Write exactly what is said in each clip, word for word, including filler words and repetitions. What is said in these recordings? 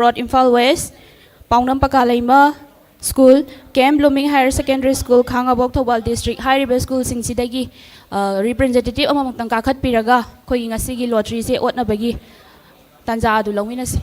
Road, Imphal west, ꯄꯥꯎꯅꯝ ꯄꯀꯥ ꯂꯩꯃ school, K M blooming higher secondary school, Khangabok, Thoubal district ꯍꯥꯏꯔꯤꯕ ꯁ꯭ꯀꯨꯜꯁꯤꯡꯁꯤꯗꯒꯤ, ꯑ, ꯔꯤꯄ꯭ꯔꯖꯦꯟꯇꯦꯇꯤꯚ ꯑꯃꯃꯝꯇꯪ ꯀꯥꯈꯠꯄꯤꯔꯒ ꯑꯩꯈꯣꯏꯒꯤ ꯉꯁꯤꯒꯤ ꯂꯣꯇ꯭ꯔꯤꯁꯦ ꯑꯣꯠꯅꯕꯒꯤ ꯇꯥꯟꯖꯥ ꯑꯗꯨ ꯂꯧꯃꯤꯟꯅꯁꯤ꯫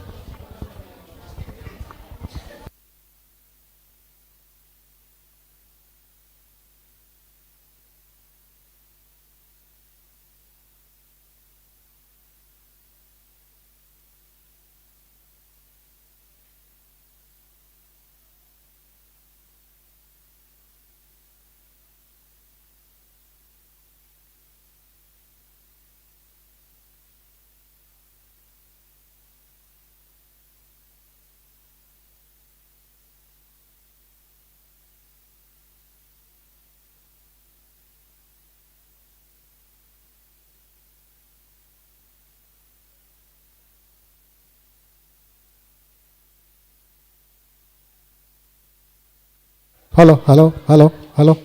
Hello, hello, hello, hello.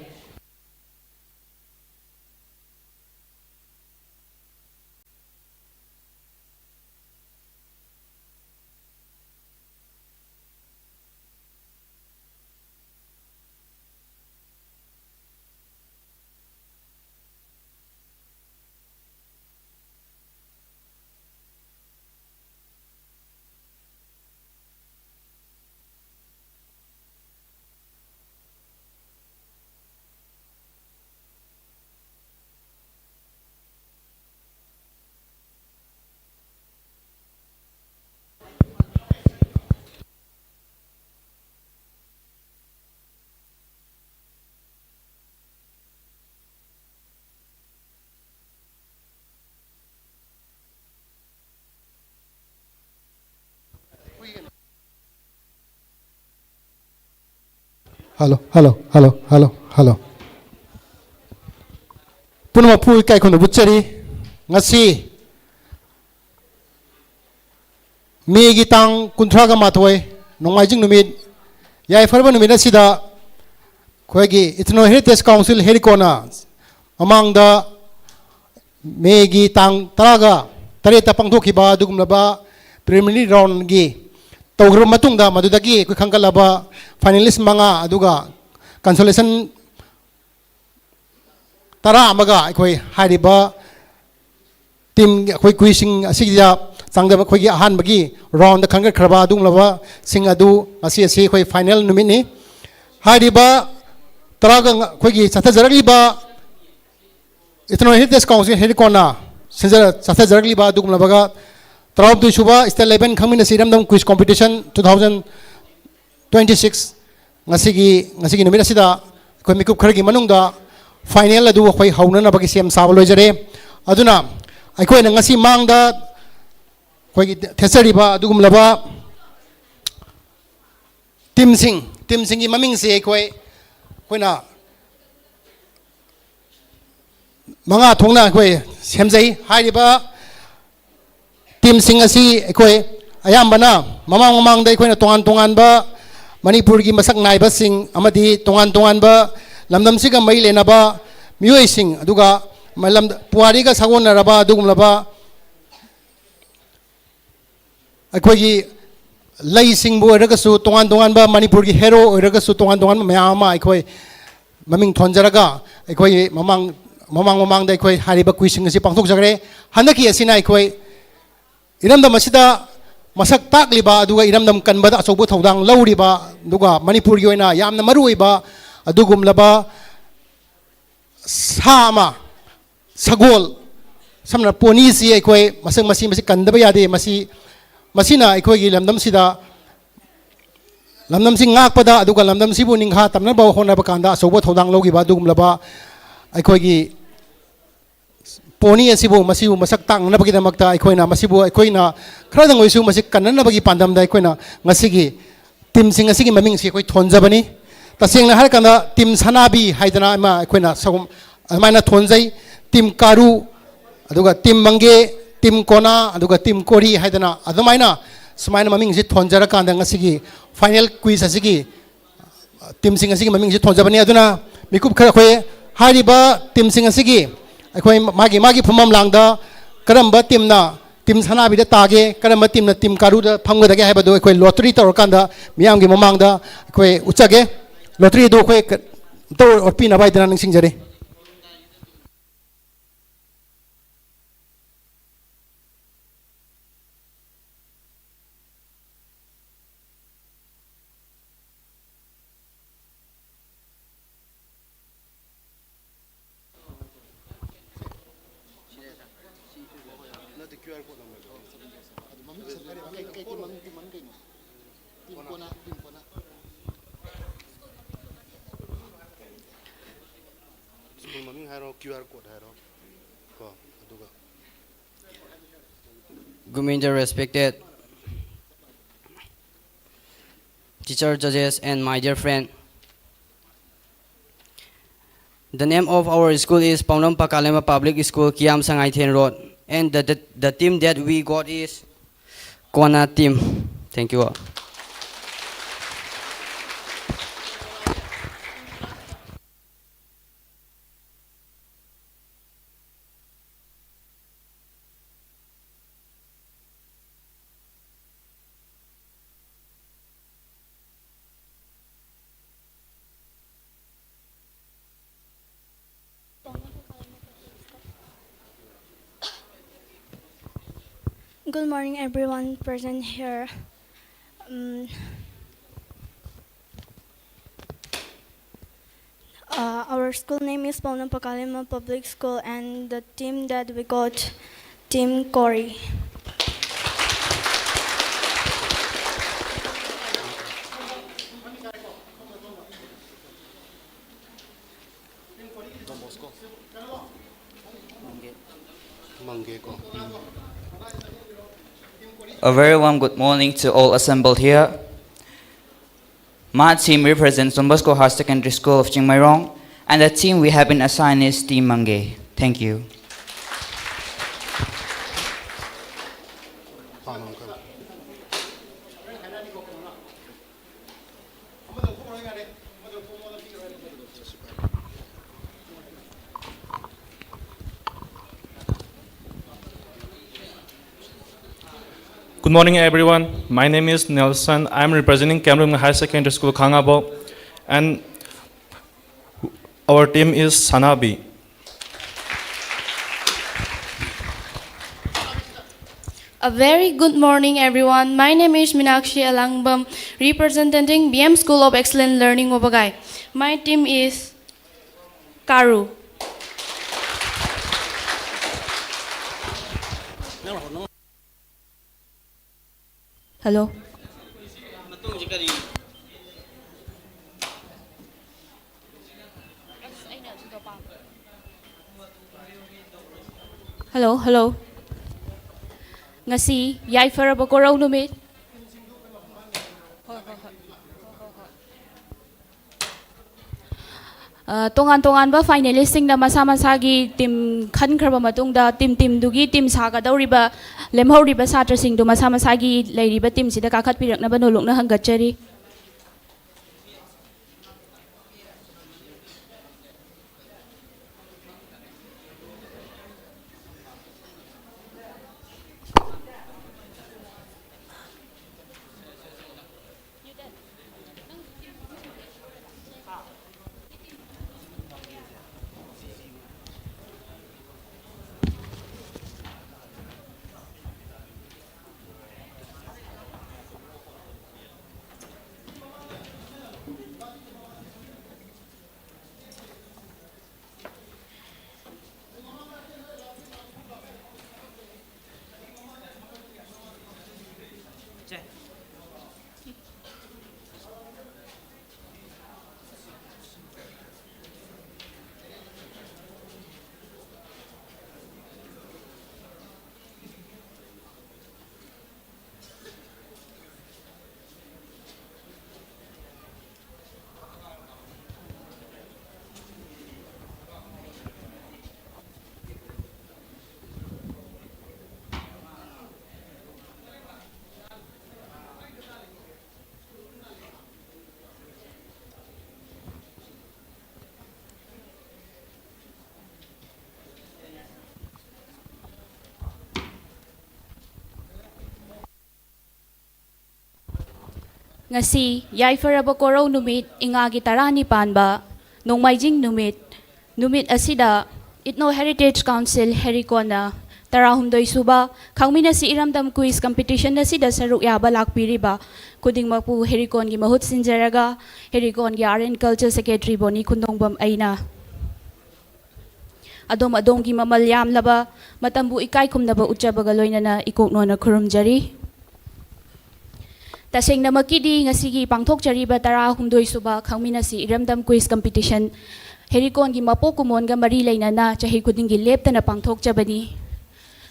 Hello, hello, hello, hello, hello. ꯄꯨꯝꯅꯃꯛꯄꯨ ꯏꯀꯥꯏ ꯈꯨꯝꯅꯕ ꯎꯠꯆꯔꯤ꯫ ꯉꯁꯤ ꯃꯦꯒꯤ ꯇꯥꯡ ꯀꯨꯟꯊ꯭ꯔꯥꯒ ꯃꯥꯊꯣꯏ, ꯅꯣꯡꯃꯥꯏꯖꯤꯡ ꯅꯨꯃꯤꯠ, ꯌꯥꯏꯐꯔꯕ ꯅꯨꯃꯤꯠ ꯑꯁꯤꯗ ꯑꯩꯈꯣꯏꯒꯤ Ethno Heritage Council ꯍꯦꯔꯤꯀꯣꯅ ꯃꯃꯥꯡꯗ ꯃꯦꯒꯤ ꯇꯥꯡ ꯇꯔꯥꯒ ꯇꯔꯦꯠꯇ ꯄꯥꯡꯊꯣꯛꯈꯤꯕ ꯑꯗꯨꯒꯨꯝꯂꯕ preliminary roundꯒꯤ ꯇꯧꯈ꯭ꯔꯕ ꯃꯇꯨꯡꯗ ꯃꯗꯨꯗꯒꯤ ꯑꯩꯈꯣꯏ ꯈꯟꯒꯠꯂꯕ finalist ꯃꯉꯥ ꯑꯗꯨꯒ consolation ꯇꯔꯥ ꯑꯃꯒ ꯑꯩꯈꯣꯏ ꯍꯥꯏꯔꯤꯕ team ꯑꯩꯈꯣꯏ ꯀꯨꯏꯁꯤꯡ ꯑꯁꯤꯒꯤꯗ ꯆꯪꯗꯕ ꯑꯩꯈꯣꯏꯒꯤ ꯑꯍꯥꯟꯕꯒꯤ roundꯗ ꯈꯟꯒꯠꯈ꯭ꯔꯕ ꯑꯗꯨꯒꯨꯝꯂꯕꯁꯤꯡ ꯑꯗꯨ ꯉꯁꯤ ꯑꯁꯤ ꯑꯩꯈꯣꯏ final ꯅꯨꯃꯤꯠꯅꯤ꯫ ꯍꯥꯏꯔꯤꯕ ꯇꯔꯥꯒ ꯑꯩꯈꯣꯏꯒꯤ ꯆꯠꯊꯖꯔꯛꯂꯤꯕ Ethno Heritage Council ꯍꯦꯔꯤꯀꯣꯟꯅ ꯁꯤꯟꯖꯔ ꯆꯠꯊꯖꯔꯛꯂꯤꯕ ꯑꯗꯨꯒꯨꯝꯂꯕꯒ ꯇꯔꯥꯍꯨꯝꯗꯣꯏ ꯁꯨꯕ State Level ꯈꯪꯃꯤꯟꯅꯁꯤ ꯏꯔꯝꯗꯝ Quiz Competition two thousand twenty six ꯉꯁꯤꯒꯤ ꯉꯁꯤꯒꯤ ꯅꯨꯃꯤꯠ ꯑꯁꯤꯗ ꯑꯩꯈꯣꯏ ꯃꯤꯀꯨꯞ ꯈꯔꯒꯤ ꯃꯅꯨꯡꯗ final ꯑꯗꯨ ꯑꯩꯈꯣꯏ ꯍꯧꯅꯅꯕꯒꯤ ꯁꯦꯝ ꯁꯥꯕ ꯂꯣꯏꯖꯔꯦ꯫ ꯑꯗꯨꯅ ꯑꯩꯈꯣꯏꯅ ꯉꯁꯤ ꯃꯥꯡꯗ ꯑꯩꯈꯣꯏꯒꯤ ꯊꯦꯠꯆꯔꯤꯕ ꯑꯗꯨꯒꯨꯝꯂꯕ teamꯁꯤꯡ teamꯁꯤꯡꯒꯤ ꯃꯃꯤꯡꯁꯤ ꯑꯩꯈꯣꯏ ꯑꯩꯈꯣꯏꯅ ꯃꯉꯥ ꯊꯣꯛꯅ ꯑꯩꯈꯣꯏ ꯁꯦꯝꯖꯩ꯫ ꯍꯥꯏꯔꯤꯕ teamꯁꯤꯡ ꯑꯁꯤ ꯑꯩꯈꯣꯏ ꯑꯌꯥꯝꯕꯅ ꯃꯃꯥꯡ ꯃꯃꯥꯡꯗ ꯑꯩꯈꯣꯏꯅ ꯇꯣꯉꯥꯟ ꯇꯣꯉꯥꯟꯕ ꯃꯅꯤꯄꯨꯔꯒꯤ ꯃꯁꯛ ꯅꯥꯏꯕꯁꯤꯡ ꯑꯃꯗꯤ ꯇꯣꯉꯥꯟ ꯇꯣꯉꯥꯟꯕ ꯂꯝꯗꯝꯁꯤꯒ ꯃꯔꯤ ꯂꯩꯅꯕ ꯃꯤꯑꯣꯏꯁꯤꯡ, ꯑꯗꯨꯒ ꯃꯂꯝ-, ꯄꯨꯋꯥꯔꯤꯒ ꯁꯥꯒꯣꯟꯅꯔꯕ ꯑꯗꯨꯒꯨꯝꯂꯕ ꯑꯩꯈꯣꯏꯒꯤ ꯂꯩꯁꯤꯡꯕꯨ ꯑꯣꯏꯔꯒꯁꯨ, ꯇꯣꯉꯥꯟ ꯇꯣꯉꯥꯟꯕ ꯃꯅꯤꯄꯨꯔꯒꯤ hero ꯑꯣꯏꯔꯒꯁꯨ, ꯇꯣꯉꯥꯟ ꯇꯣꯉꯥꯟꯕ ꯃꯌꯥꯝ ꯑꯃ ꯑꯩꯈꯣꯏ ꯃꯃꯤꯡ ꯊꯣꯟꯖꯔꯒ ꯑꯩꯈꯣꯏ ꯃꯃꯥꯡ, ꯃꯃꯥꯡ ꯃꯃꯥꯡꯗ ꯑꯩꯈꯣꯏ ꯍꯥꯏꯔꯤꯕ ꯀꯨꯏꯁꯤꯡ ꯑꯁꯤ ꯄꯥꯡꯊꯣꯛꯆꯈ꯭ꯔꯦ꯫ ꯍꯟꯗꯛꯀꯤ ꯑꯁꯤꯅ ꯑꯩꯈꯣꯏ ꯏꯔꯝꯗꯝ ꯑꯁꯤꯗ ꯃꯁꯛ ꯇꯥꯛꯂꯤꯕ ꯑꯗꯨꯒ ꯏꯔꯝꯗꯝ ꯀꯟꯕꯗ ꯑꯆꯧꯕ ꯊꯧꯗꯥꯡ ꯂꯧꯔꯤꯕ, ꯑꯗꯨꯒ ꯃꯅꯤꯄꯨꯔꯒꯤ ꯑꯣꯏꯅ ꯌꯥꯝꯅ ꯃꯔꯨꯑꯣꯏꯕ ꯑꯗꯨꯒꯨꯝꯂꯕ ꯁꯥ ꯑꯃ, ꯁꯒꯣꯜ, ꯁꯝꯅ ponyꯁꯤ ꯑꯩꯈꯣꯏ ꯃꯁꯛ, ꯃꯁꯤ, ꯃꯁꯤ ꯀꯟꯗꯕ ꯌꯥꯗꯦ꯫ ꯃꯁꯤ, ꯃꯁꯤꯅ ꯑꯩꯈꯣꯏꯒꯤ ꯂꯝꯗꯝꯁꯤꯗ, ꯂꯝꯗꯝꯁꯤ ꯉꯥꯛꯄꯗ ꯑꯗꯨꯒ ꯂꯝꯗꯝꯁꯤꯕꯨ ꯅꯤꯡꯈꯥ ꯇꯝꯅꯕ ꯍꯣꯠꯅꯕ ꯀꯥꯟꯗ ꯑꯆꯧꯕ ꯊꯧꯗꯥꯡ ꯂꯧꯈꯤꯕ ꯑꯗꯨꯒꯨꯝꯂꯕ ꯑꯩꯈꯣꯏꯒꯤ pony ꯑꯁꯤꯕꯨ, ꯃꯁꯤꯕꯨ ꯃꯁꯛ ꯇꯥꯛꯅꯅꯕꯒꯤꯗꯃꯛꯇ ꯑꯩꯈꯣꯏꯅ ꯃꯁꯤꯕꯨ, ꯑꯩꯈꯣꯏꯅ ꯈꯔꯗꯪ ꯑꯣꯏꯁꯨ ꯃꯁꯤ ꯀꯟꯅꯅꯕꯒꯤ ꯄꯥꯟꯗꯝꯗ ꯑꯩꯈꯣꯏꯅ ꯉꯁꯤꯒꯤ teamꯁꯤꯡ ꯑꯁꯤꯒꯤ ꯃꯃꯤꯡꯁꯤ ꯑꯩꯈꯣꯏ ꯊꯣꯟꯖꯕꯅꯤ꯫ ꯇꯁꯦꯡꯅ ꯍꯥꯏꯔꯀꯥꯟꯗ team ꯁꯅꯥꯕꯤ ꯍꯥꯏꯗꯅ ꯑꯃ ꯑꯩꯈꯣꯏꯅ ꯁꯒꯣꯜ ꯑꯗꯨꯃꯥꯏꯅ ꯊꯣꯟꯖꯩ, team ꯀꯥꯔꯨ, ꯑꯗꯨꯒ team ꯃꯪꯒꯦ, team ꯀꯣꯅꯥ, ꯑꯗꯨꯒ team ꯀꯣꯔꯤ ꯍꯥꯏꯗꯅ ꯑꯗꯨꯃꯥꯏꯅ ꯁꯨꯃꯥꯏꯅ ꯃꯃꯤꯡꯁꯤ ꯊꯣꯟꯖꯔꯀꯥꯟꯗ ꯉꯁꯤꯒꯤ final quiz ꯑꯁꯤꯒꯤ teamꯁꯤꯡ ꯑꯁꯤꯒꯤ ꯃꯃꯤꯡꯁꯤ ꯊꯣꯟꯖꯕꯅꯤ꯫ ꯑꯗꯨꯅ ꯃꯤꯀꯨꯞ ꯈꯔ ꯑꯩꯈꯣꯏ ꯍꯥꯏꯔꯤꯕ teamꯁꯤꯡ ꯑꯁꯤꯒꯤ ꯑꯩꯈꯣꯏ ꯃꯥꯒꯤ ꯃꯥꯒꯤ ꯐꯝꯐꯝ ꯂꯥꯡꯗ ꯀꯔꯝꯕ teamꯅ ꯇꯤꯝ ꯁꯅꯥꯕꯤꯗ ꯇꯥꯒꯦ, ꯀꯔꯝꯕ ꯇꯤꯝꯅ ꯇꯤꯝ ꯀꯥꯔꯨꯗ ꯐꯝꯒꯗꯒꯦ ꯍꯥꯏꯕꯗꯨ ꯑꯩꯈꯣꯏ ꯂꯣꯇꯔꯤ ꯇꯧꯔꯀꯥꯟꯗ ꯃꯤꯌꯥꯝꯒꯤ ꯃꯃꯥꯡꯗ ꯑꯩꯈꯣꯏ ꯎꯠꯆꯒꯦ꯫ ꯂꯣꯇꯔꯤ ꯑꯗꯨ ꯑꯩꯈꯣꯏ ꯀ-, ꯑꯝꯇ ꯑꯣꯠꯄꯤꯅꯕ ꯍꯥꯏꯗꯅ ꯅꯤꯡꯁꯤꯡꯖꯔꯤ꯫ ꯁ꯭ꯀꯨꯜ ꯃꯃꯤꯡ ꯍꯥꯏꯔꯣ, ꯀ꯭ꯌꯨ ꯑꯥꯔ ꯀꯣꯗ ꯍꯥꯏꯔꯣ ꯀꯣ, ꯑꯗꯨꯒ Good morning, respected teacher, judges, and my dear friend. The name of our school is Paunam Pakalema Public School, Kiam Sangaithen Road, and the, the, the team that we got is Kona team. Thank you all. Good morning, everyone present here. Um, uh, our school name is Paunam Pakalima Public School, and the team that we got, Team Corey. A very warm good morning to all assembled here. My team represents Don Bosco Higher Secondary School of Chingmeirong, and the team we have been assigned is Team Mange. Thank you. Good morning, everyone. My name is Nelson. I'm representing Kamlum Higher Secondary School, Khangabo, and our team is Sanabi. A very good morning, everyone. My name is Minakshi Alangbam, representing B M School of Excellence Learning, Wabagai. My team is Karu. Hello. Hello, hello. Ngasi ꯌꯥꯏꯐꯔꯕ ꯀꯣꯔꯧ ꯅꯨꯃꯤꯠ꯫ ꯑ, ꯇꯣꯉꯥꯟ ꯇꯣꯉꯥꯟꯕ finalistꯁꯤꯡꯅ ꯃꯁꯥ ꯃꯁꯥꯒꯤ team ꯈꯟꯈ꯭ꯔꯕ ꯃꯇꯨꯡꯗ, team teamꯗꯨꯒꯤ team ꯁꯥꯒꯗꯧꯔꯤꯕ, ꯂꯦꯝꯍꯧꯔꯤꯕ ꯁꯥꯇ꯭ꯔꯁꯤꯡꯗꯨ ꯃꯁꯥ ꯃꯁꯥꯒꯤ ꯂꯩꯔꯤꯕ teamꯁꯤꯗ ꯀꯥꯈꯠꯄꯤꯔꯛꯅꯕ ꯅꯣꯜꯂꯨꯛꯅ ꯍꯪꯒꯠꯆꯔꯤ꯫ ꯉꯁꯤ ꯌꯥꯏꯐꯔꯕ ꯀꯣꯔꯧ ꯅꯨꯃꯤꯠ, ꯏꯉꯥꯒꯤ ꯇꯔꯥꯅꯤꯄꯥꯟꯕ ꯅꯣꯡꯃꯥꯏꯖꯤꯡ ꯅꯨꯃꯤꯠ, ꯅꯨꯃꯤꯠ ꯑꯁꯤꯗ Ethno Heritage Council ꯍꯦꯔꯤꯀꯣꯟꯅ ꯇꯔꯥꯍꯨꯝꯗꯣꯏ ꯁꯨꯕ ꯈꯪꯃꯤꯟꯅꯁꯤ ꯏꯔꯝꯗꯝ quiz competition ꯑꯁꯤꯗ ꯁꯔꯨꯛ ꯌꯥꯕ ꯂꯥꯛꯄꯤꯔꯤꯕ ꯈꯨꯗꯤꯡꯃꯛꯄꯨ ꯍꯦꯔꯤꯀꯣꯟꯒꯤ ꯃꯍꯨꯠ ꯁꯤꯟꯖꯔꯒ ꯍꯦꯔꯤꯀꯣꯟꯒꯤ Art and Culture Secretary ꯕꯣꯅꯤ ꯈꯨꯟꯗꯣꯡꯕꯝ ꯑꯩꯅ ꯑꯗꯣꯝ ꯑꯗꯣꯝꯒꯤ ꯃꯃꯜ ꯌꯥꯝꯂꯕ ꯃꯇꯝꯕꯨ ꯏꯀꯥꯏ ꯈꯨꯝꯅꯕ ꯎꯠꯆꯕꯒ ꯂꯣꯏꯅꯅ ꯏꯀꯣꯛꯅꯣꯅ ꯈꯨꯔꯨꯝꯖꯔꯤ꯫ ꯇꯁꯦꯡꯅꯃꯛꯀꯤꯗꯤ ꯉꯁꯤꯒꯤ ꯄꯥꯡꯊꯣꯛꯆꯔꯤꯕ ꯇꯔꯥꯍꯨꯝꯗꯣꯏ ꯁꯨꯕ ꯈꯪꯃꯤꯟꯅꯁꯤ ꯏꯔꯝꯗꯝ quiz competition ꯍꯦꯔꯤꯀꯣꯟꯒꯤ ꯃꯄꯣꯛ ꯀꯨꯝꯑꯣꯟꯒ ꯃꯔꯤ ꯂꯩꯅꯅ ꯆꯍꯤ ꯈꯨꯗꯤꯡꯒꯤ ꯂꯦꯞꯇꯅ ꯄꯥꯡꯊꯣꯛꯆꯕꯅꯤ꯫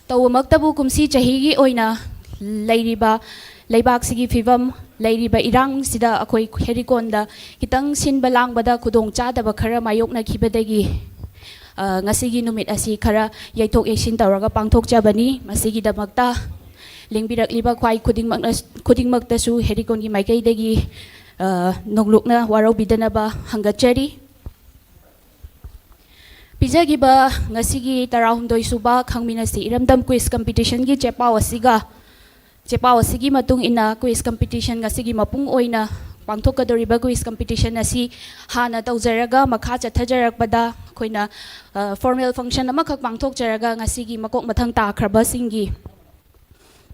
ꯇꯧꯕꯃꯛꯇꯕꯨ ꯀꯨꯝꯁꯤ ꯆꯍꯤꯒꯤ ꯑꯣꯏꯅ ꯂꯩꯔꯤꯕ ꯂꯩꯕꯥꯛꯁꯤꯒꯤ ꯐꯤꯕꯝ, ꯂꯩꯔꯤꯕ ꯏꯔꯥꯡꯁꯤꯗ ꯑꯩꯈꯣꯏ ꯍꯦꯔꯤꯀꯣꯟꯗ ꯈꯤꯇꯪ ꯁꯤꯟꯕ ꯂꯥꯡꯕꯗ ꯈꯨꯗꯣꯡ ꯆꯥꯗꯕ ꯈꯔ ꯃꯥꯌꯣꯛꯅꯈꯤꯕꯗꯒꯤ, ꯑ, ꯉꯁꯤꯒꯤ ꯅꯨꯃꯤꯠ ꯑꯁꯤ ꯈꯔ ꯌꯩꯊꯣꯛ ꯌꯩꯁꯤꯟ ꯇꯧꯔꯒ ꯄꯥꯡꯊꯣꯛꯆꯕꯅꯤ꯫ ꯃꯁꯤꯒꯤꯗꯃꯛꯇ ꯂꯦꯡꯕꯤꯔꯛꯂꯤꯕ ꯈ꯭ꯋꯥꯏ ꯈꯨꯗꯤꯡꯃꯛꯅ, ꯈꯨꯗꯤꯡꯃꯛꯇꯁꯨ ꯍꯦꯔꯤꯀꯣꯟꯒꯤ ꯃꯥꯏꯀꯩꯗꯒꯤ, ꯑ, ꯅꯣꯡꯂꯨꯛꯅ ꯋꯥꯔꯧꯕꯤꯗꯅꯕ ꯍꯪꯒꯠꯆꯔꯤ꯫ ꯄꯤꯖꯈꯤꯕ ꯉꯁꯤꯒꯤ ꯇꯔꯥꯍꯨꯝꯗꯣꯏ ꯁꯨꯕ ꯈꯪꯃꯤꯟꯅꯁꯤ ꯏꯔꯝꯗꯝ quiz competitionꯒꯤ ꯆꯦꯄꯥꯎ ꯑꯁꯤꯒ, ꯆꯦꯄꯥꯎ ꯑꯁꯤꯒꯤ ꯃꯇꯨꯡ ꯏꯟꯅ quiz competition ꯉꯁꯤꯒꯤ ꯃꯄꯨꯡ ꯑꯣꯏꯅ ꯄꯥꯡꯊꯣꯛꯀꯗꯧꯔꯤꯕ quiz competition ꯑꯁꯤ ꯍꯥꯟꯅ ꯇꯧꯖꯔꯒ ꯃꯈꯥ ꯆꯠꯊꯖꯔꯛꯄꯗ ꯑꯩꯈꯣꯏꯅ, ꯑ, formal function ꯑꯃꯈꯛ ꯄꯥꯡꯊꯣꯛꯆꯔꯒ ꯉꯁꯤꯒꯤ ꯃꯀꯣꯛ ꯃꯊꯪ ꯇꯥꯈ꯭ꯔꯕꯁꯤꯡꯒꯤ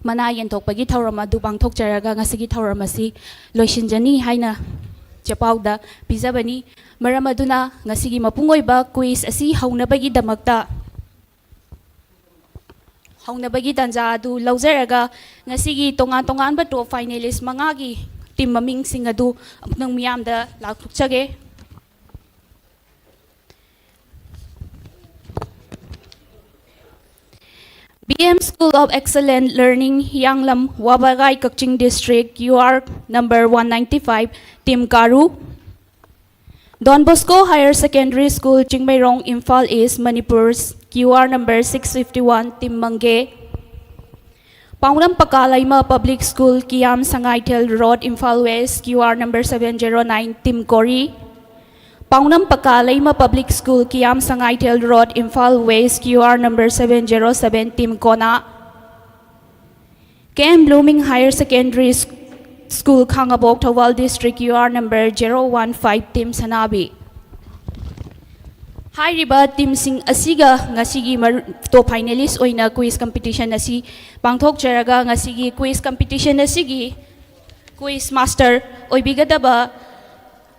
ꯃꯅꯥ ꯌꯦꯟꯊꯣꯛꯄꯒꯤ ꯊꯧꯔꯝ ꯑꯗꯨ ꯄꯥꯡꯊꯣꯛꯆꯔꯒ ꯉꯁꯤꯒꯤ ꯊꯧꯔꯝ ꯑꯁꯤ ꯂꯣꯏꯁꯤꯟꯖꯅꯤ ꯍꯥꯏꯅ ꯆꯦꯄꯥꯎꯗ ꯄꯤꯖꯕꯅꯤ꯫ ꯃꯔꯝ ꯑꯗꯨꯅ ꯉꯁꯤꯒꯤ ꯃꯄꯨꯡ ꯑꯣꯏꯕ quiz ꯑꯁꯤ ꯍꯧꯅꯕꯒꯤꯗꯃꯛꯇ, ꯍꯧꯅꯕꯒꯤ ꯇꯥꯟꯖꯥ ꯑꯗꯨ ꯂꯧꯖꯔꯒ ꯉꯁꯤꯒꯤ ꯇꯣꯉꯥꯟ ꯇꯣꯉꯥꯟꯕ top finalist ꯃꯉꯥꯒꯤ team ꯃꯃꯤꯡꯁꯤꯡ ꯑꯗꯨ ꯑꯃꯨꯛꯇꯪ ꯃꯤꯌꯥꯝꯗ ꯂꯥꯎꯊꯣꯛꯆꯒꯦ꯫ B M School of Excellent Learning, Hianglam, Wabagai, Kakching District, U R number one ninety-five, Team Karu. Don Bosco Higher Secondary School, Chingmeirong, Imphal East, Manipur, Q R number six fifty-one, Team Mange. Paunam Pakalaima Public School, Kiam Sangaithel Road, Imphal West, Q R number seven zero nine, Team Kori. Paunam Pakalaima Public School, Kiam Sangaithel Road, Imphal West, Q R number seven zero seven, Team Kona. K M Blooming Higher Secondary School, School, Khangabok, Thoubal District, U R number zero one five, Team ꯁꯅꯥꯕꯤ꯫ ꯍꯥꯏꯔꯤꯕ teamꯁꯤꯡ ꯑꯁꯤꯒ ꯉꯁꯤꯒꯤ ꯃꯔꯨ-, top finalist ꯑꯣꯏꯅ quiz competition ꯑꯁꯤ ꯄꯥꯡꯊꯣꯛꯆꯔꯒ, ꯉꯁꯤꯒꯤ quiz competition ꯑꯁꯤꯒꯤ quiz master ꯑꯣꯏꯕꯤꯒꯗꯕ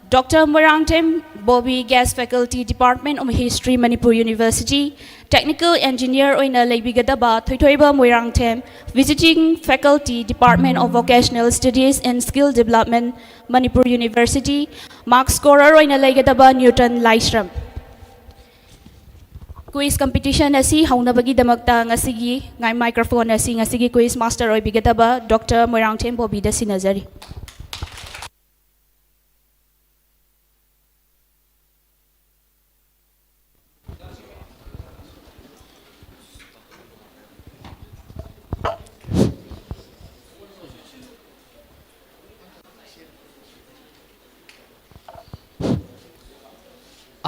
Doctor Moirangthem Bobby, Guest Faculty, Department of History, Manipur University, Technical Engineer ꯑꯣꯏꯅ ꯂꯩꯕꯤꯒꯗꯕ ꯊꯣꯏꯊꯣꯏꯕ Moirangthem, Visiting Faculty, Department of Vocational Studies and Skill Development, Manipur University, mark scorer ꯑꯣꯏꯅ ꯂꯩꯒꯗꯕ ꯅ꯭ꯌꯨꯇꯟ ꯂꯥꯏꯁ꯭ꯔꯝ꯫ Quiz competition ꯑꯁꯤ ꯍꯧꯅꯕꯒꯤꯗꯃꯛꯇ ꯉꯁꯤꯒꯤ ꯉꯥꯏ-, microphone ꯑꯁꯤ ꯉꯁꯤꯒꯤ quiz master ꯑꯣꯏꯕꯤꯒꯗꯕ Doctor ꯃꯣꯏꯔꯥꯡꯊꯦꯝ ꯕꯣꯕꯤꯗ ꯁꯤꯟꯅꯖꯔꯤ꯫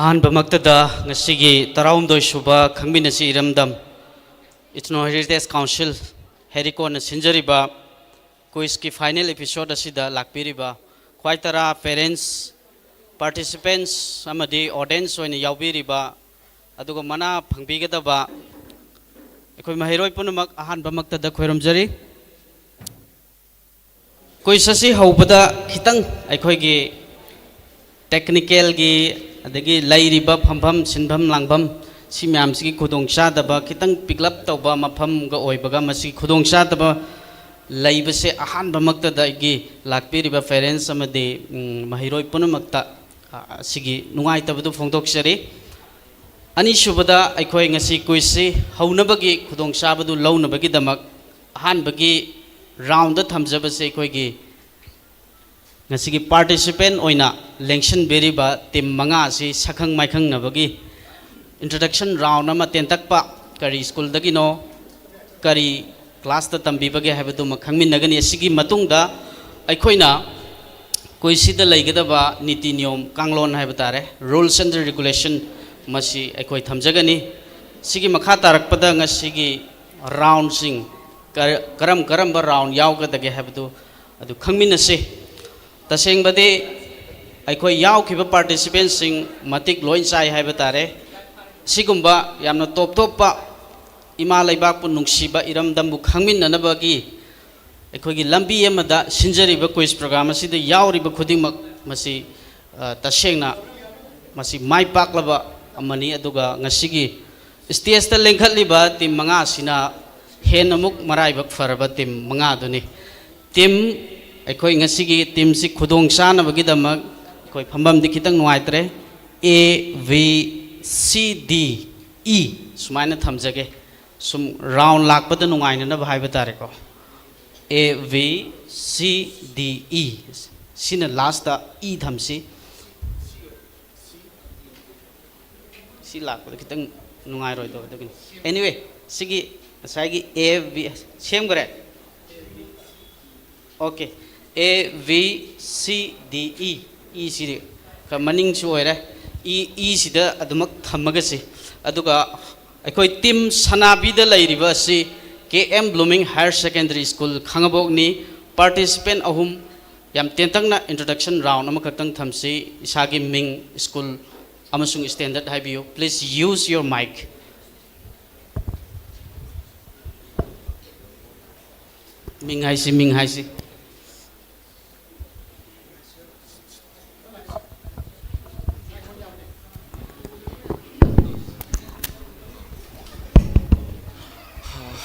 ꯑꯍꯥꯟꯕꯃꯛꯇꯗ ꯉꯁꯤꯒꯤ ꯇꯔꯥꯍꯨꯝꯗꯣꯏ ꯁꯨꯕ ꯈꯪꯃꯤꯟꯅꯁꯤ ꯏꯔꯝꯗꯝ Ethno Heritage Council, ꯍꯦꯔꯤꯀꯣꯟꯅ ꯁꯤꯟꯖꯔꯤꯕ quizꯀꯤ final episode ꯑꯁꯤꯗ ꯂꯥꯛꯄꯤꯔꯤꯕ ꯈ꯭ꯋꯥꯏ ꯇꯔꯥ parents, participants ꯑꯃꯗꯤ audience ꯑꯣꯏꯅ ꯌꯥꯎꯕꯤꯔꯤꯕ, ꯑꯗꯨꯒ ꯃꯅꯥ ꯐꯪꯕꯤꯒꯗꯕ ꯑꯩꯈꯣꯏ ꯃꯍꯩꯔꯣꯏ ꯄꯨꯝꯅꯃꯛ ꯑꯍꯥꯟꯕꯃꯛꯇꯗ ꯈꯣꯏꯔꯝꯖꯔꯤ꯫ Quiz ꯑꯁꯤ ꯍꯧꯕꯗ ꯈꯤꯇꯪ ꯑꯩꯈꯣꯏꯒꯤ technicalꯒꯤ, ꯑꯗꯒꯤ ꯂꯩꯔꯤꯕ ꯐꯝꯐꯝ, ꯁꯤꯟꯐꯝ ꯂꯥꯡꯐꯝ, ꯁꯤ ꯃꯌꯥꯝꯁꯤꯒꯤ ꯈꯨꯗꯣꯡꯆꯥꯗꯕ ꯈꯤꯇꯪ pickup ꯇꯧꯕ ꯃꯐꯝꯒ ꯑꯣꯏꯕꯒ, ꯃꯁꯤ ꯈꯨꯗꯣꯡꯆꯥꯗꯕ ꯂꯩꯕꯁꯦ ꯑꯍꯥꯟꯕꯃꯛꯇꯗ ꯑꯩꯒꯤ ꯂꯥꯛꯄꯤꯔꯤꯕ parents ꯑꯃꯗꯤ, ꯎꯝ, ꯃꯍꯩꯔꯣꯏ ꯄꯨꯝꯅꯃꯛꯇ, ꯑ, ꯑꯁꯤꯒꯤ ꯅꯨꯡꯉꯥꯏꯇꯕꯗꯨ ꯐꯣꯡꯗꯣꯛꯆꯔꯤ꯫ ꯑꯅꯤꯁꯨꯕꯗ, ꯑꯩꯈꯣꯏ ꯉꯁꯤ quizꯁꯤ ꯍꯧꯅꯕꯒꯤ ꯈꯨꯗꯣꯡꯆꯥꯕꯗꯨ ꯂꯧꯅꯕꯒꯤꯗꯃꯛ ꯑꯍꯥꯟꯕꯒꯤ roundꯗ ꯊꯝꯖꯕꯁꯦ ꯑꯩꯈꯣꯏꯒꯤ ꯉꯁꯤꯒꯤ participant ꯑꯣꯏꯅ ꯂꯦꯡꯁꯤꯟꯕꯤꯔꯤꯕ team ꯃꯉꯥ ꯑꯁꯤ ꯁꯛꯈꯪ ꯃꯥꯏꯈꯪꯅꯕꯒꯤ introduction round ꯑꯃ ꯇꯦꯟꯇꯛꯄ, ꯀꯔꯤ schoolꯗꯒꯤꯅꯣ, ꯀꯔꯤ classꯇ ꯇꯝꯕꯤꯕꯒꯦ ꯍꯥꯏꯕꯗꯨꯃ ꯈꯪꯃꯤꯟꯅꯒꯅꯤ꯫ ꯑꯁꯤꯒꯤ ꯃꯇꯨꯡꯗ ꯑꯩꯈꯣꯏꯅ quizꯁꯤꯗ ꯂꯩꯒꯗꯕ ꯅꯤꯇꯤ ꯅꯤꯌꯣꯝ, ꯀꯥꯡꯂꯣꯟ ꯍꯥꯏꯕ ꯇꯥꯔꯦ, rules and regulation, ꯃꯁꯤ ꯑꯩꯈꯣꯏ ꯊꯝꯖꯒꯅꯤ꯫ ꯁꯤꯒꯤ ꯃꯈꯥ ꯇꯥꯔꯛꯄꯗ ꯉꯁꯤꯒꯤ roundꯁꯤꯡ ꯀꯔ-, ꯀꯔꯝ ꯀꯔꯝꯕ round ꯌꯥꯎꯒꯗꯒꯦ ꯍꯥꯏꯕꯗꯨ ꯑꯗꯨ ꯈꯪꯃꯤꯟꯅꯁꯤ꯫ ꯇꯁꯦꯡꯕꯗꯤ ꯑꯩꯈꯣꯏ ꯌꯥꯎꯈꯤꯕ participantꯁꯤꯡ ꯃꯇꯤꯛ ꯂꯣꯏ ꯆꯥꯏ ꯍꯥꯏꯕ ꯇꯥꯔꯦ꯫ ꯁꯤꯒꯨꯝꯕ ꯌꯥꯝꯅ ꯇꯣꯞ ꯇꯣꯞꯄ ꯏꯃꯥ ꯂꯩꯕꯥꯛꯄꯨ ꯅꯨꯡꯁꯤꯕ, ꯏꯔꯝꯗꯝꯕꯨ ꯈꯪꯃꯤꯟꯅꯅꯕꯒꯤ ꯑꯩꯈꯣꯏꯒꯤ ꯂꯝꯕꯤ ꯑꯃꯗ ꯁꯤꯟꯖꯔꯤꯕ quiz program ꯑꯁꯤꯗ ꯌꯥꯎꯔꯤꯕ ꯈꯨꯗꯤꯡꯃꯛ ꯃꯁꯤ, ꯑ, ꯇꯁꯦꯡꯅ ꯃꯁꯤ ꯃꯥꯏ ꯄꯥꯛꯂꯕ ꯑꯃꯅꯤ꯫ ꯑꯗꯨꯒ ꯉꯁꯤꯒꯤ stageꯇ ꯂꯦꯡꯈꯠꯂꯤꯕ team ꯃꯉꯥ ꯑꯁꯤꯅ ꯍꯦꯟꯅ ꯑꯃꯨꯛ ꯃꯔꯥꯏꯕꯛ ꯐꯔꯕ team ꯃꯉꯥꯗꯨꯅꯤ꯫ Team, ꯑꯩꯈꯣꯏ ꯉꯁꯤꯒꯤ teamꯁꯤ ꯈꯨꯗꯣꯡ ꯆꯥꯅꯕꯒꯤꯗꯃꯛ ꯑꯩꯈꯣꯏ ꯐꯝꯐꯝꯗꯤ ꯈꯤꯇꯪ ꯅꯨꯡꯉꯥꯏꯇ꯭ꯔꯦ꯫ A, B, C, D, E ꯁꯨꯃꯥꯏꯅ ꯊꯝꯖꯒꯦ꯫ ꯁꯨꯝ round ꯂꯥꯛꯄꯗ ꯅꯨꯡꯉꯥꯏꯅꯅꯕ ꯍꯥꯏꯕ ꯇꯥꯔꯦꯀꯣ꯫ A, B, C, D, E꯫ ꯁꯤꯅ lastꯇ E ꯊꯝꯁꯤ꯫ ꯁꯤ ꯂꯥꯛꯄꯗ ꯈꯤꯇꯪ ꯅꯨꯡꯉꯥꯏꯔꯣꯏꯗꯕ ꯑꯗꯨꯒꯤꯅꯤ꯫ Anyway, ꯁꯤꯒꯤ ꯉꯁꯥꯏꯒꯤ A, B ꯁꯦꯝꯈ꯭ꯔꯦ꯫ Okay, A, B, C, D, E꯫ E ꯁꯤꯗꯤ ꯈꯔ ꯃꯅꯤꯡꯁꯨ ꯑꯣꯏꯔꯦ꯫ E, E ꯁꯤꯗ ꯑꯗꯨꯃꯛ ꯊꯝꯃꯒꯁꯤ꯫ ꯑꯗꯨꯒ ꯑꯩꯈꯣꯏ team ꯁꯅꯥꯕꯤꯗ ꯂꯩꯔꯤꯕ ꯑꯁꯤ K M Blooming Higher Secondary School ꯈꯥꯉꯕꯣꯛꯅꯤ꯫ Participant ꯑꯍꯨꯝ꯫ ꯌꯥꯝ ꯇꯦꯟꯇꯛꯅ introduction round ꯑꯃꯈꯛꯇꯪ ꯊꯝꯁꯤ꯫ ꯏꯁꯥꯒꯤ ꯃꯤꯡ, school ꯑꯃꯁꯨꯡ standard ꯍꯥꯏꯕꯤꯌꯨ꯫ Please use your mic꯫ ꯃꯤꯡ ꯍꯥꯏꯁꯤ, ꯃꯤꯡ ꯍꯥꯏꯁꯤ꯫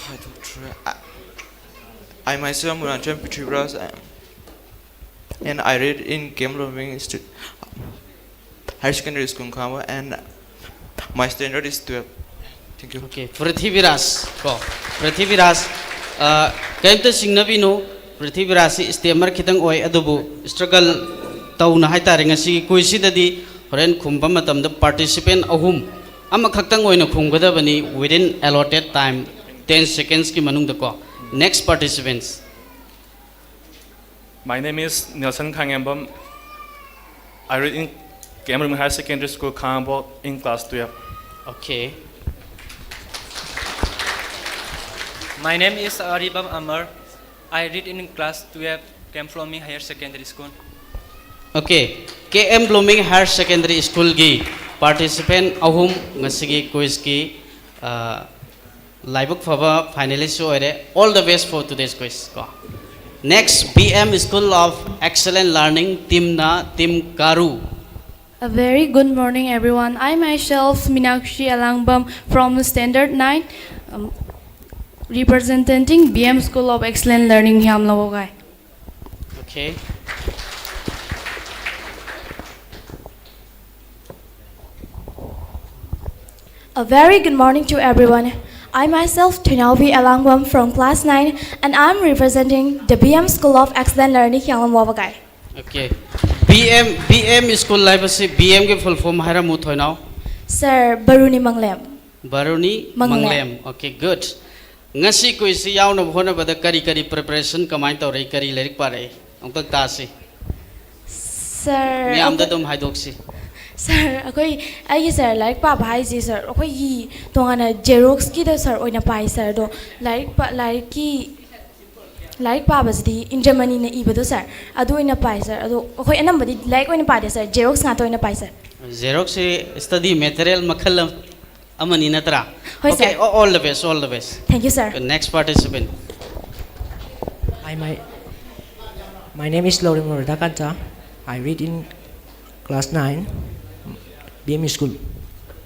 I don't try. I, I myself am Ranjan Prithviraj, and I read in K M Blooming Stu-, Higher Secondary School, Khangabok, and my standard is twelve. Thank you. Okay, Prithviraj ꯀꯣ, Prithviraj, ꯑ, ꯀꯔꯤꯝꯇ ꯆꯤꯡꯅꯕꯤꯅꯨ꯫ Prithviraj ꯁꯤ stammer ꯈꯤꯇꯪ ꯑꯣꯏ, ꯑꯗꯨꯕꯨ struggle ꯇꯧꯅ ꯍꯥꯏꯇꯥꯔꯦ꯫ ꯉꯁꯤꯒꯤ quizꯁꯤꯗꯗꯤ ꯍꯣꯔꯦꯟ ꯈꯨꯝꯕ ꯃꯇꯝꯗ participant ꯑꯍꯨꯝ ꯑꯃꯈꯛꯇꯪ ꯑꯣꯏꯅ ꯈꯨꯝꯒꯗꯕꯅꯤ within allotted time, ten secondsꯀꯤ ꯃꯅꯨꯡꯗꯀꯣ꯫ Next participants. My name is Nelson Khangembam. I read in K M Blooming Higher Secondary School, Khangabok, in class twelve. Okay. My name is Aribam Amar. I read in class twelve, Camp Blooming Higher Secondary School. Okay, K M Blooming Higher Secondary School ꯒꯤ participant ꯑꯍꯨꯝ ꯉꯁꯤꯒꯤ quiz ꯀꯤ ꯂꯥꯏꯕꯛ ꯐꯕ finalist ꯁꯨ ꯑꯣꯏꯔꯦ꯫ All the best for today's quiz ꯀꯣ꯫ Next, B M School of Excellent Learning team ꯅ team ꯀꯥꯔꯨ꯫ A very good morning, everyone. I myself, Minakshi Alangbam from Standard nine, um, representing B M School of Excellent Learning, Hiamlawogai. Okay. A very good morning to everyone. I myself, Tunaobi Alangwam from class nine, and I'm representing the B M School of Excellent Learning, Hiamlawogai. Okay. B M, B M School ꯍꯥꯏꯕꯁꯤ B M ꯒꯤ full form ꯍꯥꯏꯔꯝꯃꯨ, ꯊꯣꯏꯅꯥꯎ꯫ Sir, Baruni Manglem. ꯕꯥꯔꯨꯅꯤ ꯃꯪꯂꯦꯝ꯫ ꯃꯪꯂꯦꯝ꯫ Okay, good. ꯉꯁꯤ quiz ꯁꯤ ꯌꯥꯎꯅꯕ ꯍꯣꯠꯅꯕꯗ ꯀꯔꯤ ꯀꯔꯤ preparation ꯀꯃꯥꯏꯅ ꯇꯧꯔꯛꯏ? ꯀꯔꯤ ꯂꯥꯏꯔꯤꯛ ꯄꯥꯔꯛꯏ? ꯑꯃꯨꯛꯇꯪ ꯇꯥꯁꯤ꯫ Sir, ꯃꯌꯥꯝꯗ ꯑꯩꯈꯣꯏ- ꯑꯗꯨꯝ ꯍꯥꯏꯗꯣꯛꯁꯤ꯫ Sir, ꯑꯩꯈꯣꯏ ꯑꯩꯒꯤ sir ꯂꯥꯏꯔꯤꯛ ꯄꯥꯕ ꯍꯥꯏꯁꯦ sir, ꯑꯩꯈꯣꯏꯒꯤ ꯇꯣꯉꯥꯟꯅ xerox ꯀꯤꯗ sir ꯑꯣꯏꯅ ꯄꯥꯏ sir꯫ ꯑꯗꯣ ꯂꯥꯏꯔꯤꯛ ꯄꯥ- ꯂꯥꯏꯔꯤꯛꯀꯤ ꯂꯥꯏꯔꯤꯛ ꯄꯥꯕꯁꯤꯗꯤ ꯏꯟꯗ꯭ꯔꯃꯅꯤꯅ ꯏꯕꯗꯣ sir, ꯑꯗꯨ ꯑꯣꯏꯅ ꯄꯥꯏ sir꯫ ꯑꯗꯣ ꯑꯩꯈꯣꯏ ꯑꯅꯝꯕꯗꯤ ꯂꯥꯏꯔꯤꯛ ꯑꯣꯏꯅ ꯄꯥꯗꯦ sir, xerox ꯉꯥꯛꯇ ꯑꯣꯏꯅ ꯄꯥꯏ sir꯫ Xerox ꯁꯤ study material ꯃꯈꯜ ꯑꯃ- ꯑꯃꯅꯤ ꯅꯠꯇ꯭ꯔꯥ? ꯍꯣꯏ, Okay, sir. all the best, all the best. Thank you, sir. Next participant. Hi, my, my name is Lorim Radhakanta. I read in class nine, B M School.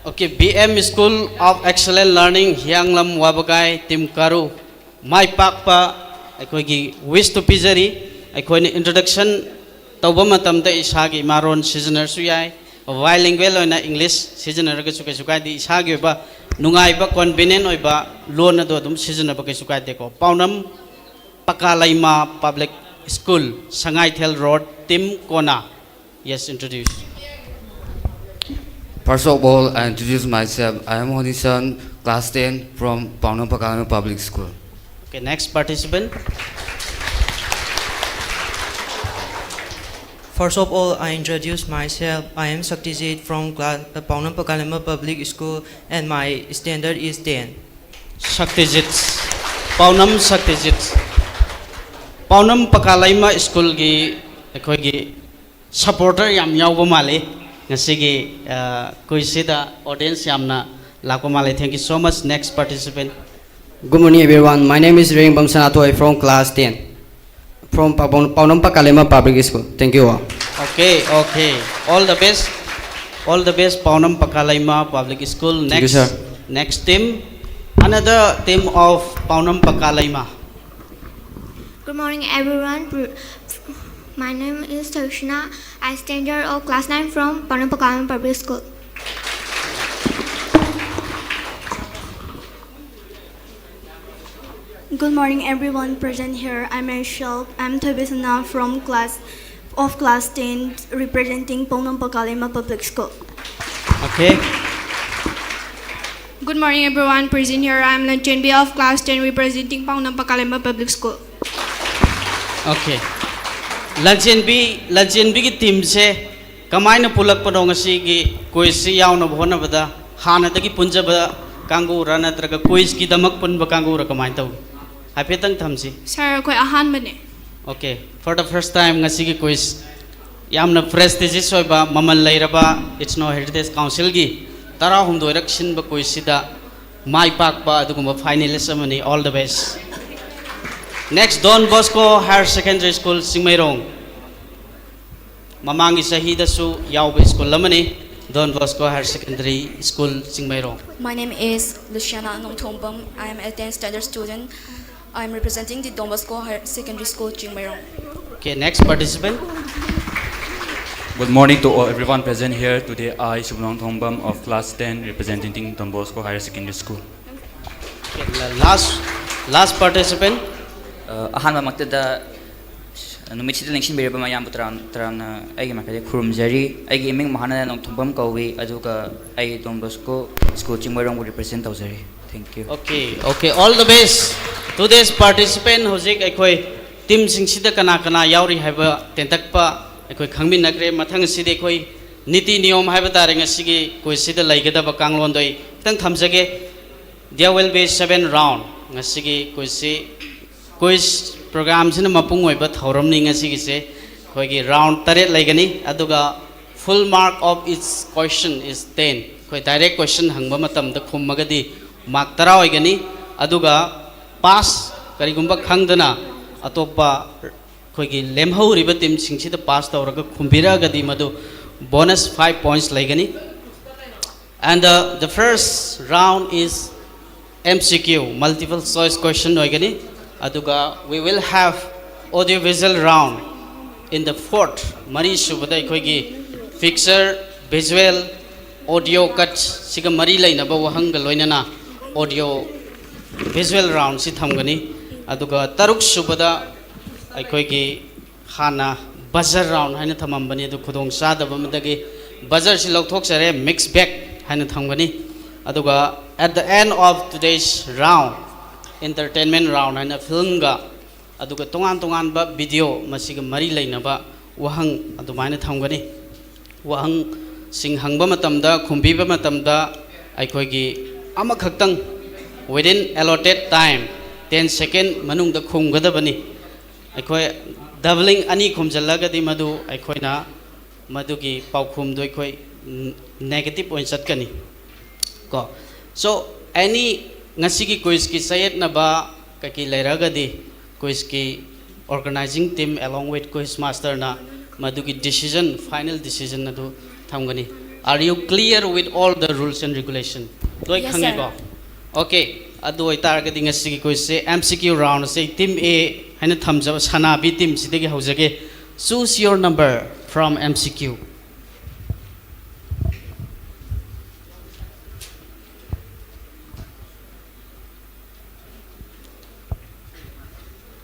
Okay, B M School of Excellent Learning, ꯍꯤꯌꯥꯡꯂꯝ ꯋꯥꯕꯒꯥꯏ, team ꯀꯥꯔꯨ꯫ ꯃꯥꯏ ꯄꯥꯛꯄ ꯑꯩꯈꯣꯏꯒꯤ wish two ꯄꯤꯖꯔꯤ꯫ ꯑꯩꯈꯣꯏꯅ introduction ꯇꯧꯕ ꯃꯇꯝꯗ ꯏꯁꯥꯒꯤ ꯏꯃꯥꯔꯣꯟ ꯁꯤꯖꯤꯟꯅꯔꯁꯨ ꯌꯥꯏ, bilingual ꯑꯣꯏꯅ English ꯁꯤꯖꯤꯟꯅꯔꯒꯁꯨ ꯀꯩꯁꯨ ꯀꯥꯏꯗꯦ꯫ ꯏꯁꯥꯒꯤ ꯑꯣꯏꯕ ꯅꯨꯡꯉꯥꯏꯕ, convenient ꯑꯣꯏꯕ ꯂꯣꯟ ꯑꯗꯨ ꯑꯗꯨꯝ ꯁꯤꯖꯤꯟꯅꯕ ꯀꯩꯁꯨ ꯀꯥꯏꯗꯦꯀꯣ꯫ ꯄꯥꯎꯅꯝ ꯄꯀꯥꯂꯩꯃ Public School, Sangaithel Road, team ꯀꯣꯅꯥ꯫ Yes, introduce. First of all, I introduce myself. I am Honisan, class ten, from Paunam Pakalama Public School. Okay, next participant. First of all, I introduce myself. I am Saktijit from class, uh, Paunam Pakalama Public School, and my standard is ten. Saktijit. Paunam Saktijit. ꯄꯥꯎꯅꯝ ꯄꯀꯥꯂꯩꯃ ꯁ꯭ꯀꯨꯜꯒꯤ ꯑꯩꯈꯣꯏꯒꯤ supporter ꯌꯥꯝ ꯌꯥꯎꯕ ꯃꯥꯜꯂꯤ꯫ ꯉꯁꯤꯒꯤ ꯀꯨꯏꯖꯁꯤꯗ audience ꯌꯥꯝꯅ ꯂꯥꯛꯄ ꯃꯥꯜꯂꯤ꯫ Thank you so much. Next participant. Good morning, everyone. My name is Ringbam Sanatoi from class ten, from Pabon- Paunam Pakalema Public School. Thank you all. Okay, okay. All the best. All the best, Paunam Pakalema Public School. Thank you, Next, sir. Next team. Another team of Paunam Pakalema. Good morning, everyone. Pr- My name is Tarshina. I stand here of class nine from Paunam Pakalema Public School. Good morning, everyone present here. I'm Michelle. I'm Thoibisana from class of class ten, representing Paunam Pakalema Public School. Okay. Good morning, everyone present here. I'm Lanchenbi of class ten, representing Paunam Pakalema Public School. Okay. ꯂꯟꯆꯦꯟꯕꯤ ꯂꯟꯆꯦꯟꯕꯤꯒꯤ ꯇꯤꯝꯁꯦ ꯀꯃꯥꯏꯅ ꯄꯨꯜꯂꯛꯄꯅꯣ? ꯉꯁꯤꯒꯤ ꯀꯨꯏꯖꯁꯤ ꯌꯥꯎꯅꯕ ꯍꯣꯠꯅꯕꯗ ꯍꯥꯟꯅꯗꯒꯤ ꯄꯨꯟꯖꯕ ꯀꯥꯡꯕꯨꯔꯥ, ꯅꯠꯇ꯭ꯔꯒ ꯀꯨꯏꯖꯀꯤꯗꯃꯛ ꯄꯨꯟꯕ ꯀꯥꯡꯕꯨꯔꯥ, ꯀꯃꯥꯏꯅ ꯇꯧꯏ? ꯍꯥꯏꯐꯦꯠꯇꯪ ꯊꯝꯁꯤ꯫ Sir, ꯑꯩꯈꯣꯏ ꯑꯍꯥꯟꯕꯅꯦ꯫ Okay, for the first time ꯉꯁꯤꯒꯤ ꯀꯨꯏꯖ ꯌꯥꯝꯅ prestigious ꯑꯣꯏꯕ, ꯃꯃꯜ ꯂꯩꯔꯕ ꯏꯁꯅꯣ ꯍꯦꯔꯤꯇꯦꯖ ꯀꯥꯎꯟꯁꯤꯜꯒꯤ ꯇꯔꯥꯍꯨꯝꯗꯣꯏꯔꯛ ꯁꯤꯟꯕ ꯀꯨꯏꯖꯁꯤꯗ ꯃꯥꯏ ꯄꯥꯛꯄ ꯑꯗꯨꯒꯨꯝꯕ finalist ꯑꯃꯅꯤ꯫ All the best. Next, Don Bosco Higher Secondary School, Chingmeirong. ꯃꯃꯥꯡꯒꯤ ꯆꯍꯤꯗꯁꯨ ꯌꯥꯎꯕ ꯁ꯭ꯀꯨꯜ ꯑꯃꯅꯤ, Don Bosco Higher Secondary School, Chingmeirong. My name is Luciana Nongthombam. I am a tenth standard student. I am representing the Don Bosco Higher Secondary School, Chingmeirong. Okay, next participant. Good morning to all, everyone present here. Today, I, Subnong Thongbam of class ten, representing Don Bosco Higher Secondary School. Okay, la- last, last participant. ꯑ, ꯑꯍꯥꯟꯕꯃꯛꯇꯗ ꯅꯨꯃꯤꯠꯁꯤꯗ ꯅꯤꯡꯁꯤꯡꯕꯤꯔꯕ ꯃꯌꯥꯝꯕꯨ ꯇꯔꯥꯝ ꯇꯔꯥꯝꯅ ꯑꯩꯒꯤ ꯃꯥꯏꯀꯩꯗꯒꯤ ꯈꯨꯔꯨꯝꯖꯔꯤ꯫ ꯑꯩꯒꯤ ꯏꯃꯤꯡ ꯃꯍꯥꯅ ꯅꯣꯡꯊꯣꯝꯕꯝ ꯀꯧꯏ, ꯑꯗꯨꯒ ꯑꯩ Don Bosco School ꯆꯤꯡꯃꯩꯔꯣꯡꯕꯨ represent ꯇꯧꯖꯔꯤ꯫ Thank you. Okay, okay, all the best. Today's participant, ꯍꯧꯖꯤꯛ ꯑꯩꯈꯣꯏ ꯇꯤꯝꯁꯤꯡꯁꯤꯗ ꯀꯅꯥ ꯀꯅꯥ ꯌꯥꯎꯔꯤ ꯍꯥꯏꯕ ꯇꯦꯟꯇꯛꯄ ꯑꯩꯈꯣꯏ ꯈꯪꯃꯤꯟꯅꯈ꯭ꯔꯦ꯫ ꯃꯊꯪ ꯑꯁꯤꯗꯤ ꯑꯩꯈꯣꯏ ꯅꯤꯇꯤ ꯅꯤꯌꯣꯝ ꯍꯥꯏꯕ ꯇꯥꯔꯦ, ꯉꯁꯤꯒꯤ ꯀꯨꯏꯖꯁꯤꯗ ꯂꯩꯒꯗꯕ ꯀꯥꯡꯂꯣꯟꯗꯣ ꯑꯩ ꯈꯤꯇꯪ ꯊꯝꯖꯒꯦ꯫ There will be seven round. ꯉꯁꯤꯒꯤ ꯀꯨꯏꯖꯁꯤ, ꯀꯨꯏꯖ ꯄ꯭ꯔꯣꯒ꯭ꯔꯥꯝꯁꯤꯅ ꯃꯄꯨꯡ ꯑꯣꯏꯕ ꯊꯧꯔꯝꯅꯤ ꯉꯁꯤꯒꯤꯁꯦ꯫ ꯑꯩꯈꯣꯏꯒꯤ ꯔꯥꯎꯟ ꯇꯔꯦꯠ ꯂꯩꯒꯅꯤ, ꯑꯗꯨꯒ full mark of each question is ten꯫ ꯑꯩꯈꯣꯏ ꯗꯥꯏꯔꯦꯛ ꯀꯣꯏꯁꯟ ꯍꯪꯕ ꯃꯇꯝꯗ ꯈꯨꯝꯃꯒꯗꯤ ꯃꯥꯔꯛ ꯇꯔꯥ ꯑꯣꯏꯒꯅꯤ, ꯑꯗꯨꯒ ꯄꯥꯁ ꯀꯔꯤꯒꯨꯝꯕ ꯈꯪꯗꯅ ꯑꯇꯣꯞꯄ ꯑꯩꯈꯣꯏꯒꯤ ꯂꯦꯝꯍꯧꯔꯤꯕ ꯇꯤꯝꯁꯤꯡꯁꯤꯗ ꯄꯥꯁ ꯇꯧꯔꯒ ꯈꯨꯝꯕꯤꯔꯛꯑꯒꯗꯤ ꯃꯗꯨ ꯕꯣꯅꯁ ꯐꯥꯏꯚ ꯄꯣꯏꯟꯠꯁ ꯂꯩꯒꯅꯤ꯫ And the, the first round is M C Q, multiple choice question ꯑꯣꯏꯒꯅꯤ꯫ ꯑꯗꯨꯒ we will have audio visual round in the fourth, ꯃꯔꯤ ꯁꯨꯕꯗ ꯑꯩꯈꯣꯏꯒꯤ picture, visual, audio cut ꯁꯤꯒ ꯃꯔꯤ ꯂꯩꯅꯕ ꯋꯥꯍꯪꯒ ꯂꯣꯏꯅꯅ audio visual round ꯁꯤ ꯊꯝꯒꯅꯤ꯫ ꯑꯗꯨꯒ ꯇꯔꯨꯛ ꯁꯨꯕꯗ ꯑꯩꯈꯣꯏꯒꯤ ꯍꯥꯟꯅ buzzer round ꯍꯥꯏꯅ ꯊꯝꯃꯝꯕꯅꯤ, ꯑꯗꯨ ꯈꯨꯗꯣꯡ ꯆꯥꯗꯕ ꯑꯃꯗꯒꯤ buzzer ꯁꯤ ꯂꯧꯊꯣꯛꯆꯔꯦ, mix bag ꯍꯥꯏꯅ ꯊꯝꯒꯅꯤ꯫ ꯑꯗꯨꯒ at the end of today's round, entertainment round ꯍꯥꯏꯅ ꯐꯤꯂꯝꯒ ꯑꯗꯨꯒ ꯇꯣꯉꯥꯟ ꯇꯣꯉꯥꯟꯕ video ꯃꯁꯤꯒ ꯃꯔꯤ ꯂꯩꯅꯕ ꯋꯥꯍꯪ ꯑꯗꯨꯃꯥꯏꯅ ꯊꯝꯒꯅꯤ꯫ ꯋꯥꯍꯪꯁꯤꯡ ꯍꯪꯕ ꯃꯇꯝꯗ, ꯈꯨꯝꯕꯤꯕ ꯃꯇꯝꯗ ꯑꯩꯈꯣꯏꯒꯤ ꯑꯃꯈꯛꯇꯪ within allotted time, ten second ꯃꯅꯨꯡꯗ ꯈꯨꯝꯒꯗꯕꯅꯤ꯫ ꯑꯩꯈꯣꯏ doubling ꯑꯅꯤ ꯈꯨꯝꯖꯤꯜꯂꯒꯗꯤ ꯃꯗꯨ ꯑꯩꯈꯣꯏꯅ ꯃꯗꯨꯒꯤ ꯄꯥꯎꯈꯨꯝꯗꯣ ꯑꯩꯈꯣꯏ negative ꯑꯣꯏꯅ ꯆꯠꯀꯅꯤ ꯀꯣ꯫ So any ꯉꯁꯤꯒꯤ quiz ꯀꯤ ꯆꯌꯦꯠꯅꯕ ꯀꯩꯀꯩ ꯂꯩꯔꯒꯗꯤ quiz ꯀꯤ organizing team along with quiz master ꯅ ꯃꯗꯨꯒꯤ decision, final decision ꯑꯗꯨ ꯊꯝꯒꯅꯤ꯫ Are you clear with all the rules and regulation? ꯂꯣꯏ ꯈꯪꯉꯦꯀꯣ? Okay, ꯑꯗꯨ ꯑꯣꯏꯇꯥꯔꯒꯗꯤ ꯉꯁꯤꯒꯤ quiz say M C Q round say team A ꯍꯥꯏꯅ ꯊꯝꯖꯕ ꯁꯅꯥꯕꯤ team ꯁꯤꯗꯒꯤ ꯍꯧꯖꯒꯦ꯫ Choose your number from M C Q.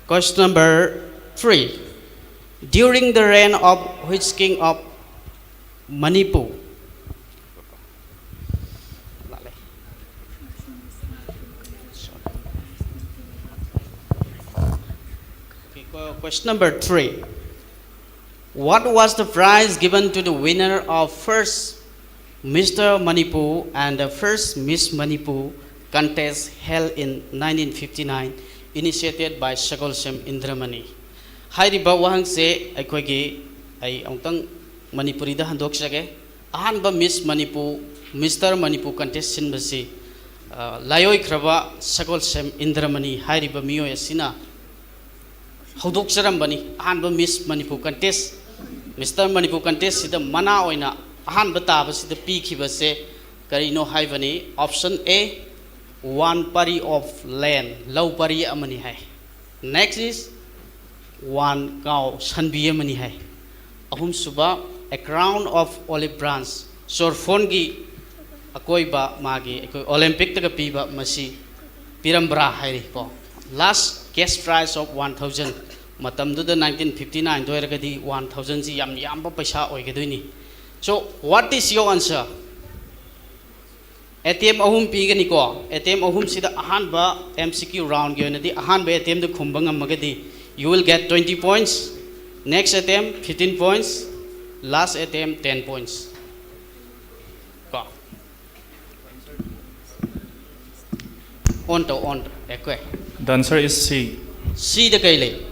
Question number three. During the reign of which king of Manipur? Okay, question number three. What was the prize given to the winner of first Mister Manipur and the first Miss Manipur contest held in nineteen fifty-nine initiated by ꯁꯒꯣꯜꯁꯦꯝ ꯏꯟꯗ꯭ꯔꯃꯅꯤ꯫ ꯍꯥꯏꯔꯤꯕ ꯋꯥꯍꯪꯁꯦ ꯑꯩꯈꯣꯏꯒꯤ, ꯑꯩ ꯑꯃꯨꯛꯇꯪ ꯃꯅꯤꯄꯨꯔꯤꯗ ꯍꯟꯗꯣꯛꯆꯒꯦ꯫ ꯑꯍꯥꯟꯕ Miss Manipur, Mister Manipur contest ꯁꯤꯟꯕꯁꯤ, ꯑ, ꯂꯥꯏꯑꯣꯏꯈ꯭ꯔꯕ ꯁꯒꯣꯜꯁꯦꯝ ꯏꯟꯗ꯭ꯔꯃꯅꯤ ꯍꯥꯏꯔꯤꯕ ꯃꯤꯑꯣꯏ ꯑꯁꯤꯅ ꯍꯧꯗꯣꯛꯆꯔꯝꯕꯅꯤ꯫ ꯑꯍꯥꯟꯕ Miss Manipur contest, Mister Manipur contest ꯁꯤꯗ ꯃꯅꯥ ꯑꯣꯏꯅ ꯑꯍꯥꯟꯕ ꯇꯥꯕꯁꯤꯗ ꯄꯤꯈꯤꯕꯁꯦ ꯀꯔꯤꯅꯣ ꯍꯥꯏꯕꯅꯤ? Option A, one ꯄꯔꯤ of land, ꯂꯧ ꯄꯔꯤ ꯑꯃꯅꯤ ꯍꯥꯏ꯫ Next is one cow, ꯁꯟꯕꯤ ꯑꯃꯅꯤ ꯍꯥꯏ꯫ ꯑꯍꯨꯝꯁꯨꯕ, a crown of olive branch, ꯆꯣꯔꯐꯣꯟꯒꯤ ꯑꯀꯣꯏꯕ ꯃꯥꯒꯤ ꯑꯩꯈꯣꯏ Olympic ꯇꯒ ꯄꯤꯕ ꯃꯁꯤ ꯄꯤꯔꯝꯕ꯭ꯔꯥ ꯍꯥꯏꯔꯤ ꯀꯣ꯫ Last, cash prize of one thousand, ꯃꯇꯝꯗꯨꯗ nineteen fifty nine ꯗ ꯑꯣꯏꯔꯒꯗꯤ one thousand ꯁꯤ ꯌꯥꯝ ꯌꯥꯝꯕ ꯄꯩꯁꯥ ꯑꯣꯏꯒꯗꯣꯏꯅꯤ꯫ So, what is your answer? Attempt ꯑꯍꯨꯝ ꯄꯤꯒꯅꯤꯀꯣ꯫ Attempt ꯑꯍꯨꯝꯁꯤꯗ ꯑꯍꯥꯟꯕ M C Q round ꯀꯤ ꯑꯣꯏꯅꯗꯤ ꯑꯍꯥꯟꯕ attempt ꯇ ꯈꯨꯝꯕ ꯉꯝꯃꯒꯗꯤ, you will get twenty points, next attempt fifteen points, last attempt ten points꯫ ꯀꯣ꯫ On ꯇꯧ, on ꯇꯧ꯫ ꯑꯦ, ꯀꯣꯏ꯫ The answer is C. C ꯗ ꯀꯩ ꯂꯩ?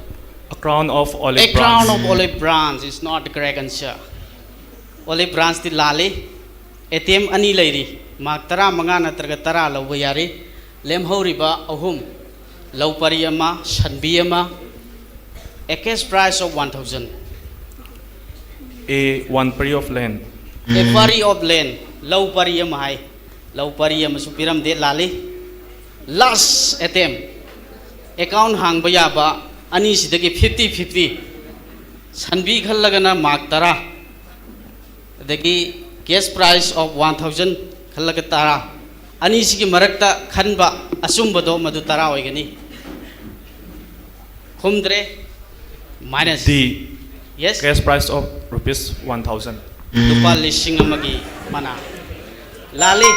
A crown of olive branch. A crown of olive branch is not the correct answer. Olive branch ꯇꯤ ꯂꯥꯜꯂꯤ꯫ Attempt ꯑꯅꯤ ꯂꯩꯔꯤ꯫ Mark ꯇꯔꯥꯃꯉꯥ ꯅꯠꯇ꯭ꯔꯒ ꯇꯔꯥ ꯂꯧꯕ ꯌꯥꯔꯤ꯫ ꯂꯦꯝꯍꯧꯔꯤꯕ ꯑꯍꯨꯝ, ꯂꯧ ꯄꯔꯤ ꯑꯃ, ꯁꯟꯕꯤ ꯑꯃ, a cash prize of one thousand꯫ A, one pari of land. A pari of land, ꯂꯧ ꯄꯔꯤ ꯑꯃ ꯍꯥꯏ꯫ ꯂꯧ ꯄꯔꯤ ꯑꯃꯁꯨ ꯄꯤꯔꯝꯗꯦ, ꯂꯥꯜꯂꯤ꯫ Last attempt, account ꯍꯥꯡꯕ ꯌꯥꯕ ꯑꯅꯤꯁꯤꯗꯒꯤ fifty fifty, ꯁꯟꯕꯤ ꯈꯜꯂꯒꯅ mark ꯇꯔꯥ, ꯑꯗꯒꯤ cash prize of one thousand ꯈꯜꯂꯒ ꯇꯔꯥ, ꯑꯅꯤꯁꯤꯒꯤ ꯃꯔꯛꯇ ꯈꯟꯕ ꯑꯆꯨꯝꯕꯗꯣ ꯃꯗꯨ ꯇꯔꯥ ꯑꯣꯏꯒꯅꯤ꯫ ꯈꯨꯝꯗ꯭ꯔꯦ꯫ Minus꯫ D. Yes꯫ Cash prize of rupees one thousand꯫ ꯂꯨꯄꯥ ꯂꯤꯁꯤꯡ ꯑꯃꯒꯤ ꯃꯅꯥ꯫ ꯂꯥꯜꯂꯤ꯫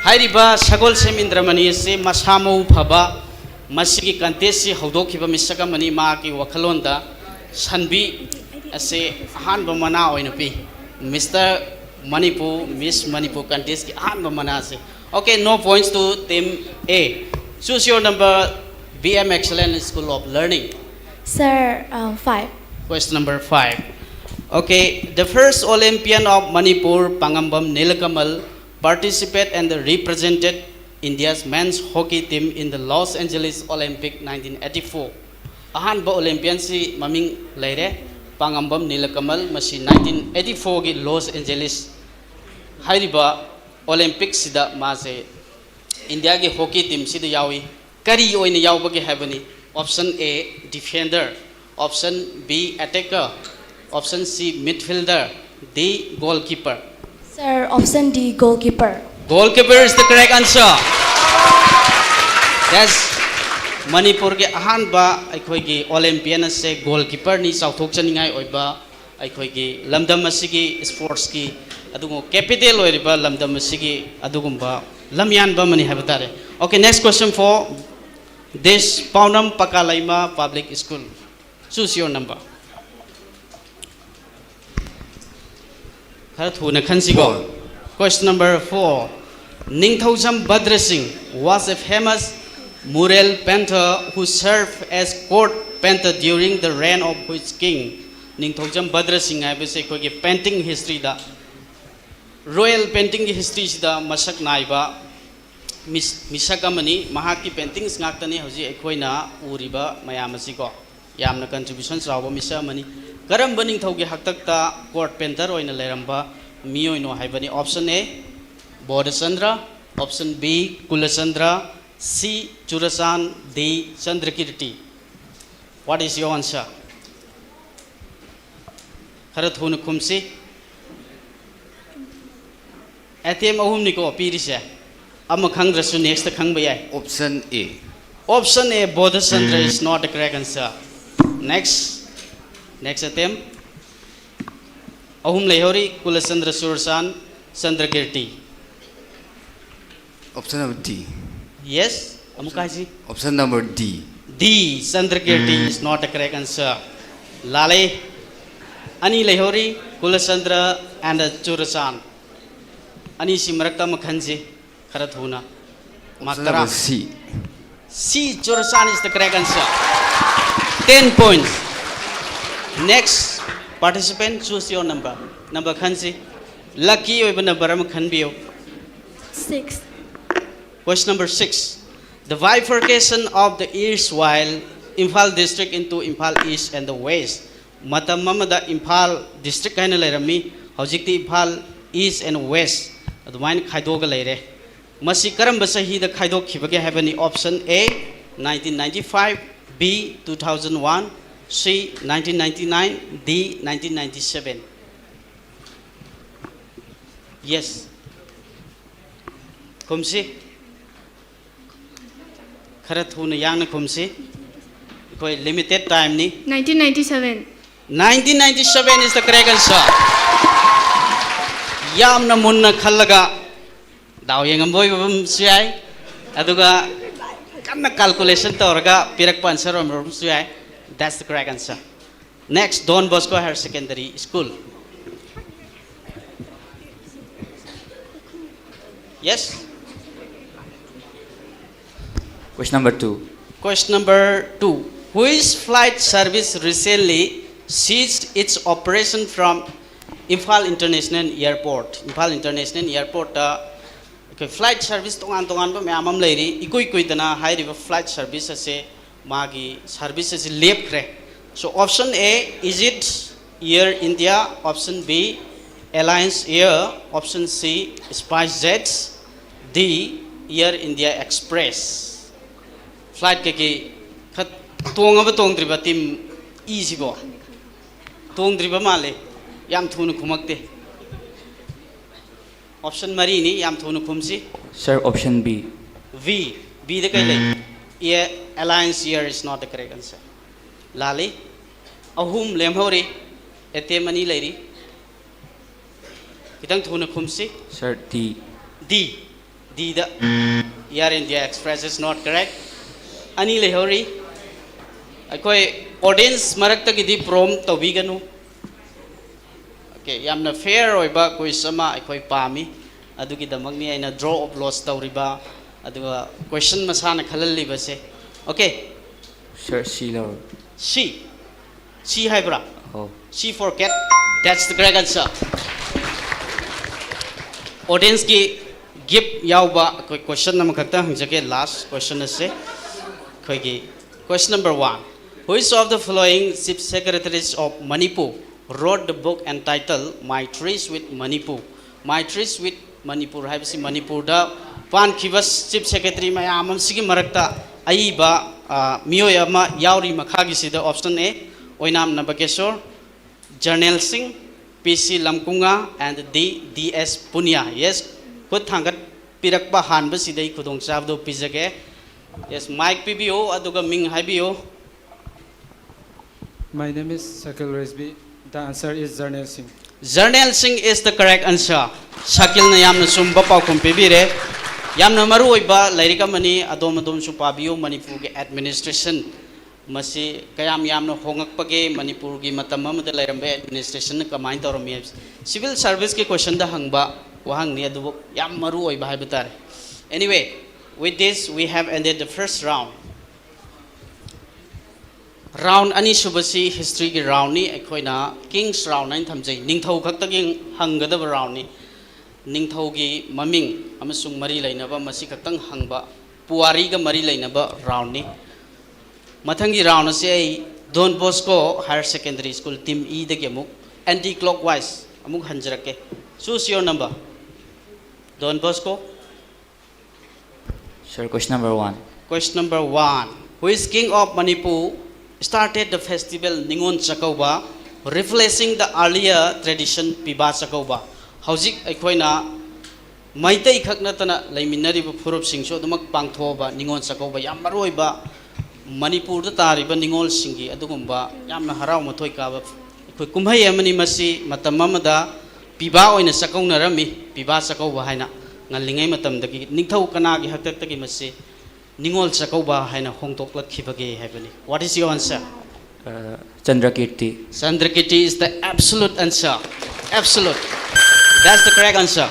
ꯍꯥꯏꯔꯤꯕ ꯁꯒꯣꯜꯁꯦꯝ ꯏꯟꯗ꯭ꯔꯃꯅꯤ ꯑꯁꯤ ꯃꯁꯥ ꯃꯎ ꯐꯕ, ꯃꯁꯤꯒꯤ contest ꯁꯤ ꯍꯧꯗꯣꯛꯈꯤꯕ ꯃꯤꯁꯛ ꯑꯃꯅꯤ꯫ ꯃꯍꯥꯛꯀꯤ ꯋꯥꯈꯜꯂꯣꯟꯗ ꯁꯟꯕꯤ ꯑꯁꯤ ꯑꯍꯥꯟꯕ ꯃꯅꯥ ꯑꯣꯏꯅ ꯄꯤ꯫ Mister Manipur, Miss Manipur contest ꯀꯤ ꯑꯍꯥꯟꯕ ꯃꯅꯥꯁꯦ꯫ Okay, no points to team A. Choose your number. B M Excellent School of Learning. Sir, uh, five. Question number five. Okay, the first Olympian of Manipur, Pangambam Nilakamal, participated and represented India's men's hockey team in the Los Angeles Olympic nineteen eighty-four. ꯑꯍꯥꯟꯕ Olympian ꯁꯤ ꯃꯃꯤꯡ ꯂꯩꯔꯦ, ꯄꯥꯉꯝꯕꯝ ꯅꯤꯂꯀꯃꯜ꯫ ꯃꯁꯤ nineteen eighty-four ꯒꯤ Los Angeles ꯍꯥꯏꯔꯤꯕ Olympic ꯁꯤꯗ ꯃꯥꯁꯦ ꯏꯟꯗꯤꯌꯥꯒꯤ hockey team ꯁꯤꯗ ꯌꯥꯎꯏ꯫ ꯀꯔꯤ ꯑꯣꯏꯅ ꯌꯥꯎꯕꯒꯦ ꯍꯥꯏꯕꯅꯤ? Option A, defender. Option B, attacker. Option C, midfielder. D, goalkeeper. Sir, option D, goalkeeper. Goalkeeper is the correct answer. Yes. ꯃꯅꯤꯄꯨꯔꯒꯤ ꯑꯍꯥꯟꯕ ꯑꯩꯈꯣꯏꯒꯤ Olympian ꯑꯁꯦ goalkeeper ꯅꯤ꯫ ꯆꯥꯎꯊꯣꯛꯆꯅꯤꯡꯉꯥꯏ ꯑꯣꯏꯕ ꯑꯩꯈꯣꯏꯒꯤ ꯂꯝꯗꯝ ꯑꯁꯤꯒꯤ sports ꯀꯤ ꯑꯗꯨꯒꯨꯝꯕ capital ꯑꯣꯏꯔꯤꯕ ꯂꯝꯗꯝ ꯑꯁꯤꯒꯤ ꯑꯗꯨꯒꯨꯝꯕ ꯂꯝꯌꯥꯟꯕ ꯑꯃꯅꯤ ꯍꯥꯏꯕ ꯇꯥꯔꯦ꯫ Okay, next question for this Paunam Pakalaima Public School. Choose your number. ꯈꯔ ꯊꯨꯅ ꯈꯟꯁꯤꯀꯣ꯫ Question number four. ꯅꯤꯡꯊꯧꯖꯝ ꯕꯗ꯭ꯔ ꯁꯤꯡ was a famous mural painter who served as court painter during the reign of which king? ꯅꯤꯡꯊꯧꯖꯝ ꯕꯗ꯭ꯔ ꯁꯤꯡ ꯍꯥꯏꯕꯁꯦ ꯑꯩꯈꯣꯏꯒꯤ painting history ꯗ, royal painting ꯒꯤ history ꯁꯤꯗ ꯃꯁꯛ ꯅꯥꯏꯕ ꯃꯤꯁ-, ꯃꯤꯁꯛ ꯑꯃꯅꯤ꯫ ꯃꯍꯥꯛꯀꯤ paintings ꯉꯥꯛꯇꯅꯤ ꯍꯧꯖꯤꯛ ꯑꯩꯈꯣꯏꯅ ꯎꯔꯤꯕ ꯃꯌꯥꯝ ꯑꯁꯤꯀꯣ꯫ ꯌꯥꯝꯅ contribution ꯆꯥꯎꯕ ꯃꯤꯁꯛ ꯑꯃꯅꯤ꯫ ꯀꯔꯝꯕ ꯅꯤꯡꯊꯧꯒꯤ ꯍꯥꯛꯇꯛꯇ court painter ꯑꯣꯏꯅ ꯂꯩꯔꯝꯕ ꯃꯤꯑꯣꯏꯅꯣ ꯍꯥꯏꯕꯅꯤ? Option A, ꯕꯣꯙꯆꯟꯗ꯭ꯔ, option B, ꯀꯨꯂꯆꯟꯗ꯭ꯔ, C, Churachand, D, ꯆꯟꯗ꯭ꯔꯀꯤꯔꯇꯤ꯫ What is your answer? ꯈꯔ ꯊꯨꯅ ꯈꯨꯝꯁꯤ꯫ Attempt ꯑꯍꯨꯝꯅꯤꯀꯣ ꯄꯤꯔꯤꯁꯦ꯫ ꯑꯃ ꯈꯪꯗ꯭ꯔꯁꯨ next ꯈꯪꯕ ꯌꯥꯏ꯫ Option A. Option A, Bodhachandra is not the correct answer. Next. Next attempt. ꯑꯍꯨꯝ ꯂꯩꯍꯧꯔꯤ, ꯀꯨꯂꯆꯟꯗ꯭ꯔ, ꯆꯨꯔꯆꯥꯟ, ꯆꯟꯗ꯭ꯔꯀꯤꯔꯇꯤ꯫ Option number D. Yes, ꯑꯃꯨꯛꯀ ꯍꯥꯏꯁꯤ꯫ Option number D. D, ꯆꯟꯗ꯭ꯔꯀꯤꯔꯇꯤ is not the correct answer. ꯂꯥꯜꯂꯦ꯫ ꯑꯅꯤ ꯂꯩꯍꯧꯔꯤ, ꯀꯨꯂꯆꯟꯗ꯭ꯔ and ꯆꯨꯔꯆꯥꯟ꯫ ꯑꯅꯤꯁꯤ ꯃꯔꯛꯇ ꯑꯃ ꯈꯟꯁꯤ ꯈꯔ ꯊꯨꯅ꯫ Mark Option ꯇꯔꯥ꯫ number C. C, Churachandpur is the correct answer. Ten points. Next participant, choose your number. Number ꯈꯟꯁꯤ꯫ Lucky ꯑꯣꯏꯕ number ꯑꯃ ꯈꯟꯕꯤꯌꯨ꯫ Six. Question number six. The bifurcation of the erstwhile Imphal district into Imphal East and the West. ꯃꯇꯝ ꯑꯃꯗ Imphal district ꯍꯥꯏꯅ ꯂꯩꯔꯝꯃꯤ, ꯍꯧꯖꯤꯛꯇꯤ Imphal East and West ꯑꯗꯨꯃꯥꯏꯅ ꯈꯥꯏꯗꯣꯛꯑꯒ ꯂꯩꯔꯦ꯫ ꯃꯁꯤ ꯀꯔꯝꯕ ꯆꯍꯤꯗ ꯈꯥꯏꯗꯣꯛꯈꯤꯕꯒꯦ ꯍꯥꯏꯕꯅꯤ? Option A, nineteen ninety-five, B, two thousand one, C, nineteen ninety-nine, D, nineteen ninety-seven. Yes. ꯈꯨꯝꯁꯤ꯫ ꯈꯔ ꯊꯨꯅ ꯌꯥꯡꯅ ꯈꯨꯝꯁꯤ꯫ ꯑꯩꯈꯣꯏ limited time ꯅꯤ꯫ Nineteen ninety-seven. Nineteen ninety-seven is the correct answer. ꯌꯥꯝꯅ ꯃꯨꯟꯅ ꯈꯜꯂꯒ ꯗꯥꯎ ꯌꯦꯡꯉꯝꯕ ꯑꯣꯏꯕ ꯑꯃꯁꯨ ꯌꯥꯏ, ꯑꯗꯨꯒ ꯀꯟꯅ calculation ꯇꯧꯔꯒ ꯄꯤꯔꯛꯄ answer ꯑꯣꯏꯔꯝꯕꯁꯨ ꯌꯥꯏ꯫ That's the correct answer. Next, Don Bosco Higher Secondary School. Yes? Question number two. Question number two. Which flight service recently ceased its operation from Imphal International Airport? Imphal International Airport ꯇ ꯑꯩꯈꯣꯏ flight service ꯇꯣꯉꯥꯟ ꯇꯣꯉꯥꯟꯕ ꯃꯌꯥꯝ ꯑꯃ ꯂꯩꯔꯤ꯫ ꯏꯀꯨꯏ ꯀꯨꯏꯗꯅ ꯍꯥꯏꯔꯤꯕ flight service ꯑꯁꯦ ꯃꯥꯒꯤ service ꯑꯁꯤ ꯂꯦꯞꯈ꯭ꯔꯦ꯫ So option A, is it Air India? Option B, Alliance Air. Option C, SpiceJet. D, Air India Express. Flight ꯀꯩꯀꯩ ꯈꯔ ꯇꯣꯡꯉꯕ ꯇꯣꯡꯗ꯭ꯔꯤꯕ team E ꯁꯤꯕꯣ? ꯇꯣꯡꯗ꯭ꯔꯤꯕ ꯃꯥꯜꯂꯦ꯫ ꯌꯥꯝ ꯊꯨꯅ ꯈꯨꯝꯃꯛꯇꯦ꯫ Option ꯃꯔꯤꯅꯤ, ꯌꯥꯝ ꯊꯨꯅ ꯈꯨꯝꯁꯤ꯫ Sir, option B. B, B ꯗ ꯀꯩ ꯂꯩ? A, Alliance Air is not the correct answer. ꯂꯥꯜꯂꯤ꯫ ꯑꯍꯨꯝ ꯂꯦꯝꯍꯧꯔꯤ꯫ Attempt ꯑꯅꯤ ꯂꯩꯔꯤ꯫ ꯈꯤꯇꯪ ꯊꯨꯅ ꯈꯨꯝꯁꯤ꯫ Sir, D. D, D the Air India Express is not correct. ꯑꯅꯤ ꯂꯩꯍꯧꯔꯤ꯫ ꯑꯩꯈꯣꯏ audience ꯃꯔꯛꯇꯒꯤꯗꯤ prompt ꯇꯧꯕꯤꯒꯅꯨ꯫ Okay, ꯌꯥꯝꯅ fair ꯑꯣꯏꯕ quiz ꯑꯃ ꯑꯩꯈꯣꯏ ꯄꯥꯝꯃꯤ꯫ ꯑꯗꯨꯒꯤꯗꯃꯛꯅꯤ ꯑꯩꯅ draw of lots ꯇꯧꯔꯤꯕ꯫ ꯑꯗꯨꯒ question ꯃꯁꯥꯅ ꯈꯜꯍꯜꯂꯤꯕꯁꯦ꯫ Okay, Sir, C ꯂꯧꯔꯣ꯫ C, C ꯍꯥꯏꯕ꯭ꯔꯥ? ꯑꯧ꯫ C for cat. That's the correct answer. Audienceꯀꯤ gift ꯌꯥꯎꯕ ꯑꯩꯈꯣꯏ question ꯑꯃꯈꯛꯇ ꯍꯪꯖꯒꯦ, last question ꯑꯁꯦ꯫ ꯑꯩꯈꯣꯏꯒꯤ question number one. Which of the following chief secretaries of Manipur wrote the book entitled My Trees with Manipur? My Trees with Manipur ꯍꯥꯏꯕꯁꯤ ꯃꯅꯤꯄꯨꯔꯗ ꯄꯥꯟꯈꯤꯕ chief secretary ꯃꯌꯥꯝ ꯑꯁꯤꯒꯤ ꯃꯔꯛꯇ ꯑꯏꯕ, ꯑ, ꯃꯤꯑꯣꯏ ꯑꯃ ꯌꯥꯎꯔꯤ ꯃꯈꯥꯒꯤꯁꯤꯗ꯫ Option A, ꯑꯣꯏꯅꯥꯝ ꯅꯕꯀꯦꯁꯣꯔ, ꯖꯔꯅꯦꯜ ꯁꯤꯡ, ꯄꯤ ꯁꯤ ꯂꯝꯀꯨꯉꯥ, and D, D S Punia. Yes, ꯈꯨꯠ ꯊꯥꯡꯒꯠꯄꯤꯔꯛꯄ ꯍꯥꯟꯕꯁꯤꯗ ꯑꯩ ꯈꯨꯗꯣꯡꯆꯥꯕꯗꯨ ꯄꯤꯖꯒꯦ꯫ Yes, mic ꯄꯤꯕꯤꯌꯨ ꯑꯗꯨꯒ ꯃꯤꯡ ꯍꯥꯏꯕꯤꯌꯨ꯫ My name is Sakil Resby. The answer is Jarnail Singh. Jarnail Singh is the correct answer. ꯁꯀꯤꯜꯅ ꯌꯥꯝꯅ ꯆꯨꯝꯕ ꯄꯥꯎꯈꯨꯝ ꯄꯤꯕꯤꯔꯦ꯫ ꯌꯥꯝꯅ ꯃꯔꯨ ꯑꯣꯏꯕ ꯂꯥꯏꯔꯤꯛ ꯑꯃꯅꯤ, ꯑꯗꯣꯝ ꯑꯗꯣꯝꯁꯨ ꯄꯥꯕꯤꯌꯨ꯫ ꯃꯅꯤꯄꯨꯔꯒꯤ administration ꯃꯁꯤ ꯀꯌꯥꯝ ꯌꯥꯝꯅ ꯍꯣꯡꯉꯛꯄꯒꯦ, ꯃꯅꯤꯄꯨꯔꯒꯤ ꯃꯇꯝ ꯑꯃꯗ ꯂꯩꯔꯝꯕ administrationꯅ ꯀꯃꯥꯏꯅ ꯇꯧꯔꯝꯃꯤ ꯍꯥꯏꯕꯁꯤ꯫ Civil serviceꯀꯤ questionꯗ ꯍꯪꯕ ꯋꯥꯍꯪꯅꯤ, ꯑꯗꯨꯕꯨ ꯌꯥꯝ ꯃꯔꯨ ꯑꯣꯏꯕ ꯍꯥꯏꯕ ꯇꯥꯔꯦ꯫ Anyway, with this we have ended the first round. Round ꯑꯅꯤꯁꯨꯕꯁꯤ historyꯒꯤ roundꯅꯤ, ꯑꯩꯈꯣꯏꯅ King's Round ꯍꯥꯏꯅ ꯊꯝꯖꯩ, ꯅꯤꯡꯊꯧ ꯈꯛꯇꯒꯤ ꯍꯪꯒꯗꯕ roundꯅꯤ꯫ ꯅꯤꯡꯊꯧꯒꯤ ꯃꯃꯤꯡ ꯑꯃꯁꯨꯡ ꯃꯔꯤ ꯂꯩꯅꯕ ꯃꯁꯤ ꯈꯛꯇꯪ ꯍꯪꯕ, ꯄꯨꯋꯥꯔꯤꯒ ꯃꯔꯤ ꯂꯩꯅꯕ roundꯅꯤ꯫ ꯃꯊꯪꯒꯤ round ꯑꯁꯤ ꯑꯩ Don Bosco Higher Secondary School, Team Eꯗꯒꯤ ꯑꯃꯨꯛ anti clockwise ꯑꯃꯨꯛ ꯍꯟꯖꯔꯛꯀꯦ꯫ Choose your number. Don Bosco. Sir, question number one. Question number one. Which king of Manipur started the festival Ningol Chakkouba, replacing the earlier tradition ꯄꯤꯕꯥ ꯆꯥꯛꯀꯧꯕ? ꯍꯧꯖꯤꯛ ꯑꯩꯈꯣꯏꯅ ꯃꯩꯇꯩ ꯈꯛ ꯅꯠꯇꯅ ꯂꯩꯃꯤꯟꯅꯔꯤꯕ ꯐꯨꯔꯨꯞꯁꯤꯡꯁꯨ ꯑꯗꯨꯃꯛ ꯄꯥꯡꯊꯣꯛꯑꯕ ꯅꯤꯉꯣꯜ ꯆꯥꯛꯀꯧꯕ, ꯌꯥꯝ ꯃꯔꯨ ꯑꯣꯏꯕ ꯃꯅꯤꯄꯨꯔꯗ ꯇꯥꯔꯤꯕ ꯅꯤꯉꯣꯜꯁꯤꯡꯒꯤ ꯑꯗꯨꯒꯨꯝꯕ ꯌꯥꯝꯅ ꯍꯔꯥꯎ ꯃꯊꯣꯏ ꯀꯥꯕ ꯑꯩꯈꯣꯏ ꯀꯨꯝꯍꯩ ꯑꯃꯅꯤ꯫ ꯃꯁꯤ ꯃꯇꯝ ꯑꯃꯗ ꯄꯤꯕꯥ ꯑꯣꯏꯅ ꯆꯥꯛꯀꯧꯅꯔꯝꯃꯤ, ꯄꯤꯕꯥ ꯆꯥꯛꯀꯧꯕ ꯍꯥꯏꯅ꯫ ꯉꯜꯂꯤꯉꯩ ꯃꯇꯝꯗꯒꯤ ꯅꯤꯡꯊꯧ ꯀꯅꯥꯒꯤ ꯍꯥꯛꯇꯛꯇꯒꯤ ꯃꯁꯤ ꯅꯤꯉꯣꯜ ꯆꯥꯛꯀꯧꯕ ꯍꯥꯏꯅ ꯍꯣꯡꯗꯣꯛꯂꯛꯈꯤꯕꯒꯦ ꯍꯥꯏꯕꯅꯤ? What is your answer? Uh, Chandrakirti. Chandrakirti is the absolute answer. Absolute. That's the correct answer.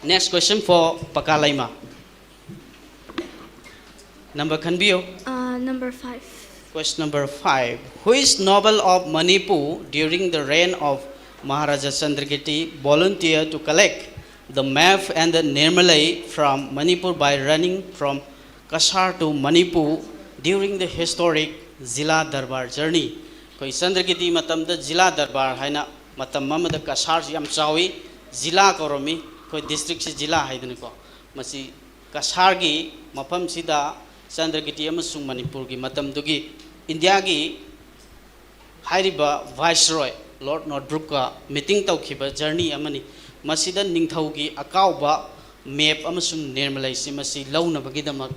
Next question for Pakalaima. Number ꯈꯟꯕꯤꯌꯨ. Uh, number five. Question number five. Which noble of Manipur during the reign of Maharaja Chandragiri volunteered to collect the map and the Nirmalai from Manipur by running from Cachar to Manipur during the historic Zila Darbar journey? ꯑꯩꯈꯣꯏ ꯆꯟꯗ꯭ꯔꯒꯤꯇꯤ ꯃꯇꯝꯗ ꯖꯤꯂꯥ ꯗꯔꯕꯥꯔ ꯍꯥꯏꯅ ꯃꯇꯝ ꯑꯃꯗ ꯀꯁꯥꯔꯁꯤ ꯌꯥꯝ ꯆꯥꯎꯏ, ꯖꯤꯂꯥ ꯀꯧꯔꯝꯃꯤ, ꯑꯩꯈꯣꯏ ꯗꯤꯁꯇ꯭ꯔꯤꯛꯁꯤ ꯖꯤꯂꯥ ꯍꯥꯏꯗꯅꯀꯣ꯫ ꯃꯁꯤ ꯀꯁꯥꯔꯒꯤ ꯃꯐꯝꯁꯤꯗ ꯆꯟꯗ꯭ꯔꯒꯤꯇꯤ ꯑꯃꯁꯨꯡ ꯃꯅꯤꯄꯨꯔꯒꯤ ꯃꯇꯝꯗꯨꯒꯤ ꯏꯟꯗꯤꯌꯥꯒꯤ ꯍꯥꯏꯔꯤꯕ ꯚꯥꯏꯁꯔꯣꯏ ꯂꯣꯔꯗ ꯅꯣꯠꯕ꯭ꯔꯨꯛꯀ ꯃꯤꯇꯤꯡ ꯇꯧꯈꯤꯕ ꯖꯔꯅꯤ ꯑꯃꯅꯤ꯫ ꯃꯁꯤꯗ ꯅꯤꯡꯊꯧꯒꯤ ꯑꯀꯥꯎꯕ ꯃꯦꯞ ꯑꯃꯁꯨꯡ ꯅꯤꯔꯃꯂꯩꯁꯤ ꯃꯁꯤ ꯂꯧꯅꯕꯒꯤꯗꯃꯛ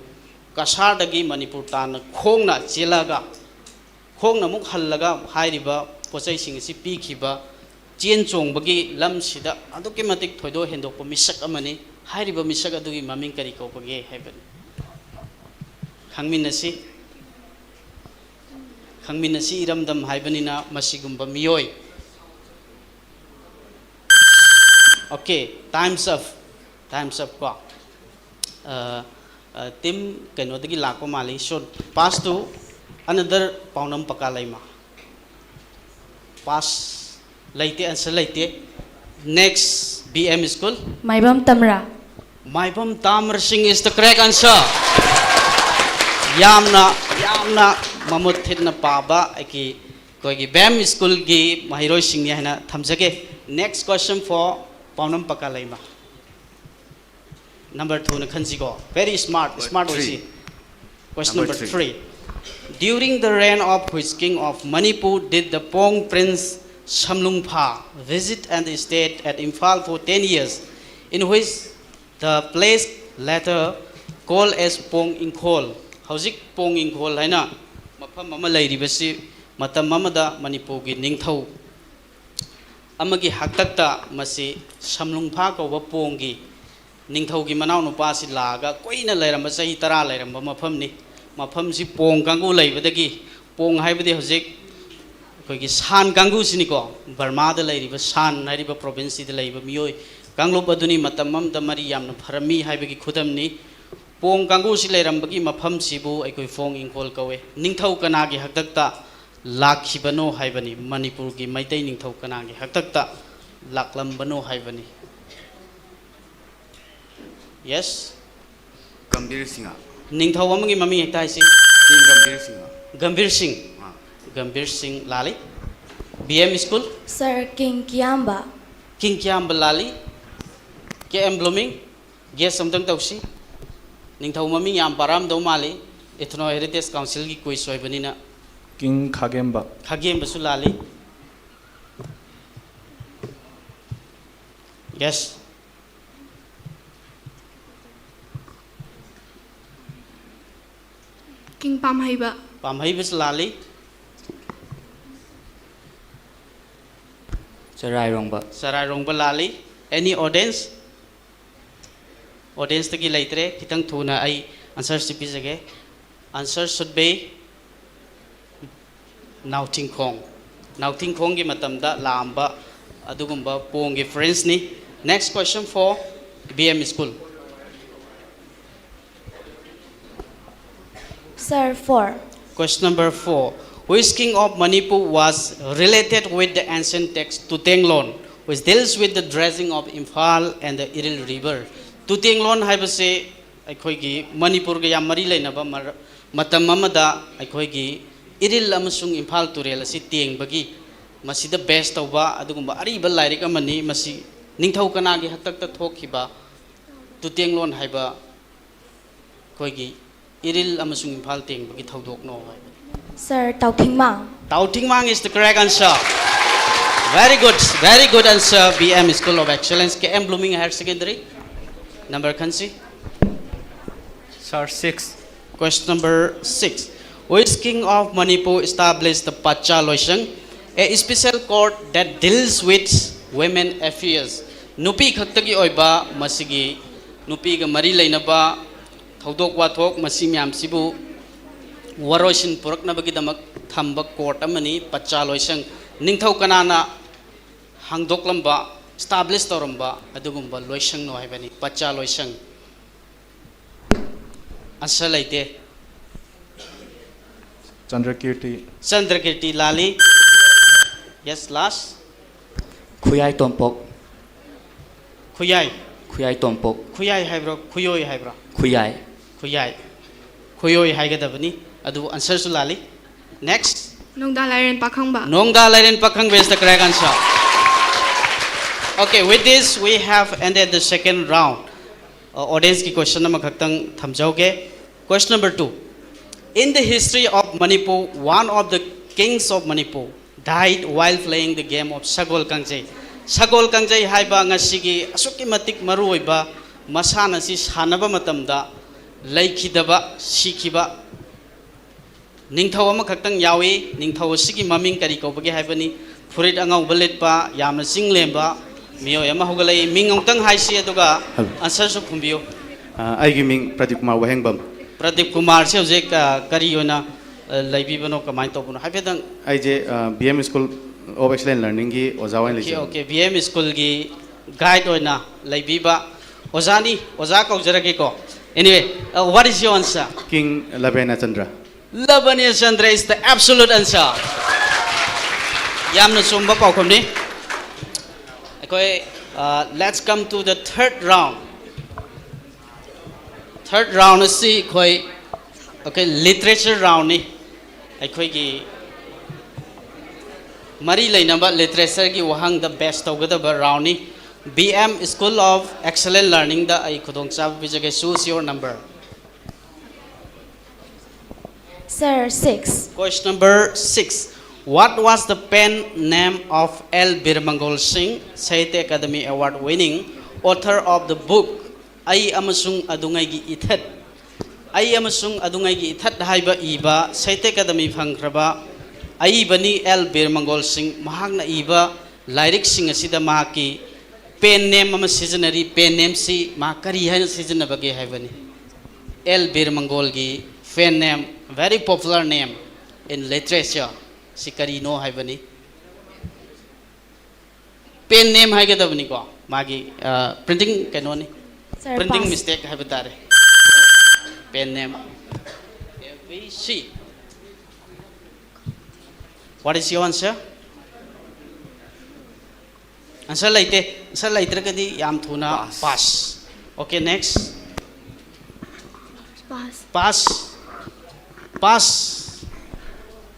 ꯀꯁꯥꯔꯗꯒꯤ ꯃꯅꯤꯄꯨꯔ ꯇꯥꯟꯅ ꯈꯣꯡꯅ ꯆꯦꯜꯂꯒ ꯈꯣꯡꯅ ꯑꯃꯨꯛ ꯍꯜꯂꯒ ꯍꯥꯏꯔꯤꯕ ꯄꯣꯠꯆꯩꯁꯤꯡ ꯑꯁꯤ ꯄꯤꯈꯤꯕ ꯆꯦꯟ ꯆꯣꯡꯕꯒꯤ ꯂꯝꯁꯤꯗ ꯑꯗꯨꯛꯀꯤ ꯃꯇꯤꯛ ꯊꯣꯏꯗꯣꯛ ꯍꯦꯟꯗꯣꯛꯄ ꯃꯤꯁꯛ ꯑꯃꯅꯤ꯫ ꯍꯥꯏꯔꯤꯕ ꯃꯤꯁꯛ ꯑꯗꯨꯒꯤ ꯃꯃꯤꯡ ꯀꯔꯤ ꯀꯧꯕꯒꯦ ꯍꯥꯏꯕꯅꯤ꯫ ꯈꯪꯃꯤꯟꯅꯁꯤ꯫ ꯈꯪꯃꯤꯟꯅꯁꯤ ꯏꯔꯝꯗꯝ ꯍꯥꯏꯕꯅꯤꯅ ꯃꯁꯤꯒꯨꯝꯕ ꯃꯤꯑꯣꯏ꯫ Okay, time's up. Time's up ꯀꯣ꯫ ꯑ, ꯑ, team ꯀꯩꯅꯣꯗꯒꯤ ꯂꯥꯛꯄ ꯃꯥꯜꯂꯤ꯫ Should pass to another ꯄꯥꯎꯅꯝ ꯄꯀꯥ Leima. Pass ꯂꯩꯇꯦ, answer ꯂꯩꯇꯦ꯫ Next, B M school. ꯃꯥꯏꯕꯝ ꯇꯝꯔꯥ꯫ ꯃꯥꯏꯕꯝ ꯇꯥꯃꯔ ꯁꯤꯡ is the correct answer. ꯌꯥꯝꯅ, ꯌꯥꯝꯅ ꯃꯃꯨꯠ ꯊꯤꯠꯅ ꯄꯥꯕ ꯑꯩꯒꯤ, ꯑꯩꯈꯣꯏꯒꯤ B M schoolꯒꯤ ꯃꯍꯩꯔꯣꯏꯁꯤꯡꯅꯤ ꯍꯥꯏꯅ ꯊꯝꯖꯒꯦ꯫ Next question for ꯄꯥꯎꯅꯝ ꯄꯀꯥ Leima. Number twoꯅ ꯈꯟꯁꯤꯀꯣ꯫ Very smart, Number smart three. ꯑꯣꯏꯁꯤ꯫ Question Number number three. three. During the reign of which king of Manipur did the Pong Prince Samlungpha visit and stayed at Imphal for ten years, in which the place later called as Pong Ingkhol? ꯍꯧꯖꯤꯛ ꯄꯣꯡ ꯏꯪꯈꯣꯜ ꯍꯥꯏꯅ ꯃꯐꯝ ꯑꯃ ꯂꯩꯔꯤꯕꯁꯤ ꯃꯇꯝ ꯑꯃꯗ ꯃꯅꯤꯄꯨꯔꯒꯤ ꯅꯤꯡꯊꯧ ꯑꯃꯒꯤ ꯍꯥꯛꯇꯛꯇ ꯃꯁꯤ ꯁꯝꯂꯨꯡꯐꯥ ꯀꯧꯕ ꯄꯣꯡꯒꯤ ꯅꯤꯡꯊꯧꯒꯤ ꯃꯅꯥꯎꯅꯨꯄꯥꯁꯤ ꯂꯥꯛꯑꯒ ꯀꯨꯏꯅ ꯂꯩꯔꯝꯕ, ꯆꯍꯤ ꯇꯔꯥ ꯂꯩꯔꯝꯕ ꯃꯐꯝꯅꯤ꯫ ꯃꯐꯝꯁꯤ ꯄꯣꯡ ꯀꯥꯡꯕꯨ ꯂꯩꯕꯗꯒꯤ, ꯄꯣꯡ ꯍꯥꯏꯕꯗꯤ ꯍꯧꯖꯤꯛ ꯑꯩꯈꯣꯏꯒꯤ ꯁꯥꯟ ꯀꯥꯡꯕꯨꯁꯤꯅꯤꯀꯣ, ꯕꯔꯃꯥꯗ ꯂꯩꯔꯤꯕ ꯁꯥꯟ ꯍꯥꯏꯔꯤꯕ provinceꯁꯤꯗ ꯂꯩꯕ ꯃꯤꯑꯣꯏ ꯀꯥꯡꯂꯨꯞ ꯑꯗꯨꯅꯤ꯫ ꯃꯇꯝ ꯑꯃꯗ ꯃꯔꯤ ꯌꯥꯝꯅ ꯐꯔꯝꯃꯤ ꯍꯥꯏꯕꯒꯤ ꯈꯨꯗꯝꯅꯤ꯫ ꯄꯣꯡ ꯀꯥꯡꯕꯨꯁꯤ ꯂꯩꯔꯝꯕꯒꯤ ꯃꯐꯝꯁꯤꯕꯨ ꯑꯩꯈꯣꯏ ꯐꯣꯡ ꯏꯪꯈꯣꯜ ꯀꯧꯋꯦ꯫ ꯅꯤꯡꯊꯧ ꯀꯅꯥꯒꯤ ꯍꯥꯛꯇꯛꯇ ꯂꯥꯛꯈꯤꯕꯅꯣ ꯍꯥꯏꯕꯅꯤ, ꯃꯅꯤꯄꯨꯔꯒꯤ ꯃꯩꯇꯩ ꯅꯤꯡꯊꯧ ꯀꯅꯥꯒꯤ ꯍꯥꯛꯇꯛꯇ ꯂꯥꯛꯂꯝꯕꯅꯣ ꯍꯥꯏꯕꯅꯤ꯫ Yes꯫ ꯒꯝꯚꯤꯔ ꯁꯤꯡꯍ꯫ ꯅꯤꯡꯊꯧ ꯑꯃꯒꯤ ꯃꯃꯤꯡ ꯍꯦꯛꯇ ꯍꯥꯏꯁꯤ꯫ ꯀꯤꯡ ꯒꯝꯚꯤꯔ ꯁꯤꯡꯍ꯫ ꯒꯝꯚꯤꯔ ꯁꯤꯡ꯫ ꯑꯥ꯫ ꯒꯝꯚꯤꯔ ꯁꯤꯡ ꯂꯥꯜꯂꯤ꯫ B M school꯫ Sir, king Kiyamba. King Kiyamba ꯂꯥꯜꯂꯤ꯫ K M Blooming꯫ Guess ꯑꯝꯇꯪ ꯇꯧꯁꯤ꯫ ꯅꯤꯡꯊꯧ ꯃꯃꯤꯡ ꯌꯥꯝ ꯄꯥꯔꯛꯑꯝꯗꯧ ꯃꯥꯜꯂꯤ꯫ Ethno Heritage Councilꯒꯤ quiz ꯑꯣꯏꯕꯅꯤꯅ꯫ ꯀꯤꯡ ꯈꯥꯒꯦꯝꯕ꯫ ꯈꯥꯒꯦꯝꯕꯁꯨ ꯂꯥꯜꯂꯤ꯫ Yes꯫ ꯀꯤꯡ ꯄꯥꯝꯍꯩꯕ꯫ ꯄꯥꯝꯍꯩꯕꯁꯨ ꯂꯥꯜꯂꯤ꯫ ꯆꯔꯥꯏꯔꯣꯡꯕ꯫ ꯆꯔꯥꯏꯔꯣꯡꯕ ꯂꯥꯜꯂꯤ꯫ Any audience? Audienceꯇꯒꯤ ꯂꯩꯇ꯭ꯔꯦ꯫ ꯈꯤꯇꯪ ꯊꯨꯅ ꯑꯩ answerꯁꯤ ꯄꯤꯖꯒꯦ꯫ Answer should be ꯅꯥꯎꯊꯤꯡꯈꯣꯡ꯫ ꯅꯥꯎꯊꯤꯡꯈꯣꯡꯒꯤ ꯃꯇꯝꯗ ꯂꯥꯛꯑꯝꯕ ꯑꯗꯨꯒꯨꯝꯕ ꯄꯣꯡꯒꯤ friendsꯅꯤ꯫ Next question for B M school꯫ Sir, four. Question number four. Which king of Manipur was related with the ancient text Tutenglon, which deals with the dredging of Imphal and the Iril River? ꯇꯨꯇꯦꯡꯂꯣꯟ ꯍꯥꯏꯕꯁꯦ ꯑꯩꯈꯣꯏꯒꯤ ꯃꯅꯤꯄꯨꯔꯒ ꯌꯥꯝ ꯃꯔꯤ ꯂꯩꯅꯕ ꯃꯔ-, ꯃꯇꯝ ꯑꯃꯗ ꯑꯩꯈꯣꯏꯒꯤ ꯏꯔꯤꯜ ꯑꯃꯁꯨꯡ ꯏꯝꯐꯥꯜ ꯇꯨꯔꯦꯜ ꯑꯁꯤ ꯇꯦꯡꯕꯒꯤ ꯃꯁꯤꯗ base ꯇꯧꯕ ꯑꯗꯨꯒꯨꯝꯕ ꯑꯔꯤꯕ ꯂꯥꯏꯔꯤꯛ ꯑꯃꯅꯤ꯫ ꯃꯁꯤ ꯅꯤꯡꯊꯧ ꯀꯅꯥꯒꯤ ꯍꯥꯛꯇꯛꯇ ꯊꯣꯛꯈꯤꯕ ꯇꯨꯇꯦꯡꯂꯣꯟ ꯍꯥꯏꯕ ꯑꯩꯈꯣꯏꯒꯤ ꯏꯔꯤꯜ ꯑꯃꯁꯨꯡ ꯏꯝꯐꯥꯜ ꯇꯦꯡꯕꯒꯤ ꯊꯧꯗꯣꯛꯅꯣ ꯍꯥꯏꯕꯅꯤ꯫ Sir, ꯇꯥꯎꯊꯤꯡꯃꯥꯡ꯫ Taotingmang is the correct answer. Very good, very good answer, B M School of Excellence, K M Blooming Higher Secondary꯫ Number ꯈꯟꯁꯤ꯫ Sir, six. Question number six. Which king of Manipur established the Pacha Loisang, a special court that deals with women affairs? ꯅꯨꯄꯤ ꯈꯛꯇꯒꯤ ꯑꯣꯏꯕ ꯃꯁꯤꯒꯤ ꯅꯨꯄꯤꯒ ꯃꯔꯤ ꯂꯩꯅꯕ ꯊꯧꯗꯣꯛ ꯋꯥꯊꯣꯛ ꯃꯁꯤ ꯃꯌꯥꯝꯁꯤꯕꯨ ꯋꯥꯔꯣꯏꯁꯤꯟ ꯄꯨꯔꯛꯅꯕꯒꯤꯗꯃꯛ ꯊꯝꯕ court ꯑꯃꯅꯤ ꯄꯆꯥ ꯂꯣꯏꯁꯪ꯫ ꯅꯤꯡꯊꯧ ꯀꯅꯥꯅ ꯍꯥꯡꯗꯣꯛꯂꯝꯕ, establish ꯇꯧꯔꯝꯕ ꯑꯗꯨꯒꯨꯝꯕ ꯂꯣꯏꯁꯪꯅꯣ ꯍꯥꯏꯕꯅꯤ, ꯄꯆꯥ ꯂꯣꯏꯁꯪ꯫ ꯑꯟꯁꯔ ꯂꯩꯇꯦ꯫ Chandrakirti. ꯆꯟꯗ꯭ꯔꯀꯤꯔꯇꯤ ꯂꯥꯜꯂꯤ꯫ Yes, last. ꯈꯨꯌꯥꯏ ꯇꯣꯝꯄꯣꯛ꯫ ꯈꯨꯌꯥꯏ꯫ ꯈꯨꯌꯥꯏ ꯇꯣꯝꯄꯣꯛ꯫ ꯈꯨꯌꯥꯏ ꯍꯥꯏꯕ꯭ꯔꯣ, ꯈꯨꯌꯣꯏ ꯍꯥꯏꯕ꯭ꯔꯣ? ꯈꯨꯌꯥꯏ꯫ ꯈꯨꯌꯥꯏ꯫ ꯈꯨꯌꯣꯏ ꯍꯥꯏꯒꯗꯕꯅꯤ꯫ ꯑꯗꯨꯕꯨ ꯑꯟꯁꯔꯁꯨ ꯂꯥꯜꯂꯤ꯫ Next. ꯅꯣꯡꯗꯥ ꯂꯥꯏꯔꯦꯟ Pakhangba. ꯅꯣꯡꯗꯥ ꯂꯥꯏꯔꯦꯟ Pakhangba is the correct answer. Okay, with this we have ended the second round. ꯑꯣꯗꯤꯌꯦꯟꯁꯀꯤ ꯀꯣꯏꯁꯟ ꯑꯃꯈꯛꯇꯪ ꯊꯝꯖꯍꯧꯒꯦ꯫ Question number two. In the history of Manipur, one of the kings of Manipur died while playing the game of ꯁꯒꯣꯜ ꯀꯥꯡꯖꯩ꯫ ꯁꯒꯣꯜ ꯀꯥꯡꯖꯩ ꯍꯥꯏꯕ ꯉꯁꯤꯒꯤ ꯑꯁꯨꯛꯀꯤ ꯃꯇꯤꯛ ꯃꯔꯨꯑꯣꯏꯕ ꯃꯁꯥꯟꯅ ꯑꯁꯤ ꯁꯥꯟꯅꯕ ꯃꯇꯝꯗ ꯂꯩꯈꯤꯗꯕ, ꯁꯤꯈꯤꯕ ꯅꯤꯡꯊꯧ ꯑꯃꯈꯛꯇꯪ ꯌꯥꯎꯏ꯫ ꯅꯤꯡꯊꯧ ꯑꯁꯤꯒꯤ ꯃꯃꯤꯡ ꯀꯔꯤ ꯀꯧꯕꯒꯦ ꯍꯥꯏꯕꯅꯤ꯫ ꯐꯨꯔꯤꯠ ꯑꯉꯧꯕ ꯂꯤꯠꯄ, ꯌꯥꯝꯅ ꯆꯤꯡ ꯂꯦꯝꯕ ꯃꯤꯑꯣꯏ ꯑꯃ ꯍꯧꯒꯠꯂꯛꯏ꯫ ꯃꯤꯡ ꯑꯃꯨꯛꯇꯪ ꯍꯥꯏꯁꯤ, ꯑꯗꯨꯒ Hello. ꯑꯟꯁꯔꯁꯨ ꯈꯨꯝꯕꯤꯌꯨ꯫ ꯑ, ꯑꯩꯒꯤ ꯃꯤꯡ ꯄ꯭ꯔꯗꯤꯞ ꯀꯨꯃꯥꯔ ꯋꯥꯍꯦꯡꯕꯝ꯫ ꯄ꯭ꯔꯗꯤꯞ ꯀꯨꯃꯥꯔꯁꯦ ꯍꯧꯖꯤꯛ, ꯑ, ꯀꯔꯤ ꯑꯣꯏꯅ, ꯑ, ꯂꯩꯕꯤꯕꯅꯣ, ꯀꯃꯥꯏꯅ ꯇꯧꯕꯅꯣ ꯍꯥꯏꯐꯦꯠꯇꯪ? ꯑꯩꯁꯦ B M school of excellent ꯂꯔꯅꯤꯡꯒꯤ ꯑꯣꯖꯥ ꯑꯣꯏꯅ ꯑꯣꯀꯦ, ꯂꯩꯖꯕꯅꯤ꯫ ꯑꯣꯀꯦ, ꯕꯤ ꯑꯦꯝ ꯁ꯭ꯀꯨꯜꯒꯤ ꯒꯥꯏꯗ ꯑꯣꯏꯅ ꯂꯩꯕꯤꯕ ꯑꯣꯖꯥꯅꯤ꯫ ꯑꯣꯖꯥ ꯀꯧꯖꯔꯒꯦꯀꯣ꯫ Anyway, uh, what is your answer? King Labena Chandra. Labaniya Chandra is the absolute answer. ꯌꯥꯝꯅ ꯆꯨꯝꯕ ꯄꯥꯎꯈꯨꯝꯅꯤ꯫ ꯑꯩꯈꯣꯏ, uh, let's come to the third round. Third round ꯑꯁꯤ ꯑꯩꯈꯣꯏ, okay, literature roundꯅꯤ꯫ ꯑꯩꯈꯣꯏꯒꯤ ꯃꯔꯤ ꯂꯩꯅꯕ ꯂꯤꯇꯔꯦꯆꯔꯒꯤ ꯋꯥꯍꯪꯗ ꯕꯦꯁ ꯇꯧꯒꯗꯕ ꯔꯥꯎꯟꯅꯤ꯫ B M school of excellent ꯂꯔꯅꯤꯡꯗ ꯑꯩ ꯈꯨꯗꯣꯡꯆꯥꯕ ꯄꯤꯖꯒꯦ꯫ Choose your number. Sir, six. Question number six. What was the pen name of L Birmangol Singh, Sahitya Academy Award winning author of the book ꯑꯩ ꯑꯃꯁꯨꯡ ꯑꯗꯨꯉꯩꯒꯤ ꯏꯊꯠ? ꯑꯩ ꯑꯃꯁꯨꯡ ꯑꯗꯨꯉꯩꯒꯤ ꯏꯊꯠ ꯍꯥꯏꯕ ꯏꯕ ꯁꯥꯍꯤꯇ꯭ꯌ ꯑꯦꯀꯥꯗꯃꯤ ꯐꯪꯈ꯭ꯔꯕ ꯑꯏꯕꯅꯤ ꯑꯦꯜ ꯕꯤꯔꯃꯪꯒꯣꯜ ꯁꯤꯡ꯫ ꯃꯍꯥꯛꯅ ꯏꯕ ꯂꯥꯏꯔꯤꯛꯁꯤꯡ ꯑꯁꯤꯗ ꯃꯍꯥꯛꯀꯤ ꯄꯦꯟ ꯅꯦꯝ ꯑꯃ ꯁꯤꯖꯤꯟꯅꯔꯤ꯫ ꯄꯦꯟ ꯅꯦꯝꯁꯤ ꯃꯍꯥꯛ ꯀꯔꯤ ꯍꯥꯏꯅ ꯁꯤꯖꯤꯟꯅꯕꯒꯦ ꯍꯥꯏꯕꯅꯤ꯫ ꯑꯦꯜ ꯕꯤꯔꯃꯪꯒꯣꯜꯒꯤ pen name, very popular name in literature, ꯁꯤ ꯀꯔꯤꯅꯣ ꯍꯥꯏꯕꯅꯤ꯫ ꯄꯦꯟ ꯅꯦꯝ ꯍꯥꯏꯒꯗꯕꯅꯤꯀꯣ, ꯃꯥꯒꯤ ꯄ꯭ꯔꯤꯟꯇꯤꯡ ꯀꯩꯅꯣꯅꯤ, Sir, ꯄ꯭ꯔꯤꯟꯇꯤꯡ pass. ꯃꯤꯁꯇꯦꯛ ꯍꯥꯏꯕ ꯇꯥꯔꯦ꯫ N M. A B C. What is your answer? Answer ꯂꯩꯇꯦ. Answer ꯂꯩꯇ꯭ꯔꯒꯗꯤ ꯌꯥꯝ ꯊꯨꯅ pass. Okay, next. Pass. Pass. Pass.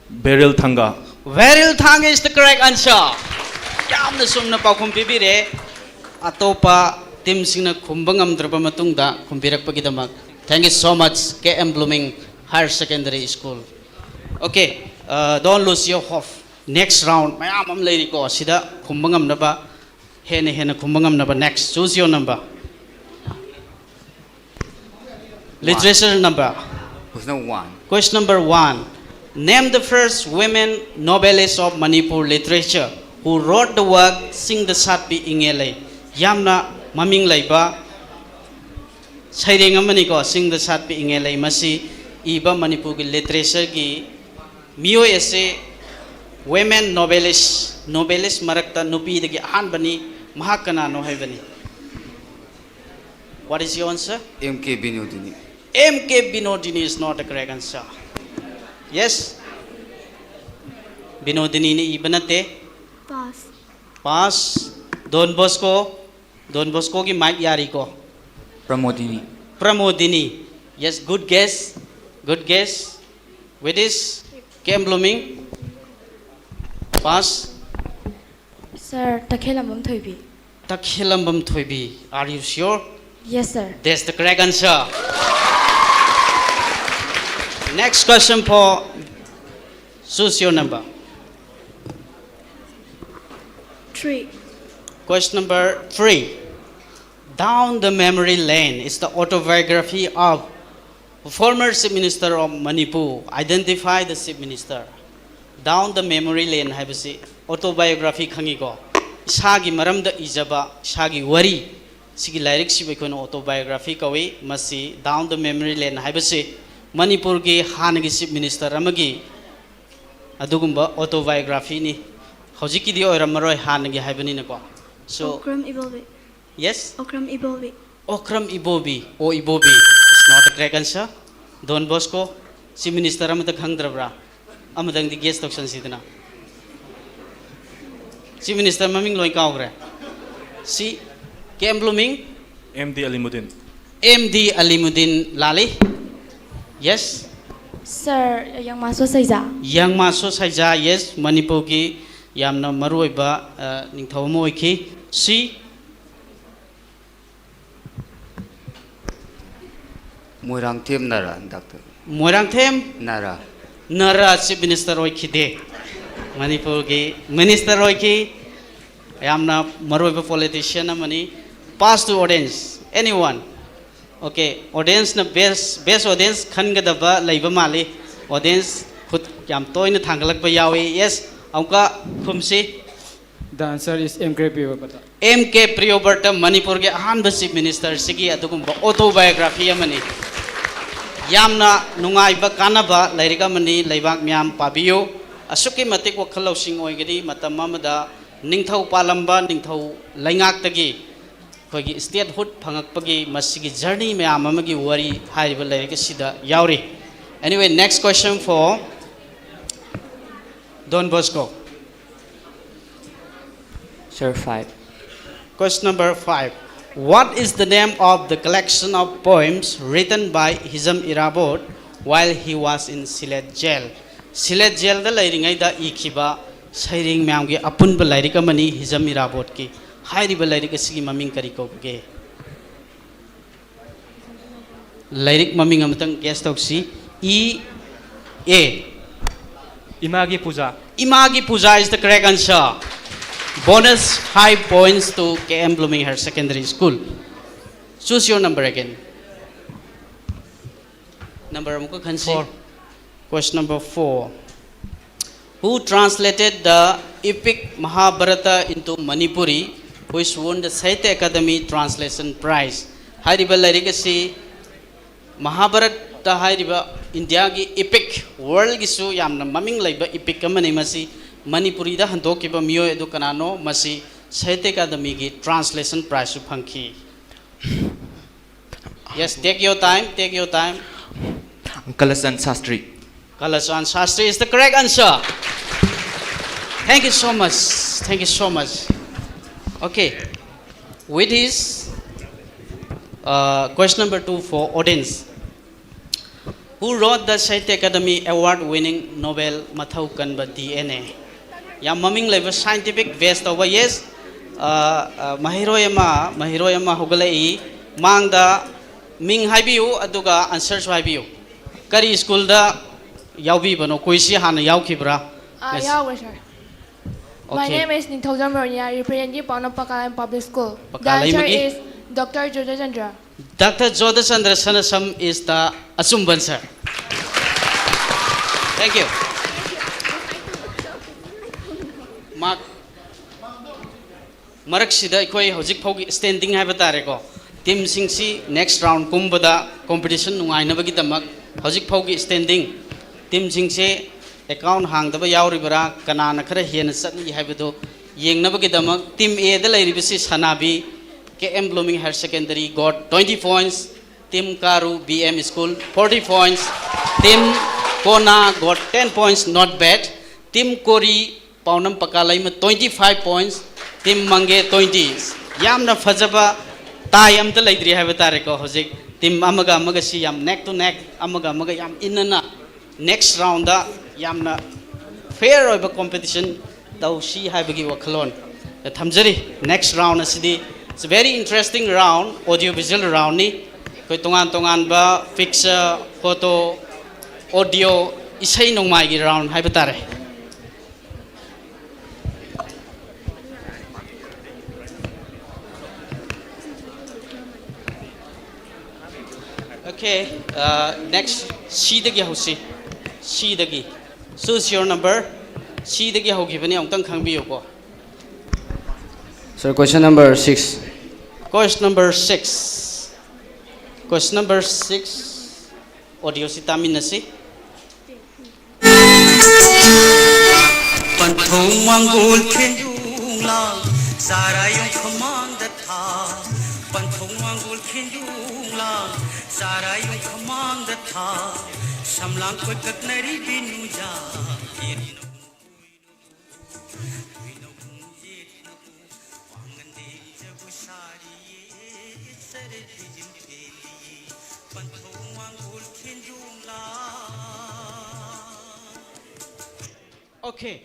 Beryl Thanga. Beryl Thanga is the correct answer. ꯌꯥꯝꯅ ꯆꯨꯝꯅ ꯄꯥꯎꯈꯨꯝ ꯄꯤꯕꯤꯔꯦ꯫ ꯑꯇꯣꯞꯄ teamꯁꯤꯡꯅ ꯈꯨꯝꯕ ꯉꯝꯗ꯭ꯔꯕ ꯃꯇꯨꯡꯗ ꯈꯨꯝꯕꯤꯔꯛꯄꯒꯤꯗꯃꯛ thank you so much, K M Blooming Higher Secondary School. Okay, uh, don't lose your hope. Next round ꯃꯌꯥꯝ ꯑꯃ ꯂꯩꯔꯤꯀꯣ, ꯁꯤꯗ ꯈꯨꯝꯕ ꯉꯝꯅꯕ, ꯍꯦꯟꯅ ꯍꯦꯟꯅ ꯈꯨꯝꯕ ꯉꯝꯅꯕ. Next, choose your number. Literature number. Who's number one? Question number one. Name the first women novelist of Manipur literature who wrote the work ꯁꯤꯡꯗ ꯁꯥꯠꯄꯤ ꯏꯉꯦ ꯂꯩ꯫ ꯌꯥꯝꯅ ꯃꯃꯤꯡ ꯂꯩꯕ ꯁꯩꯔꯦꯡ ꯑꯃꯅꯤꯀꯣ, ꯁꯤꯡꯗ ꯁꯥꯠꯄꯤ ꯏꯉꯦ ꯂꯩ꯫ ꯃꯁꯤ ꯏꯕ ꯃꯅꯤꯄꯨꯔꯒꯤ literatureꯒꯤ ꯃꯤꯑꯣꯏ ꯑꯁꯤ women novelist, novelist ꯃꯔꯛꯇ ꯅꯨꯄꯤꯗꯒꯤ ꯑꯍꯥꯟꯕꯅꯤ꯫ ꯃꯍꯥꯛ ꯀꯅꯥꯅꯣ ꯍꯥꯏꯕꯅꯤ꯫ What is your answer? M K Binodini. M K Binodini is not the correct answer. Yes? Binodini ꯅ ꯏꯕ ꯅꯠꯇꯦ꯫ Pass. Pass. Don Bosco. Don Bosco ꯒꯤ mic ꯌꯥꯔꯤꯀꯣ? Pramodini. Pramodini. Yes, good guess. Good guess. With this, K M Blooming. Pass. Sir, ꯇꯈꯦꯜꯂꯝꯕꯝ ꯊꯣꯏꯕꯤ. Takhielambam Thoibi. Are you sure? Yes, sir. That's the correct answer. Next question for, choose your number. Three. Question number three. Down the Memory Lane is the autobiography of former Chief Minister of Manipur. Identify the Chief Minister. Down the Memory Lane ꯍꯥꯏꯕꯁꯤ autobiography, ꯈꯪꯉꯤꯀꯣ? ꯏꯁꯥꯒꯤ ꯃꯔꯝꯗ ꯏꯖꯕ, ꯏꯁꯥꯒꯤ ꯋꯥꯔꯤ, ꯁꯤꯒꯤ ꯂꯥꯏꯔꯤꯛꯁꯤꯕꯨ ꯑꯩꯈꯣꯏꯅ autobiography ꯀꯧꯏ꯫ ꯃꯁꯤ Down the Memory Lane ꯍꯥꯏꯕꯁꯤ ꯃꯅꯤꯄꯨꯔꯒꯤ ꯍꯥꯟꯅꯒꯤ Chief Minister ꯑꯃꯒꯤ ꯑꯗꯨꯒꯨꯝꯕ autobiographyꯅꯤ꯫ ꯍꯧꯖꯤꯛꯀꯤꯗꯤ ꯑꯣꯏꯔꯝꯃꯔꯣꯏ, ꯍꯥꯟꯅꯒꯤ ꯍꯥꯏꯕꯅꯤꯅꯀꯣ꯫ So, Okram Ibobi. Yes? Okram Ibobi. Okram Ibobi, O Ibobi is Not a correct answer. Don Bosco, Chief Minister ꯑꯃꯇ ꯈꯪꯗ꯭ꯔꯕ꯭ꯔꯥ? ꯑꯃꯗꯪꯗꯤ guess ꯇꯧꯁꯟꯁꯤꯗꯅ꯫ Chief Minister ꯃꯃꯤꯡ ꯂꯣꯏ ꯀꯥꯎꯈ꯭ꯔꯦ꯫ C. K M Blooming. M D Alimuddin. M D Alimuddin ꯂꯥꯜꯂꯤ꯫ Yes. Sir, ꯌꯥꯡꯃꯥꯁꯣ ꯁꯩꯖꯥ꯫ ꯌꯥꯡꯃꯥꯁꯣ ꯁꯩꯖꯥ, yes, ꯃꯅꯤꯄꯨꯔꯒꯤ ꯌꯥꯝꯅ ꯃꯔꯨꯑꯣꯏꯕ, ꯑ, ꯅꯤꯡꯊꯧ ꯑꯃ ꯑꯣꯏꯈꯤ꯫ C. Moirangthem Nara, doctor. Moirangthem Nara. Nara Chief Minister ꯑꯣꯏꯈꯤꯗꯦ꯫ ꯃꯅꯤꯄꯨꯔꯒꯤ Minister ꯑꯣꯏꯈꯤ꯫ ꯌꯥꯝꯅ ꯃꯔꯨꯑꯣꯏꯕ politician ꯑꯃꯅꯤ꯫ Pass to audience. Anyone? Okay, audienceꯅ best, best audience ꯈꯟꯒꯗꯕ ꯂꯩꯕ ꯃꯥꯜꯂꯤ꯫ Audience ꯈꯨꯠ ꯌꯥꯝ ꯇꯣꯏꯅ ꯊꯥꯡꯒꯠꯂꯛꯄ ꯌꯥꯎꯏ꯫ Yes, ꯑꯃꯨꯛꯀ ꯈꯨꯝꯁꯤ꯫ The answer is M K Priyobrata. M K Priyobrata, ꯃꯅꯤꯄꯨꯔꯒꯤ ꯑꯍꯥꯟꯕ Chief Minister ꯁꯤꯒꯤ ꯑꯗꯨꯒꯨꯝꯕ autobiography ꯑꯃꯅꯤ꯫ ꯌꯥꯝꯅ ꯅꯨꯡꯉꯥꯏꯕ, ꯀꯥꯟꯅꯕ ꯂꯥꯏꯔꯤꯛ ꯑꯃꯅꯤ꯫ ꯂꯩꯕꯥꯛ ꯃꯤꯌꯥꯝ ꯄꯥꯕꯤꯌꯨ꯫ ꯑꯁꯨꯛꯀꯤ ꯃꯇꯤꯛ ꯋꯥꯈꯜ ꯂꯧꯁꯤꯡ ꯑꯣꯏꯒꯅꯤ꯫ ꯃꯇꯝ ꯑꯃꯗ ꯅꯤꯡꯊꯧ ꯄꯥꯜꯂꯝꯕ, ꯅꯤꯡꯊꯧ ꯂꯩꯉꯥꯛꯇꯒꯤ ꯑꯩꯈꯣꯏꯒꯤ statehood ꯐꯪꯉꯛꯄꯒꯤ ꯃꯁꯤꯒꯤ journey ꯃꯌꯥꯝ ꯑꯃꯒꯤ ꯋꯥꯔꯤ ꯍꯥꯏꯔꯤꯕ ꯂꯥꯏꯔꯤꯛ ꯑꯁꯤꯗ ꯌꯥꯎꯔꯤ꯫ Anyway, next question for Don Bosco. Sir, five. Question number five. What is the name of the collection of poems written by Hizam Irabot while he was in Sylhet jail? Sylhet jailꯗ ꯂꯩꯔꯤꯉꯩꯗ ꯏꯈꯤꯕ ꯁꯩꯔꯦꯡ ꯃꯌꯥꯝꯒꯤ ꯑꯄꯨꯟꯕ ꯂꯥꯏꯔꯤꯛ ꯑꯃꯅꯤ ꯍꯤꯖꯝ ꯏꯔꯥꯕꯣꯠꯀꯤ꯫ ꯍꯥꯏꯔꯤꯕ ꯂꯥꯏꯔꯤꯛ ꯑꯁꯤꯒꯤ ꯃꯃꯤꯡ ꯀꯔꯤ ꯀꯧꯕꯒꯦ? ꯂꯥꯏꯔꯤꯛ ꯃꯃꯤꯡ ꯑꯃꯇꯪ guess ꯇꯧꯁꯤ꯫ E, A. ꯏꯃꯥꯒꯤ ꯄꯨꯖꯥ꯫ ꯏꯃꯥꯒꯤ ꯄꯨꯖꯥ is the correct answer. Bonus five points to K M Blooming Higher Secondary School. Choose your number again. Number ꯑꯃꯨꯛꯀ ꯈꯟꯁꯤ꯫ Four. Question number four. Who translated the epic Mahabharata into Manipuri, which won the Sahitya Academy Translation Prize? ꯍꯥꯏꯔꯤꯕ ꯂꯥꯏꯔꯤꯛ ꯑꯁꯤ ꯃꯍꯥꯚꯥꯔꯠꯇ ꯍꯥꯏꯔꯤꯕ ꯏꯟꯗꯤꯌꯥꯒꯤ epic, worldꯒꯤꯁꯨ ꯌꯥꯝꯅ ꯃꯃꯤꯡ ꯂꯩꯕ epic ꯑꯃꯅꯤ꯫ ꯃꯁꯤ ꯃꯅꯤꯄꯨꯔꯤꯗ ꯍꯟꯗꯣꯛꯈꯤꯕ ꯃꯤꯑꯣꯏ ꯑꯗꯨ ꯀꯅꯥꯅꯣ? ꯃꯁꯤ Sahitya Academyꯒꯤ translation prizeꯁꯨ ꯐꯪꯈꯤ꯫ Yes, take your time, take your time. Kalachan Shastri. Kalachan Shastri is the correct answer. Thank you so much. Thank you so much. Okay. With this, uh, question number two for audience. Who wrote the Sahitya Academy award winning novel Mathau Kanba D N A? ꯌꯥꯝ ꯃꯃꯤꯡ ꯂꯩꯕ scientific base ꯇꯧꯕ, yes. ꯑ, ꯑ, ꯃꯍꯩꯔꯣꯏ ꯑꯃ, ꯃꯍꯩꯔꯣꯏ ꯑꯃ ꯍꯧꯒꯠꯂꯛꯏ꯫ ꯃꯥꯡꯗ ꯃꯤꯡ ꯍꯥꯏꯕꯤꯌꯨ, ꯑꯗꯨꯒ answerꯁꯨ ꯍꯥꯏꯕꯤꯌꯨ꯫ ꯀꯔꯤ ꯁ꯭ꯀꯨꯜꯗ ꯌꯥꯎꯕꯤꯕꯅꯣ? Quizꯁꯤ ꯍꯥꯟꯅ ꯌꯥꯎꯈꯤꯕ꯭ꯔꯥ? ꯑꯥ, yes. ꯌꯥꯎꯈ꯭ꯔꯦ, sir. My Okay. name is Ningthoujam ꯔꯣꯅꯤꯌꯥ, representative ꯄꯥꯎꯅꯝ ꯄꯀꯥꯂꯥꯏꯃ Public School. The answer ꯄꯀꯥꯂꯩꯃꯒꯤ? Is Doctor ꯖꯣꯙꯆꯟꯗ꯭ꯔ꯫ Doctor ꯖꯣꯙꯆꯟꯗ꯭ꯔ ꯁꯅꯥꯁꯝ is the ꯑꯆꯨꯝꯕ answer. Thank you. Mark. ꯃꯔꯛꯁꯤꯗ ꯑꯩꯈꯣꯏ ꯍꯧꯖꯤꯛ ꯐꯥꯎꯒꯤ standing ꯍꯥꯏꯕ ꯇꯥꯔꯦꯀꯣ, teamꯁꯤꯡꯁꯤ next round ꯀꯨꯝꯕꯗ competition ꯅꯨꯡꯉꯥꯏꯅꯕꯒꯤꯗꯃꯛ ꯍꯧꯖꯤꯛ ꯐꯥꯎꯒꯤ standing teamꯁꯤꯡꯁꯦ account ꯍꯥꯡꯗꯕ ꯌꯥꯎꯔꯤꯕ꯭ꯔꯥ, ꯀꯅꯥꯅ ꯈꯔ ꯍꯦꯟꯅ ꯆꯠꯂꯤ ꯍꯥꯏꯕꯗꯨ ꯌꯦꯡꯅꯕꯒꯤꯗꯃꯛ team Aꯗ ꯂꯩꯔꯤꯕꯁꯤ ꯁꯅꯥꯕꯤ, K M Blooming Higher Secondary got twenty points, team ꯀꯥꯔꯨ B M School forty points, team ꯀꯣꯅꯥ got ten points, not bad, team Kori ꯄꯥꯎꯅꯝ ꯄꯀꯥꯂꯩꯃ twenty five points, team ꯃꯪꯒꯦ twenty꯫ ꯌꯥꯝꯅ ꯐꯖꯕ tie ꯑꯝꯇ ꯂꯩꯇ꯭ꯔꯤ ꯍꯥꯏꯕ ꯇꯥꯔꯦꯀꯣ꯫ ꯍꯧꯖꯤꯛ team ꯑꯃꯒ ꯑꯃꯒꯁꯤ ꯌꯥꯝ neck to neck, ꯑꯃꯒ ꯑꯃꯒ ꯌꯥꯝ ꯏꯟꯅꯅ next roundꯗ ꯌꯥꯝꯅ fair ꯑꯣꯏꯕ competition ꯇꯧꯁꯤ ꯍꯥꯏꯕꯒꯤ ꯋꯥꯈꯜꯂꯣꯟ ꯊꯝꯖꯔꯤ꯫ Next round ꯑꯁꯤꯗꯤ it's a very interesting round, audio visual roundꯅꯤ꯫ ꯑꯩꯈꯣꯏ ꯇꯣꯉꯥꯟ ꯇꯣꯉꯥꯟꯕ picture, photo, audio, ꯏꯁꯩ ꯅꯣꯡꯃꯥꯏꯒꯤ round ꯍꯥꯏꯕ ꯇꯥꯔꯦ꯫ Okay, uh, next Cꯗꯒꯤ ꯍꯧꯁꯤ꯫ Cꯗꯒꯤ꯫ Choose your number. Cꯗꯒꯤ ꯍꯧꯈꯤꯕꯅꯤ, ꯑꯃꯨꯛꯇꯪ ꯈꯪꯕꯤꯌꯨꯀꯣ꯫ Sir, question number six. Question number six. Question number six. Audioꯁꯤ ꯇꯥꯃꯤꯟꯅꯁꯤ꯫ ꯄꯟꯊꯧ ꯃꯪꯒꯣꯜ ꯈꯦꯟꯖꯨꯡ ꯂꯥꯡ ꯆꯥꯔꯥꯌꯨꯝ ꯈꯨꯃꯥꯡꯗ ꯊꯥ꯫ ꯄꯟꯊꯧ ꯃꯥꯡꯒꯣꯜ ꯈꯦꯟꯖꯣꯡ ꯂꯥꯡ, ꯆꯥꯔꯥ ꯌꯨꯝ ꯈꯃꯥꯡꯗ ꯊꯥ, ꯁꯝꯂꯥꯡ ꯀꯣꯏꯀꯠꯅꯔꯤ ꯕꯤꯅꯨꯖꯥ, ꯀꯦꯔꯤꯅꯧ ꯍꯨꯏꯅꯧ ꯈꯣꯡꯖꯦꯠꯅꯧ, ꯄꯥꯡꯒꯟꯗꯦꯡ ꯖꯒꯣꯏ ꯁꯥꯔꯤꯌꯦ, ꯆꯔꯦꯠ ꯕꯤꯖꯤꯝ ꯄꯦꯜꯂꯤꯌꯦ, ꯄꯟꯊꯧ ꯃꯥꯡꯒꯣꯜ ꯈꯦꯟꯖꯣꯡ ꯂꯥꯡ꯫ Okay.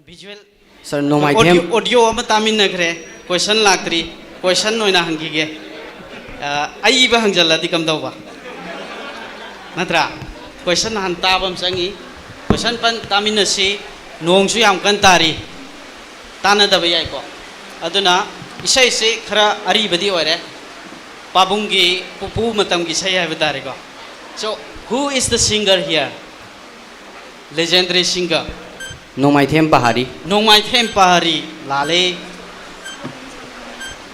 Visual. Sir, ꯅꯣꯡꯃꯥꯏꯊꯦꯝ꯫ Audio, audio ꯑꯃ ꯇꯥꯃꯤꯟꯅꯈ꯭ꯔꯦ꯫ Question ꯂꯥꯛꯇ꯭ꯔꯤ꯫ Question ꯑꯣꯏꯅ ꯍꯪꯈꯤꯒꯦ꯫ ꯑ, ꯑꯏꯕ ꯍꯪꯖꯜꯂꯗꯤ ꯀꯝꯗꯧꯕ? ꯅꯠꯇ꯭ꯔꯥ? Question ꯍꯥꯟꯅ ꯇꯥꯕ ꯑꯃ ꯆꯪꯉꯤ꯫ Question ꯄꯟ ꯇꯥꯃꯤꯟꯅꯁꯤ꯫ ꯅꯣꯡꯁꯨ ꯌꯥꯝ ꯀꯟꯅ ꯇꯥꯔꯤ꯫ ꯇꯥꯟꯅꯗꯕ ꯌꯥꯏꯀꯣ? ꯑꯗꯨꯅ ꯏꯁꯩꯁꯤ ꯈꯔ ꯑꯔꯤꯕꯗꯤ ꯑꯣꯏꯔꯦ꯫ ꯄꯥꯕꯨꯡꯒꯤ ꯄꯨꯄꯨ ꯃꯇꯝꯒꯤ ꯏꯁꯩ ꯍꯥꯏꯕ ꯇꯥꯔꯦꯀꯣ꯫ So, who is the singer here? Legendary singer. ꯅꯣꯡꯃꯥꯏꯊꯦꯝ ꯄꯍꯥꯔꯤ꯫ ꯅꯣꯡꯃꯥꯏꯊꯦꯝ ꯄꯍꯥꯔꯤ꯫ ꯂꯥꯜꯂꯦ꯫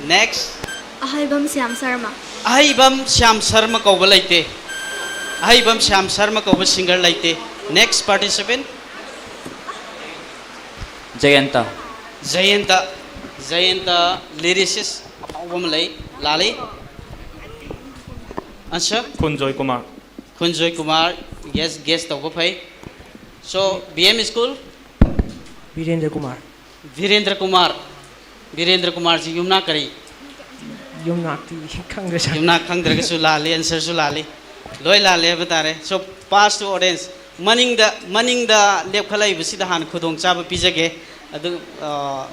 Next. ꯑꯍꯩꯕꯝ ꯁ꯭ꯌꯥꯝ ꯁꯔꯃ꯫ ꯑꯍꯩꯕꯝ ꯁ꯭ꯌꯥꯝ ꯁꯔꯃ ꯀꯧꯕ ꯂꯩꯇꯦ꯫ ꯑꯍꯩꯕꯝ ꯁ꯭ꯌꯥꯝ ꯁꯔꯃ ꯀꯧꯕ singer ꯂꯩꯇꯦ꯫ Next participant. ꯖꯌꯟꯇ꯫ ꯖꯌꯟꯇ꯫ ꯖꯌꯟꯇ lyricist ꯑꯐꯥꯎꯕ ꯑꯃ ꯂꯩ꯫ ꯂꯥꯜꯂꯤ꯫ Answer? ꯈꯨꯟꯖꯣꯏ Kumar. ꯈꯨꯟꯖꯣꯏ Kumar. Yes, guess ꯇꯧꯕ ꯐꯩ꯫ So, B M school? Birendra Kumar. Birendra Kumar. Birendra ꯀꯨꯃꯥꯔꯁꯤ ꯌꯨꯝꯅꯥꯛ ꯀꯔꯤ? ꯌꯨꯝꯅꯥꯛꯇꯤ ꯈꯪꯗ꯭ꯔꯦ, sir꯫ ꯌꯨꯝꯅꯥꯛ ꯈꯪꯗ꯭ꯔꯒꯁꯨ ꯂꯥꯜꯂꯤ, answerꯁꯨ ꯂꯥꯜꯂꯤ꯫ ꯂꯣꯏ ꯂꯥꯜꯂꯦ ꯍꯥꯏꯕ ꯇꯥꯔꯦ꯫ So, pass to audience꯫ ꯃꯅꯤꯡꯗ, ꯃꯅꯤꯡꯗ ꯂꯦꯞꯈꯠꯂꯛꯏꯕꯁꯤꯗ ꯍꯥꯟꯅ ꯈꯨꯗꯣꯡꯆꯥꯕ ꯄꯤꯖꯒꯦ꯫ ꯑꯗꯨ, ꯑ,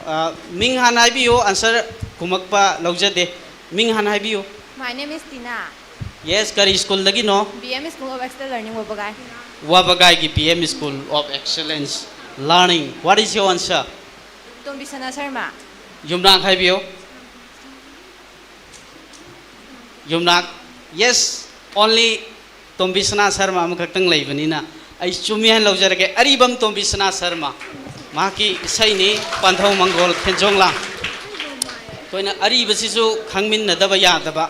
ꯑ, ꯃꯤꯡ ꯍꯥꯟꯅ ꯍꯥꯏꯕꯤꯌꯨ, answer ꯈꯨꯝꯃꯛꯄ ꯂꯧꯖꯗꯦ꯫ ꯃꯤꯡ ꯍꯥꯟꯅ ꯍꯥꯏꯕꯤꯌꯨ꯫ My name is Tina. Yes, ꯀꯔꯤ schoolꯗꯒꯤꯅꯣ? B M School of Excellence Learning, ꯋꯥꯕꯒꯥꯏ꯫ ꯋꯥꯕꯒꯥꯏꯒꯤ B M School of Excellence Learning꯫ What is your answer? ꯇꯣꯝꯕꯤꯁꯅꯥ Sharma. ꯌꯨꯝꯅꯥꯛ ꯍꯥꯏꯕꯤꯌꯨ꯫ ꯌꯨꯝꯅꯥꯛ, yes, only ꯇꯣꯝꯕꯤꯁꯅꯥ ꯁꯔꯃ ꯑꯃꯈꯛꯇꯪ ꯂꯩꯕꯅꯤꯅ ꯑꯩ ꯆꯨꯝꯃꯤ ꯍꯥꯏꯅ ꯂꯧꯖꯔꯒꯦ꯫ ꯑꯔꯤꯕꯝ ꯇꯣꯝꯕꯤꯁꯅꯥ ꯁꯔꯃ꯫ ꯃꯍꯥꯛꯀꯤ ꯏꯁꯩꯅꯤ ꯄꯟꯊꯧ ꯃꯪꯒꯣꯜ ꯈꯦꯟꯖꯣꯡ ꯂꯥꯡ꯫ ꯑꯩꯈꯣꯏꯅ ꯑꯔꯤꯕꯁꯤꯁꯨ ꯈꯪꯃꯤꯟꯅꯗꯕ ꯌꯥꯗꯕ꯫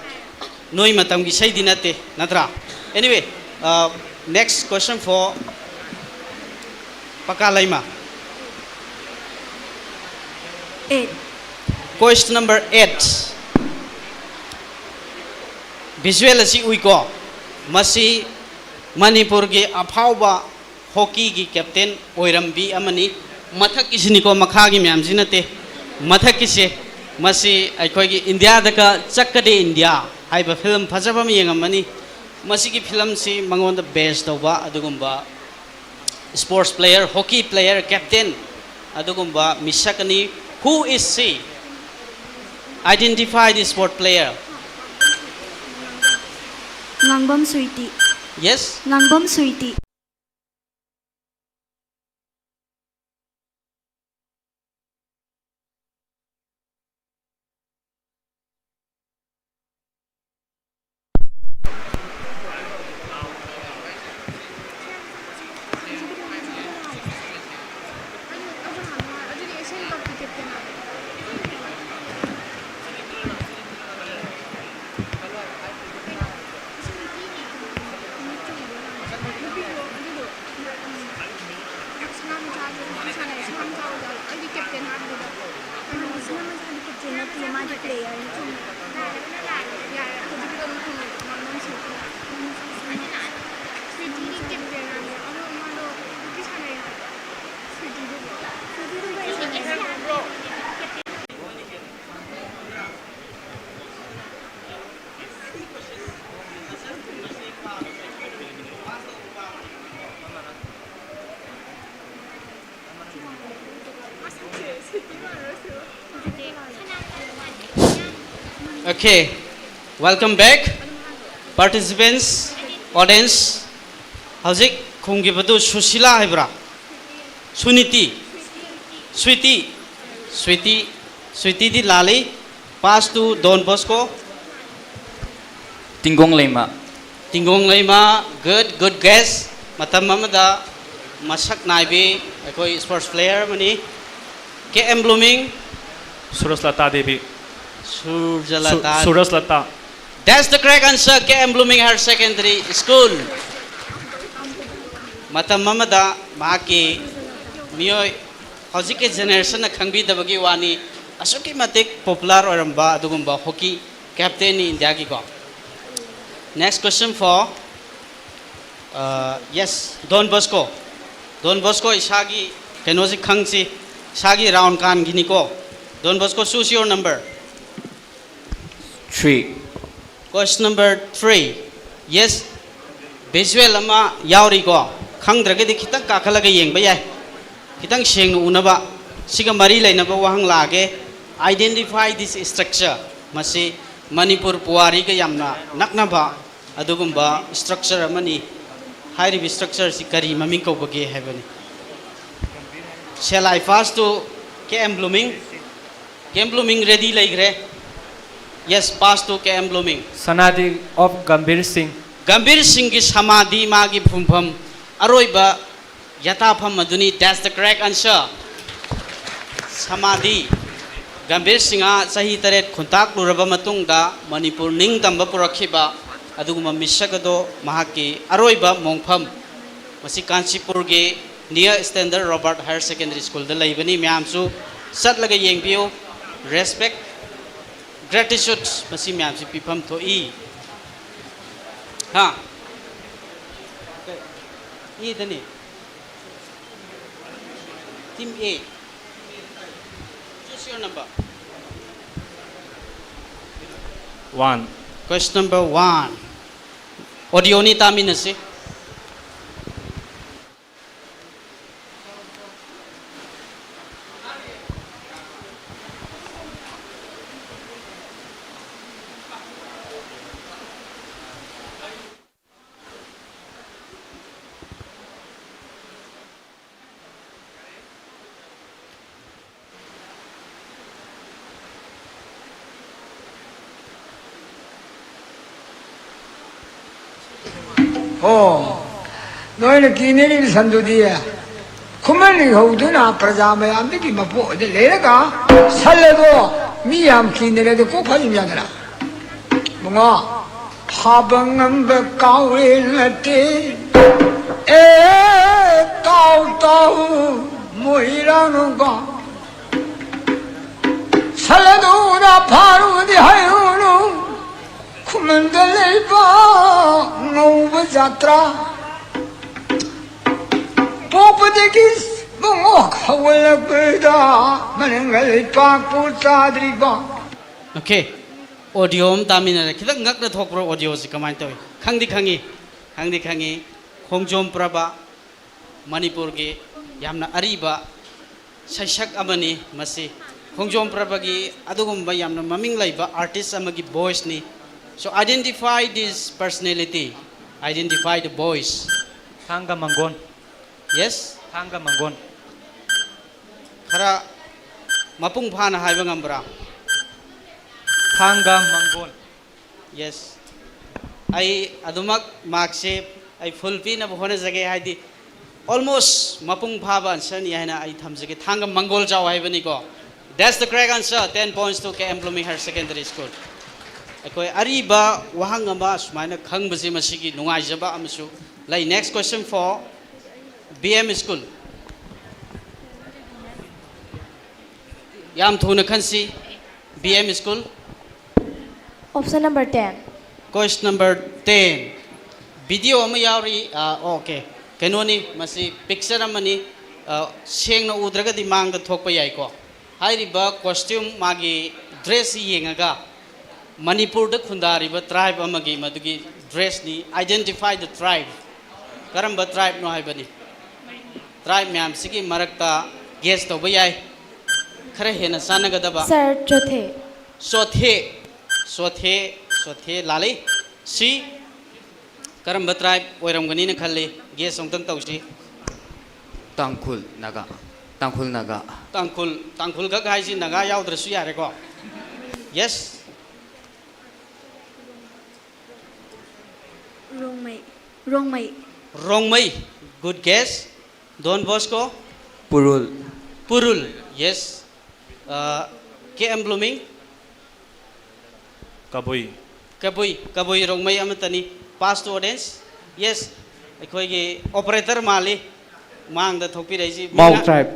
ꯅꯣꯏ ꯃꯇꯝꯒꯤ ꯏꯁꯩꯗꯤ ꯅꯠꯇꯦ, ꯅꯠꯇ꯭ꯔꯥ? Anyway, uh, next question for ꯄꯀꯥ Leima. Eight. Question number eight. Visual ꯑꯁꯤ ꯎꯏꯀꯣ, ꯃꯁꯤ ꯃꯅꯤꯄꯨꯔꯒꯤ ꯑꯐꯥꯎꯕ ꯍꯣꯀꯤꯒꯤ ꯀꯦꯞꯇꯦꯟ ꯑꯣꯏꯔꯝꯕꯤ ꯑꯃꯅꯤ꯫ ꯃꯊꯛꯀꯤꯁꯤꯅꯤꯀꯣ, ꯃꯈꯥꯒꯤ ꯃꯌꯥꯝꯁꯤ ꯅꯠꯇꯦ꯫ ꯃꯊꯛꯀꯤꯁꯦ, ꯃꯁꯤ ꯑꯩꯈꯣꯏꯒꯤ ꯏꯟꯗꯤꯌꯥꯗꯒ ꯆꯠꯀꯗꯦ ꯏꯟꯗꯤꯌꯥ ꯍꯥꯏꯕ ꯐꯤꯂꯝ ꯐꯖꯕ ꯑꯃ ꯌꯦꯡꯉꯝꯃꯅꯤ꯫ ꯃꯁꯤꯒꯤ ꯐꯤꯂꯝꯁꯤ ꯃꯉꯣꯟꯗ ꯕꯦꯁ ꯇꯧꯕ ꯑꯗꯨꯒꯨꯝꯕ sports player, hockey player, captain ꯑꯗꯨꯒꯨꯝꯕ ꯃꯤꯁꯛ ꯑꯅꯤ꯫ Who is she? Identify the sport player. Ngangbam Sweety. Yes? Ngangbam Sweety. Okay, welcome back, participants, audience. ꯍꯧꯖꯤꯛ ꯈꯨꯝꯈꯤꯕꯗꯨ ꯁꯨꯁꯤꯂꯥ ꯍꯥꯏꯕ꯭ꯔꯥ? ꯁꯨꯅꯤꯇꯤ? ꯁ꯭ꯋꯤꯇꯤ? ꯁ꯭ꯋꯤꯇꯤ? ꯁ꯭ꯋꯤꯇꯤꯗꯤ ꯂꯥꯜꯂꯤ꯫ Pass to Don Bosco. ꯇꯤꯡꯒꯣꯡ ꯂꯩꯃ꯫ ꯇꯤꯡꯒꯣꯡ ꯂꯩꯃ, good, good guess. ꯃꯇꯝ ꯑꯃꯗ ꯃꯁꯛ ꯅꯥꯏꯕꯤ ꯑꯩꯈꯣꯏ sports player ꯑꯃꯅꯤ꯫ K M Blooming. ꯁꯨꯔꯖꯂꯇꯥ ꯗꯦꯕꯤ꯫ ꯁꯨꯔꯖꯂꯇꯥ꯫ ꯁꯨ-, ꯁꯨꯔꯖꯂꯇꯥ꯫ That's the correct answer, K M Blooming Higher Secondary School. ꯃꯇꯝ ꯑꯃꯗ ꯃꯍꯥꯛꯀꯤ ꯃꯤꯑꯣꯏ ꯍꯧꯖꯤꯛꯀꯤ generation ꯅ ꯈꯪꯕꯤꯗꯕꯒꯤ ꯋꯥꯅꯤ, ꯑꯁꯨꯛꯀꯤ ꯃꯇꯤꯛ popular ꯑꯣꯏꯔꯝꯕ ꯑꯗꯨꯒꯨꯝꯕ hockey captain ꯅꯤ ꯏꯟꯗꯤꯌꯥꯒꯤꯀꯣ꯫ Next question for, uh, yes, Don Bosco. Don Bosco, ꯏꯁꯥꯒꯤ ꯀꯩꯅꯣꯁꯤ ꯈꯪꯁꯤ, ꯏꯁꯥꯒꯤ round ꯀꯥꯟꯒꯤꯅꯤꯀꯣ꯫ Don Bosco, choose your number. Three. Question number three. Yes, visual ꯑꯃ ꯌꯥꯎꯔꯤꯀꯣ, ꯈꯪꯗ꯭ꯔꯒꯗꯤ ꯈꯤꯇꯪ ꯀꯥꯈꯠꯂꯒ ꯌꯦꯡꯕ ꯌꯥꯏ, ꯈꯤꯇꯪ ꯁꯦꯡꯅ ꯎꯅꯕ꯫ ꯁꯤꯒ ꯃꯔꯤ ꯂꯩꯅꯕ ꯋꯥꯍꯪ ꯂꯥꯛꯑꯒꯦ꯫ Identify this structure. ꯃꯁꯤ ꯃꯅꯤꯄꯨꯔ ꯄꯨꯋꯥꯔꯤꯒ ꯌꯥꯝꯅ ꯅꯛꯅꯕ ꯑꯗꯨꯒꯨꯝꯕ structure ꯑꯃꯅꯤ꯫ ꯍꯥꯏꯔꯤꯕ structure ꯑꯁꯤ ꯀꯔꯤ ꯃꯃꯤꯡ ꯀꯧꯕꯒꯦ ꯍꯥꯏꯕꯅꯤ꯫ Shall I pass to K M Blooming? K M Blooming ready ꯂꯩꯈ꯭ꯔꯦ꯫ Yes, pass to K M Blooming. Samadhi of Gambhir Singh. Gambhir ꯁꯤꯡꯒꯤ ꯁꯃꯥꯙꯤ, ꯃꯥꯒꯤ ꯐꯨꯝꯐꯝ, ꯑꯔꯣꯏꯕ ꯌꯥꯊꯥꯐꯝ ꯑꯗꯨꯅꯤ꯫ That's the correct answer. ꯁꯃꯥꯙꯤ꯫ Gambhir Singh ꯆꯍꯤ ꯇꯔꯦꯠ ꯈꯨꯟꯇꯥꯛꯂꯨꯔꯕ ꯃꯇꯨꯡꯗ ꯃꯅꯤꯄꯨꯔ ꯅꯤꯡꯇꯝꯕ ꯄꯨꯔꯛꯈꯤꯕ ꯑꯗꯨꯒꯨꯝꯕ ꯃꯤꯁꯛ ꯑꯗꯣ ꯃꯍꯥꯛꯀꯤ ꯑꯔꯣꯏꯕ ꯃꯣꯡꯐꯝ, ꯃꯁꯤ ꯀꯥꯟꯆꯤꯄꯨꯔꯒꯤ near Standard Robert Higher Secondary Schoolꯗ ꯂꯩꯕꯅꯤ꯫ ꯃꯌꯥꯝꯁꯨ ꯆꯠꯂꯒ ꯌꯦꯡꯕꯤꯌꯨ꯫ Respect, gratitude, ꯃꯁꯤ ꯃꯌꯥꯝꯁꯤ ꯄꯤꯐꯝ ꯊꯣꯛꯏ꯫ ꯍꯥ? ꯏꯗꯅꯤ꯫ Team A. Choose your number. One. Question number one. Audioꯅꯤ, ꯇꯥꯃꯤꯟꯅꯁꯤ꯫ ꯑꯣ, ꯅꯣꯏꯅ ꯀꯤꯅꯔꯤꯕ ꯁꯟꯗꯨꯗꯤ ꯈꯨꯃꯟ ꯅꯤꯡꯊꯧꯗꯨꯅ ꯄ꯭ꯔꯖꯥ ꯃꯌꯥꯝꯗꯒꯤ ꯃꯄꯣꯛ ꯑꯣꯏꯅ ꯂꯩꯔꯒ ꯁꯟ ꯑꯗꯣ ꯃꯤ ꯌꯥꯝ ꯀꯤꯅꯔꯦ, ꯑꯗꯣ ꯀꯣꯛ ꯐꯥꯖꯤꯟ ꯌꯥꯗꯅ꯫ ꯃꯉꯥ, ꯐꯥꯕ ꯉꯝꯕ ꯀꯥꯎꯔꯦ ꯅꯠꯇꯦ, ꯑꯦ ꯀꯥꯎ ꯇꯥꯎ ꯃꯣꯏꯔꯥꯡꯒ ꯁꯟ ꯑꯗꯨꯅ ꯐꯥꯔꯨꯗꯤ ꯍꯥꯏꯔꯨꯅꯨ꯫ ꯈꯨꯃꯟ ꯂꯩꯕ ꯉꯧꯕ ꯖꯥꯇ꯭ꯔꯥ ꯄꯣꯛꯄꯗꯒꯤ ꯃꯉꯣꯛ ꯍꯧꯒꯠꯂꯛꯄꯗ ꯃꯅꯤꯡꯒ ꯂꯩꯄꯥꯛꯄꯨ ꯆꯥꯗ꯭ꯔꯤꯕ꯫ ꯑꯣꯀꯦ, ꯑꯣꯗꯤꯑꯣ ꯑꯃ ꯇꯥꯃꯤꯟꯅꯔꯦ꯫ ꯈꯤꯇꯪ ꯉꯛꯅ ꯊꯣꯛꯄ꯭ꯔꯣ ꯑꯣꯗꯤꯑꯣꯁꯤ? ꯀꯃꯥꯏꯅ ꯇꯧꯏ? ꯈꯪꯗꯤ ꯈꯪꯉꯤ, ꯈꯪꯗꯤ ꯈꯪꯉꯤ꯫ ꯈꯣꯡꯖꯣꯝ ꯄ꯭ꯔꯚ ꯃꯅꯤꯄꯨꯔꯒꯤ ꯌꯥꯝꯅ ꯑꯔꯤꯕ ꯁꯩꯁꯛ ꯑꯃꯅꯤ꯫ ꯃꯁꯤ ꯈꯣꯡꯖꯣꯝ ꯄ꯭ꯔꯚꯒꯤ ꯑꯗꯨꯒꯨꯝꯕ ꯌꯥꯝꯅ ꯃꯃꯤꯡ ꯂꯩꯕ ꯑꯥꯔꯇꯤꯁ ꯑꯃꯒꯤ ꯚꯣꯏꯁꯅꯤ꯫ So identify this personality, identify the voice. ꯊꯥꯡꯒ ꯃꯪꯒꯣꯟ꯫ Yes? ꯊꯥꯡꯒ ꯃꯪꯒꯣꯟ꯫ ꯈꯔ ꯃꯄꯨꯡ ꯐꯥꯅ ꯍꯥꯏꯕ ꯉꯝꯕ꯭ꯔꯥ? ꯊꯥꯡꯒ ꯃꯪꯒꯣꯟ꯫ Yes꯫ ꯑꯩ ꯑꯗꯨꯃꯛ ꯃꯥꯔꯛꯁꯦ ꯑꯩ ꯐꯨꯜ ꯄꯤꯅꯕ ꯍꯣꯠꯅꯖꯒꯦ, ꯍꯥꯏꯗꯤ ꯑꯣꯜꯃꯣꯁ ꯃꯄꯨꯡ ꯐꯥꯕ ꯑꯟꯁꯔꯅꯤ ꯍꯥꯏꯅ ꯑꯩ ꯊꯝꯖꯒꯦ꯫ ꯊꯥꯡꯒ ꯃꯪꯒꯣꯜ ꯖꯥꯎ ꯍꯥꯏꯕꯅꯤꯀꯣ꯫ That's the correct answer, ten points to K M Blooming Higher Secondary School꯫ ꯑꯩꯈꯣꯏ ꯑꯔꯤꯕ ꯋꯥꯍꯪ ꯑꯃ ꯁꯨꯃꯥꯏꯅ ꯈꯪꯕꯁꯦ ꯃꯁꯤꯒꯤ ꯅꯨꯡꯉꯥꯏꯖꯕ ꯑꯃꯁꯨ ꯂꯩ꯫ Next question for B M School꯫ ꯌꯥꯝ ꯊꯨꯅ ꯈꯟꯁꯤ꯫ B M School꯫ Option number ten. Question number ten꯫ Video ꯑꯃ ꯌꯥꯎꯔꯤ꯫ ꯑꯣꯀꯦ, ꯀꯩꯅꯣꯅꯤ, ꯃꯁꯤ ꯄꯤꯛꯆꯔ ꯑꯃꯅꯤ꯫ ꯑ, ꯁꯦꯡꯅ ꯎꯗ꯭ꯔꯒꯗꯤ ꯃꯥꯡꯗ ꯊꯣꯛꯄ ꯌꯥꯏꯀꯣ꯫ ꯍꯥꯏꯔꯤꯕ ꯀꯣꯁꯇ꯭ꯌꯨꯝ, ꯃꯥꯒꯤ ꯗ꯭ꯔꯦꯁꯁꯤ ꯌꯦꯡꯉꯒ ꯃꯅꯤꯄꯨꯔꯗ ꯈꯨꯟꯗꯥꯔꯤꯕ ꯇ꯭ꯔꯥꯏꯕ ꯑꯃꯒꯤ ꯃꯗꯨꯒꯤ ꯗ꯭ꯔꯦꯁꯅꯤ꯫ Identify the tribe꯫ ꯀꯔꯝꯕ ꯇ꯭ꯔꯥꯏꯕꯅꯣ ꯍꯥꯏꯕꯅꯤ꯫ ꯇ꯭ꯔꯥꯏꯕ ꯃꯌꯥꯝꯁꯤꯒꯤ ꯃꯔꯛꯇ ꯒꯦꯁ ꯇꯧꯕ ꯌꯥꯏ꯫ ꯈꯔ ꯍꯦꯟꯅ ꯆꯥꯟꯅꯒꯗꯕ꯫ Sir, Chothe. ꯆꯣꯊꯦ꯫ ꯆꯣꯊꯦ꯫ ꯆꯣꯊꯦ ꯂꯥꯜꯂꯤ꯫ ꯁꯤ ꯀꯔꯝꯕ ꯇ꯭ꯔꯥꯏꯕ ꯑꯣꯏꯔꯝꯒꯅꯤꯅ ꯈꯜꯂꯤ? ꯒꯦꯁ ꯑꯃꯨꯛꯇꯪ ꯇꯧꯁꯤ꯫ ꯇꯥꯡꯈꯨꯜ ꯅꯥꯒꯥ꯫ ꯇꯥꯡꯈꯨꯜ ꯅꯥꯒꯥ꯫ ꯇꯥꯡꯈꯨꯜ꯫ ꯇꯥꯡꯈꯨꯜ ꯈꯛ ꯍꯥꯏꯁꯤ ꯅꯥꯒꯥ ꯌꯥꯎꯗ꯭ꯔꯁꯨ ꯌꯥꯔꯦꯀꯣ꯫ Yes꯫ Rongmei. Rongmei. Rongmei. Good guess꯫ Don Bosco꯫ ꯄꯨꯔꯨꯜ꯫ ꯄꯨꯔꯨꯜ꯫ Yes꯫ ꯑ, K M Blooming꯫ Kabui. Kabui. Kabui Rongmei ꯑꯃꯠꯇꯅꯤ꯫ Pass to audience꯫ Yes꯫ ꯑꯩꯈꯣꯏꯒꯤ ꯑꯣꯄꯔꯦꯇꯔ ꯃꯥꯜꯂꯤ꯫ ꯃꯥꯡꯗ ꯊꯣꯛꯄꯤꯔꯛꯏꯁꯤ꯫ ꯃꯥꯎ ꯃꯤꯡ-, tribe꯫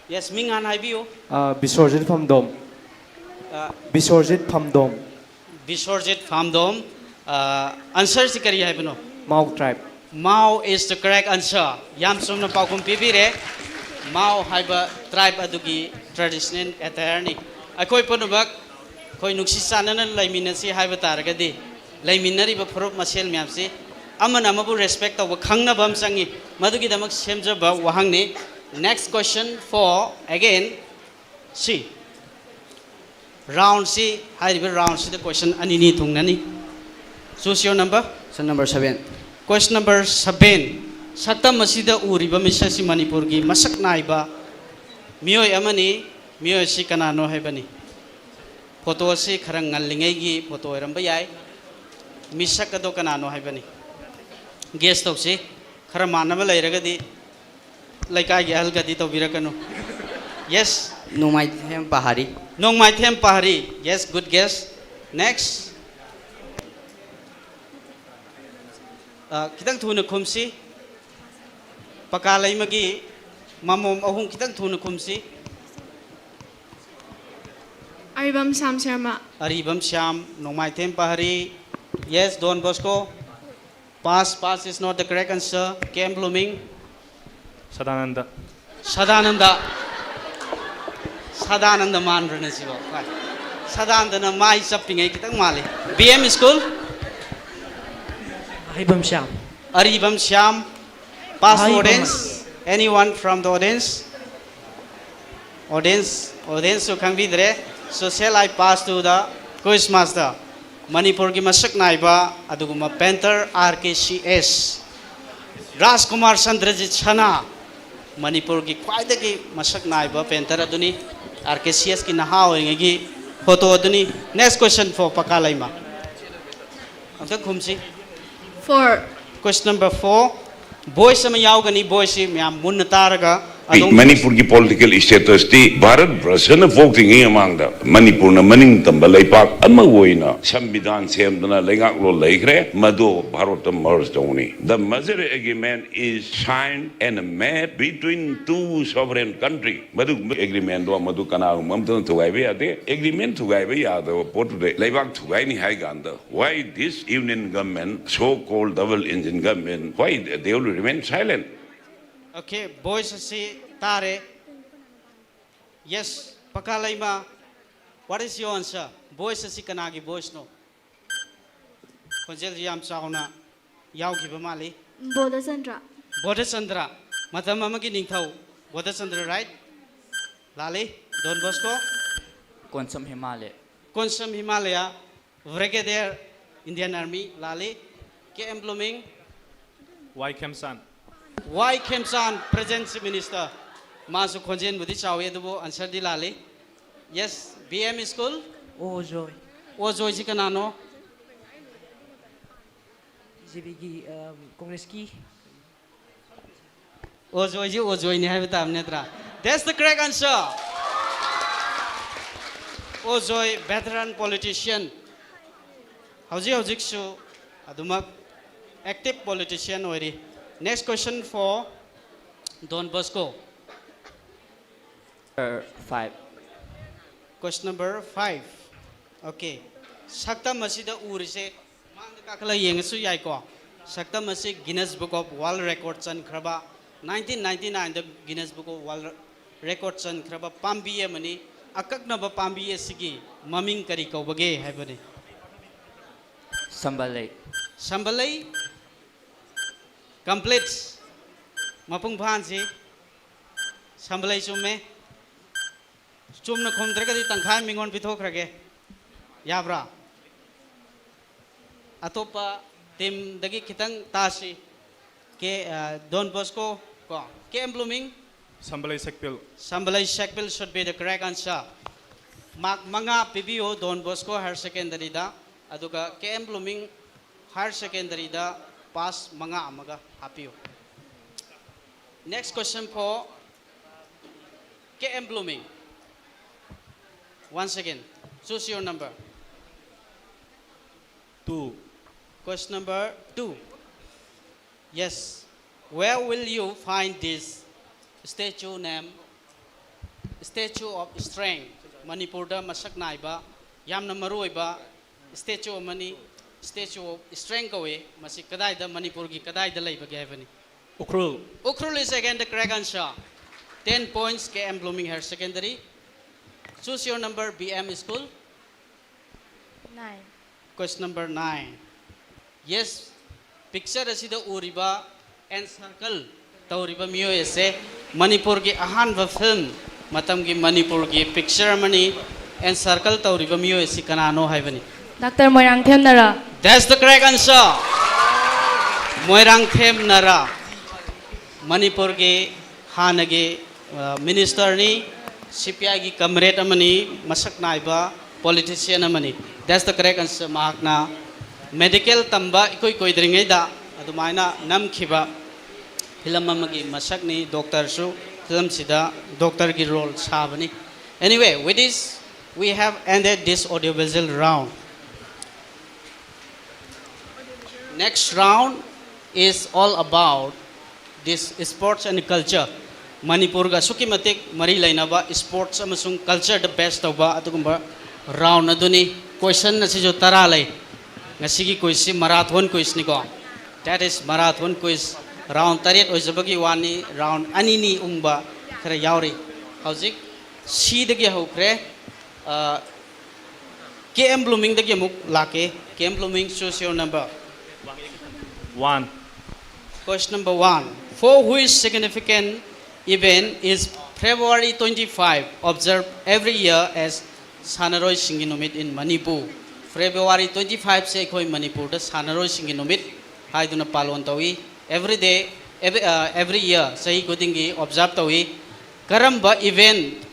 Yes, ꯃꯤꯡ ꯍꯥꯟꯅ ꯍꯥꯏꯕꯤꯌꯨ꯫ ꯑ, ꯕꯤꯁ꯭ꯋꯔꯖꯤꯠ ꯐꯝꯗꯣꯝ꯫ ꯑ, ꯕꯤꯁ꯭ꯋꯔꯖꯤꯠ ꯐꯝꯗꯣꯝ꯫ ꯕꯤꯁ꯭ꯋꯔꯖꯤꯠ ꯐꯥꯝꯗꯣꯝ꯫ ꯑꯟꯁꯔꯁꯤ ꯀꯔꯤ ꯍꯥꯏꯕꯅꯣ? Mao tribe. Mao is the correct answer. ꯌꯥꯝ ꯆꯨꯝꯅ ꯄꯥꯎꯈꯨꯝ ꯄꯤꯕꯤꯔꯦ꯫ Mao ꯍꯥꯏꯕ tribe ꯑꯗꯨꯒꯤ traditional attireꯅꯤ꯫ ꯑꯩꯈꯣꯏ ꯄꯨꯝꯅꯃꯛ ꯑꯩꯈꯣꯏ ꯅꯨꯡꯁꯤ ꯆꯥꯟꯅꯅ ꯂꯩꯃꯤꯟꯅꯁꯤ ꯍꯥꯏꯕ ꯇꯥꯔꯒꯗꯤ, ꯂꯩꯃꯤꯟꯅꯔꯤꯕ ꯐꯨꯔꯨꯞ ꯃꯁꯦꯜ ꯃꯌꯥꯝꯁꯤ ꯑꯃꯅ ꯑꯃꯕꯨ respect ꯇꯧꯕ ꯈꯪꯅꯕ ꯑꯃ ꯆꯪꯉꯤ꯫ ꯃꯗꯨꯒꯤꯗꯃꯛ ꯁꯦꯝꯖꯕ ꯋꯥꯍꯪꯅꯤ꯫ Next question for again C꯫ Roundꯁꯤ, ꯍꯥꯏꯔꯤꯕ roundꯁꯤꯗ question ꯑꯅꯤꯅꯤ ꯊꯨꯡꯅꯅꯤ꯫ Choose your number꯫ Question number seven. Question number seven꯫ ꯁꯛꯇꯝ ꯑꯁꯤꯗ ꯎꯔꯤꯕ ꯃꯤꯁꯛꯁꯤ ꯃꯅꯤꯄꯨꯔꯒꯤ ꯃꯁꯛ ꯅꯥꯏꯕ ꯃꯤꯑꯣꯏ ꯑꯃꯅꯤ꯫ ꯃꯤꯑꯣꯏ ꯑꯁꯤ ꯀꯅꯥꯅꯣ ꯍꯥꯏꯕꯅꯤ꯫ Photo ꯑꯁꯤ ꯈꯔ ꯉꯜꯂꯤꯉꯩꯒꯤ photo ꯑꯣꯏꯔꯝꯕ ꯌꯥꯏ꯫ ꯃꯤꯁꯛ ꯑꯗꯣ ꯀꯅꯥꯅꯣ ꯍꯥꯏꯕꯅꯤ꯫ Guess ꯇꯧꯁꯤ꯫ ꯈꯔ ꯃꯥꯟꯅꯕ ꯂꯩꯔꯒꯗꯤ ꯂꯩꯀꯥꯏꯒꯤ ꯑꯍꯜꯒꯗꯤ ꯇꯧꯕꯤꯔꯛꯀꯅꯨ꯫ Yes꯫ Nongmaithem Pahari. ꯅꯣꯡꯃꯥꯏꯊꯦꯝ Pahari. Yes, good guess. Next꯫ ꯑ, ꯈꯤꯇꯪ ꯊꯨꯅ ꯈꯨꯝꯁꯤ꯫ ꯄꯀꯥ ꯂꯩꯃꯒꯤ ꯃꯃꯣꯝ ꯑꯍꯨꯝ ꯈꯤꯇꯪ ꯊꯨꯅ ꯈꯨꯝꯁꯤ꯫ ꯑꯔꯤꯕꯝ ꯁ꯭ꯌꯥꯝ ꯁꯔꯃ꯫ ꯑꯔꯤꯕꯝ ꯁ꯭ꯌꯥꯝ, ꯅꯣꯡꯃꯥꯏꯊꯦꯝ Pahari. Yes, Don Bosco꯫ Pass, pass is not the correct answer. K M Blooming꯫ Sadananda. Sadananda. Sadananda ꯃꯥꯟꯕ꯭ꯔꯅꯦ ꯁꯤꯕꯣ? ꯍꯣꯏ꯫ ꯁꯗꯥꯅꯟꯗꯅ ꯃꯥꯏ ꯆꯞꯄꯤꯉꯩ ꯈꯤꯇꯪ ꯃꯥꯜꯂꯤ꯫ B M School꯫ Aheibam Shyam. Aribam Shyam. Pass to Aheibam. Audience. Anyone from the audience? Audience, audienceꯁꯨ ꯈꯪꯕꯤꯗ꯭ꯔꯦ꯫ So shall I pass to the quiz master? ꯃꯅꯤꯄꯨꯔꯒꯤ ꯃꯁꯛ ꯅꯥꯏꯕ ꯑꯗꯨꯒꯨꯝꯕ painter R K C S ꯔꯥꯖꯀꯨꯃꯥꯔ ꯆꯟꯗ꯭ꯔꯖꯤꯠ ꯁꯅꯥ, ꯃꯅꯤꯄꯨꯔꯒꯤ ꯈ꯭ꯋꯥꯏꯗꯒꯤ ꯃꯁꯛ ꯅꯥꯏꯕ painter ꯑꯗꯨꯅꯤ꯫ R K C Sꯀꯤ ꯅꯍꯥ ꯑꯣꯏꯔꯤꯉꯩꯒꯤ photo ꯑꯗꯨꯅꯤ꯫ Next question for ꯄꯀꯥ ꯂꯩꯃ꯫ ꯑꯝꯇ ꯈꯨꯝꯁꯤ꯫ Four. Question number four꯫ Voice ꯑꯃ ꯌꯥꯎꯒꯅꯤ꯫ Voiceꯁꯤ ꯃꯌꯥꯝ ꯃꯨꯟꯅ ꯇꯥꯔꯒ ꯑꯗꯣꯝ ꯃꯅꯤꯄꯨꯔꯒꯤ ꯄꯣꯂꯤꯇꯤꯀꯦꯜ ꯁ꯭ꯇꯦꯇꯁꯇꯤ ꯚꯥꯔꯠ ꯕꯔꯁꯅ ꯄꯣꯛꯇ꯭ꯔꯤꯉꯩ ꯃꯃꯥꯡꯗ ꯃꯅꯤꯄꯨꯔꯅ ꯃꯅꯤꯡ ꯇꯝꯕ ꯂꯩꯄꯥꯛ ꯑꯃ ꯑꯣꯏꯅ ꯁꯪꯕꯤꯙꯥꯟ ꯁꯦꯝꯗꯨꯅ ꯂꯩꯉꯥꯛꯂꯣꯟ ꯂꯩꯈ꯭ꯔꯦ꯫ ꯃꯗꯨ ꯚꯥꯔꯠꯇ ꯃꯔꯖ ꯇꯧꯅꯤ꯫ The merger agreement is signed and made between two sovereign country. ꯃꯗꯨꯒꯨꯝꯕ ꯑꯦꯒ꯭ꯔꯤꯃꯦꯟꯗꯣ ꯃꯗꯨ ꯀꯅꯥꯒꯨꯝꯕ ꯑꯝꯇꯅ ꯊꯨꯒꯥꯏꯕ ꯌꯥꯗꯦ꯫ ꯑꯦꯒ꯭ꯔꯤꯃꯦꯟ ꯊꯨꯒꯥꯏꯕ ꯌꯥꯗꯕ ꯄꯣꯠꯇꯨꯗ ꯂꯩꯕꯥꯛ ꯊꯨꯒꯥꯏꯅꯤ ꯍꯥꯏ ꯀꯥꯟꯗ, why this union government, so called double engine government, why they will remain silent? Okay, voice ꯑꯁꯤ ꯇꯥꯔꯦ꯫ Yes, ꯄꯀꯥ Leima, what is your answer? Voice ꯑꯁꯤ ꯀꯅꯥꯒꯤ voice ꯅꯣ? ꯈꯣꯟꯖꯦꯜꯁꯤ ꯌꯥꯝ ꯆꯥꯎꯅ ꯌꯥꯎꯈꯤꯕ ꯃꯥꯜꯂꯤ꯫ ꯕꯣꯙꯆꯟꯗ꯭ꯔ꯫ ꯕꯣꯙꯆꯟꯗ꯭ꯔ, ꯃꯇꯝ ꯑꯃꯒꯤ ꯅꯤꯡꯊꯧ ꯕꯣꯙꯆꯟꯗ꯭ꯔ, right? ꯂꯥꯜꯂꯤ꯫ Don Bosco? Konsam Himalaya. Konsam Himalaya. Brigadier, Indian Army, ꯂꯥꯜꯂꯤ꯫ K M Blooming? ꯋꯥꯏ ꯈꯦꯝꯆꯥꯟ꯫ ꯋꯥꯏ ꯈꯦꯝꯆꯥꯟ, present Chief Minister꯫ ꯃꯥꯁꯨ ꯈꯣꯟꯖꯦꯜꯕꯨꯗꯤ ꯆꯥꯎꯏ, ꯑꯗꯨꯕꯨ answer ꯗꯤ ꯂꯥꯜꯂꯤ꯫ Yes, B M School? ꯑꯣꯖꯣꯏ꯫ ꯑꯣꯖꯣꯏꯁꯤ ꯀꯅꯥꯅꯣ? ꯖꯤꯕꯤꯒꯤ ꯀꯣꯡꯒ꯭ꯔꯦꯁꯀꯤ꯫ ꯑꯣꯖꯣꯏꯁꯤ ꯑꯣꯖꯣꯏꯅꯤ ꯍꯥꯏꯕ ꯇꯥꯕ ꯅꯠꯇ꯭ꯔꯥ? That's the correct answer. ꯑꯣꯖꯣꯏ, veteran politician, ꯍꯧꯖꯤꯛ ꯍꯧꯖꯤꯛꯁꯨ ꯑꯗꯨꯃꯛ active politician ꯑꯣꯏꯔꯤ꯫ Next question for Don Bosco. Number five. Question number five. Okay. ꯁꯛꯇꯝ ꯑꯁꯤꯗ ꯎꯔꯤꯁꯦ, ꯃꯥꯡꯗ ꯀꯥꯈꯠꯂ ꯌꯦꯡꯉꯁꯨ ꯌꯥꯏꯀꯣ꯫ ꯁꯛꯇꯝ ꯑꯁꯤ Guinness Book of World Record ꯆꯟꯈ꯭ꯔꯕ, nineteen ninety nineꯗ Guinness Book of World Record ꯆꯟꯈ꯭ꯔꯕ ꯄꯥꯝꯕꯤ ꯑꯃꯅꯤ꯫ ꯑꯀꯛꯅꯕ ꯄꯥꯝꯕꯤ ꯑꯁꯤꯒꯤ ꯃꯃꯤꯡ ꯀꯔꯤ ꯀꯧꯕꯒꯦ ꯍꯥꯏꯕꯅꯤ꯫ ꯁꯝꯕꯜꯂꯩ꯫ ꯁꯝꯕꯜꯂꯩ꯫ Complete꯫ ꯃꯄꯨꯡ ꯐꯥꯍꯟꯁꯤ꯫ ꯁꯝꯕꯜꯂꯩ ꯆꯨꯝꯃꯦ꯫ ꯆꯨꯝꯅ ꯈꯨꯝꯗ꯭ꯔꯒꯗꯤ ꯇꯪꯈꯥꯏ ꯃꯤꯉꯣꯟ ꯄꯤꯊꯣꯛꯈ꯭ꯔꯒꯦ꯫ ꯌꯥꯕ꯭ꯔꯥ? ꯑꯇꯣꯞꯄ teamꯗꯒꯤ ꯈꯤꯇꯪ ꯇꯥꯁꯤ꯫ K, ꯑ, Don Bosco ꯀꯣ꯫ K M Blooming? ꯁꯝꯕꯂꯩ ꯁꯦꯛꯄꯤꯜ꯫ ꯁꯝꯕꯂꯩ ꯁꯦꯛꯄꯤꯜ should be the correct answer. Mark ꯃꯉꯥ ꯄꯤꯕꯤꯌꯨ Don Bosco Higher Secondaryꯗ, ꯑꯗꯨꯒ K M Blooming Higher Secondaryꯗ pass ꯃꯉꯥ ꯑꯃꯒ ꯍꯥꯞꯄꯤꯌꯨ꯫ Next question for K M Blooming. Once again, choose your number. Two. Question number two. Yes. Where will you find this statue name Statue of Strength? ꯃꯅꯤꯄꯨꯔꯗ ꯃꯁꯛ ꯅꯥꯏꯕ, ꯌꯥꯝꯅ ꯃꯔꯨꯑꯣꯏꯕ statue ꯑꯃꯅꯤ. Statue of Strength ꯀꯧꯏ꯫ ꯃꯁꯤ ꯀꯗꯥꯏꯗ, ꯃꯅꯤꯄꯨꯔꯒꯤ ꯀꯗꯥꯏꯗ ꯂꯩꯕꯒꯦ ꯍꯥꯏꯕꯅꯤ꯫ Ukhrul. Ukhrul is again the correct answer. Ten points, K M Blooming Higher Secondary. Choose your number, B M School. Nine. Question number nine. Yes, picture ꯑꯁꯤꯗ ꯎꯔꯤꯕ Encircle ꯇꯧꯔꯤꯕ ꯃꯤꯑꯣꯏ ꯑꯁꯦ ꯃꯅꯤꯄꯨꯔꯒꯤ ꯑꯍꯥꯟꯕ film ꯃꯇꯝꯒꯤ ꯃꯅꯤꯄꯨꯔꯒꯤ picture ꯑꯃꯅꯤ꯫ Encircle ꯇꯧꯔꯤꯕ ꯃꯤꯑꯣꯏ ꯑꯁꯤ ꯀꯅꯥꯅꯣ ꯍꯥꯏꯕꯅꯤ꯫ Doctor Moirangthem ꯅꯔꯥ꯫ That's the correct answer. Moirangthem ꯅꯔꯥ꯫ ꯃꯅꯤꯄꯨꯔꯒꯤ ꯍꯥꯟꯅꯒꯤ, ꯑ, minister ꯅꯤ, C P I ꯒꯤ comrade ꯑꯃꯅꯤ, ꯃꯁꯛ ꯅꯥꯏꯕ politician ꯑꯃꯅꯤ꯫ That's the correct answer. ꯃꯍꯥꯛꯅ medical ꯇꯝꯕ ꯏꯀꯨꯏ ꯀꯨꯏꯗ꯭ꯔꯤꯉꯩꯗ ꯑꯗꯨꯃꯥꯏꯅ ꯅꯝꯈꯤꯕ film ꯑꯃꯒꯤ ꯃꯁꯛꯅꯤ꯫ Doctor ꯁꯨ film ꯁꯤꯗ doctor ꯒꯤ role ꯁꯥꯕꯅꯤ꯫ Anyway, with this, we have ended this audiovisual round. Next round is all about this sports and culture. ꯃꯅꯤꯄꯨꯔꯒ ꯑꯁꯨꯛꯀꯤ ꯃꯇꯤꯛ ꯃꯔꯤ ꯂꯩꯅꯕ sports ꯑꯃꯁꯨꯡ culture ꯗ base ꯇꯧꯕ ꯑꯗꯨꯒꯨꯝꯕ round ꯑꯗꯨꯅꯤ꯫ Question ꯑꯁꯤꯁꯨ ꯇꯔꯥ ꯂꯩ꯫ ꯉꯁꯤꯒꯤ quiz ꯁꯤ marathon quiz ꯅꯤꯀꯣ꯫ That is marathon quiz꯫ Round ꯇꯔꯦꯠ ꯑꯣꯏꯖꯕꯒꯤ ꯋꯥꯅꯤ, round ꯑꯅꯤꯅꯤ ꯎꯪꯕ ꯈꯔ ꯌꯥꯎꯔꯤ꯫ ꯍꯧꯖꯤꯛ C ꯗꯒꯤ ꯍꯧꯈ꯭ꯔꯦ꯫ ꯑ, K M Blooming ꯗꯒꯤ ꯑꯃꯨꯛ ꯂꯥꯛꯀꯦ꯫ K M Blooming, choose your number. One. Question number one. For which significant event is February twenty-five observed every year as ꯁꯥꯟꯅꯔꯣꯏꯁꯤꯡꯒꯤ ꯅꯨꯃꯤꯠ in Manipur? February twenty-five ꯁꯦ ꯑꯩꯈꯣꯏ ꯃꯅꯤꯄꯨꯔꯗ ꯁꯥꯟꯅꯔꯣꯏꯁꯤꯡꯒꯤ ꯅꯨꯃꯤꯠ ꯍꯥꯏꯗꯨꯅ ꯄꯥꯂꯣꯟ ꯇꯧꯏ꯫ Every day, every, ꯑ, every year, ꯆꯍꯤ ꯈꯨꯗꯤꯡꯒꯤ observe ꯇꯧꯏ꯫ ꯀꯔꯝꯕ event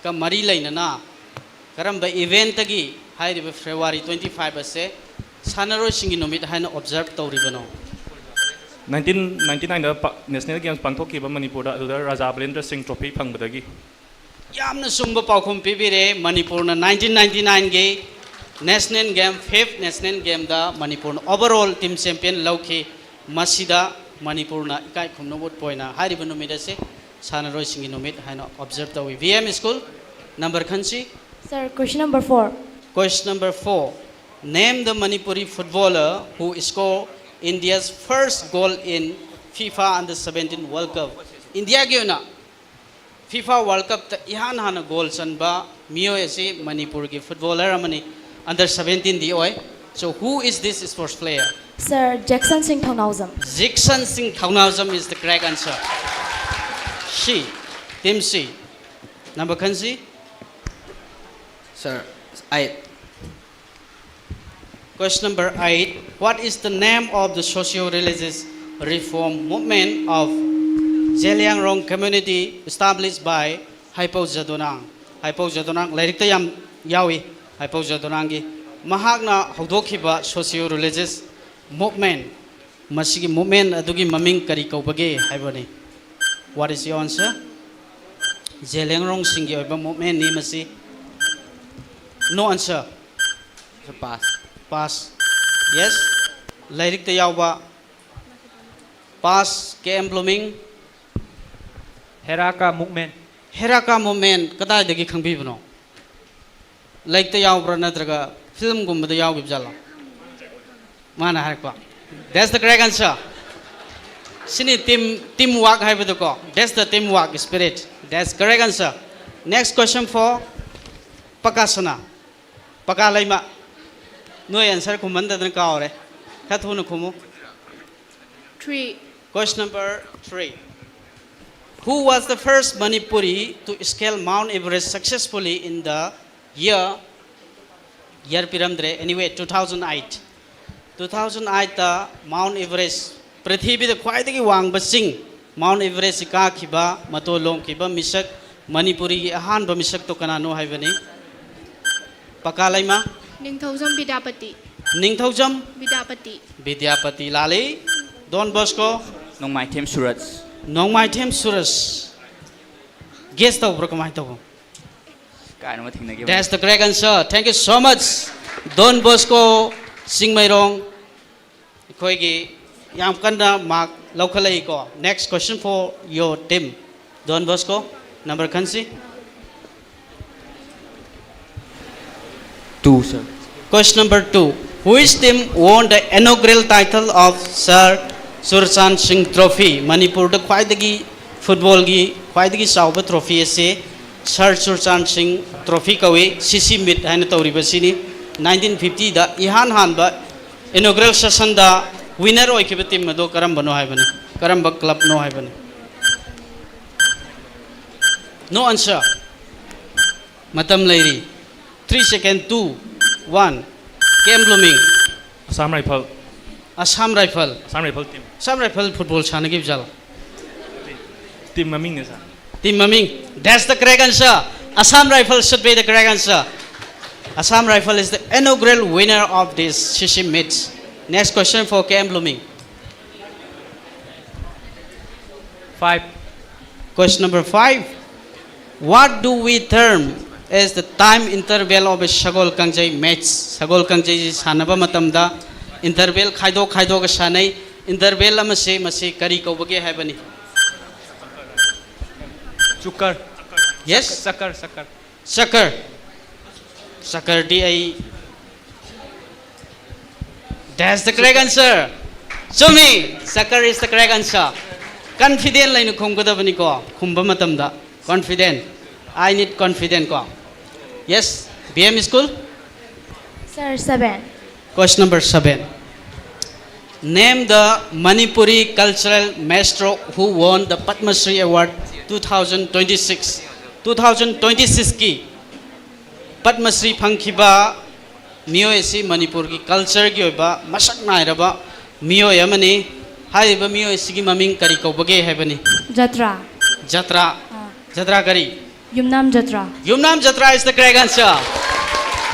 ꯀ ꯃꯔꯤ ꯂꯩꯅꯅ ꯀꯔꯝꯕ event ꯇꯒꯤ ꯍꯥꯏꯔꯤꯕ February twenty-five ꯑꯁꯦ ꯁꯥꯟꯅꯔꯣꯏꯁꯤꯡꯒꯤ ꯅꯨꯃꯤꯠ ꯍꯥꯏꯅ observe ꯇꯧꯔꯤꯕꯅꯣ? Nineteen ninety-nine ꯗ ꯄ-, National Games ꯄꯥꯡꯊꯣꯛꯈꯤꯕ ꯃꯅꯤꯄꯨꯔꯗ, ꯑꯗꯨꯗ ꯔꯥꯖꯥ ꯕꯂꯦꯟꯗ꯭ꯔ ꯁꯤꯡ trophy ꯐꯪꯕꯗꯒꯤ꯫ ꯌꯥꯝꯅ ꯆꯨꯝꯕ ꯄꯥꯎꯈꯨꯝ ꯄꯤꯕꯤꯔꯦ꯫ ꯃꯅꯤꯄꯨꯔꯅ nineteen ninety-nineꯒꯤ National Game, fifth National Gameꯗ ꯃꯅꯤꯄꯨꯔꯅ overall team champion ꯂꯧꯈꯤ꯫ ꯃꯁꯤꯗ ꯃꯅꯤꯄꯨꯔꯅ ꯏꯀꯥꯏ ꯈꯨꯝꯅꯕ ꯎꯠꯄ ꯑꯣꯏꯅ ꯍꯥꯏꯔꯤꯕ ꯅꯨꯃꯤꯠ ꯑꯁꯤ ꯁꯥꯟꯅꯔꯣꯏꯁꯤꯡꯒꯤ ꯅꯨꯃꯤꯠ ꯍꯥꯏꯅ observe ꯇꯧꯏ꯫ V M School, number ꯈꯟꯁꯤ꯫ Sir, question number four. Question number four. Name the Manipuri footballer who scored India's first goal in FIFA Under seventeen World Cup. ꯏꯟꯗꯤꯌꯥꯒꯤ ꯑꯣꯏꯅ FIFA World Cupꯇ ꯏꯍꯥꯟ ꯍꯥꯟꯅ ꯒꯣꯜ ꯆꯟꯕ ꯃꯤꯑꯣꯏ ꯑꯁꯤ ꯃꯅꯤꯄꯨꯔꯒꯤ footballer ꯑꯃꯅꯤ꯫ Under seventeenꯗꯤ ꯑꯣꯏ꯫ So who is this sports player? Sir, Jackson Singh Thaonaojam. Jackson Singh Thaonaojam is the correct answer. C, Team C. Number ꯈꯟꯁꯤ꯫ Sir, I Question number eight. What is the name of the socio-religious reform movement of Zeliangrong community established by Haipao Jadonang? Haipao Jadonang ꯂꯥꯏꯔꯤꯛꯇ ꯌꯥꯝ ꯌꯥꯎꯏ꯫ Haipao Jadonangꯒꯤ ꯃꯍꯥꯛꯅ ꯍꯧꯗꯣꯛꯈꯤꯕ socio-religious movement, ꯃꯁꯤꯒꯤ movement ꯑꯗꯨꯒꯤ ꯃꯃꯤꯡ ꯀꯔꯤ ꯀꯧꯕꯒꯦ ꯍꯥꯏꯕꯅꯤ꯫ What is your answer? ꯖꯦꯂꯦꯡꯔꯣꯡꯁꯤꯡꯒꯤ ꯑꯣꯏꯕ movementꯅꯤ ꯃꯁꯤ꯫ No answer. So pass. Pass. Yes. ꯂꯥꯏꯔꯤꯛꯇ ꯌꯥꯎꯕ꯫ Pass. K M Blooming. Heraka movement. Heraka movement ꯀꯗꯥꯏꯗꯒꯤ ꯈꯪꯕꯤꯕꯅꯣ? ꯂꯥꯏꯔꯤꯛꯇ ꯌꯥꯎꯕ꯭ꯔꯥ ꯅꯠꯇ꯭ꯔꯒ filmꯒꯨꯝꯕꯗ ꯌꯥꯎꯈꯤꯕ ꯖꯥꯠꯂꯣ? ꯃꯥꯅ ꯍꯥꯏꯔꯛꯄ꯫ That's the correct answer. ꯁꯤꯅꯤ team, team work ꯍꯥꯏꯕꯗꯨꯀꯣ꯫ That's the team work spirit. That's correct answer. Next question for ꯄꯀꯥ ꯁꯅꯥ꯫ ꯄꯀꯥ ꯂꯩꯃ꯫ ꯅꯣꯏ answer ꯈꯨꯝꯃꯟꯗꯗꯅ ꯀꯥꯎꯔꯦ꯫ ꯈꯔ ꯊꯨꯅ ꯈꯨꯝꯃꯨ꯫ Three. Question number three. Who was the first Manipuri to scale Mount Everest successfully in the year, year ꯄꯤꯔꯝꯗ꯭ꯔꯦ, anyway, two thousand eight. Two thousand eightꯇ Mount Everest, ꯄ꯭ꯔꯤꯊꯤꯕꯤꯗ ꯈ꯭ꯋꯥꯏꯗꯒꯤ ꯋꯥꯡꯕ ꯆꯤꯡ Mount Everest ꯀꯥꯈꯤꯕ, ꯃꯇꯣꯟ ꯂꯣꯝꯈꯤꯕ ꯃꯤꯁꯛ, ꯃꯅꯤꯄꯨꯔꯤꯒꯤ ꯑꯍꯥꯟꯕ ꯃꯤꯁꯛꯇꯣ ꯀꯅꯥꯅꯣ ꯍꯥꯏꯕꯅꯤ꯫ ꯄꯀꯥ ꯂꯩꯃ꯫ Ningthoujam Vidyapati. ꯅꯤꯡꯊꯧꯖꯝ Vidyapati. ꯕꯤꯗ꯭ꯌꯥꯄꯇꯤ ꯂꯥꯜꯂꯤ꯫ Don Bosco꯫ ꯅꯣꯡꯃꯥꯏꯊꯦꯝ ꯁꯨꯔꯖ꯫ ꯅꯣꯡꯃꯥꯏꯊꯦꯝ ꯁꯨꯔꯖ꯫ Guess ꯇꯧꯕ꯭ꯔꯥ, ꯀꯃꯥꯏꯅ ꯇꯧꯕ? ꯀꯥꯏꯅꯣꯃ ꯊꯦꯡꯅꯈꯤꯕ꯫ That's the correct answer. Thank you so much. Don Bosco Chingmeirong, ꯑꯩꯈꯣꯏꯒꯤ ꯌꯥꯝ ꯀꯟꯅ mark ꯂꯧꯈꯠꯂꯛꯏꯀꯣ. Next question for your team. Don Bosco, number ꯈꯟꯁꯤ. Two, sir. Question number two. Which team won the inaugural title of Sir Churachan Singh Trophy? ꯃꯅꯤꯄꯨꯔꯗ ꯈ꯭ꯋꯥꯏꯗꯒꯤ, ꯐꯨꯠꯕꯣꯜꯒꯤ ꯈ꯭ꯋꯥꯏꯗꯒꯤ ꯆꯥꯎꯕ trophy ꯑꯁꯤ Sir Churachan Singh Trophy ꯀꯧꯏ꯫ ꯁꯤ ꯁꯤ ꯃꯤꯠ ꯍꯥꯏꯅ ꯇꯧꯔꯤꯕꯁꯤꯅꯤ꯫ Nineteen fiftyꯗ ꯏꯍꯥꯟ ꯍꯥꯟꯕ inaugural sessionꯗ winner ꯑꯣꯏꯈꯤꯕ team ꯑꯗꯨ ꯀꯔꯝꯕꯅꯣ ꯍꯥꯏꯕꯅꯤ, ꯀꯔꯝꯕ clubꯅꯣ ꯍꯥꯏꯕꯅꯤ꯫ No answer. ꯃꯇꯝ ꯂꯩꯔꯤ꯫ Three second, two, one. K M Blooming. Assam Rifle. Assam Rifle. Assam Rifle team. Assam Rifle football ꯁꯥꯟꯅꯈꯤꯕ ꯖꯥꯠꯂꯣ? Team ꯃꯃꯤꯡꯅꯦ, sir. Team ꯃꯃꯤꯡ. That's the correct answer. Assam Rifle should be the correct answer. Assam Rifle is the inaugural winner of this C C meets. Next question for K M Blooming. Five. Question number five. What do we term as the time interval of a Sagol Kangjei match? ꯁꯒꯣꯜ ꯀꯥꯡꯖꯩꯁꯤ ꯁꯥꯟꯅꯕ ꯃꯇꯝꯗ interval ꯈꯥꯏꯗꯣꯛ ꯈꯥꯏꯗꯣꯛꯑꯒ ꯁꯥꯟꯅꯩ꯫ Interval ꯑꯃꯁꯦ ꯃꯁꯤ ꯀꯔꯤ ꯀꯧꯕꯒꯦ ꯍꯥꯏꯕꯅꯤ? Chukar. Yes? Chakar, chakar. Chakar. Chakarꯗꯤ ꯑꯩ That's the correct answer. ꯆꯨꯝꯃꯤ. Chakar is the correct answer. Confident ꯂꯩꯅ ꯈꯨꯝꯒꯗꯕꯅꯤꯀꯣ, ꯈꯨꯝꯕ ꯃꯇꯝꯗ. Confident. I need confident ꯀꯣ. Yes, B M school. Sir, seven. Question number seven. Name the Manipuri cultural maestro who won the Padma Shri Award two thousand twenty-six. Two thousand twenty-sixꯀꯤ Padma Shri ꯐꯪꯈꯤꯕ ꯃꯤꯑꯣꯏ ꯑꯁꯤ ꯃꯅꯤꯄꯨꯔꯒꯤ cultureꯒꯤ ꯑꯣꯏꯕ ꯃꯁꯛ ꯅꯥꯏꯔꯕ ꯃꯤꯑꯣꯏ ꯑꯃꯅꯤ꯫ ꯍꯥꯏꯔꯤꯕ ꯃꯤꯑꯣꯏ ꯑꯁꯤꯒꯤ ꯃꯃꯤꯡ ꯀꯔꯤ ꯀꯧꯕꯒꯦ ꯍꯥꯏꯕꯅꯤ? Jatra. ꯖꯇ꯭ꯔꯥ꯫ ꯑꯥ. ꯖꯇ꯭ꯔꯥ ꯀꯔꯤ? Yumnam Jatra. Yumnam Jatra is the correct answer.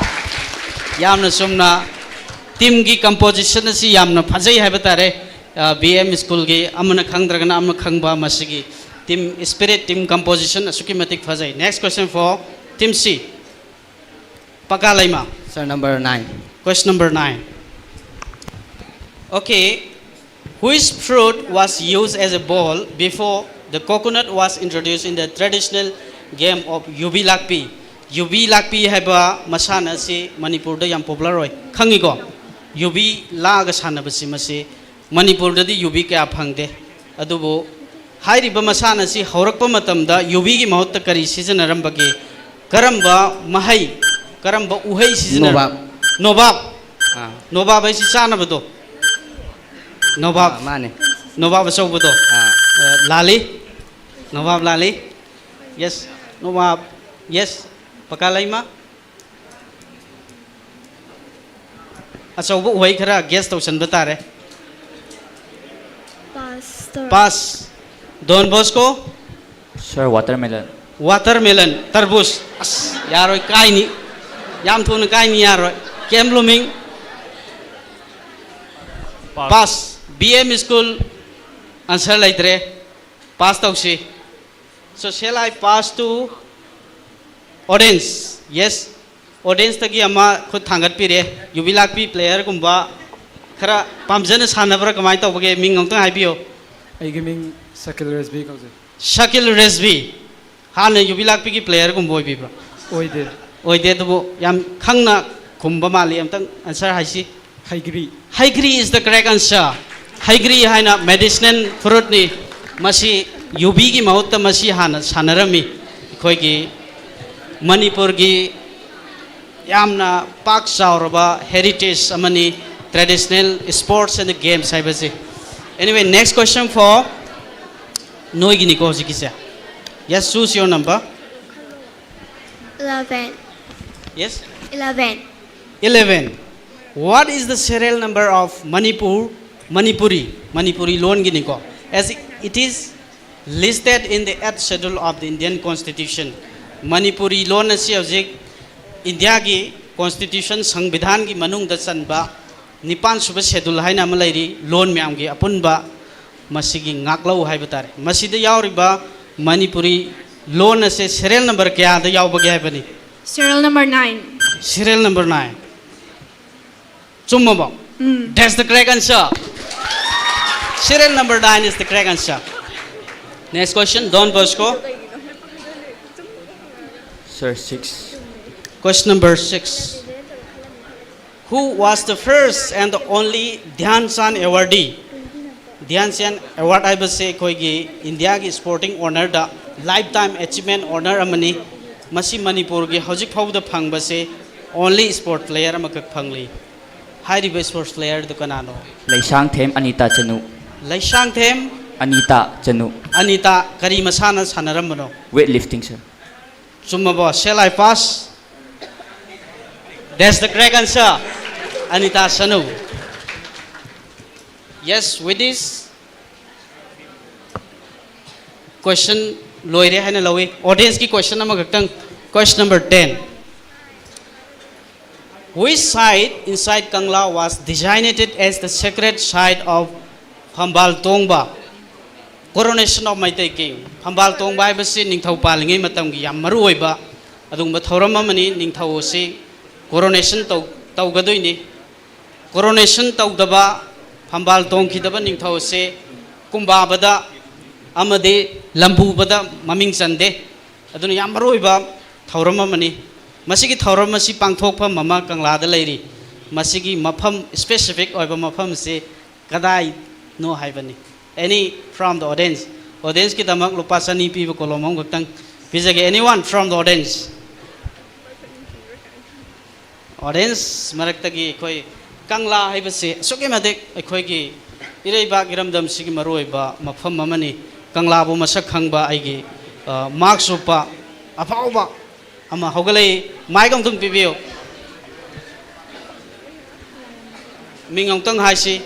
ꯌꯥꯝꯅ ꯆꯨꯝꯅ꯫ Teamꯒꯤ composition ꯑꯁꯤ ꯌꯥꯝꯅ ꯐꯖꯩ ꯍꯥꯏꯕ ꯇꯥꯔꯦ꯫ ꯑ, B M schoolꯒꯤ ꯑꯃꯅ ꯈꯪꯗ꯭ꯔꯒꯅ ꯑꯃꯅ ꯈꯪꯕ ꯃꯁꯤꯒꯤ Team spirit, team composition ꯑꯁꯨꯛꯀꯤ ꯃꯇꯤꯛ ꯐꯖꯩ. Next question for team C. ꯄꯀꯥ Leima. Sir, number nine. Question number nine. Okay. Which fruit was used as a ball before the coconut was introduced in the traditional game of ꯌꯨꯕꯤ ꯂꯥꯛꯄꯤ? ꯌꯨꯕꯤ ꯂꯥꯛꯄꯤ ꯍꯥꯏꯕ ꯃꯁꯥꯟꯅ ꯑꯁꯤ ꯃꯅꯤꯄꯨꯔꯗ ꯌꯥꯝ popular ꯑꯣꯏ, ꯈꯪꯉꯤꯀꯣ? ꯌꯨꯕꯤ ꯂꯥꯛꯑꯒ ꯁꯥꯟꯅꯕꯁꯤ, ꯃꯁꯤ ꯃꯅꯤꯄꯨꯔꯗꯗꯤ ꯌꯨꯕꯤ ꯀꯌꯥ ꯐꯪꯗꯦ꯫ ꯑꯗꯨꯕꯨ ꯍꯥꯏꯔꯤꯕ ꯃꯁꯥꯟꯅ ꯑꯁꯤ ꯍꯧꯔꯛꯄ ꯃꯇꯝꯗ ꯌꯨꯕꯤꯒꯤ ꯃꯍꯨꯠꯇ ꯀꯔꯤ ꯁꯤꯖꯤꯟꯅꯔꯝꯕꯒꯦ? ꯀꯔꯝꯕ ꯃꯍꯩ, ꯀꯔꯝꯕ ꯎꯍꯩ ꯁꯤꯖꯤꯟꯅꯔ- ꯅꯣꯕꯥꯞ꯫ ꯅꯣꯕꯥꯞ꯫ ꯑꯥ. ꯅꯣꯕꯥꯞ ꯍꯥꯏꯁꯤ ꯆꯥꯅꯕꯗꯣ꯫ ꯅꯣꯕꯥꯞ꯫ ꯑꯥ, ꯃꯥꯅꯦ꯫ ꯅꯣꯕꯥꯞ ꯑꯆꯧꯕꯗꯣ꯫ ꯑꯥ. ꯑ, ꯂꯥꯜꯂꯤ꯫ ꯅꯣꯕꯥꯞ ꯂꯥꯜꯂꯤ꯫ Yes. ꯅꯣꯕꯥꯞ꯫ Yes. ꯄꯀꯥ ꯂꯩꯃ꯫ ꯑꯆꯧꯕ ꯎꯍꯩ ꯈꯔ guess ꯇꯧꯁꯟꯕ ꯇꯥꯔꯦ꯫ Pass, sir. Pass. Don Bosco. Sir, watermelon. Watermelon, ꯇꯔꯕꯨꯖ꯫ ꯑꯁ, ꯌꯥꯔꯣꯏ, ꯀꯥꯏꯅꯤ꯫ ꯌꯥꯝ ꯊꯨꯅ ꯀꯥꯏꯅꯤ, ꯌꯥꯔꯣꯏ꯫ Camp Blooming. Pass. B M School. Answer ꯂꯩꯇ꯭ꯔꯦ꯫ Pass ꯇꯧꯁꯤ꯫ So shall I pass to audience? Yes. Audience ꯇꯒꯤ ꯑꯃ ꯈꯨꯠ ꯊꯥꯡꯒꯠꯄꯤꯔꯦ꯫ ꯌꯨꯕꯤ ꯂꯥꯛꯄꯤ player ꯒꯨꯝꯕ ꯈꯔ ꯄꯥꯝꯖꯅ ꯁꯥꯟꯅꯕ꯭ꯔꯥ, ꯀꯃꯥꯏꯅ ꯇꯧꯕꯒꯦ? ꯃꯤꯡ ꯑꯃꯨꯛꯇꯪ ꯍꯥꯏꯕꯤꯌꯨ꯫ ꯑꯩꯒꯤ ꯃꯤꯡ ꯁꯀꯤꯜ ꯔꯦꯁꯕꯤ ꯀꯧꯖꯩ꯫ ꯁꯀꯤꯜ ꯔꯦꯁꯕꯤ꯫ ꯍꯥꯟꯅ ꯌꯨꯕꯤ ꯂꯥꯛꯄꯤꯒꯤ player ꯒꯨꯝꯕ ꯑꯣꯏꯕꯤꯕ꯭ꯔꯥ? ꯑꯣꯏꯗꯦ꯫ ꯑꯣꯏꯗꯦ, ꯑꯗꯨꯕꯨ ꯌꯥꯝ ꯈꯪꯅ ꯈꯨꯝꯕ ꯃꯥꯜꯂꯤ꯫ ꯑꯝꯇꯪ answer ꯍꯥꯏꯁꯤ꯫ ꯍꯩꯒ꯭ꯔꯤ꯫ ꯍꯩꯒ꯭ꯔꯤ is the correct answer. ꯍꯩꯒ꯭ꯔꯤ ꯍꯥꯏꯅ medicinal fruit ꯅꯤ꯫ ꯃꯁꯤ ꯌꯨꯕꯤꯒꯤ ꯃꯍꯨꯠꯇ ꯃꯁꯤ ꯍꯥꯟꯅ ꯁꯥꯟꯅꯔꯝꯃꯤ꯫ ꯑꯩꯈꯣꯏꯒꯤ ꯃꯅꯤꯄꯨꯔꯒꯤ ꯌꯥꯝꯅ ꯄꯥꯛ ꯆꯥꯎꯔꯕ heritage ꯑꯃꯅꯤ, traditional sports and games ꯍꯥꯏꯕꯁꯤ꯫ Anyway, next question for ꯅꯣꯏꯒꯤꯅꯤꯀꯣ ꯍꯧꯖꯤꯛꯀꯤꯁꯦ꯫ Yes, choose your number. Eleven. Yes? Eleven. Eleven. What is the serial number of Manipur, Manipuri, Manipuri ꯂꯣꯟꯒꯤꯅꯤꯀꯣ? As it is listed in the eighth schedule of the Indian Constitution. Manipuri ꯂꯣꯟ ꯑꯁꯤ ꯍꯧꯖꯤꯛ ꯏꯟꯗꯤꯌꯥꯒꯤ constitution, ꯁꯪꯕꯤꯙꯥꯟꯒꯤ ꯃꯅꯨꯡꯗ ꯆꯟꯕ ꯅꯤꯄꯥꯟ ꯁꯨꯕ schedule ꯍꯥꯏꯅ ꯑꯃ ꯂꯩꯔꯤ, ꯂꯣꯟ ꯃꯌꯥꯝꯒꯤ ꯑꯄꯨꯟꯕ ꯃꯁꯤꯒꯤ ꯉꯥꯛꯂꯧ ꯍꯥꯏꯕ ꯇꯥꯔꯦ꯫ ꯃꯁꯤꯗ ꯌꯥꯎꯔꯤꯕ ꯃꯅꯤꯄꯨꯔꯤ ꯂꯣꯟ ꯑꯁꯦ serial number ꯀꯌꯥꯗ ꯌꯥꯎꯕꯒꯦ ꯍꯥꯏꯕꯅꯤ? Serial number nine. Serial number nine. ꯆꯨꯝꯃꯕꯣ? That's the correct answer. Serial number nine is the correct answer. Next question, Don Bosco. Sir, six. Question number six. Who was the first and the only Dhyan Chand awardee? Dhyan Chand Award ꯍꯥꯏꯕꯁꯦ ꯑꯩꯈꯣꯏꯒꯤ ꯏꯟꯗꯤꯌꯥꯒꯤ sporting honourꯗ lifetime achievement honour ꯑꯃꯅꯤ꯫ ꯃꯁꯤ ꯃꯅꯤꯄꯨꯔꯒꯤ ꯍꯧꯖꯤꯛ ꯐꯥꯎꯕꯗ ꯐꯪꯕꯁꯦ only sport player ꯑꯃꯈꯛ ꯐꯪꯂꯤ꯫ ꯍꯥꯏꯔꯤꯕ sports playerꯗꯨ ꯀꯅꯥꯅꯣ? ꯂꯩꯁꯥꯡꯊꯦꯝ ꯑꯅꯤꯇꯥ ꯆꯅꯨ꯫ ꯂꯩꯁꯥꯡꯊꯦꯝ ꯑꯅꯤꯇꯥ ꯆꯅꯨ꯫ ꯑꯅꯤꯇꯥ ꯀꯔꯤ ꯃꯁꯥꯟꯅ ꯁꯥꯟꯅꯔꯝꯕꯅꯣ? Weight lifting, sir. ꯆꯨꯝꯃꯕꯣ? Shall I pass? That's the correct answer. Anita Chanu. Yes, with this question ꯂꯣꯏꯔꯦ ꯍꯥꯏꯅ ꯂꯧꯏ꯫ Audienceꯀꯤ question ꯑꯃꯈꯛꯇꯪ, question number ten. Which site inside Kangla was designated as the sacred site of ꯐꯝꯕꯥꯜ ꯇꯣꯡꯕ? Coronation of Meitei King. ꯐꯝꯕꯥꯜ ꯇꯣꯡꯕ ꯍꯥꯏꯕꯁꯤ ꯅꯤꯡꯊꯧ ꯄꯥꯜꯂꯤꯉꯩ ꯃꯇꯝꯒꯤ ꯌꯥꯝ ꯃꯔꯨ ꯑꯣꯏꯕ ꯑꯗꯨꯒꯨꯝꯕ ꯊꯧꯔꯝ ꯑꯃꯅꯤ꯫ ꯅꯤꯡꯊꯧ ꯑꯁꯤ coronation ꯇꯧ ꯇꯧꯒꯗꯣꯏꯅꯤ꯫ Coronation ꯇꯧꯗꯕ, ꯐꯝꯕꯥꯜ ꯇꯣꯡꯈꯤꯗꯕ ꯅꯤꯡꯊꯧ ꯑꯁꯤ ꯀꯨꯝꯕꯥꯕꯗ ꯑꯃꯗꯤ ꯂꯝꯕꯨꯕꯗ ꯃꯃꯤꯡ ꯆꯟꯗꯦ꯫ ꯑꯗꯨꯅ ꯌꯥꯝ ꯃꯔꯨ ꯑꯣꯏꯕ ꯊꯧꯔꯝ ꯑꯃꯅꯤ꯫ ꯃꯁꯤꯒꯤ ꯊꯧꯔꯝ ꯑꯁꯤ ꯄꯥꯡꯊꯣꯛꯐꯝ ꯑꯃ ꯀꯪꯂꯥꯗ ꯂꯩꯔꯤ꯫ ꯃꯁꯤꯒꯤ ꯃꯐꯝ, specific ꯑꯣꯏꯕ ꯃꯐꯝꯁꯤ ꯀꯗꯥꯏꯅꯣ ꯍꯥꯏꯕꯅꯤ꯫ Any from the audience? Audienceꯀꯤꯗꯃꯛ ꯂꯨꯄꯥ ꯆꯅꯤ ꯄꯤꯕ ꯀꯣꯂꯣꯝ ꯑꯃꯈꯛꯇꯪ ꯄꯤꯖꯒꯦ꯫ Anyone from the audience? Audience ꯃꯔꯛꯇꯒꯤ ꯑꯩꯈꯣꯏ ꯀꯪꯂꯥ ꯍꯥꯏꯕꯁꯤ ꯑꯁꯨꯛꯀꯤ ꯃꯇꯤꯛ ꯑꯩꯈꯣꯏꯒꯤ ꯏꯔꯩꯕꯥꯛ ꯏꯔꯝꯗꯝꯁꯤꯒꯤ ꯃꯔꯨꯑꯣꯏꯕ ꯃꯐꯝ ꯑꯃꯅꯤ꯫ ꯀꯪꯂꯥꯕꯨ ꯃꯁꯛ ꯈꯪꯕ ꯑꯩꯒꯤ, ꯑ, ꯃꯥꯛꯁ ꯎꯞꯄ ꯑꯐꯥꯎꯕ ꯑꯃ ꯍꯧꯒꯠꯂꯛꯏ꯫ Mic ꯑꯃꯨꯛꯇꯪ ꯄꯤꯕꯤꯌꯨ꯫ ꯃꯤꯡ ꯑꯃꯨꯛꯇꯪ ꯍꯥꯏꯁꯤ꯫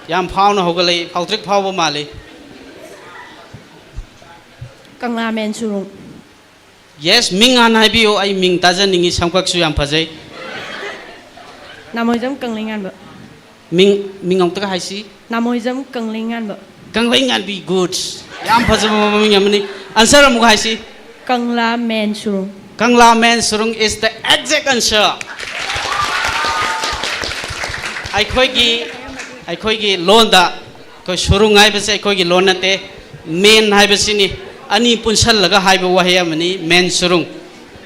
ꯌꯥꯝ ꯐꯥꯎꯅ ꯍꯧꯒꯠꯂꯛꯏ, ꯐꯥꯎꯇ꯭ꯔꯤꯛ ꯐꯥꯎꯕ ꯃꯥꯜꯂꯤ꯫ ꯀꯪꯂꯥꯃꯦꯟ ꯁꯨꯔꯨꯡ꯫ Yes, ꯃꯤꯡ ꯍꯥꯟꯅ ꯍꯥꯏꯕꯤꯌꯨ, ꯑꯩ ꯃꯤꯡ ꯇꯥꯖꯅꯤꯡꯉꯤ, ꯁꯝꯀꯛꯁꯨ ꯌꯥꯝ ꯐꯖꯩ꯫ ꯅꯥꯃꯣꯏꯖꯝ ꯀꯪꯂꯩꯉꯥꯟꯕ꯫ ꯃꯤꯡ ꯃꯤꯡ ꯑꯃꯨꯛꯇꯒ ꯍꯥꯏꯁꯤ꯫ ꯅꯥꯃꯣꯏꯖꯝ ꯀꯪꯂꯩꯉꯥꯟꯕ꯫ ꯀꯪꯂꯩꯉꯥꯟꯕꯤ꯫ Good꯫ ꯌꯥꯝ ꯐꯖꯕ ꯃꯃꯤꯡ ꯑꯃꯅꯤ꯫ Answer ꯑꯃꯨꯛ ꯍꯥꯏꯁꯤ꯫ ꯀꯪꯂꯥ ꯃꯦꯟ ꯁꯨꯔꯨꯡ꯫ Kangla Men Surung is the exact answer꯫ ꯑꯩꯈꯣꯏꯒꯤ ꯑꯩꯈꯣꯏꯒꯤ ꯂꯣꯟꯗ ꯑꯩꯈꯣꯏ ꯁꯨꯔꯨꯡ ꯍꯥꯏꯕꯁꯦ ꯑꯩꯈꯣꯏꯒꯤ ꯂꯣꯟ ꯅꯠꯇꯦ꯫ ꯃꯦꯟ ꯍꯥꯏꯕꯁꯤꯅꯤ꯫ ꯑꯅꯤ ꯄꯨꯟꯁꯜꯂꯒ ꯍꯥꯏꯕ ꯋꯥꯍꯩ ꯑꯃꯅꯤ ꯃꯦꯟ ꯁꯨꯔꯨꯡ꯫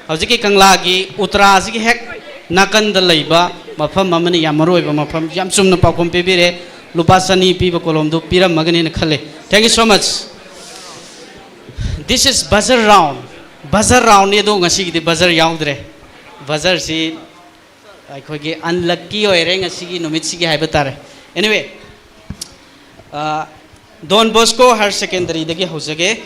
ꯍꯧꯖꯤꯛꯀꯤ ꯀꯪꯂꯥꯒꯤ ꯎꯇ꯭ꯔꯥꯁꯤꯒꯤ ꯍꯦꯛ ꯅꯥꯀꯟꯗ ꯂꯩꯕ ꯃꯐꯝ ꯑꯃꯅꯤ꯫ ꯌꯥꯝ ꯃꯔꯨ ꯑꯣꯏꯕ ꯃꯐꯝ꯫ ꯌꯥꯝ ꯆꯨꯝꯅ ꯄꯥꯎꯈꯨꯝ ꯄꯤꯕꯤꯔꯦ꯫ ꯂꯨꯄꯥ ꯆꯅꯤ ꯄꯤꯕ ꯀꯣꯂꯣꯝꯗꯨ ꯄꯤꯔꯝꯃꯒꯅꯤꯅ ꯈꯜꯂꯦ꯫ Thank you so much꯫ This is buzzer round꯫ Buzzer round ꯅꯤ, ꯑꯗꯣ ꯉꯁꯤꯒꯤꯗꯤ buzzer ꯌꯥꯎꯗ꯭ꯔꯦ꯫ Buzzer ꯁꯤ ꯑꯩꯈꯣꯏꯒꯤ unlucky ꯑꯣꯏꯔꯦ ꯉꯁꯤꯒꯤ ꯅꯨꯃꯤꯠꯁꯤꯒꯤ ꯍꯥꯏꯕ ꯇꯥꯔꯦ꯫ Anyway, ꯑ, Don Bosco Higher Secondary ꯗꯒꯤ ꯍꯧꯖꯒꯦ꯫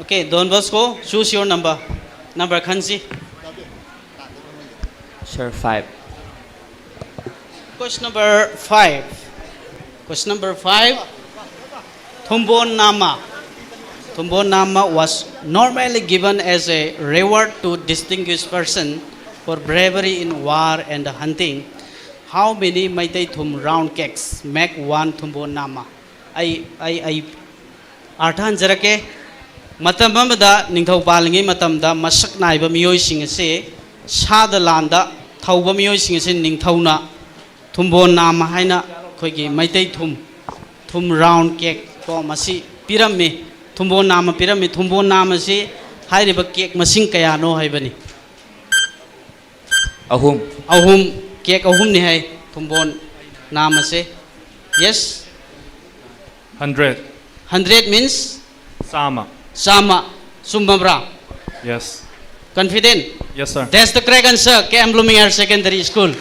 Okay, Don Bosco, choose your number. Number ꯈꯟꯁꯤ꯫ Sir, five. Question number five. Question number five. Thumbon Nama. Thumbon Nama was normally given as a reward to distinguished person for bravery in war and hunting. How many Meitei Thum round cakes make one Thumbon Nama? ꯑꯩ ꯑꯩ ꯑꯩ ꯑꯥꯔꯊ ꯍꯟꯖꯔꯛꯀꯦ꯫ ꯃꯇꯝ ꯑꯃꯗ ꯅꯤꯡꯊꯧ ꯄꯥꯜꯂꯤꯉꯩ ꯃꯇꯝꯗ ꯃꯁꯛ ꯅꯥꯏꯕ ꯃꯤꯑꯣꯏꯁꯤꯡ ꯑꯁꯤ ꯁꯥꯗ ꯂꯥꯟꯗ ꯊꯧꯕ ꯃꯤꯑꯣꯏꯁꯤꯡ ꯑꯁꯤ ꯅꯤꯡꯊꯧꯅ ꯊꯨꯝꯕꯣꯟ ꯅꯥꯝꯃ ꯍꯥꯏꯅ ꯑꯩꯈꯣꯏꯒꯤ ꯃꯩꯇꯩ ꯊꯨꯝ, ꯊꯨꯝ ꯔꯥꯎꯟ ꯀꯦꯛ ꯀꯣ, ꯃꯁꯤ ꯄꯤꯔꯝꯃꯤ꯫ ꯊꯨꯝꯕꯣꯟ ꯅꯥꯝꯃ ꯄꯤꯔꯝꯃꯤ꯫ ꯊꯨꯝꯕꯣꯟ ꯅꯥꯝꯃꯁꯤ ꯍꯥꯏꯔꯤꯕ ꯀꯦꯛ ꯃꯁꯤꯡ ꯀꯌꯥꯅꯣ ꯍꯥꯏꯕꯅꯤ꯫ ꯑꯍꯨꯝ꯫ ꯑꯍꯨꯝ꯫ ꯀꯦꯛ ꯑꯍꯨꯝꯅꯤ ꯍꯥꯏ ꯊꯨꯝꯕꯣꯟ ꯅꯥꯝꯃꯁꯦ꯫ Yes? Hundred. Hundred means ꯆꯥꯝꯃ꯫ ꯆꯥꯝꯃ꯫ ꯆꯨꯝꯃꯕ꯭ꯔꯥ? Yes. Confident? Yes, sir. That's the correct answer, K M Blooming Higher Secondary School꯫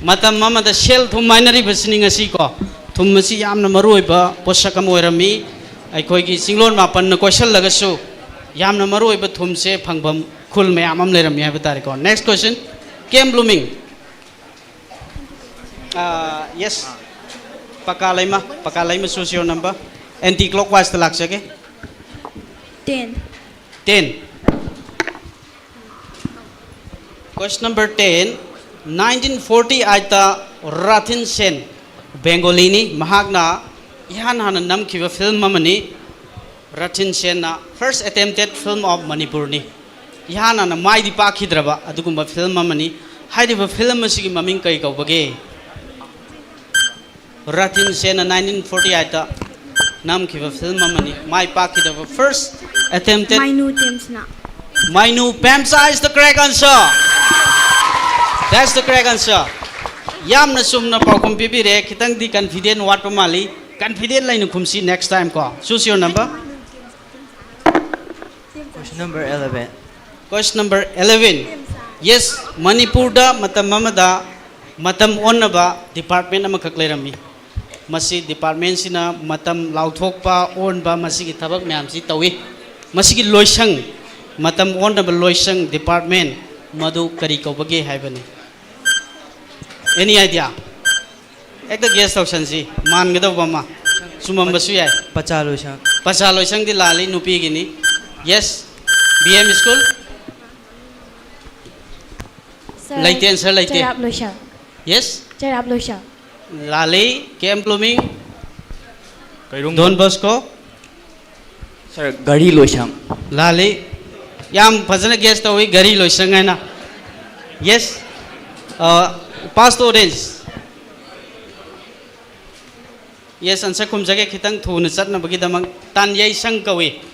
ꯃꯇꯝ ꯑꯃꯗ ꯁꯦꯜ ꯊꯨꯝ ꯍꯥꯏꯅꯔꯤꯕꯁꯤꯅꯤ ꯉꯁꯤ ꯀꯣ꯫ ꯊꯨꯝ ꯑꯁꯤ ꯌꯥꯝꯅ ꯃꯔꯨ ꯑꯣꯏꯕ ꯄꯣꯠꯁꯛ ꯑꯃ ꯑꯣꯏꯔꯝꯃꯤ꯫ ꯑꯩꯈꯣꯏꯒꯤ ꯆꯤꯡꯂꯣꯟ ꯃꯥꯄꯟꯅ ꯀꯣꯏꯁꯜꯂꯒꯁꯨ ꯌꯥꯝꯅ ꯃꯔꯨ ꯑꯣꯏꯕ ꯊꯨꯝꯁꯦ ꯐꯪꯐꯝ ꯈꯨꯜ ꯃꯌꯥꯝ ꯑꯃ ꯂꯩꯔꯝꯃꯤ ꯍꯥꯏꯕ ꯇꯥꯔꯦꯀꯣ꯫ Next question, K M Blooming꯫ Ah, yes꯫ ꯄꯀꯥ Leima, ꯄꯀꯥ Leima, choose your number. Anti clockwise ꯇ ꯂꯥꯛꯆꯒꯦ꯫ Ten. Ten. Question number ten. Nineteen forty ꯑꯩꯠꯇ ꯔꯥꯊꯤꯟ ꯁꯦꯟ, ꯕꯦꯡꯒꯣꯂꯤꯅꯤ, ꯃꯍꯥꯛꯅ ꯏꯍꯥꯟ ꯍꯥꯟꯅ ꯅꯝꯈꯤꯕ ꯐꯤꯂꯝ ꯑꯃꯅꯤ꯫ ꯔꯥꯊꯤꯟ ꯁꯦꯟꯅ first attempted film of ꯃꯅꯤꯄꯨꯔꯅꯤ꯫ ꯏꯍꯥꯟ ꯍꯥꯟꯅ ꯃꯥꯏꯗꯤ ꯄꯥꯛꯈꯤꯗ꯭ꯔꯕ ꯑꯗꯨꯒꯨꯝꯕ ꯐꯤꯂꯝ ꯑꯃꯅꯤ꯫ ꯍꯥꯏꯔꯤꯕ ꯐꯤꯂꯝ ꯑꯁꯤꯒꯤ ꯃꯃꯤꯡ ꯀꯔꯤ ꯀꯧꯕꯒꯦ? ꯔꯥꯊꯤꯟ ꯁꯦꯟꯅ ꯅꯥꯏꯟꯇꯤꯟ ꯐꯣꯔꯇꯤ ꯑꯩꯠꯇ ꯅꯝꯈꯤꯕ ꯐꯤꯂꯝ ꯑꯃꯅꯤ꯫ ꯃꯥꯏ ꯄꯥꯛꯈꯤꯗꯕ first attempted. ꯃꯥꯏꯅꯨ ꯇꯦꯝꯁꯅ꯫ ꯃꯥꯏꯅꯨ ꯄꯦꯝꯆꯥ is the correct answer. That's the correct answer. ꯌꯥꯝꯅ ꯆꯨꯝꯅ ꯄꯥꯎꯈꯨꯝ ꯄꯤꯕꯤꯔꯦ꯫ ꯈꯤꯇꯪꯗꯤ confident ꯋꯥꯠꯄ ꯃꯥꯜꯂꯤ꯫ Confident ꯂꯩꯅ ꯈꯨꯝꯁꯤ next time ꯀꯣ꯫ Choose your number. Question number eleven. Question number eleven. Yes, ꯃꯅꯤꯄꯨꯔꯗ ꯃꯇꯝ ꯑꯃꯗ ꯃꯇꯝ ꯑꯣꯟꯅꯕ department ꯑꯃꯈꯛ ꯂꯩꯔꯝꯃꯤ꯫ ꯃꯁꯤ departmentꯁꯤꯅ ꯃꯇꯝ ꯂꯥꯎꯊꯣꯛꯄ, ꯑꯣꯟꯕ, ꯃꯁꯤꯒꯤ ꯊꯕꯛ ꯃꯌꯥꯝꯁꯤ ꯇꯧꯏ꯫ ꯃꯁꯤꯒꯤ ꯂꯣꯏꯁꯪ, ꯃꯇꯝ ꯑꯣꯟꯅꯕ ꯂꯣꯏꯁꯪ department, ꯃꯗꯨ ꯀꯔꯤ ꯀꯧꯕꯒꯦ ꯍꯥꯏꯕꯅꯤ? Any idea? ꯍꯦꯛꯇ guess ꯇꯧꯁꯟꯁꯤ, ꯃꯥꯟꯒꯗꯧꯕ ꯑꯃ꯫ ꯆꯨꯝꯃꯝꯕꯁꯨ ꯌꯥꯏ꯫ ꯄꯆꯥ ꯂꯣꯏꯁꯪ꯫ ꯄꯆꯥ ꯂꯣꯏꯁꯪꯗꯤ ꯂꯥꯜꯂꯤ, ꯅꯨꯄꯤꯒꯤꯅꯤ꯫ Yes, B M school꯫ Sir, ꯂꯩꯇꯦ, answer ꯂꯩꯇꯦ꯫ ꯆꯩꯔꯥꯞ ꯂꯣꯏꯁꯪ꯫ Yes? ꯆꯩꯔꯥꯞ ꯂꯣꯏꯁꯪ꯫ ꯂꯥꯜꯂꯤ, K M Blooming꯫ ꯀꯩꯔꯨꯝ꯫ Don Bosco꯫ Sir, ꯘꯔꯤ ꯂꯣꯏꯁꯪ꯫ ꯂꯥꯜꯂꯤ꯫ ꯌꯥꯝ ꯐꯖꯅ guess ꯇꯧꯏ, ꯘꯔꯤ ꯂꯣꯏꯁꯪ ꯍꯥꯏꯅ꯫ Yes꯫ ꯑ, pass to orange꯫ Yes, answer ꯈꯨꯝꯖꯒꯦ, ꯈꯤꯇꯪ ꯊꯨꯅ ꯆꯠꯅꯕꯒꯤꯗꯃꯛ꯫ ꯇꯥꯟꯌꯩꯁꯪ ꯀꯧꯏ꯫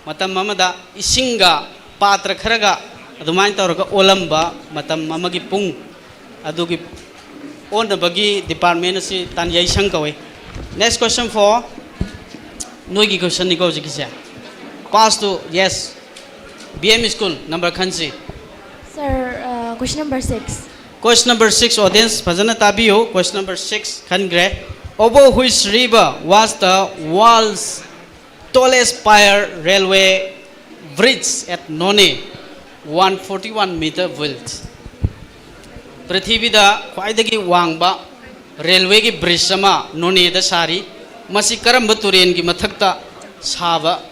ꯃꯇꯝ ꯑꯃꯗ ꯏꯁꯤꯡꯒ ꯄꯥꯇ꯭ꯔ ꯈꯔꯒ ꯑꯗꯨꯃꯥꯏꯅ ꯇꯧꯔꯒ ꯑꯣꯜꯂꯝꯕ ꯃꯇꯝ ꯑꯃꯒꯤ ꯄꯨꯡ ꯑꯗꯨꯒꯤ ꯑꯣꯟꯅꯕꯒꯤ department ꯑꯁꯤ ꯇꯥꯟꯌꯩꯁꯪ ꯀꯧꯏ꯫ Next question for ꯅꯣꯏꯒꯤ questionꯅꯤꯀꯣ ꯍꯧꯖꯤꯛꯀꯤꯁꯦ꯫ Pass to, yes, B M school number ꯈꯟꯁꯤ꯫ Sir, uh, question number six. Question number six, audience ꯐꯖꯅ ꯇꯥꯕꯤꯌꯨ꯫ Question number six ꯈꯟꯈ꯭ꯔꯦ꯫ Over which river was the world's tallest pier railway bridge at Noney, one forty-one meter width? ꯄ꯭ꯔꯤꯊꯤꯕꯤꯗ ꯈ꯭ꯋꯥꯏꯗꯒꯤ ꯋꯥꯡꯕ railwayꯒꯤ bridge ꯑꯃ ꯅꯣꯅꯦꯗ ꯁꯥꯔꯤ꯫ ꯃꯁꯤ ꯀꯔꯝꯕ ꯇꯨꯔꯦꯜꯒꯤ ꯃꯊꯛꯇ ꯁꯥꯕ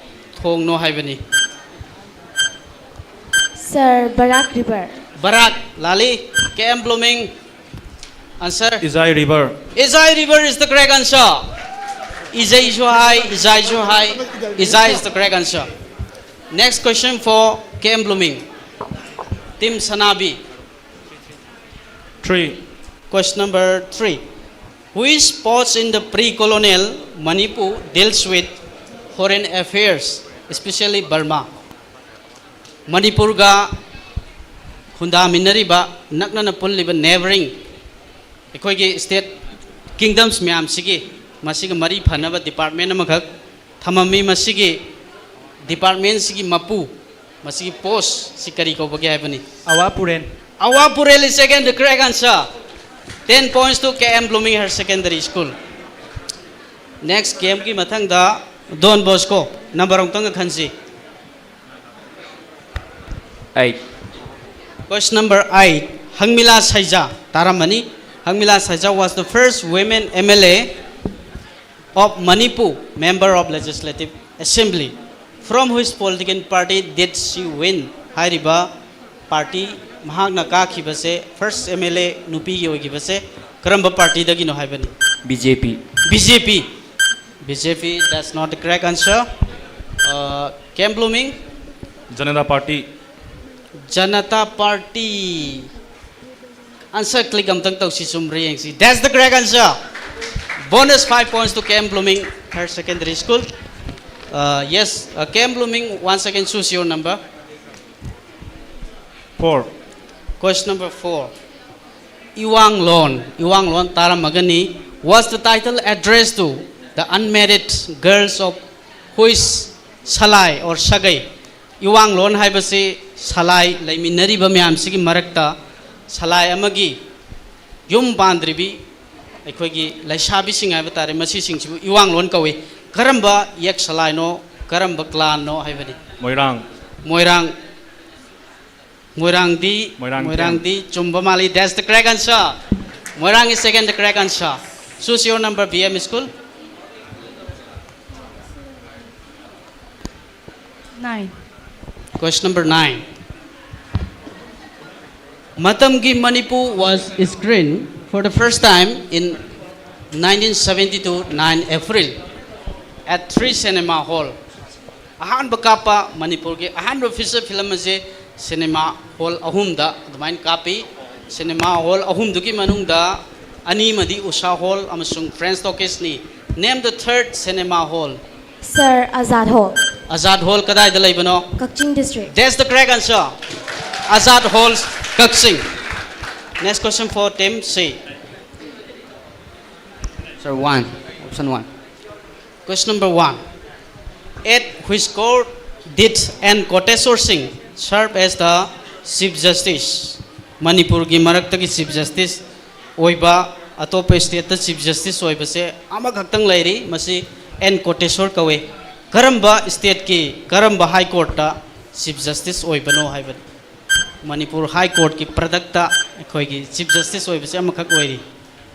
ꯊꯣꯡꯅꯣ ꯍꯥꯏꯕꯅꯤ? Sir, Barak River. Barak, ꯂꯥꯜꯂꯤ꯫ K M Blooming. Answer. Ijai River. Ijai River is the correct answer. Ijai Shuhai, Ijai Shuhai. Ijai is the correct answer. Next question for K M Blooming. Team Sanabi. Three. Question number three. Which post in the pre-colonial Manipur deals with foreign affairs, especially Burma? ꯃꯅꯤꯄꯨꯔꯒ ꯈꯨꯟꯗꯥꯃꯤꯟꯅꯔꯤꯕ, ꯅꯛꯅꯅ ꯄꯨꯜꯂꯤꯕ neighbouring ꯑꯩꯈꯣꯏꯒꯤ state kingdoms ꯃꯌꯥꯝꯁꯤꯒꯤ, ꯃꯁꯤꯒ ꯃꯔꯤ ꯐꯅꯕ department ꯑꯃꯈꯛ ꯊꯝꯃꯝꯃꯤ꯫ ꯃꯁꯤꯒꯤ department ꯁꯤꯒꯤ ꯃꯄꯨ, ꯃꯁꯤꯒꯤ post ꯁꯤ ꯀꯔꯤ ꯀꯧꯕꯒꯦ ꯍꯥꯏꯕꯅꯤ? Awa Puren. Awa Purel is again the correct answer. Ten points to K M Blooming Higher Secondary School. Next game ꯒꯤ ꯃꯊꯪꯗ Don Bosco, number ꯑꯃꯨꯛꯇꯪꯒ ꯈꯟꯁꯤ꯫ Eight. Question number eight. Hangmila Saija, ꯇꯥꯔꯝꯃꯅꯤ꯫ Hangmila Saija was the first women M L A of Manipur, member of Legislative Assembly. From which political party did she win? ꯍꯥꯏꯔꯤꯕ party, ꯃꯍꯥꯛꯅ ꯀꯥꯈꯤꯕꯁꯦ, first M L A ꯅꯨꯄꯤꯒꯤ ꯑꯣꯏꯈꯤꯕꯁꯦ ꯀꯔꯝꯕ party ꯗꯒꯤꯅꯣ ꯍꯥꯏꯕꯅꯤ? B J P. B J P. B J P, that's not the correct answer. Uh, K M Blooming? Janata Party. Janata Party. Answer click ꯑꯝꯇꯪ ꯇꯧꯁꯤ, ꯆꯨꯝꯕ꯭ꯔꯥ ꯌꯦꯡꯁꯤ꯫ That's the correct answer. Bonus five points to K M Blooming Higher Secondary School. Uh, yes, uh, K M Blooming, once again, choose your number. Four. Question number four. Iwanglon, Iwanglon ꯇꯥꯔꯝꯃꯒꯅꯤ, was the title addressed to the unmarried girls of which Salai or ꯁꯥꯒꯩ? ꯏꯋꯥꯡꯂꯣꯟ ꯍꯥꯏꯕꯁꯤ ꯁꯂꯥꯏ ꯂꯩꯃꯤꯟꯅꯔꯤꯕ ꯃꯌꯥꯝꯁꯤꯒꯤ ꯃꯔꯛꯇ ꯁꯂꯥꯏ ꯑꯃꯒꯤ ꯌꯨꯝ ꯄꯥꯟꯗ꯭ꯔꯤꯕꯤ ꯑꯩꯈꯣꯏꯒꯤ ꯂꯩꯁꯥꯕꯤꯁꯤꯡ ꯍꯥꯏꯕ ꯇꯥꯔꯦ, ꯃꯁꯤꯁꯤꯡꯁꯤꯕꯨ ꯏꯋꯥꯡꯂꯣꯟ ꯀꯧꯏ꯫ ꯀꯔꯝꯕ ꯏꯌꯦꯛ ꯁꯂꯥꯏꯅꯣ, ꯀꯔꯝꯕ clan ꯅꯣ ꯍꯥꯏꯕꯅꯤ? Moirang. ꯃꯣꯏꯔꯥꯡ꯫ ꯃꯣꯏꯔꯥꯡꯗꯤ, ꯃꯣꯏꯔꯥꯡ ꯃꯣꯏꯔꯥꯡꯗꯤ ꯆꯨꯝꯕ ꯃꯥꯜꯂꯤ꯫ That's the correct answer. Moirang is again the correct answer. Choose your number, B M School. Nine. Question number nine. ꯃꯇꯝꯒꯤ Manipur was screened for the first time in nineteen seventy-two, nine April, at three cinema hall. ꯑꯍꯥꯟꯕ ꯀꯥꯞꯄ, ꯃꯅꯤꯄꯨꯔꯒꯤ ꯑꯍꯥꯟꯕ feature film ꯑꯁꯤ cinema hall ꯑꯍꯨꯝꯗ ꯑꯗꯨꯃꯥꯏꯅ ꯀꯥꯞꯄꯤ꯫ Cinema hall ꯑꯍꯨꯝꯗꯨꯒꯤ ꯃꯅꯨꯡꯗ ꯑꯅꯤꯃꯗꯤ ꯎꯁꯥ hall ꯑꯃꯁꯨꯡ French Talkiesꯅꯤ꯫ Name the third cinema hall. Sir, Azad Hall. Azad Hall ꯀꯗꯥꯏꯗ ꯂꯩꯕꯅꯣ? Kakching district. That's the correct answer. Azad Hall, Kakching. Next question for team C. Sir, one. Option one. Question number one. At which court did N Koteshwar Singh serve as the Chief Justice? ꯃꯅꯤꯄꯨꯔꯒꯤ ꯃꯔꯛꯇꯒꯤ Chief Justice ꯑꯣꯏꯕ, ꯑꯇꯣꯞꯄ stateꯇ Chief Justice ꯑꯣꯏꯕꯁꯦ ꯑꯃꯈꯛꯇꯪ ꯂꯩꯔꯤ, ꯃꯁꯤ N Koteshwar ꯀꯧꯏ꯫ ꯀꯔꯝꯕ stateꯀꯤ ꯀꯔꯝꯕ High Courtꯇ Chief Justice ꯑꯣꯏꯕꯅꯣ ꯍꯥꯏꯕꯅꯤ꯫ ꯃꯅꯤꯄꯨꯔ High Courtꯀꯤ productꯇ ꯑꯩꯈꯣꯏꯒꯤ Chief Justice ꯑꯣꯏꯕꯁꯦ ꯑꯃꯈꯛ ꯑꯣꯏꯔꯤ꯫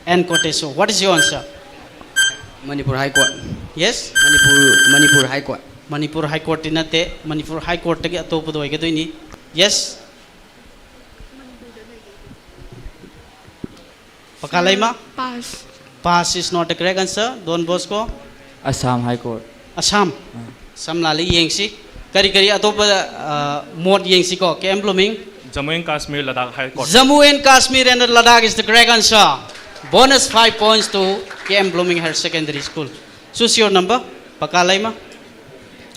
N Koteshwar, what is your answer? Manipur High Court. Yes? Manipur, Manipur High Court. Manipur High Courtꯇꯤ ꯅꯠꯇꯦ, ꯃꯅꯤꯄꯨꯔ High Courtꯇꯒꯤ ꯑꯇꯣꯞꯄꯗ ꯑꯣꯏꯒꯗꯣꯏꯅꯤ꯫ Yes? ꯄꯀꯥ Leima? Pass. Pass is not the correct answer. Don Bosco? Assam High Court. Assam. ꯑꯥ꯫ ꯑꯁꯥꯝ ꯂꯥꯜꯂꯤ, ꯌꯦꯡꯁꯤ꯫ ꯀꯔꯤ ꯀꯔꯤ ꯑꯇꯣꯞꯄ, ꯑ, ꯃꯣꯠ ꯌꯦꯡꯁꯤꯀꯣ꯫ K M Blooming? Jammu and Kashmir, Ladakh High Court. Jammu and Kashmir and Ladakh is the correct answer. Bonus five points to K M Blooming Higher Secondary School. Choose your number. ꯄꯀꯥ Leima?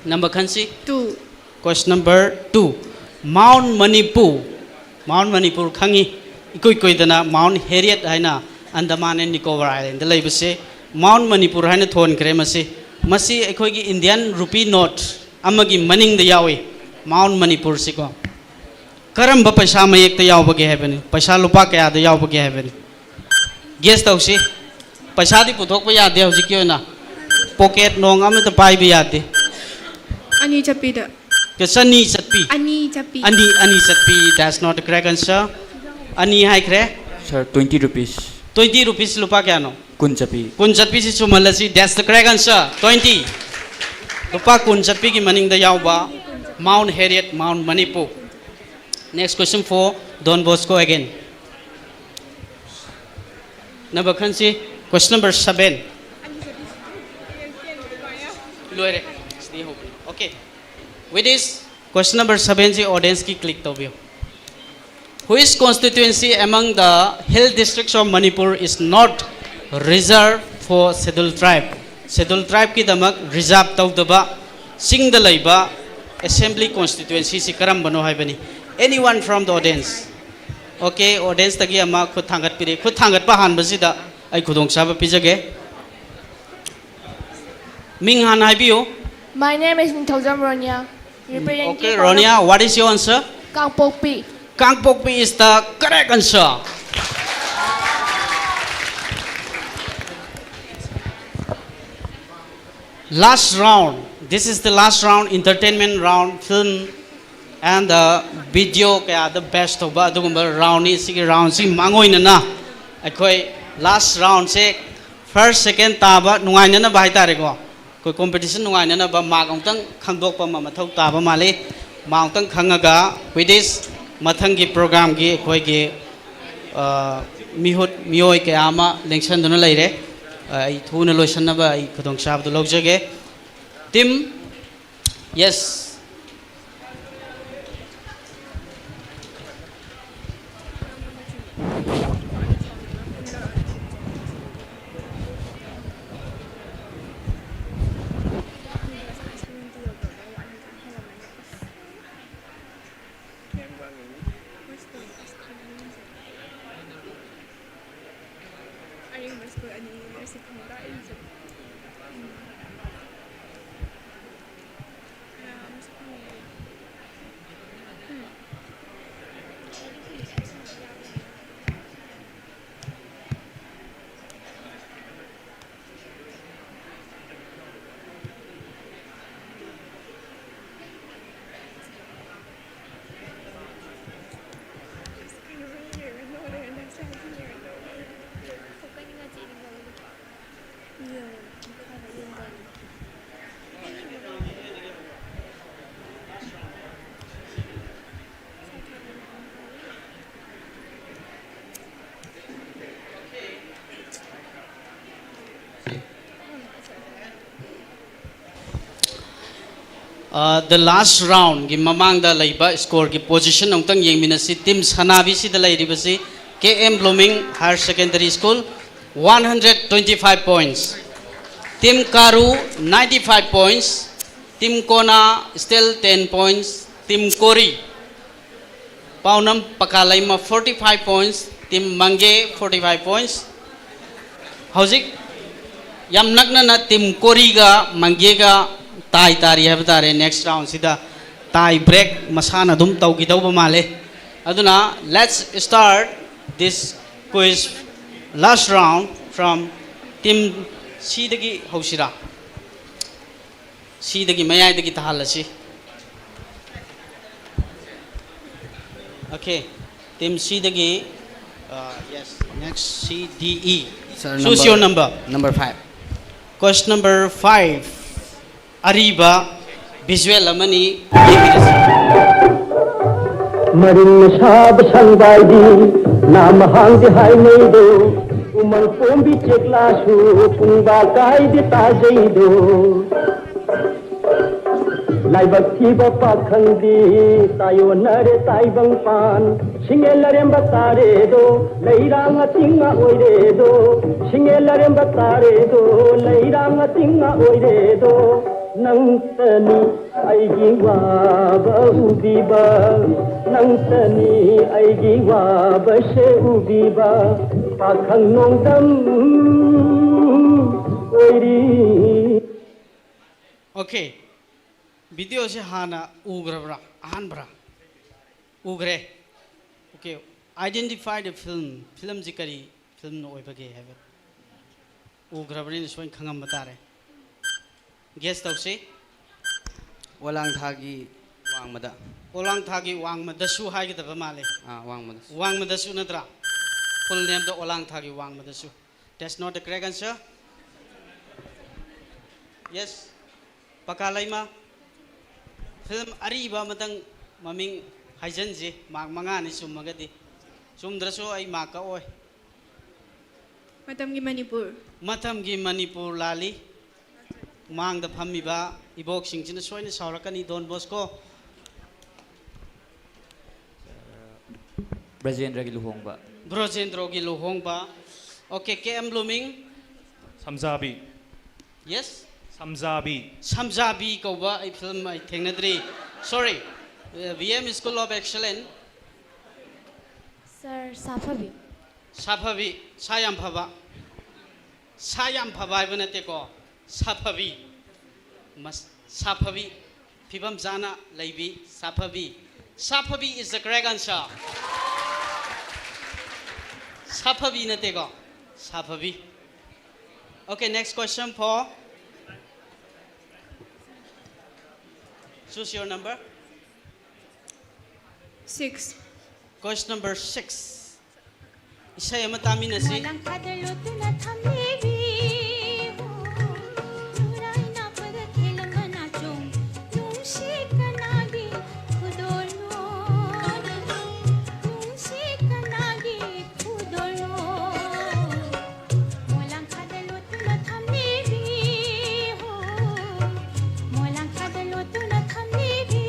Number ꯈꯟꯁꯤ꯫ Two. Question number two. Mount Manipur, Mount Manipur ꯈꯪꯉꯤ, ꯏꯀꯨꯏ ꯀꯨꯏꯗꯅ Mount Harriet ꯍꯥꯏꯅ Andaman and Nicobar Islandꯗ ꯂꯩꯕꯁꯦ Mount Manipur ꯍꯥꯏꯅ ꯊꯣꯟꯈ꯭ꯔꯦ꯫ ꯃꯁꯤ, ꯃꯁꯤ ꯑꯩꯈꯣꯏꯒꯤ Indian rupee note ꯑꯃꯒꯤ ꯃꯅꯤꯡꯗ ꯌꯥꯎꯏ, Mount Manipurꯁꯤꯀꯣ꯫ ꯀꯔꯝꯕ ꯄꯩꯁꯥ ꯃꯌꯦꯛꯇ ꯌꯥꯎꯕꯒꯦ ꯍꯥꯏꯕꯅꯤ? ꯄꯩꯁꯥ ꯂꯨꯄꯥ ꯀꯌꯥꯗ ꯌꯥꯎꯕꯒꯦ ꯍꯥꯏꯕꯅꯤ? Guess ꯇꯧꯁꯤ꯫ ꯄꯩꯁꯥꯗꯤ ꯄꯨꯊꯣꯛꯄ ꯌꯥꯗꯦ ꯍꯧꯖꯤꯛꯀꯤ ꯑꯣꯏꯅ꯫ Pocket ꯅꯣꯡ ꯑꯃꯠꯇ ꯄꯥꯏꯕ ꯌꯥꯗꯦ꯫ ꯑꯅꯤ ꯆꯠꯄꯤꯗ꯫ ꯀ-, ꯆꯅꯤ ꯆꯠꯄꯤ꯫ ꯑꯅꯤ ꯆꯠꯄꯤ꯫ ꯑꯅꯤ, ꯑꯅꯤ ꯆꯠꯄꯤ, that's not the correct answer. ꯑꯅꯤ ꯍꯥꯏꯈ꯭ꯔꯦ꯫ Sir, twenty rupees. Twenty rupees ꯂꯨꯄꯥ ꯀꯌꯥꯅꯣ? ꯀꯨꯟ ꯆꯠꯄꯤ꯫ ꯀꯨꯟ ꯆꯠꯄꯤꯁꯤ ꯆꯨꯝꯍꯜꯂꯁꯤ, that's the correct answer, twenty. ꯂꯨꯄꯥ ꯀꯨꯟ ꯆꯠꯄꯤꯒꯤ ꯃꯅꯤꯡꯗ ꯌꯥꯎꯕ Mount Harriet, Mount Manipur꯫ Next question for Don Bosco again. Number ꯈꯟꯁꯤ, question number seven. ꯂꯣꯏꯔꯦ꯫ ꯁꯤꯗꯤ ꯍꯧꯕꯅꯤ꯫ Okay. With this, question number seven ꯁꯤ audience ꯀꯤ click ꯇꯧꯕꯤꯌꯨ꯫ Which constituency among the hill districts of Manipur is not reserved for scheduled tribe? Scheduled tribe ꯀꯤꯗꯃꯛ reserve ꯇꯧꯗꯕ ꯆꯤꯡꯗ ꯂꯩꯕ assembly constituency ꯁꯤ ꯀꯔꯝꯕꯅꯣ ꯍꯥꯏꯕꯅꯤ꯫ Anyone from the audience? Okay, audience ꯇꯒꯤ ꯑꯃ ꯈꯨꯠ ꯊꯥꯡꯒꯠꯄꯤꯔꯦ꯫ ꯈꯨꯠ ꯊꯥꯡꯒꯠꯄ ꯍꯥꯟꯕꯁꯤꯗ ꯑꯩ ꯈꯨꯗꯣꯡꯆꯥꯕ ꯄꯤꯖꯒꯦ꯫ ꯃꯤꯡ ꯍꯥꯟꯅ ꯍꯥꯏꯕꯤꯌꯨ꯫ My name is Ningthoujam Ronia, representing Okay, Ronia, what is your answer? Kangpokpi. Kangpokpi is the correct answer. Last round. This is the last round, entertainment round, film and the video ꯀꯌꯥꯗ best ꯇꯧꯕ ꯑꯗꯨꯒꯨꯝꯕ round ꯅꯤ꯫ ꯁꯤꯒꯤ round ꯁꯤ ꯃꯥꯡꯑꯣꯏꯅꯅ ꯑꯩꯈꯣꯏ last round ꯁꯦ first, second ꯇꯥꯕ ꯅꯨꯡꯉꯥꯏꯅꯅꯕ ꯍꯥꯏꯇꯥꯔꯦꯀꯣ꯫ ꯑꯩꯈꯣꯏ competition ꯅꯨꯡꯉꯥꯏꯅꯅꯕ mark ꯑꯃꯨꯛꯇꯪ ꯈꯪꯗꯣꯛꯄ ꯑꯃ ꯃꯊꯧ ꯇꯥꯕ ꯃꯥꯜꯂꯤ꯫ Mark ꯑꯃꯨꯛꯇꯪ ꯈꯪꯉꯒ with this ꯃꯊꯪꯒꯤ program ꯒꯤ ꯑꯩꯈꯣꯏꯒꯤ, ꯑ, ꯃꯤꯍꯨꯠ ꯃꯤꯑꯣꯏ ꯀꯌꯥ ꯑꯃ ꯂꯦꯡꯁꯟꯗꯨꯅ ꯂꯩꯔꯦ꯫ ꯑ, ꯑꯩ ꯊꯨꯅ ꯂꯣꯏꯁꯤꯟꯅꯕ ꯑꯩ ꯈꯨꯗꯣꯡꯆꯥꯕꯗꯨ ꯂꯧꯖꯒꯦ꯫ Team, yes꯫ ꯑꯔꯤꯡꯕ ꯁ꯭ꯀꯨꯜ ꯑꯅꯤ ꯂꯩꯔꯁꯨ ꯐꯪꯗ꯭ꯔꯥ ꯑꯩꯁꯨ? ꯎꯝ꯫ ꯃꯌꯥꯝꯁꯨ ꯐꯪꯉꯦ꯫ ꯎꯝ꯫ The last roundꯒꯤ ꯃꯃꯥꯡꯗ ꯂꯩꯕ scoreꯒꯤ position ꯑꯃꯨꯛꯇꯪ ꯌꯦꯡꯃꯤꯟꯅꯁꯤ꯫ Team ꯁꯅꯥꯕꯤꯁꯤꯗ ꯂꯩꯔꯤꯕꯁꯤ K M Blooming Higher Secondary School, one hundred twenty five points. Team Karu, ninety five points. Team Kona, still ten points. Team Kori, ꯄꯥꯎꯅꯝ ꯄꯀꯥꯂꯩꯃ, forty five points. Team Mange, forty five points. ꯍꯧꯖꯤꯛ ꯌꯥꯝ ꯅꯛꯅꯅ Team ꯀꯣꯔꯤꯒ ꯃꯪꯒꯦꯒ tie ꯇꯥꯔꯤ ꯍꯥꯏꯕ ꯇꯥꯔꯦ꯫ Next roundꯁꯤꯗ tie break ꯃꯁꯥꯅ ꯑꯗꯨꯝ ꯇꯧꯈꯤꯗꯧꯕ ꯃꯥꯜꯂꯦ꯫ ꯑꯗꯨꯅ let's start this quiz last round from Team Cꯗꯒꯤ ꯍꯧꯁꯤꯔꯥ? Cꯗꯒꯤ ꯃꯌꯥꯏꯗꯒꯤ ꯇꯥꯍꯜꯂꯁꯤ꯫ Okay, Team Cꯗꯒꯤ, uh, yes, next C D E. Sir, choose your number. Number five. Question number five. ꯑꯔꯤꯕ visual ꯑꯃꯅꯤ, ꯌꯦꯡꯃꯤꯟꯅꯁꯤ꯫ ꯃꯔꯤꯡ ꯁꯥꯕ ꯁꯪꯕꯥꯏꯗꯤ ꯅꯥꯃ ꯍꯥꯡꯗꯦ ꯍꯥꯏꯅꯩꯗꯣ, ꯎꯃꯪ ꯄꯣꯝꯕꯤ ꯆꯦꯛꯂꯥꯁꯨ ꯄꯨꯡꯕ ꯀꯥꯏꯗꯦ ꯇꯥꯖꯩꯗꯣ꯫ ꯂꯥꯏꯕꯛ ꯊꯤꯕ ꯄꯥꯈꯪꯗꯤ ꯇꯥꯏꯌꯣꯟꯅꯔꯦ ꯇꯥꯏꯕꯪ ꯄꯥꯟ꯫ ꯁꯤꯡꯉꯦ ꯂꯔꯦꯝꯕ ꯇꯥꯔꯦꯗꯣ, ꯂꯩꯔꯥꯡ ꯑꯇꯤꯡ ꯑꯣꯏꯔꯦꯗꯣ꯫ ꯁꯤꯡꯉꯦ ꯂꯔꯦꯝꯕ ꯇꯥꯔꯦꯗꯣ, ꯂꯩꯔꯥꯡ ꯑꯇꯤꯡ ꯑꯣꯏꯔꯦꯗꯣ꯫ ꯅꯪꯇꯅꯤ ꯑꯩꯒꯤ ꯋꯥꯕ ꯎꯕꯤꯕ, ꯅꯪꯇꯅꯤ ꯑꯩꯒꯤ ꯋꯥꯕꯁꯦ ꯎꯕꯤꯕ꯫ ꯄꯥꯈꯪ ꯅꯣꯡꯗꯝ ꯑꯣꯏꯔꯤ꯫ Okay, videoꯁꯦ ꯍꯥꯟꯅ ꯎꯈ꯭ꯔꯕ꯭ꯔꯥ? ꯑꯍꯥꯟꯕ꯭ꯔꯥ? ꯎꯈ꯭ꯔꯦ꯫ Okay, identify the film. Filmꯁꯤ ꯀꯔꯤ filmꯅ ꯑꯣꯏꯕꯒꯦ ꯍꯥꯏꯕ ꯎꯈ꯭ꯔꯕꯅꯤꯅ ꯁꯣꯏꯅ ꯈꯪꯉꯝꯕ ꯇꯥꯔꯦ꯫ Guess ꯇꯧꯁꯤ꯫ ꯑꯣꯂꯥꯡ ꯊꯥꯒꯤ ꯋꯥꯡꯃꯗ꯫ ꯑꯣꯂꯥꯡ ꯊꯥꯒꯤ ꯋꯥꯡꯃꯗꯁꯨ ꯍꯥꯏꯒꯗꯕ ꯃꯥꯜꯂꯦ꯫ ꯑꯥ, ꯋꯥꯡꯃꯗꯁꯨ꯫ ꯋꯥꯡꯃꯗꯁꯨ ꯅꯠꯇ꯭ꯔꯥ? Full nameꯗꯣ ꯑꯣꯂꯥꯡ ꯊꯥꯒꯤ ꯋꯥꯡꯃꯗꯁꯨ꯫ That's not the correct answer. Yes. ꯄꯀꯥ Leima. Film ꯑꯔꯤꯕ ꯑꯃꯇꯪ ꯃꯃꯤꯡ ꯍꯥꯏꯖꯟꯁꯤ, mark ꯃꯉꯥꯅꯤ ꯆꯨꯝꯃꯒꯗꯤ꯫ ꯆꯨꯝꯗ꯭ꯔꯁꯨ ꯑꯩ mark ꯀꯛꯑꯣꯏ꯫ ꯃꯇꯝꯒꯤ ꯃꯅꯤꯄꯨꯔ꯫ ꯃꯇꯝꯒꯤ ꯃꯅꯤꯄꯨꯔ ꯂꯥꯜꯂꯤ꯫ ꯃꯥꯡꯗ ꯐꯝꯃꯤꯕ ꯏꯕꯣꯛꯁꯤꯡꯁꯤꯅ ꯁꯣꯏꯅ ꯁꯥꯎꯔꯛꯀꯅꯤ꯫ Don Bosco꯫ ꯕ꯭ꯔꯖꯦꯟꯗ꯭ꯔꯒꯤ ꯂꯨꯍꯣꯡꯕ꯫ ꯕ꯭ꯔꯣꯖꯦꯟꯗ꯭ꯔꯣꯒꯤ ꯂꯨꯍꯣꯡꯕ꯫ Okay, K M Blooming꯫ ꯁꯝꯖꯥꯕꯤ꯫ Yes? ꯁꯝꯖꯥꯕꯤ꯫ ꯁꯝꯖꯥꯕꯤ ꯀꯧꯕ ꯑꯩ ꯐꯤꯂꯝ ꯑꯩ ꯊꯦꯡꯅꯗ꯭ꯔꯤ꯫ Sorry. V M School of Excellence꯫ ꯁꯥꯔ, ꯁꯥꯐꯕꯤ꯫ ꯁꯥꯐꯕꯤ, ꯁꯥ ꯌꯥꯝ ꯐꯕ꯫ ꯁꯥ ꯌꯥꯝ ꯐꯕ ꯍꯥꯏꯕ ꯅꯠꯇꯦꯀꯣ, ꯁꯥꯐꯕꯤ꯫ ꯃꯁ-, ꯁꯥꯐꯕꯤ, ꯐꯤꯕꯝ ꯆꯥꯅ ꯂꯩꯕꯤ, ꯁꯥꯐꯕꯤ꯫ ꯁꯥꯐꯕꯤ is the correct answer. ꯁꯥꯐꯕꯤ ꯅꯠꯇꯦꯀꯣ, ꯁꯥꯐꯕꯤ꯫ Okay, next question for, choose your number. Six. Question number six. ꯏꯁꯩ ꯑꯃ ꯇꯥꯃꯤꯟꯅꯁꯤ꯫ ꯃꯣꯂꯥꯡꯈꯥꯗ ꯂꯣꯠꯇꯨꯅ ꯊꯝꯂꯤꯕꯤ ꯍꯣ, ꯅꯨꯔꯥꯏ ꯅꯥꯄꯗ ꯊꯦꯜꯂꯝꯕ ꯅꯥꯆꯣꯡ, ꯅꯨꯡꯁꯤ ꯀꯅꯥꯒꯤ ꯈꯨꯗꯣꯜꯅꯣ? ꯅꯨꯡꯁꯤ ꯀꯅꯥꯒꯤ ꯈꯨꯗꯣꯜꯅꯣ? ꯃꯣꯂꯥꯡꯈꯥꯗ ꯂꯣꯠꯇꯨꯅ ꯊꯝꯂꯤꯕꯤ ꯍꯣ, ꯃꯣꯂꯥꯡꯈꯥꯗ ꯂꯣꯠꯇꯨꯅ ꯊꯝꯂꯤꯕꯤ꯫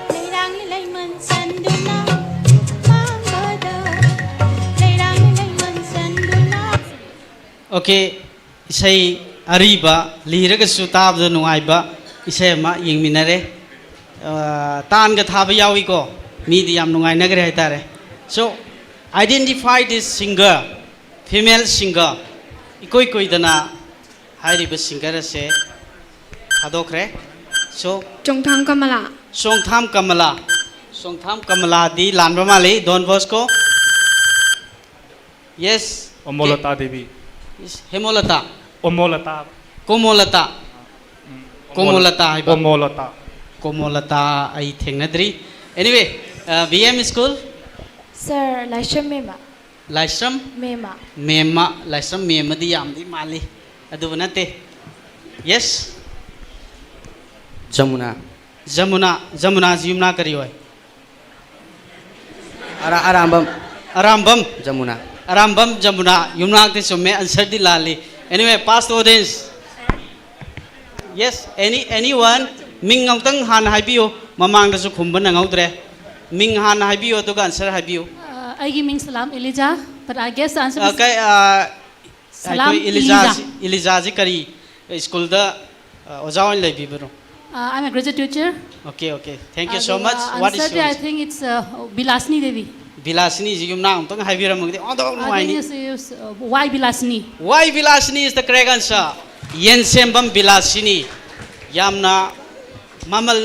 ꯂꯩꯔꯥꯡ ꯂꯩꯃꯟ ꯆꯟꯗꯨꯅ ꯃꯥꯡꯕꯗ, ꯂꯩꯔꯥꯡ ꯂꯩꯃꯟ ꯆꯟꯗꯨꯅ꯫ Okay, ꯏꯁꯩ ꯑꯔꯤꯕ, ꯂꯤꯔꯒꯁꯨ ꯇꯥꯕꯗ ꯅꯨꯡꯉꯥꯏꯕ ꯏꯁꯩ ꯑꯃ ꯌꯦꯡꯃꯤꯟꯅꯔꯦ꯫ ꯑ, ꯇꯥꯟꯒ ꯊꯥꯕ ꯌꯥꯎꯏꯀꯣ, ꯃꯤꯗꯤ ꯌꯥꯝ ꯅꯨꯡꯉꯥꯏꯅꯈ꯭ꯔꯦ ꯍꯥꯏꯇꯥꯔꯦ꯫ So, identify this singer, female singer꯫ ꯏꯀꯨꯏ ꯀꯨꯏꯗꯅ ꯍꯥꯏꯔꯤꯕ singer ꯑꯁꯦ ꯊꯥꯗꯣꯛꯈ꯭ꯔꯦ꯫ So, ꯆꯣꯡꯊꯥꯝ ꯀꯃꯂꯥ꯫ ꯆꯣꯡꯊꯥꯝ ꯀꯃꯂꯥ꯫ ꯆꯣꯡꯊꯥꯝ ꯀꯃꯂꯥꯗꯤ ꯂꯥꯟꯕ ꯃꯥꯜꯂꯤ꯫ Don Bosco꯫ Yes꯫ ꯑꯣꯃꯣꯂꯇꯥ Devi. Is ꯍꯦꯃꯣꯂꯇꯥ꯫ ꯑꯣꯃꯣꯂꯇꯥ꯫ ꯀꯣꯃꯣꯂꯇꯥ꯫ ꯀꯣꯃꯣꯂꯇꯥ ꯍꯥꯏꯕ꯫ ꯑꯣꯃꯣꯂꯇꯥ꯫ ꯀꯣꯃꯣꯂꯇꯥ ꯑꯩ ꯊꯦꯡꯅꯗ꯭ꯔꯤ꯫ Anyway, uh, V M School꯫ ꯁꯥꯔ, ꯂꯥꯏꯁ꯭ꯔꯝ ꯃꯦꯝꯕ꯫ ꯂꯥꯏꯁ꯭ꯔꯝ? ꯃꯦꯝꯃ꯫ ꯃꯦꯝꯃ, ꯂꯥꯏꯁ꯭ꯔꯝ ꯃꯦꯝꯃꯗꯤ ꯌꯥꯝꯗꯤ ꯃꯥꯜꯂꯤ꯫ ꯑꯗꯨꯕꯨ ꯅꯠꯇꯦ꯫ Yes? ꯖꯃꯨꯅꯥ꯫ ꯖꯃꯨꯅꯥ, ꯖꯃꯨꯅꯥꯁꯤ ꯌꯨꯝꯅꯥꯛ ꯀꯔꯤ ꯑꯣꯏ? ꯑꯔꯥ-, ꯑꯔꯥꯝꯕꯝ꯫ ꯑꯔꯥꯝꯕꯝ꯫ ꯖꯃꯨꯅꯥ꯫ ꯑꯔꯥꯝꯕꯝ ꯖꯃꯨꯅꯥ, ꯌꯨꯝꯅꯥꯛꯇꯤ ꯆꯨꯝꯃꯦ, answer D ꯂꯥꯜꯂꯤ꯫ Anyway, pass to audience. Yes, any, anyone? ꯃꯤꯡ ꯑꯃꯨꯛꯇꯪ ꯍꯥꯟꯅ ꯍꯥꯏꯕꯤꯌꯨ, ꯃꯃꯥꯡꯗꯁꯨ ꯈꯨꯝꯕ ꯅꯪꯍꯧꯗ꯭ꯔꯦ꯫ ꯃꯤꯡ ꯍꯥꯟꯅ ꯍꯥꯏꯕꯤꯌꯨ, ꯑꯗꯨꯒ answer ꯍꯥꯏꯕꯤꯌꯨ꯫ ꯑ, ꯑꯩꯒꯤ ꯃꯤꯡ ꯁꯂꯥꯝ ꯏꯂꯤꯖꯥ, but I guess the answer ꯑ, is ꯀꯩ, ꯑ, ꯁꯂꯥꯝ ꯑꯩꯈꯣꯏ ꯏꯂꯤꯖꯥ꯫ ꯏꯂꯤꯖꯥꯁꯤ, ꯏꯂꯤꯖꯥꯁꯤ ꯀꯔꯤ ꯁ꯭ꯀꯨꯜꯗ, ꯑ, ꯑꯣꯖꯥ ꯑꯣꯏꯅ ꯂꯩꯕꯤꯕꯅꯣ? Uh, I'm a graduate teacher. Okay, okay. Thank you so much. ꯑꯗꯨꯒ What is answer D, I yours? Think it's, uh, ꯕꯤꯂꯥꯁꯤꯅꯤ Devi. ꯕꯤꯂꯥꯁꯤꯅꯤꯁꯤ ꯌꯨꯝꯅꯥꯛ ꯑꯃꯨꯛꯇꯪ ꯍꯥꯏꯕꯤꯔꯝꯃꯒꯗꯤ ꯑꯣꯟꯊꯣꯛ I think ꯅꯨꯡꯉꯥꯏꯅꯤ꯫ It's, it's, uh, Y ꯕꯤꯂꯥꯁꯤꯅꯤ꯫ Y ꯕꯤꯂꯥꯁꯤꯅꯤ is the correct answer. ꯌꯦꯟꯁꯦꯝꯕꯝ ꯕꯤꯂꯥꯁꯤꯅꯤ꯫ ꯌꯥꯝꯅ ꯃꯃꯜ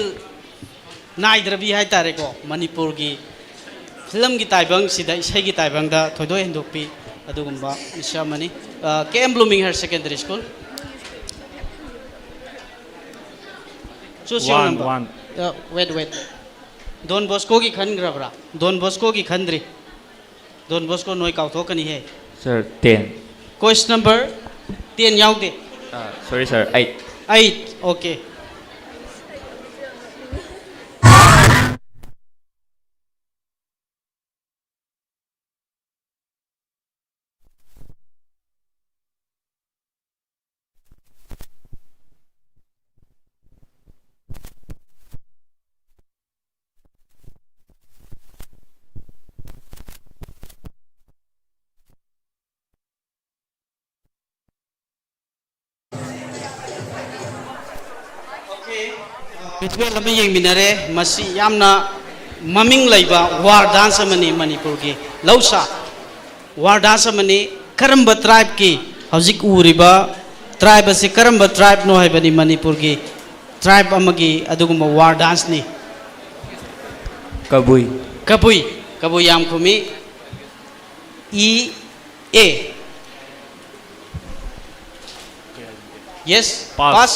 ꯅꯥꯏꯗ꯭ꯔꯕꯤ ꯍꯥꯏꯇꯥꯔꯦꯀꯣ, ꯃꯅꯤꯄꯨꯔꯒꯤ ꯐꯤꯂꯝꯒꯤ ꯇꯥꯏꯕꯪꯁꯤꯗ, ꯏꯁꯩꯒꯤ ꯇꯥꯏꯕꯪꯗ ꯊꯣꯏꯗꯣꯛ ꯍꯦꯟꯗꯣꯛꯄꯤ ꯑꯗꯨꯒꯨꯝꯕ ꯃꯤꯁꯛ ꯑꯃꯅꯤ꯫ ꯑ, K M Blooming Higher Secondary School. Choose your One, number. One. ꯑ, wait, wait. ꯗꯣꯟ ꯕꯣꯁꯀꯣꯒꯤ ꯈꯟꯈ꯭ꯔꯕ꯭ꯔꯥ? ꯗꯣꯟ ꯕꯣꯁꯀꯣꯒꯤ ꯈꯟꯗ꯭ꯔꯤ꯫ ꯗꯣꯟ ꯕꯣꯁꯀꯣ ꯅꯣꯏ ꯀꯥꯎꯊꯣꯛꯀꯅꯤꯍꯦ꯫ Sir, ten. Question number ten ꯌꯥꯎꯗꯦ꯫ Ah, sorry, sir. Eight. Eight, okay. Visual ꯑꯃ ꯌꯦꯡꯃꯤꯟꯅꯔꯦ꯫ ꯃꯁꯤ ꯌꯥꯝꯅ ꯃꯃꯤꯡ ꯂꯩꯕ war dance ꯑꯃꯅꯤ ꯃꯅꯤꯄꯨꯔꯒꯤ꯫ ꯂꯧꯁꯥ war dance ꯑꯃꯅꯤ꯫ ꯀꯔꯝꯕ tribeꯀꯤ, ꯍꯧꯖꯤꯛ ꯎꯔꯤꯕ tribe ꯑꯁꯤ ꯀꯔꯝꯕ tribeꯅꯣ ꯍꯥꯏꯕꯅꯤ ꯃꯅꯤꯄꯨꯔꯒꯤ꯫ Tribe ꯑꯃꯒꯤ ꯑꯗꯨꯒꯨꯝꯕ war danceꯅꯤ꯫ ꯀꯕꯨꯏ꯫ ꯀꯕꯨꯏ꯫ ꯀꯕꯨꯏ ꯌꯥꯝ ꯈꯨꯝꯃꯤ꯫ E A. Yes? Pass. Pass.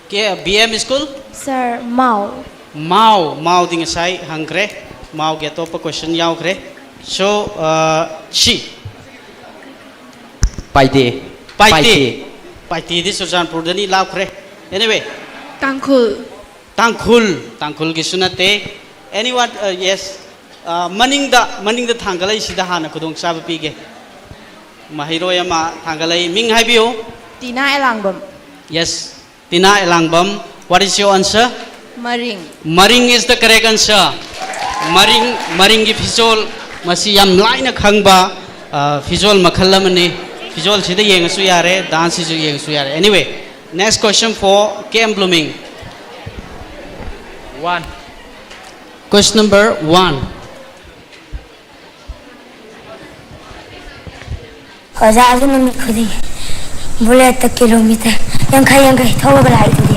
K-, B M school? Sir, Mao. ꯃꯥꯎ, ꯃꯥꯎꯗꯤ ꯉꯁꯥꯏ ꯍꯪꯈ꯭ꯔꯦ꯫ ꯃꯥꯎꯒꯤ ꯑꯇꯣꯞꯄ question ꯌꯥꯎꯈ꯭ꯔꯦ꯫ So, uh, she. Paite. Paite. Paite. Paitedi Churachandpurdani ꯂꯥꯞꯈ꯭ꯔꯦ꯫ Anyway. ꯇꯥꯡꯈꯨꯜ꯫ ꯇꯥꯡꯈꯨꯜ꯫ ꯇꯥꯡꯈꯨꯜꯒꯤꯁꯨ ꯅꯠꯇꯦ꯫ Anyone? Uh, yes. Uh, ꯃꯅꯤꯡꯗ, ꯃꯅꯤꯡꯗ ꯊꯥꯡꯒꯠꯂꯛꯏꯁꯤꯗ ꯍꯥꯟꯅ ꯈꯨꯗꯣꯡꯆꯥꯕ ꯄꯤꯒꯦ꯫ ꯃꯍꯩꯔꯣꯏ ꯑꯃ ꯊꯥꯡꯒꯠꯂꯛꯏ꯫ ꯃꯤꯡ ꯍꯥꯏꯕꯤꯌꯨ꯫ ꯇꯤꯅꯥ ꯑꯦꯂꯥꯡꯕꯝ꯫ Yes. Tina Elangbam, what is your answer? ꯃꯔꯤꯡ꯫ ꯃꯔꯤꯡ is the correct answer. ꯃꯔꯤꯡ, ꯃꯔꯤꯡꯒꯤ ꯐꯤꯖꯣꯜ, ꯃꯁꯤ ꯌꯥꯝ ꯂꯥꯏꯅ ꯈꯪꯕ, ꯑ, ꯐꯤꯖꯣꯜ ꯃꯈꯜ ꯑꯃꯅꯤ꯫ ꯐꯤꯖꯣꯜꯁꯤꯗ ꯌꯦꯡꯉꯁꯨ ꯌꯥꯔꯦ, dance ꯁꯤꯁꯨ ꯌꯦꯡꯉꯁꯨ ꯌꯥꯔꯦ꯫ Anyway, next question for K M Blooming. One. Question number one. ꯑꯣꯖꯥꯁꯨ ꯅꯨꯃꯤꯠ ꯈꯨꯗꯤꯡꯒꯤ ꯕꯨꯂꯦꯠꯇ ꯀꯤꯂꯣꯃꯤꯇꯔ ꯌꯥꯡꯈꯩ ꯌꯥꯡꯈꯩ ꯊꯧꯔꯒ ꯂꯥꯛꯏꯗꯨꯗꯤ꯫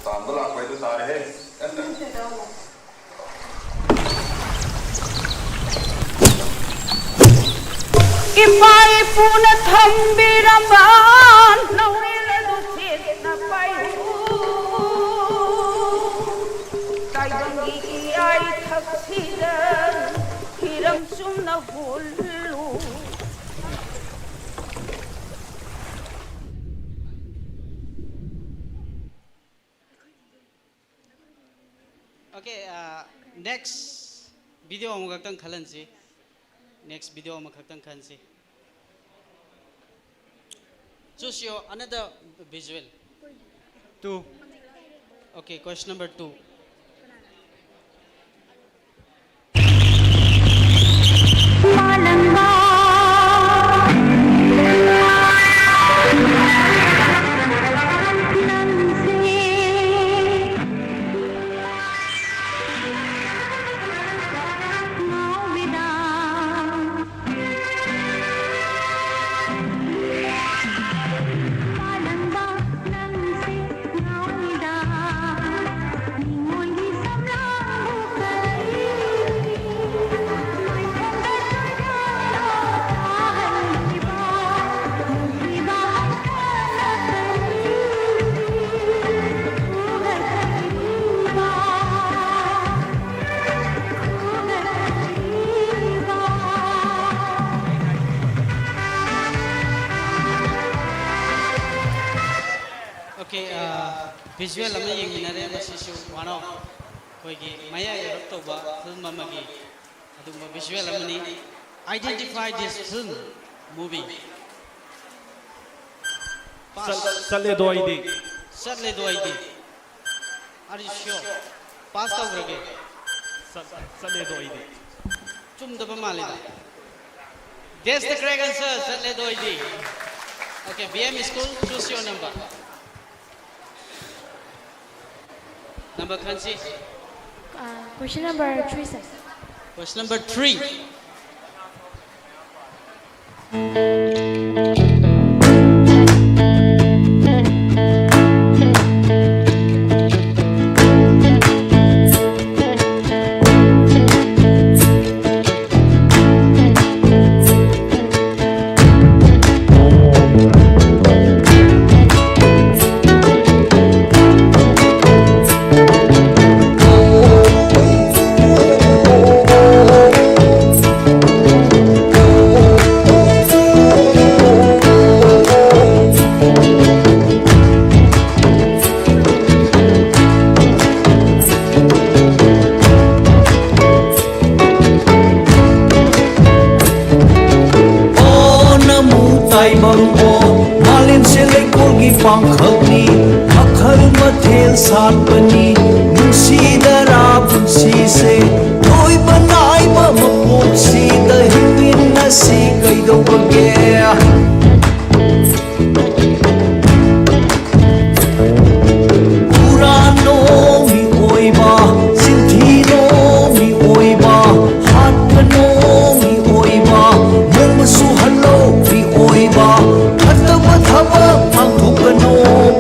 ꯇꯥꯟꯕ ꯂꯥꯛꯄ ꯍꯥꯏꯗꯣ ꯇꯥꯔꯦꯍꯦ꯫ ꯏꯄꯥ ꯏꯄꯨꯅ ꯊꯝꯕꯤꯔꯝꯕ ꯂꯧꯔꯦꯜ ꯑꯗꯨ ꯆꯦꯠꯅ ꯄꯥꯏꯌꯨ꯫ ꯇꯥꯏꯕꯪꯒꯤ ꯏꯌꯥꯏꯊꯛꯁꯤꯗ ꯍꯤꯔꯝ ꯆꯨꯝꯅ ꯍꯨꯜꯂꯨ꯫ Okay, uh, next video ꯑꯃꯈꯛꯇꯪ ꯈꯜꯍꯟꯁꯤ꯫ Next video ꯑꯃꯈꯛꯇꯪ ꯈꯟꯁꯤ꯫ Choose your another visual. Two. Okay, question number two. Ah, visual ꯑꯃ ꯌꯦꯡꯃꯤꯟꯅꯔꯦ꯫ ꯃꯁꯤꯁꯨ one of ꯑꯩꯈꯣꯏꯒꯤ ꯃꯌꯥꯏ ꯑꯣꯏꯔꯞ ꯇꯧꯕ film ꯑꯃꯒꯤ ꯑꯗꯨꯒꯨꯝꯕ visual ꯑꯃꯅꯤ꯫ Identify this film, movie. Pass. ꯆꯠ-, ꯆꯠꯂꯦꯗꯣ ꯑꯩꯗꯤ꯫ ꯆꯠꯂꯦꯗꯣ ꯑꯩꯗꯤ꯫ Are you sure? Pass ꯇꯧꯈ꯭ꯔꯒꯦ꯫ ꯆꯠ-, ꯆꯠꯂꯦꯗꯣ ꯑꯩꯗꯤ꯫ ꯆꯨꯝꯗꯕ ꯃꯥꯜꯂꯤꯗ꯫ Guess the correct answer. ꯆꯠꯂꯦꯗꯣ ꯑꯩꯗꯤ꯫ Okay, B M school, choose your number. Number ꯈꯟꯁꯤ꯫ Uh, question number three, sir. Question number three. ꯑꯣ ꯅꯃꯨ ꯇꯥꯏꯕꯪ ꯑꯣ, ꯃꯥꯂꯦꯝꯁꯦ ꯂꯩꯀꯣꯜꯒꯤ ꯄꯥꯡꯈꯛꯅꯤ, ꯃꯈꯜ ꯃꯊꯦꯜ ꯁꯥꯠꯄꯅꯤ, ꯅꯨꯡꯁꯤꯗꯔꯥ ꯄꯨꯟꯁꯤꯁꯦ? ꯂꯣꯏꯕ ꯅꯥꯏꯕ ꯃꯄꯣꯛꯁꯤꯗ ꯍꯤꯡꯃꯤꯟꯅꯁꯤ ꯀꯩꯗꯧꯕꯒꯦ? ꯍꯨꯔꯥꯟꯅꯣ ꯃꯤꯑꯣꯏꯕ, ꯆꯤꯟꯊꯤꯅꯣ ꯃꯤꯑꯣꯏꯕ, ꯍꯥꯠꯀꯅꯣ ꯃꯤꯑꯣꯏꯕ, ꯅꯣꯡꯃ ꯁꯨꯍꯜꯂꯣ ꯃꯤꯑꯣꯏꯕ, ꯐꯠꯇꯕ ꯊꯕꯛ ꯄꯥꯡꯊꯣꯛꯀꯅꯣ,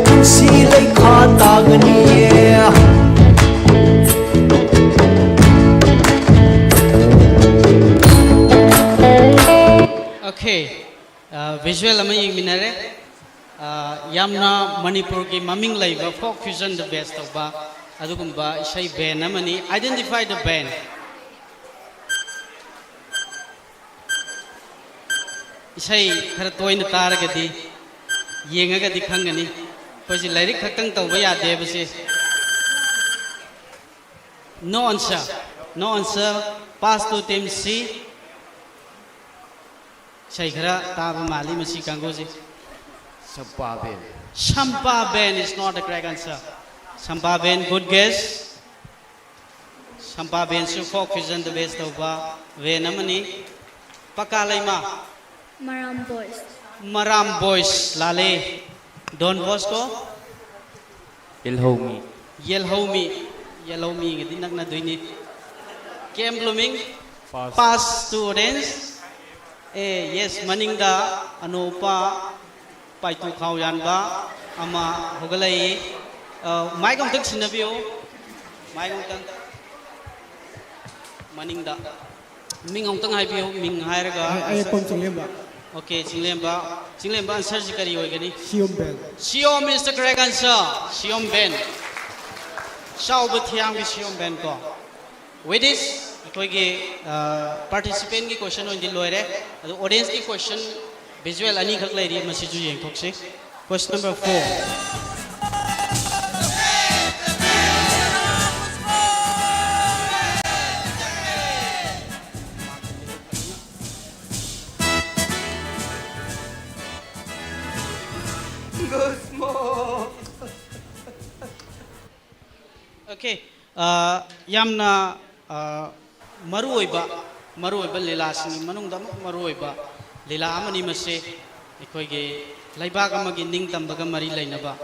ꯄꯨꯟꯁꯤ ꯂꯩꯈꯥ ꯇꯥꯒꯅꯤꯌꯦ꯫ Okay, ꯑ, visual ꯑꯃ ꯌꯦꯡꯃꯤꯟꯅꯔꯦ꯫ ꯑ, ꯌꯥꯝꯅ ꯃꯅꯤꯄꯨꯔꯒꯤ ꯃꯃꯤꯡ ꯂꯩꯕ folk fusion-ꯗ base ꯇꯧꯕ ꯑꯗꯨꯒꯨꯝꯕ ꯏꯁꯩ band ꯑꯃꯅꯤ꯫ Identify the band. ꯏꯁꯩ ꯈꯔ ꯇꯣꯏꯅ ꯇꯥꯔꯒꯗꯤ, ꯌꯦꯡꯉꯒꯗꯤ ꯈꯪꯒꯅꯤ꯫ ꯑꯩꯈꯣꯏꯁꯤ ꯂꯥꯏꯔꯤꯛ ꯈꯛꯇꯪ ꯇꯧꯕ ꯌꯥꯗꯦꯕꯁꯦ. No answer. No answer. Pass to team C. ꯏꯁꯩ ꯈꯔ ꯇꯥꯕ ꯃꯥꯜꯂꯤ ꯃꯁꯤ ꯀꯥꯡꯕꯨꯁꯤ. Sampaben. Sampaben is not the correct answer. Sampaben, good guess. Sampabenꯁꯨ folk fusionꯗ base ꯇꯧꯕ band ꯑꯃꯅꯤ. ꯄꯀꯥ ꯂꯩꯃ. Maram Boys. Maram Boys, ꯂꯥꯜꯂꯦ. Don Bosco. Yelhoumi. Yelhoumi. Yelhoumiꯒꯗꯤ ꯅꯛꯅꯗꯣꯏꯅꯤ. Camp Blooming. Pass. Pass to audience. A, yes, ꯃꯅꯤꯡꯗ ꯑꯅꯣꯞꯄ ꯄꯥꯏꯇꯨ ꯈꯥꯎ ꯌꯥꯟꯕ ꯑꯃ ꯍꯧꯒꯠꯂꯛꯏ. ꯑ, mic ꯑꯃꯨꯛꯇꯪ ꯁꯤꯟꯅꯕꯤꯌꯨ. Mic ꯑꯃꯨꯛꯇꯪ. ꯃꯅꯤꯡꯗ. ꯃꯤꯡ ꯑꯃꯨꯛꯇꯪ ꯍꯥꯏꯕꯤꯌꯨ. ꯃꯤꯡ ꯍꯥꯏꯔꯒ ꯑꯩ ꯑꯩ ꯄꯝ ꯆꯤꯡꯂꯦꯝꯕ. Okay, ꯆꯤꯡꯂꯦꯝꯕ. ꯆꯤꯡꯂꯦꯝꯕ, answerꯁꯤ ꯀꯔꯤ ꯑꯣꯏꯒꯅꯤ? ꯁꯤꯌꯣꯝ band. Siyom is the correct answer. Siyom band. ꯆꯥꯎꯕ ꯊꯤꯌꯥꯝꯒꯤ Siyom band ꯀꯣ. With this, ꯑꯩꯈꯣꯏꯒꯤ participantꯀꯤ question ꯑꯣꯏꯅꯗꯤ ꯂꯣꯏꯔꯦ. ꯑꯗꯣ audienceꯀꯤ question visual ꯑꯅꯤꯈꯛ ꯂꯩꯔꯤ, ꯃꯁꯤꯁꯨ ꯌꯦꯡꯊꯣꯛꯁꯤ. Question number four. Okay, ꯑ, ꯌꯥꯝꯅ, ꯑ, ꯃꯔꯨꯑꯣꯏꯕ, ꯃꯔꯨꯑꯣꯏꯕ ꯂꯤꯂꯥꯁꯤꯡꯒꯤ ꯃꯅꯨꯡꯗ ꯑꯃꯨꯛ ꯃꯔꯨꯑꯣꯏꯕ ꯂꯤꯂꯥ ꯑꯃꯅꯤ ꯃꯁꯤ꯫ ꯑꯩꯈꯣꯏꯒꯤ ꯂꯩꯕꯥꯛ ꯑꯃꯒꯤ ꯅꯤꯡꯇꯝꯕꯒ ꯃꯔꯤ ꯂꯩꯅꯕ,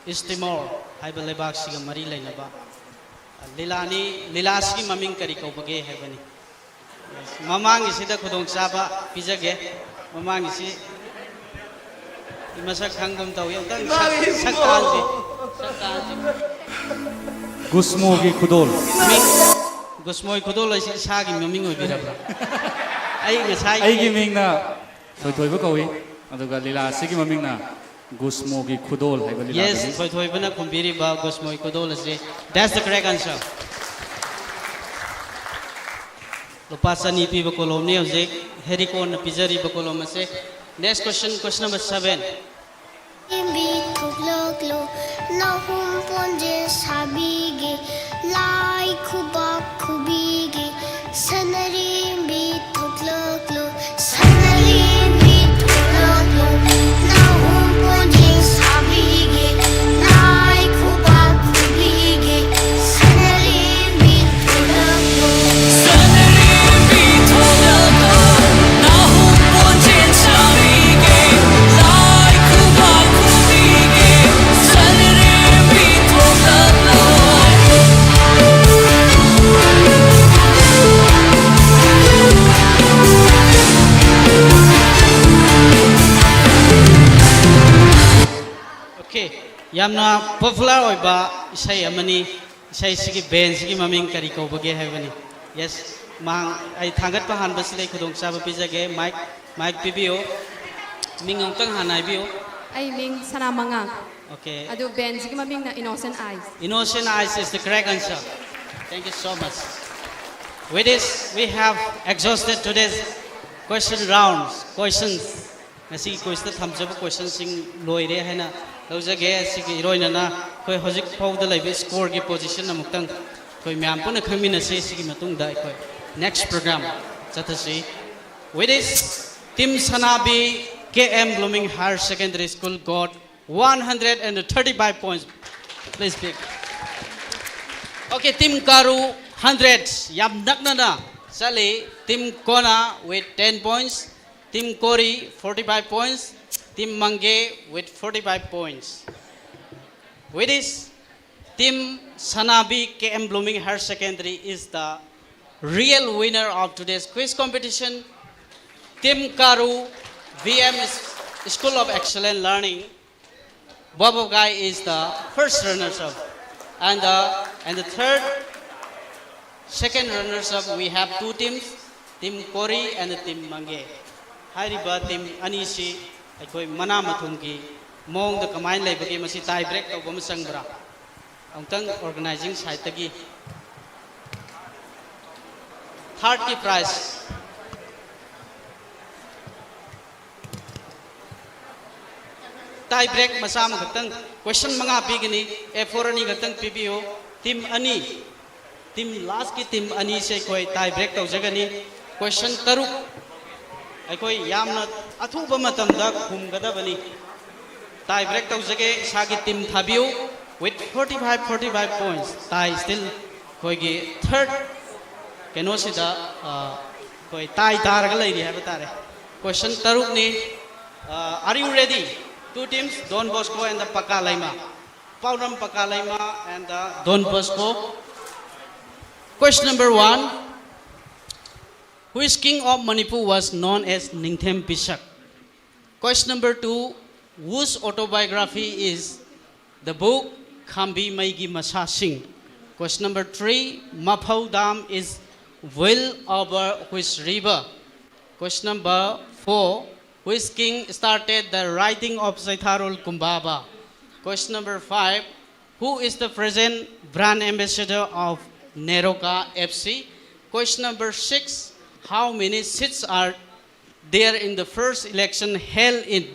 East Timor ꯍꯥꯏꯕ ꯂꯩꯕꯥꯛꯁꯤꯒ ꯃꯔꯤ ꯂꯩꯅꯕ ꯂꯤꯂꯥꯅꯤ꯫ ꯂꯤꯂꯥꯁꯤꯒꯤ ꯃꯃꯤꯡ ꯀꯔꯤ ꯀꯧꯕꯒꯦ ꯍꯥꯏꯕꯅꯤ꯫ ꯃꯃꯥꯡꯒꯤꯁꯤꯗ ꯈꯨꯗꯣꯡꯆꯥꯕ ꯄꯤꯖꯒꯦ꯫ ꯃꯃꯥꯡꯒꯤꯁꯤ ꯃꯁꯛ ꯈꯪꯒꯨꯝ ꯇꯧꯏ꯫ ꯑꯃꯨꯛꯇꯪ ꯁꯛ, ꯁꯛ ꯇꯥꯍꯟꯁꯤ꯫ ꯁꯛ ꯇꯥꯍꯟꯁꯤ꯫ ꯒꯨꯁꯃꯣꯒꯤ ꯈꯨꯗꯣꯜ꯫ ꯃꯤꯡ, ꯒꯨꯁꯃꯣꯒꯤ ꯈꯨꯗꯣꯜ ꯍꯥꯏꯁꯤ ꯏꯁꯥꯒꯤ ꯃꯃꯤꯡ ꯑꯣꯏꯕꯤꯔꯕ꯭ꯔꯥ? ꯑꯩ ꯉꯁꯥꯏ ꯑꯩꯒꯤ ꯃꯤꯡꯅ ꯊꯣꯏꯊꯣꯏꯕ ꯀꯧꯏ, ꯑꯗꯨꯒ ꯂꯤꯂꯥ ꯑꯁꯤꯒꯤ ꯃꯃꯤꯡꯅ ꯒꯨꯁꯃꯣꯒꯤ ꯈꯨꯗꯣꯜ ꯍꯥꯏꯕ ꯂꯤꯂꯥ Yes, ꯑꯁꯤꯅꯤ꯫ ꯊꯣꯏꯊꯣꯏꯕꯅ ꯈꯨꯝꯕꯤꯔꯤꯕ ꯒꯨꯁꯃꯣꯒꯤ ꯈꯨꯗꯣꯜ ꯑꯁꯤ. That's the correct answer. ꯂꯨꯄꯥ ꯆꯅꯤ ꯄꯤꯕ ꯀꯣꯂꯣꯝꯅꯤ ꯍꯧꯖꯤꯛ ꯍꯦꯔꯤꯀꯣꯟꯅ ꯄꯤꯖꯔꯤꯕ ꯀꯣꯂꯣꯝ ꯑꯁꯤ. Next question, question number seven. Imbi to ꯊꯣꯛꯂꯛꯂꯣ, ꯅꯍꯨꯝ ꯄꯣꯟꯖꯦꯟ ꯁꯥꯕꯤꯒꯦ, Lai ꯈꯨꯕꯥꯛ ꯈꯨꯕꯤꯒꯦ, Sanarembi ꯊꯣꯛꯂꯛꯂꯣ, Sanarembi ꯊꯣꯛꯂꯛꯂꯣ, ꯅꯍꯨꯝ ꯄꯣꯟꯖꯦꯟ ꯁꯥꯕꯤꯒꯦ, Lai ꯈꯨꯕꯥꯛ ꯈꯨꯕꯤꯒꯦ, Sanarembi ꯊꯣꯛꯂꯛꯂꯣ꯫ Sanarembi ꯊꯣꯛꯂꯛꯂꯣ, ꯅꯍꯨꯝ ꯄꯣꯟꯖꯦꯟ ꯁꯥꯕꯤꯒꯦ, Lai ꯈꯨꯕꯥꯛ ꯈꯨꯕꯤꯒꯦ, Sanarembi ꯊꯣꯛꯂꯛꯂꯣ꯫ Okay, ꯌꯥꯝꯅ popular ꯑꯣꯏꯕ ꯏꯁꯩ ꯑꯃꯅꯤ꯫ ꯏꯁꯩꯁꯤꯒꯤ bandꯁꯤꯒꯤ ꯃꯃꯤꯡ ꯀꯔꯤ ꯀꯧꯕꯒꯦ ꯍꯥꯏꯕꯅꯤ꯫ Yes, ꯃꯍꯥꯛ, ꯑꯩ ꯊꯥꯡꯒꯠꯄ ꯍꯥꯟꯕꯁꯤꯗ ꯑꯩ ꯈꯨꯗꯣꯡꯆꯥꯕ ꯄꯤꯖꯒꯦ꯫ Mic, mic ꯄꯤꯕꯤꯌꯨ꯫ ꯃꯤꯡ ꯑꯃꯨꯛꯇꯪ ꯍꯥꯟꯅ ꯍꯥꯏꯕꯤꯌꯨ꯫ ꯑꯩ ꯃꯤꯡ ꯁꯅꯥꯃꯉꯥ꯫ Okay. ꯑꯗꯨ bandꯁꯤꯒꯤ ꯃꯃꯤꯡꯅ Innocent Eyes꯫ Innocent Eyes is the correct answer. Thank you so much. With this, we have exhausted today's question rounds, questions. ꯉꯁꯤꯒꯤ quizꯇ ꯊꯝꯖꯕ questionꯁꯤꯡ ꯂꯣꯏꯔꯦ ꯍꯥꯏꯅ ꯂꯧꯖꯒꯦ꯫ ꯑꯁꯤꯒꯤ ꯏꯔꯣꯏꯅꯅ ꯑꯩꯈꯣꯏ ꯍꯧꯖꯤꯛ ꯐꯥꯎꯕꯗ ꯂꯩꯕ scoreꯒꯤ position ꯑꯃꯨꯛꯇꯪ ꯑꯩꯈꯣꯏ ꯃꯌꯥꯝ ꯄꯨꯟꯅ ꯈꯪꯃꯤꯟꯅꯁꯤ꯫ ꯁꯤꯒꯤ ꯃꯇꯨꯡꯗ ꯑꯩꯈꯣꯏ next program ꯆꯠꯊꯁꯤ꯫ With this, Team Sanabi K M Blooming Higher Secondary School got one hundred and thirty-five points. Please pick. Okay, Team Karu, hundred. ꯌꯥꯝ ꯅꯛꯅꯅ ꯆꯠꯂꯤ꯫ Team Kona with ten points. Team Kori, forty-five points. Team Mange with forty-five points. With this, Team Sanabi K M Blooming Higher Secondary is the real winner of today's quiz competition. Team Karu V M School of Excellent Learning, Bobogai is the first runners-up. And the, and the third, second runners-up, we have two teams, Team Kori and Team Mange. ꯍꯥꯏꯔꯤꯕ team ꯑꯅꯤꯁꯤ ꯑꯩꯈꯣꯏ ꯃꯅꯥ ꯃꯊꯨꯝꯒꯤ ꯃꯑꯣꯡꯗ ꯀꯃꯥꯏꯅ ꯂꯩꯕꯒꯦ, ꯃꯁꯤ tie break ꯇꯧꯕ ꯑꯃ ꯆꯪꯕ꯭ꯔꯥ? ꯑꯃꯨꯛꯇꯪ organizing sideꯇꯒꯤ thirdꯀꯤ prize Tie break ꯃꯆꯥ ꯑꯃꯈꯛꯇꯪ, question ꯃꯉꯥ ꯄꯤꯒꯅꯤ, ꯑꯦ ꯐꯣꯔ ꯑꯅꯤꯈꯛꯇꯪ ꯄꯤꯕꯤꯌꯨ꯫ Team ꯑꯅꯤ, team lastꯀꯤ team ꯑꯅꯤꯁꯦ ꯑꯩꯈꯣꯏ tie break ꯇꯧꯖꯒꯅꯤ꯫ Question ꯇꯔꯨꯛ ꯑꯩꯈꯣꯏ ꯌꯥꯝꯅ ꯑꯊꯨꯕ ꯃꯇꯝꯗ ꯈꯨꯝꯒꯗꯕꯅꯤ꯫ Tie break ꯇꯧꯖꯒꯦ, ꯏꯁꯥꯒꯤ team ꯊꯥꯕꯤꯌꯨ꯫ With forty five, forty five points, tie still ꯑꯩꯈꯣꯏꯒꯤ third ꯀꯩꯅꯣꯁꯤꯗ ꯑꯩꯈꯣꯏ tie ꯇꯥꯔꯒ ꯂꯩꯔꯤ ꯍꯥꯏꯕ ꯇꯥꯔꯦ꯫ Question ꯇꯔꯨꯛꯅꯤ꯫ Are you ready? Two teams, Don Bosco and the Pakaleima. Pauram Pakaleima and the Don Bosco. Question number one. Which king of Manipur was known as Ningthem Pisak? Question number two. Whose autobiography is the book Khambi Meigi Masasing? Question number three. Maphou Dam is well over which river? Question number four. Which king started the writing of Zaitharol Kumbaba? Question number five. Who is the present brand ambassador of Neroka F C? Question number six. How many seats are there in the first election held in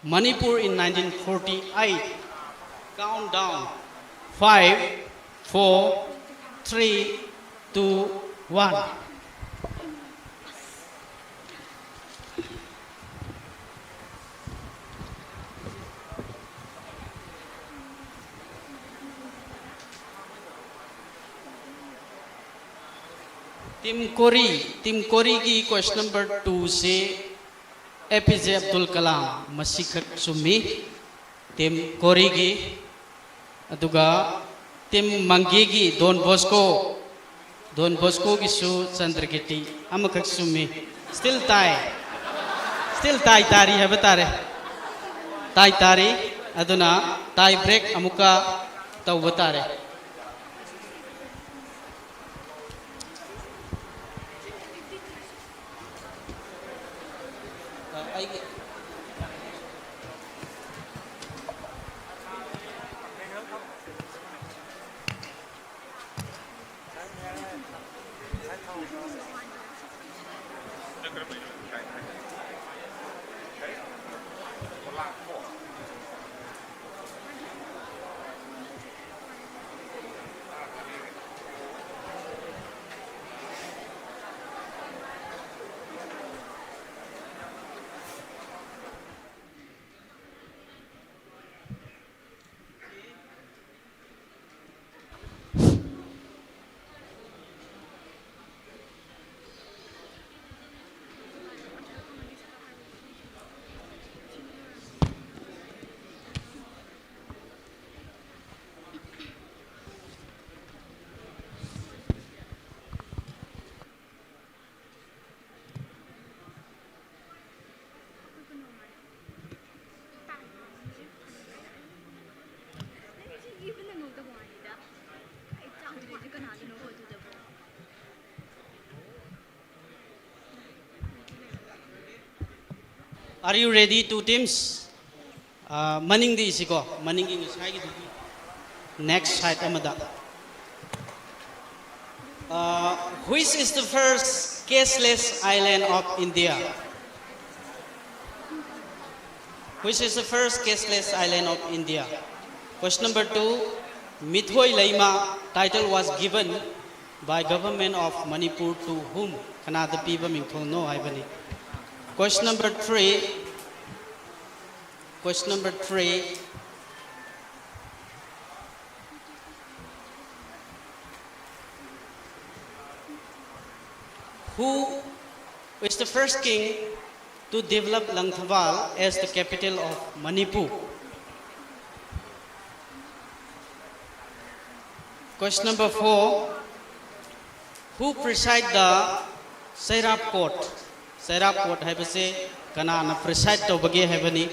Manipur in nineteen forty-eight? Countdown. Five, four, three, two, one. Team Kori, Team Kori ꯒꯤ question number two say A P J Abdul Kalam, ꯃꯁꯤꯈꯛ ꯆꯨꯝꯃꯤ꯫ Team Kori ꯒꯤ, ꯑꯗꯨꯒ team Manggi ꯒꯤ Don Bosco, Don Bosco ꯒꯤꯁꯨ ꯆꯟꯗ꯭ꯔꯀꯤꯔꯇꯤ ꯑꯃꯈꯛ ꯆꯨꯝꯃꯤ꯫ Still tie, still tie ꯇꯥꯔꯤ ꯍꯥꯏꯕ ꯇꯥꯔꯦ꯫ Tie ꯇꯥꯔꯤ, ꯑꯗꯨꯅ tie break ꯑꯃꯨꯛꯀ ꯇꯧꯕ ꯇꯥꯔꯦ꯫ ꯑ, ꯑꯩꯒꯤ Are you ready, two teams? ꯑꯥ, ꯃꯅꯤꯡꯗ ꯏꯁꯤꯀꯣ, ꯃꯅꯤꯡꯒꯤ ꯉꯁꯥꯏꯒꯤꯗꯨꯒꯤ next side ꯑꯃꯗ꯫ Uh, which is the first cashless island of India? Which is the first cashless island of India? Question number two, Mithoi Leima title was given by Government of Manipur to whom? ꯀꯅꯥꯗ ꯄꯤꯕ ꯃꯤꯡꯊꯣꯜꯅꯣ ꯍꯥꯏꯕꯅꯤ꯫ Question number three, question number three, who is the first king to develop Langthawal as the capital of Manipur? Question number four, who preside the Seirap court? Seirap court ꯍꯥꯏꯕꯁꯦ ꯀꯅꯥꯅ preside ꯇꯧꯕꯒꯦ ꯍꯥꯏꯕꯅꯤ꯫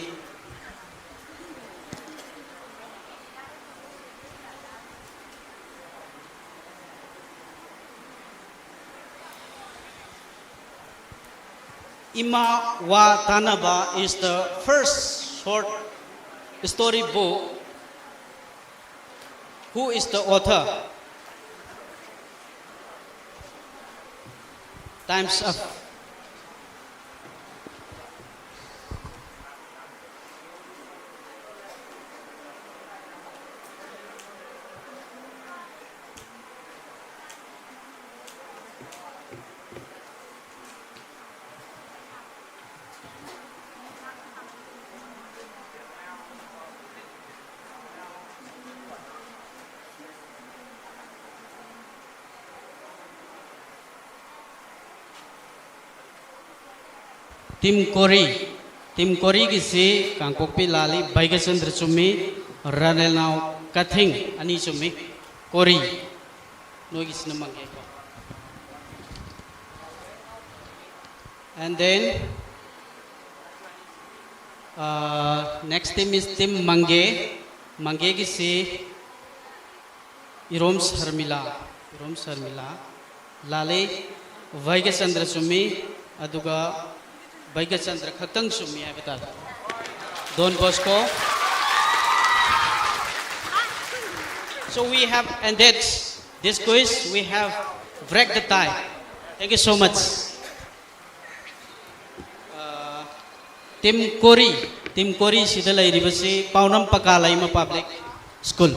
Ima Wa Tanaba is the first short story book. Who is the author? Time's up. Team Kori, Team ꯀꯣꯔꯤꯒꯤꯁꯤ ꯀꯥꯡꯄꯣꯛꯄꯤ ꯂꯥꯜꯂꯤ, ꯚꯩꯒ꯭ꯌꯆꯟꯗ꯭ꯔ ꯆꯨꯝꯃꯤ, ꯔꯥꯅꯦꯜꯅꯥꯎ ꯀꯊꯤꯡ ꯑꯅꯤ ꯆꯨꯝꯃꯤ꯫ ꯀꯣꯔꯤ, ꯅꯣꯏꯒꯤꯁꯤꯅ ꯃꯪꯒꯦꯀꯣ꯫ And then, uh, next team is Team ꯃꯪꯒꯦ꯫ ꯃꯪꯒꯦꯒꯤꯁꯤ ꯏꯔꯣꯝ ꯁꯔꯃꯤꯂꯥ, ꯏꯔꯣꯝ ꯁꯔꯃꯤꯂꯥ꯫ ꯂꯥꯜꯂꯤ꯫ ꯚꯩꯒ꯭ꯌꯆꯟꯗ꯭ꯔ ꯆꯨꯝꯃꯤ, ꯑꯗꯨꯒ ꯚꯩꯒ꯭ꯌꯆꯟꯗ꯭ꯔ ꯈꯛꯇꯪ ꯆꯨꯝꯃꯤ ꯍꯥꯏꯕ ꯇꯥꯔꯦ꯫ Don Bosco. So we have ended this quiz. We have break the tie. Thank you so much. Team Kori, Team ꯀꯣꯔꯤꯁꯤꯗ ꯂꯩꯔꯤꯕꯁꯤ ꯄꯥꯎꯅꯝ ꯄꯀꯥ Leima Public School.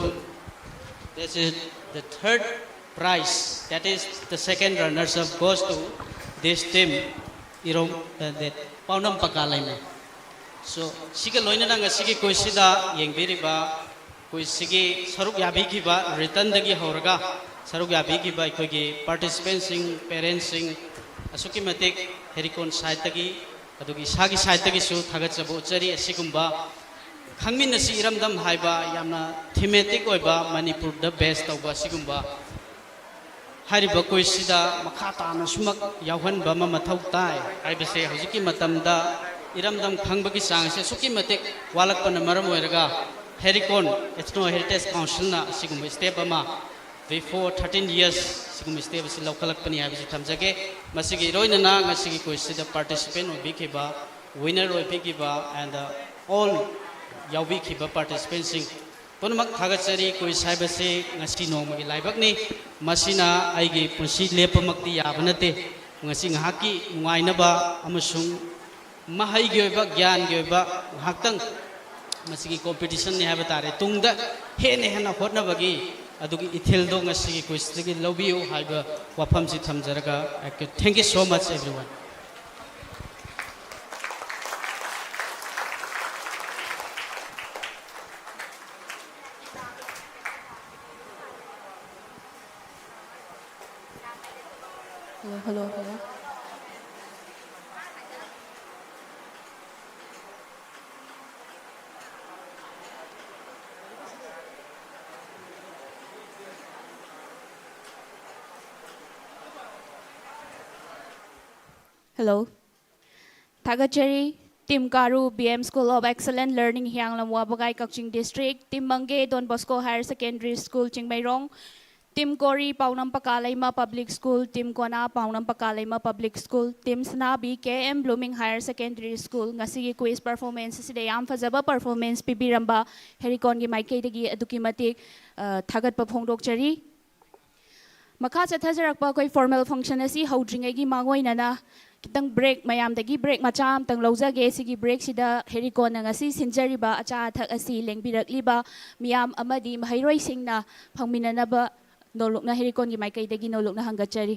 This is the third prize, that is the second runners up goes to this team, Irom, uh, that ꯄꯥꯎꯅꯝ ꯄꯀꯥ Leima. So, ꯁꯤꯒ ꯂꯣꯏꯅꯅ ꯉꯁꯤꯒꯤ quizꯁꯤꯗ ꯌꯦꯡꯕꯤꯔꯤꯕ, quizꯁꯤꯒꯤ ꯁꯔꯨꯛ ꯌꯥꯕꯤꯈꯤꯕ, returnꯗꯒꯤ ꯍꯧꯔꯒ ꯁꯔꯨꯛ ꯌꯥꯕꯤꯈꯤꯕ ꯑꯩꯈꯣꯏꯒꯤ participantꯁꯤꯡ, parentsꯁꯤꯡ, ꯑꯁꯨꯛꯀꯤ ꯃꯇꯤꯛ ꯍꯦꯔꯤꯀꯣꯟ sideꯇꯒꯤ, ꯑꯗꯨꯒ ꯏꯁꯥꯒꯤ sideꯇꯒꯤꯁꯨ ꯊꯥꯒꯠꯆꯕ ꯎꯠꯆꯔꯤ꯫ ꯑꯁꯤꯒꯨꯝꯕ ꯈꯪꯃꯤꯟꯅꯁꯤ ꯏꯔꯝꯗꯝ ꯍꯥꯏꯕ ꯌꯥꯝꯅ thematic ꯑꯣꯏꯕ, ꯃꯅꯤꯄꯨꯔꯗ base ꯇꯧꯕ ꯑꯁꯤꯒꯨꯝꯕ ꯍꯥꯏꯔꯤꯕ quizꯁꯤꯗ ꯃꯈꯥ ꯇꯥꯅ ꯁꯨꯃꯛ ꯌꯥꯎꯍꯟꯕ ꯑꯃ ꯃꯊꯧ ꯇꯥꯏ ꯍꯥꯏꯕꯁꯦ ꯍꯧꯖꯤꯛꯀꯤ ꯃꯇꯝꯗ ꯏꯔꯝꯗꯝ ꯈꯪꯕꯒꯤ ꯆꯥꯡ ꯑꯁꯤ ꯑꯁꯨꯛꯀꯤ ꯃꯇꯤꯛ ꯋꯥꯠꯂꯛꯄꯅ ꯃꯔꯝ ꯑꯣꯏꯔꯒ ꯍꯦꯔꯤꯀꯣꯟ Ethno Heritage Councilꯅ ꯑꯁꯤꯒꯨꯝꯕ step ꯑꯃ before thirteen years ꯁꯤꯒꯨꯝꯕ step ꯑꯁꯤ ꯂꯧꯈꯠꯂꯛꯄꯅꯤ ꯍꯥꯏꯕꯁꯤ ꯊꯝꯖꯒꯦ꯫ ꯃꯁꯤꯒꯤ ꯏꯔꯣꯏꯅꯅ ꯉꯁꯤꯒꯤ quizꯁꯤꯗ participant ꯑꯣꯏꯕꯤꯈꯤꯕ, winner ꯑꯣꯏꯕꯤꯈꯤꯕ and all ꯌꯥꯎꯕꯤꯈꯤꯕ participantꯁꯤꯡ ꯄꯨꯝꯅꯃꯛ ꯊꯥꯒꯠꯆꯔꯤ꯫ Quiz ꯍꯥꯏꯕꯁꯤ ꯉꯁꯤ ꯅꯣꯡꯃꯒꯤ ꯂꯥꯏꯕꯛꯅꯤ꯫ ꯃꯁꯤꯅ ꯑꯩꯒꯤ ꯄꯨꯟꯁꯤ ꯂꯦꯞꯄꯃꯛꯇꯤ ꯌꯥꯕ ꯅꯠꯇꯦ꯫ ꯉꯁꯤ ꯉꯥꯏꯍꯥꯛꯀꯤ ꯅꯨꯡꯉꯥꯏꯅꯕ ꯑꯃꯁꯨꯡ ꯃꯍꯩꯒꯤ ꯑꯣꯏꯕ, ꯒ꯭ꯌꯥꯟꯒꯤ ꯑꯣꯏꯕ ꯉꯥꯏꯍꯥꯛꯇꯪ ꯃꯁꯤꯒꯤ competitionꯅꯤ ꯍꯥꯏꯕ ꯇꯥꯔꯦ꯫ ꯇꯨꯡꯗ ꯍꯦꯟꯅ ꯍꯦꯟꯅ ꯍꯣꯠꯅꯕꯒꯤ ꯑꯗꯨꯒꯤ ꯏꯊꯤꯜꯗꯣ ꯉꯁꯤꯒꯤ quizꯇꯒꯤ ꯂꯧꯕꯤꯌꯨ ꯍꯥꯏꯕ ꯋꯥꯐꯝꯁꯤ ꯊꯝꯖꯔꯒ, thank you so much everyone. Hello, hello, hello. Hello. ꯊꯥꯒꯠꯆꯔꯤ꯫ Team ꯀꯥꯔꯨ, B M School of Excellent Learning, ꯍꯤꯌꯥꯡꯂꯝ ꯋꯥꯕꯒꯥꯏ, ꯀꯛꯆꯤꯡ District. Team ꯃꯪꯒꯦ, Don Bosco Higher Secondary School, Chingmeirong. Team ꯀꯣꯔꯤ, ꯄꯥꯎꯅꯝ ꯄꯀꯥ Leima Public School. Team ꯀꯣꯅꯥ, ꯄꯥꯎꯅꯝ ꯄꯀꯥ Leima Public School. Team ꯁꯅꯥꯕꯤ, K M Blooming Higher Secondary School. ꯉꯁꯤꯒꯤ quiz performance ꯑꯁꯤꯗ ꯌꯥꯝ ꯐꯖꯕ performance ꯄꯤꯕꯤꯔꯝꯕ ꯍꯦꯔꯤꯀꯣꯟꯒꯤ ꯃꯥꯏꯀꯩꯗꯒꯤ ꯑꯗꯨꯛꯀꯤ ꯃꯇꯤꯛ, ꯑ, ꯊꯥꯒꯠꯄ ꯐꯣꯡꯗꯣꯛꯆꯔꯤ꯫ ꯃꯈꯥ ꯆꯠꯊꯖꯔꯛꯄ ꯑꯩꯈꯣꯏ formal function ꯑꯁꯤ ꯍꯧꯗ꯭ꯔꯤꯉꯩꯒꯤ ꯃꯥꯡꯑꯣꯏꯅꯅ ꯈꯤꯇꯪ break, ꯃꯌꯥꯝꯗꯒꯤ break ꯃꯆꯥ ꯑꯃꯇꯪ ꯂꯧꯖꯒꯦ꯫ ꯁꯤꯒꯤ breakꯁꯤꯗ ꯍꯦꯔꯤꯀꯣꯟꯅ ꯉꯁꯤ ꯁꯤꯟꯖꯔꯤꯕ ꯑꯆꯥ ꯑꯊꯛ ꯑꯁꯤ ꯂꯦꯡꯕꯤꯔꯛꯂꯤꯕ ꯃꯤꯌꯥꯝ ꯑꯃꯗꯤ ꯃꯍꯩꯔꯣꯏꯁꯤꯡꯅ ꯐꯪꯃꯤꯟꯅꯅꯕ ꯅꯧꯂꯨꯛꯅ ꯍꯦꯔꯤꯀꯣꯟꯒꯤ ꯃꯥꯏꯀꯩꯗꯒꯤ ꯅꯧꯂꯨꯛꯅ ꯍꯪꯒꯠꯆꯔꯤ꯫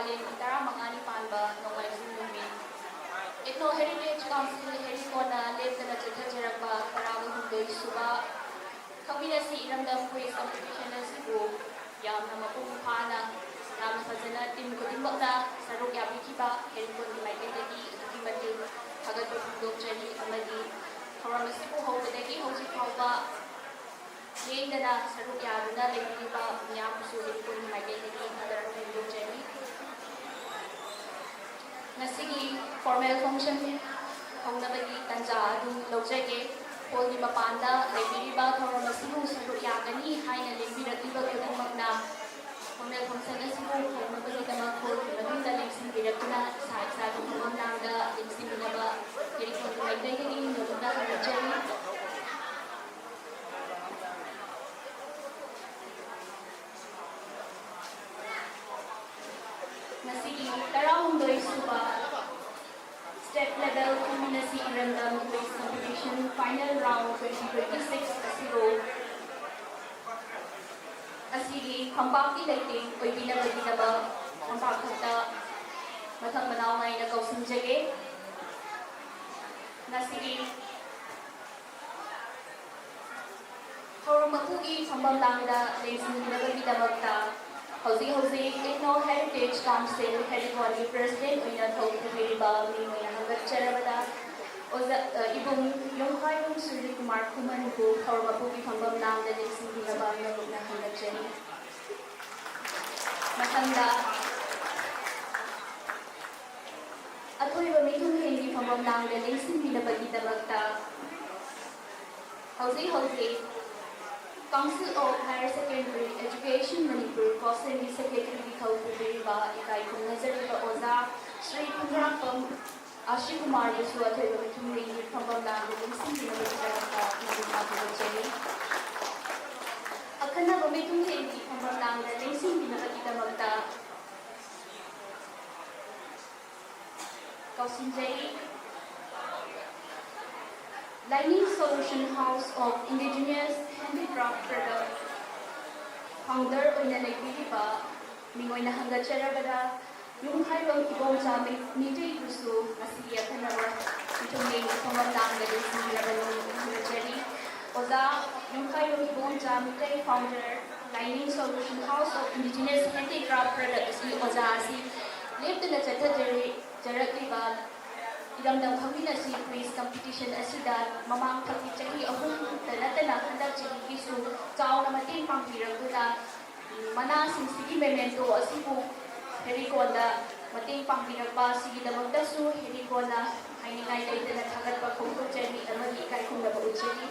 ꯀꯥꯂꯦꯟꯒꯤ ꯇꯔꯥꯃꯉꯥꯅꯤ ꯄꯥꯟꯕ ꯅꯣꯡꯃꯥꯏꯖꯤꯡ ꯅꯨꯃꯤꯠ꯫ Ethno Heritage Council ꯍꯦꯔꯤꯀꯣꯟꯅ ꯂꯦꯞꯇꯅ ꯆꯠꯊꯖꯔꯛꯄ ꯇꯔꯥꯒ ꯍꯨꯝꯗꯣꯏ ꯁꯨꯕ ꯈꯪꯃꯤꯟꯅꯁꯤ ꯏꯔꯝꯗꯝ quiz competition ꯑꯁꯤꯕꯨ ꯌꯥꯝꯅ ꯃꯄꯨꯡ ꯐꯥꯅ, ꯌꯥꯝꯅ ꯐꯖꯅ team ꯈꯨꯗꯤꯡꯃꯛꯅ ꯁꯔꯨꯛ ꯌꯥꯕꯤꯈꯤꯕ ꯍꯦꯔꯤꯀꯣꯟꯒꯤ ꯃꯥꯏꯀꯩꯗꯒꯤ ꯑꯗꯨꯛꯀꯤ ꯃꯇꯤꯛ ꯊꯥꯒꯠꯄ ꯐꯣꯡꯗꯣꯛꯆꯔꯤ ꯑꯃꯗꯤ ꯊꯧꯔꯝ ꯑꯁꯤꯕꯨ ꯍꯧꯕꯗꯒꯤ ꯍꯧꯖꯤꯛ ꯐꯥꯎꯕ ꯂꯦꯡꯗꯅ ꯁꯔꯨꯛ ꯌꯥꯗꯨꯅ ꯂꯩꯕꯤꯔꯤꯕ ꯃꯤꯌꯥꯝꯕꯨꯁꯨ ꯍꯦꯔꯤꯀꯣꯟꯒꯤ ꯃꯥꯏꯀꯩꯗꯒꯤ ꯊꯥꯒꯠꯄ ꯐꯣꯡꯗꯣꯛꯆꯔꯤ꯫ ꯉꯁꯤꯒꯤ formal function ꯍꯧꯅꯕꯒꯤ ꯇꯥꯟꯖꯥ ꯑꯗꯨ ꯂꯧꯖꯒꯦ꯫ Hallꯒꯤ ꯃꯄꯥꯟꯗ ꯂꯩꯕꯤꯔꯤꯕ ꯊꯧꯔꯝ ꯑꯁꯤꯕꯨ ꯁꯔꯨꯛ ꯌꯥꯒꯅꯤ ꯍꯥꯏꯅ ꯂꯦꯡꯕꯤꯔꯛꯂꯤꯕ ꯈꯨꯗꯤꯡꯃꯛꯅ formal function ꯑꯁꯤꯕꯨ ꯍꯧꯅꯕꯒꯤꯗꯃꯛ hallꯒꯤ ꯃꯅꯨꯡꯗ ꯂꯦꯡꯁꯤꯟꯕꯤꯔꯛꯇꯨꯅ ꯏꯁꯥ ꯏꯁꯥꯒꯤ ꯐꯝꯐꯝ ꯂꯥꯡꯗ ꯂꯦꯡꯁꯤꯟꯕꯤꯅꯕ ꯍꯦꯔꯤꯀꯣꯟꯒꯤ ꯃꯥꯏꯀꯩꯗꯒꯤ ꯅꯣꯂꯨꯛꯅ ꯈꯪꯍꯟꯖꯔꯤ꯫ ꯉꯁꯤꯒꯤ ꯇꯔꯥꯍꯨꯝꯗꯣꯏ ꯁꯨꯕ State Level ꯈꯪꯃꯤꯟꯅꯁꯤ ꯏꯔꯝꯗꯝ Quiz Competition Final Round twenty twenty-six ꯑꯁꯤꯕꯨ ꯑꯁꯤꯒꯤ ꯐꯝꯄꯥꯛꯀꯤ ꯂꯩꯇꯦꯡ ꯑꯣꯏꯕꯤꯅꯕꯒꯤꯗꯃꯛ ꯐꯝꯄꯥꯛ ꯈꯛꯇ ꯃꯊꯪ ꯃꯅꯥꯎ ꯅꯥꯏꯅ ꯀꯧꯁꯤꯟꯖꯒꯦ꯫ ꯉꯁꯤꯒꯤ ꯊꯧꯔꯝ ꯃꯄꯨꯒꯤ ꯐꯝꯐꯝ ꯂꯥꯡꯗ ꯂꯦꯡꯁꯤꯟꯕꯤꯅꯕꯒꯤꯗꯃꯛꯇ ꯍꯧꯖꯤꯛ ꯍꯧꯖꯤꯛ Ethno Heritage Council ꯍꯦꯔꯤꯀꯣꯟꯒꯤ President ꯑꯣꯏꯅ ꯊꯧ ꯄꯨꯕꯤꯔꯤꯕ ꯃꯤꯡ ꯑꯣꯏꯅ ꯍꯪꯒꯠꯆꯔꯕꯗ ꯑꯣꯖꯥ, ꯑ, ꯏꯕꯨꯡ ꯌꯣꯡꯈꯥꯏꯕꯨꯡ ꯁꯨꯔꯖꯤꯠ ꯀꯨꯃꯥꯔ ꯈꯨꯃꯟꯕꯨ ꯊꯧꯔꯝ ꯃꯄꯨꯒꯤ ꯐꯝꯐꯝ ꯂꯥꯡꯗ ꯂꯦꯡꯁꯤꯟꯕꯤꯅꯕ ꯅꯣꯂꯨꯛꯅ ꯍꯪꯒꯠꯆꯔꯤ꯫ ꯃꯊꯪꯗ ꯑꯊꯣꯏꯕ ꯃꯤꯊꯨꯡꯂꯦꯟꯒꯤ ꯐꯝꯐꯝ ꯂꯥꯡꯗ ꯂꯦꯡꯁꯤꯟꯕꯤꯅꯕꯒꯤꯗꯃꯛꯇ ꯍꯧꯖꯤꯛ ꯍꯧꯖꯤꯛ Council of Higher Secondary Education Manipur ꯀꯣꯁꯦꯟꯒꯤ Secretaryꯒꯤ ꯊꯧ ꯄꯨꯕꯤꯔꯤꯕ ꯏꯀꯥꯏ ꯈꯨꯝꯅꯖꯔꯤꯕ ꯑꯣꯖꯥ ꯁ꯭ꯔꯤ ꯈꯨꯟꯗ꯭ꯔꯥꯛꯄꯝ ꯑꯥꯁꯤ ꯀꯨꯃꯥꯔꯕꯨꯁꯨ ꯑꯊꯣꯏꯕ ꯃꯤꯊꯨꯡꯂꯦꯟꯒꯤ ꯐꯝꯐꯝ ꯂꯥꯡꯗ ꯂꯦꯡꯁꯤꯟꯕꯤꯅꯕꯒꯤꯗꯃꯛꯇ ꯅꯣꯂꯨꯛꯅ ꯊꯥꯒꯠꯆꯔꯤ꯫ ꯑꯈꯟꯅꯕ ꯃꯤꯊꯨꯡꯂꯦꯟꯒꯤ ꯐꯝꯐꯝ ꯂꯥꯡꯗ ꯂꯦꯡꯁꯤꯟꯕꯤꯅꯕꯒꯤꯗꯃꯛꯇ ꯀꯧꯁꯤꯟꯖꯔꯤ꯫ Lining Solution House of Indigenous Handicraft Product Founder ꯑꯣꯏꯅ ꯂꯩꯕꯤꯔꯤꯕ ꯃꯤꯡ ꯑꯣꯏꯅ ꯍꯪꯒꯠꯆꯔꯕꯗ ꯌꯨꯝꯈꯥꯏꯕꯝ ꯏꯕꯣꯝꯆꯥ ꯃꯩ-, ꯃꯤꯇꯩꯕꯨꯁꯨ ꯉꯁꯤꯒꯤ ꯑꯈꯟꯅꯕ ꯃꯤꯊꯨꯡꯂꯦꯟꯒꯤ ꯐꯝꯐꯝ ꯂꯥꯡꯗ ꯂꯦꯡꯁꯤꯟꯕꯤꯅꯕ ꯅꯣꯡꯃ ꯈꯪꯍꯟꯖꯔꯤ꯫ ꯑꯣꯖꯥ ꯌꯨꯝꯈꯥꯏꯕꯝ Ibomcha Meitei, founder, Lining Solution House of Indigenous Handicraft Product ꯑꯁꯤ ꯑꯣꯖꯥ ꯑꯁꯤ ꯂꯦꯞꯇꯅ ꯆꯠꯊꯖꯔꯤ-, ꯖꯔꯛꯂꯤꯕ ꯏꯔꯝꯗꯝ ꯈꯪꯃꯤꯟꯅꯁꯤ quiz competition ꯑꯁꯤꯗ ꯃꯃꯥꯡ ꯊꯛꯀꯤ ꯆꯍꯤ ꯑꯍꯨꯝꯗ ꯅꯠꯇꯅ ꯍꯟꯗꯛ ꯆꯍꯤꯒꯤꯁꯨ ꯆꯥꯎꯅ ꯃꯇꯦꯡ ꯄꯥꯡꯕꯤꯔꯛꯇꯨꯅ ꯃꯅꯥꯁꯤꯡꯁꯤꯒꯤ memento ꯑꯁꯤꯕꯨ ꯍꯦꯔꯤꯀꯣꯟꯗ ꯃꯇꯦꯡ ꯄꯥꯡꯕꯤꯔꯛꯄ ꯑꯁꯤꯒꯤꯗꯃꯛꯇꯁꯨ ꯍꯦꯔꯤꯀꯣꯟꯅ ꯍꯥꯏꯅꯤꯡꯉꯥꯏ ꯂꯩꯇꯅ ꯊꯥꯒꯠꯄ ꯐꯣꯡꯗꯣꯛꯆꯔꯤ ꯑꯃꯗꯤ ꯏꯀꯥꯏ ꯈꯨꯝꯅꯕ ꯎꯠꯆꯔꯤ꯫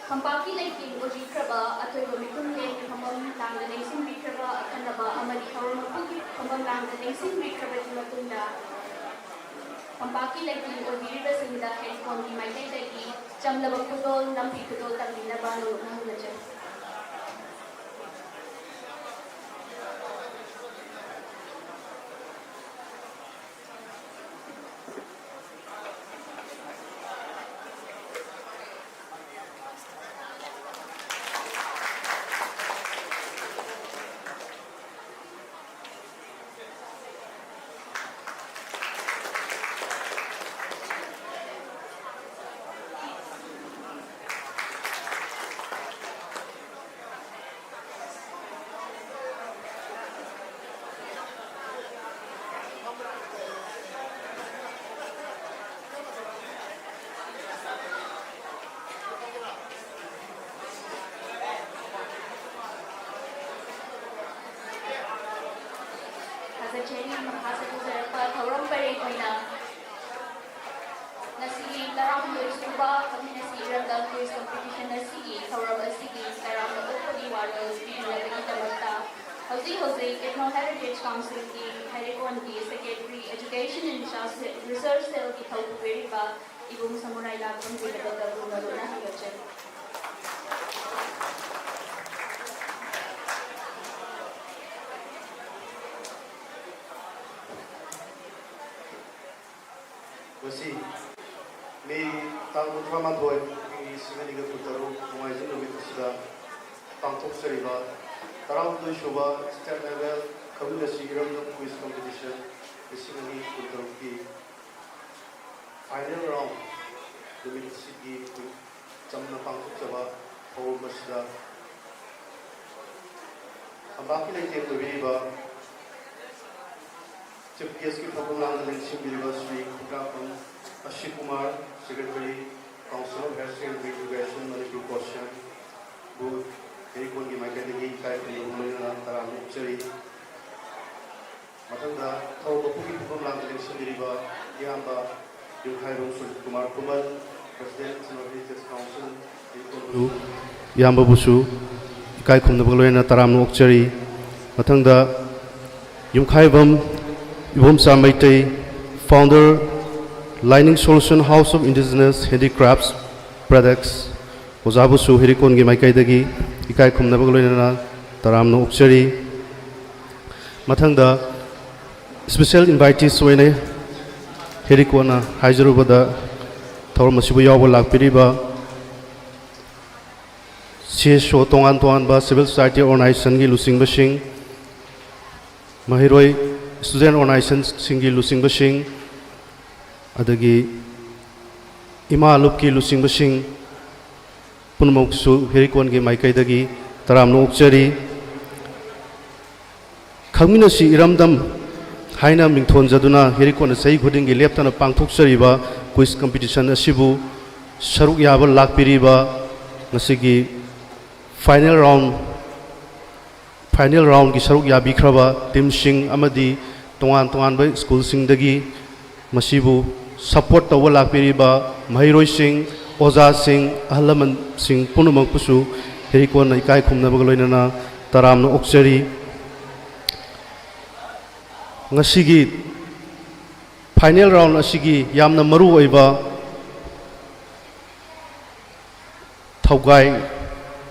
ꯐꯝꯄꯥꯛꯀꯤ ꯂꯩꯇꯦꯡ ꯑꯣꯏꯕꯤꯈ꯭ꯔꯕ ꯑꯊꯣꯏꯕ ꯃꯤꯊꯨꯡꯂꯦꯟꯒꯤ ꯐꯝꯐꯝ ꯂꯥꯡꯗ ꯂꯦꯡꯁꯤꯟꯕꯤꯈ꯭ꯔꯕ ꯑꯈꯟꯅꯕ ꯑꯃꯗꯤ ꯊꯧꯔꯝ ꯑꯗꯨꯒꯤ ꯐꯝꯐꯝ ꯂꯥꯡꯗ ꯂꯦꯡꯁꯤꯟꯕꯤꯈ꯭ꯔꯕꯒꯤ ꯃꯇꯨꯡꯗ ꯐꯝꯄꯥꯛꯀꯤ ꯂꯩꯇꯦꯡ ꯑꯣꯏꯕꯤꯔꯤꯕꯁꯤꯡꯗ ꯍꯦꯔꯤꯀꯣꯟꯒꯤ ꯃꯥꯏꯀꯩꯗꯒꯤ ꯆꯝꯂꯕ ꯈꯨꯗꯣꯜ, ꯅꯝꯐꯤ ꯈꯨꯗꯣꯜ ꯇꯝꯕꯤꯅꯕ ꯅꯣꯡꯃ ꯈꯪꯍꯟꯖꯔꯤ꯫ ꯊꯥꯒꯠꯆꯔꯤ꯫ ꯃꯈꯥ ꯆꯠꯊꯖꯔꯛꯄ ꯊꯧꯔꯝ ꯄꯔꯦꯡ ꯑꯣꯏꯅ ꯉꯁꯤꯒꯤ ꯇꯔꯥꯍꯨꯝꯗꯣꯏ ꯁꯨꯕ ꯈꯪꯃꯤꯟꯅꯁꯤ ꯏꯔꯝꯗꯝ quiz competition ꯑꯁꯤꯒꯤ ꯊꯧꯔꯝ ꯑꯁꯤꯒꯤ ꯇꯔꯥꯝꯅ ꯑꯣꯛꯄꯒꯤ ꯋꯥꯔꯣꯜ ꯄꯤꯅꯕꯒꯤꯗꯃꯛꯇ ꯍꯧꯖꯤꯛ ꯍꯧꯖꯤꯛ Ethno Heritage Councilꯒꯤ ꯍꯩꯔꯦꯀꯣꯟꯒꯤ Secretary, Education and Research Cellꯒꯤ ꯊꯧꯄꯨ ꯑꯣꯏꯔꯤꯕ ꯏꯕꯨꯡ ꯁꯃꯨꯔꯥꯏ ꯂꯥꯛꯄꯝ ꯖꯦꯒꯗꯧꯗꯕꯨ ꯃꯔꯨꯞꯅ ꯍꯪꯒꯠꯆꯔꯤ꯫ ꯉꯁꯤ ꯃꯦ ꯇꯥꯡ ꯀꯨꯟꯊ꯭ꯔꯥ ꯃꯥꯊꯣꯏ, ꯏꯪ ꯂꯤꯁꯤꯡ ꯑꯅꯤꯒ ꯀꯨꯟꯇꯔꯨꯛ, ꯅꯣꯡꯃꯥꯏꯖꯤꯡ ꯅꯨꯃꯤꯠ ꯑꯁꯤꯗ ꯄꯥꯡꯊꯣꯛꯆꯔꯤꯕ ꯇꯔꯥꯍꯨꯝꯗꯣꯏ ꯁꯨꯕ State Level ꯈꯪꯃꯤꯟꯅꯁꯤ ꯏꯔꯝꯗꯝ Quiz Competition ꯂꯤꯁꯤꯡ ꯑꯅꯤ ꯀꯨꯟꯇꯔꯨꯛꯀꯤ final round ꯅꯨꯃꯤꯠ ꯑꯁꯤꯒꯤ ꯆꯝꯅ ꯄꯥꯡꯊꯣꯛꯆꯕ ꯊꯧꯔꯝ ꯑꯁꯤꯗ ꯇꯝꯄꯥꯛꯀꯤ ꯂꯩꯇꯦꯡ ꯑꯣꯏꯕꯤꯔꯤꯕ Chief Guest ꯀꯤ ꯊꯧꯒꯜ ꯂꯥꯡꯗ ꯂꯦꯡꯁꯤꯟꯕꯤꯔꯤꯕ ꯁ꯭ꯔꯤ ꯈꯨꯟꯗ꯭ꯔꯥꯛꯄꯝ ꯑꯁꯤꯛ Kumar, Secretary, Council of Higher Secondary Education, Manipur Constituency ꯕꯨ ꯍꯦꯔꯤꯀꯣꯟꯒꯤ ꯃꯥꯏꯀꯩꯗꯒꯤ ꯏꯀꯥꯏ ꯈꯨꯝꯅꯕ ꯂꯣꯏꯅꯅ ꯇꯔꯥꯝꯅ ꯑꯣꯛꯆꯔꯤ꯫ ꯃꯊꯪꯗ ꯊꯧꯔꯝ ꯃꯄꯨꯒꯤ ꯐꯝꯐꯝ ꯂꯥꯡꯗ ꯂꯦꯡꯁꯤꯟꯕꯤꯔꯤꯕ ꯏꯌꯥꯝꯕ ꯌꯨꯝꯈꯥꯏꯕꯝ ꯁꯨꯔꯖꯤꯠ ꯀꯨꯃꯥꯔ ꯈꯨꯃꯟ, President, North East Council, ꯍꯦꯔꯤꯀꯣꯟꯕꯨ, ꯏꯌꯥꯝꯕꯕꯨꯁꯨ ꯏꯀꯥꯏ ꯈꯨꯝꯅꯕꯒ ꯂꯣꯏꯅꯅ ꯇꯔꯥꯝꯅ ꯑꯣꯛꯆꯔꯤ꯫ ꯃꯊꯪꯗ ꯌꯨꯝꯈꯥꯏꯕꯝ Ibomcha Meitei, Founder, Lining Solution House of Indigenous Handicrafts Products, ꯑꯣꯖꯥꯕꯨꯁꯨ ꯍꯦꯔꯤꯀꯣꯟꯒꯤ ꯃꯥꯏꯀꯩꯗꯒꯤ ꯏꯀꯥꯏ ꯈꯨꯝꯅꯕꯒ ꯂꯣꯏꯅꯅ ꯇꯔꯥꯝꯅ ꯑꯣꯛꯆꯔꯤ꯫ ꯃꯊꯪꯗ special invitees ꯑꯣꯏꯅ ꯍꯦꯔꯤꯀꯣꯟꯅ ꯍꯥꯏꯖꯔꯨꯕꯗ ꯊꯧꯔꯝ ꯑꯁꯤꯕꯨ ꯌꯥꯎꯕ ꯂꯥꯛꯄꯤꯔꯤꯕ C S O ꯇꯣꯉꯥꯟ ꯇꯣꯉꯥꯟꯕ civil society organization ꯒꯤ ꯂꯨꯆꯤꯡꯕꯁꯤꯡ, ꯃꯍꯩꯔꯣꯏ student organization ꯁꯤꯡꯒꯤ ꯂꯨꯆꯤꯡꯕꯁꯤꯡ, ꯑꯗꯒꯤ ꯏꯃꯥ ꯂꯨꯞꯀꯤ ꯂꯨꯆꯤꯡꯕꯁꯤꯡ ꯄꯨꯝꯅꯃꯛꯁꯨ ꯍꯦꯔꯤꯀꯣꯟꯒꯤ ꯃꯥꯏꯀꯩꯗꯒꯤ ꯇꯔꯥꯝꯅ ꯑꯣꯛꯆꯔꯤ꯫ ꯈꯪꯃꯤꯟꯅꯁꯤ ꯏꯔꯝꯗꯝ ꯍꯥꯏꯅ ꯃꯤꯡꯊꯣꯟꯖꯗꯨꯅ ꯍꯦꯔꯤꯀꯣꯟꯅ ꯆꯍꯤ ꯈꯨꯗꯤꯡꯒꯤ ꯂꯦꯞꯇꯅ ꯄꯥꯡꯊꯣꯛꯆꯔꯤꯕ quiz competition ꯑꯁꯤꯕꯨ ꯁꯔꯨꯛ ꯌꯥꯕ ꯂꯥꯛꯄꯤꯔꯤꯕ ꯉꯁꯤꯒꯤ final round, final round ꯀꯤ ꯁꯔꯨꯛ ꯌꯥꯕꯤꯈ꯭ꯔꯕ team ꯁꯤꯡ ꯑꯃꯗꯤ ꯇꯣꯉꯥꯟ ꯇꯣꯉꯥꯟꯕ school ꯁꯤꯡꯗꯒꯤ ꯃꯁꯤꯕꯨ support ꯇꯧꯕ ꯂꯥꯛꯄꯤꯔꯤꯕ ꯃꯍꯩꯔꯣꯏꯁꯤꯡ, ꯑꯣꯖꯥꯁꯤꯡ, ꯑꯍꯜ ꯂꯃꯟꯁꯤꯡ ꯄꯨꯝꯅꯃꯛꯄꯨꯁꯨ ꯍꯦꯔꯤꯀꯣꯟꯅ ꯏꯀꯥꯏ ꯈꯨꯝꯅꯕꯒ ꯂꯣꯏꯅꯅ ꯇꯔꯥꯝꯅ ꯑꯣꯛꯆꯔꯤ꯫ ꯉꯁꯤꯒꯤ final round ꯑꯁꯤꯒꯤ ꯌꯥꯝꯅ ꯃꯔꯨ ꯑꯣꯏꯕ ꯊꯧꯒꯥꯏ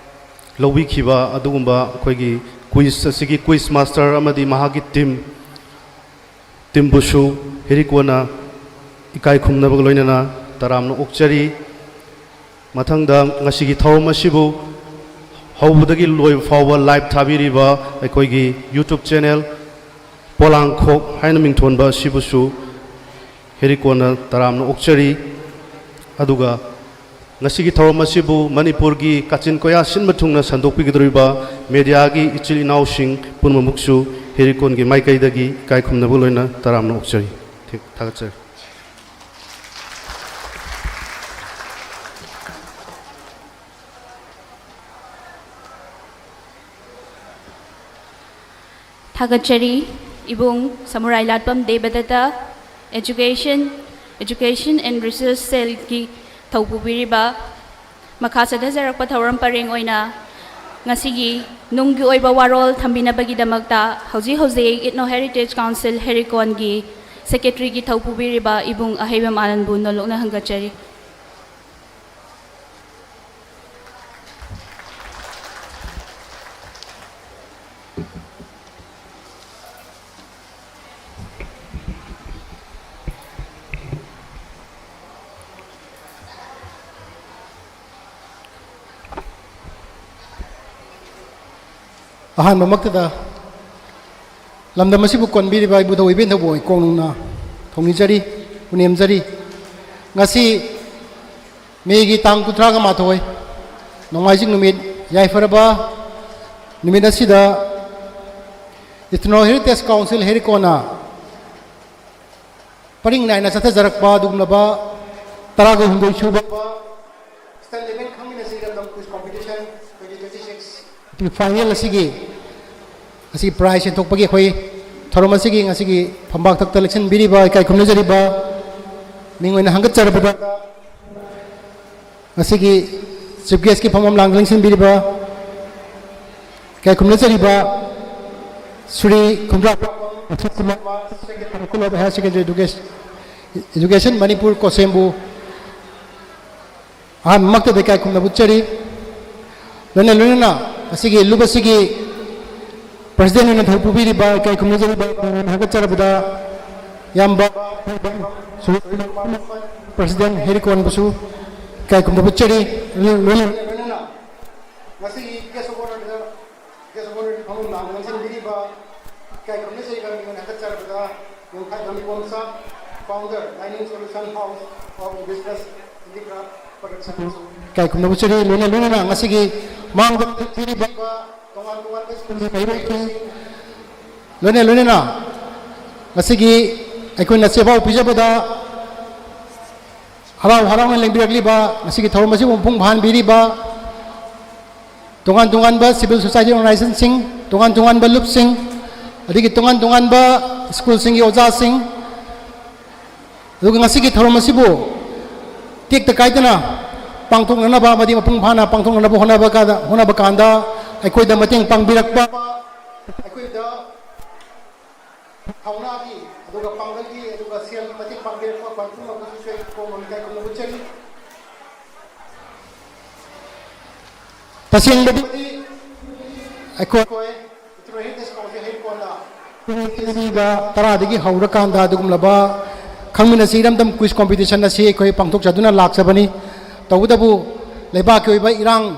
ꯂꯧꯕꯤꯈꯤꯕ ꯑꯗꯨꯒꯨꯝꯕ ꯑꯩꯈꯣꯏꯒꯤ quiz ꯑꯁꯤꯒꯤ quiz master ꯑꯃꯗꯤ ꯃꯍꯥꯛꯀꯤ team, team ꯕꯨꯁꯨ ꯍꯦꯔꯤꯀꯣꯟꯅ ꯏꯀꯥꯏ ꯈꯨꯝꯅꯕꯒ ꯂꯣꯏꯅꯅ ꯇꯔꯥꯝꯅ ꯑꯣꯛꯆꯔꯤ꯫ ꯃꯊꯪꯗ ꯉꯁꯤꯒꯤ ꯊꯧꯔꯝ ꯑꯁꯤꯕꯨ ꯍꯧꯕꯗꯒꯤ ꯂꯣꯏꯕ ꯐꯥꯎꯕ ꯂꯥꯏꯚ ꯊꯥꯕꯤꯔꯤꯕ ꯑꯩꯈꯣꯏꯒꯤ ꯌꯨꯇ꯭ꯌꯨꯕ ꯆꯦꯅꯦꯜ ꯄꯣꯂꯥꯡꯈꯣꯛ ꯍꯥꯏꯅ ꯃꯤꯡꯊꯣꯟꯕ ꯑꯁꯤꯕꯨꯁꯨ ꯍꯦꯔꯤꯀꯣꯟꯅ ꯇꯔꯥꯝꯅ ꯑꯣꯛꯆꯔꯤ꯫ ꯑꯗꯨꯒ ꯉꯁꯤꯒꯤ ꯊꯧꯔꯝ ꯑꯁꯤꯕꯨ ꯃꯅꯤꯄꯨꯔꯒꯤ ꯀꯥꯆꯤꯟ ꯀꯣꯌꯥ ꯁꯤꯟꯕ ꯊꯨꯡꯅ ꯁꯟꯗꯣꯛꯄꯤꯒꯗꯧꯔꯤꯕ ꯃꯦꯗꯤꯌꯥꯒꯤ ꯏꯆꯤꯜ ꯏꯅꯥꯎꯁꯤꯡ ꯄꯨꯝꯅꯃꯛꯁꯨ ꯍꯦꯔꯤꯀꯣꯟꯒꯤ ꯃꯥꯏꯀꯩꯗꯒꯤ ꯏꯀꯥꯏ ꯈꯨꯝꯅꯕ ꯂꯣꯏꯅ ꯇꯔꯥꯝꯅ ꯑꯣꯛꯆꯔꯤ꯫ ꯊꯦ-, ꯊꯥꯒꯠꯆꯔꯤ꯫ ꯊꯥꯒꯠꯆꯔꯤ꯫ ꯏꯕꯨꯡ ꯁꯃꯨꯔꯥꯏ ꯂꯥꯠꯄꯝ ꯗꯦꯕꯗꯠꯇ, Education, Education and Research Cellꯒꯤ ꯊꯧ ꯄꯨꯕꯤꯔꯤꯕ꯫ ꯃꯈꯥ ꯆꯠꯊꯖꯔꯛꯄ ꯊꯧꯔꯝ ꯄꯔꯦꯡ ꯑꯣꯏꯅ ꯉꯁꯤꯒꯤ ꯅꯨꯡꯒꯤ ꯑꯣꯏꯕ ꯋꯥꯔꯣꯜ ꯊꯝꯕꯤꯅꯕꯒꯤꯗꯃꯛꯇ ꯍꯧꯖꯤꯛ ꯍꯧꯖꯤꯛ Ethno Heritage Council ꯍꯦꯔꯤꯀꯣꯟꯒꯤ ꯁꯦꯀ꯭ꯔꯦꯇꯔꯤꯒꯤ ꯊꯧ ꯄꯨꯕꯤꯔꯤꯕ ꯏꯕꯨꯡ ꯑꯍꯩꯕꯝ ꯑꯥꯅꯟꯕꯨ ꯅꯣꯂꯨꯛꯅ ꯍꯪꯒꯠꯆꯔꯤ꯫ ꯑꯍꯥꯟꯕꯃꯛꯇꯗ ꯂꯝꯗꯝ ꯑꯁꯤꯕꯨ ꯀꯣꯟꯕꯤꯔꯤꯕ ꯏꯕꯨꯙꯧ ꯏꯕꯦꯟ ꯊꯧꯕꯨ ꯑꯩ ꯀꯣꯛ ꯅꯧꯅ ꯊꯧꯅꯤꯖꯔꯤ, ꯄꯨꯅꯦꯝꯖꯔꯤ꯫ ꯉꯁꯤ ꯃꯦꯒꯤ ꯇꯥꯡ ꯀꯨꯟꯊ꯭ꯔꯥꯒ ꯃꯥꯊꯣꯏ, ꯅꯣꯡꯃꯥꯏꯖꯤꯡ ꯅꯨꯃꯤꯠ, ꯌꯥꯏꯐꯔꯕ ꯅꯨꯃꯤꯠ ꯑꯁꯤꯗ Ethno Heritage Council ꯍꯦꯔꯤꯀꯣꯟꯅ ꯄꯔꯤꯡ ꯅꯥꯏꯅ ꯆꯠꯊꯖꯔꯛꯄ ꯑꯗꯨꯒꯨꯝꯂꯕ ꯇꯔꯥꯒ ꯍꯨꯝꯗꯣꯏ ꯁꯨꯕ State Level ꯈꯪꯃꯤꯟꯅꯁꯤ ꯏꯔꯝꯗꯝ Quiz Competition twenty twenty-six final ꯑꯁꯤꯒꯤ, ꯑꯁꯤꯒꯤ ꯄ꯭ꯔꯥꯏꯖ ꯌꯦꯟꯊꯣꯛꯄꯒꯤ ꯑꯩꯈꯣꯏ ꯊꯧꯔꯝ ꯑꯁꯤꯒꯤ ꯉꯁꯤꯒꯤ ꯐꯝꯕꯥꯛ ꯊꯛꯇ ꯂꯦꯡꯁꯤꯟꯕꯤꯔꯤꯕ, ꯏꯀꯥꯏ ꯈꯨꯝꯅꯖꯔꯤꯕ ꯃꯤꯡ ꯑꯣꯏꯅ ꯍꯪꯒꯠꯆꯔꯕꯗ, ꯉꯁꯤꯒꯤ ꯆꯤꯐ ꯒꯦꯁꯀꯤ ꯐꯝꯐꯝ ꯂꯥꯡꯗ ꯂꯦꯡꯁꯤꯟꯕꯤꯔꯤꯕ ꯏꯀꯥꯏ ꯈꯨꯝꯅꯖꯔꯤꯕ Shri Khundrakpam Ashish Kumar, secretary higher secondary ꯏꯗꯨꯀꯦꯁ-, ꯏꯗꯨꯀꯦꯁꯟ ꯃꯅꯤꯄꯨꯔ ꯀꯣꯁꯦꯝꯕꯨ ꯑꯍꯥꯟꯕꯃꯛꯇꯗ ꯏꯀꯥꯏ ꯈꯨꯝꯅꯕ ꯎꯠꯆꯔꯤ꯫ ꯂꯣꯏꯅ ꯂꯣꯏꯅꯅ ꯉꯁꯤꯒꯤ ꯂꯨꯞ ꯑꯁꯤꯒꯤ ꯄ꯭ꯔꯁꯤꯗꯦꯟ ꯑꯣꯏꯅ ꯊꯧ ꯄꯨꯕꯤꯔꯤꯕ, ꯏꯀꯥꯏ ꯈꯨꯝꯅꯖꯔꯤꯕ ꯍꯥꯏꯅ ꯍꯥꯏꯒꯠꯆꯔꯕꯗ ꯏꯌꯥꯝꯕ ꯄ꯭ꯔꯁꯤꯗꯦꯟ ꯍꯦꯔꯤꯀꯣꯟꯕꯨꯁꯨ ꯏꯀꯥꯏ ꯈꯨꯝꯅꯕ ꯎꯠꯆꯔꯤ꯫ ꯂꯣꯏꯅ ꯂꯣꯏꯅꯅ ꯉꯁꯤꯒꯤ Guest of Honorꯗ, Guest of Honorꯒꯤ ꯐꯝꯐꯝ ꯂꯥꯡꯗ ꯂꯦꯡꯁꯤꯟꯕꯤꯔꯤꯕ ꯏꯀꯥꯏ ꯈꯨꯝꯅꯖꯔꯤꯕ ꯃꯤꯡꯑꯣꯏ ꯍꯥꯀꯠꯆꯔꯕꯗ ꯌꯣꯡꯈꯥꯏꯕꯝ Ibomcha, Founder, Dining Solution House of Business Handicraft Production꯫ ꯏꯀꯥꯏ ꯈꯨꯝꯅꯕ ꯆꯦꯔꯤ ꯂꯣꯏꯅ ꯂꯣꯏꯅꯅ ꯉꯁꯤꯒꯤ ꯃꯥꯡꯗ ꯄꯤꯔꯤꯕ ꯇꯣꯉꯥꯟ ꯇꯣꯉꯥꯟꯕ ꯁ꯭ꯀꯨꯜꯒꯤ ꯃꯍꯩꯔꯣꯏꯁꯤꯡ ꯂꯣꯏꯅ ꯂꯣꯏꯅꯅ ꯉꯁꯤꯒꯤ ꯑꯩꯈꯣꯏꯅ ꯆꯦꯐꯥꯎ ꯄꯤꯖꯕꯗ ꯍꯔꯥꯎ ꯍꯔꯥꯎꯅ ꯂꯦꯡꯕꯤꯔꯛꯂꯤꯕ, ꯉꯁꯤꯒꯤ ꯊꯧꯔꯝ ꯑꯁꯤꯕꯨ ꯃꯄꯨꯡ ꯐꯥꯍꯟꯕꯤꯔꯤꯕ ꯇꯣꯉꯥꯟ ꯇꯣꯉꯥꯟꯕ civil society organizationꯁꯤꯡ, ꯇꯣꯉꯥꯟ ꯇꯣꯉꯥꯟꯕ ꯂꯨꯞꯁꯤꯡ, ꯑꯗꯒꯤ ꯇꯣꯉꯥꯟ ꯇꯣꯉꯥꯟꯕ ꯁ꯭ꯀꯨꯜꯁꯤꯡꯒꯤ ꯑꯣꯖꯥꯁꯤꯡ, ꯑꯗꯨꯒ ꯉꯁꯤꯒꯤ ꯊꯧꯔꯝ ꯑꯁꯤꯕꯨ ꯇꯦꯛꯇ ꯀꯥꯏꯗꯅ ꯄꯥꯡꯊꯣꯛꯅꯅꯕ ꯑꯃꯗꯤ ꯃꯄꯨꯡ ꯐꯥꯅ ꯄꯥꯡꯊꯣꯛꯅꯅꯕ ꯍꯣꯠꯅꯕ ꯀꯥꯟꯗ, ꯍꯣꯠꯅꯕ ꯀꯥꯟꯗ ꯑꯩꯈꯣꯏꯗ ꯃꯇꯦꯡ ꯄꯥꯡꯕꯤꯔꯛꯄ, ꯑꯩꯈꯣꯏꯗ ꯊꯧꯅꯥꯒꯤ, ꯑꯗꯨꯒ ꯄꯥꯡꯒꯜꯒꯤ, ꯑꯗꯨꯒ ꯁꯦꯜꯒꯤ ꯃꯇꯦꯡ ꯄꯥꯡꯕꯤꯔꯛꯄ ꯈ꯭ꯋꯥꯏ ꯄꯨꯝꯅꯃꯛꯄꯨꯁꯨ ꯑꯩ ꯀꯣꯝꯅ ꯏꯀꯥꯏ ꯈꯨꯝꯅꯕ ꯎꯠꯆꯔꯤ꯫ ꯇꯁꯦꯡꯕꯗꯤ ꯑꯩꯈꯣꯏ ꯏꯇ꯭ꯔꯣ ꯍꯦꯔꯤꯇꯦꯖ ꯀꯥꯎꯟꯁꯤꯜ ꯍꯩꯀꯣꯟꯅ ꯄꯨꯡ ꯑꯅꯤꯒ ꯇꯔꯥꯗꯒꯤ ꯍꯧꯔꯀꯥꯟꯗ ꯑꯗꯨꯒꯨꯝꯂꯕ ꯈꯪꯃꯤꯟꯅꯁꯤ ꯏꯔꯝꯗꯝ ꯀ꯭ꯋꯤꯖ ꯀꯣꯝꯄꯤꯇꯤꯁꯟ ꯑꯁꯤ ꯑꯩꯈꯣꯏ ꯄꯥꯡꯊꯣꯛꯆꯗꯨꯅ ꯂꯥꯛꯆꯕꯅꯤ꯫ ꯇꯧꯕꯇꯕꯨ ꯂꯩꯕꯥꯛꯀꯤ ꯑꯣꯏꯕ ꯏꯔꯥꯡ,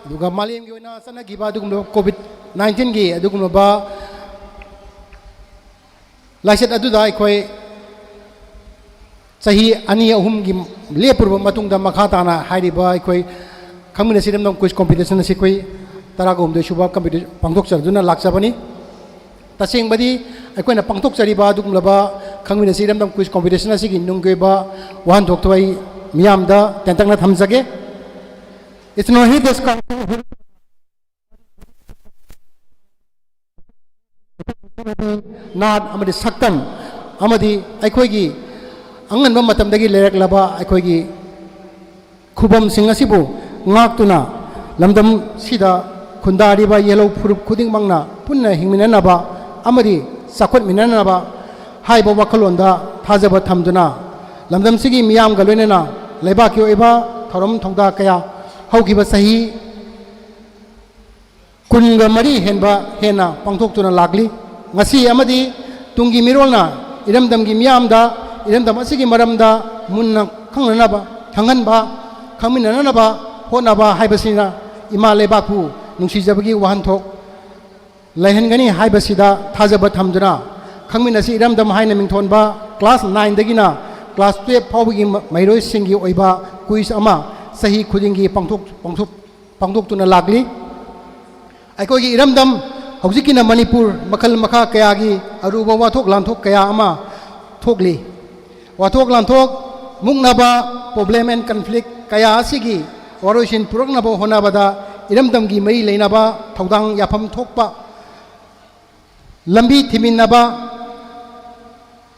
ꯑꯗꯨꯒ ꯃꯥꯂꯦꯝꯒꯤ ꯑꯣꯏꯅ ꯆꯠꯅꯈꯤꯕ ꯑꯗꯨꯒꯨꯝꯂꯕ ꯀꯣꯚꯤꯗ ꯅꯥꯏꯟꯇꯤꯟꯒꯤ ꯑꯗꯨꯒꯨꯝꯂꯕ ꯂꯥꯏꯆꯠ ꯑꯗꯨꯗ ꯑꯩꯈꯣꯏ ꯆꯍꯤ ꯑꯅꯤ ꯑꯍꯨꯝꯒꯤ ꯂꯦꯞꯄꯨꯔꯕ ꯃꯇꯨꯡꯗ ꯃꯈꯥ ꯇꯥꯅ ꯍꯥꯏꯔꯤꯕ ꯑꯩꯈꯣꯏ ꯈꯪꯃꯤꯟꯅꯁꯤ ꯏꯔꯝꯗꯝ ꯀ꯭ꯋꯤꯖ ꯀꯣꯝꯄꯤꯇꯤꯁꯟ ꯑꯁꯤ ꯑꯩꯈꯣꯏ ꯇꯔꯥꯒ ꯍꯨꯝꯗꯣꯏ ꯁꯨꯕ ꯀꯝꯄꯤꯇꯤꯁꯟ ꯄꯥꯡꯊꯣꯛꯆꯗꯨꯅ ꯂꯥꯛꯆꯕꯅꯤ꯫ ꯇꯁꯦꯡꯕꯗꯤ ꯑꯩꯈꯣꯏꯅ ꯄꯥꯡꯊꯣꯛꯆꯔꯤꯕ ꯑꯗꯨꯒꯨꯝꯂꯕ ꯈꯪꯃꯤꯟꯅꯁꯤ ꯏꯔꯝꯗꯝ ꯀ꯭ꯋꯤꯖ ꯀꯣꯝꯄꯤꯇꯤꯁꯟ ꯑꯁꯤꯒꯤ ꯅꯨꯡꯒꯤ ꯑꯣꯏꯕ ꯋꯥꯍꯟꯊꯣꯛꯇꯣ ꯑꯩ ꯃꯤꯌꯥꯝꯗ ꯇꯦꯟꯇꯛꯅ ꯊꯝꯖꯒꯦ꯫ It's no hit this country. ꯅꯥꯠ ꯑꯃꯗꯤ ꯁꯛꯇꯝ ꯑꯃꯗꯤ ꯑꯩꯈꯣꯏꯒꯤ ꯑꯉꯟꯕ ꯃꯇꯝꯗꯒꯤ ꯂꯩꯔꯛꯂꯕ ꯑꯩꯈꯣꯏꯒꯤ ꯈꯨꯕꯝꯁꯤꯡ ꯑꯁꯤꯕꯨ ꯉꯥꯛꯇꯨꯅ ꯂꯝꯗꯝꯁꯤꯗ ꯈꯨꯟꯗꯥꯔꯤꯕ ꯌꯦꯜꯍꯧ ꯐꯨꯔꯨꯞ ꯈꯨꯗꯤꯡꯃꯛꯅ ꯄꯨꯟꯅ ꯍꯤꯡꯃꯤꯟꯅꯅꯕ ꯑꯃꯗꯤ ꯆꯥꯎꯈꯠꯃꯤꯟꯅꯅꯕ ꯍꯥꯏꯕ ꯋꯥꯈꯜꯂꯣꯟꯗ ꯊꯥꯖꯕ ꯊꯝꯗꯨꯅ ꯂꯝꯗꯝꯁꯤꯒꯤ ꯃꯤꯌꯥꯝꯒ ꯂꯣꯏꯅꯅ ꯂꯩꯕꯥꯛꯀꯤ ꯑꯣꯏꯕ ꯊꯧꯔꯝ ꯊꯧꯗꯥ ꯀꯌꯥ ꯍꯧꯈꯤꯕ ꯆꯍꯤ ꯀꯨꯟꯒ ꯃꯔꯤ ꯍꯦꯟꯕ ꯍꯦꯟꯅ ꯄꯥꯡꯊꯣꯛꯇꯨꯅ ꯂꯥꯛꯂꯤ꯫ ꯉꯁꯤ ꯑꯃꯗꯤ ꯇꯨꯡꯒꯤ ꯃꯤꯔꯣꯜꯅ ꯏꯔꯝꯗꯝꯒꯤ ꯃꯤꯌꯥꯝꯗ ꯏꯔꯝꯗꯝ ꯑꯁꯤꯒꯤ ꯃꯔꯝꯗ ꯃꯨꯟꯅ ꯈꯪꯅꯅꯕ, ꯈꯪꯍꯟꯕ, ꯈꯪꯃꯤꯟꯅꯅꯕ ꯍꯣꯠꯅꯕ ꯍꯥꯏꯕꯁꯤꯅ ꯏꯃꯥ ꯂꯩꯕꯥꯛꯄꯨ ꯅꯨꯡꯁꯤꯖꯕꯒꯤ ꯋꯥꯍꯟꯊꯣꯛ ꯂꯩꯍꯟꯒꯅꯤ ꯍꯥꯏꯕꯁꯤꯗ ꯊꯥꯖꯕ ꯊꯝꯗꯨꯅ, ꯈꯪꯃꯤꯟꯅꯁꯤ ꯏꯔꯝꯗꯝ ꯍꯥꯏꯅ ꯃꯤꯡꯊꯣꯟꯕ class nine ꯗꯒꯤꯅ class twelve ꯐꯥꯎꯕꯒꯤ ꯃ-, ꯃꯍꯩꯔꯣꯏꯁꯤꯡꯒꯤ ꯑꯣꯏꯕ quiz ꯑꯃ ꯆꯍꯤ ꯈꯨꯗꯤꯡꯒꯤ ꯄꯥꯡꯊꯣꯛ-, ꯄꯥꯡꯊꯣꯛ-, ꯄꯥꯡꯊꯣꯛꯇꯨꯅ ꯂꯥꯛꯂꯤ꯫ ꯑꯩꯈꯣꯏꯒꯤ ꯏꯔꯝꯗꯝ ꯍꯧꯖꯤꯛꯀꯤꯅ ꯃꯅꯤꯄꯨꯔ ꯃꯈꯜ ꯃꯈꯥ ꯀꯌꯥꯒꯤ ꯑꯔꯨꯕ ꯋꯥꯊꯣꯛ ꯂꯥꯟꯊꯣꯛ ꯀꯌꯥ ꯑꯃ ꯊꯣꯛꯂꯤ꯫ ꯋꯥꯊꯣꯛ ꯂꯥꯟꯊꯣꯛ, ꯃꯨꯛꯅꯕ, problem and conflict ꯀꯌꯥ ꯑꯁꯤꯒꯤ ꯋꯥꯔꯣꯏꯁꯤꯟ ꯄꯨꯔꯛꯅꯕ ꯍꯣꯠꯅꯕꯗ ꯏꯔꯝꯗꯝꯒꯤ ꯃꯔꯤ ꯂꯩꯅꯕ ꯊꯧꯗꯥꯡ ꯌꯥꯐꯝ ꯊꯣꯛꯄ ꯂꯝꯕꯤ ꯊꯤꯃꯤꯟꯅꯕ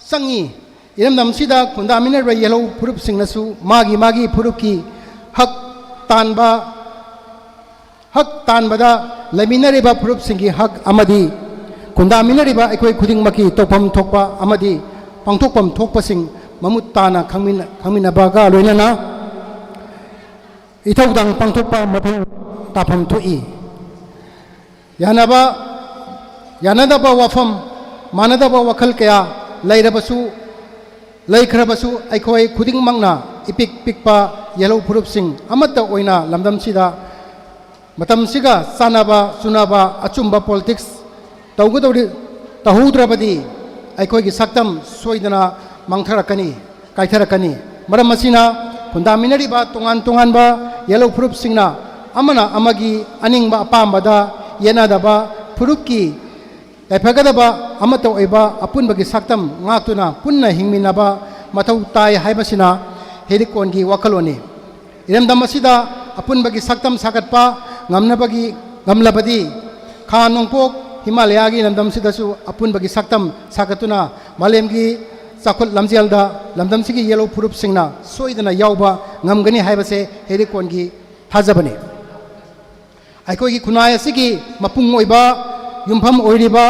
ꯆꯪꯏ꯫ ꯏꯔꯝꯗꯝꯁꯤꯗ ꯈꯨꯟꯗꯥꯃꯤꯟꯅꯔꯤꯕ ꯌꯦꯜꯍꯧ ꯐꯨꯔꯨꯞꯁꯤꯡꯅꯁꯨ ꯃꯥꯒꯤ ꯃꯥꯒꯤ ꯐꯨꯔꯨꯞꯀꯤ ꯍꯛ ꯇꯥꯟꯕ, ꯍꯛ ꯇꯥꯟꯕꯗ ꯂꯩꯃꯤꯟꯅꯔꯤꯕ ꯐꯨꯔꯨꯞꯁꯤꯡꯒꯤ ꯍꯛ ꯑꯃꯗꯤ ꯈꯨꯟꯗꯥꯃꯤꯟꯅꯔꯤꯕ ꯑꯩꯈꯣꯏ ꯈꯨꯗꯤꯡꯃꯛꯀꯤ ꯇꯧꯐꯝ ꯊꯣꯛꯄ ꯑꯃꯗꯤ ꯄꯥꯡꯊꯣꯛꯐꯝ ꯊꯣꯛꯄꯁꯤꯡ ꯃꯃꯨꯠ ꯇꯥꯅ ꯈꯪꯃꯤꯟꯅ-, ꯈꯪꯃꯤꯟꯅꯕꯒ ꯂꯣꯏꯅꯅ ꯏꯊꯧꯗꯥꯡ ꯄꯥꯡꯊꯣꯛꯄ ꯃꯊꯧ ꯇꯥꯐꯝ ꯊꯣꯛꯏ꯫ ꯌꯥꯅꯕ, ꯌꯥꯅꯗꯕ ꯋꯥꯐꯝ, ꯃꯥꯟꯅꯗꯕ ꯋꯥꯈꯜ ꯀꯌꯥ ꯂꯩꯔꯕꯁꯨ, ꯂꯩꯈ꯭ꯔꯕꯁꯨ, ꯑꯩꯈꯣꯏ ꯈꯨꯗꯤꯡꯃꯛꯅ ꯏꯄꯤꯛ ꯄꯤꯛꯄ ꯌꯦꯜꯍꯧ ꯐꯨꯔꯨꯞꯁꯤꯡ ꯑꯃꯠꯇ ꯑꯣꯏꯅ ꯂꯝꯗꯝꯁꯤꯗ ꯃꯇꯝꯁꯤꯒ ꯆꯥꯟꯅꯕ ꯆꯨꯅꯕ ꯑꯆꯨꯝꯕ politics ꯇꯧꯒꯗꯧꯔꯤ-, ꯇꯧꯍꯧꯗ꯭ꯔꯕꯗꯤ ꯑꯩꯈꯣꯏꯒꯤ ꯁꯛꯇꯝ ꯁꯣꯏꯗꯅ ꯃꯥꯡꯊꯔꯛꯀꯅꯤ, ꯀꯥꯏꯊꯔꯛꯀꯅꯤ꯫ ꯃꯔꯝ ꯑꯁꯤꯅ ꯈꯨꯟꯗꯥꯃꯤꯟꯅꯔꯤꯕ ꯇꯣꯉꯥꯟ ꯇꯣꯉꯥꯟꯕ ꯌꯦꯜꯍꯧ ꯐꯨꯔꯨꯞꯁꯤꯡꯅ ꯑꯃꯅ ꯑꯃꯒꯤ ꯑꯅꯤꯡꯕ ꯑꯄꯥꯝꯕꯗ ꯌꯦꯠꯅꯗꯕ, ꯐꯨꯔꯨꯞꯀꯤ ꯌꯥꯏꯐꯒꯗꯕ ꯑꯃꯠꯇ ꯑꯣꯏꯕ ꯑꯄꯨꯟꯕꯒꯤ ꯁꯛꯇꯝ ꯉꯥꯛꯇꯨꯅ ꯄꯨꯟꯅ ꯍꯤꯡꯃꯤꯟꯅꯕ ꯃꯊꯧ ꯇꯥꯏ ꯍꯥꯏꯕꯁꯤꯅ ꯍꯦꯔꯤꯀꯣꯟꯒꯤ ꯋꯥꯈꯜꯂꯣꯟꯅꯤ꯫ ꯏꯔꯝꯗꯝ ꯑꯁꯤꯗ ꯑꯄꯨꯟꯕꯒꯤ ꯁꯛꯇꯝ ꯁꯥꯒꯠꯄ ꯉꯝꯅꯕꯒꯤ, ꯉꯝꯂꯕꯗꯤ ꯈꯥ ꯅꯣꯡꯄꯣꯛ ꯍꯤꯃꯥꯂꯌꯥꯒꯤ ꯂꯝꯗꯝꯁꯤꯗꯁꯨ ꯑꯄꯨꯟꯕꯒꯤ ꯁꯛꯇꯝ ꯁꯥꯒꯠꯇꯨꯅ ꯃꯥꯂꯦꯝꯒꯤ ꯆꯥꯎꯈꯠ ꯂꯝꯖꯦꯜꯗ ꯂꯝꯗꯝꯁꯤꯒꯤ ꯌꯦꯜꯍꯧ ꯐꯨꯔꯨꯞꯁꯤꯡꯅ ꯁꯣꯏꯗꯅ ꯌꯥꯎꯕ ꯉꯝꯒꯅꯤ ꯍꯥꯏꯕꯁꯦ ꯍꯦꯔꯤꯀꯣꯟꯒꯤ ꯊꯥꯖꯕꯅꯤ꯫ ꯑꯩꯈꯣꯏꯒꯤ ꯈꯨꯟꯅꯥꯏ ꯑꯁꯤꯒꯤ ꯃꯄꯨꯡ ꯑꯣꯏꯕ ꯌꯨꯝꯐꯝ ꯑꯣꯏꯔꯤꯕ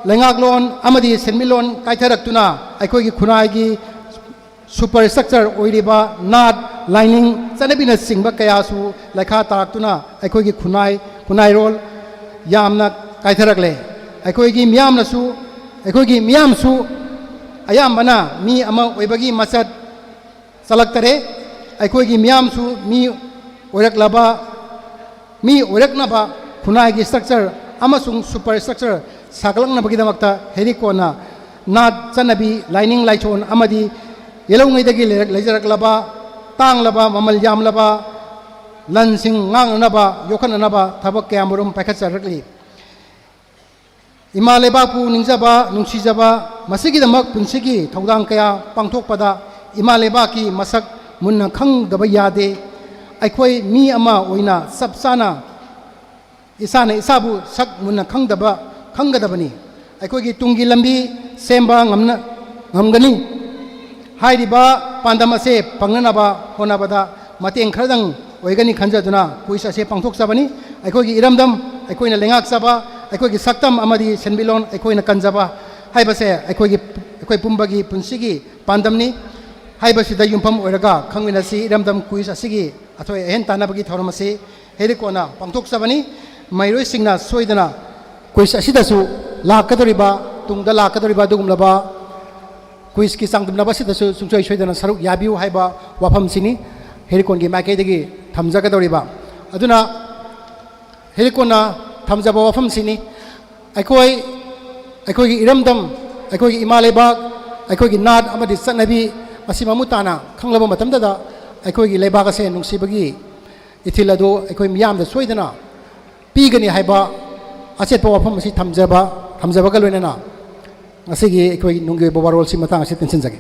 ꯂꯩꯉꯥꯛꯂꯣꯟ ꯑꯃꯗꯤ ꯁꯦꯟꯃꯤꯠꯂꯣꯟ ꯀꯥꯏꯊꯔꯛꯇꯨꯅ ꯑꯩꯈꯣꯏꯒꯤ ꯈꯨꯟꯅꯥꯏꯒꯤ superstructure ꯑꯣꯏꯔꯤꯕ ꯅꯥꯠ, ꯂꯥꯏꯅꯤꯡ, ꯆꯠꯅꯕꯤꯅꯆꯤꯡꯕ ꯀꯌꯥꯁꯨ ꯂꯩꯈꯥ ꯇꯥꯔꯛꯇꯨꯅ ꯑꯩꯈꯣꯏꯒꯤ ꯈꯨꯟꯅꯥꯏ, ꯈꯨꯟꯅꯥꯏꯔꯣꯜ ꯌꯥꯝꯅ ꯀꯥꯏꯊꯔꯛꯂꯦ꯫ ꯑꯩꯈꯣꯏꯒꯤ ꯃꯤꯌꯥꯝꯅꯁꯨ, ꯑꯩꯈꯣꯏꯒꯤ ꯃꯤꯌꯥꯝꯁꯨ ꯑꯌꯥꯝꯕꯅ ꯃꯤ ꯑꯃ ꯑꯣꯏꯕꯒꯤ ꯃꯆꯠ ꯆꯠꯂꯛꯇꯔꯦ꯫ ꯑꯩꯈꯣꯏꯒꯤ ꯃꯤꯌꯥꯝꯁꯨ ꯃꯤ ꯑꯣꯏꯔꯛꯂꯕ ꯃꯤ ꯑꯣꯏꯔꯛꯅꯕ ꯈꯨꯟꯅꯥꯏꯒꯤ structure ꯑꯃꯁꯨꯡ superstructure ꯁꯥꯒꯠꯂꯛꯅꯕꯒꯤꯗꯃꯛꯇ ꯍꯦꯔꯤꯀꯣꯟꯅ ꯅꯥꯠ, ꯆꯠꯅꯕꯤ, ꯂꯥꯏꯅꯤꯡ ꯂꯥꯏꯁꯣꯟ ꯑꯃꯗꯤ ꯌꯦꯜꯍꯧꯉꯩꯗꯒꯤ ꯂꯩꯔꯛ-, ꯂꯩꯖꯔꯛꯂꯕ ꯇꯥꯡꯂꯕ, ꯃꯃꯜ ꯌꯥꯝꯂꯕ ꯂꯟꯁꯤꯡ ꯉꯥꯛꯅꯅꯕ, ꯌꯣꯛꯈꯠꯅꯅꯕ ꯊꯕꯛ ꯀꯌꯥꯃꯔꯨꯝ ꯄꯥꯏꯈꯠꯆꯔꯛꯂꯤ꯫ ꯏꯃꯥ ꯂꯩꯕꯥꯛꯄꯨ ꯅꯤꯡꯖꯕ, ꯅꯨꯡꯁꯤꯖꯕ, ꯃꯁꯤꯒꯤꯗꯃꯛ ꯄꯨꯟꯁꯤꯒꯤ ꯊꯧꯗꯥꯡ ꯀꯌꯥ ꯄꯥꯡꯊꯣꯛꯄꯗ ꯏꯃꯥ ꯂꯩꯕꯥꯛꯀꯤ ꯃꯁꯛ ꯃꯨꯟꯅ ꯈꯪꯗꯕ ꯌꯥꯗꯦ꯫ ꯑꯩꯈꯣꯏ ꯃꯤ ꯑꯃ ꯑꯣꯏꯅ ꯆꯞ ꯆꯥꯅ ꯏꯁꯥꯅ ꯏꯁꯥꯕꯨ ꯁꯛ ꯃꯨꯟꯅ ꯈꯪꯗꯕ, ꯈꯪꯒꯗꯕꯅꯤ꯫ ꯑꯩꯈꯣꯏꯒꯤ ꯇꯨꯡꯒꯤ ꯂꯝꯕꯤ ꯁꯦꯝꯕ ꯉꯝꯅ-, ꯉꯝꯒꯅꯤ꯫ ꯍꯥꯏꯔꯤꯕ ꯄꯥꯟꯗꯝ ꯑꯁꯦ ꯐꯪꯅꯅꯕ ꯍꯣꯠꯅꯕꯗ ꯃꯇꯦꯡ ꯈꯔꯗꯪ ꯑꯣꯏꯒꯅꯤ ꯈꯟꯖꯗꯨꯅ quiz ꯑꯁꯦ ꯄꯥꯡꯊꯣꯛꯆꯕꯅꯤ꯫ ꯑꯩꯈꯣꯏꯒꯤ ꯏꯔꯝꯗꯝ ꯑꯩꯈꯣꯏꯅ ꯂꯩꯉꯥꯛꯆꯕ, ꯑꯩꯈꯣꯏꯒꯤ ꯁꯛꯇꯝ ꯑꯃꯗꯤ ꯁꯦꯟꯃꯤꯠꯂꯣꯟ ꯑꯩꯈꯣꯏꯅ ꯀꯟꯖꯕ ꯍꯥꯏꯕꯁꯦ ꯑꯩꯈꯣꯏꯒꯤ, ꯑꯩꯈꯣꯏ ꯄꯨꯝꯕꯒꯤ ꯄꯨꯟꯁꯤꯒꯤ ꯄꯥꯟꯗꯝꯅꯤ꯫ ꯍꯥꯏꯕꯁꯤꯗ ꯌꯨꯝꯐꯝ ꯑꯣꯏꯔꯒ ꯈꯪꯃꯤꯟꯅꯁꯤ, ꯏꯔꯝꯗꯝ quiz ꯑꯁꯤꯒꯤ ꯑꯊꯣꯏ ꯑꯍꯦꯟ ꯇꯥꯟꯅꯕꯒꯤ ꯊꯧꯔꯝ ꯑꯁꯤ ꯍꯦꯔꯤꯀꯣꯟꯅ ꯄꯥꯡꯊꯣꯛꯆꯕꯅꯤ꯫ ꯃꯍꯩꯔꯣꯏꯁꯤꯡꯅ ꯁꯣꯏꯗꯅ quiz ꯑꯁꯤꯗꯁꯨ ꯂꯥꯛꯀꯗꯧꯔꯤꯕ, ꯇꯨꯡꯗ ꯂꯥꯛꯀꯗꯧꯔꯤꯕ ꯑꯗꯨꯒꯨꯝꯂꯕ quizꯀꯤ ꯆꯥꯡꯗꯝꯅꯕ ꯑꯁꯤꯗꯁꯨ ꯁꯨꯡꯁꯣꯏ ꯁꯣꯏꯗꯅ ꯁꯔꯨꯛ ꯌꯥꯕꯤꯌꯨ ꯍꯥꯏꯕ ꯋꯥꯐꯝꯁꯤꯅꯤ ꯍꯦꯔꯤꯀꯣꯟꯒꯤ ꯃꯥꯏꯀꯩꯗꯒꯤ ꯊꯝꯖꯒꯗꯧꯔꯤꯕ꯫ ꯑꯗꯨꯅ ꯍꯦꯔꯤꯀꯣꯟꯅ ꯊꯝꯖꯕ ꯋꯥꯐꯝꯁꯤꯅꯤ꯫ ꯑꯩꯈꯣꯏ, ꯑꯩꯈꯣꯏꯒꯤ ꯏꯔꯝꯗꯝ, ꯑꯩꯈꯣꯏꯒꯤ ꯏꯃꯥ ꯂꯩꯕꯥꯛ, ꯑꯩꯈꯣꯏꯒꯤ ꯅꯥꯠ ꯑꯃꯗꯤ ꯆꯠꯅꯕꯤ ꯑꯁꯤ ꯃꯃꯨꯠ ꯇꯥꯅ ꯈꯪꯂꯕ ꯃꯇꯝꯗꯗ ꯑꯩꯈꯣꯏꯒꯤ ꯂꯩꯕꯥꯛ ꯑꯁꯦ ꯅꯨꯡꯁꯤꯕꯒꯤ ꯏꯊꯤꯜ ꯑꯗꯨ ꯑꯩꯈꯣꯏ ꯃꯤꯌꯥꯝꯗ ꯁꯣꯏꯗꯅ ꯄꯤꯒꯅꯤ ꯍꯥꯏꯕ ꯑꯆꯦꯠꯄ ꯋꯥꯐꯝ ꯑꯁꯤ ꯊꯝꯖꯕ, ꯊꯝꯖꯕꯒ ꯂꯣꯏꯅꯅ ꯉꯁꯤꯒꯤ ꯑꯩꯈꯣꯏ ꯅꯨꯡꯒꯤ ꯑꯣꯏꯕ ꯋꯥꯔꯣꯜꯁꯤ ꯃꯇꯥꯡ ꯑꯁꯤ ꯇꯦꯟꯁꯤꯟꯖꯒꯦ꯫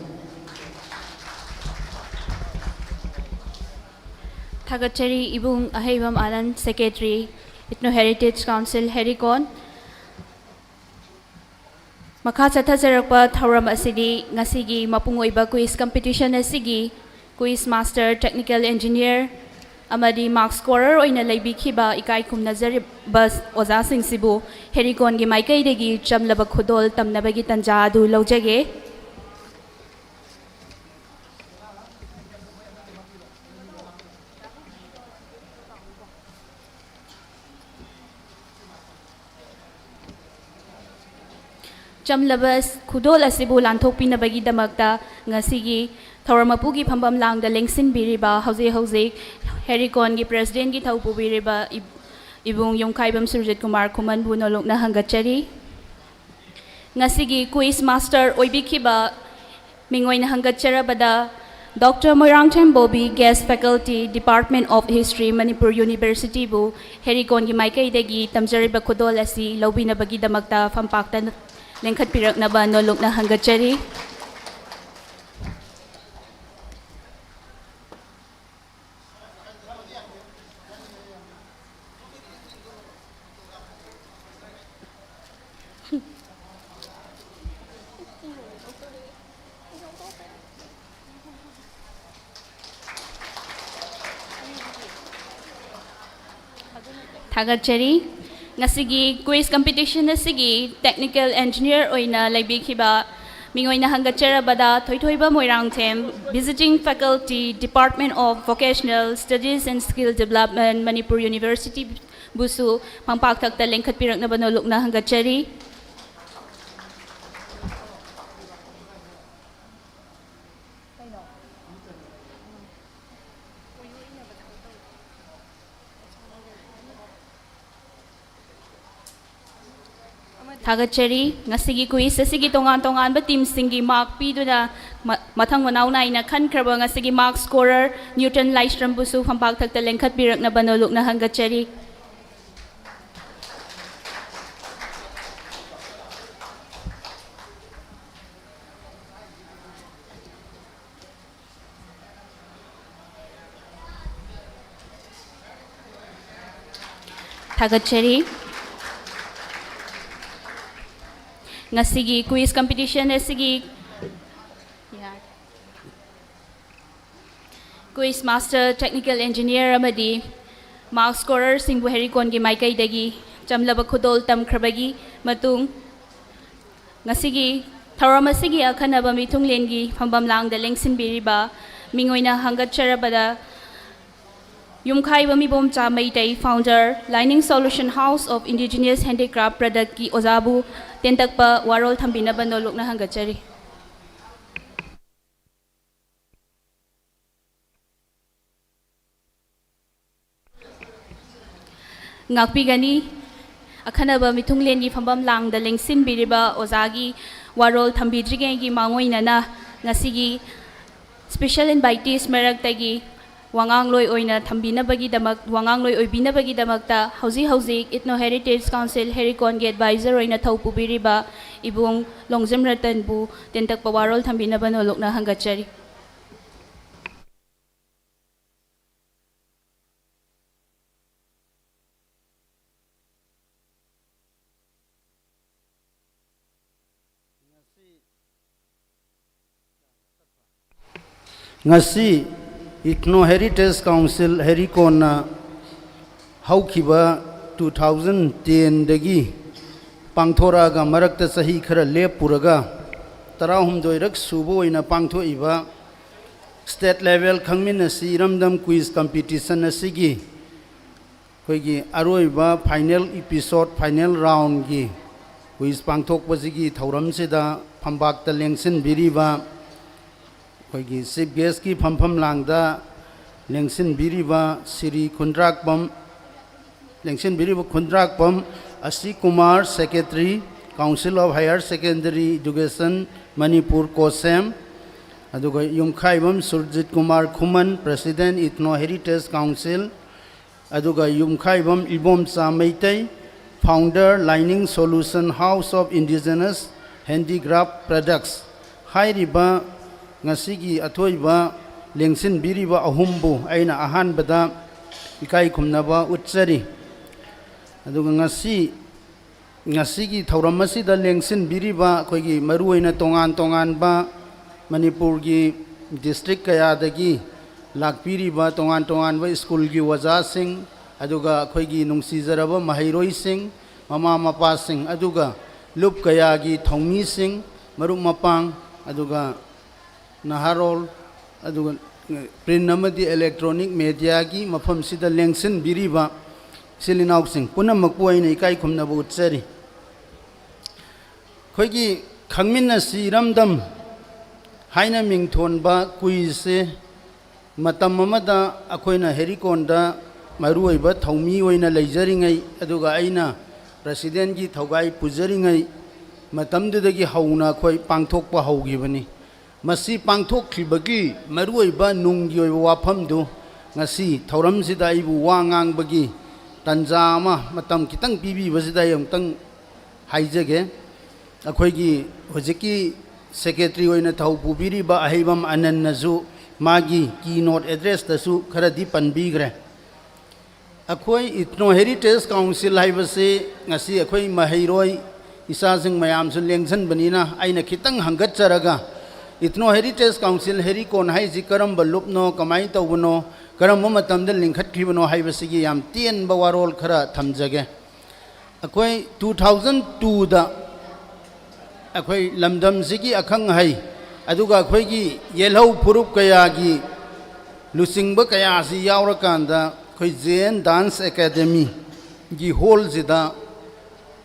ꯊꯥꯒꯠꯆꯔꯤ ꯏꯕꯨꯡ ꯑꯍꯩꯕꯝ ꯑꯥꯅꯟ, Secretary, Ethno Heritage Council, ꯍꯦꯔꯤꯀꯣꯟ꯫ ꯃꯈꯥ ꯆꯠꯊꯖꯔꯛꯄ ꯊꯧꯔꯝ ꯑꯁꯤꯗꯤ ꯉꯁꯤꯒꯤ ꯃꯄꯨꯡ ꯑꯣꯏꯕ quiz competition ꯑꯁꯤꯒꯤ quiz master, technical engineer ꯑꯃꯗꯤ mark scorer ꯑꯣꯏꯅ ꯂꯩꯕꯤꯈꯤꯕ ꯏꯀꯥꯏ ꯈꯨꯝꯅꯖꯔꯤꯕ ꯑꯣꯖꯥꯁꯤꯡꯁꯤꯕꯨ ꯍꯦꯔꯤꯀꯣꯟꯒꯤ ꯃꯥꯏꯀꯩꯗꯒꯤ ꯆꯝꯂꯕ ꯈꯨꯗꯣꯜ ꯇꯝꯅꯕꯒꯤ ꯇꯟꯖꯥ ꯑꯗꯨ ꯂꯧꯖꯒꯦ꯫ ꯆꯝꯂꯕ ꯈꯨꯗꯣꯜ ꯑꯁꯤꯕꯨ ꯂꯥꯟꯊꯣꯛꯄꯤꯅꯕꯒꯤꯗꯃꯛꯇ ꯉꯁꯤꯒꯤ ꯊꯧꯔꯝ ꯃꯄꯨꯒꯤ ꯐꯝꯐꯝ ꯂꯥꯡꯗ ꯂꯦꯡꯁꯤꯟꯕꯤꯔꯤꯕ, ꯍꯧꯖꯤꯛ ꯍꯧꯖꯤꯛ ꯍꯦꯔꯤꯀꯣꯟꯒꯤ presidentꯀꯤ ꯊꯧ ꯄꯨꯕꯤꯔꯤꯕ ꯏ-, ꯏꯕꯨꯡ ꯌꯨꯝꯈꯥꯏꯕꯝ ꯁꯨꯔꯖꯤꯠ ꯀꯨꯃꯥꯔ ꯈꯨꯃꯟꯕꯨ ꯅꯣꯂꯨꯛꯅ ꯍꯪꯒꯠꯆꯔꯤ꯫ ꯉꯁꯤꯒꯤ quiz master ꯑꯣꯏꯕꯤꯈꯤꯕ ꯃꯤꯡ ꯑꯣꯏꯅ ꯍꯪꯒꯠꯆꯔꯕꯗ Doctor Moirangthem Bobby, Guest Faculty, Department of History, Manipur University ꯕꯨ ꯍꯦꯔꯤꯀꯣꯟꯒꯤ ꯃꯥꯏꯀꯩꯗꯒꯤ ꯇꯝꯖꯔꯤꯕ ꯈꯨꯗꯣꯜ ꯑꯁꯤ ꯂꯧꯕꯤꯅꯕꯒꯤꯗꯃꯛꯇ ꯐꯝꯄꯥꯛꯇ ꯂꯦꯡꯈꯠꯄꯤꯔꯛꯅꯕ ꯅꯣꯂꯨꯛꯅ ꯍꯪꯒꯠꯆꯔꯤ꯫ ꯊꯥꯒꯠꯆꯔꯤ꯫ ꯉꯁꯤꯒꯤ quiz competition ꯑꯁꯤꯒꯤ technical engineer ꯑꯣꯏꯅ ꯂꯩꯕꯤꯈꯤꯕ ꯃꯤꯡ ꯑꯣꯏꯅ ꯍꯪꯒꯠꯆꯔꯕꯗ ꯊꯣꯏꯊꯣꯏꯕ Moirangthem, Visiting Faculty, Department of Vocational Studies and Skill Development, Manipur University ꯕꯨꯁꯨ ꯐꯝꯄꯥꯛ ꯊꯛꯇ ꯂꯦꯡꯈꯠꯄꯤꯔꯛꯅꯕ ꯅꯣꯂꯨꯛꯅ ꯍꯪꯒꯠꯆꯔꯤ꯫ ꯊꯥꯒꯠꯆꯔꯤ꯫ ꯉꯁꯤꯒꯤ quiz ꯑꯁꯤꯒꯤ ꯇꯣꯉꯥꯟ ꯇꯣꯉꯥꯟꯕ team ꯁꯤꯡꯒꯤ mark ꯄꯤꯗꯨꯅ ꯃ-, ꯃꯊꯪ ꯃꯅꯥꯎ ꯅꯥꯏꯅ ꯈꯟꯈ꯭ꯔꯕ ꯉꯁꯤꯒꯤ mark scorer ꯅ꯭ꯌꯨꯇꯟ ꯂꯥꯏꯁ꯭ꯔꯝꯕꯨꯁꯨ ꯐꯝꯄꯥꯛ ꯊꯛꯇ ꯂꯦꯡꯈꯠꯄꯤꯔꯛꯅꯕ ꯅꯣꯂꯨꯛꯅ ꯍꯪꯒꯠꯆꯔꯤ꯫ ꯊꯥꯒꯠꯆꯔꯤ꯫ ꯉꯁꯤꯒꯤ quiz competition ꯑꯁꯤꯒꯤ quiz master, technical engineer ꯑꯃꯗꯤ mark scorer ꯁꯤꯡꯕꯨ ꯍꯦꯔꯤꯀꯣꯟꯒꯤ ꯃꯥꯏꯀꯩꯗꯒꯤ ꯆꯝꯂꯕ ꯈꯨꯗꯣꯜ ꯇꯝꯈ꯭ꯔꯕꯒꯤ ꯃꯇꯨꯡ, ꯉꯁꯤꯒꯤ ꯊꯧꯔꯝ ꯑꯁꯤꯒꯤ ꯑꯈꯟꯅꯕ ꯃꯤꯊꯨꯡꯂꯦꯟꯒꯤ ꯐꯝꯕꯝ ꯂꯥꯡꯗ ꯂꯦꯡꯁꯤꯟꯕꯤꯔꯤꯕ ꯃꯤꯡ ꯑꯣꯏꯅ ꯍꯪꯒꯠꯆꯔꯕꯗ, ꯌꯨꯝꯈꯥꯏꯕꯝ Ibomcha Meitei, founder, Lining Solution House of Indigenous Handicraft Product ꯀꯤ ꯑꯣꯖꯥꯕꯨ ꯇꯦꯟꯇꯛꯄ ꯋꯥꯔꯣꯜ ꯊꯝꯕꯤꯅꯕ ꯅꯣꯂꯨꯛꯅ ꯍꯪꯒꯠꯆꯔꯤ꯫ ꯉꯥꯛꯄꯤꯒꯅꯤ꯫ ꯑꯈꯟꯅꯕ ꯃꯤꯊꯨꯡꯂꯦꯟꯒꯤ ꯐꯝꯐꯝ ꯂꯥꯡꯗ ꯂꯦꯡꯁꯤꯟꯕꯤꯔꯤꯕ ꯑꯣꯖꯥꯒꯤ ꯋꯥꯔꯣꯜ ꯊꯝꯕꯤꯗ꯭ꯔꯤꯉꯩꯒꯤ ꯃꯥꯡꯑꯣꯏꯅꯅ ꯉꯁꯤꯒꯤ special invitees ꯃꯔꯛꯇꯒꯤ ꯋꯥꯉꯥꯡꯂꯣꯏ ꯑꯣꯏꯅ ꯊꯝꯕꯤꯅꯕꯒꯤꯗꯃꯛ, ꯋꯥꯉꯥꯡꯂꯣꯏ ꯑꯣꯏꯕꯤꯅꯕꯒꯤꯗꯃꯛꯇ ꯍꯧꯖꯤꯛ ꯍꯧꯖꯤꯛ Ethno Heritage Council ꯍꯦꯔꯤꯀꯣꯟꯒꯤ advisor ꯑꯣꯏꯅ ꯊꯧ ꯄꯨꯕꯤꯔꯤꯕ ꯏꯕꯨꯡ ꯂꯣꯡꯖꯝ ꯔꯇꯟꯕꯨ ꯇꯦꯟꯇꯛꯄ ꯋꯥꯔꯣꯜ ꯊꯝꯕꯤꯅꯕ ꯅꯣꯂꯨꯛꯅ ꯍꯪꯒꯠꯆꯔꯤ꯫ ꯉꯁꯤ Ethno Heritage Council ꯍꯦꯔꯤꯀꯣꯟꯅ ꯍꯧꯈꯤꯕ two thousand ten ꯗꯒꯤ ꯄꯥꯡꯊꯣꯔꯛꯑꯒ ꯃꯔꯛꯇ ꯆꯍꯤ ꯈꯔ ꯂꯦꯞꯄꯨꯔꯒ ꯇꯔꯥꯍꯨꯝꯗꯣꯏꯔꯛ ꯁꯨꯕ ꯑꯣꯏꯅ ꯄꯥꯡꯊꯣꯛꯏꯕ state level ꯈꯪꯃꯤꯟꯅꯁꯤ ꯏꯔꯝꯗꯝ quiz competition ꯑꯁꯤꯒꯤ ꯑꯩꯈꯣꯏꯒꯤ ꯑꯔꯣꯏꯕ final episode, final round ꯒꯤ quiz ꯄꯥꯡꯊꯣꯛꯄꯁꯤꯒꯤ ꯊꯧꯔꯝꯁꯤꯗ ꯐꯝꯕꯥꯛꯇ ꯂꯦꯡꯁꯤꯟꯕꯤꯔꯤꯕ ꯑꯩꯈꯣꯏꯒꯤ chief guest ꯀꯤ ꯐꯝꯐꯝ ꯂꯥꯡꯗ ꯂꯦꯡꯁꯤꯟꯕꯤꯔꯤꯕ ꯁꯤꯔꯤ ꯈꯨꯟꯗ꯭ꯔꯥꯛꯄꯝ, ꯂꯦꯡꯁꯤꯟꯕꯤꯔꯤꯕ ꯈꯨꯟꯗ꯭ꯔꯥꯛꯄꯝ ꯑꯁꯤ Kumar, Secretary, Council of Higher Secondary Education, Manipur, ꯀꯣꯁꯦꯝ, ꯑꯗꯨꯒ ꯌꯨꯝꯈꯥꯏꯕꯝ ꯁꯨꯔꯖꯤꯠ ꯀꯨꯃꯥꯔ ꯈꯨꯃꯟ, President, Ethno Heritage Council, ꯑꯗꯨꯒ ꯌꯨꯝꯈꯥꯏꯕꯝ Ibomcha Meitei, Founder, Lining Solution, House of Indigenous Handicraft Products꯫ ꯍꯥꯏꯔꯤꯕ ꯉꯁꯤꯒꯤ ꯑꯊꯣꯏꯕ ꯂꯦꯡꯁꯤꯟꯕꯤꯔꯤꯕ ꯑꯍꯨꯝꯕꯨ ꯑꯩꯅ ꯑꯍꯥꯟꯕꯗ ꯏꯀꯥꯏ ꯈꯨꯝꯅꯕ ꯎꯠꯆꯔꯤ꯫ ꯑꯗꯨꯒ ꯉꯁꯤ, ꯉꯁꯤꯒꯤ ꯊꯧꯔꯝ ꯑꯁꯤꯗ ꯂꯦꯡꯁꯤꯟꯕꯤꯔꯤꯕ ꯑꯩꯈꯣꯏꯒꯤ ꯃꯔꯨꯑꯣꯏꯅ ꯇꯣꯉꯥꯟ ꯇꯣꯉꯥꯟꯕ ꯃꯅꯤꯄꯨꯔꯒꯤ district ꯀꯌꯥꯗꯒꯤ ꯂꯥꯛꯄꯤꯔꯤꯕ ꯇꯣꯉꯥꯟ ꯇꯣꯉꯥꯟꯕ school ꯒꯤ ꯑꯣꯖꯥꯁꯤꯡ, ꯑꯗꯨꯒ ꯑꯩꯈꯣꯏꯒꯤ ꯅꯨꯡꯁꯤꯖꯔꯕ ꯃꯍꯩꯔꯣꯏꯁꯤꯡ, ꯃꯃꯥ ꯃꯄꯥꯁꯤꯡ, ꯑꯗꯨꯒ ꯂꯨꯞ ꯀꯌꯥꯒꯤ ꯊꯧꯃꯤꯁꯤꯡ, ꯃꯔꯨꯞ ꯃꯄꯥꯡ, ꯑꯗꯨꯒ ꯅꯍꯥꯔꯣꯜ, ꯑꯗꯨꯒ print ꯑꯃꯗꯤ electronic media ꯒꯤ ꯃꯐꯝꯁꯤꯗ ꯂꯦꯡꯁꯤꯟꯕꯤꯔꯤꯕ ꯏꯆꯤꯜ ꯏꯅꯥꯎꯁꯤꯡ ꯄꯨꯝꯅꯃꯛꯄꯨ ꯑꯩꯅ ꯏꯀꯥꯏ ꯈꯨꯝꯅꯕ ꯎꯠꯆꯔꯤ꯫ ꯑꯩꯈꯣꯏꯒꯤ ꯈꯪꯃꯤꯟꯅꯁꯤ ꯏꯔꯝꯗꯝ ꯍꯥꯏꯅ ꯃꯤꯡꯊꯣꯟꯕ quiz ꯁꯦ ꯃꯇꯝ ꯑꯃꯗ ꯑꯩꯈꯣꯏꯅ ꯍꯦꯔꯤꯀꯣꯟꯗ ꯃꯔꯨꯑꯣꯏꯕ ꯊꯧꯃꯤ ꯑꯣꯏꯅ ꯂꯩꯖꯔꯤꯉꯩ, ꯑꯗꯨꯒ ꯑꯩꯅ ꯄ꯭ꯔꯁꯤꯗꯦꯟꯒꯤ ꯊꯧꯒꯥꯏ ꯄꯨꯖꯔꯤꯉꯩ ꯃꯇꯝꯗꯨꯗꯒꯤ ꯍꯧꯅ ꯑꯩꯈꯣꯏ ꯄꯥꯡꯊꯣꯛꯄ ꯍꯧꯈꯤꯕꯅꯤ꯫ ꯃꯁꯤ ꯄꯥꯡꯊꯣꯛꯈꯤꯕꯒꯤ ꯃꯔꯨꯑꯣꯏꯕ ꯅꯨꯡꯒꯤ ꯑꯣꯏꯕ ꯋꯥꯐꯝꯗꯨ ꯉꯁꯤ ꯊꯧꯔꯝꯁꯤꯗ ꯑꯩꯕꯨ ꯋꯥ ꯉꯥꯡꯕꯒꯤ ꯇꯥꯟꯖꯥ ꯑꯃ, ꯃꯇꯝ ꯈꯤꯇꯪ ꯄꯤꯕꯤꯕꯁꯤꯗ ꯑꯩ ꯑꯃꯨꯛꯇꯪ ꯍꯥꯏꯖꯒꯦ꯫ ꯑꯩꯈꯣꯏꯒꯤ ꯍꯧꯖꯤꯛꯀꯤ ꯁꯦꯀ꯭ꯔꯦꯇꯔꯤ ꯑꯣꯏꯅ ꯊꯧ ꯄꯨꯕꯤꯔꯤꯕ ꯑꯍꯩꯕꯝ ꯑꯅꯟꯅꯁꯨ ꯃꯥꯒꯤ keynote addressꯇꯁꯨ ꯈꯔꯗꯤ ꯄꯟꯕꯤꯈ꯭ꯔꯦ꯫ ꯑꯩꯈꯣꯏ Ethno Heritage Council ꯍꯥꯏꯕꯁꯤ ꯉꯁꯤ ꯑꯩꯈꯣꯏ ꯃꯍꯩꯔꯣꯏ ꯏꯆꯥꯁꯤꯡ ꯃꯌꯥꯝꯁꯨ ꯂꯦꯡꯁꯤꯟꯕꯅꯤꯅ ꯑꯩꯅ ꯈꯤꯇꯪ ꯍꯪꯒꯠꯆꯔꯒ, Ethno Heritage Council ꯍꯦꯔꯤꯀꯣꯟ ꯍꯥꯏꯁꯤ ꯀꯔꯝꯕ ꯂꯨꯞꯅꯣ, ꯀꯃꯥꯏꯅ ꯇꯧꯕꯅꯣ, ꯀꯔꯝꯕ ꯃꯇꯝꯗ ꯂꯤꯡꯈꯠꯈꯤꯕꯅꯣ ꯍꯥꯏꯕꯁꯤꯒꯤ ꯌꯥꯝ ꯇꯦꯟꯕ ꯋꯥꯔꯣꯜ ꯈꯔ ꯊꯝꯖꯒꯦ꯫ ꯑꯩꯈꯣꯏ two thousand twoꯗ ꯑꯩꯈꯣꯏ ꯂꯝꯗꯝꯁꯤꯒꯤ ꯑꯈꯪ ꯑꯍꯩ, ꯑꯗꯨꯒ ꯑꯩꯈꯣꯏꯒꯤ ꯌꯦꯜꯍꯧ ꯐꯨꯔꯨꯞ ꯀꯌꯥꯒꯤ ꯂꯨꯆꯤꯡꯕ ꯀꯌꯥꯁꯤ ꯌꯥꯎꯔꯀꯥꯟꯗ, ꯑꯩꯈꯣꯏ Jain Dance Academyꯒꯤ hallꯁꯤꯗ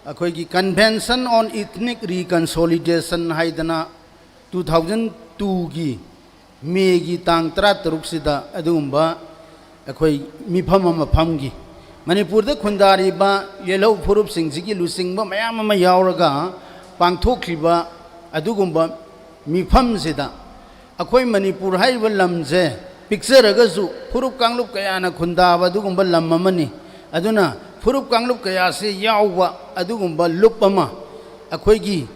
ꯑꯩꯈꯣꯏꯒꯤ Convention on Ethnic Reconciliation ꯍꯥꯏꯗꯅ two thousand twoꯒꯤ ꯃꯦꯒꯤ ꯇꯥꯡ ꯇꯔꯥꯇꯔꯨꯛꯁꯤꯗ ꯑꯗꯨꯒꯨꯝꯕ ꯑꯩꯈꯣꯏ ꯃꯤꯐꯝ ꯑꯃ ꯐꯝꯈꯤ꯫ ꯃꯅꯤꯄꯨꯔꯗ ꯈꯨꯟꯗꯥꯔꯤꯕ ꯌꯦꯜꯍꯧ ꯐꯨꯔꯨꯞꯁꯤꯡꯁꯤꯒꯤ ꯂꯨꯆꯤꯡꯕ ꯃꯌꯥꯝ ꯑꯃ ꯌꯥꯎꯔꯒ ꯄꯥꯡꯊꯣꯛꯈꯤꯕ ꯑꯗꯨꯒꯨꯝꯕ ꯃꯤꯐꯝꯁꯤꯗ, ꯑꯩꯈꯣꯏ ꯃꯅꯤꯄꯨꯔ ꯍꯥꯏꯔꯤꯕ ꯂꯝꯁꯦ ꯄꯤꯛꯆꯔꯒꯁꯨ ꯐꯨꯔꯨꯞ ꯀꯥꯡꯂꯨꯞ ꯀꯌꯥꯅ ꯈꯨꯟꯗꯥꯕ ꯑꯗꯨꯒꯨꯝꯕ ꯂꯝ ꯑꯃꯅꯤ꯫ ꯑꯗꯨꯅ ꯐꯨꯔꯨꯞ ꯀꯥꯡꯂꯨꯞ ꯀꯌꯥꯁꯦ ꯌꯥꯎꯕ ꯑꯗꯨꯒꯨꯝꯕ ꯂꯨꯞ ꯑꯃ ꯑꯩꯈꯣꯏꯒꯤ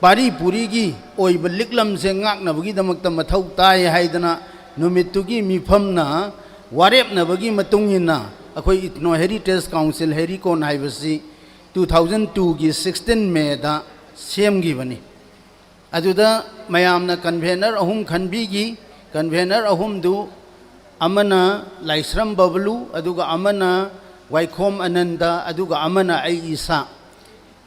ꯄꯥꯔꯤ ꯄꯨꯔꯤꯒꯤ ꯑꯣꯏꯕ ꯂꯤꯛꯂꯝꯁꯦ ꯉꯥꯛꯅꯕꯒꯤꯗꯃꯛꯇ ꯃꯊꯧ ꯇꯥꯏ ꯍꯥꯏꯗꯅ ꯅꯨꯃꯤꯠꯇꯨꯒꯤ ꯃꯤꯐꯝꯅ ꯋꯥꯔꯦꯞꯅꯕꯒꯤ ꯃꯇꯨꯡ ꯏꯟꯅ ꯑꯩꯈꯣꯏ Ethno Heritage Council ꯍꯦꯔꯤꯀꯣꯟ ꯍꯥꯏꯕꯁꯤ two thousand twoꯒꯤ sixteen Mayꯗ ꯁꯦꯝꯈꯤꯕꯅꯤ꯫ ꯑꯗꯨꯗ ꯃꯌꯥꯝꯅ convener ꯑꯍꯨꯝ ꯈꯟꯕꯤꯈꯤ꯫ Convener ꯑꯍꯨꯝꯗꯨ ꯑꯃꯅ ꯂꯥꯏꯁ꯭ꯔꯝ ꯕꯕꯂꯨ, ꯑꯗꯨꯒ ꯑꯃꯅ ꯋꯥꯏꯈꯣꯝ ꯑꯅꯟꯗ, ꯑꯗꯨꯒ ꯑꯃꯅ ꯑꯩ ꯏꯁꯥ,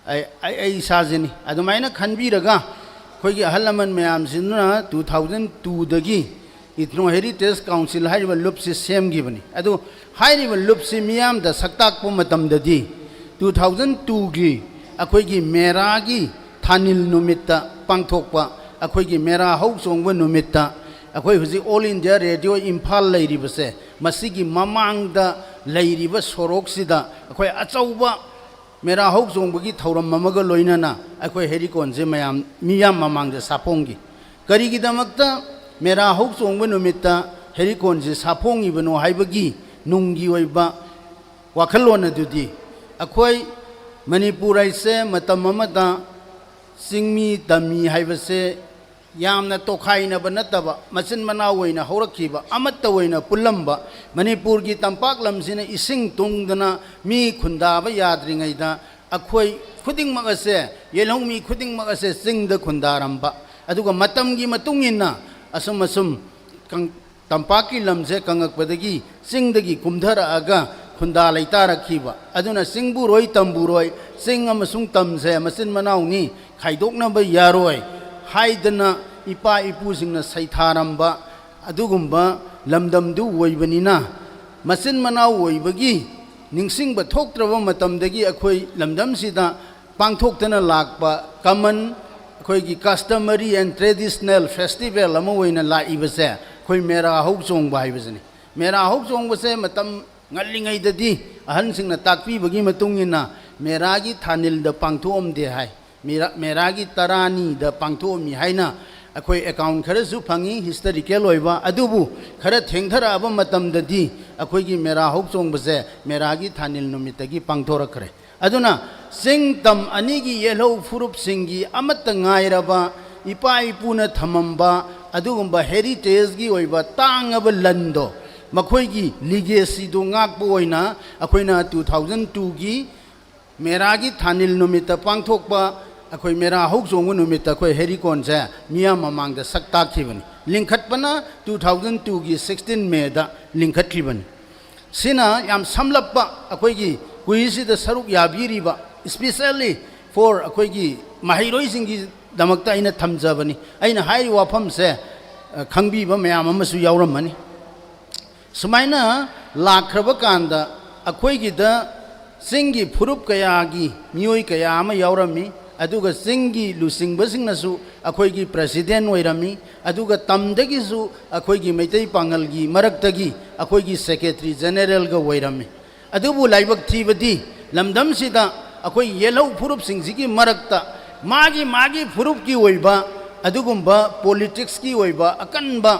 ꯑꯩ, ꯑꯩ, ꯑꯩ ꯏꯁꯥꯁꯤꯅꯤ꯫ ꯑꯗꯨꯃꯥꯏꯅ ꯈꯟꯕꯤꯔꯒ ꯑꯩꯈꯣꯏꯒꯤ ꯑꯍꯜ ꯂꯃꯟ ꯃꯌꯥꯝꯁꯤꯅ two thousand twoꯗꯒꯤ Ethno Heritage Council ꯍꯥꯏꯔꯤꯕ ꯂꯨꯞꯁꯤ ꯁꯦꯝꯈꯤꯕꯅꯤ꯫ ꯑꯗꯨ ꯍꯥꯏꯔꯤꯕ ꯂꯨꯞꯁꯤ ꯃꯤꯌꯥꯝꯗ ꯁꯛꯇꯥꯛꯄ ꯃꯇꯝꯗꯗꯤ two thousand twoꯒꯤ ꯑꯩꯈꯣꯏꯒꯤ ꯃꯦꯔꯥꯒꯤ ꯊꯥꯅꯤꯜ ꯅꯨꯃꯤꯠꯇ ꯄꯥꯡꯊꯣꯛꯄ, ꯑꯩꯈꯣꯏꯒꯤ ꯃꯦꯔꯥ ꯍꯧ ꯆꯣꯡꯕ ꯅꯨꯃꯤꯠꯇ ꯑꯩꯈꯣꯏ ꯍꯧꯖꯤꯛ All India Radio ꯏꯝꯐꯥꯜ ꯂꯩꯔꯤꯕꯁꯦ, ꯃꯁꯤꯒꯤ ꯃꯃꯥꯡꯗ ꯂꯩꯔꯤꯕ ꯁꯣꯔꯣꯛꯁꯤꯗ ꯑꯩꯈꯣꯏ ꯑꯆꯧꯕ ꯃꯦꯔꯥ ꯍꯧ ꯆꯣꯡꯕꯒꯤ ꯊꯧꯔꯝ ꯑꯃꯒ ꯂꯣꯏꯅꯅ ꯑꯩꯈꯣꯏ ꯍꯦꯔꯤꯀꯣꯟꯁꯦ ꯃꯌꯥꯝ, ꯃꯤꯌꯥꯝ ꯃꯃꯥꯡꯗ ꯁꯥꯐꯣꯡꯈꯤ꯫ ꯀꯔꯤꯒꯤꯗꯃꯛꯇ ꯃꯦꯔꯥ ꯍꯧ ꯆꯣꯡꯕ ꯅꯨꯃꯤꯠꯇ ꯍꯦꯔꯤꯀꯣꯟꯁꯦ ꯁꯥꯐꯣꯡꯉꯤꯕꯅꯣ ꯍꯥꯏꯕꯒꯤ ꯅꯨꯡꯒꯤ ꯑꯣꯏꯕ ꯋꯥꯈꯜꯂꯣꯟ ꯑꯗꯨꯗꯤ, ꯑꯩꯈꯣꯏ ꯃꯅꯤꯄꯨꯔ ꯍꯥꯏꯁꯦ ꯃꯇꯝ ꯑꯃꯗ ꯆꯤꯡꯃꯤ ꯇꯝꯃꯤ ꯍꯥꯏꯕꯁꯦ ꯌꯥꯝꯅ ꯇꯣꯈꯥꯏꯅꯕ ꯅꯠꯇꯕ, ꯃꯆꯤꯟ ꯃꯅꯥꯎ ꯑꯣꯏꯅ ꯍꯧꯔꯛꯈꯤꯕ, ꯑꯃꯠꯇ ꯑꯣꯏꯅ ꯄꯨꯜꯂꯝꯕ, ꯃꯅꯤꯄꯨꯔꯒꯤ ꯇꯝꯄꯥꯛ ꯂꯝꯁꯤꯅ ꯏꯁꯤꯡ ꯇꯨꯡꯗꯅ ꯃꯤ ꯈꯨꯟꯗꯥꯕ ꯌꯥꯗ꯭ꯔꯤꯉꯩꯗ ꯑꯩꯈꯣꯏ ꯈꯨꯗꯤꯡꯃꯛ ꯑꯁꯦ, ꯌꯦꯜꯍꯧꯃꯤ ꯈꯨꯗꯤꯡꯃꯛ ꯑꯁꯦ ꯆꯤꯡꯗ ꯈꯨꯟꯗꯥꯔꯝꯕ, ꯑꯗꯨꯒ ꯃꯇꯝꯒꯤ ꯃꯇꯨꯡ ꯏꯟꯅ ꯑꯁꯨꯝ ꯑꯁꯨꯝ ꯀꯪ-, ꯇꯝꯄꯥꯛꯀꯤ ꯂꯝꯁꯦ ꯀꯪꯉꯛꯄꯗꯒꯤ ꯆꯤꯡꯗꯒꯤ ꯀꯨꯝꯊꯔꯛꯑꯒ ꯈꯨꯟꯗꯥ ꯂꯩꯇꯥꯔꯛꯈꯤꯕ꯫ ꯑꯗꯨꯅ ꯆꯤꯡꯕꯨꯔꯣꯏ ꯇꯝꯕꯨꯔꯣꯏ, ꯆꯤꯡ ꯑꯃꯁꯨꯡ ꯇꯝꯁꯦ ꯃꯆꯤꯟ ꯃꯅꯥꯎꯅꯤ, ꯈꯥꯏꯗꯣꯛꯅꯕ ꯌꯥꯔꯣꯏ ꯍꯥꯏꯗꯅ ꯏꯄꯥ ꯏꯄꯨꯁꯤꯡꯅ ꯁꯩꯊꯥꯔꯝꯕ ꯑꯗꯨꯒꯨꯝꯕ ꯂꯝꯗꯝꯗꯨ ꯑꯣꯏꯕꯅꯤꯅ, ꯃꯆꯤꯟ ꯃꯅꯥꯎ ꯑꯣꯏꯕꯒꯤ ꯅꯤꯡꯁꯤꯡꯕ ꯊꯣꯛꯇ꯭ꯔꯕ ꯃꯇꯝꯗꯒꯤ ꯑꯩꯈꯣꯏ ꯂꯝꯗꯝꯁꯤꯗ ꯄꯥꯡꯊꯣꯛꯇꯅ ꯂꯥꯛꯄ common, ꯑꯩꯈꯣꯏꯒꯤ customary and traditional festival ꯑꯃ ꯑꯣꯏꯅ ꯂꯥꯛꯏꯕꯁꯦ ꯑꯩꯈꯣꯏ ꯃꯦꯔꯥ ꯍꯧ ꯆꯣꯡꯕ ꯍꯥꯏꯕꯁꯤꯅꯤ꯫ ꯃꯦꯔꯥ ꯍꯧ ꯆꯣꯡꯕꯁꯦ ꯃꯇꯝ ꯉꯜꯂꯤꯉꯩꯗꯗꯤ ꯑꯍꯟꯁꯤꯡꯅ ꯇꯥꯛꯄꯤꯕꯒꯤ ꯃꯇꯨꯡ ꯏꯟꯅ ꯃꯦꯔꯥꯒꯤ ꯊꯥꯅꯤꯜꯗ ꯄꯥꯡꯊꯣꯛꯑꯝꯗꯦ ꯍꯥꯏ꯫ ꯃꯦꯔꯥ-, ꯃꯦꯔꯥꯒꯤ ꯇꯔꯥꯅꯤꯗ ꯄꯥꯡꯊꯣꯛꯑꯝꯃꯤ ꯍꯥꯏꯅ ꯑꯩꯈꯣꯏ account ꯈꯔꯁꯨ ꯐꯪꯉꯤ, historical ꯑꯣꯏꯕ꯫ ꯑꯗꯨꯕꯨ ꯈꯔ ꯊꯦꯡꯊꯔꯛꯑꯕ ꯃꯇꯝꯗꯗꯤ ꯑꯩꯈꯣꯏꯒꯤ ꯃꯦꯔꯥ ꯍꯧ ꯆꯣꯡꯕꯁꯦ ꯃꯦꯔꯥꯒꯤ ꯊꯥꯅꯤꯜ ꯅꯨꯃꯤꯠꯇꯒꯤ ꯄꯥꯡꯊꯣꯔꯛꯈ꯭ꯔꯦ꯫ ꯑꯗꯨꯅ ꯆꯤꯡ ꯇꯝ ꯑꯅꯤꯒꯤ ꯌꯦꯜꯍꯧ ꯐꯨꯔꯨꯞꯁꯤꯡꯒꯤ ꯑꯃꯠꯇ ꯉꯥꯏꯔꯕ ꯏꯄꯥ ꯏꯄꯨꯅ ꯊꯝꯃꯝꯕ ꯑꯗꯨꯒꯨꯝꯕ heritage ꯀꯤ ꯑꯣꯏꯕ ꯇꯥꯡꯉꯕ ꯂꯟꯗꯣ, ꯃꯈꯣꯏꯒꯤ legacy ꯗꯨ ꯉꯥꯛꯄ ꯑꯣꯏꯅ ꯑꯩꯈꯣꯏꯅ two thousand two ꯒꯤ ꯃꯦꯔꯥꯒꯤ ꯊꯥꯅꯤꯜ ꯅꯨꯃꯤꯠꯇ ꯄꯥꯡꯊꯣꯛꯄ ꯑꯩꯈꯣꯏ ꯃꯦꯔꯥ ꯍꯧ ꯆꯣꯡꯕ ꯅꯨꯃꯤꯠꯇ ꯑꯩꯈꯣꯏ ꯍꯦꯔꯤꯀꯣꯟꯁꯦ ꯃꯤꯌꯥꯝ ꯃꯃꯥꯡꯗ ꯁꯛ ꯇꯥꯛꯈꯤꯕꯅꯤ꯫ ꯂꯤꯡꯈꯠꯄꯅ two thousand two ꯒꯤ sixteen May ꯗ ꯂꯤꯡꯈꯠꯈꯤꯕꯅꯤ꯫ ꯁꯤꯅ ꯌꯥꯝ ꯁꯝꯂꯞꯄ ꯑꯩꯈꯣꯏꯒꯤ ꯀꯨꯏꯁꯤꯗ ꯁꯔꯨꯛ ꯌꯥꯕꯤꯔꯤꯕ, especially for ꯑꯩꯈꯣꯏꯒꯤ ꯃꯍꯩꯔꯣꯏꯁꯤꯡꯒꯤꯗꯃꯛꯇ ꯑꯩꯅ ꯊꯝꯖꯕꯅꯤ꯫ ꯑꯩꯅ ꯍꯥꯏꯔꯤꯕ ꯋꯥꯐꯝꯁꯦ, ꯑ, ꯈꯪꯕꯤꯕ ꯃꯌꯥꯝ ꯑꯃꯁꯨ ꯌꯥꯎꯔꯝꯃꯅꯤ꯫ ꯁꯨꯃꯥꯏꯅ ꯂꯥꯛꯈ꯭ꯔꯕ ꯀꯥꯟꯗ ꯑꯩꯈꯣꯏꯒꯤꯗ ꯆꯤꯡꯒꯤ ꯐꯨꯔꯨꯞ ꯀꯌꯥꯒꯤ ꯃꯤꯑꯣꯏ ꯀꯌꯥ ꯑꯃ ꯌꯥꯎꯔꯝꯃꯤ꯫ ꯑꯗꯨꯒ ꯆꯤꯡꯒꯤ ꯂꯨꯆꯤꯡꯕꯁꯤꯡꯅꯁꯨ ꯑꯩꯈꯣꯏꯒꯤ ꯄ꯭ꯔꯦꯁꯤꯗꯦꯟ ꯑꯣꯏꯔꯝꯃꯤ, ꯑꯗꯨꯒ ꯇꯝꯗꯒꯤꯁꯨ ꯑꯩꯈꯣꯏꯒꯤ ꯃꯩꯇꯩ ꯄꯥꯉꯜꯒꯤ ꯃꯔꯛꯇꯒꯤ ꯑꯩꯈꯣꯏꯒꯤ ꯁꯦꯀ꯭ꯔꯦꯇꯔꯤ ꯖꯦꯅꯦꯔꯦꯜꯒ ꯑꯣꯏꯔꯝꯃꯤ꯫ ꯑꯗꯨꯕꯨ ꯂꯥꯏꯕꯛ ꯊꯤꯕꯗꯤ ꯂꯝꯗꯝꯁꯤꯗ ꯑꯩꯈꯣꯏ ꯌꯦꯜꯍꯧ ꯐꯨꯔꯨꯞꯁꯤꯡꯁꯤꯒꯤ ꯃꯔꯛꯇ ꯃꯥꯒꯤ ꯃꯥꯒꯤ ꯐꯨꯔꯨꯞꯀꯤ ꯑꯣꯏꯕ ꯑꯗꯨꯒꯨꯝꯕ ꯄꯣꯂꯤꯇꯤꯛꯁꯀꯤ ꯑꯣꯏꯕ ꯑꯀꯟꯕ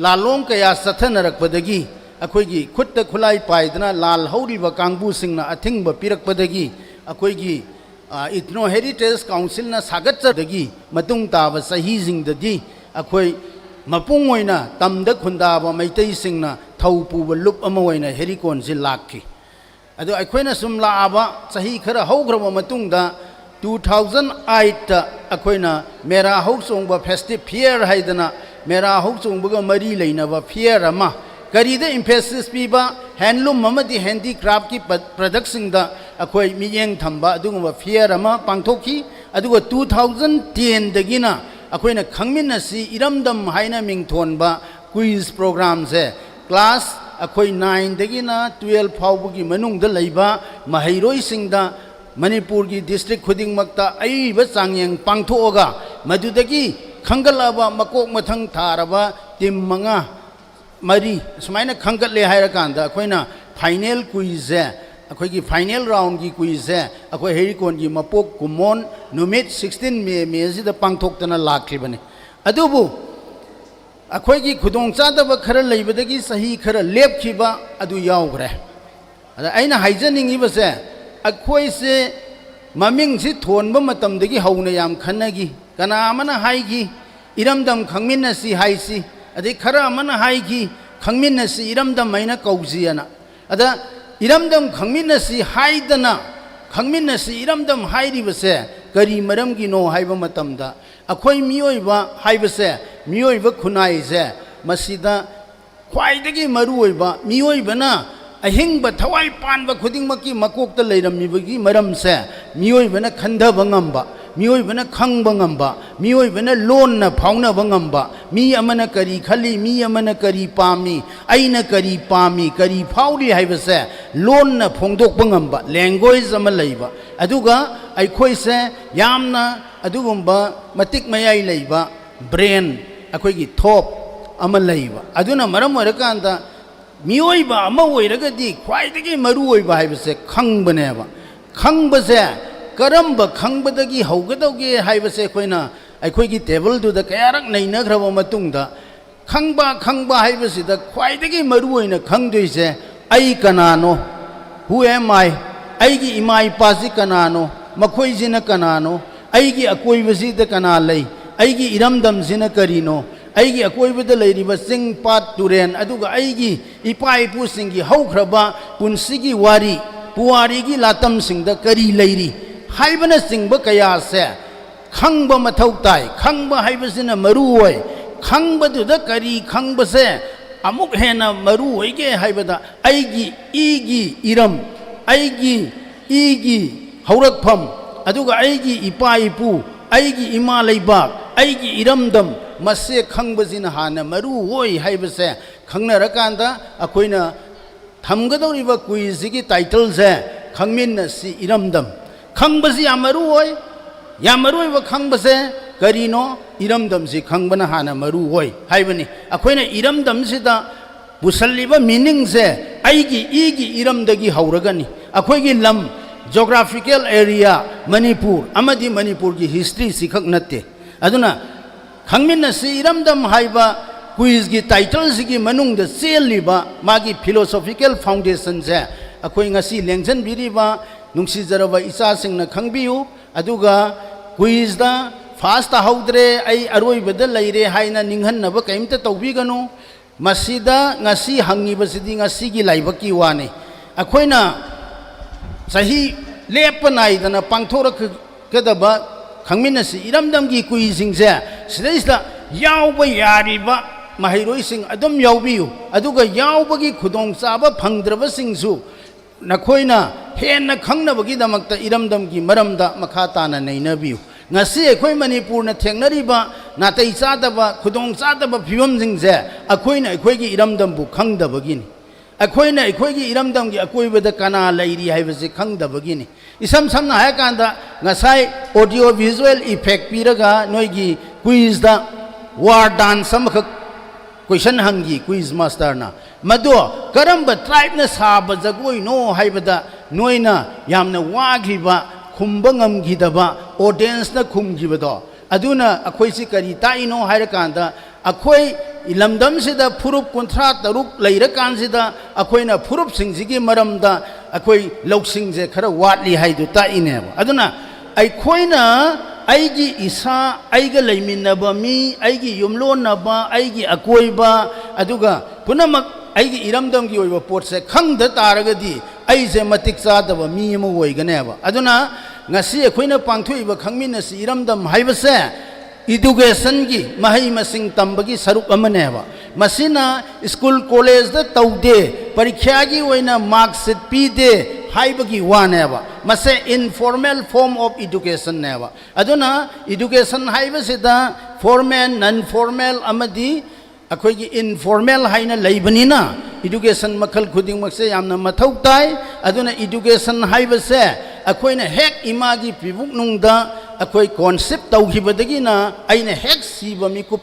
ꯂꯥꯂꯣꯡ ꯀꯌꯥ ꯆꯠꯊꯅꯔꯛꯄꯗꯒꯤ ꯑꯩꯈꯣꯏꯒꯤ ꯈꯨꯠꯇ ꯈꯨꯠꯂꯥꯏ ꯄꯥꯏꯗꯅ ꯂꯥꯜ ꯍꯧꯔꯤꯕ ꯀꯥꯡꯕꯨꯁꯤꯡꯅ ꯑꯊꯤꯡꯕ ꯄꯤꯔꯛꯄꯗꯒꯤ ꯑꯩꯈꯣꯏꯒꯤ ꯏꯊꯅꯣ ꯍꯦꯔꯤꯇꯦꯖ ꯀꯥꯎꯟꯁꯤꯜꯅ ꯁꯥꯒꯠꯆꯗꯒꯤ ꯃꯇꯨꯡ ꯇꯥꯕ ꯆꯍꯤꯁꯤꯡꯗꯗꯤ ꯑꯩꯈꯣꯏ ꯃꯄꯨꯡ ꯑꯣꯏꯅ ꯇꯝꯗ ꯈꯨꯟꯗꯥꯕ ꯃꯩꯇꯩꯁꯤꯡꯅ ꯊꯧ ꯄꯨꯕ ꯂꯨꯞ ꯑꯃ ꯑꯣꯏꯅ ꯍꯦꯔꯤꯀꯣꯟꯁꯤ ꯂꯥꯛꯈꯤ꯫ ꯑꯗꯣ ꯑꯩꯈꯣꯏꯅ ꯁꯨꯝ ꯂꯥꯛꯑꯕ ꯆꯍꯤ ꯈꯔ ꯍꯧꯈ꯭ꯔꯕ ꯃꯇꯨꯡꯗ two thousand eight ꯑꯩꯈꯣꯏꯅ ꯃꯦꯔꯥ ꯍꯧꯆꯣꯡꯕ ꯐꯦꯁꯇꯤꯚ ꯐꯤꯌꯔ ꯍꯥꯏꯗꯅ ꯃꯦꯔꯥ ꯍꯧꯆꯣꯡꯕꯒ ꯃꯔꯤ ꯂꯩꯅꯕ ꯐꯤꯌꯔ ꯑꯃ, ꯀꯔꯤꯗ ꯏꯝꯐꯦꯁꯤꯁ ꯄꯤꯕ, ꯍꯦꯟꯂꯨꯝ ꯑꯃꯗꯤ ꯍꯦꯟꯗꯤꯀ꯭ꯔꯥꯐꯀꯤ ꯄ꯭ꯔꯗꯛꯁꯤꯡꯗ ꯑꯩꯈꯣꯏ ꯃꯤꯠꯌꯦꯡ ꯊꯝꯕ ꯑꯗꯨꯒꯨꯝꯕ ꯐꯤꯌꯔ ꯑꯃ ꯄꯥꯡꯊꯣꯛꯈꯤ꯫ ꯑꯗꯨꯒ two thousand ten ꯗꯒꯤꯅ ꯑꯩꯈꯣꯏꯅ ꯈꯪꯃꯤꯟꯅꯁꯤ ꯏꯔꯝꯗꯝ ꯍꯥꯏꯅ ꯃꯤꯡꯊꯣꯟꯕ ꯀ꯭ꯋꯤꯖ ꯄ꯭ꯔꯣꯒ꯭ꯔꯥꯝꯁꯦ ꯀ꯭ꯂꯥꯁ ꯑꯩꯈꯣꯏ ꯅꯥꯏꯟꯗꯒꯤꯅ ꯇꯨꯌꯦꯜꯐ ꯐꯥꯎꯕꯒꯤ ꯃꯅꯨꯡꯗ ꯂꯩꯕ ꯃꯍꯩꯔꯣꯏꯁꯤꯡꯗ ꯃꯅꯤꯄꯨꯔꯒꯤ ꯗꯤꯁꯇ꯭ꯔꯤꯛ ꯈꯨꯗꯤꯡꯃꯛꯇ ꯑꯏꯕ ꯆꯥꯡꯌꯦꯡ ꯄꯥꯡꯊꯣꯛꯑꯒ ꯃꯗꯨꯗꯒꯤ ꯈꯟꯒꯠꯂꯕ ꯃꯀꯣꯛ ꯃꯊꯪ ꯊꯥꯔꯕ ꯇꯤꯝ ꯃꯉꯥ, ꯃꯔꯤ ꯁꯨꯃꯥꯏꯅ ꯈꯟꯒꯠꯂꯦ ꯍꯥꯏꯔꯀꯥꯟꯗ ꯑꯩꯈꯣꯏꯅ ꯐꯥꯏꯅꯦꯜ ꯀ꯭ꯋꯤꯖꯁꯦ, ꯑꯩꯈꯣꯏꯒꯤ ꯐꯥꯏꯅꯦꯜ ꯔꯥꯎꯟꯒꯤ ꯀ꯭ꯋꯤꯖꯁꯦ ꯑꯩꯈꯣꯏ ꯍꯦꯔꯤꯀꯣꯟꯒꯤ ꯃꯄꯣꯛ ꯀꯨꯝꯑꯣꯟ ꯅꯨꯃꯤꯠ sixteen May, ꯃꯦꯁꯤꯗ ꯄꯥꯡꯊꯣꯛꯇꯅ ꯂꯥꯛꯈꯤꯕꯅꯤ꯫ ꯑꯗꯨꯕꯨ ꯑꯩꯈꯣꯏꯒꯤ ꯈꯨꯗꯣꯡꯆꯥꯗꯕ ꯈꯔ ꯂꯩꯕꯗꯒꯤ ꯆꯍꯤ ꯈꯔ ꯂꯦꯞꯈꯤꯕ ꯑꯗꯨ ꯌꯥꯎꯈ꯭ꯔꯦ꯫ ꯑꯗ ꯑꯩꯅ ꯍꯥꯏꯖꯅꯤꯡꯉꯤꯕꯁꯦ, ꯑꯩꯈꯣꯏꯁꯦ ꯃꯃꯤꯡꯁꯤ ꯊꯣꯟꯕ ꯃꯇꯝꯗꯒꯤ ꯍꯧꯅ ꯌꯥꯝ ꯈꯟꯅꯈꯤ꯫ ꯀꯅꯥ ꯑꯃꯅ ꯍꯥꯏꯈꯤ, "ꯏꯔꯝꯗꯝ ꯈꯪꯃꯤꯟꯅꯁꯤ" ꯍꯥꯏꯁꯤ, ꯑꯗꯩ ꯈꯔ ꯑꯃꯅ ꯍꯥꯏꯈꯤ, "ꯈꯪꯃꯤꯟꯅꯁꯤ ꯏꯔꯝꯗꯝ" ꯍꯥꯏꯅ ꯀꯧꯁꯤꯑꯅ꯫ ꯑꯗ ꯏꯔꯝꯗꯝ ꯈꯪꯃꯤꯟꯅꯁꯤ ꯍꯥꯏꯗꯅ, ꯈꯪꯃꯤꯟꯅꯁꯤ ꯏꯔꯝꯗꯝ ꯍꯥꯏꯔꯤꯕꯁꯦ ꯀꯔꯤ ꯃꯔꯝꯒꯤꯅꯣ ꯍꯥꯏꯕ ꯃꯇꯝꯗ, ꯑꯩꯈꯣꯏ ꯃꯤꯑꯣꯏꯕ ꯍꯥꯏꯕꯁꯦ, ꯃꯤꯑꯣꯏꯕ ꯈꯨꯟꯅꯥꯏꯁꯦ, ꯃꯁꯤꯗ ꯈ꯭ꯋꯥꯏꯗꯒꯤ ꯃꯔꯨꯑꯣꯏꯕ, ꯃꯤꯑꯣꯏꯕꯅ ꯑꯍꯤꯡꯕ ꯊꯋꯥꯏ ꯄꯥꯟꯕ ꯈꯨꯗꯤꯡꯃꯛꯀꯤ ꯃꯀꯣꯛꯇ ꯂꯩꯔꯝꯃꯤꯕꯒꯤ ꯃꯔꯝꯁꯦ, ꯃꯤꯑꯣꯏꯕꯅ ꯈꯟꯊꯕ ꯉꯝꯕ, ꯃꯤꯑꯣꯏꯕꯅ ꯈꯪꯕ ꯉꯝꯕ, ꯃꯤꯑꯣꯏꯕꯅ ꯂꯣꯟꯅ ꯐꯥꯎꯅꯕ ꯉꯝꯕ, ꯃꯤ ꯑꯃꯅ ꯀꯔꯤ ꯈꯜꯂꯤ, ꯃꯤ ꯑꯃꯅ ꯀꯔꯤ ꯄꯥꯝꯃꯤ, ꯑꯩꯅ ꯀꯔꯤ ꯄꯥꯝꯃꯤ, ꯀꯔꯤ ꯐꯥꯎꯔꯤ ꯍꯥꯏꯕꯁꯦ ꯂꯣꯟꯅ ꯐꯣꯡꯗꯣꯛꯄ ꯉꯝꯕ language ꯑꯃ ꯂꯩꯕ, ꯑꯗꯨꯒ ꯑꯩꯈꯣꯏꯁꯦ ꯌꯥꯝꯅ ꯑꯗꯨꯒꯨꯝꯕ ꯃꯇꯤꯛ ꯃꯌꯥꯏ ꯂꯩꯕ brain, ꯑꯩꯈꯣꯏꯒꯤ ꯊꯣꯞ ꯑꯃ ꯂꯩꯕ꯫ ꯑꯗꯨꯅ ꯃꯔꯝ ꯑꯣꯏꯔꯀꯥꯟꯗ ꯃꯤꯑꯣꯏꯕ ꯑꯃ ꯑꯣꯏꯔꯒꯗꯤ ꯈ꯭ꯋꯥꯏꯗꯒꯤ ꯃꯔꯨ ꯑꯣꯏꯕ ꯍꯥꯏꯕꯁꯦ ꯈꯪꯕꯅꯦꯕ꯫ ꯈꯪꯕꯁꯦ ꯀꯔꯝꯕ ꯈꯪꯕꯗꯒꯤ ꯍꯧꯒꯗꯧꯒꯦ ꯍꯥꯏꯕꯁꯦ ꯑꯩꯈꯣꯏꯅ ꯑꯩꯈꯣꯏꯒꯤ ꯇꯦꯕꯜꯗꯨꯗ ꯀꯌꯥꯔꯛ ꯅꯩꯅꯈ꯭ꯔꯕ ꯃꯇꯨꯡꯗ, ꯈꯪꯕ, ꯈꯪꯕ ꯍꯥꯏꯕꯁꯤꯗ ꯈ꯭ꯋꯥꯏꯗꯒꯤ ꯃꯔꯨ ꯑꯣꯏꯅ ꯈꯪꯗꯣꯏꯁꯦ ꯑꯩ ꯀꯅꯥꯅꯣ, who am I, ꯑꯩꯒꯤ ꯏꯃꯥ ꯏꯄꯥꯁꯤ ꯀꯅꯥꯅꯣ, ꯃꯈꯣꯏꯁꯤꯅ ꯀꯅꯥꯅꯣ, ꯑꯩꯒꯤ ꯑꯀꯣꯏꯕꯁꯤꯗ ꯀꯅꯥ ꯂꯩ, ꯑꯩꯒꯤ ꯏꯔꯝꯗꯝꯁꯤꯅ ꯀꯔꯤꯅꯣ, ꯑꯩꯒꯤ ꯑꯀꯣꯏꯕꯗ ꯂꯩꯔꯤꯕ ꯆꯤꯡ, ꯄꯥꯠ, ꯇꯨꯔꯦꯟ, ꯑꯗꯨꯒ ꯑꯩꯒꯤ ꯏꯄꯥ ꯏꯄꯨꯁꯤꯡꯒꯤ ꯍꯧꯈ꯭ꯔꯕ ꯄꯨꯟꯁꯤꯒꯤ ꯋꯥꯔꯤ, ꯄꯨꯋꯥꯔꯤꯒꯤ ꯂꯥꯇꯝꯁꯤꯡꯗ ꯀꯔꯤ ꯂꯩꯔꯤ ꯍꯥꯏꯕꯅꯆꯤꯡꯕ ꯀꯌꯥꯁꯦ ꯈꯪꯕ ꯃꯊꯧ ꯇꯥꯏ꯫ ꯈꯪꯕ ꯍꯥꯏꯕꯁꯤꯅ ꯃꯔꯨ ꯑꯣꯏ꯫ ꯈꯪꯕꯗꯨꯗ ꯀꯔꯤ ꯈꯪꯕꯁꯦ ꯑꯃꯨꯛ ꯍꯦꯟꯅ ꯃꯔꯨ ꯑꯣꯏꯒꯦ ꯍꯥꯏꯕꯗ, ꯑꯩꯒꯤ ꯏꯒꯤ ꯏꯔꯝ, ꯑꯩꯒꯤ ꯏꯒꯤ ꯍꯧꯔꯛꯐꯝ, ꯑꯗꯨꯒ ꯑꯩꯒꯤ ꯏꯄꯥ ꯏꯄꯨ, ꯑꯩꯒꯤ ꯏꯃꯥ ꯂꯩꯕꯥꯛ, ꯑꯩꯒꯤ ꯏꯔꯝꯗꯝ, ꯃꯁꯦ ꯈꯪꯕꯁꯤꯅ ꯍꯥꯟꯅ ꯃꯔꯨ ꯑꯣꯏ ꯍꯥꯏꯕꯁꯦ ꯈꯪꯅꯔꯀꯥꯟꯗ, ꯑꯩꯈꯣꯏꯅ ꯊꯝꯒꯗꯧꯔꯤꯕ ꯀꯨꯏꯖꯁꯤꯒꯤ ꯇꯥꯏꯇꯜꯁꯦ ꯈꯪꯃꯤꯟꯅꯁꯤ ꯏꯔꯝꯗꯝ꯫ ꯈꯪꯕꯁꯤ ꯌꯥꯝ ꯃꯔꯨ ꯑꯣꯏ꯫ ꯌꯥꯝ ꯃꯔꯨ ꯑꯣꯏꯕ ꯈꯪꯕꯁꯦ ꯀꯔꯤꯅꯣ? ꯏꯔꯝꯗꯝꯁꯤ ꯈꯪꯕꯅ ꯍꯥꯟꯅ ꯃꯔꯨ ꯑꯣꯏ ꯍꯥꯏꯕꯅꯤ꯫ ꯑꯩꯈꯣꯏꯅ ꯏꯔꯝꯗꯝꯁꯤꯗ ꯄꯨꯁꯜꯂꯤꯕ ꯃꯤꯅꯤꯡꯁꯦ ꯑꯩꯒꯤ ꯏꯒꯤ ꯏꯔꯝꯗꯒꯤ ꯍꯧꯔꯒꯅꯤ꯫ ꯑꯩꯈꯣꯏꯒꯤ ꯂꯝ, geographical area ꯃꯅꯤꯄꯨꯔ ꯑꯃꯗꯤ ꯃꯅꯤꯄꯨꯔꯒꯤ ꯍꯤꯁꯇ꯭ꯔꯤ ꯁꯤꯈꯛ ꯅꯠꯇꯦ꯫ ꯑꯗꯨꯅ ꯈꯪꯃꯤꯟꯅꯁꯤ ꯏꯔꯝꯗꯝ ꯍꯥꯏꯕ ꯀꯨꯏꯖꯀꯤ ꯇꯥꯏꯇꯜꯁꯤꯒꯤ ꯃꯅꯨꯡꯗ ꯆꯦꯜꯂꯤꯕ ꯃꯥꯒꯤ ꯐꯤꯂꯣꯁꯣꯐꯤꯀꯦꯜ ꯐꯥꯎꯟꯗꯦꯁꯟꯁꯦ ꯑꯩꯈꯣꯏ ꯉꯁꯤ ꯂꯦꯡꯁꯤꯟꯕꯤꯔꯤꯕ ꯅꯨꯡꯁꯤꯖꯔꯕ ꯏꯆꯥꯁꯤꯡꯅ ꯈꯪꯕꯤꯌꯨ꯫ ꯑꯗꯨꯒ ꯀꯨꯏꯖꯗ ꯐꯥꯁ ꯇꯥꯍꯧꯗ꯭ꯔꯦ, ꯑꯩ ꯑꯔꯣꯏꯕꯗ ꯂꯩꯔꯦ ꯍꯥꯏꯅ ꯅꯤꯡꯍꯟꯅꯕ ꯀꯔꯤꯝꯇ ꯇꯧꯕꯤꯒꯅꯨ꯫ ꯃꯁꯤꯗ ꯉꯁꯤ ꯍꯪꯉꯤꯕꯁꯤꯗꯤ ꯉꯁꯤꯒꯤ ꯂꯥꯏꯕꯛꯀꯤ ꯋꯥꯅꯤ꯫ ꯑꯩꯈꯣꯏꯅ ꯆꯍꯤ ꯂꯦꯞꯄ ꯅꯥꯏꯗꯅ ꯄꯥꯡꯊꯣꯔꯛꯀꯗꯕ ꯈꯪꯃꯤꯟꯅꯁꯤ ꯏꯔꯝꯗꯝꯒꯤ ꯀꯨꯏꯁꯤꯡꯁꯦ ꯁꯤꯗꯩꯁꯤꯗ ꯌꯥꯎꯕ ꯌꯥꯔꯤꯕ ꯃꯍꯩꯔꯣꯏꯁꯤꯡ ꯑꯗꯨꯝ ꯌꯥꯎꯕꯤꯌꯨ, ꯑꯗꯨꯒ ꯌꯥꯎꯕꯒꯤ ꯈꯨꯗꯣꯡꯆꯥꯕ ꯐꯪꯗ꯭ꯔꯕꯁꯤꯡꯁꯨ ꯅꯈꯣꯏꯅ ꯍꯦꯟꯅ ꯈꯪꯅꯕꯒꯤꯗꯃꯛꯇ ꯏꯔꯝꯗꯝꯒꯤ ꯃꯔꯝꯗ ꯃꯈꯥ ꯇꯥꯅ ꯅꯩꯅꯕꯤꯌꯨ꯫ ꯉꯁꯤ ꯑꯩꯈꯣꯏ ꯃꯅꯤꯄꯨꯔꯅ ꯊꯦꯡꯅꯔꯤꯕ ꯅꯥꯇꯩ ꯆꯥꯗꯕ, ꯈꯨꯗꯣꯡ ꯆꯥꯗꯕ ꯐꯤꯕꯝꯁꯤꯡꯁꯦ ꯑꯩꯈꯣꯏꯅ ꯑꯩꯈꯣꯏꯒꯤ ꯏꯔꯝꯗꯝꯕꯨ ꯈꯪꯗꯕꯒꯤꯅꯤ꯫ ꯑꯩꯈꯣꯏꯅ ꯑꯩꯈꯣꯏꯒꯤ ꯏꯔꯝꯗꯝꯒꯤ ꯑꯀꯣꯏꯕꯗ ꯀꯅꯥ ꯂꯩꯔꯤ ꯍꯥꯏꯕꯁꯤ ꯈꯪꯗꯕꯒꯤꯅꯤ꯫ ꯏꯁꯝ ꯁꯝꯅ ꯍꯥꯏꯔꯀꯥꯟꯗ, ꯉꯁꯥꯏ audio visual effect ꯄꯤꯔꯒ ꯅꯣꯏꯒꯤ quiz ꯇ war dance ꯑꯃꯈꯛ question ꯍꯪꯈꯤ quiz master ꯅ꯫ ꯃꯗꯣ ꯀꯔꯝꯕ tribe ꯅ ꯁꯥꯕ ꯖꯒꯣꯏꯅꯣ ꯍꯥꯏꯕꯗ ꯅꯣꯏꯅ ꯌꯥꯝꯅ ꯋꯥꯈꯤꯕ, ꯈꯨꯝꯕ ꯉꯝꯈꯤꯗꯕ, audience ꯅ ꯈꯨꯝꯈꯤꯕꯗꯣ, ꯑꯗꯨꯅ ꯑꯩꯈꯣꯏꯁꯤ ꯀꯔꯤ ꯇꯥꯛꯏꯅꯣ ꯍꯥꯏꯔꯀꯥꯟꯗ, ꯑꯩꯈꯣꯏ ꯂꯝꯗꯝꯁꯤꯗ ꯐꯨꯔꯨꯞ ꯀꯨꯟꯊ꯭ꯔꯥ ꯇꯔꯨꯛ ꯂꯩꯔꯀꯥꯟꯁꯤꯗ ꯑꯩꯈꯣꯏꯅ ꯐꯨꯔꯨꯞꯁꯤꯡꯁꯤꯒꯤ ꯃꯔꯝꯗ ꯑꯩꯈꯣꯏ ꯂꯧꯁꯤꯡꯁꯦ ꯈꯔ ꯋꯥꯠꯂꯤ ꯍꯥꯏꯗꯨ ꯇꯥꯛꯏꯅꯦꯕ꯫ ꯑꯗꯨꯅ ꯑꯩꯈꯣꯏꯅ ꯑꯩꯒꯤ ꯏꯁꯥ, ꯑꯩꯒ ꯂꯩꯃꯤꯟꯅꯕ ꯃꯤ, ꯑꯩꯒꯤ ꯌꯨꯝꯂꯣꯟꯅꯕ, ꯑꯩꯒꯤ ꯑꯀꯣꯏꯕ, ꯑꯗꯨꯒ ꯄꯨꯝꯅꯃꯛ ꯑꯩꯒꯤ ꯏꯔꯝꯗꯝꯒꯤ ꯑꯣꯏꯕ ꯄꯣꯠꯁꯦ ꯈꯪꯗ ꯇꯥꯔꯒꯗꯤ ꯑꯩꯁꯦ ꯃꯇꯤꯛ ꯆꯥꯗꯕ ꯃꯤ ꯑꯃ ꯑꯣꯏꯒꯅꯦꯕ꯫ ꯑꯗꯨꯅ ꯉꯁꯤ ꯑꯩꯈꯣꯏꯅ ꯄꯥꯡꯊꯣꯛꯏꯕ ꯈꯪꯃꯤꯟꯅꯁꯤ ꯏꯔꯝꯗꯝ ꯍꯥꯏꯕꯁꯦ education ꯒꯤ, ꯃꯍꯩ ꯃꯁꯤꯡ ꯇꯝꯕꯒꯤ ꯁꯔꯨꯛ ꯑꯃꯅꯦꯕ꯫ ꯃꯁꯤꯅ school college ꯇ ꯇꯧꯗꯦ, ꯄꯔꯤꯈ꯭ꯌꯥꯒꯤ ꯑꯣꯏꯅ mark sheet ꯄꯤꯗꯦ ꯍꯥꯏꯕꯒꯤ ꯋꯥꯅꯦꯕ꯫ ꯃꯁꯦ informal form of education ꯅꯦꯕ꯫ ꯑꯗꯨꯅ education ꯍꯥꯏꯕꯁꯤꯗ formal, non formal ꯑꯃꯗꯤ ꯑꯩꯈꯣꯏꯒꯤ informal ꯍꯥꯏꯅ ꯂꯩꯕꯅꯤꯅ education ꯃꯈꯜ ꯈꯨꯗꯤꯡꯃꯛꯁꯦ ꯌꯥꯝꯅ ꯃꯊꯧ ꯇꯥꯏ꯫ ꯑꯗꯨꯅ education ꯍꯥꯏꯕꯁꯦ ꯑꯩꯈꯣꯏꯅ ꯍꯦꯛ ꯏꯃꯥꯒꯤ ꯄꯤꯕꯨꯛꯅꯨꯡꯗ ꯑꯩꯈꯣꯏ conceive ꯇꯧꯈꯤꯕꯗꯒꯤꯅ ꯑꯩꯅ ꯍꯦꯛ ꯁꯤꯕ ꯃꯤꯀꯨꯞ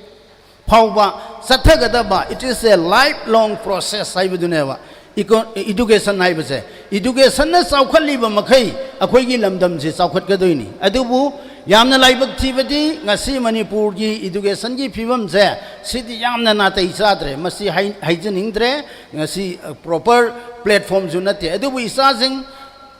ꯐꯥꯎꯕ ꯆꯠꯊꯒꯗꯕ, it is a life long process ꯍꯥꯏꯕꯗꯨꯅꯦꯕ꯫ Eco-, education ꯍꯥꯏꯕꯁꯦ, education ꯅ ꯆꯥꯎꯈꯠꯂꯤꯕ ꯃꯈꯩ ꯑꯩꯈꯣꯏꯒꯤ ꯂꯝꯗꯝꯁꯦ ꯆꯥꯎꯈꯠꯀꯗꯣꯏꯅꯤ꯫ ꯑꯗꯨꯕꯨ ꯌꯥꯝꯅ ꯂꯥꯏꯕꯛ ꯊꯤꯕꯗꯤ ꯉꯁꯤ ꯃꯅꯤꯄꯨꯔꯒꯤ education ꯒꯤ ꯐꯤꯕꯝꯁꯦ ꯁꯤꯗꯤ ꯌꯥꯝꯅ ꯅꯥꯇꯩ ꯆꯥꯗ꯭ꯔꯦ꯫ ꯃꯁꯤ ꯍꯥꯏ-, ꯍꯥꯏꯖꯅꯤꯡꯗ꯭ꯔꯦ, ꯉꯁꯤ, ꯑ, proper platform ꯁꯨ ꯅꯠꯇꯦ꯫ ꯑꯗꯨꯕꯨ ꯏꯆꯥꯁꯤꯡ,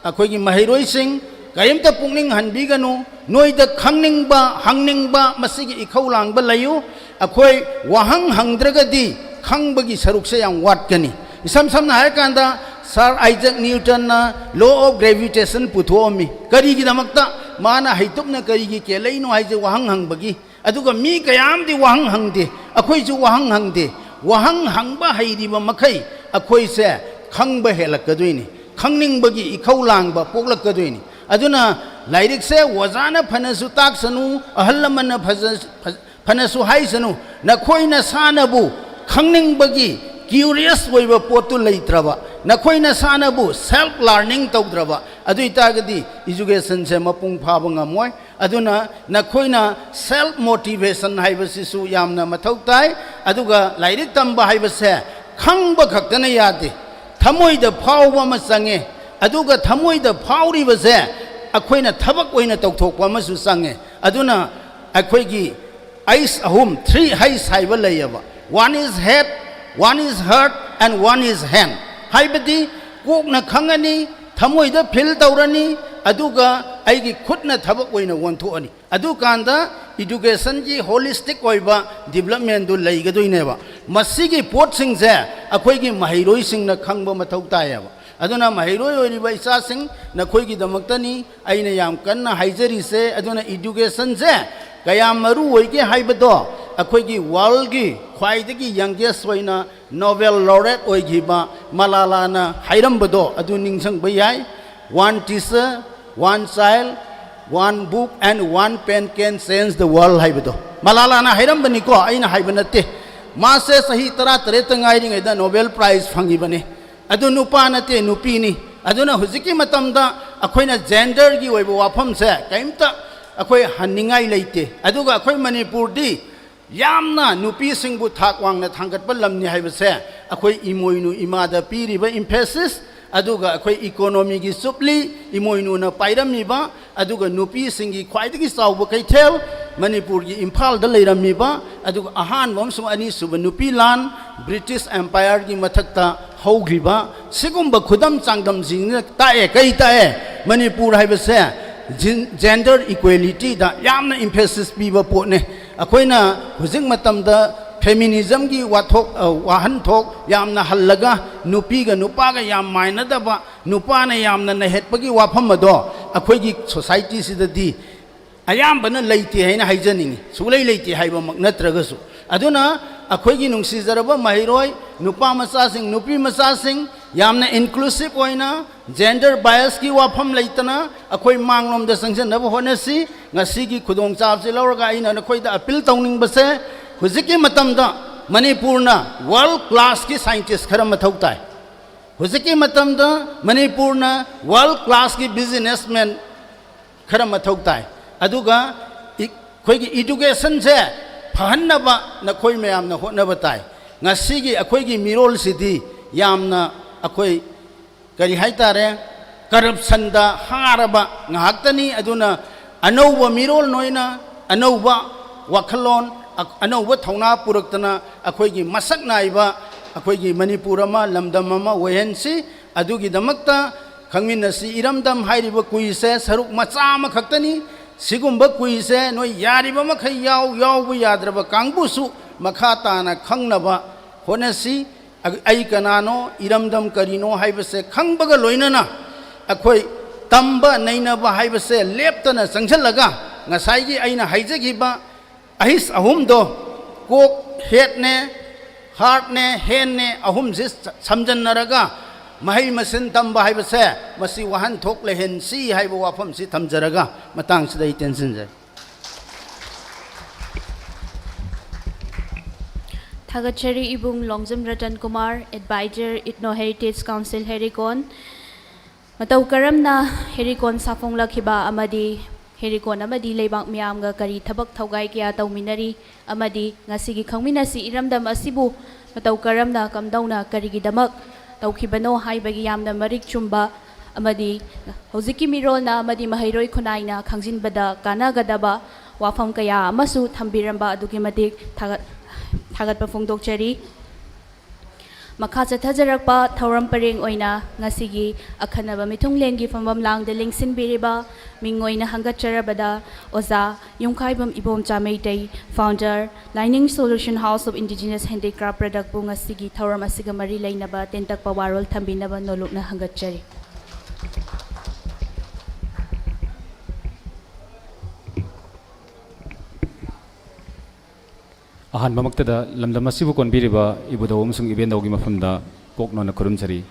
ꯑꯩꯈꯣꯏꯒꯤ ꯃꯍꯩꯔꯣꯏꯁꯤꯡ, ꯀꯔꯤꯝꯇ ꯄꯨꯛꯅꯤꯡ ꯍꯟꯕꯤꯒꯅꯨ꯫ ꯅꯣꯏꯗ ꯈꯪꯅꯤꯡꯕ, ꯍꯪꯅꯤꯡꯕ, ꯃꯁꯤꯒꯤ ꯏꯈꯧ ꯂꯥꯡꯕ ꯂꯩꯌꯨ꯫ ꯑꯩꯈꯣꯏ ꯋꯥꯍꯪ ꯍꯪꯗ꯭ꯔꯒꯗꯤ ꯈꯪꯕꯒꯤ ꯁꯔꯨꯛꯁꯦ ꯌꯥꯝ ꯋꯥꯠꯀꯅꯤ꯫ ꯏꯁꯝ ꯁꯝꯅ ꯍꯥꯏꯔꯀꯥꯟꯗ, Sir Isaac Newton ꯅ law of gravitation ꯄꯨꯊꯣꯛꯑꯝꯃꯤ꯫ ꯀꯔꯤꯒꯤꯗꯃꯛꯇ? ꯃꯥꯅ ꯍꯩꯇꯨꯞꯅ ꯀꯔꯤꯒꯤ ꯀꯦꯜꯂꯛꯏꯅꯣ ꯍꯥꯏꯁꯦ ꯋꯥꯍꯪ ꯍꯪꯕꯒꯤ꯫ ꯑꯗꯨꯒ ꯃꯤ ꯀꯌꯥ ꯑꯃꯗꯤ ꯋꯥꯍꯪ ꯍꯪꯗꯦ, ꯑꯩꯈꯣꯏꯁꯨ ꯋꯥꯍꯪ ꯍꯪꯗꯦ꯫ ꯋꯥꯍꯪ ꯍꯪꯕ ꯍꯩꯔꯤꯕ ꯃꯈꯩ ꯑꯩꯈꯣꯏꯁꯦ ꯈꯪꯕ ꯍꯦꯜꯂꯛꯀꯗꯣꯏꯅꯤ, ꯈꯪꯅꯤꯡꯕꯒꯤ ꯏꯈꯧ ꯂꯥꯡꯕ ꯄꯣꯛꯂꯛꯀꯗꯣꯏꯅꯤ꯫ ꯑꯗꯨꯅ ꯂꯥꯏꯔꯤꯛꯁꯦ ꯑꯣꯖꯥꯅ ꯐꯅꯁꯨ ꯇꯥꯛꯁꯅꯨ, ꯑꯍꯜ ꯂꯃꯟꯅ ꯐꯖ- ꯐ- ꯐꯅꯁꯨ ꯍꯥꯏꯁꯅꯨ, ꯅꯈꯣꯏ ꯅꯁꯥꯅꯕꯨ ꯈꯪꯅꯤꯡꯕꯒꯤ ꯀ꯭ꯌꯨꯔꯤꯌꯁ ꯑꯣꯏꯕ ꯄꯣꯠꯇꯨ ꯂꯩꯇ꯭ꯔꯕ, ꯅꯈꯣꯏ ꯅꯁꯥꯅꯕꯨ ꯁꯦꯜꯐ ꯂꯥꯔꯅꯤꯡ ꯇꯧꯗ꯭ꯔꯕ, ꯑꯗꯨ ꯑꯣꯏꯇꯥꯔꯒꯗꯤ ꯏꯖꯨꯀꯦꯁꯟꯁꯦ ꯃꯄꯨꯡ ꯐꯥꯕ ꯉꯝꯃꯣꯏ꯫ ꯑꯗꯨꯅ ꯅꯈꯣꯏꯅ ꯁꯦꯜꯐ ꯃꯣꯇꯤꯚꯦꯁꯟ ꯍꯥꯏꯕꯁꯤꯁꯨ ꯌꯥꯝꯅ ꯃꯊꯧ ꯇꯥꯏ꯫ ꯑꯗꯨꯒ ꯂꯥꯏꯔꯤꯛ ꯇꯝꯕ ꯍꯥꯏꯕꯁꯦ ꯈꯪꯕ ꯈꯛꯇꯅ ꯌꯥꯗꯦ, ꯊꯃꯣꯏꯗ ꯐꯥꯎꯕ ꯑꯃ ꯆꯪꯉꯦ꯫ ꯑꯗꯨꯒ ꯊꯃꯣꯏꯗ ꯐꯥꯎꯔꯤꯕꯁꯦ ꯑꯩꯈꯣꯏꯅ ꯊꯕꯛ ꯑꯣꯏꯅ ꯇꯧꯊꯣꯛꯄ ꯑꯃꯁꯨ ꯆꯪꯉꯦ꯫ ꯑꯗꯨꯅ ꯑꯩꯈꯣꯏꯒꯤ ꯑꯩꯁ ꯑꯍꯨꯝ, three H's ꯍꯥꯏꯕ ꯂꯩꯌꯦꯕ, one is head, one is heart and one is hand꯫ ꯍꯥꯏꯕꯗꯤ ꯀꯣꯛꯅ ꯈꯪꯉꯅꯤ, ꯊꯃꯣꯏꯗ ꯐꯤꯜ ꯇꯧꯔꯅꯤ, ꯑꯗꯨꯒ ꯑꯩꯒꯤ ꯈꯨꯠꯅ ꯊꯕꯛ ꯑꯣꯏꯅ ꯑꯣꯟꯊꯣꯛꯑꯅꯤ꯫ ꯑꯗꯨꯀꯥꯟꯗ ꯏꯗꯨꯀꯦꯁꯟꯒꯤ ꯍꯣꯂꯤꯁꯇꯤꯛ ꯑꯣꯏꯕ ꯗꯤꯕꯂꯞꯃꯦꯟꯗꯨ ꯂꯩꯒꯗꯣꯏꯅꯦꯕ꯫ ꯃꯁꯤꯒꯤ ꯄꯣꯠꯁꯤꯡꯁꯦ ꯑꯩꯈꯣꯏꯒꯤ ꯃꯍꯩꯔꯣꯏꯁꯤꯡꯅ ꯈꯪꯕ ꯃꯊꯧ ꯇꯥꯏꯌꯦꯕ꯫ ꯑꯗꯨꯅ ꯃꯍꯩꯔꯣꯏ ꯑꯣꯏꯔꯤꯕ ꯏꯆꯥꯁꯤꯡ, ꯅꯈꯣꯏꯒꯤꯗꯃꯛꯇꯅꯤ ꯑꯩꯅ ꯌꯥꯝ ꯀꯟꯅ ꯍꯥꯏꯖꯔꯤꯁꯦ꯫ ꯑꯗꯨꯅ ꯏꯗꯨꯀꯦꯁꯟꯁꯦ ꯀꯌꯥꯝ ꯃꯔꯨ ꯑꯣꯏꯒꯦ ꯍꯥꯏꯕꯗꯣ ꯑꯩꯈꯣꯏꯒꯤ ꯋꯥꯔꯜꯒꯤ ꯈ꯭ꯋꯥꯏꯗꯒꯤ ꯌꯪꯒꯦꯁ ꯑꯣꯏꯅ ꯅꯣꯕꯦꯜ ꯂꯣꯔꯦꯠ ꯑꯣꯏꯈꯤꯕ ꯃꯂꯥꯂꯥꯅ ꯍꯥꯏꯔꯝꯕꯗꯣ ꯑꯗꯨ ꯅꯤꯡꯁꯤꯡꯕ ꯌꯥꯏ꯫ One teacher, one child, one book and one pen can change the world ꯍꯥꯏꯕꯗꯣ ꯃꯂꯥꯂꯥꯅ ꯍꯥꯏꯔꯝꯕꯅꯤꯀꯣ, ꯑꯩꯅ ꯍꯥꯏꯕ ꯅꯠꯇꯦ꯫ ꯃꯥꯁꯦ ꯆꯍꯤ ꯇꯔꯥ ꯇꯔꯦꯠꯇ ꯉꯥꯏꯔꯤꯉꯩꯗ ꯅꯣꯕꯦꯜ ꯄ꯭ꯔꯥꯏꯖ ꯐꯪꯈꯤꯕꯅꯤ꯫ ꯑꯗꯨ ꯅꯨꯄꯥ ꯅꯠꯇꯦ, ꯅꯨꯄꯤꯅꯤ꯫ ꯑꯗꯨꯅ ꯍꯧꯖꯤꯛꯀꯤ ꯃꯇꯝꯗ ꯑꯩꯈꯣꯏꯅ ꯖꯦꯟꯗꯔꯒꯤ ꯑꯣꯏꯕ ꯋꯥꯐꯝꯁꯦ ꯀꯔꯤꯝꯇ ꯑꯩꯈꯣꯏ ꯍꯟꯅꯤꯡꯉꯥꯏ ꯂꯩꯇꯦ꯫ ꯑꯗꯨꯒ ꯑꯩꯈꯣꯏ ꯃꯅꯤꯄꯨꯔꯗꯤ ꯌꯥꯝꯅ ꯅꯨꯄꯤꯁꯤꯡꯕꯨ ꯊꯥꯛ ꯋꯥꯡꯅ ꯊꯥꯡꯒꯠꯄ ꯂꯝꯅꯤ ꯍꯥꯏꯕꯁꯦ ꯑꯩꯈꯣꯏ ꯏꯃꯣꯏꯅꯨ ꯏꯃꯥꯗ ꯄꯤꯔꯤꯕ ꯏꯝꯐꯦꯁꯤꯁ, ꯑꯗꯨꯒ ꯑꯩꯈꯣꯏ ꯏꯀꯣꯅꯣꯃꯤꯒꯤ ꯆꯨꯞꯂꯤ, ꯏꯃꯣꯏꯅꯨꯅ ꯄꯥꯏꯔꯝꯃꯤꯕ, ꯑꯗꯨꯒ ꯅꯨꯄꯤꯁꯤꯡꯒꯤ ꯈ꯭ꯋꯥꯏꯗꯒꯤ ꯆꯥꯎꯕ ꯀꯩꯊꯦꯜ ꯃꯅꯤꯄꯨꯔꯒꯤ ꯏꯝꯐꯥꯜꯗ ꯂꯩꯔꯝꯃꯤꯕ, ꯑꯗꯨꯒ ꯑꯍꯥꯟꯕ ꯑꯃꯁꯨꯡ ꯑꯅꯤꯁꯨꯕ ꯅꯨꯄꯤ ꯂꯥꯟ ꯕ꯭ꯔꯤꯇꯤꯁ ꯑꯦꯝꯄꯥꯌꯔꯒꯤ ꯃꯊꯛꯇ ꯍꯧꯈꯤꯕ, ꯁꯤꯒꯨꯝꯕ ꯈꯨꯗꯝ ꯆꯥꯡꯗꯝꯁꯤꯡꯁꯤꯅ ꯇꯥꯛꯑꯦ꯫ ꯀꯔꯤ ꯇꯥꯛꯑꯦ? ꯃꯅꯤꯄꯨꯔ ꯍꯥꯏꯕꯁꯦ ꯖꯤꯟ- ꯖꯦꯟꯗꯔ ꯏꯀ꯭ꯋꯦꯂꯤꯇꯤꯗ ꯌꯥꯝꯅ ꯏꯝꯐꯦꯁꯤꯁ ꯄꯤꯕ ꯄꯣꯠꯅꯦ꯫ ꯑꯩꯈꯣꯏꯅ ꯍꯧꯖꯤꯛ ꯃꯇꯝꯗ ꯐꯦꯃꯤꯅꯤꯖꯝꯒꯤ ꯋꯥꯊꯣꯛ, ꯑ, ꯋꯥꯍꯟꯊꯣꯛ ꯌꯥꯝꯅ ꯍꯜꯂꯒ, ꯅꯨꯄꯤꯒ ꯅꯨꯄꯥꯒ ꯌꯥꯝ ꯃꯥꯟꯅꯗꯕ, ꯅꯨꯄꯥꯅ ꯌꯥꯝꯅ ꯅꯩꯍꯠꯄꯒꯤ ꯋꯥꯐꯝ ꯑꯗꯣ ꯑꯩꯈꯣꯏꯒꯤ ꯁꯣꯁꯥꯏꯇꯤꯁꯤꯗꯗꯤ ꯑꯌꯥꯝꯕꯅ ꯂꯩꯇꯦ ꯍꯥꯏꯅ ꯍꯥꯏꯖꯅꯤꯡꯉꯤ꯫ ꯁꯨꯡꯂꯩ ꯂꯩꯇꯦ ꯍꯥꯏꯕꯃꯛ ꯅꯠꯇ꯭ꯔꯒꯁꯨ꯫ ꯑꯗꯨꯅ ꯑꯩꯈꯣꯏꯒꯤ ꯅꯨꯡꯁꯤꯖꯔꯕ ꯃꯍꯩꯔꯣꯏ, ꯅꯨꯄꯥ ꯃꯆꯥꯁꯤꯡ, ꯅꯨꯄꯤ ꯃꯆꯥꯁꯤꯡ, ꯌꯥꯝꯅ inclusive ꯑꯣꯏꯅ, gender biasꯀꯤ ꯋꯥꯐꯝ ꯂꯩꯇꯅ ꯑꯩꯈꯣꯏ ꯃꯥꯡꯂꯣꯝꯗ ꯆꯪꯁꯤꯟꯅꯕ ꯍꯣꯠꯅꯁꯤ꯫ ꯉꯁꯤꯒꯤ ꯈꯨꯗꯣꯡꯆꯥꯕꯁꯤ ꯂꯧꯔꯒ ꯑꯩꯅ ꯅꯈꯣꯏꯗ appeal ꯇꯧꯅꯤꯡꯕꯁꯦ, ꯍꯧꯖꯤꯛꯀꯤ ꯃꯇꯝꯗ ꯃꯅꯤꯄꯨꯔꯅ world classꯀꯤ scientist ꯈꯔ ꯃꯊꯧ ꯇꯥꯏ꯫ ꯍꯧꯖꯤꯛꯀꯤ ꯃꯇꯝꯗ ꯃꯅꯤꯄꯨꯔꯅ world classꯀꯤ businessman ꯈꯔ ꯃꯊꯧ ꯇꯥꯏ꯫ ꯑꯗꯨꯒ ꯏ-, ꯑꯩꯈꯣꯏꯒꯤ educationꯁꯦ ꯐꯍꯟꯅꯕ ꯅꯈꯣꯏ ꯃꯌꯥꯝꯅ ꯍꯣꯠꯅꯕ ꯇꯥꯏ꯫ ꯉꯁꯤꯒꯤ ꯑꯩꯈꯣꯏꯒꯤ ꯃꯤꯔꯣꯜꯁꯤꯗꯤ ꯌꯥꯝꯅ ꯑꯩꯈꯣꯏ, ꯀꯔꯤ ꯍꯥꯏ ꯇꯥꯔꯦ, corruptionꯗ ꯍꯥꯔꯕ ꯉꯥꯏꯍꯥꯛꯇꯅꯤ꯫ ꯑꯗꯨꯅ ꯑꯅꯧꯕ ꯃꯤꯔꯣꯜ ꯅꯣꯏꯅ ꯑꯅꯧꯕ ꯋꯥꯈꯜꯂꯣꯟ, ꯑ-, ꯑꯅꯧꯕ ꯊꯧꯅꯥ ꯄꯨꯔꯛꯇꯅ ꯑꯩꯈꯣꯏꯒꯤ ꯃꯁꯛ ꯅꯥꯏꯕ ꯑꯩꯈꯣꯏꯒꯤ ꯃꯅꯤꯄꯨꯔ ꯑꯃ, ꯂꯝꯗꯝ ꯑꯃ ꯑꯣꯏꯍꯟꯁꯤ꯫ ꯑꯗꯨꯒꯤꯗꯃꯛꯇ ꯈꯪꯃꯤꯟꯅꯁꯤ ꯏꯔꯝꯗꯝ ꯍꯥꯏꯔꯤꯕ quiz ꯁꯦ ꯁꯔꯨꯛ ꯃꯆꯥ ꯑꯃꯈꯛꯇꯅꯤ꯫ ꯁꯤꯒꯨꯝꯕ quiz ꯁꯦ ꯅꯣꯏ ꯌꯥꯔꯤꯕ ꯃꯈꯩ ꯌꯥꯎ, ꯌꯥꯎꯕ ꯌꯥꯗ꯭ꯔꯕ ꯀꯥꯡꯕꯨꯁꯨ ꯃꯈꯥ ꯇꯥꯅ ꯈꯪꯅꯕ ꯍꯣꯠꯅꯁꯤ꯫ ꯑ-, ꯑꯩ ꯀꯅꯥꯅꯣ, ꯏꯔꯝꯗꯝ ꯀꯔꯤꯅꯣ ꯍꯥꯏꯕꯁꯦ ꯈꯪꯕꯒ ꯂꯣꯏꯅꯅ ꯑꯩꯈꯣꯏ ꯇꯝꯕ ꯅꯩꯅꯕ ꯍꯥꯏꯕꯁꯦ ꯂꯦꯞꯇꯅ ꯆꯪꯁꯤꯜꯂꯒ ꯉꯁꯥꯏꯒꯤ ꯑꯩꯅ ꯍꯥꯏꯖꯈꯤꯕ ꯑꯍꯤꯁ ꯑꯍꯨꯝꯗꯣ, ꯀꯣꯛ, head ꯅꯦ, heart ꯅꯦ, hand ꯅꯦ, ꯑꯍꯨꯝꯁꯤ ꯁ-, ꯁꯝꯖꯟꯅꯔꯒ ꯃꯍꯩ ꯃꯁꯤꯡ ꯇꯝꯕ ꯍꯥꯏꯕꯁꯦ ꯃꯁꯤ ꯋꯥꯍꯟꯊꯣꯛ ꯂꯩꯍꯟꯁꯤ ꯍꯥꯏꯕ ꯋꯥꯐꯝꯁꯤ ꯊꯝꯖꯔꯒ ꯃꯇꯥꯡꯁꯤꯗ ꯑꯩ ꯇꯦꯟꯁꯤꯟꯖꯔꯦ꯫ ꯊꯥꯒꯠꯆꯔꯤ ꯏꯕꯨꯡ Longjam Ratan Kumar, Advisor, Ethno Heritage Council, ꯍꯦꯔꯤꯀꯣꯟ꯫ ꯃꯇꯧ ꯀꯔꯝꯅ ꯍꯦꯔꯤꯀꯣꯟ ꯁꯥꯐꯣꯡꯂꯛꯈꯤꯕ ꯑꯃꯗꯤ ꯍꯦꯔꯤꯀꯣꯟ ꯑꯃꯗꯤ ꯂꯩꯕꯥꯛ ꯃꯤꯌꯥꯝꯒ ꯀꯔꯤ ꯊꯕꯛ ꯊꯧꯒꯥꯏ ꯀꯌꯥ ꯇꯧꯃꯤꯟꯅꯔꯤ ꯑꯃꯗꯤ ꯉꯁꯤꯒꯤ ꯈꯪꯃꯤꯟꯅꯁꯤ ꯏꯔꯝꯗꯝ ꯑꯁꯤꯕꯨ ꯃꯇꯧ ꯀꯔꯝꯅ, ꯀꯝꯗꯧꯅ, ꯀꯔꯤꯒꯤꯗꯃꯛ ꯇꯧꯈꯤꯕꯅꯣ ꯍꯥꯏꯕꯒꯤ ꯌꯥꯝꯅ ꯃꯔꯤꯛ ꯆꯨꯝꯕ ꯑꯃꯗꯤ ꯍꯧꯖꯤꯛꯀꯤ ꯃꯤꯔꯣꯜꯅ ꯑꯃꯗꯤ ꯃꯍꯩꯔꯣꯏ ꯈꯨꯟꯅꯥꯏꯅ ꯈꯪꯖꯤꯟꯕꯗ ꯀꯥꯟꯅꯒꯗꯕ ꯋꯥꯐꯝ ꯀꯌꯥ ꯑꯃꯁꯨ ꯊꯝꯕꯤꯔꯝꯕ ꯑꯗꯨꯛꯀꯤ ꯃꯇꯤꯛ ꯊꯥꯒꯠ-, ꯊꯥꯒꯠꯄ ꯐꯣꯡꯗꯣꯛꯆꯔꯤ꯫ ꯃꯈꯥ ꯆꯠꯊꯖꯔꯛꯄ ꯊꯧꯔꯝ ꯄꯔꯦꯡ ꯑꯣꯏꯅ ꯉꯁꯤꯒꯤ ꯑꯈꯟꯅꯕ ꯃꯤꯊꯨꯡꯂꯦꯟꯒꯤ ꯐꯝꯐꯝ ꯂꯥꯡꯗ ꯂꯦꯡꯁꯤꯟꯕꯤꯔꯤꯕ ꯃꯤꯡ ꯑꯣꯏꯅ ꯍꯪꯒꯠꯆꯔꯕꯗ ꯑꯣꯖꯥ ꯌꯨꯝꯈꯥꯏꯕꯝ Ibomcha Meitei, Founder, Lining Solution House of Indigenous Handicraft Product ꯄꯨ ꯉꯁꯤꯒꯤ ꯊꯧꯔꯝ ꯑꯁꯤꯒ ꯃꯔꯤ ꯂꯩꯅꯕ ꯇꯦꯟꯇꯛꯄ ꯋꯥꯔꯣꯜ ꯊꯝꯕꯤꯅꯕ ꯅꯣꯂꯨꯛꯅ ꯍꯪꯒꯠꯆꯔꯤ꯫ ꯑꯍꯥꯟꯕꯃꯛꯇꯗ ꯂꯝꯗꯝ ꯑꯁꯤꯕꯨ ꯀꯣꯟꯕꯤꯔꯤꯕ ꯏꯕꯨꯙꯧ ꯑꯃꯁꯨꯡ ꯏꯕꯦꯟꯗꯧꯒꯤ ꯃꯐꯝꯗ ꯀꯣꯛ ꯅꯣꯟꯅ ꯈꯨꯔꯨꯝꯖꯔꯤ꯫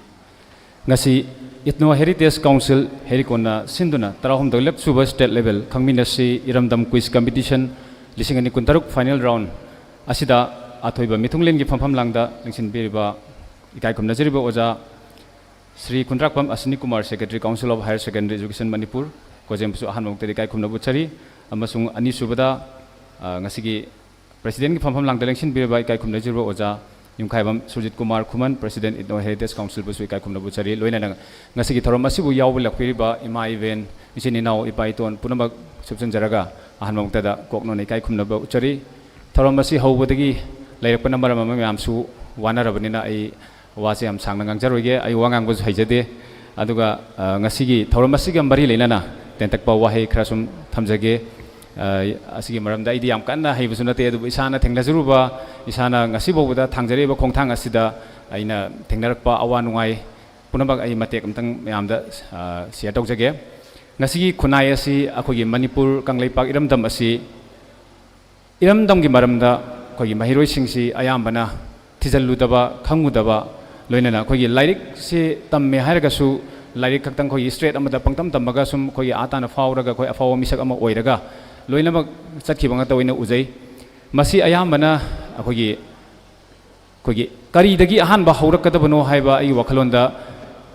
ꯉꯁꯤ Ethno Heritage Council ꯍꯦꯔꯤꯀꯣꯟꯅ ꯁꯤꯟꯗꯨꯅ ꯇꯔꯥꯍꯨꯝꯗꯣꯏꯂꯛ ꯁꯨꯕ State Level ꯈꯪꯃꯤꯟꯅꯁꯤ ꯏꯔꯝꯗꯝ Quiz Competition ꯂꯤꯁꯤꯡ ꯑꯅꯤ ꯀꯨꯟꯇꯔꯨꯛ Final Round ꯑꯁꯤꯗ ꯑꯊꯣꯏꯕ ꯃꯤꯊꯨꯡꯂꯦꯟꯒꯤ ꯐꯝꯐꯝ ꯂꯥꯡꯗ ꯂꯦꯡꯁꯤꯟꯕꯤꯔꯤꯕ ꯏꯀꯥꯏ ꯈꯨꯝꯅꯖꯔꯤꯕ ꯑꯣꯖꯥ ꯁ꯭ꯔꯤ ꯈꯨꯟꯗ꯭ꯔꯥꯛꯄꯝ ꯑꯁꯤꯅꯤ Kumar, Secretary Council of Higher Secondary Education Manipur, ꯀꯣꯖꯦꯝꯕꯨꯁꯨ ꯑꯍꯥꯟꯕ ꯃꯛꯇꯗ ꯏꯀꯥꯏ ꯈꯨꯝꯅꯕ ꯎꯠꯆꯔꯤ꯫ ꯑꯃꯁꯨꯡ ꯑꯅꯤꯁꯨꯕꯗ, ꯑ, ꯉꯁꯤꯒꯤ Presidentꯀꯤ ꯐꯝꯐꯝ ꯂꯥꯡꯗ ꯂꯦꯡꯁꯤꯟꯕꯤꯔꯕ ꯏꯀꯥꯏ ꯈꯨꯝꯅꯖꯔꯤꯕ ꯑꯣꯖꯥ ꯌꯨꯝꯈꯥꯏꯕꯝ ꯁꯨꯔꯖꯤꯠ ꯀꯨꯃꯥꯔ ꯈꯨꯃꯟ, President Ethno Heritage Councilꯕꯨꯁꯨ ꯏꯀꯥꯏ ꯈꯨꯝꯅꯕ ꯎꯠꯆꯔꯤ꯫ ꯂꯣꯏꯅꯅ ꯉꯁꯤꯒꯤ ꯊꯧꯔꯝ ꯑꯁꯤꯕꯨ ꯌꯥꯎꯕ ꯂꯥꯛꯄꯤꯔꯤꯕ ꯏꯃꯥ ꯏꯕꯦꯟ, ꯏꯆꯤꯟ ꯏꯅꯥꯎ, ꯏꯄꯥ ꯏꯇꯣꯟ ꯄꯨꯝꯅꯃꯛ ꯁꯨꯞꯆꯟꯖꯔꯒ ꯑꯍꯥꯟꯕ ꯃꯛꯇꯗ ꯀꯣꯛꯅꯣꯟꯅ ꯏꯀꯥꯏ ꯈꯨꯝꯅꯕ ꯎꯠꯆꯔꯤ꯫ ꯊꯧꯔꯝ ꯑꯁꯤ ꯍꯧꯕꯗꯒꯤ ꯂꯩꯔꯛꯄꯅ ꯃꯔꯝ ꯑꯃ ꯃꯌꯥꯝꯁꯨ ꯋꯥꯅꯔꯕꯅꯤꯅ ꯑꯩ ꯋꯥꯁꯦ ꯌꯥꯝ ꯁꯥꯡꯅ ꯉꯥꯡꯖꯔꯣꯏꯒꯦ꯫ ꯑꯩ ꯋꯥ ꯉꯥꯡꯕꯁꯨ ꯍꯩꯖꯗꯦ꯫ ꯑꯗꯨꯒ, ꯑ, ꯉꯁꯤꯒꯤ ꯊꯧꯔꯝ ꯑꯁꯤꯒ ꯃꯔꯤ ꯂꯩꯅꯅ ꯇꯦꯟꯇꯛꯄ ꯋꯥꯍꯩ ꯈꯔ ꯁꯨꯝ ꯊꯝꯖꯒꯦ꯫ ꯑ, ꯑꯁꯤꯒꯤ ꯃꯔꯝꯗ ꯑꯩꯗꯤ ꯌꯥꯝ ꯀꯟꯅ ꯍꯩꯕꯁꯨ ꯅꯠꯇꯦ, ꯑꯗꯨꯕꯨ ꯏꯁꯥꯅ ꯊꯦꯡꯅꯖꯔꯨꯕ, ꯏꯁꯥꯅ ꯉꯁꯤ ꯐꯥꯎꯕꯗ ꯊꯥꯡꯖꯔꯤꯕ ꯈꯣꯡꯊꯥꯡ ꯑꯁꯤꯗ ꯑꯩꯅ ꯊꯦꯡꯅꯔꯛꯄ ꯑꯋꯥ ꯅꯨꯡꯉꯥꯏ ꯄꯨꯝꯅꯃꯛ ꯑꯩ ꯃꯇꯦꯛ ꯑꯃꯇꯪ ꯃꯌꯥꯝꯗ, ꯑ, share ꯇꯧꯖꯒꯦ꯫ ꯉꯁꯤꯒꯤ ꯈꯨꯟꯅꯥꯏ ꯑꯁꯤ, ꯑꯩꯈꯣꯏꯒꯤ ꯃꯅꯤꯄꯨꯔ ꯀꯪꯂꯩꯄꯥꯛ ꯏꯔꯝꯗꯝ ꯑꯁꯤ ꯏꯔꯝꯗꯝꯒꯤ ꯃꯔꯝꯗ ꯑꯩꯈꯣꯏꯒꯤ ꯃꯍꯩꯔꯣꯏꯁꯤꯡꯁꯤ ꯑꯌꯥꯝꯕꯅ ꯊꯤꯖꯤꯜꯂꯨꯗꯕ, ꯈꯪꯉꯨꯗꯕ, ꯂꯣꯏꯅꯅ ꯑꯩꯈꯣꯏꯒꯤ ꯂꯥꯏꯔꯤꯛꯁꯤ ꯇꯝꯃꯦ ꯍꯥꯏꯔꯒꯁꯨ ꯂꯥꯏꯔꯤꯛ ꯈꯛꯇꯪ ꯑꯩꯈꯣꯏꯒꯤ straight ꯑꯃꯗ ꯄꯪꯇꯝ ꯇꯝꯃꯒ ꯁꯨꯝ ꯑꯩꯈꯣꯏꯒꯤ ꯑꯥ ꯇꯥꯅ ꯐꯥꯎꯔꯒ ꯑꯩꯈꯣꯏ ꯑꯐꯥꯎꯕ ꯃꯤꯁꯛ ꯑꯃ ꯑꯣꯏꯔꯒ ꯂꯣꯏꯅꯃꯛ ꯆꯠꯈꯤꯕ ꯉꯥꯛꯇ ꯑꯣꯏꯅ ꯎꯖꯩ꯫ ꯃꯁꯤ ꯑꯌꯥꯝꯕꯅ ꯑꯩꯈꯣꯏꯒꯤ ꯑꯩꯈꯣꯏꯒꯤ ꯀꯔꯤꯗꯒꯤ ꯑꯍꯥꯟꯕ ꯍꯧꯔꯛꯀꯗꯕꯅꯣ ꯍꯥꯏꯕ ꯑꯩꯒꯤ ꯋꯥꯈꯜꯂꯣꯟꯗ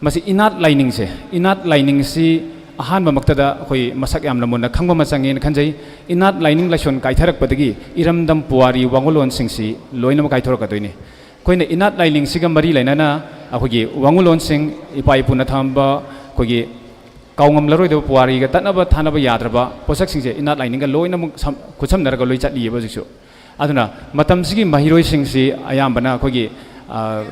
ꯃꯁꯤ ꯏꯅꯥꯠ ꯂꯥꯏꯅꯤꯡꯁꯦ, ꯏꯅꯥꯠ ꯂꯥꯏꯅꯤꯡꯁꯤ ꯑꯍꯥꯟꯕꯃꯛꯇꯗ ꯑꯩꯈꯣꯏ ꯃꯁꯛ ꯌꯥꯝꯅ ꯃꯨꯟꯅ ꯈꯪꯕ ꯑꯃ ꯆꯪꯉꯦꯅ ꯈꯟꯖꯩ꯫ ꯏꯅꯥꯠ ꯂꯥꯏꯅꯤꯡ ꯂꯥꯏꯁꯣꯟ ꯀꯥꯏꯊꯔꯛꯄꯗꯒꯤ ꯏꯔꯝꯗꯝ ꯄꯨꯋꯥꯔꯤ ꯋꯥꯉꯨꯂꯣꯟꯁꯤꯡꯁꯤ ꯂꯣꯏꯅꯃꯛ ꯀꯥꯏꯊꯣꯔꯛꯀꯗꯣꯏꯅꯤ꯫ ꯑꯩꯈꯣꯏꯅ ꯏꯅꯥꯠ ꯂꯥꯏꯅꯤꯡꯁꯤꯒ ꯃꯔꯤ ꯂꯩꯅꯅ ꯑꯩꯈꯣꯏꯒꯤ ꯋꯥꯉꯨꯂꯣꯟꯁꯤꯡ, ꯏꯄꯥ ꯏꯄꯨꯅ ꯊꯝꯕ ꯑꯩꯈꯣꯏꯒꯤ ꯀꯥꯎꯉꯝꯂꯔꯣꯏꯗꯕ ꯄꯨꯋꯥꯔꯤꯒ ꯇꯠꯅꯕ ꯊꯥꯅꯕ ꯌꯥꯗ꯭ꯔꯕ ꯄꯣꯠꯁꯛꯁꯤꯡꯁꯦ ꯏꯅꯥꯠ ꯂꯥꯏꯅꯤꯡꯒ ꯂꯣꯏꯅꯃꯛ ꯁꯝ-, ꯈꯨꯠꯁꯝꯅꯔꯒ ꯂꯣꯏ ꯆꯠꯂꯤꯑꯕ ꯍꯧꯖꯤꯛꯁꯨ꯫ ꯑꯗꯨꯅ ꯃꯇꯝꯁꯤꯒꯤ ꯃꯍꯩꯔꯣꯏꯁꯤꯡꯁꯤ ꯑꯌꯥꯝꯕꯅ ꯑꯩꯈꯣꯏꯒꯤ, ꯑ,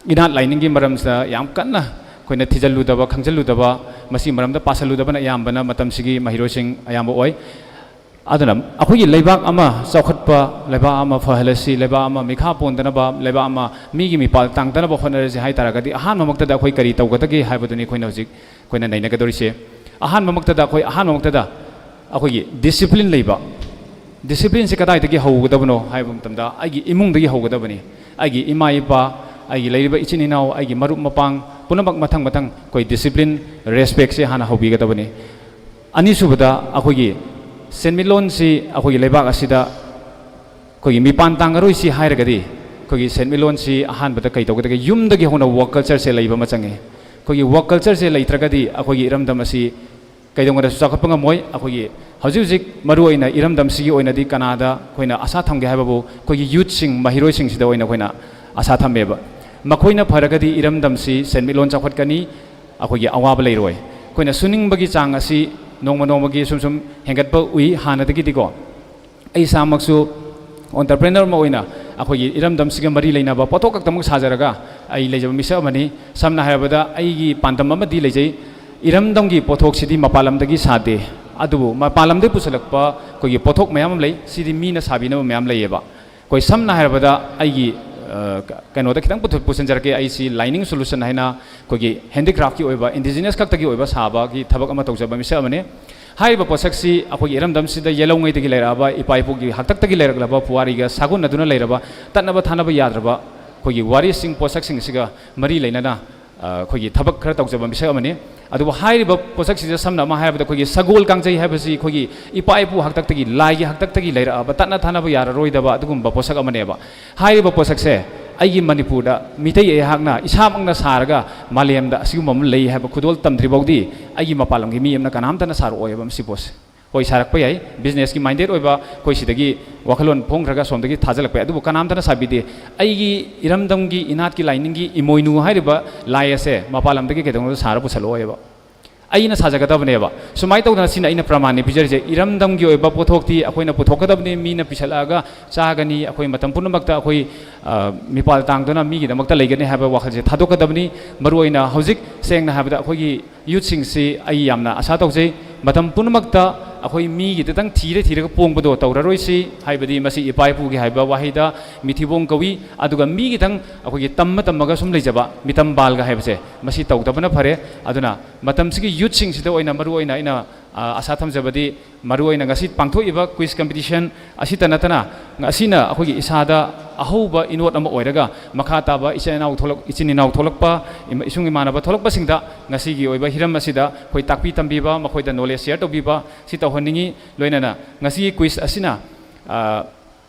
ꯏꯅꯥꯠ ꯂꯥꯏꯅꯤꯡꯒꯤ ꯃꯔꯝꯁꯤꯗ ꯌꯥꯝ ꯀꯟꯅ ꯑꯩꯈꯣꯏꯅ ꯊꯤꯖꯤꯜꯂꯨꯗꯕ, ꯈꯪꯖꯤꯜꯂꯨꯗꯕ, ꯃꯁꯤꯒꯤ ꯃꯔꯝꯗ ꯄꯥꯁꯜꯂꯨꯗꯕꯅ ꯑꯌꯥꯝꯕꯅ ꯃꯇꯝꯁꯤꯒꯤ ꯃꯍꯩꯔꯣꯏꯁꯤꯡ ꯑꯌꯥꯝꯕ ꯑꯣꯏ꯫ ꯑꯗꯨꯅ ꯑꯩꯈꯣꯏꯒꯤ ꯂꯩꯕꯥꯛ ꯑꯃ ꯆꯥꯎꯈꯠꯄ, ꯂꯩꯕꯥꯛ ꯑꯃ ꯐꯍꯜꯂꯁꯤ, ꯂꯩꯕꯥꯛ ꯑꯃ ꯃꯤꯈꯥ ꯄꯣꯟꯗꯅꯕ, ꯂꯩꯕꯥꯛ ꯑꯃ ꯃꯤꯒꯤ ꯃꯤꯄꯥꯜ ꯇꯥꯡꯗꯅꯕ ꯍꯣꯠꯅꯔꯁꯤ ꯍꯥꯏ ꯇꯥꯔꯒꯗꯤ ꯑꯍꯥꯟꯕꯃꯛꯇꯗ ꯑꯩꯈꯣꯏ ꯀꯔꯤ ꯇꯧꯒꯗꯒꯦ ꯍꯥꯏꯕꯗꯨꯅꯤ ꯑꯩꯈꯣꯏꯅ ꯍꯧꯖꯤꯛ ꯑꯩꯈꯣꯏꯅ ꯅꯩꯅꯒꯗꯧꯔꯤꯁꯦ꯫ ꯑꯍꯥꯟꯕꯃꯛꯇꯗ ꯑꯩꯈꯣꯏ, ꯑꯍꯥꯟꯕꯃꯛꯇꯗ ꯑꯩꯈꯣꯏꯒꯤ discipline ꯂꯩꯕ, disciplineꯁꯦ ꯀꯗꯥꯏꯗꯒꯤ ꯍꯧꯒꯗꯕꯅꯣ ꯍꯥꯏꯕ ꯃꯇꯝꯗ ꯑꯩꯒꯤ ꯏꯃꯨꯡꯗꯒꯤ ꯍꯧꯒꯗꯕꯅꯤ꯫ ꯑꯩꯒꯤ ꯏꯃꯥ ꯏꯄꯥ, ꯑꯩꯒꯤ ꯂꯩꯔꯤꯕ ꯏꯆꯤꯟ ꯏꯅꯥꯎ, ꯑꯩꯒꯤ ꯃꯔꯨꯞ ꯃꯄꯥꯡ, ꯄꯨꯝꯅꯃꯛ ꯃꯊꯪ ꯃꯊꯪ ꯑꯩꯈꯣꯏ ꯗꯤꯁꯤꯄ꯭ꯂꯤꯟ, ꯔꯦꯁꯄꯦꯛꯁꯦ ꯍꯥꯟꯅ ꯍꯧꯕꯤꯒꯗꯕꯅꯤ꯫ ꯑꯅꯤꯁꯨꯕꯗ, ꯑꯩꯈꯣꯏꯒꯤ ꯁꯦꯟꯃꯤꯠꯂꯣꯟꯁꯤ ꯑꯩꯈꯣꯏꯒꯤ ꯂꯩꯕꯥꯛ ꯑꯁꯤꯗ ꯑꯩꯈꯣꯏꯒꯤ ꯃꯤꯄꯥꯟ ꯇꯥꯡꯉꯔꯣꯏꯁꯤ ꯍꯥꯏꯔꯒꯗꯤ, ꯑꯩꯈꯣꯏꯒꯤ ꯁꯦꯟꯃꯤꯠꯂꯣꯟꯁꯤ ꯑꯍꯥꯟꯕꯗ ꯀꯩ ꯇꯧꯒꯗꯒꯦ? ꯌꯨꯝꯗꯒꯤ ꯍꯧꯅ ꯋꯥꯔꯛ ꯀꯜꯆꯔꯁꯦ ꯂꯩꯕ ꯑꯃ ꯆꯪꯉꯤ꯫ ꯑꯩꯈꯣꯏꯒꯤ ꯋꯥꯔꯛ ꯀꯜꯆꯔꯁꯦ ꯂꯩꯇ꯭ꯔꯒꯗꯤ ꯑꯩꯈꯣꯏꯒꯤ ꯏꯔꯝꯗꯝ ꯑꯁꯤ ꯀꯩꯗꯧꯉꯩꯗꯁꯨ ꯆꯥꯎꯈꯠꯄ ꯉꯝꯃꯣꯏ꯫ ꯑꯩꯈꯣꯏꯒꯤ ꯍꯧꯖꯤꯛ ꯍꯧꯖꯤꯛ ꯃꯔꯨꯑꯣꯏꯅ ꯏꯔꯝꯗꯝꯁꯤꯒꯤ ꯑꯣꯏꯅꯗꯤ ꯀꯅꯥꯗ ꯑꯩꯈꯣꯏꯅ ꯑꯁꯥ ꯊꯝꯒꯦ ꯍꯥꯏꯕꯕꯨ, ꯑꯩꯈꯣꯏꯒꯤ ꯌꯨꯠꯁꯤꯡ, ꯃꯍꯩꯔꯣꯏꯁꯤꯡꯁꯤꯗ ꯑꯣꯏꯅ ꯑꯩꯈꯣꯏꯅ ꯑꯁꯥ ꯊꯝꯃꯦꯕ꯫ ꯃꯈꯣꯏꯅ ꯐꯔꯒꯗꯤ ꯏꯔꯝꯗꯝꯁꯤ ꯁꯦꯟꯃꯤꯠꯂꯣꯟ ꯆꯥꯎꯈꯠꯀꯅꯤ, ꯑꯩꯈꯣꯏꯒꯤ ꯑꯋꯥꯕ ꯂꯩꯔꯣꯏ꯫ ꯑꯩꯈꯣꯏꯅ ꯁꯨꯅꯤꯡꯕꯒꯤ ꯆꯥꯡ ꯑꯁꯤ ꯅꯣꯡꯃ ꯅꯣꯡꯃꯒꯤ ꯁꯨꯝ ꯁꯨꯝ ꯍꯦꯟꯒꯠꯄ ꯎꯏ ꯍꯥꯟꯅꯗꯒꯤꯗꯤꯀꯣ꯫ ꯑꯩ ꯏꯁꯥꯃꯛꯁꯨ entrepreneur ꯑꯃ ꯑꯣꯏꯅ ꯑꯩꯈꯣꯏꯒꯤ ꯏꯔꯝꯗꯝꯁꯤꯒ ꯃꯔꯤ ꯂꯩꯅꯕ ꯄꯣꯠꯊꯣꯛ ꯈꯛꯇꯃꯛ ꯁꯥꯖꯔꯒ ꯑꯩ ꯂꯩꯖꯕ ꯃꯤꯁꯛ ꯑꯃꯅꯤ꯫ ꯁꯝꯅ ꯍꯥꯏꯔꯕꯗ, ꯑꯩꯒꯤ ꯄꯥꯟꯗꯝ ꯑꯃꯗꯤ ꯂꯩꯖꯩ, ꯏꯔꯝꯗꯝꯒꯤ ꯄꯣꯠꯊꯣꯛꯁꯤꯗꯤ ꯃꯄꯥꯟ ꯂꯝꯗꯒꯤ ꯁꯥꯗꯦ, ꯑꯗꯨꯕꯨ ꯃꯄꯥꯟ ꯂꯝꯗꯒꯤ ꯄꯨꯁꯤꯜꯂꯛꯄ ꯑꯩꯈꯣꯏꯒꯤ ꯄꯣꯠꯊꯣꯛ ꯃꯌꯥꯝ ꯑꯃ ꯂꯩ꯫ ꯁꯤꯗꯤ ꯃꯤꯅ ꯁꯥꯕꯤꯅꯕ ꯃꯌꯥꯝ ꯂꯩꯌꯦꯕ꯫ ꯑꯩꯈꯣꯏ ꯁꯝꯅ ꯍꯥꯏꯔꯕꯗ, ꯑꯩꯒꯤ, ꯑ, ꯀ-, ꯀꯩꯅꯣꯗ ꯈꯤꯇꯪ ꯄꯨꯊꯣꯛ-, ꯄꯨꯁꯤꯟꯖꯔꯛꯀꯦ꯫ ꯑꯩꯁꯤ Lining Solution ꯍꯥꯏꯅ ꯑꯩꯈꯣꯏꯒꯤ handicraftꯀꯤ ꯑꯣꯏꯕ, indigenous ꯈꯛꯇꯒꯤ ꯑꯣꯏꯕ ꯁꯥꯕꯒꯤ ꯊꯕꯛ ꯑꯃ ꯇꯧꯖꯕ ꯃꯤꯁꯛ ꯑꯃꯅꯤ꯫ ꯍꯥꯏꯔꯤꯕ ꯄꯣꯠꯁꯛꯁꯤ ꯑꯩꯈꯣꯏꯒꯤ ꯏꯔꯝꯗꯝꯁꯤꯗ ꯌꯦꯜꯍꯧꯉꯩꯗꯒꯤ ꯂꯩꯔꯛꯑꯕ, ꯏꯄꯥ ꯏꯄꯨꯒꯤ ꯍꯥꯛꯇꯛꯇꯒꯤ ꯂꯩꯔꯛꯂꯕ ꯄꯨꯋꯥꯔꯤꯒ ꯁꯥꯒꯣꯟꯅꯗꯨꯅ ꯂꯩꯔꯕ, ꯇꯠꯅꯕ ꯊꯥꯅꯕ ꯌꯥꯗ꯭ꯔꯕ ꯑꯩꯈꯣꯏꯒꯤ ꯋꯥꯔꯤꯁꯤꯡ, ꯄꯣꯠꯁꯛꯁꯤꯡ ꯑꯁꯤꯒ ꯃꯔꯤ ꯂꯩꯅꯅ, ꯑ, ꯑꯩꯈꯣꯏꯒꯤ ꯊꯕꯛ ꯈꯔ ꯇꯧꯖꯕ ꯃꯤꯁꯛ ꯑꯃꯅꯤ꯫ ꯑꯗꯨꯕꯨ ꯍꯥꯏꯔꯤꯕ ꯄꯣꯠꯁꯛꯁꯤꯗ ꯁꯝꯅ ꯑꯃ ꯍꯥꯏꯔꯕꯗ, ꯑꯩꯈꯣꯏꯒꯤ ꯁꯒꯣꯜ ꯀꯥꯡꯖꯩ ꯍꯥꯏꯕꯁꯤ ꯑꯩꯈꯣꯏꯒꯤ ꯏꯄꯥ ꯏꯄꯨ ꯍꯥꯛꯇꯛꯇꯒꯤ, ꯂꯥꯏꯒꯤ ꯍꯥꯛꯇꯛꯇꯒꯤ ꯂꯩꯔꯛꯑꯕ, ꯇꯠꯅ ꯊꯥꯅꯕ ꯌꯥꯔꯔꯣꯏꯗꯕ ꯑꯗꯨꯒꯨꯝꯕ ꯄꯣꯠꯁꯛ ꯑꯃꯅꯦꯕ꯫ ꯍꯥꯏꯔꯤꯕ ꯄꯣꯠꯁꯛꯁꯦ ꯑꯩꯒꯤ ꯃꯅꯤꯄꯨꯔꯗ ꯃꯤꯇꯩ ꯑꯩꯍꯥꯛꯅ ꯏꯁꯥꯃꯛꯅ ꯁꯥꯔꯒ ꯃꯥꯂꯦꯝꯗ ꯑꯁꯤꯒꯨꯝꯕ ꯑꯃ ꯂꯩ ꯍꯥꯏꯕ ꯈꯨꯗꯣꯜ ꯇꯝꯗ꯭ꯔꯤ ꯐꯥꯎꯗꯤ ꯑꯩꯒꯤ ꯃꯄꯥꯟ ꯂꯝꯒꯤ ꯃꯤ ꯑꯃꯅ ꯀꯅꯥꯝꯇꯅ ꯁꯥꯔꯛꯑꯣꯏꯕ ꯃꯁꯤ ꯄꯣꯠꯁꯦ꯫ ꯍꯣꯏ, ꯁꯥꯔꯛꯄ ꯌꯥꯏ, businessꯀꯤ minded ꯑꯣꯏꯕ ꯑꯩꯈꯣꯏ ꯁꯤꯗꯒꯤ ꯋꯥꯈꯜꯂꯣꯟ ꯐꯣꯡꯈ꯭ꯔꯒ ꯑꯁꯣꯝꯗꯒꯤ ꯊꯥꯖꯤꯜꯂꯛꯄ ꯌꯥꯏ, ꯑꯗꯨꯕꯨ ꯀꯅꯥꯝꯇꯅ ꯁꯥꯕꯤꯗꯦ꯫ ꯑꯩꯒꯤ ꯏꯔꯝꯗꯝꯒꯤ ꯏꯅꯥꯠꯀꯤ ꯂꯥꯏꯅꯤꯡꯒꯤ ꯏꯃꯣꯏꯅꯨ ꯍꯥꯏꯔꯤꯕ ꯂꯥꯏ ꯑꯁꯦ ꯃꯄꯥꯟ ꯂꯝꯗꯒꯤ ꯀꯩꯗꯧꯅꯨꯡꯗ ꯁꯥꯔ ꯄꯨꯁꯜꯂꯛꯑꯣꯏꯕ, ꯑꯩꯅ ꯁꯥꯖꯒꯗꯕꯅꯦꯕ꯫ ꯁꯨꯃꯥꯏꯅ ꯇꯧꯗꯅ ꯁꯤꯅ ꯑꯩꯅ ꯄ꯭ꯔꯃꯥꯟꯅꯤ ꯄꯤꯖꯔꯤꯁꯦ꯫ ꯏꯔꯝꯗꯝꯒꯤ ꯑꯣꯏꯕ ꯄꯣꯠꯊꯣꯛꯇꯤ ꯑꯩꯈꯣꯏꯅ ꯄꯨꯊꯣꯛꯀꯗꯕꯅꯤ, ꯃꯤꯅ ꯄꯤꯁꯜꯂꯛꯑꯒ ꯆꯥꯒꯅꯤ꯫ ꯑꯩꯈꯣꯏ ꯃꯇꯝ ꯄꯨꯝꯅꯃꯛꯇ ꯑꯩꯈꯣꯏ, ꯑ, ꯃꯤꯄꯥꯜ ꯇꯥꯡꯗꯨꯅ ꯃꯤꯒꯤꯗꯃꯛꯇ ꯂꯩꯒꯅꯤ ꯍꯥꯏꯕ ꯋꯥꯈꯜꯁꯦ ꯊꯥꯗꯣꯛꯀꯗꯕꯅꯤ꯫ ꯃꯔꯨꯑꯣꯏꯅ ꯍꯧꯖꯤꯛ ꯁꯦꯡꯅ ꯍꯥꯏꯕꯗ ꯑꯩꯈꯣꯏꯒꯤ ꯌꯨꯠꯁꯤꯡꯁꯤ ꯑꯩ ꯌꯥꯝꯅ ꯑꯁꯥ ꯇꯧꯖꯩ꯫ ꯃꯇꯝ ꯄꯨꯝꯅꯃꯛꯇ ꯑꯩꯈꯣꯏ ꯃꯤꯒꯤꯗꯇꯪ ꯊꯤꯔ ꯊꯤꯔꯒ ꯄꯣꯡꯕꯗꯣ ꯇꯧꯔꯔꯣꯏꯁꯤ꯫ ꯍꯥꯏꯕꯗꯤ ꯃꯁꯤ ꯏꯄꯥ ꯏꯄꯨꯒꯤ ꯍꯥꯏꯕ ꯋꯥꯍꯩꯗ ꯃꯤꯊꯤꯕꯣꯡ ꯀꯧꯏ꯫ ꯑꯗꯨꯒ ꯃꯤꯒꯤꯇꯪ ꯑꯩꯈꯣꯏꯒꯤ ꯇꯝꯃ ꯇꯝꯃꯒ ꯁꯨꯝ ꯂꯩꯖꯕ, ꯃꯤꯇꯝ ꯕꯥꯜꯒ ꯍꯥꯏꯕꯁꯦ, ꯃꯁꯤ ꯇꯧꯗꯕꯅ ꯐꯔꯦ꯫ ꯑꯗꯨꯅ ꯃꯇꯝꯁꯤꯒꯤ ꯌꯨꯠꯁꯤꯡꯁꯤꯗ ꯑꯣꯏꯅ ꯃꯔꯨꯑꯣꯏꯅ ꯑꯩꯅ, ꯑ, ꯑꯁꯥ ꯊꯝꯖꯕꯗꯤ, ꯃꯔꯨꯑꯣꯏꯅ ꯉꯁꯤ ꯄꯥꯡꯊꯣꯛꯏꯕ quiz competition ꯑꯁꯤꯇ ꯅꯠꯇꯅ, ꯑꯁꯤꯅ ꯑꯩꯈꯣꯏꯒꯤ ꯏꯁꯥꯗ ꯑꯍꯧꯕ ꯏꯅꯣꯠ ꯑꯃ ꯑꯣꯏꯔꯒ, ꯃꯈꯥ ꯇꯥꯕ ꯏꯆꯤꯟ ꯏꯅꯥꯎ ꯊꯣꯛꯂꯛ-, ꯏꯆꯤꯟ ꯏꯅꯥꯎ ꯊꯣꯛꯂꯛꯄ, ꯏꯃ-, ꯏꯁꯨꯡ ꯏꯃꯥꯟꯅꯕ ꯊꯣꯛꯂꯛꯄꯁꯤꯡꯗ ꯉꯁꯤꯒꯤ ꯑꯣꯏꯕ ꯍꯤꯔꯝ ꯑꯁꯤꯗ ꯑꯩꯈꯣꯏ ꯇꯥꯛꯄꯤ ꯇꯝꯕꯤꯕ, ꯃꯈꯣꯏꯗ ꯅꯣꯂꯦꯖ ꯁꯤꯌꯔ ꯇꯧꯕꯤꯕ, ꯁꯤ ꯇꯧꯍꯟꯅꯤꯡꯉꯤ꯫ ꯂꯣꯏꯅꯅ ꯉꯁꯤꯒꯤ ꯀ꯭ꯋꯤꯖ ꯑꯁꯤꯅ, ꯑ,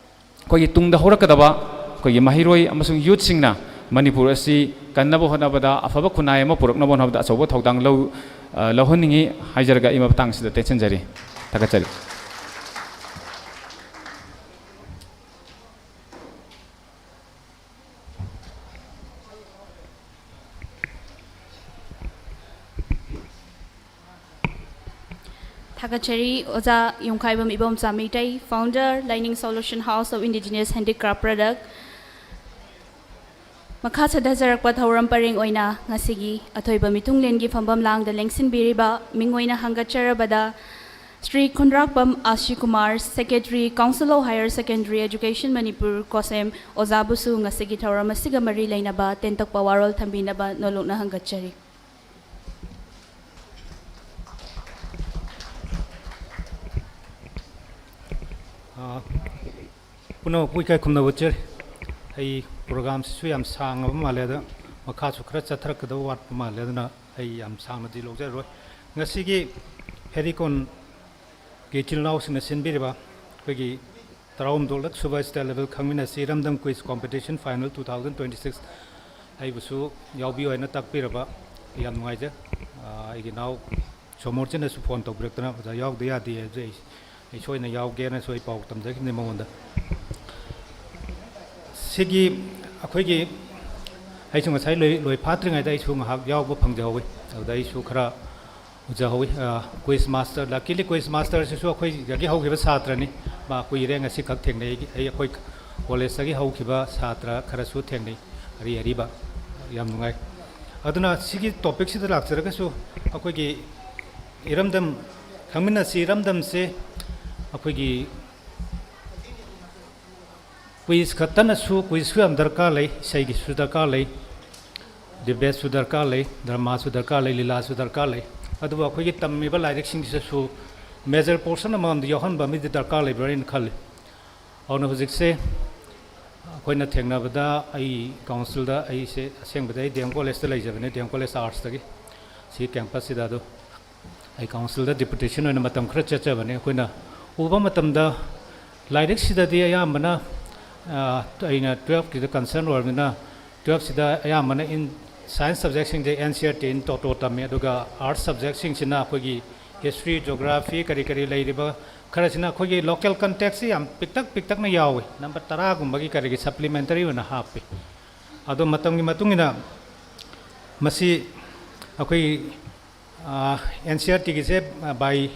ꯑꯩꯈꯣꯏꯒꯤ ꯇꯨꯡꯗ ꯍꯧꯔꯛꯀꯗꯕ ꯑꯩꯈꯣꯏꯒꯤ ꯃꯍꯩꯔꯣꯏ ꯑꯃꯁꯨꯡ ꯌꯨꯠꯁꯤꯡꯅ ꯃꯅꯤꯄꯨꯔ ꯑꯁꯤ ꯀꯟꯅꯕ ꯍꯣꯠꯅꯕꯗ ꯑꯐꯕ ꯈꯨꯟꯅꯥꯏ ꯑꯃ ꯄꯨꯔꯛꯅꯕ ꯍꯣꯠꯅꯕꯗ ꯑꯆꯧꯕ ꯊꯧꯗꯥꯡ ꯂꯧ-, ꯑ, ꯂꯧꯍꯟꯅꯤꯡꯉꯤ ꯍꯥꯏꯖꯔꯒ ꯑꯩ ꯃꯇꯥꯡꯁꯤꯗ ꯇꯦꯟꯁꯤꯟꯖꯔꯤ꯫ ꯊꯥꯒꯠꯆꯔꯤ꯫ ꯊꯥꯒꯠꯆꯔꯤ ꯑꯣꯖꯥ ꯌꯨꯝꯈꯥꯏꯕꯝ Ibomcha Meitei, founder, Lining Solution House of Indigenous Handicraft Product꯫ ꯃꯈꯥ ꯆꯠꯊꯖꯔꯛꯄ ꯊꯧꯔꯝ ꯄꯔꯦꯡ ꯑꯣꯏꯅ ꯉꯁꯤꯒꯤ ꯑꯊꯣꯏꯕ ꯃꯤꯊꯨꯡꯂꯦꯟꯒꯤ ꯐꯝꯐꯝ ꯂꯥꯡꯗ ꯂꯦꯡꯁꯤꯟꯕꯤꯔꯤꯕ ꯃꯤꯡ ꯑꯣꯏꯅ ꯍꯪꯒꯠꯆꯔꯕꯗ ꯁ꯭ꯔꯤ ꯈꯨꯟꯗ꯭ꯔꯥꯛꯄꯝ ꯑꯥꯁꯤ Kumar, Secretary, Council of Higher Secondary Education, Manipur, ꯀꯣꯁꯦꯝ, ꯑꯣꯖꯥꯕꯨꯁꯨ ꯉꯁꯤꯒꯤ ꯊꯧꯔꯝ ꯑꯁꯤꯒ ꯃꯔꯤ ꯂꯩꯅꯕ ꯇꯦꯟꯇꯛꯄ ꯋꯥꯔꯣꯜ ꯊꯝꯕꯤꯅꯕ ꯅꯣꯜꯂꯨꯛꯅ ꯍꯪꯒꯠꯆꯔꯤ꯫ ꯑꯥ, ꯄꯨꯝꯅꯃꯛꯄꯨ ꯏꯀꯥꯏ ꯈꯨꯝꯅꯕ ꯎꯠꯆꯔꯤ꯫ ꯑꯩ ꯄ꯭ꯔꯣꯒ꯭ꯔꯥꯝꯁꯤꯁꯨ ꯌꯥꯝ ꯁꯥꯡꯉꯕ ꯃꯥꯜꯂꯦ, ꯑꯗ ꯃꯈꯥꯁꯨ ꯈꯔ ꯆꯠꯊꯔꯛꯀꯗꯕ ꯋꯥꯠꯄ ꯃꯥꯜꯂꯦ, ꯑꯗꯨꯅ ꯑꯩ ꯌꯥꯝ ꯁꯥꯡꯅꯗꯤ ꯂꯧꯖꯔꯔꯣꯏ꯫ ꯉꯁꯤꯒꯤ ꯍꯦꯔꯤꯀꯣꯟꯒꯤ ꯏꯆꯤꯜ ꯏꯅꯥꯎꯁꯤꯡꯅ ꯁꯤꯟꯕꯤꯔꯤꯕ ꯑꯩꯈꯣꯏꯒꯤ ꯇꯔꯥꯍꯨꯝꯗꯣꯏꯂꯛ ꯁꯨꯕ State Level ꯈꯪꯃꯤꯟꯅꯁꯤ ꯏꯔꯝꯗꯝ quiz competition final two thousand twenty six ꯑꯩꯕꯨꯁꯨ ꯌꯥꯎꯕꯤꯌꯨ ꯍꯥꯏꯅ ꯇꯥꯛꯄꯤꯔꯕ, ꯑꯩ ꯌꯥꯝ ꯅꯨꯡꯉꯥꯏꯖꯩ꯫ ꯑꯥ, ꯑꯩꯒꯤ ꯏꯅꯥꯎ ꯁꯣꯃꯣꯔꯆꯤꯅꯁꯨ ꯐꯣꯟ ꯇꯧꯕꯤꯔꯛꯇꯅ, "ꯑꯣꯖꯥ, ꯌꯥꯎꯗ ꯌꯥꯗꯦ" ꯍꯥꯏꯕꯁꯦ ꯑꯩ, ꯑꯩ ꯁꯣꯏꯗꯅ ꯌꯥꯎꯒꯦꯅꯁꯨ ꯑꯩ ꯄꯥꯎ ꯇꯝꯖꯈꯤꯕꯅꯤ ꯃꯉꯣꯟꯗ꯫ ꯁꯤꯒꯤ ꯑꯩꯈꯣꯏꯒꯤ, ꯑꯩꯁꯨ ꯉꯁꯥꯏ ꯂꯣꯏ-, ꯂꯣꯏ ꯐꯥꯠꯇ꯭ꯔꯤꯉꯩꯗ ꯑꯩꯁꯨ ꯉꯥꯏꯍꯥꯛ ꯌꯥꯎꯕ ꯐꯪꯖꯍꯧꯋꯤ꯫ ꯑꯗꯨꯗ ꯑꯩꯁꯨ ꯈꯔ ꯎꯖꯍꯧꯋꯤ꯫ ꯑ, ꯀ꯭ꯋꯤꯖ ꯃꯥꯁꯇꯔ, luckily ꯀ꯭ꯋꯤꯖ ꯃꯥꯁꯇꯔꯁꯤꯁꯨ ꯑꯩꯈꯣꯏꯗꯒꯤ ꯍꯧꯈꯤꯕ ꯁꯥꯇ꯭ꯔꯅꯤ꯫ ꯃꯥ ꯀꯨꯏꯔꯦ, ꯉꯁꯤꯈꯛ ꯊꯦꯡꯅꯩ꯫ ꯑꯩ, ꯑꯩꯈꯣꯏ ꯀꯣꯂꯦꯖꯇꯒꯤ ꯍꯧꯈꯤꯕ ꯁꯥꯇ꯭ꯔ ꯈꯔꯁꯨ ꯊꯦꯡꯅꯩ, ꯑꯔꯤ ꯑꯔꯤꯕ꯫ ꯌꯥꯝ ꯅꯨꯡꯉꯥꯏ꯫ ꯑꯗꯨꯅ ꯁꯤꯒꯤ ꯇꯣꯄꯤꯛꯁꯤꯗ ꯂꯥꯛꯆꯔꯒꯁꯨ, ꯑꯩꯈꯣꯏꯒꯤ ꯏꯔꯝꯗꯝ ꯈꯪꯃꯤꯟꯅꯁꯤ ꯏꯔꯝꯗꯝꯁꯦ ꯑꯩꯈꯣꯏꯒꯤ ꯀ꯭ꯋꯤꯖ ꯈꯛꯇꯅꯁꯨ, ꯀ꯭ꯋꯤꯖꯁꯨ ꯌꯥꯝ ꯗꯔꯀꯥꯔ ꯂꯩ, ꯏꯁꯩꯒꯤꯁꯨ ꯗꯔꯀꯥꯔ ꯂꯩ, ꯗꯤꯕꯦꯠꯁꯨ ꯗꯔꯀꯥꯔ ꯂꯩ, ꯗ꯭ꯔꯃꯥꯁꯨ ꯗꯔꯀꯥꯔ ꯂꯩ, ꯂꯤꯂꯥꯁꯨ ꯗꯔꯀꯥꯔ ꯂꯩ꯫ ꯑꯗꯨꯕꯨ ꯑꯩꯈꯣꯏꯒꯤ ꯇꯝꯃꯤꯕ ꯂꯥꯏꯔꯤꯛꯁꯤꯡꯁꯤꯗꯁꯨ ꯃꯦꯖꯔ ꯄꯣꯔꯁꯟ ꯑꯃꯃꯝꯗꯤ ꯌꯥꯎꯍꯟꯕ ꯑꯃꯗꯤ ꯗꯔꯀꯥꯔ ꯂꯩꯕ꯭ꯔꯥ ꯍꯥꯏꯅ ꯈꯜꯂꯤ꯫ ꯑꯗꯨꯅ ꯍꯧꯖꯤꯛꯁꯦ ꯑꯩꯈꯣꯏꯅ ꯊꯦꯡꯅꯕꯗ, ꯑꯩ ꯀꯥꯎꯟꯁꯤꯜꯗ, ꯑꯩꯁꯦ ꯑꯁꯦꯡꯕꯗꯤ ꯑꯩ ꯗꯤ ꯑꯦꯝ ꯀꯣꯂꯦꯖꯇ ꯂꯩꯖꯕꯅꯦ, ꯗꯤ ꯑꯦꯝ ꯀꯣꯂꯦꯖ ꯑꯥꯔꯠꯁꯇꯒꯤ, ꯁꯤ ꯀꯦꯝꯄꯁꯁꯤꯗ꯫ ꯑꯗꯣ ꯑꯩ ꯀꯥꯎꯟꯁꯤꯜꯗ ꯗꯤꯄꯨꯇꯦꯁꯟ ꯑꯣꯏꯅ ꯃꯇꯝ ꯈꯔ ꯆꯠꯆꯕꯅꯦ꯫ ꯑꯩꯈꯣꯏꯅ ꯎꯕ ꯃꯇꯝꯗ ꯂꯥꯏꯔꯤꯛꯁꯤꯗꯗꯤ ꯑꯌꯥꯝꯕꯅ, ꯑ, ꯑꯩꯅ ꯇꯨꯌꯦꯜꯐꯀꯤꯗ ꯀꯟꯁꯔꯟ ꯑꯣꯏꯔꯕꯅꯤꯅ, ꯇꯨꯌꯦꯜꯐꯁꯤꯗ ꯑꯌꯥꯝꯕꯅ ꯏꯟ ꯁꯥꯏꯟꯁ ꯁꯕꯖꯦꯛꯁꯤꯡꯁꯦ N C R T in ꯇꯣꯇꯣ ꯇꯝꯃꯤ, ꯑꯗꯨꯒ ꯑꯥꯔꯠꯁ ꯁꯕꯖꯦꯛꯁꯤꯡꯁꯤꯅ ꯑꯩꯈꯣꯏꯒꯤ ꯍꯤꯁꯇ꯭ꯔꯤ, ꯖꯣꯒ꯭ꯔꯥꯐꯤ, ꯀꯔꯤ ꯀꯔꯤ ꯂꯩꯔꯤꯕ ꯈꯔꯁꯤꯅ ꯑꯩꯈꯣꯏꯒꯤ ꯂꯣꯀꯦꯜ ꯀꯟꯇꯦꯛꯁꯁꯤ ꯌꯥꯝ ꯄꯤꯛꯇꯛ ꯄꯤꯛꯇꯛꯅ ꯌꯥꯎꯏ꯫ ꯅꯝꯕꯔ ꯇꯔꯥꯒꯨꯝꯕꯒꯤ ꯀꯔꯤꯒꯤ ꯁꯄ꯭ꯂꯤꯃꯦꯟꯇꯔꯤ ꯑꯣꯏꯅ ꯍꯥꯞꯄꯤ꯫ ꯑꯗꯣ ꯃꯇꯝꯒꯤ ꯃꯇꯨꯡ ꯏꯟꯅ ꯃꯁꯤ ꯑꯩꯈꯣꯏ, and C R ꯇꯤꯒꯤꯁꯦ by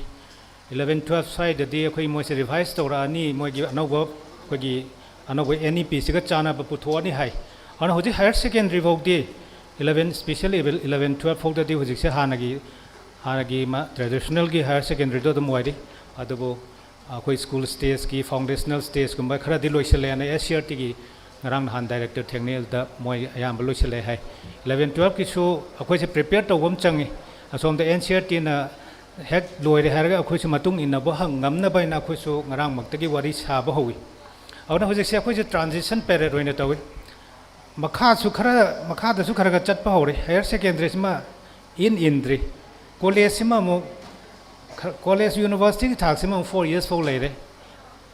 eleven ꯇꯨꯌꯦꯜꯐ ꯁ꯭ꯋꯥꯏꯗꯗꯤ ꯑꯩꯈꯣꯏ ꯃꯣꯏꯁꯦ ꯔꯤꯚꯥꯏꯁ ꯇꯧꯔꯛꯑꯅꯤ, ꯃꯣꯏꯒꯤ ꯑꯅꯧꯕ, ꯑꯩꯈꯣꯏꯒꯤ ꯑꯅꯧꯕ ꯑꯦꯟ ꯏ ꯄꯤꯁꯤꯒ ꯆꯥꯟꯅꯕ ꯄꯨꯊꯣꯛꯑꯅꯤ ꯍꯥꯏ꯫ ꯑꯗꯨꯅ ꯍꯧꯖꯤꯛ ꯍꯥꯌꯔ ꯁꯦꯀꯦꯟꯗꯔꯤ ꯐꯥꯎꯗꯤ ꯏꯂꯚꯦꯟ, ꯁ꯭ꯄꯦꯁꯤꯌꯦꯜ ꯏꯂꯚꯦꯟ ꯇꯨꯌꯦꯜꯐ ꯐꯥꯎꯗꯗꯤ ꯍꯧꯖꯤꯛꯁꯦ ꯍꯥꯟꯅꯒꯤ, ꯍꯥꯟꯅꯒꯤ ꯃ-, ꯇ꯭ꯔꯦꯗꯤꯁꯅꯦꯜꯒꯤ ꯍꯥꯌꯔ ꯁꯦꯀꯦꯟꯗꯔꯤꯗꯣ ꯑꯗꯨꯝ ꯑꯣꯏꯔꯤ꯫ ꯑꯗꯨꯕꯨ ꯑꯩꯈꯣꯏ ꯁ꯭ꯀꯨꯜ ꯁ꯭ꯇꯦꯖꯀꯤ, ꯐꯥꯎꯟꯗꯦꯁꯅꯦꯜ ꯁ꯭ꯇꯦꯖꯀꯨꯝꯕ ꯈꯔꯗꯤ ꯂꯣꯏꯁꯤꯜꯂꯦꯅ ꯑꯦꯁ ꯁꯤ ꯑꯥꯔ ꯇꯤꯒꯤ ꯉꯔꯥꯡ ꯅꯍꯥꯟ ꯗꯥꯏꯔꯦꯛꯇꯔ ꯊꯦꯡꯅꯩ, ꯑꯗꯨꯗ ꯃꯣꯏ ꯑꯌꯥꯝꯕ ꯂꯣꯏꯁꯤꯜꯂꯦ ꯍꯥꯏ꯫ ꯏꯂꯚꯦꯟ ꯇꯨꯌꯦꯜꯐꯀꯤꯁꯨ ꯑꯩꯈꯣꯏꯁꯦ ꯄ꯭ꯔꯤꯄꯦꯌꯔ ꯇꯧꯕ ꯑꯃ ꯆꯪꯉꯤ꯫ ꯑꯁꯣꯝꯗ ꯑꯦꯟ ꯁꯤ ꯑꯥꯔ ꯇꯤꯅ ꯍꯦꯛ ꯂꯣꯏꯔꯦ ꯍꯥꯏꯔꯒ ꯑꯩꯈꯣꯏꯁꯨ ꯃꯇꯨꯡ ꯏꯟꯅꯕ ꯍꯪ-, ꯉꯝꯅꯕ ꯍꯥꯏꯅ ꯑꯩꯈꯣꯏꯁꯨ ꯉꯔꯥꯡꯃꯛꯇꯒꯤ ꯋꯥꯔꯤ ꯁꯥꯕ ꯍꯧꯏ꯫ ꯑꯗꯨꯅ ꯍꯧꯖꯤꯛꯁꯦ ꯑꯩꯈꯣꯏꯁꯦ ꯇ꯭ꯔꯥꯟꯖꯤꯁꯟ ꯄꯦꯔꯦꯠ ꯑꯣꯏꯅ ꯇꯧꯏ꯫ ꯃꯈꯥꯁꯨ ꯈꯔ, ꯃꯈꯥꯗꯁꯨ ꯈꯔ ꯈꯔ ꯆꯠꯄ ꯍꯧꯔꯦ꯫ ꯍꯥꯌꯔ ꯁꯦꯀꯦꯟꯗꯔꯤꯁꯤꯃ ꯏꯟ ꯏꯟꯗ꯭ꯔꯤ꯫ ꯀꯣꯂꯦꯖꯁꯤꯃ ꯑꯃꯨꯛ ꯈ-, ꯀꯣꯂꯦꯖ, ꯌꯨꯅꯤꯚꯔꯁꯤꯇꯤꯒꯤ ꯊꯥꯛꯁꯤꯃ ꯑꯃꯨꯛ ꯐꯣꯔ ꯌꯔꯁ ꯐꯥꯎ ꯂꯩꯔꯦ꯫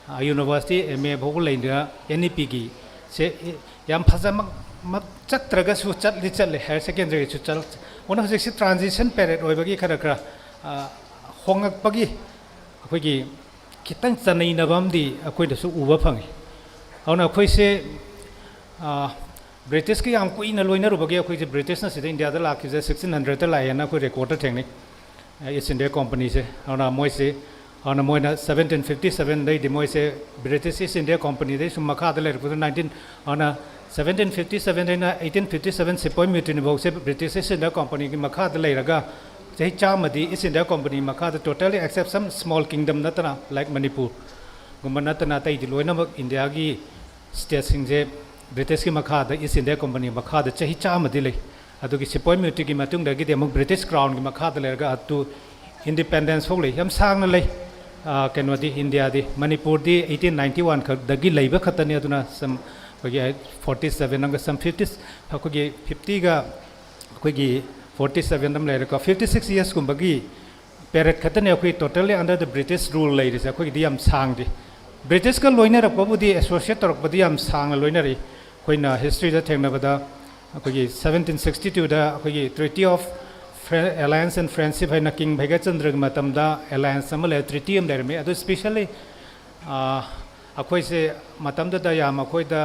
ꯑ, ꯌꯨꯅꯤꯚꯔꯁꯤꯇꯤ, ꯑꯦꯝ ꯑꯦ ꯐꯥꯎꯕ ꯂꯩꯅ ꯑꯦꯟ ꯏ ꯄꯤꯒꯤ ꯁꯦ ꯌꯥꯝ ꯐꯖꯃꯛ, ꯃꯛ ꯆꯠꯇ꯭ꯔꯒꯁꯨ ꯆꯠꯂꯤ ꯆꯠꯂꯦ, ꯍꯥꯌꯔ ꯁꯦꯀꯦꯟꯗꯔꯤꯁꯨ ꯆꯠ-, ꯑꯗꯨꯅ ꯍꯧꯖꯤꯛꯁꯤ ꯇ꯭ꯔꯥꯟꯖꯤꯁꯟ ꯄꯦꯔꯦꯠ ꯑꯣꯏꯕꯒꯤ ꯈꯔ ꯈꯔ, ꯑ, ꯍꯣꯉꯛꯄꯒꯤ ꯑꯩꯈꯣꯏꯒꯤ ꯈꯤꯇꯪ ꯆꯅꯩꯅꯕ ꯑꯃꯗꯤ ꯑꯩꯈꯣꯏꯗꯁꯨ ꯎꯕ ꯐꯪꯉꯤ꯫ ꯑꯗꯨꯅ ꯑꯩꯈꯣꯏꯁꯦ, ꯑ, ꯕ꯭ꯔꯤꯇꯤꯁꯀ ꯌꯥꯝ ꯀꯨꯏꯅ ꯂꯣꯏꯅꯔꯨꯕꯒꯤ ꯑꯩꯈꯣꯏꯁꯦ ꯕ꯭ꯔꯤꯇꯤꯁꯅ ꯁꯤꯗ ꯏꯟꯗꯤꯌꯥꯗ ꯂꯥꯛꯈꯤꯕꯁꯦ ꯁꯤꯛꯁꯇꯤꯟ ꯍꯟꯗ꯭ꯔꯦꯗꯇ ꯂꯥꯛꯑꯦꯅ ꯑꯩꯈꯣꯏ ꯔꯦꯀꯣꯔꯗꯇ ꯊꯦꯡꯅꯩ, ꯏꯁ ꯏꯟꯗꯤꯌꯥ ꯀꯣꯝꯄꯅꯤꯁꯦ꯫ ꯑꯗꯨꯅ ꯃꯣꯏꯁꯦ, ꯑꯗꯨꯅ ꯃꯣꯏꯅ ꯁꯕꯦꯟꯇꯤꯟ ꯐꯤꯐꯇꯤ ꯁꯕꯦꯟꯗꯩꯗꯤ ꯃꯣꯏꯁꯦ ꯕ꯭ꯔꯤꯇꯤꯁ ꯏꯁ ꯏꯟꯗꯤꯌꯥ ꯀꯣꯝꯄꯅꯤꯗꯩ ꯁꯨꯝ ꯃꯈꯥꯗ ꯂꯩꯔꯛꯄꯗ ꯅꯥꯏꯟꯇꯤꯟ, ꯑꯗꯨꯅ ꯁꯕꯦꯟꯇꯤꯟ ꯐꯤꯐꯇꯤ ꯁꯕꯦꯟꯗꯩꯅ ꯑꯩꯇꯤꯟ ꯐꯤꯐꯇꯤ ꯁꯕꯦꯟ ꯁꯤꯄꯣꯏ ꯃ꯭ꯌꯨꯇꯤꯅꯤ ꯐꯥꯎꯁꯦ ꯕ꯭ꯔꯤꯇꯤꯁ ꯏꯁ ꯏꯟꯗꯤꯌꯥ ꯀꯣꯝꯄꯅꯤꯒꯤ ꯃꯈꯥꯗ ꯂꯩꯔꯒ ꯆꯍꯤ ꯆꯥꯝꯃꯗꯤ ꯏꯁ ꯏꯟꯗꯤꯌꯥ ꯀꯣꯝꯄꯅꯤ ꯃꯈꯥꯗ, totally except some small kingdom ꯅꯠꯇꯅ, like ꯃꯅꯤꯄꯨꯔꯒꯨꯝꯕ ꯅꯠꯇꯅ, ꯑꯇꯩꯗꯤ ꯂꯣꯏꯅꯃꯛ ꯏꯟꯗꯤꯌꯥꯒꯤ ꯁ꯭ꯇꯦꯠꯁꯤꯡꯁꯦ ꯕ꯭ꯔꯤꯇꯤꯁꯀꯤ ꯃꯈꯥꯗ, ꯏꯁ ꯏꯟꯗꯤꯌꯥ ꯀꯣꯝꯄꯅꯤ ꯃꯈꯥꯗ ꯆꯍꯤ ꯆꯥꯝꯃꯗꯤ ꯂꯩ꯫ ꯑꯗꯨꯒꯤ ꯁꯤꯄꯣꯏ ꯃ꯭ꯌꯨꯇꯤꯒꯤ ꯃꯇꯨꯡꯗꯒꯤꯗꯤ ꯑꯃꯨꯛ ꯕ꯭ꯔꯤꯇꯤꯁ ꯀ꯭ꯔꯥꯎꯟꯒꯤ ꯃꯈꯥꯗ ꯂꯩꯔꯒ up to independence ꯐꯥꯎ ꯂꯩ꯫ ꯌꯥꯝ ꯁꯥꯡꯅ ꯂꯩ꯫ ꯑ, ꯀꯩꯅꯣꯗꯤ, ꯏꯟꯗꯤꯌꯥꯗꯤ, ꯃꯅꯤꯄꯨꯔꯗꯤ ꯑꯩꯇꯤꯟ ꯅꯥꯏꯟꯇꯤ ꯋꯥꯟ ꯈꯛꯇꯒꯤ ꯂꯩꯕ ꯈꯛꯇꯅꯤ꯫ ꯑꯗꯨꯅ some ꯑꯩꯈꯣꯏꯒꯤ ꯐꯣꯔꯇꯤ ꯁꯕꯦꯟ ꯑꯃꯒ ꯁꯝ ꯐꯤꯐꯇꯤ, ꯑꯩꯈꯣꯏꯒꯤ ꯐꯤꯐꯇꯤꯒ ꯑꯩꯈꯣꯏꯒꯤ ꯐꯣꯔꯇꯤ ꯁꯕꯦꯟ ꯑꯃ ꯂꯩꯔꯦꯀꯣ꯫ ꯐꯤꯐꯇꯤ ꯁꯤꯛꯁ ꯏꯌꯔꯁꯀꯨꯝꯕꯒꯤ ꯄꯦꯔꯦꯠ ꯈꯛꯇꯅꯦ ꯑꯩꯈꯣꯏ totally under the British rule ꯂꯩꯔꯤꯁꯦ꯫ ꯑꯩꯈꯣꯏꯒꯤꯗꯤ ꯌꯥꯝ ꯁꯥꯡꯗꯦ꯫ ꯕ꯭ꯔꯤꯇꯤꯁꯀ ꯂꯣꯏꯅꯔꯛꯄꯕꯨꯗꯤ, ꯑꯦꯁꯣꯁꯤꯌꯦꯠ ꯇꯧꯔꯛꯄꯗꯤ ꯌꯥꯝ ꯁꯥꯡꯅ ꯂꯣꯏꯅꯔꯤ꯫ ꯑꯩꯈꯣꯏꯅ ꯍꯤꯁꯇ꯭ꯔꯤꯗ ꯊꯦꯡꯅꯕꯗ ꯑꯩꯈꯣꯏꯒꯤ ꯁꯕꯦꯟꯇꯤꯟ ꯁꯤꯛꯁꯇꯤ ꯇꯨꯗ ꯑꯩꯈꯣꯏꯒꯤ Treaty of Alliance and Friendship ꯍꯥꯏꯅ ꯀꯤꯡ ꯚꯩꯒꯆꯟꯗ꯭ꯔꯒꯤ ꯃꯇꯝꯗ ꯑꯦꯂꯥꯌꯟꯁ ꯑꯃ ꯂꯩ, ꯇ꯭ꯔꯤꯇꯤ ꯑꯃ ꯂꯩꯔꯝꯃꯤ꯫ ꯑꯗꯨ ꯏꯁꯄꯤꯁꯦꯜꯂꯤ ꯑꯩꯈꯣꯏꯁꯦ ꯃꯇꯝꯗꯨꯗ ꯌꯥꯝ ꯑꯩꯈꯣꯏꯗ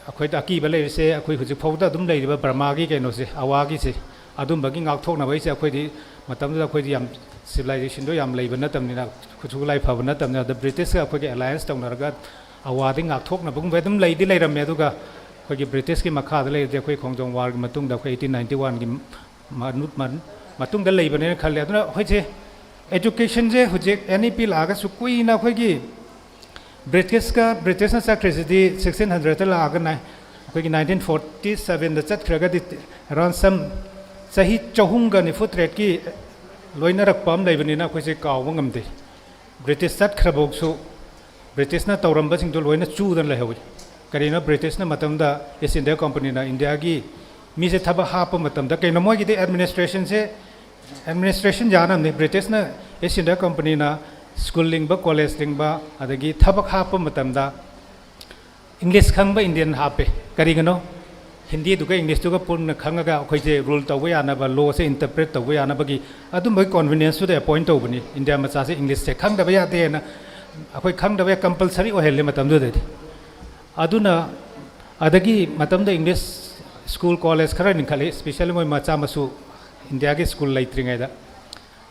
ꯑꯩꯈꯣꯏꯗ ꯑꯀꯤꯕ ꯂꯩꯔꯤꯁꯦ, ꯑꯩꯈꯣꯏ ꯍꯧꯖꯤꯛ ꯐꯥꯎꯗ ꯑꯗꯨꯝ ꯂꯩꯔꯤꯕ ꯕꯔꯃꯥꯒꯤ ꯀꯩꯅꯣꯁꯦ, ꯑꯋꯥꯒꯤꯁꯦ, ꯑꯗꯨꯝꯕꯒꯤ ꯉꯥꯛꯊꯣꯛꯅꯕꯒꯤꯁꯦ꯫ ꯑꯩꯈꯣꯏꯗꯤ ꯃꯇꯝꯗꯨꯗ ꯑꯩꯈꯣꯏꯗꯤ ꯌꯥꯝ ꯁꯤꯚꯤꯂꯥꯏꯖꯦꯁꯟꯗꯣ ꯌꯥꯝ ꯂꯩꯕ ꯅꯠꯇꯕꯅꯤꯅ, ꯈꯨꯠꯁꯨ ꯈꯨꯠꯂꯥꯏ ꯐꯕ ꯅꯠꯇꯕꯅꯤꯅ, ꯑꯗ ꯕ꯭ꯔꯤꯇꯤꯁꯀ ꯑꯩꯈꯣꯏꯒꯤ ꯑꯦꯂꯥꯌꯟꯁ ꯇꯧꯅꯔꯒ ꯑꯋꯥꯗꯤ ꯉꯥꯛꯊꯣꯛꯅꯕꯒꯨꯝꯕ ꯑꯗꯨꯝ ꯂꯩꯗꯤ ꯂꯩꯔꯝꯃꯦ꯫ ꯑꯗꯨꯒ ꯑꯩꯈꯣꯏꯒꯤ ꯕ꯭ꯔꯤꯇꯤꯁꯀꯤ ꯃꯈꯥꯗ ꯂꯩꯔꯗꯤ ꯑꯩꯈꯣꯏ ꯈꯣꯡꯖꯣꯝ ꯋꯥꯔꯒꯤ ꯃꯇꯨꯡꯗ ꯑꯩꯈꯣꯏ ꯑꯩꯠꯇꯤꯟ ꯅꯥꯏꯟꯇꯤ ꯋꯥꯟꯒꯤ ꯃꯇꯨꯡꯗ ꯂꯩꯕꯅꯦꯅ ꯈꯜꯂꯦ꯫ ꯑꯗꯨꯅ ꯑꯩꯈꯣꯏꯁꯦ ꯑꯦꯖꯨꯀꯦꯁꯟꯁꯦ ꯍꯧꯖꯤꯛ ꯑꯦꯟ ꯏ ꯄꯤ ꯂꯥꯛꯑꯒꯁꯨ ꯀꯨꯏꯅ ꯑꯩꯈꯣꯏꯒꯤ ꯕ꯭ꯔꯤꯇꯤꯁꯀ, ꯕ꯭ꯔꯤꯇꯤꯁꯅ ꯆꯠꯈ꯭ꯔꯤꯁꯤꯗꯤ ꯁꯤꯛꯁꯇꯤꯟ ꯍꯟꯗ꯭ꯔꯦꯗꯇ ꯂꯥꯛꯑꯒꯅ ꯑꯩꯈꯣꯏꯒꯤ ꯅꯥꯏꯟꯇꯤꯟ ꯐꯣꯔꯇꯤ ꯁꯕꯦꯟꯗ ꯆꯠꯈ꯭ꯔꯒꯗꯤ around some ꯆꯍꯤ ꯆꯍꯨꯝꯒ ꯅꯤꯐꯨ ꯇꯔꯦꯠꯀꯤ ꯂꯣꯏꯅꯔꯛꯄ ꯑꯃ ꯂꯩꯕꯅꯤꯅ ꯑꯩꯈꯣꯏꯁꯦ ꯀꯥꯎꯕ ꯉꯝꯗꯦ꯫ ꯕ꯭ꯔꯤꯇꯤꯁ ꯆꯠꯈ꯭ꯔꯐꯧꯁꯨ ꯕ꯭ꯔꯤꯇꯤꯁꯅ ꯇꯧꯔꯝꯕꯁꯤꯡꯗꯣ ꯂꯣꯏꯅ ꯆꯨꯗꯅ ꯂꯩꯍꯧꯏ꯫ ꯀꯔꯤꯅꯣ, ꯕ꯭ꯔꯤꯇꯤꯁꯅ ꯃꯇꯝꯗ ꯏꯁ ꯏꯟꯗꯤꯌꯥ ꯀꯝꯄꯅꯤꯅ ꯏꯟꯗꯤꯌꯥꯒꯤ ꯃꯤꯁꯦ ꯊꯕꯛ ꯍꯥꯞꯄ ꯃꯇꯝꯗ, ꯀꯩꯅꯣ, ꯃꯣꯏꯒꯤꯗꯤ ꯑꯦꯗꯃꯤꯅꯤꯁꯇ꯭ꯔꯦꯁꯟꯁꯦ, ꯑꯦꯗꯃꯤꯅꯤꯁꯇ꯭ꯔꯦꯁꯟ ꯌꯥꯅꯕꯅꯤ꯫ ꯕ꯭ꯔꯤꯇꯤꯁꯅ, ꯏꯁ ꯏꯟꯗꯤꯌꯥ ꯀꯝꯄꯅꯤꯅ ꯁ꯭ꯀꯨꯜ ꯂꯤꯡꯕ, ꯀꯣꯂꯦꯖ ꯂꯤꯡꯕ, ꯑꯗꯒꯤ ꯊꯕꯛ ꯍꯥꯞꯄ ꯃꯇꯝꯗ ꯏꯪꯂꯤꯁ ꯈꯪꯕ ꯏꯟꯗꯤꯌꯟ ꯍꯥꯞꯄꯦ꯫ ꯀꯔꯤꯒꯤꯅꯣ? ꯍꯤꯟꯗꯤꯗꯨꯒ ꯏꯪꯂꯤꯁꯇꯨꯒ ꯄꯨꯟꯅ ꯈꯪꯉꯒ ꯑꯩꯈꯣꯏꯁꯦ ꯔꯨꯜ ꯇꯧꯕ ꯌꯥꯅꯕ, ꯂꯣꯁꯦ ꯏꯟꯇꯔꯄ꯭ꯔꯦꯠ ꯇꯧꯕ ꯌꯥꯅꯕꯒꯤ ꯑꯗꯨꯝꯕꯒꯤ ꯀꯣꯟꯚꯤꯅꯤꯌꯟꯁꯇꯨꯗ ꯑꯦꯄꯣꯏꯟ ꯇꯧꯕꯅꯤ꯫ ꯏꯟꯗꯤꯌꯥ ꯃꯆꯥꯁꯦ ꯏꯪꯂꯤꯁꯁꯦ ꯈꯪꯗꯕ ꯌꯥꯗꯦꯅ ꯑꯩꯈꯣꯏ ꯈꯪꯗꯕ ꯌꯥ-, ꯀꯝꯄꯜꯁꯔꯤ ꯑꯣꯏꯍꯜꯂꯦ ꯃꯇꯝꯗꯨꯗꯗꯤ꯫ ꯑꯗꯨꯅ ꯑꯗꯒꯤ ꯃꯇꯝꯗ ꯏꯪꯂꯤꯁ ꯁ꯭ꯀꯨꯜ, ꯀꯣꯂꯦꯖ ꯈꯔ ꯂꯤꯡꯈꯠꯂꯤ, ꯏꯁꯄꯤꯁꯦꯜꯂꯤ ꯃꯣꯏ ꯃꯆꯥ ꯃꯁꯨ ꯏꯟꯗꯤꯌꯥꯒꯤ ꯁ꯭ꯀꯨꯜ ꯂꯩꯇ꯭ꯔꯤꯉꯩꯗ,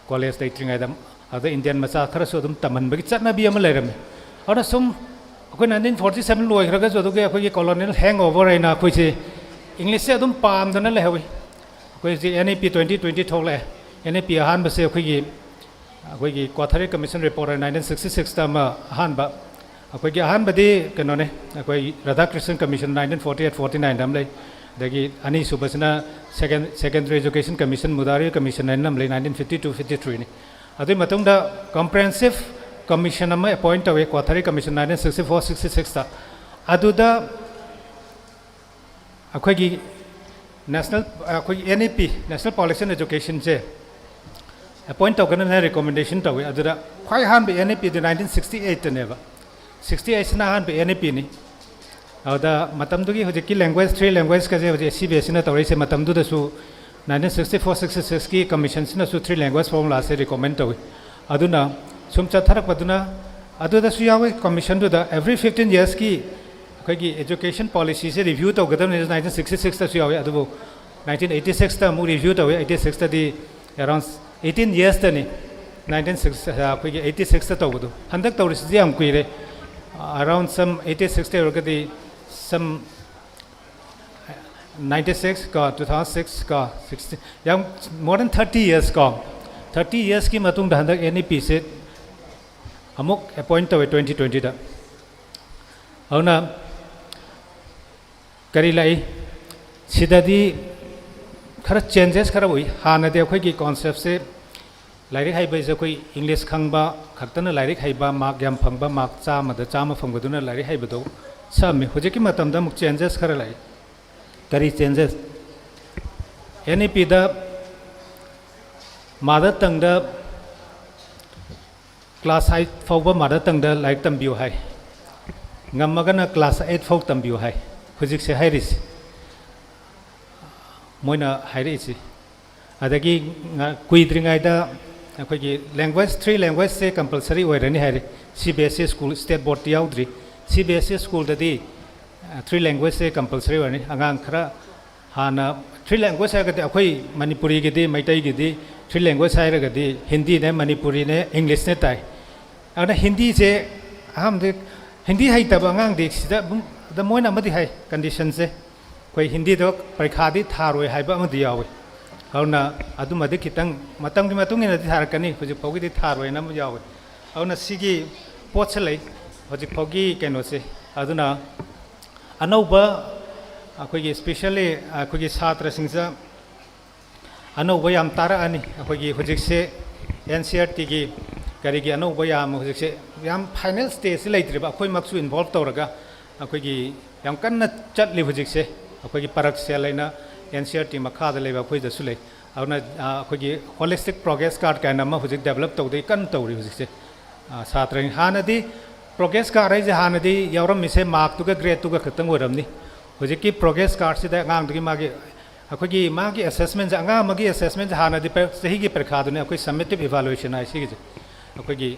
ꯀꯣꯂꯦꯖ ꯂꯩꯇ꯭ꯔꯤꯉꯩꯗ, ꯑꯗ ꯏꯟꯗꯤꯌꯟ ꯃꯆꯥ ꯈꯔꯁꯨ ꯑꯗꯨꯝ ꯇꯝꯍꯟꯕꯒꯤ ꯆꯠꯅꯕꯤ ꯑꯃ ꯂꯩꯔꯝꯃꯤ꯫ ꯑꯗꯨꯅ ꯁꯨꯝ ꯑꯩꯈꯣꯏ ꯅꯥꯏꯟꯇꯤꯟ ꯐꯣꯔꯇꯤ ꯁꯕꯦꯟ ꯂꯣꯏꯈ꯭ꯔꯒꯁꯨ ꯑꯗꯨꯒꯤ ꯑꯩꯈꯣꯏꯒꯤ ꯀꯣꯂꯣꯅꯤꯌꯦꯜ ꯍꯦꯡ ꯑꯣꯚꯔ ꯍꯥꯏꯅ ꯑꯩꯈꯣꯏꯁꯦ ꯏꯪꯂꯤꯁꯁꯦ ꯑꯗꯨꯝ ꯄꯥꯝꯗꯅ ꯂꯩꯍꯧꯋꯤ꯫ ꯑꯩꯈꯣꯏ ꯍꯧꯖꯤꯛ N E P twenty twenty ꯊꯣꯛꯂꯛꯑꯦ꯫ ꯑꯦꯟ ꯏ ꯄꯤ ꯑꯍꯥꯟꯕꯁꯦ ꯑꯩꯈꯣꯏꯒꯤ, ꯑꯩꯈꯣꯏꯒꯤ ꯀ꯭ꯋꯥꯊꯥꯔꯤ ꯀꯃꯤꯁꯟ ꯔꯤꯄꯣꯔꯠ ꯍꯥꯏꯅ ꯅꯥꯏꯟꯇꯤꯟ ꯁꯤꯛꯁꯇꯤ ꯁꯤꯛꯁꯇ ꯑꯃ ꯑꯍꯥꯟꯕ, ꯑꯩꯈꯣꯏꯒꯤ ꯑꯍꯥꯟꯕꯗꯤ ꯀꯩꯅꯣꯅꯦ, ꯑꯩꯈꯣꯏ Radhakrishnan commission nineteen forty eight forty nine ꯑꯃ ꯂꯩ꯫ ꯑꯗꯒꯤ ꯑꯅꯤꯁꯨꯕꯁꯤꯅ ꯁꯦꯀꯦꯟ, secondary education commission, Mudaliar commission ꯍꯥꯏꯅ ꯑꯃ ꯂꯩ, ꯅꯥꯏꯟꯇꯤꯟ ꯐꯤꯐꯇꯤ ꯇꯨ ꯐꯤꯐꯇꯤ ꯊ꯭ꯔꯤꯅꯤ꯫ ꯑꯗꯨꯒꯤ ꯃꯇꯨꯡꯗ ꯀꯝꯄ꯭ꯔꯦꯍꯦꯟꯁꯤꯞ ꯀꯃꯤꯁꯟ ꯑꯃ ꯑꯦꯄꯣꯏꯟ ꯇꯧꯏ, Kothari commission nineteen sixty four sixty sixty. ꯑꯗꯨꯗ ꯑꯩꯈꯣꯏꯒꯤ ꯅꯦꯁꯅꯦꯜ ꯑꯩꯈꯣꯏꯒꯤ N E P, National Policy on Educationꯁꯦ appoint ꯇꯧꯒꯅꯤꯅ recommendation ꯇꯧꯏ꯫ ꯑꯗꯨꯗ ꯈ꯭ꯋꯥꯏ ꯑꯍꯥꯟꯕ N E Pꯗꯤ nineteen sixty eightꯇꯅꯦꯕ꯫ Sixty eightꯁꯤꯅ ꯑꯍꯥꯟꯕ N E Pꯅꯤ꯫ ꯑꯗꯨꯗ ꯃꯇꯝꯗꯨꯒꯤ ꯍꯧꯖꯤꯛꯀꯤ language, three languageꯀꯁꯦ ꯍꯧꯖꯤꯛ C B S Eꯅ ꯇꯧꯔꯛꯏꯁꯦ, ꯃꯇꯝꯗꯨꯗꯁꯨ nineteen sixty four sixty sixꯀꯤ commissionꯁꯤꯅꯁꯨ three language formulaꯁꯦ recommend ꯇꯧꯏ꯫ ꯑꯗꯨꯅ ꯁꯨꯝ ꯆꯠꯊꯔꯛꯄꯗꯨꯅ ꯑꯗꯨꯗꯁꯨ ꯌꯥꯎꯏ, commissionꯗꯨꯗ every fifteen yearsꯀꯤ ꯑꯩꯈꯣꯏꯒꯤ education policyꯁꯦ review ꯇꯧꯒꯗꯕꯅꯤ, nineteen sixty sixꯇꯁꯨ ꯌꯥꯎꯏ꯫ ꯑꯗꯨꯕꯨ nineteen eighty sixꯇ ꯑꯃꯨꯛ review ꯇꯧꯏ, eighty sixꯇꯗꯤ around eighteen yearsꯇꯅꯤ, nineteen sixty ꯑꯩꯈꯣꯏꯒꯤ eighty sixꯇ ꯇꯧꯕꯗꯣ꯫ ꯍꯟꯗꯛ ꯇꯧꯔꯤꯁꯤꯗꯤ ꯌꯥꯝ ꯀꯨꯏꯔꯦ, around some eighty sixꯇ ꯑꯣꯏꯔꯒꯗꯤ some ninety six ꯀꯣ, two thousand six ꯀꯣ, sixty, ꯌꯥꯝ more than thirty years ꯀꯣ, thirty yearsꯀꯤ ꯃꯇꯨꯡꯗ ꯍꯟꯗꯛ N E Pꯁꯦ ꯑꯃꯨꯛ appoint ꯇꯧꯋꯦ twenty twentyꯗ꯫ ꯑꯗꯨꯅ ꯀꯔꯤ ꯂꯥꯛꯏ? ꯁꯤꯗꯗꯤ ꯈꯔ changes ꯈꯔ ꯎꯏ꯫ ꯍꯥꯟꯅꯗꯤ ꯑꯩꯈꯣꯏꯒꯤ conceptꯁꯦ ꯂꯥꯏꯔꯤꯛ ꯍꯩꯕ ꯍꯥꯏꯁꯦ ꯑꯩꯈꯣꯏ English ꯈꯪꯕ ꯈꯛꯇꯅ ꯂꯥꯏꯔꯤꯛ ꯍꯩꯕ, mark ꯌꯥꯝ ꯐꯪꯕ, mark ꯆꯥꯝꯃꯗ ꯆꯥꯝꯃ ꯐꯪꯕꯗꯨꯅ ꯂꯥꯏꯔꯤꯛ ꯍꯩꯕꯗꯣ ꯁꯛꯑꯝꯃꯤ꯫ ꯍꯧꯖꯤꯛꯀꯤ ꯃꯇꯝꯗ ꯑꯃꯨꯛ changes ꯈꯔ ꯂꯥꯛꯏ꯫ ꯀꯔꯤ changes? N E Pꯗ mother tongueꯗ class eight ꯐꯥꯎꯕ mother tongueꯗ ꯂꯥꯏꯔꯤꯛ ꯇꯝꯕꯤꯌꯨ ꯍꯥꯏ, ꯉꯝꯃꯒꯅ class eight ꯐꯥꯎ ꯇꯝꯕꯤꯌꯨ ꯍꯥꯏ꯫ ꯍꯧꯖꯤꯛꯁꯦ ꯍꯥꯏꯔꯤꯁꯤ, ꯃꯣꯏꯅ ꯍꯥꯏꯔꯛꯏꯁꯤ꯫ ꯑꯗꯒꯤ ꯉ-, ꯀꯨꯏꯗ꯭ꯔꯤꯉꯩꯗ ꯑꯩꯈꯣꯏꯒꯤ language, three languageꯁꯦ compulsory ꯑꯣꯏꯔꯅꯤ ꯍꯥꯏꯔꯦ꯫ C B S E school, state boardꯇꯤ ꯌꯥꯎꯗ꯭ꯔꯤ꯫ C B S E schoolꯗꯗꯤ, ꯑ, three languageꯁꯦ compulsory ꯑꯣꯏꯔꯅꯤ꯫ ꯑꯉꯥꯡ ꯈꯔ ꯍꯥꯟꯅ three language ꯍꯥꯏꯔꯒꯗꯤ ꯑꯩꯈꯣꯏ ꯃꯅꯤꯄꯨꯔꯤꯒꯤꯗꯤ, ꯃꯩꯇꯩꯒꯤꯗꯤ three language ꯍꯥꯏꯔꯒꯗꯤ ꯍꯤꯟꯗꯤꯅꯦ, ꯃꯅꯤꯄꯨꯔꯤꯅꯦ, Englishꯅꯦ ꯇꯥꯏ꯫ ꯑꯗꯨꯅ ꯍꯤꯟꯗꯤꯁꯦ ꯑꯍꯥꯟꯕꯗꯤ ꯍꯤꯟꯗꯤ ꯍꯩꯇꯕ ꯑꯉꯥꯡꯗꯤ ꯁꯤꯗ ꯑꯗꯨꯝ, ꯑꯗ ꯃꯣꯏꯅ ꯑꯃꯗꯤ ꯍꯥꯏ, conditionꯁꯦ ꯑꯩꯈꯣꯏ ꯍꯤꯟꯗꯤꯗꯣ ꯄꯔꯤꯈꯥꯗꯤ ꯊꯥꯔꯣꯏ ꯍꯥꯏꯕ ꯑꯃꯗꯤ ꯌꯥꯎꯏ꯫ ꯑꯗꯨꯅ ꯑꯗꯨꯃꯗꯤ ꯈꯤꯇꯪ ꯃꯇꯝꯒꯤ ꯃꯇꯨꯡ ꯏꯟꯅꯗꯤ ꯊꯥꯔꯛꯀꯅꯤ, ꯍꯧꯖꯤꯛ ꯐꯥꯎꯒꯤꯗꯤ ꯊꯥꯔꯣꯏꯅ ꯑꯃ ꯌꯥꯎꯏ꯫ ꯑꯗꯨꯅ ꯁꯤꯒꯤ ꯄꯣꯠꯁꯦ ꯂꯩ ꯍꯧꯖꯤꯛ ꯐꯥꯎꯒꯤ ꯀꯩꯅꯣꯁꯦ꯫ ꯑꯗꯨꯅ ꯑꯅꯧꯕ ꯑꯩꯈꯣꯏꯒꯤ specially ꯑꯩꯈꯣꯏꯒꯤ ꯁꯥꯇ꯭ꯔꯁꯤꯡꯁꯤꯗ ꯑꯅꯧꯕ ꯌꯥꯝ ꯇꯥꯔꯛꯑꯅꯤ꯫ ꯑꯩꯈꯣꯏꯒꯤ ꯍꯧꯖꯤꯛꯁꯦ N C E R Tꯒꯤ ꯀꯔꯤꯒꯤ ꯑꯅꯧꯕ ꯌꯥꯝ ꯍꯧꯖꯤꯛꯁꯦ ꯌꯥꯝ final stageꯁꯤ ꯂꯩꯇ꯭ꯔꯤꯕ, ꯑꯩꯈꯣꯏꯃꯛꯁꯨ involve ꯇꯧꯔꯒ ꯑꯩꯈꯣꯏꯒꯤ ꯌꯥꯝ ꯀꯟꯅ ꯆꯠꯂꯤ ꯍꯧꯖꯤꯛꯁꯦ꯫ ꯑꯩꯈꯣꯏꯒꯤ ꯄꯔꯛꯁꯦꯜ ꯍꯥꯏꯅ ꯑꯦꯟ ꯁꯤ ꯑꯥꯔ ꯇꯤ ꯃꯈꯥꯗ ꯂꯩꯕ ꯑꯩꯈꯣꯏꯗꯁꯨ ꯂꯩ꯫ ꯑꯗꯨꯅ ꯑꯩꯈꯣꯏꯒꯤ ꯍꯣꯂꯤꯁꯇꯤꯛ ꯄ꯭ꯔꯣꯒ꯭ꯔꯦꯁ ꯀꯥꯔꯗ ꯀꯥꯏꯅ ꯑꯃ ꯍꯧꯖꯤꯛ ꯗꯦꯕꯂꯞ ꯇꯧꯗꯣꯏ ꯀꯟꯅ ꯇꯧꯔꯤ ꯍꯧꯖꯤꯛꯁꯦ꯫ ꯁꯥꯇ꯭ꯔ ꯍꯥꯟꯅꯗꯤ ꯄ꯭ꯔꯣꯒ꯭ꯔꯦꯁ ꯀꯥꯔꯗ ꯍꯥꯏꯁꯦ ꯍꯥꯟꯅꯗꯤ ꯌꯥꯎꯔꯝꯃꯤꯁꯦ ꯃꯥꯔꯛꯇꯨꯒ ꯒ꯭ꯔꯦꯗꯇꯨꯒ ꯈꯛꯇꯪ ꯑꯣꯏꯔꯝꯅꯤ꯫ ꯍꯧꯖꯤꯛꯀꯤ ꯄ꯭ꯔꯣꯒ꯭ꯔꯦꯁ ꯀꯥꯔꯗꯁꯤꯗ ꯑꯉꯥꯡꯗꯨꯒꯤ ꯃꯥꯒꯤ ꯑꯩꯈꯣꯏꯒꯤ ꯃꯥꯒꯤ ꯑꯦꯁꯦꯁꯃꯦꯟꯁꯦ, ꯑꯉꯥꯡ ꯑꯃꯒꯤ ꯑꯦꯁꯦꯁꯃꯦꯟꯁꯦ ꯍꯥꯟꯅꯗꯤ ꯆꯍꯤꯒꯤ ꯄꯔꯤꯈꯥꯗꯨꯅꯦ, ꯑꯩꯈꯣꯏ ꯁꯝꯃꯦꯇꯤꯞ ꯏꯚꯥꯂꯨꯌꯦꯁꯟ ꯍꯥꯏ ꯁꯤꯒꯤꯁꯦ꯫ ꯑꯩꯈꯣꯏꯒꯤ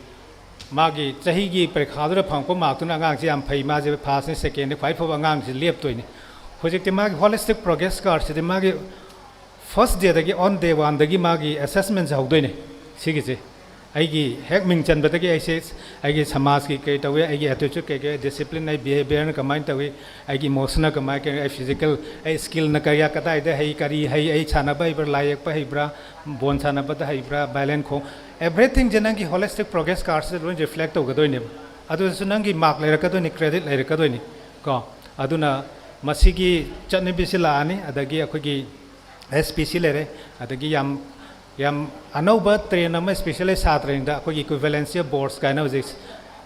ꯃꯥꯒꯤ ꯆꯍꯤꯒꯤ ꯄꯔꯤꯈꯥꯗꯨꯗ ꯐꯪꯉꯛꯄ ꯃꯥꯔꯛꯇꯨꯅ ꯑꯉꯥꯡꯁꯦ ꯌꯥꯝ ꯐꯩ, ꯃꯥꯁꯦ ꯐꯥꯔꯁꯅꯤ, ꯁꯦꯀꯦꯟꯅꯤ, ꯈ꯭ꯋꯥꯏ ꯐꯕ ꯑꯉꯥꯡꯁꯤ ꯂꯦꯞꯇꯣꯏꯅꯤ꯫ ꯍꯧꯖꯤꯛꯇꯤ ꯃꯥꯒꯤ ꯍꯣꯂꯤꯁꯇꯤꯛ ꯄ꯭ꯔꯣꯒ꯭ꯔꯦꯁ ꯀꯥꯔꯗꯁꯤꯗꯤ ꯃꯥꯒꯤ ꯐꯥꯔꯁ ꯗꯦꯗꯒꯤ, ꯑꯣꯟ ꯗꯦ ꯋꯥꯟꯗꯒꯤ ꯃꯥꯒꯤ ꯑꯦꯁꯦꯁꯃꯦꯟꯁꯦ ꯍꯧꯗꯣꯏꯅꯦ꯫ ꯁꯤꯒꯤꯁꯦ ꯑꯩꯒꯤ ꯍꯦꯛ ꯃꯤꯡ ꯆꯟꯕꯗꯒꯤ ꯑꯩꯁꯦ ꯑꯩꯒꯤ ꯁꯃꯥꯖꯀꯤ ꯀꯩ ꯇꯧꯏ, ꯑꯩꯒꯤ ꯑꯦꯇꯤꯆꯨꯠ ꯀꯩ ꯀꯩ, ꯗꯤꯁꯤꯄ꯭ꯂꯤꯟ, ꯑꯩ ꯕꯤꯍꯦꯕꯤꯌꯔꯅ ꯀꯃꯥꯏꯅ ꯇꯧꯏ, ꯑꯩꯒꯤ ꯏꯃꯣꯁꯟꯅ ꯀꯃꯥꯏꯅ ꯇꯧꯏ, ꯑꯩ ꯐꯤꯖꯤꯀꯦꯜ, ꯑꯩ ꯁ꯭ꯀꯤꯜꯅ ꯀꯌꯥ ꯀꯗꯥꯏꯗ ꯍꯩ, ꯀꯔꯤ ꯍꯩ, ꯑꯩ ꯁꯥꯟꯅꯕ ꯍꯩꯕ꯭ꯔꯥ, ꯂꯥꯏ ꯌꯦꯛꯄ ꯍꯩꯕ꯭ꯔꯥ, ꯕꯣꯜ ꯁꯥꯟꯅꯕꯗ ꯍꯩꯕ꯭ꯔꯥ, ꯚꯥꯏꯂꯦꯟ ꯈꯣꯡ, ꯑꯦꯚ꯭ꯔꯤꯊꯤꯡꯁꯦ ꯅꯪꯒꯤ ꯍꯣꯂꯤꯁꯇꯤꯛ ꯄ꯭ꯔꯣꯒ꯭ꯔꯦꯁ ꯀꯥꯔꯗꯁꯤꯗ ꯂꯣꯏ ꯔꯤꯐ꯭ꯂꯦꯛ ꯇꯧꯒꯗꯣꯏꯅꯦꯕ꯫ ꯑꯗꯨꯗꯁꯨ ꯅꯪꯒꯤ ꯃꯥꯔꯛ ꯂꯩꯔꯛꯀꯗꯣꯏꯅꯤ, ꯀ꯭ꯔꯦꯗꯤꯠ ꯂꯩꯔꯛꯀꯗꯣꯏꯅꯤ ꯀꯣ꯫ ꯑꯗꯨꯅ ꯃꯁꯤꯒꯤ ꯆꯠꯅꯕꯤꯁꯤ ꯂꯥꯛꯑꯅꯤ꯫ ꯑꯗꯒꯤ ꯑꯩꯈꯣꯏꯒꯤ ꯑꯦꯁ ꯄꯤ ꯁꯤ ꯂꯩꯔꯦ꯫ ꯑꯗꯒꯤ ꯌꯥꯝ ꯌꯥꯝ ꯑꯅꯧꯕ ꯇ꯭ꯔꯦꯟ ꯑꯃ, ꯏꯁꯄꯤꯁꯦꯜꯂꯤ ꯁꯥꯇ꯭ꯔꯁꯤꯡꯗ ꯑꯩꯈꯣꯏꯒꯤ ꯏꯀ꯭ꯋꯤꯚꯦꯂꯦꯟꯁꯤ ꯕꯣꯔꯗꯁ ꯀꯥꯏꯅ ꯍꯧꯖꯤꯛ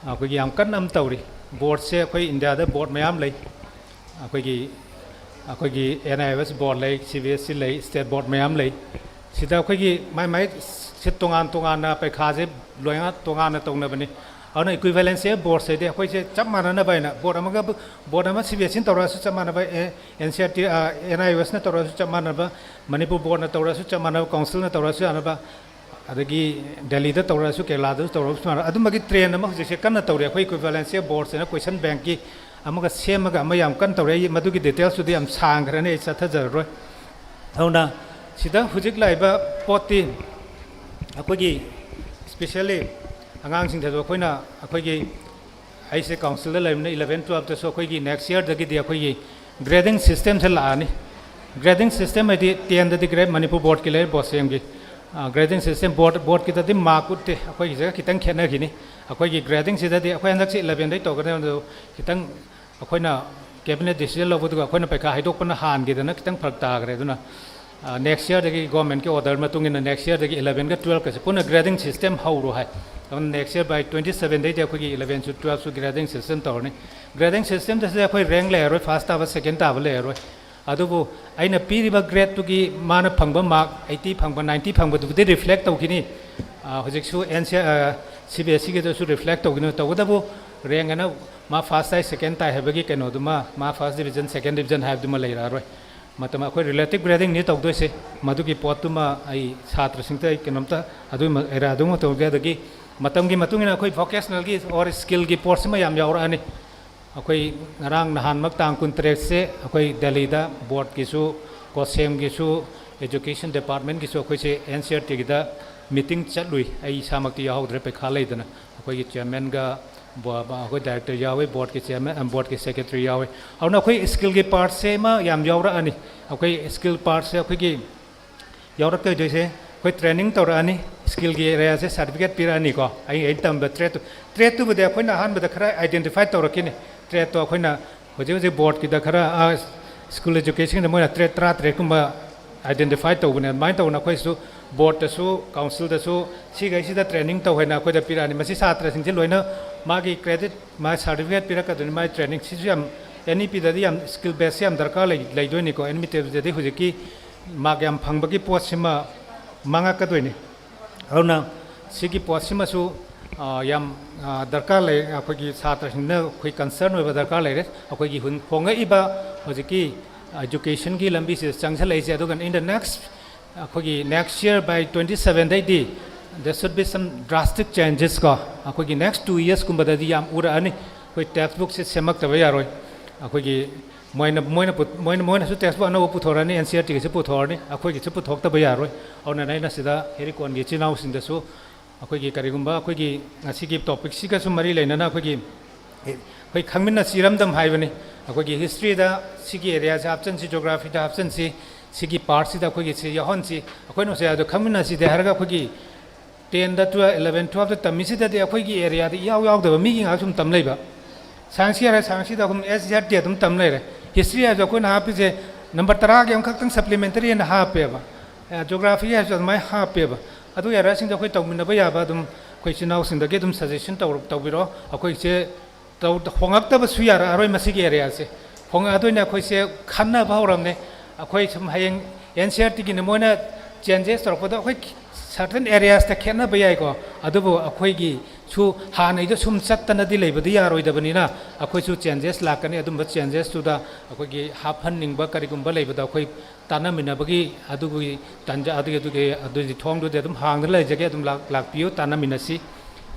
ꯑꯩꯈꯣꯏꯒꯤ ꯌꯥꯝ ꯀꯟꯅ ꯑꯃ ꯇꯧꯔꯤ꯫ ꯕꯣꯔꯗꯁꯦ ꯑꯩꯈꯣꯏ ꯏꯟꯗꯤꯌꯥꯗ ꯕꯣꯔꯗ ꯃꯌꯥꯝ ꯂꯩ꯫ ꯑꯩꯈꯣꯏꯒꯤ ꯑꯩꯈꯣꯏꯒꯤ ꯑꯦꯟ ꯑꯥꯏ ꯑꯣ ꯑꯦꯁ ꯕꯣꯔꯗ ꯂꯩ, ꯁꯤ ꯕꯤ ꯑꯦꯁ ꯏ ꯂꯩ, ꯁ꯭ꯇꯦꯠ ꯕꯣꯔꯗ ꯃꯌꯥꯝ ꯂꯩ꯫ ꯁꯤꯗ ꯑꯩꯈꯣꯏꯒꯤ ꯃꯥꯏ ꯃꯥꯏ ꯁꯤ ꯇꯣꯉꯥꯟ ꯇꯣꯉꯥꯟꯅ ꯄꯔꯤꯈꯥꯁꯦ ꯂꯣꯏꯅ ꯇꯣꯉꯥꯟꯅ ꯇꯧꯅꯕꯅꯤ꯫ ꯑꯗꯨꯅ ꯏꯀ꯭ꯋꯤꯚꯦꯂꯦꯟꯁꯤ ꯕꯣꯔꯗꯁ ꯍꯥꯏꯗꯤ ꯑꯩꯈꯣꯏꯁꯦ ꯆꯞ ꯃꯥꯟꯅꯅꯕ ꯍꯥꯏꯅ ꯕꯣꯔꯗ ꯑꯃꯒ ꯕꯣꯔꯗ ꯑꯃ ꯁꯤ ꯕꯤ ꯑꯦꯁ ꯏꯅ ꯇꯧꯔꯛꯑꯁꯨ ꯆꯞ ꯃꯥꯟꯅꯕ, ꯑꯦ, ꯑꯦꯟ ꯁꯤ ꯑꯥꯔ ꯇꯤ, ꯑ, ꯑꯦꯟ ꯑꯥꯏ ꯑꯣ ꯑꯦꯁꯅ ꯇꯧꯔꯛꯑꯁꯨ ꯆꯞ ꯃꯥꯟꯅꯕ, ꯃꯅꯤꯄꯨꯔ ꯕꯣꯔꯗꯅ ꯇꯧꯔꯛꯑꯁꯨ ꯆꯞ ꯃꯥꯟꯅꯕ, ꯀꯥꯎꯟꯁꯤꯜꯅ ꯇꯧꯔꯛꯑꯁꯨ ꯌꯥꯅꯕ, ꯑꯗꯒꯤ ꯗꯦꯜꯂꯤꯗ ꯇꯧꯔꯛꯑꯁꯨ, ꯀꯦꯔꯂꯥꯗꯁꯨ ꯇꯧꯔꯛꯑꯁꯨ ꯃꯥꯟꯅꯕ꯫ ꯑꯗꯨꯝꯕꯒꯤ ꯇ꯭ꯔꯦꯟ ꯑꯃ ꯍꯧꯖꯤꯛꯁꯦ ꯀꯟꯅ ꯇꯧꯔꯤ꯫ ꯑꯩꯈꯣꯏ ꯏꯀ꯭ꯋꯤꯚꯦꯂꯦꯟꯁꯤ ꯕꯣꯔꯗꯁꯤꯅ ꯀꯣꯏꯁꯟ ꯕꯦꯡꯀꯤ ꯑꯃꯒ ꯁꯦꯝꯃꯒ ꯑꯃ ꯌꯥꯝ ꯀꯟꯅ ꯇꯧꯔꯤ꯫ ꯑꯩ ꯃꯗꯨꯒꯤ ꯗꯤꯇꯦꯜꯁꯇꯨꯗꯤ ꯌꯥꯝ ꯁꯥꯡꯈ꯭ꯔꯅꯤ, ꯑꯩ ꯆꯠꯊꯖꯔꯔꯣꯏ꯫ ꯑꯗꯨꯅ ꯁꯤꯗ ꯍꯧꯖꯤꯛ ꯂꯥꯛꯏꯕ ꯄꯣꯠꯇꯤ ꯑꯩꯈꯣꯏꯒꯤ ꯏꯁꯄꯤꯁꯦꯜꯂꯤ ꯑꯉꯥꯡꯁꯤꯡꯗꯁꯨ ꯑꯩꯈꯣꯏꯅ ꯑꯩꯈꯣꯏꯒꯤ ꯑꯩꯁꯦ ꯀꯥꯎꯟꯁꯤꯜꯗ ꯂꯩꯕꯅꯤꯅ ꯏꯂꯚꯦꯟ ꯇꯨꯋꯦꯜꯐꯇꯁꯨ ꯑꯩꯈꯣꯏꯒꯤ ꯅꯦꯛꯁ ꯏꯌꯔꯗꯒꯤꯗꯤ ꯑꯩꯈꯣꯏꯒꯤ ꯒ꯭ꯔꯦꯗꯤꯡ ꯁꯤꯁꯇꯦꯝꯁꯦ ꯂꯥꯛꯑꯅꯤ꯫ ꯒ꯭ꯔꯦꯗꯤꯡ ꯁꯤꯁꯇꯦꯝ ꯍꯥꯏꯗꯤ ꯇꯦꯟꯗꯗꯤ ꯒ꯭ꯔꯦꯗ ꯃꯅꯤꯄꯨꯔ ꯕꯣꯔꯗꯀꯤ ꯂꯩꯔꯦ, ꯕꯣꯁꯦꯝꯒꯤ꯫ ꯒ꯭ꯔꯦꯗꯤꯡ ꯁꯤꯁꯇꯦꯝ ꯕꯣꯔꯗ, ꯕꯣꯔꯗꯀꯤꯗꯗꯤ ꯃꯥꯔꯛ ꯎꯠꯇꯦ, ꯑꯩꯈꯣꯏꯒꯤꯁꯤꯒ ꯈꯤꯇꯪ ꯈꯦꯠꯅꯈꯤꯅꯤ꯫ ꯑꯩꯈꯣꯏꯒꯤ ꯒ꯭ꯔꯦꯗꯤꯡꯁꯤꯗꯗꯤ ꯑꯩꯈꯣꯏ ꯍꯟꯗꯛꯁꯤ ꯏꯂꯚꯦꯟꯗꯩ ꯇꯧꯒꯗꯕ, ꯑꯗꯨ ꯈꯤꯇꯪ ꯑꯩꯈꯣꯏꯅ ꯀꯦꯕꯤꯅꯦꯠ ꯗꯤꯁꯤꯖꯟ ꯂꯧꯕꯗꯨꯒ ꯑꯩꯈꯣꯏꯅ ꯄꯩꯈꯥ ꯍꯥꯏꯗꯣꯛꯄꯅ ꯍꯥꯟꯈꯤꯗꯅ ꯈꯤꯇꯪ ꯐꯔꯛ ꯇꯥꯈ꯭ꯔꯦ꯫ ꯑꯗꯨꯅ ꯅꯦꯛꯁ ꯏꯌꯔꯗꯒꯤ ꯒꯣꯔꯃꯦꯟꯠꯀꯤ ꯑꯣꯔꯗꯔ ꯃꯇꯨꯡ ꯏꯟꯅ ꯅꯦꯛꯁ ꯏꯌꯔꯗꯒꯤ ꯏꯂꯚꯦꯟꯒ ꯇꯨꯋꯦꯜꯐꯀꯁꯦ ꯄꯨꯟꯅ ꯒ꯭ꯔꯦꯗꯤꯡ ꯁꯤꯁꯇꯦꯝ ꯍꯧꯔꯣ ꯍꯥꯏ꯫ ꯑꯗꯨꯅ next year by twenty sevenꯗꯩꯗꯤ ꯑꯩꯈꯣꯏꯒꯤ elevenꯁꯨ twelveꯁꯨ grading system ꯇꯧꯔꯅꯤ꯫ Grading systemꯗꯁꯤꯗ ꯑꯩꯈꯣꯏ rank ꯂꯩꯔꯔꯣꯏ, first ꯇꯥꯕ second ꯇꯥꯕ ꯂꯩꯔꯔꯣꯏ꯫ ꯑꯗꯨꯕꯨ ꯑꯩꯅ ꯄꯤꯔꯤꯕ gradeꯇꯨꯒꯤ ꯃꯥꯅ ꯐꯪꯕ mark eighty ꯐꯪꯕ, ninety ꯐꯪꯕꯗꯨꯕꯨꯗꯤ reflect ꯇꯧꯈꯤꯅꯤ꯫ ꯑ, ꯍꯧꯖꯤꯛꯁꯨ NCERT, ꯑ, CBSEꯒꯤꯗꯁꯨ reflect ꯇꯧꯈꯤꯅꯤ꯫ ꯇꯧꯕꯇꯕꯨ rank ꯑꯅ ꯃꯥ first ꯇꯥꯏ, second ꯇꯥꯏ ꯍꯥꯏꯕꯒꯤ ꯀꯩꯅꯣꯗꯨꯃ, ꯃꯥ first division, second division ꯍꯥꯏꯕꯗꯨꯃ ꯂꯩꯔꯛꯑꯔꯣꯏ꯫ ꯃꯇꯝ ꯑꯩꯈꯣꯏ relative gradingꯅꯤ ꯇꯧꯗꯣꯏꯁꯦ꯫ ꯃꯗꯨꯒꯤ ꯄꯣꯠꯇꯨꯃ ꯑꯩ ꯁꯥꯇ꯭ꯔꯁꯤꯡꯗ ꯑꯩ ꯀꯩꯅꯣꯝꯇ ꯑꯗꯨꯒꯤ ꯃ-, eraꯗꯨꯃ ꯇꯧꯒꯦ꯫ ꯑꯗꯒꯤ ꯃꯇꯝꯒꯤ ꯃꯇꯨꯡ ꯏꯟꯅ ꯑꯩꯈꯣꯏ vocationalꯒꯤ or skillꯒꯤ ꯄꯣꯠꯁꯤꯃ ꯌꯥꯝ ꯌꯥꯎꯔꯛꯑꯅꯤ꯫ ꯑꯩꯈꯣꯏ ꯉꯔꯥꯡ ꯅꯍꯥꯟꯃꯛ ꯇꯥꯡ ꯀꯨꯟꯇꯔꯦꯠꯁꯦ ꯑꯩꯈꯣꯏ ꯗꯦꯜꯂꯤꯗ boardꯀꯤꯁꯨ, COHSEMꯒꯤꯁꯨ, education departmentꯀꯤꯁꯨ ꯑꯩꯈꯣꯏꯁꯦ NCERTꯒꯤꯗ meeting ꯆꯠꯂꯨꯏ꯫ ꯑꯩ ꯏꯁꯥꯃꯛꯇꯤ ꯌꯥꯎꯍꯧꯗ꯭ꯔꯦ, ꯄꯩꯈꯥ ꯂꯩꯗꯅ꯫ ꯑꯩꯈꯣꯏꯒꯤ chairmanꯒ ꯕꯣ-, ꯕ-, ꯑꯩꯈꯣꯏ director ꯌꯥꯎꯏ, boardꯀꯤ chairman, ꯑ, boardꯀꯤ secretary ꯌꯥꯎꯏ꯫ ꯑꯗꯨꯅ ꯑꯩꯈꯣꯏ skillꯒꯤ partꯁꯦ ꯑꯃ ꯌꯥꯝ ꯌꯥꯎꯔꯛꯑꯅꯤ꯫ ꯑꯩꯈꯣꯏ skill partꯁꯦ ꯑꯩꯈꯣꯏꯒꯤ ꯌꯥꯎꯔꯛꯇꯣꯏꯗꯣꯏꯁꯦ, ꯑꯩꯈꯣꯏ training ꯇꯧꯔꯛꯑꯅꯤ, skillꯒꯤ areaꯁꯦ certificate ꯄꯤꯔꯛꯑꯅꯤꯀꯣ꯫ ꯑꯩ, ꯑꯩꯅ ꯇꯝꯕ tradeꯇꯨ, tradeꯇꯨꯕꯨꯗꯤ ꯑꯩꯈꯣꯏꯅ ꯑꯍꯥꯟꯕꯗ ꯈꯔ identify ꯇꯧꯔꯛꯈꯤꯅꯤ꯫ Tradeꯇꯣ ꯑꯩꯈꯣꯏꯅ ꯍꯧꯖꯤꯛ ꯍꯧꯖꯤꯛ boardꯀꯤꯗ ꯈꯔ, ꯑ, school educationꯗ ꯃꯣꯏꯅ trade ꯇꯔꯥꯇꯔꯦꯠꯀꯨꯝꯕ identify ꯇꯧꯕꯅꯦ꯫ ꯑꯗꯨꯃꯥꯏꯅ ꯇꯧꯗꯅ ꯑꯩꯈꯣꯏꯁꯨ boardꯇꯁꯨ, councilꯗꯁꯨ ꯁꯤꯈꯩꯁꯤꯗ training ꯇꯧ ꯍꯥꯏꯅ ꯑꯩꯈꯣꯏꯗ ꯄꯤꯔꯛꯑꯅꯤ꯫ ꯃꯁꯤ ꯁꯥꯇ꯭ꯔꯁꯤꯡꯁꯤ ꯂꯣꯏꯅ ꯃꯥꯒꯤ credit, ꯃꯥꯒꯤ certificate ꯄꯤꯔꯛꯀꯗꯣꯏꯅꯤ꯫ ꯃꯥꯒꯤ training ꯁꯤꯁꯨ ꯌꯥꯝ, NEPꯗꯗꯤ ꯌꯥꯝ skill baseꯁꯦ ꯌꯥꯝ ꯗꯔꯀꯥꯔ ꯂꯩ, ꯂꯩꯗꯣꯏꯅꯤꯀꯣ꯫ NEPꯗꯗꯤ ꯍꯧꯖꯤꯛꯀꯤ mark ꯌꯥꯝ ꯐꯪꯕꯒꯤ ꯄꯣꯠꯁꯤꯃ ꯃꯥꯡꯉꯛꯀꯗꯣꯏꯅꯤ꯫ ꯑꯗꯨꯅ ꯁꯤꯒꯤ ꯄꯣꯠꯁꯤꯃꯁꯨ, ꯑ, ꯌꯥꯝ, ꯑ, ꯗꯔꯀꯥꯔ ꯂꯩ꯫ ꯑꯩꯈꯣꯏꯒꯤ ꯁꯥꯇ꯭ꯔꯁꯤꯡꯅ ꯑꯩꯈꯣꯏ concern ꯑꯣꯏꯕ ꯗꯔꯀꯥꯔ ꯂꯩꯔꯦ꯫ ꯑꯩꯈꯣꯏꯒꯤ ꯍꯨꯟ-, ꯍꯣꯡꯉꯛꯏꯕ ꯍꯧꯖꯤꯛꯀꯤ educationꯒꯤ ꯂꯝꯕꯤꯁꯤꯗ ꯆꯪꯁꯤꯜꯂꯛꯏꯁꯦ꯫ ꯑꯗꯨꯒ in the next, ꯑꯩꯈꯣꯏꯒꯤ next year by twenty sevenꯗꯩꯗꯤ there should be some drastic changes ꯀꯣ꯫ ꯑꯩꯈꯣꯏꯒꯤ next two yearsꯀꯨꯝꯕꯗꯗꯤ ꯌꯥꯝ ꯎꯔꯛꯑꯅꯤ꯫ ꯑꯩꯈꯣꯏ textbookꯁꯦ ꯁꯦꯝꯃꯛꯇꯕ ꯌꯥꯔꯣꯏ꯫ ꯑꯩꯈꯣꯏꯒꯤ ꯃꯣꯏꯅ, ꯃꯣꯏꯅ ꯄꯨ-, ꯃꯣꯏꯅ, ꯃꯣꯏꯅꯁꯨ textbook ꯑꯅꯧꯕ ꯄꯨꯊꯣꯔꯛꯑꯅꯤ, NCERTꯒꯤꯁꯨ ꯄꯨꯊꯣꯔꯛꯑꯅꯤ, ꯑꯩꯈꯣꯏꯒꯤꯁꯨ ꯄꯨꯊꯣꯛꯇꯕ ꯌꯥꯔꯣꯏ꯫ ꯑꯗꯨꯅ ꯑꯩꯅ ꯁꯤꯗ ꯍꯦꯔꯤꯀꯣꯟꯒꯤ ꯏꯆꯤꯜ ꯏꯅꯥꯎꯁꯤꯡꯗꯁꯨ ꯑꯩꯈꯣꯏꯒꯤ ꯀꯔꯤꯒꯨꯝꯕ ꯑꯩꯈꯣꯏꯒꯤ ꯉꯁꯤꯒꯤ topicꯁꯤꯒꯁꯨ ꯃꯔꯤ ꯂꯩꯅꯅ ꯑꯩꯈꯣꯏꯒꯤ, ꯑꯩꯈꯣꯏ ꯈꯪꯃꯤꯟꯅꯁꯤ ꯏꯔꯝꯗꯝ ꯍꯥꯏꯕꯅꯤ꯫ ꯑꯩꯈꯣꯏꯒꯤ historyꯗ ꯁꯤꯒꯤ areaꯁꯦ ꯍꯥꯞꯆꯤꯟꯁꯤ, geographyꯗ ꯍꯥꯞꯆꯤꯟꯁꯤ, ꯁꯤꯒꯤ partꯁꯤꯗ ꯑꯩꯈꯣꯏꯒꯤ ꯁꯤ ꯌꯥꯎꯍꯟꯁꯤ, ꯑꯩꯈꯣꯏꯅ ꯉꯁꯥꯏ ꯑꯗꯣ ꯈꯪꯃꯤꯟꯅꯁꯤꯗꯤ ꯍꯥꯏꯔꯒ ꯑꯩꯈꯣꯏꯒꯤ tenꯗ, twelve, eleven, twelveꯇ ꯇꯝꯃꯤꯁꯤꯗꯗꯤ ꯑꯩꯈꯣꯏꯒꯤ areaꯗ ꯏꯌꯥꯎ ꯌꯥꯎꯗꯕ ꯃꯤꯒꯤ ꯉꯥꯛ ꯁꯨꯝ ꯇꯝ ꯂꯩꯕ꯫ Scienceꯀꯤ ꯍꯥꯏꯔ scienceꯀꯤꯗ ꯑꯗꯨꯝ SERT ꯑꯗꯨꯝ ꯇꯝ ꯂꯩꯔꯦ꯫ History ꯍꯥꯏꯔꯁꯨ ꯑꯩꯈꯣꯏꯅ ꯍꯥꯞꯄꯤꯁꯦ number ꯇꯔꯥꯒꯤ ꯑꯃꯈꯛꯇꯪ supplementary ꯑꯣꯏꯅ ꯍꯥꯞꯄꯦꯕ꯫ ꯑ, geography ꯍꯥꯏꯔꯁꯨ ꯑꯗꯨꯃꯥꯏꯅ ꯍꯥꯞꯄꯦꯕ꯫ ꯑꯗꯨ areaꯁꯤꯡꯗꯣ ꯑꯩꯈꯣꯏ ꯇꯧꯃꯤꯟꯅꯕ ꯌꯥꯕ ꯑꯗꯨꯝ ꯑꯩꯈꯣꯏ ꯏꯆꯤꯟ ꯏꯅꯥꯎꯁꯤꯡꯗꯒꯤ ꯑꯗꯨꯝ ꯁꯖꯦꯁꯟ ꯇꯧꯔ ꯇꯧꯕꯤꯔꯣ꯫ ꯑꯩꯈꯣꯏꯁꯦ ꯇꯧ- ꯍꯣꯡꯉꯛꯇꯕꯁꯨ ꯌꯥꯔꯛꯑꯔꯣꯏ ꯃꯁꯤꯒꯤ ꯑꯦꯔꯤꯌꯥꯁꯦ꯫ ꯍꯣꯡꯉꯛꯑꯗꯣꯏꯅꯦ꯫ ꯑꯩꯈꯣꯏꯁꯦ ꯈꯟꯅꯕ ꯍꯧꯔꯝꯅꯦ꯫ ꯑꯩꯈꯣꯏ ꯁꯨꯝ ꯍꯌꯦꯡ ꯑꯦꯟ ꯁꯤ ꯑꯥꯔ ꯇꯤꯒꯤꯅ ꯃꯣꯏꯅ ꯆꯦꯟꯖꯦꯁ ꯇꯧꯔꯛꯄꯗꯣ ꯑꯩꯈꯣꯏ ꯁꯔꯇꯟ ꯑꯦꯔꯤꯌꯥꯁꯇ ꯈꯦꯠꯅꯕ ꯌꯥꯏꯀꯣ, ꯑꯗꯨꯕꯨ ꯑꯩꯈꯣꯏꯒꯤꯁꯨ ꯍꯥꯟꯅꯩꯗꯣ ꯁꯨꯝ ꯆꯠꯇꯅꯗꯤ ꯂꯩꯕꯗꯤ ꯌꯥꯔꯣꯏꯗꯕꯅꯤꯅ ꯑꯩꯈꯣꯏꯁꯨ ꯆꯦꯟꯖꯦꯁ ꯂꯥꯛꯀꯅꯤ꯫ ꯑꯗꯨꯝꯕ ꯆꯦꯟꯖꯦꯁꯇꯨꯗ ꯑꯩꯈꯣꯏꯒꯤ ꯍꯥꯞꯍꯟꯅꯤꯡꯕ ꯀꯔꯤꯒꯨꯝꯕ ꯂꯩꯕꯗ ꯑꯩꯈꯣꯏ ꯇꯥꯟꯅꯃꯤꯟꯅꯕꯒꯤ ꯑꯗꯨꯒꯤ ꯇꯟꯖꯥ, ꯑꯗꯨꯒꯤ, ꯑꯗꯨꯒꯤ, ꯑꯗꯨꯒꯤ ꯊꯣꯡꯗꯨꯗꯤ ꯑꯗꯨꯝ ꯍꯥꯡꯗꯨꯅ ꯂꯩꯖꯒꯦ꯫ ꯑꯗꯨꯝ ꯂꯥꯛ-, ꯂꯥꯛꯄꯤꯌꯨ, ꯇꯥꯟꯅꯃꯤꯟꯅꯁꯤ꯫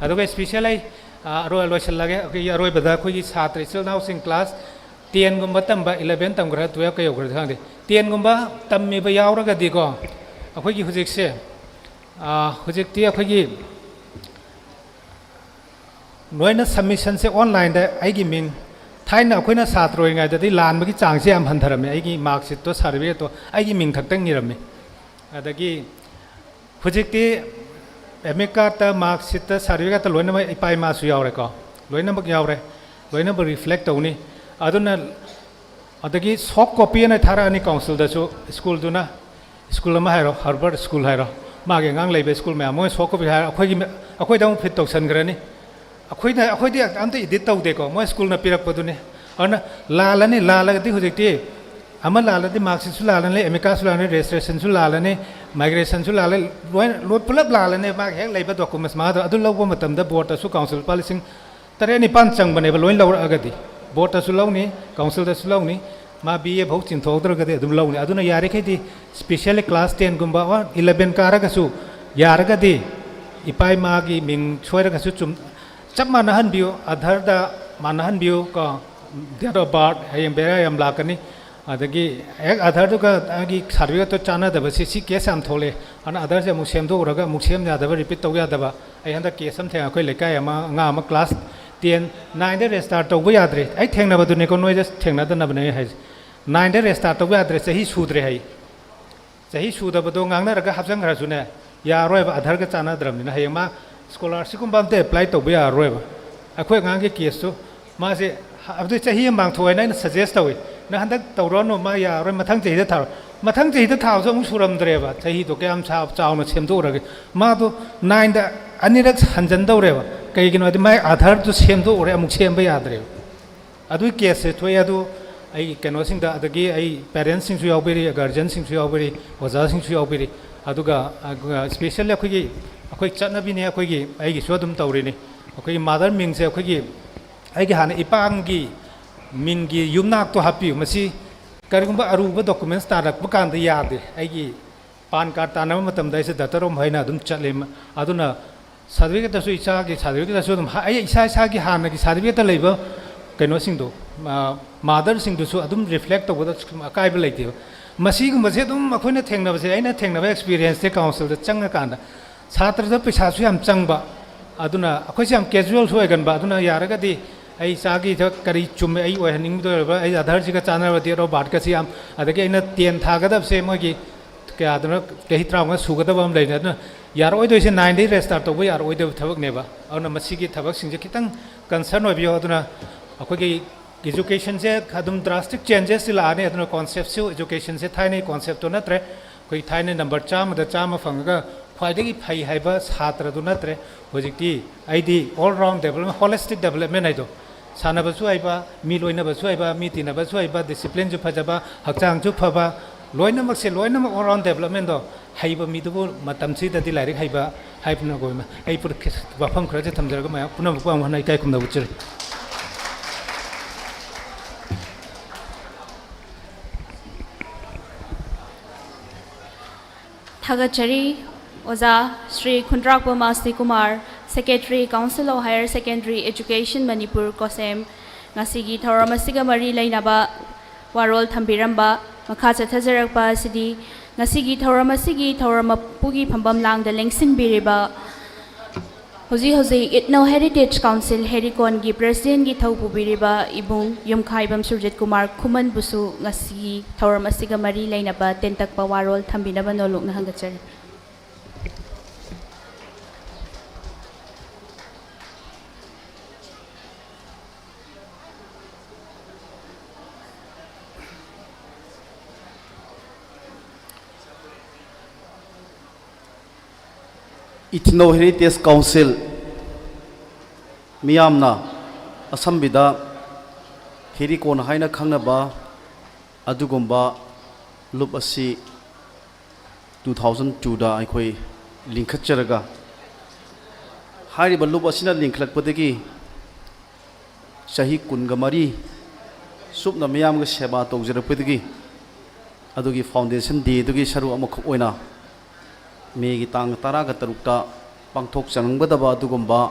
ꯑꯗꯨꯒ ꯏꯁꯄꯤꯁꯦꯜ ꯑꯩ, ꯑ, ꯑꯔꯣꯏ-, ꯂꯣꯏꯁꯤꯜꯂꯒꯦ꯫ ꯑꯩꯈꯣꯏꯒꯤ ꯑꯔꯣꯏꯕꯗ ꯑꯩꯈꯣꯏꯒꯤ ꯁꯥꯇ꯭ꯔ ꯏꯆꯤꯜ ꯏꯅꯥꯎꯁꯤꯡ ꯀ꯭ꯂꯥꯁ ꯇꯦꯟꯒꯨꯝꯕ ꯇꯝꯕ, ꯏꯂꯚꯦꯟ ꯇꯝꯈ꯭ꯔꯥ, ꯇꯨꯌꯦꯜꯞꯀ ꯌꯧꯈ꯭ꯔꯥ ꯈꯪꯗꯦ, ꯇꯦꯟꯒꯨꯝꯕ ꯇꯝꯃꯤꯕ ꯌꯥꯎꯔꯒꯗꯤꯀꯣ, ꯑꯩꯈꯣꯏꯒꯤ ꯍꯧꯖꯤꯛꯁꯦ, ꯑ, ꯍꯧꯖꯤꯛꯇꯤ ꯑꯩꯈꯣꯏꯒꯤ ꯂꯣꯏꯅ ꯁꯕꯃꯤꯁꯟꯁꯦ ꯑꯣꯟꯂꯥꯏꯟꯗ ꯑꯩꯒꯤ ꯃꯤꯡ, ꯊꯥꯏꯅ ꯑꯩꯈꯣꯏꯅ ꯁꯥꯇ꯭ꯔ ꯑꯣꯏꯔꯤꯉꯩꯗꯗꯤ ꯂꯥꯟꯕꯒꯤ ꯆꯥꯡꯁꯦ ꯌꯥꯝ ꯍꯟꯊꯔꯝꯃꯦ꯫ ꯑꯩꯒꯤ ꯃꯥꯔꯛꯁꯤꯠꯇꯣ, ꯁꯥꯔꯇꯤꯐꯤꯀꯦꯠꯇꯣ ꯑꯩꯒꯤ ꯃꯤꯡ ꯈꯛꯇꯪ ꯏꯔꯝꯃꯤ꯫ ꯑꯗꯒꯤ ꯍꯧꯖꯤꯛꯇꯤ ꯑꯦꯗꯃꯤꯠ ꯀꯥꯔꯠꯇ, ꯃꯥꯔꯛꯁꯤꯠꯇ, ꯁꯥꯔꯇꯤꯐꯤꯀꯦꯠꯇ ꯂꯣꯏꯅꯃꯛ ꯏꯄꯥ ꯏꯃꯥꯁꯨ ꯌꯥꯎꯔꯦꯀꯣ, ꯂꯣꯏꯅꯃꯛ ꯌꯥꯎꯔꯦ, ꯂꯣꯏꯅꯃꯛ ꯔꯤꯐ꯭ꯂꯦꯛ ꯇꯧꯅꯤ꯫ ꯑꯗꯨꯅ ꯑꯗꯒꯤ ꯁꯣꯐ ꯀꯣꯄꯤ ꯑꯅ ꯊꯥꯔꯛꯑꯅꯤ ꯀꯥꯎꯟꯁꯤꯜꯗꯁꯨ, ꯁ꯭ꯀꯨꯜꯗꯨꯅ, ꯁ꯭ꯀꯨꯜ ꯑꯃ ꯍꯥꯏꯔꯣ, ꯍꯥꯔꯕꯔꯠ ꯁ꯭ꯀꯨꯜ ꯍꯥꯏꯔꯣ, ꯃꯥꯒꯤ ꯑꯉꯥꯡ ꯂꯩꯕ ꯁ꯭ꯀꯨꯜ ꯃꯌꯥꯝ, ꯃꯣꯏ ꯁꯣꯐ ꯀꯣꯄꯤ ꯍꯥꯏꯔ ꯑꯩꯈꯣꯏꯒꯤ, ꯑꯩꯈꯣꯏꯗ ꯑꯃꯨꯛ ꯐꯤꯠ ꯇꯧꯁꯟꯈ꯭ꯔꯅꯤ꯫ ꯑꯩꯈꯣꯏꯅ, ꯑꯩꯈꯣꯏꯗꯤ ꯑꯝꯇ ꯏꯗꯤꯠ ꯇꯧꯗꯦꯀꯣ, ꯃꯣꯏ ꯁ꯭ꯀꯨꯜꯅ ꯄꯤꯔꯛꯄꯗꯨꯅꯤ꯫ ꯑꯗꯨꯅ ꯂꯥꯜꯂꯅꯤ, ꯂꯥꯜꯂꯒꯗꯤ ꯍꯧꯖꯤꯛꯇꯤ ꯑꯃ ꯂꯥꯜꯂꯗꯤ ꯃꯥꯔꯛꯁꯤꯠꯁꯨ ꯂꯥꯜꯂꯅꯤ, ꯑꯦꯃꯤꯀꯥꯁꯨ ꯂꯥꯜꯂꯅꯤ, ꯔꯦꯖꯤꯁꯇ꯭ꯔꯦꯁꯟꯁꯨ ꯂꯥꯜꯂꯅꯤ, ꯃꯥꯏꯒ꯭ꯔꯦꯁꯟꯁꯨ ꯂꯥꯜꯂꯅꯤ, ꯂꯣꯏꯅ ꯂꯣꯏ ꯄꯨꯂꯞ ꯂꯥꯜꯂꯅꯤ꯫ ꯃꯥꯒꯤ ꯍꯦꯛ ꯂꯩꯕ ꯗꯣꯀꯨꯃꯦꯟꯁ ꯃꯉꯥꯗꯣ ꯑꯗꯨ ꯂꯧꯕ ꯃꯇꯝꯗ ꯕꯣꯔꯗꯇꯁꯨ ꯀꯥꯎꯟꯁꯤꯜ ꯂꯨꯄꯥ ꯂꯤꯁꯤꯡ ꯇꯔꯦꯠ ꯅꯤꯄꯥꯟ ꯆꯪꯕꯅꯦꯕ, ꯂꯣꯏ ꯂꯧꯔꯛꯑꯒꯗꯤ꯫ ꯕꯣꯔꯗꯇꯁꯨ ꯂꯧꯅꯤ, ꯀꯥꯎꯟꯁꯤꯜꯗꯁꯨ ꯂꯧꯅꯤ, ꯃꯥ ꯕꯤ ꯑꯦ ꯐꯥꯎ ꯆꯤꯡꯊꯣꯛꯍꯧꯗ꯭ꯔꯒꯗꯤ ꯑꯗꯨꯝ ꯂꯧꯅꯤ꯫ ꯑꯗꯨꯅ ꯌꯥꯔꯤꯈꯩꯗꯤ ꯏꯁꯄꯤꯁꯦꯜꯂꯤ ꯀ꯭ꯂꯥꯁ ꯇꯦꯟꯒꯨꯝꯕ ꯑꯣꯔ ꯏꯂꯚꯦꯟ ꯀꯥꯔꯒꯁꯨ ꯌꯥꯔꯒꯗꯤ ꯏꯄꯥ ꯏꯃꯥꯒꯤ ꯃꯤꯡ ꯁꯣꯏꯔꯒꯁꯨ ꯆꯨꯝ-, ꯆꯞ ꯃꯥꯟꯅꯍꯟꯕꯤꯌꯨ, ꯑꯥꯙꯥꯔꯗ ꯃꯥꯟꯅꯍꯟꯕꯤꯌꯨ ꯀꯣ, date of birth, ꯍꯌꯦꯡ ꯕꯦꯔꯥ ꯌꯥꯝ ꯂꯥꯛꯀꯅꯤ꯫ ꯑꯗꯒꯤ ꯍꯦꯛ ꯑꯥꯙꯥꯔꯗꯨꯒ ꯑꯩꯒꯤ ꯁꯥꯔꯇꯤꯐꯤꯀꯦꯠꯇꯣ ꯆꯥꯟꯅꯗꯕ, ꯁꯤ, ꯁꯤ ꯀꯦꯁ ꯌꯥꯝ ꯊꯣꯛꯂꯛꯑꯦ꯫ ꯑꯗꯨꯅ ꯑꯥꯙꯥꯔꯁꯦ ꯑꯃꯨꯛ ꯁꯦꯝꯗꯣꯛꯎꯔꯒ ꯑꯃꯨꯛ ꯁꯦꯝ ꯌꯥꯗꯕ, ꯔꯤꯄꯤꯠ ꯇꯧ ꯌꯥꯗꯕ, ꯑꯩ ꯍꯟꯗꯛ ꯀꯦꯁ ꯑꯃ ꯊꯦꯡꯅ, ꯑꯩꯈꯣꯏ ꯂꯩꯀꯥꯏ ꯑꯃ, ꯑꯉꯥꯡ ꯑꯃ ꯀ꯭ꯂꯥꯁ ꯇꯦꯟ, ꯅꯥꯏꯟꯗ ꯔꯦꯖꯤꯁꯇꯥꯔ ꯇꯧꯕ ꯌꯥꯗ꯭ꯔꯦ꯫ ꯑꯩ ꯊꯦꯡꯅꯕꯗꯨꯅꯤꯀꯣ, ꯅꯣꯏꯗ ꯊꯦꯡꯅꯗꯅꯕꯅꯦ ꯑꯩ ꯍꯥꯏꯁꯦ꯫ ꯅꯥꯏꯟꯗ ꯔꯦꯖꯤꯁꯇꯥꯔ ꯇꯧꯕ ꯌꯥꯗ꯭ꯔꯦ, ꯆꯍꯤ ꯁꯨꯗ꯭ꯔꯦ ꯍꯥꯏ꯫ ꯆꯍꯤ ꯁꯨꯗꯕꯗꯣ ꯉꯥꯡꯅꯔꯒ ꯍꯥꯞꯆꯟꯈ꯭ꯔꯁꯨꯅꯦ, ꯌꯥꯔꯔꯣꯏꯕ, ꯑꯥꯙꯥꯔꯒ ꯆꯥꯟꯅꯗ꯭ꯔꯕꯅꯤꯅ꯫ ꯍꯌꯦꯡ ꯃꯥ ꯁ꯭ꯀꯣꯂꯥꯔꯁꯤꯞꯀꯨꯝꯕ ꯑꯝꯇ ꯑꯦꯄ꯭ꯂꯥꯏ ꯇꯧꯕ ꯌꯥꯔꯔꯣꯏꯕ꯫ ꯑꯩꯈꯣꯏ ꯑꯉꯥꯡꯒꯤ ꯀꯦꯁꯇꯨ, ꯃꯥꯁꯦ, ꯑꯗꯨ ꯆꯍꯤ ꯑꯃ ꯃꯥꯡꯊꯣꯛꯑꯦꯅ ꯑꯩꯅ ꯁꯖꯦꯁ ꯇꯧꯏ, "ꯅꯪ ꯍꯟꯗꯛ ꯇꯧꯔꯅꯨ, ꯃꯥ ꯌꯥꯔꯔꯣꯏ, ꯃꯊꯪ ꯆꯍꯤꯗ ꯊꯥꯔꯣ"꯫ ꯃꯊꯪ ꯆꯍꯤꯗ ꯊꯥꯕꯁꯨ ꯑꯃꯨꯛ ꯁꯨꯔꯝꯗ꯭ꯔꯦꯕ, ꯆꯍꯤꯗꯣ ꯀꯌꯥꯝ ꯁꯥ-, ꯆꯥꯎꯅ ꯁꯦꯝꯗꯣꯛꯎꯔꯒꯦ꯫ ꯃꯥꯗꯣ ꯅꯥꯏꯟꯗ ꯑꯅꯤꯔꯛ ꯍꯟꯖꯟꯗꯧꯔꯦꯕ꯫ ꯀꯩꯒꯤꯅꯣ ꯍꯥꯏꯗꯤ ꯃꯥꯏ ꯑꯥꯙꯥꯔꯗꯨ ꯁꯦꯝꯗꯣꯛꯎꯔꯦ, ꯑꯃꯨꯛ ꯁꯦꯝꯕ ꯌꯥꯗ꯭ꯔꯦꯕ꯫ ꯑꯗꯨꯒꯤ ꯀꯦꯁꯁꯦ ꯊꯣꯛꯑꯦ꯫ ꯑꯗꯨ ꯑꯩ ꯀꯩꯅꯣꯁꯤꯡꯗ, ꯑꯗꯒꯤ ꯑꯩ ꯄꯦꯔꯦꯟꯁꯁꯤꯡꯁꯨ ꯌꯥꯎꯕꯤꯔꯤ, ꯒꯥꯔꯖꯤꯌꯟꯁꯤꯡꯁꯨ ꯌꯥꯎꯕꯤꯔꯤ, ꯑꯣꯖꯥꯁꯤꯡꯁꯨ ꯌꯥꯎꯕꯤꯔꯤ꯫ ꯑꯗꯨꯒ, ꯑꯗꯨꯒ ꯏꯁꯄꯦꯁꯦꯜꯂꯤ ꯑꯩꯈꯣꯏꯒꯤ, ꯑꯩꯈꯣꯏ ꯆꯠꯅꯕꯤꯅꯦ, ꯑꯩꯈꯣꯏꯒꯤ, ꯑꯩꯒꯤꯁꯨ ꯑꯗꯨꯝ ꯇꯧꯔꯤꯅꯤ꯫ ꯑꯩꯈꯣꯏꯒꯤ ꯃꯥꯗꯔ ꯃꯤꯡꯁꯦ ꯑꯩꯈꯣꯏꯒꯤ, ꯑꯩꯒꯤ ꯍꯥꯟꯅ ꯏꯄꯥꯒꯤ ꯃꯤꯡꯒꯤ ꯌꯨꯝꯅꯥꯛꯇꯣ ꯍꯥꯞꯄꯤꯌꯨ꯫ ꯃꯁꯤ ꯀꯔꯤꯒꯨꯝꯕ ꯑꯔꯨꯕ ꯗꯣꯀꯨꯃꯦꯟꯁ ꯇꯥꯔꯛꯄ ꯀꯥꯟꯗ ꯌꯥꯗꯦ꯫ ꯑꯩꯒꯤ ꯄꯥꯟ ꯀꯥꯔꯗ ꯇꯥꯟꯅꯕ ꯃꯇꯝꯗ ꯑꯩꯁꯦ ꯗꯥꯛꯇꯔ ꯔꯣꯝ ꯍꯥꯏꯅ ꯑꯗꯨꯝ ꯆꯠꯂꯦ꯫ ꯑꯗꯨꯅ ꯁꯥꯔꯇꯤꯐꯤꯀꯦꯠꯇꯁꯨ, ꯏꯆꯥꯒꯤ ꯁꯥꯔꯇꯤꯐꯤꯀꯦꯠꯇꯁꯨ ꯑꯗꯨꯝ ꯍꯥ-, ꯑꯩ ꯏꯁꯥ ꯏꯁꯥꯒꯤ ꯍꯥꯟꯅꯒꯤ ꯁꯥꯔꯇꯤꯐꯤꯀꯦꯠꯇ ꯂꯩꯕ ꯀꯩꯅꯣꯁꯤꯡꯗꯣ, ꯃꯥ-, ꯃꯥꯗꯔꯁꯤꯡꯗꯨꯁꯨ ꯑꯗꯨꯝ ꯔꯤꯐ꯭ꯂꯦꯛ ꯇꯧꯕꯗ ꯀꯩꯁꯨꯝ ꯑꯀꯥꯏꯕ ꯂꯩꯇꯦꯕ꯫ ꯃꯁꯤꯒꯨꯝꯕꯁꯦ ꯑꯗꯨꯝ ꯑꯩꯈꯣꯏꯅ ꯊꯦꯡꯅꯕꯁꯦ, ꯑꯩꯅ ꯊꯦꯡꯅꯕ ꯑꯦꯛꯁꯄꯤꯔꯤꯌꯦꯟꯁꯁꯦ ꯀꯥꯎꯟꯁꯤꯜꯗ ꯆꯪꯉꯀꯥꯟꯗ ꯁꯥꯇ꯭ꯔꯗ ꯄꯩꯁꯥꯁꯨ ꯌꯥꯝ ꯆꯪꯕ, ꯑꯗꯨꯅ ꯑꯩꯈꯣꯏꯁꯦ ꯌꯥꯝ ꯀꯦꯖꯨꯋꯦꯜꯁꯨ ꯑꯣꯏꯒꯟꯕ꯫ ꯑꯗꯨꯅ ꯌꯥꯔꯒꯗꯤ ꯑꯩ ꯏꯆꯥꯒꯤꯗ ꯀꯔꯤ ꯆꯨꯝꯃꯦ, ꯑꯩ ꯑꯣꯏꯍꯟꯅꯤꯡꯕꯗ ꯑꯣꯏꯔꯕ, ꯑꯩ ꯑꯥꯙꯥꯔꯁꯤꯒ ꯆꯥꯟꯅꯔꯕ, date of birthꯀꯁꯤ ꯌꯥꯝ, ꯑꯗꯒꯤ ꯑꯩꯅ ꯇꯦꯟ ꯊꯥꯒꯗꯕꯁꯦ ꯃꯣꯏꯒꯤ ꯀꯌꯥꯗꯅꯣ, ꯆꯍꯤ ꯇꯔꯥꯃꯉꯥ ꯁꯨꯒꯗꯕ ꯑꯃ ꯂꯩꯔꯦ꯫ ꯑꯗꯨꯅ ꯌꯥꯔꯛꯑꯣꯏꯗꯣꯏꯁꯦ nineꯗꯒꯤ ꯔꯦꯖꯤꯁꯇꯥꯔ ꯇꯧꯕ ꯌꯥꯔꯛꯑꯣꯏꯗꯕ ꯊꯕꯛꯅꯦꯕ꯫ ꯑꯗꯨꯅ ꯃꯁꯤꯒꯤ ꯊꯕꯛꯁꯤꯡꯁꯦ ꯈꯤꯇꯪ ꯀꯟꯁꯔꯟ ꯑꯣꯏꯕꯤꯌꯣ꯫ ꯑꯗꯨꯅ ꯑꯩꯈꯣꯏꯒꯤ ꯏꯖꯨꯀꯦꯁꯟꯁꯦ ꯑꯗꯨꯝ ꯗ꯭ꯔꯥꯁꯇꯤꯛ ꯆꯦꯟꯖꯦꯁꯇꯤ ꯂꯥꯛꯑꯅꯤ꯫ ꯑꯗꯨꯅ ꯀꯣꯟꯁꯦꯞꯁꯨ, ꯏꯖꯨꯀꯦꯁꯟꯁꯦ ꯊꯥꯏꯅꯒꯤ ꯀꯣꯟꯁꯦꯞꯇꯣ ꯅꯠꯇ꯭ꯔꯦ꯫ ꯑꯩꯈꯣꯏ ꯊꯥꯏꯅ ꯅꯝꯕꯔ ꯆꯥꯝꯃꯗ ꯆꯥꯝꯃ ꯐꯪꯉꯒ ꯈ꯭ꯋꯥꯏꯗꯒꯤ ꯐꯩ ꯍꯥꯏꯕ ꯁꯥꯇ꯭ꯔꯗꯨ ꯅꯠꯇ꯭ꯔꯦ꯫ ꯍꯧꯖꯤꯛꯇꯤ ꯑꯩꯗꯤ all round development, holistic development ꯍꯥꯏꯗꯣ, ꯁꯥꯟꯅꯕꯁꯨ ꯍꯩꯕ, ꯃꯤ ꯂꯣꯏꯅꯕꯁꯨ ꯍꯩꯕ, ꯃꯤ ꯇꯤꯟꯅꯕꯁꯨ ꯍꯩꯕ, ꯗꯤꯁꯤꯄ꯭ꯂꯤꯟꯁꯨ ꯐꯖꯕ, ꯍꯛꯆꯥꯡꯁꯨ ꯐꯕ, ꯂꯣꯏꯅꯃꯛꯁꯦ, ꯂꯣꯏꯅꯃꯛ all round developmentꯗꯣ ꯍꯩꯕ ꯃꯤꯗꯨꯕꯨ ꯃꯇꯝꯁꯤꯗꯗꯤ ꯂꯥꯏꯔꯤꯛ ꯍꯩꯕ ꯍꯥꯏꯕꯅ ꯑꯣꯏꯃ-, ꯑꯩ ꯄꯨꯔ-, ꯋꯥꯐꯝ ꯈꯔꯁꯦ ꯊꯝꯖꯔꯒ ꯃꯌꯥꯝ ꯄꯨꯝꯅꯃꯛꯄꯨ ꯑꯃꯨꯛ ꯍꯟꯅ ꯏꯀꯥꯏ ꯈꯨꯝꯅꯕ ꯎꯠꯆꯔꯤ꯫ ꯊꯥꯒꯠꯆꯔꯤ꯫ ꯑꯣꯖꯥ ꯁ꯭ꯔꯤ ꯈꯨꯟꯗ꯭ꯔꯥꯛꯄꯝ ꯑꯁꯅꯤ Kumar, Secretary, Council of Higher Secondary Education, Manipur, ꯀꯣꯁꯦꯝ꯫ ꯉꯁꯤꯒꯤ ꯊꯧꯔꯝ ꯑꯁꯤꯒ ꯃꯔꯤ ꯂꯩꯅꯕ ꯋꯥꯔꯣꯜ ꯊꯝꯕꯤꯔꯝꯕ꯫ ꯃꯈꯥ ꯆꯠꯊꯖꯔꯛꯄ ꯑꯁꯤꯗꯤ ꯉꯁꯤꯒꯤ ꯊꯧꯔꯝ ꯑꯁꯤꯒꯤ ꯊꯧꯔꯝ ꯃꯄꯨꯒꯤ ꯐꯝꯐꯝ ꯂꯥꯡꯗ ꯂꯦꯡꯁꯤꯟꯕꯤꯔꯤꯕ ꯍꯧꯖꯤꯛ ꯍꯧꯖꯤꯛ Ethno Heritage Council ꯍꯦꯔꯤꯀꯣꯟꯒꯤ Presidentꯀꯤ ꯊꯧ ꯄꯨꯕꯤꯔꯤꯕ ꯏꯕꯨꯡ ꯌꯨꯝꯈꯥꯏꯕꯝ ꯁꯨꯔꯖꯤꯠ ꯀꯨꯃꯥꯔ ꯈꯨꯃꯟꯕꯨꯁꯨ ꯉꯁꯤꯒꯤ ꯊꯧꯔꯝ ꯑꯁꯤꯒ ꯃꯔꯤ ꯂꯩꯅꯕ ꯇꯦꯟꯇꯛꯄ ꯋꯥꯔꯣꯜ ꯊꯝꯕꯤꯅꯕ ꯅꯣꯜꯂꯨꯛꯅ ꯍꯪꯒꯠꯆꯔꯤ꯫ Ethno Heritage Council, ꯃꯤꯌꯥꯝꯅ ꯑꯁꯝꯕꯤꯗ ꯍꯦꯔꯤꯀꯣꯟ ꯍꯥꯏꯅ ꯈꯪꯅꯕ ꯑꯗꯨꯒꯨꯝꯕ ꯂꯨꯞ ꯑꯁꯤ two thousand twoꯗ ꯑꯩꯈꯣꯏ ꯂꯤꯡꯈꯠꯆꯔꯒ, ꯍꯥꯏꯔꯤꯕ ꯂꯨꯞ ꯑꯁꯤꯅ ꯂꯤꯡꯈꯠꯂꯛꯄꯗꯒꯤ ꯆꯍꯤ ꯀꯨꯟꯒ ꯃꯔꯤ ꯆꯨꯞꯅ ꯃꯤꯌꯥꯝꯒ ꯁꯦꯕꯥ ꯇꯧꯖꯔꯛꯄꯗꯒꯤ, ꯑꯗꯨꯒꯤ foundation dayꯗꯨꯒꯤ ꯁꯔꯨꯛ ꯑꯃꯈꯛ ꯑꯣꯏꯅ ꯃꯦꯒꯤ ꯇꯥꯡ ꯇꯔꯥꯒ ꯇꯔꯨꯛꯇ ꯄꯥꯡꯊꯣꯛꯆꯔꯝꯒꯗꯕ ꯑꯗꯨꯒꯨꯝꯕ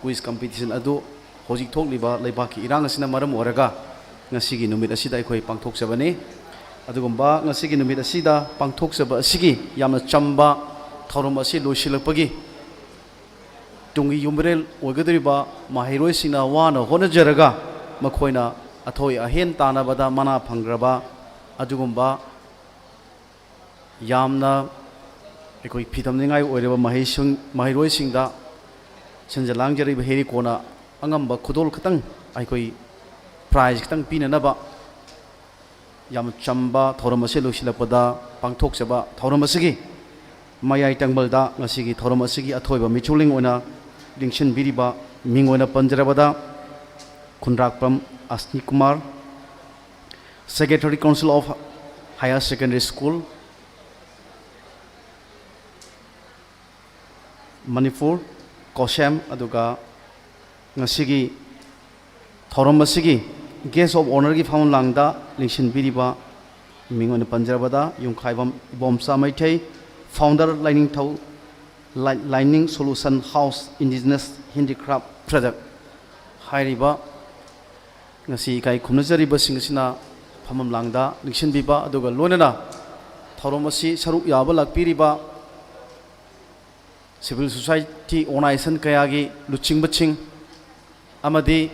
quiz competition ꯑꯗꯨ ꯍꯧꯖꯤꯛ ꯊꯣꯛꯂꯤꯕ ꯂꯩꯕꯥꯛꯀꯤ ꯏꯔꯥꯡ ꯑꯁꯤꯅ ꯃꯔꯝ ꯑꯣꯏꯔꯒ ꯉꯁꯤꯒꯤ ꯅꯨꯃꯤꯠ ꯑꯁꯤꯗ ꯑꯩꯈꯣꯏ ꯄꯥꯡꯊꯣꯛꯆꯕꯅꯤ꯫ ꯑꯗꯨꯒꯨꯝꯕ ꯉꯁꯤꯒꯤ ꯅꯨꯃꯤꯠ ꯑꯁꯤꯗ ꯄꯥꯡꯊꯣꯛꯆꯕ ꯑꯁꯤꯒꯤ ꯌꯥꯝꯅ ꯆꯝꯕ ꯊꯧꯔꯝ ꯑꯁꯤ ꯂꯣꯏꯁꯤꯜꯂꯛꯄꯒꯤ ꯇꯨꯡꯒꯤ ꯌꯨꯝꯕꯤꯔꯦꯜ ꯑꯣꯏꯒꯗꯧꯔꯤꯕ ꯃꯍꯩꯔꯣꯏꯁꯤꯡꯅ ꯋꯥꯅ ꯍꯣꯠꯅꯖꯔꯒ ꯃꯈꯣꯏꯅ ꯑꯊꯣꯏ ꯑꯍꯦꯟ ꯇꯥꯟꯅꯕꯗ ꯃꯅꯥ ꯐꯪꯈ꯭ꯔꯕ ꯑꯗꯨꯒꯨꯝꯕ ꯌꯥꯝꯅ ꯑꯩꯈꯣꯏ ꯐꯤꯗꯝꯅꯤꯡꯉꯥꯏ ꯑꯣꯏꯔꯕ ꯃꯍꯩꯁꯤꯡ, ꯃꯍꯩꯔꯣꯏꯁꯤꯡꯗ ꯁꯤꯟꯖ ꯂꯥꯡꯖꯔꯤꯕ ꯍꯦꯔꯤꯀꯣꯟꯅ ꯑꯉꯝꯕ ꯈꯨꯗꯣꯜ ꯈꯇꯪ, ꯑꯩꯈꯣꯏ prize ꯈꯇꯪ ꯄꯤꯅꯅꯕ ꯌꯥꯝ ꯆꯝꯕ ꯊꯧꯔꯝ ꯑꯁꯤ ꯂꯣꯏꯁꯤꯜꯂꯛꯄꯗ ꯄꯥꯡꯊꯣꯛꯆꯕ ꯊꯧꯔꯝ ꯑꯁꯤꯒꯤ ꯃꯌꯥꯏ ꯇꯪꯕꯜꯗ ꯉꯁꯤꯒꯤ ꯊꯧꯔꯝ ꯑꯁꯤꯒꯤ ꯑꯊꯣꯏꯕ ꯃꯤꯆꯨꯂꯤꯡ ꯑꯣꯏꯅ ꯂꯤꯡꯁꯤꯟꯕꯤꯔꯤꯕ ꯃꯤꯡ ꯑꯣꯏꯅ ꯄꯟꯖꯔꯕꯗ ꯈꯨꯟꯗ꯭ꯔꯥꯛꯄꯝ ꯑꯁꯅꯤ Kumar, Secretary Council of Higher Secondary School, Manipur, ꯀꯣꯁꯦꯝ, ꯑꯗꯨꯒ ꯉꯁꯤꯒꯤ ꯊꯧꯔꯝ ꯑꯁꯤꯒꯤ Guest of Honourꯒꯤ ꯐꯝꯂꯥꯡꯗ ꯂꯦꯡꯁꯤꯟꯕꯤꯔꯤꯕ ꯃꯤꯡ ꯑꯣꯏꯅ ꯄꯟꯖꯔꯕꯗ ꯌꯨꯝꯈꯥꯏꯕꯝ ꯏꯕꯣꯝꯆꯥ ꯃꯩꯊꯩ, founder ꯂꯥꯏꯅꯤꯡꯊꯧ, ꯂꯥꯏ-, Lining Solution House Indigenous Handicraft Product ꯍꯥꯏꯔꯤꯕ ꯉꯁꯤ ꯏꯀꯥꯏ ꯈꯨꯝꯅꯖꯔꯤꯕꯁꯤꯡ ꯑꯁꯤꯅ ꯐꯝꯐꯝ ꯂꯥꯡꯗ ꯂꯦꯡꯁꯤꯟꯕꯤꯕ, ꯑꯗꯨꯒ ꯂꯣꯏꯅꯅ ꯊꯧꯔꯝ ꯑꯁꯤ ꯁꯔꯨꯛ ꯌꯥꯕ ꯂꯥꯛꯄꯤꯔꯤꯕ civil society organization ꯀꯌꯥꯒꯤ ꯂꯨꯆꯤꯡꯕꯁꯤꯡ ꯑꯃꯗꯤ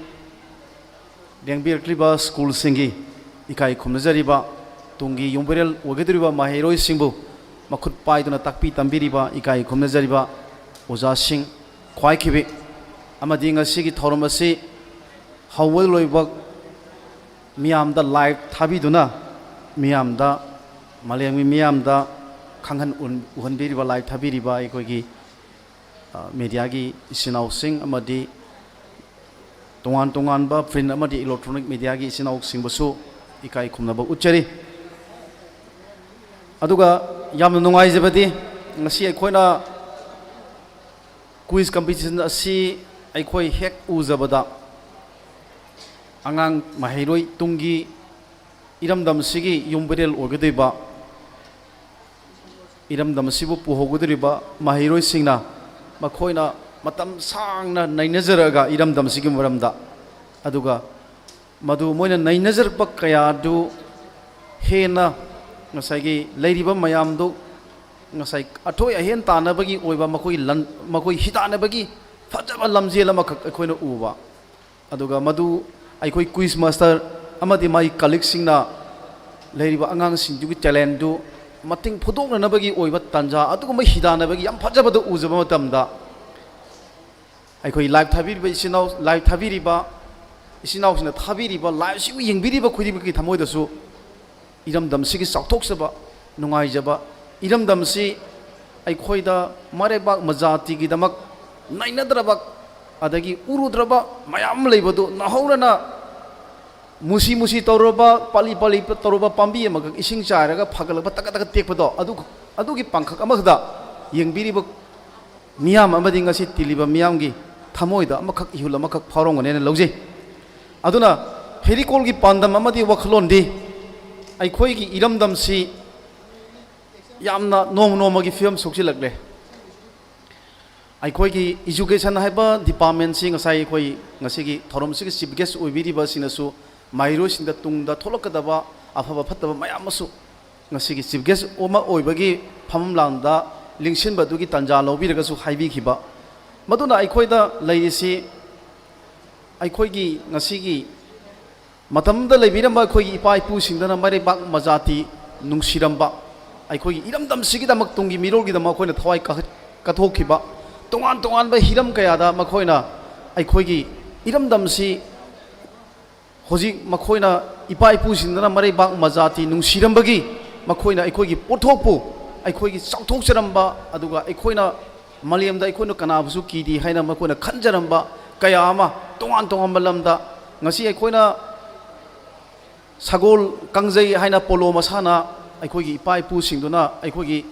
ꯂꯦꯡꯕꯤꯔꯛꯂꯤꯕ ꯁ꯭ꯀꯨꯜꯁꯤꯡꯒꯤ ꯏꯀꯥꯏ ꯈꯨꯝꯅꯖꯔꯤꯕ ꯇꯨꯡꯒꯤ ꯌꯨꯝꯕꯤꯔꯦꯜ ꯑꯣꯏꯒꯗꯧꯔꯤꯕ ꯃꯍꯩꯔꯣꯏꯁꯤꯡꯕꯨ ꯃꯈꯨꯠ ꯄꯥꯏꯗꯨꯅ ꯇꯥꯛꯄꯤ ꯇꯝꯕꯤꯔꯤꯕ ꯏꯀꯥꯏ ꯈꯨꯝꯅꯖꯔꯤꯕ ꯑꯣꯖꯥꯁꯤꯡ ꯈ꯭ꯋꯥꯏꯈꯤꯕꯤ ꯑꯃꯗꯤ ꯉꯁꯤꯒꯤ ꯊꯧꯔꯝ ꯑꯁꯤ ꯍꯧꯕ ꯂꯣꯏꯕ ꯃꯤꯌꯥꯝꯗ live ꯊꯥꯕꯤꯗꯨꯅ ꯃꯤꯌꯥꯝꯗ, ꯃꯥꯂꯦꯝꯒꯤ ꯃꯤꯌꯥꯝꯗ ꯈꯪꯍꯟ ꯎꯍꯟꯕꯤꯔꯤꯕ, live ꯊꯥꯕꯤꯔꯤꯕ ꯑꯩꯈꯣꯏꯒꯤ ꯃꯦꯗꯤꯌꯥꯒꯤ ꯏꯆꯤꯟ ꯏꯅꯥꯎꯁꯤꯡ ꯑꯃꯗꯤ ꯇꯣꯉꯥꯟ ꯇꯣꯉꯥꯟꯕ ꯄ꯭ꯔꯤꯟ ꯑꯃꯗꯤ ꯏꯂꯦꯛꯇ꯭ꯔꯣꯅꯤꯛ ꯃꯦꯗꯤꯌꯥꯒꯤ ꯏꯆꯤꯟ ꯏꯅꯥꯎꯁꯤꯡꯕꯨꯁꯨ ꯏꯀꯥꯏ ꯈꯨꯝꯅꯕ ꯎꯠꯆꯔꯤ꯫ ꯑꯗꯨꯒ ꯌꯥꯝꯅ ꯅꯨꯡꯉꯥꯏꯖꯕꯗꯤ, ꯉꯁꯤ ꯑꯩꯈꯣꯏꯅ ꯀ꯭ꯋꯤꯖ ꯀꯝꯄꯤꯇꯤꯁꯟ ꯑꯁꯤ ꯑꯩꯈꯣꯏ ꯍꯦꯛ ꯎꯖꯕꯗ, ꯑꯉꯥꯡ ꯃꯍꯩꯔꯣꯏ, ꯇꯨꯡꯒꯤ ꯏꯔꯝꯗꯝꯁꯤꯒꯤ ꯌꯨꯝ ꯕꯤꯔꯦꯜ ꯑꯣꯏꯒꯗꯧꯔꯤꯕ, ꯏꯔꯝꯗꯝ ꯑꯁꯤꯕꯨ ꯄꯨꯍꯧꯒꯗꯧꯔꯤꯕ ꯃꯍꯩꯔꯣꯏꯁꯤꯡꯅ ꯃꯈꯣꯏꯅ ꯃꯇꯝ ꯁꯥꯡꯅ ꯅꯩꯅꯖꯔꯛꯑꯒ ꯏꯔꯝꯗꯝꯁꯤꯒꯤ ꯃꯔꯝꯗ, ꯑꯗꯨꯒ ꯃꯗꯨ ꯃꯣꯏꯅ ꯅꯩꯅꯖꯔꯛꯄ ꯀꯌꯥ ꯑꯗꯨ ꯍꯦꯟꯅ ꯉꯁꯥꯏꯒꯤ ꯂꯩꯔꯤꯕ ꯃꯌꯥꯝꯗꯨ ꯉꯁꯥꯏ ꯑꯊꯣꯏ ꯑꯍꯦꯟ ꯇꯥꯟꯅꯕꯒꯤ ꯑꯣꯏꯕ ꯃꯈꯣꯏ ꯂꯟ-, ꯃꯈꯣꯏ ꯍꯤꯗꯥꯟꯅꯕꯒꯤ ꯐꯖꯕ ꯂꯝꯖꯦꯜ ꯑꯃꯈꯛ ꯑꯩꯈꯣꯏꯅ ꯎꯕ꯫ ꯑꯗꯨꯒ ꯃꯗꯨ ꯑꯩꯈꯣꯏ ꯀ꯭ꯋꯤꯖ ꯃꯥꯁꯇꯔ ꯑꯃꯗꯤ ꯃꯥꯒꯤ ꯀꯂꯤꯛꯁꯤꯡꯅ ꯂꯩꯔꯤꯕ ꯑꯉꯥꯡꯁꯤꯡꯗꯨꯒꯤ ꯇꯦꯂꯦꯟꯗꯨ ꯃꯇꯤꯡ ꯐꯨꯗꯣꯛꯅꯅꯕꯒꯤ ꯑꯣꯏꯕ ꯇꯥꯟꯖꯥ, ꯑꯗꯨꯒꯨꯝꯕ ꯍꯤꯗꯥꯟꯅꯕꯒꯤ ꯌꯥꯝ ꯐꯖꯕꯗꯨ ꯎꯖꯕ ꯃꯇꯝꯗ, ꯑꯩꯈꯣꯏ ꯂꯥꯏꯚ ꯊꯥꯕꯤꯔꯤꯕ ꯏꯆꯤꯟ ꯏꯅꯥꯎ, ꯂꯥꯏꯚ ꯊꯥꯕꯤꯔꯤꯕ ꯏꯆꯤꯟ ꯏꯅꯥꯎꯁꯤꯡꯅ ꯊꯥꯕꯤꯔꯤꯕ, ꯂꯥꯏꯚꯁꯤꯕꯨ ꯌꯦꯡꯕꯤꯔꯤꯕ ꯈꯨꯗꯤꯡꯃꯛꯀꯤ ꯊꯃꯣꯏꯗꯁꯨ ꯏꯔꯝꯗꯝꯁꯤꯒꯤ ꯆꯥꯎꯊꯣꯛꯆꯕ, ꯅꯨꯡꯉꯥꯏꯖꯕ, ꯏꯔꯝꯗꯝꯁꯤ ꯑꯩꯈꯣꯏꯗ ꯃꯔꯩꯕꯥꯛ ꯃꯖꯥꯇꯤꯒꯤꯗꯃꯛ ꯅꯩꯅꯗ꯭ꯔꯕ, ꯑꯗꯒꯤ ꯎꯔꯨꯗ꯭ꯔꯕ ꯃꯌꯥꯝ ꯑꯃ ꯂꯩꯕꯗꯨ ꯅꯧꯍꯧꯔꯅ ꯃꯨꯁꯤ ꯃꯨꯁꯤ ꯇꯧꯔꯕ, ꯄꯥꯂꯤ ꯄꯥꯂꯤ ꯇꯧꯔꯕ ꯄꯥꯝꯕꯤ ꯑꯃꯈꯛ ꯏꯁꯤꯡ ꯆꯥꯏꯔꯒ ꯐꯒꯠꯂꯛꯄ, ꯇꯀꯠ ꯇꯀꯠ ꯇꯦꯛꯄꯗꯣ, ꯑꯗꯨ, ꯑꯗꯨꯒꯤ ꯄꯥꯡꯈꯛ ꯑꯃꯈꯛꯇ ꯌꯦꯡꯕꯤꯔꯤꯕ ꯃꯤꯌꯥꯝ ꯑꯃꯗꯤ ꯉꯁꯤ ꯇꯤꯜꯂꯤꯕ ꯃꯤꯌꯥꯝꯒꯤ ꯊꯃꯣꯏꯗ ꯑꯃꯈꯛ, ꯏꯍꯨꯜ ꯑꯃꯈꯛ ꯐꯥꯎꯔꯝꯒꯅꯦꯅ ꯂꯧꯖꯩ꯫ ꯑꯗꯨꯅ ꯐꯦꯔꯤꯀꯣꯜꯒꯤ ꯄꯥꯟꯗꯝ ꯑꯃꯗꯤ ꯋꯥꯈꯜꯂꯣꯟꯗꯤ ꯑꯩꯈꯣꯏꯒꯤ ꯏꯔꯝꯗꯝꯁꯤ ꯌꯥꯝꯅ ꯅꯣꯡꯃ ꯅꯣꯡꯃꯒꯤ ꯐꯤꯕꯝ ꯁꯣꯛꯆꯤꯜꯂꯛꯂꯦ꯫ ꯑꯩꯈꯣꯏꯒꯤ ꯏꯖꯨꯀꯦꯁꯟ ꯍꯥꯏꯕ ꯗꯤꯄꯥꯔꯠꯃꯦꯟꯁꯤ ꯉꯁꯥꯏ ꯑꯩꯈꯣꯏ ꯉꯁꯤꯒꯤ ꯊꯧꯔꯝꯁꯤꯒꯤ ꯆꯤꯐ ꯒꯦꯁ ꯑꯣꯏꯕꯤꯔꯤꯕꯁꯤꯡꯅꯁꯨ ꯃꯍꯩꯔꯣꯏꯁꯤꯡꯗ ꯇꯨꯡꯗ ꯊꯣꯛꯂꯛꯀꯗꯕ ꯑꯐꯕ ꯐꯠꯇꯕ ꯃꯌꯥꯝ ꯑꯃꯁꯨ ꯉꯁꯤꯒꯤ ꯆꯤꯐ ꯒꯦꯁ ꯑꯃ ꯑꯣꯏꯕꯒꯤ ꯐꯝꯂꯥꯡꯗ ꯂꯦꯡꯁꯤꯟꯕꯗꯨꯒꯤ ꯇꯥꯟꯖꯥ ꯂꯧꯕꯤꯔꯒꯁꯨ ꯍꯥꯏꯕꯤꯈꯤꯕ꯫ ꯃꯗꯨꯅ ꯑꯩꯈꯣꯏꯗ ꯂꯩꯔꯤꯁꯤ, ꯑꯩꯈꯣꯏꯒꯤ ꯉꯁꯤꯒꯤ ꯃꯇꯝꯗ ꯂꯩꯕꯤꯔꯝꯕ ꯑꯩꯈꯣꯏꯒꯤ ꯏꯄꯥ ꯏꯄꯨꯁꯤꯡꯗꯨꯅ ꯃꯔꯩꯕꯥꯛ ꯃꯖꯥꯇꯤ ꯅꯨꯡꯁꯤꯔꯝꯕ, ꯑꯩꯈꯣꯏꯒꯤ ꯏꯔꯝꯗꯝꯁꯤꯒꯤꯗꯃꯛ, ꯇꯨꯡꯒꯤ ꯃꯤꯔꯣꯜꯒꯤꯗꯃꯛ ꯃꯈꯣꯏꯅ ꯊꯋꯥꯏ ꯀꯥꯈꯠ-, ꯀꯠꯊꯣꯛꯈꯤꯕ, ꯇꯣꯉꯥꯟ ꯇꯣꯉꯥꯟꯕ ꯍꯤꯔꯝ ꯀꯌꯥꯗ ꯃꯈꯣꯏꯅ ꯑꯩꯈꯣꯏꯒꯤ ꯏꯔꯝꯗꯝꯁꯤ ꯍꯧꯖꯤꯛ ꯃꯈꯣꯏꯅ, ꯏꯄꯥ ꯏꯄꯨꯁꯤꯡꯗꯨꯅ ꯃꯔꯩꯕꯥꯛ ꯃꯖꯥꯇꯤ ꯅꯨꯡꯁꯤꯔꯝꯕꯒꯤ ꯃꯈꯣꯏꯅ ꯑꯩꯈꯣꯏꯒꯤ ꯄꯣꯠꯊꯣꯛꯄꯨ ꯑꯩꯈꯣꯏꯒꯤ ꯆꯥꯎꯊꯣꯛꯆꯔꯝꯕ, ꯑꯗꯨꯒ ꯑꯩꯈꯣꯏꯅ ꯃꯥꯂꯦꯝꯗ ꯑꯩꯈꯣꯏꯅ ꯀꯅꯥꯕꯨꯁꯨ ꯀꯤꯗꯦ ꯍꯥꯏꯅ ꯃꯈꯣꯏꯅ ꯈꯟꯖꯔꯝꯕ ꯀꯌꯥ ꯑꯃ ꯇꯣꯉꯥꯟ ꯇꯣꯉꯥꯟꯕ ꯂꯝꯗ ꯉꯁꯤ ꯑꯩꯈꯣꯏꯅ ꯁꯒꯣꯜ ꯀꯥꯡꯖꯩ ꯍꯥꯏꯅ ꯄꯣꯂꯣ ꯃꯁꯥꯟꯅ ꯑꯩꯈꯣꯏꯒꯤ ꯏꯄꯥ ꯏꯄꯨꯁꯤꯡꯗꯨꯅ ꯑꯩꯈꯣꯏꯒꯤ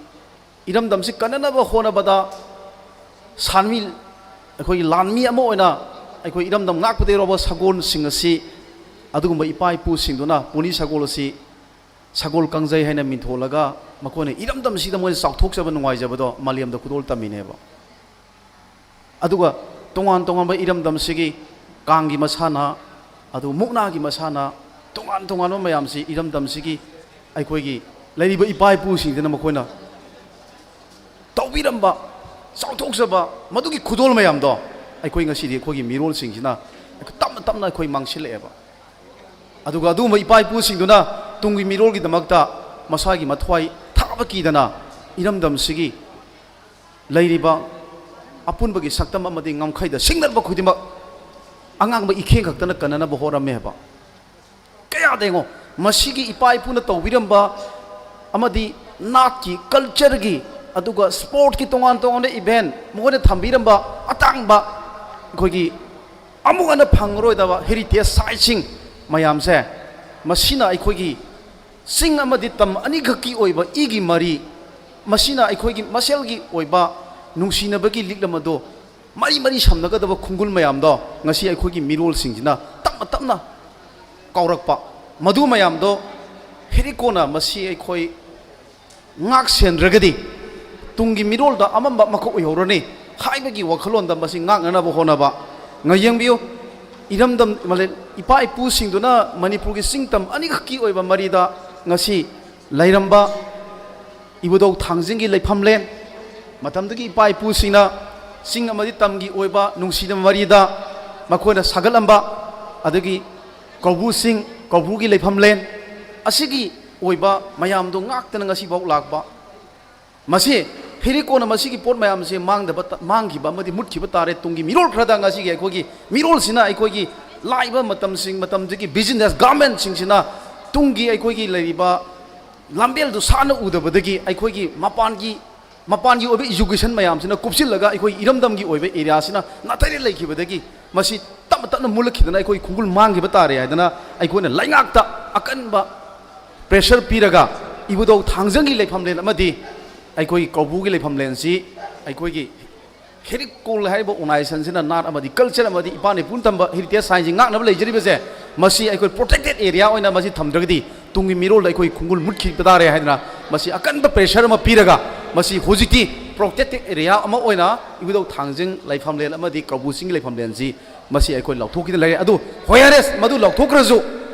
ꯏꯔꯝꯗꯝꯁꯤ ꯀꯟꯅꯅꯕ ꯍꯣꯠꯅꯕꯗ ꯁꯥꯟꯃꯤ, ꯑꯩꯈꯣꯏꯒꯤ ꯂꯥꯟꯃꯤ ꯑꯃ ꯑꯣꯏꯅ ꯑꯩꯈꯣꯏ ꯏꯔꯝꯗꯝ ꯉꯥꯛꯄꯗ ꯌꯥꯎꯔꯕ ꯁꯒꯣꯜꯁꯤꯡ ꯑꯁꯤ, ꯑꯗꯨꯒꯨꯝꯕ ꯏꯄꯥ ꯏꯄꯨꯁꯤꯡꯗꯨꯅ ꯄꯣꯅꯤ ꯁꯒꯣꯜ ꯑꯁꯤ ꯁꯒꯣꯜ ꯀꯥꯡꯖꯩ ꯍꯥꯏꯅ ꯃꯤꯡꯊꯣꯜꯂꯒ ꯃꯈꯣꯏꯅ ꯏꯔꯝꯗꯝꯁꯤꯗ ꯃꯣꯏꯅ ꯆꯥꯎꯊꯣꯛꯆꯕ ꯅꯨꯡꯉꯥꯏꯖꯕꯗꯣ ꯃꯥꯂꯦꯝꯗ ꯈꯨꯗꯣꯜ ꯇꯝꯃꯤꯅꯦꯕ꯫ ꯑꯗꯨꯒ ꯇꯣꯉꯥꯟ ꯇꯣꯉꯥꯟꯕ ꯏꯔꯝꯗꯝꯁꯤꯒꯤ ꯀꯥꯡꯒꯤ ꯃꯁꯥꯟꯅ, ꯑꯗꯨ ꯃꯨꯛꯅꯥꯒꯤ ꯃꯁꯥꯟꯅ, ꯇꯣꯉꯥꯟ ꯇꯣꯉꯥꯟꯕ ꯃꯌꯥꯝꯁꯤ ꯏꯔꯝꯗꯝꯁꯤꯒꯤ ꯑꯩꯈꯣꯏꯒꯤ ꯂꯩꯔꯤꯕ ꯏꯄꯥ ꯏꯄꯨꯁꯤꯡꯁꯤꯅ ꯃꯈꯣꯏꯅ ꯇꯧꯕꯤꯔꯝꯕ ꯆꯥꯎꯊꯣꯛꯆꯕ ꯃꯗꯨꯒꯤ ꯈꯨꯗꯣꯜ ꯃꯌꯥꯝꯗꯣ ꯑꯩꯈꯣꯏ ꯉꯁꯤꯗꯤ ꯑꯩꯈꯣꯏꯒꯤ ꯃꯤꯔꯣꯜꯁꯤꯡꯁꯤꯅ ꯇꯞꯅ ꯇꯞꯅ ꯑꯩꯈꯣꯏ ꯃꯥꯡꯁꯤꯜꯂꯛꯑꯦꯕ꯫ ꯑꯗꯨꯒ ꯑꯗꯨꯒꯨꯝꯕ ꯏꯄꯥ ꯏꯄꯨꯁꯤꯡꯗꯨꯅ ꯇꯨꯡꯒꯤ ꯃꯤꯔꯣꯜꯒꯤꯗꯃꯛꯇ ꯃꯁꯥꯒꯤ ꯃꯊ꯭ꯋꯥꯏ ꯊꯥꯕ ꯀꯤꯗꯅ ꯏꯔꯝꯗꯝꯁꯤꯒꯤ ꯂꯩꯔꯤꯕ ꯑꯄꯨꯟꯕꯒꯤ ꯁꯛꯇꯝ ꯑꯃꯗꯤ ꯉꯝꯈꯩꯗ ꯁꯤꯡꯅꯔꯕ ꯈꯨꯗꯤꯡꯃꯛ ꯑꯉꯥꯡꯕ ꯏꯈꯦꯡ ꯈꯛꯇꯅ ꯀꯟꯅꯅꯕ ꯍꯣꯠꯅꯔꯝꯃꯦ ꯍꯥꯏꯕ꯫ ꯀꯌꯥꯗ ꯌꯦꯡꯉꯣ, ꯃꯁꯤꯒꯤ ꯏꯄꯥ ꯏꯄꯨꯅ ꯇꯧꯕꯤꯔꯝꯕ ꯑꯃꯗꯤ ꯅꯥꯠꯀꯤ, ꯀꯜꯆꯔꯒꯤ, ꯑꯗꯨꯒ ꯁ꯭ꯄꯣꯔꯠꯀꯤ ꯇꯣꯉꯥꯟ ꯇꯣꯉꯥꯟꯕ ꯏꯚꯦꯟ ꯃꯈꯣꯏꯅ ꯊꯝꯕꯤꯔꯝꯕ ꯑꯇꯥꯡꯕ ꯑꯩꯈꯣꯏꯒꯤ ꯑꯃꯨꯛ ꯍꯟꯅ ꯐꯪꯉꯔꯣꯏꯗꯕ ꯍꯦꯔꯤꯇꯦꯖ ꯁꯥꯏꯠꯁꯤꯡ ꯃꯌꯥꯝꯁꯦ, ꯃꯁꯤꯅ ꯑꯩꯈꯣꯏꯒꯤ ꯆꯤꯡ ꯑꯃꯗꯤ ꯇꯝ ꯑꯅꯤꯈꯛꯀꯤ ꯑꯣꯏꯕ ꯏꯒꯤ ꯃꯔꯤ, ꯃꯁꯤꯅ ꯑꯩꯈꯣꯏꯒꯤ ꯃꯁꯦꯜꯒꯤ ꯑꯣꯏꯕ ꯅꯨꯡꯁꯤꯅꯕꯒꯤ ꯂꯤꯛꯂꯝ ꯑꯗꯣ ꯃꯔꯤ ꯃꯔꯤ ꯁꯝꯅꯒꯗꯕ ꯈꯣꯡꯒꯨꯜ ꯃꯌꯥꯝꯗꯣ ꯉꯁꯤ ꯑꯩꯈꯣꯏꯒꯤ ꯃꯤꯔꯣꯜꯁꯤꯡꯁꯤꯅ ꯇꯞꯅ ꯇꯞꯅ ꯀꯥꯎꯔꯛꯄ, ꯃꯗꯨ ꯃꯌꯥꯝꯗꯣ ꯍꯦꯔꯤꯀꯣꯟꯅ ꯃꯁꯤ ꯑꯩꯈꯣꯏ ꯉꯥꯛ ꯁꯦꯟꯗ꯭ꯔꯒꯗꯤ ꯇꯨꯡꯒꯤ ꯃꯤꯔꯣꯜꯗ ꯑꯃꯝꯕ ꯑꯃꯈꯛ ꯑꯣꯏꯍꯧꯔꯅꯤ ꯍꯥꯏꯕꯒꯤ ꯋꯥꯈꯜꯂꯣꯟꯗ ꯃꯁꯤ ꯉꯥꯛꯅꯅꯕ ꯍꯣꯠꯅꯕ꯫ ꯉꯥ ꯌꯦꯡꯕꯤꯌꯨ, ꯏꯔꯝꯗꯝ, ꯃꯂꯦ-, ꯏꯄꯥ ꯏꯄꯨꯁꯤꯡꯗꯨꯅ ꯃꯅꯤꯄꯨꯔꯒꯤ ꯆꯤꯡ ꯇꯝ ꯑꯅꯤꯈꯛꯀꯤ ꯑꯣꯏꯕ ꯃꯔꯤꯗ ꯉꯁꯤ ꯂꯩꯔꯝꯕ ꯏꯕꯨꯙꯧ ꯊꯥꯡꯖꯤꯡꯒꯤ ꯂꯩꯐꯝꯂꯦꯟ, ꯃꯇꯝꯗꯨꯒꯤ ꯏꯄꯥ ꯏꯄꯨꯁꯤꯡꯅ ꯆꯤꯡ ꯑꯃꯗꯤ ꯇꯝꯒꯤ ꯑꯣꯏꯕ ꯅꯨꯡꯁꯤꯅꯕ ꯃꯔꯤꯗ ꯃꯈꯣꯏꯅ ꯁꯥꯒꯠꯂꯝꯕ, ꯑꯗꯒꯤ ꯀꯧꯕ꯭ꯔꯨ ꯆꯤꯡ, ꯀꯧꯕ꯭ꯔꯨꯒꯤ ꯂꯩꯐꯝꯂꯦꯟ ꯑꯁꯤꯒꯤ ꯑꯣꯏꯕ ꯃꯌꯥꯝꯗꯣ ꯉꯥꯛꯇꯅ ꯉꯁꯤꯐꯥꯎ ꯂꯥꯛꯄ꯫ ꯃꯁꯤ ꯍꯦꯔꯤꯀꯣꯟꯅ ꯃꯁꯤꯒꯤ ꯄꯣꯠ ꯃꯌꯥꯝꯁꯦ ꯃꯥꯡꯗꯕ ꯇ-, ꯃꯥꯡꯈꯤꯕ ꯑꯃꯗꯤ ꯃꯨꯠꯈꯤꯕ ꯇꯥꯔꯦ꯫ ꯇꯨꯡꯒꯤ ꯃꯤꯔꯣꯜ ꯈꯔꯗ ꯉꯁꯤꯒꯤ ꯑꯩꯈꯣꯏꯒꯤ ꯃꯤꯔꯣꯜꯁꯤꯅ ꯑꯩꯈꯣꯏꯒꯤ ꯂꯥꯛꯏꯕ ꯃꯇꯝꯁꯤꯡ, ꯃꯇꯝꯁꯤꯒꯤ ꯕꯤꯖꯤꯅꯦꯁ ꯒꯥꯔꯃꯦꯟꯁꯤꯡꯁꯤꯅ ꯇꯨꯡꯒꯤ ꯑꯩꯈꯣꯏꯒꯤ ꯂꯩꯔꯤꯕ ꯂꯝꯕꯦꯜꯗꯨ ꯁꯥꯟꯅ ꯎꯗꯕꯗꯒꯤ ꯑꯩꯈꯣꯏꯒꯤ ꯃꯄꯥꯟꯒꯤ ꯃꯄꯥꯟꯒꯤ ꯑꯣꯏꯕ ꯏꯖꯨꯀꯦꯁꯟ ꯃꯌꯥꯝꯁꯤꯅ ꯀꯨꯞꯁꯤꯜꯂꯒ ꯑꯩꯈꯣꯏ ꯏꯔꯝꯗꯝꯒꯤ ꯑꯣꯏꯕ ꯑꯦꯔꯤꯌꯥꯁꯤꯅ ꯅꯥꯊꯩꯔ ꯂꯩꯈꯤꯕꯗꯒꯤ ꯃꯁꯤ ꯇꯞꯅ ꯇꯞꯅ ꯃꯨꯜꯂꯛꯈꯤꯗꯅ ꯑꯩꯈꯣꯏ ꯈꯣꯡꯒꯨꯜ ꯃꯥꯡꯈꯤꯕ ꯇꯥꯔꯦ ꯍꯥꯏꯗꯅ ꯑꯩꯈꯣꯏꯅ ꯂꯩꯉꯥꯛꯇ ꯑꯀꯟꯕ ꯄ꯭ꯔꯦꯁꯔ ꯄꯤꯔꯒ ꯏꯕꯨꯙꯧ ꯊꯥꯡꯖꯪꯒꯤ ꯂꯩꯐꯝꯂꯦꯟ ꯑꯃꯗꯤ ꯑꯩꯈꯣꯏꯒꯤ ꯀꯧꯕ꯭ꯔꯨꯒꯤ ꯂꯩꯐꯝꯂꯦꯟꯁꯤ ꯑꯩꯈꯣꯏꯒꯤ ꯍꯦꯔꯤꯀꯣꯜ ꯍꯥꯏꯔꯤꯕ ꯑꯣꯔꯒꯅꯥꯏꯖꯦꯁꯟꯁꯤꯅ ꯅꯥꯠ ꯑꯃꯗꯤ ꯀꯜꯆꯔ ꯑꯃꯗꯤ ꯏꯄꯥ ꯏꯄꯨꯅ ꯇꯝꯕ ꯍꯦꯔꯤꯇꯦꯖ ꯁꯥꯏꯟꯁꯁꯤ ꯉꯥꯛꯅꯕ ꯂꯩꯖꯔꯤꯕꯁꯦ, ꯃꯁꯤ ꯑꯩꯈꯣꯏ ꯄ꯭ꯔꯣꯇꯦꯛꯇꯦꯗ ꯑꯦꯔꯤꯌꯥ ꯑꯣꯏꯅ ꯃꯁꯤ ꯊꯝꯗ꯭ꯔꯒꯗꯤ ꯇꯨꯡꯒꯤ ꯃꯤꯔꯣꯜꯗ ꯑꯩꯈꯣꯏ ꯈꯣꯡꯒꯨꯜ ꯃꯨꯠꯈꯤꯕ ꯇꯥꯔꯦ ꯍꯥꯏꯗꯅ ꯃꯁꯤ ꯑꯀꯟꯕ ꯄ꯭ꯔꯦꯁꯔ ꯑꯃ ꯄꯤꯔꯒ ꯃꯁꯤ ꯍꯧꯖꯤꯛꯇꯤ ꯄ꯭ꯔꯣꯇꯦꯛꯇꯦꯗ ꯑꯦꯔꯤꯌꯥ ꯑꯃ ꯑꯣꯏꯅ ꯏꯕꯨꯙꯧ ꯊꯥꯡꯖꯤꯡ ꯂꯩꯐꯝꯂꯦꯟ ꯑꯃꯗꯤ ꯀꯧꯕ꯭ꯔꯨ ꯆꯤꯡꯒꯤ ꯂꯩꯐꯝꯂꯦꯟꯁꯤ ꯃꯁꯤ ꯑꯩꯈꯣꯏ ꯂꯧꯊꯣꯛꯈꯤꯗꯅ ꯂꯩꯔꯦ꯫ ꯑꯗꯨ ꯍꯣꯌꯥꯔꯦꯁ ꯃꯗꯨ ꯂꯧꯊꯣꯛꯈ꯭ꯔꯁꯨ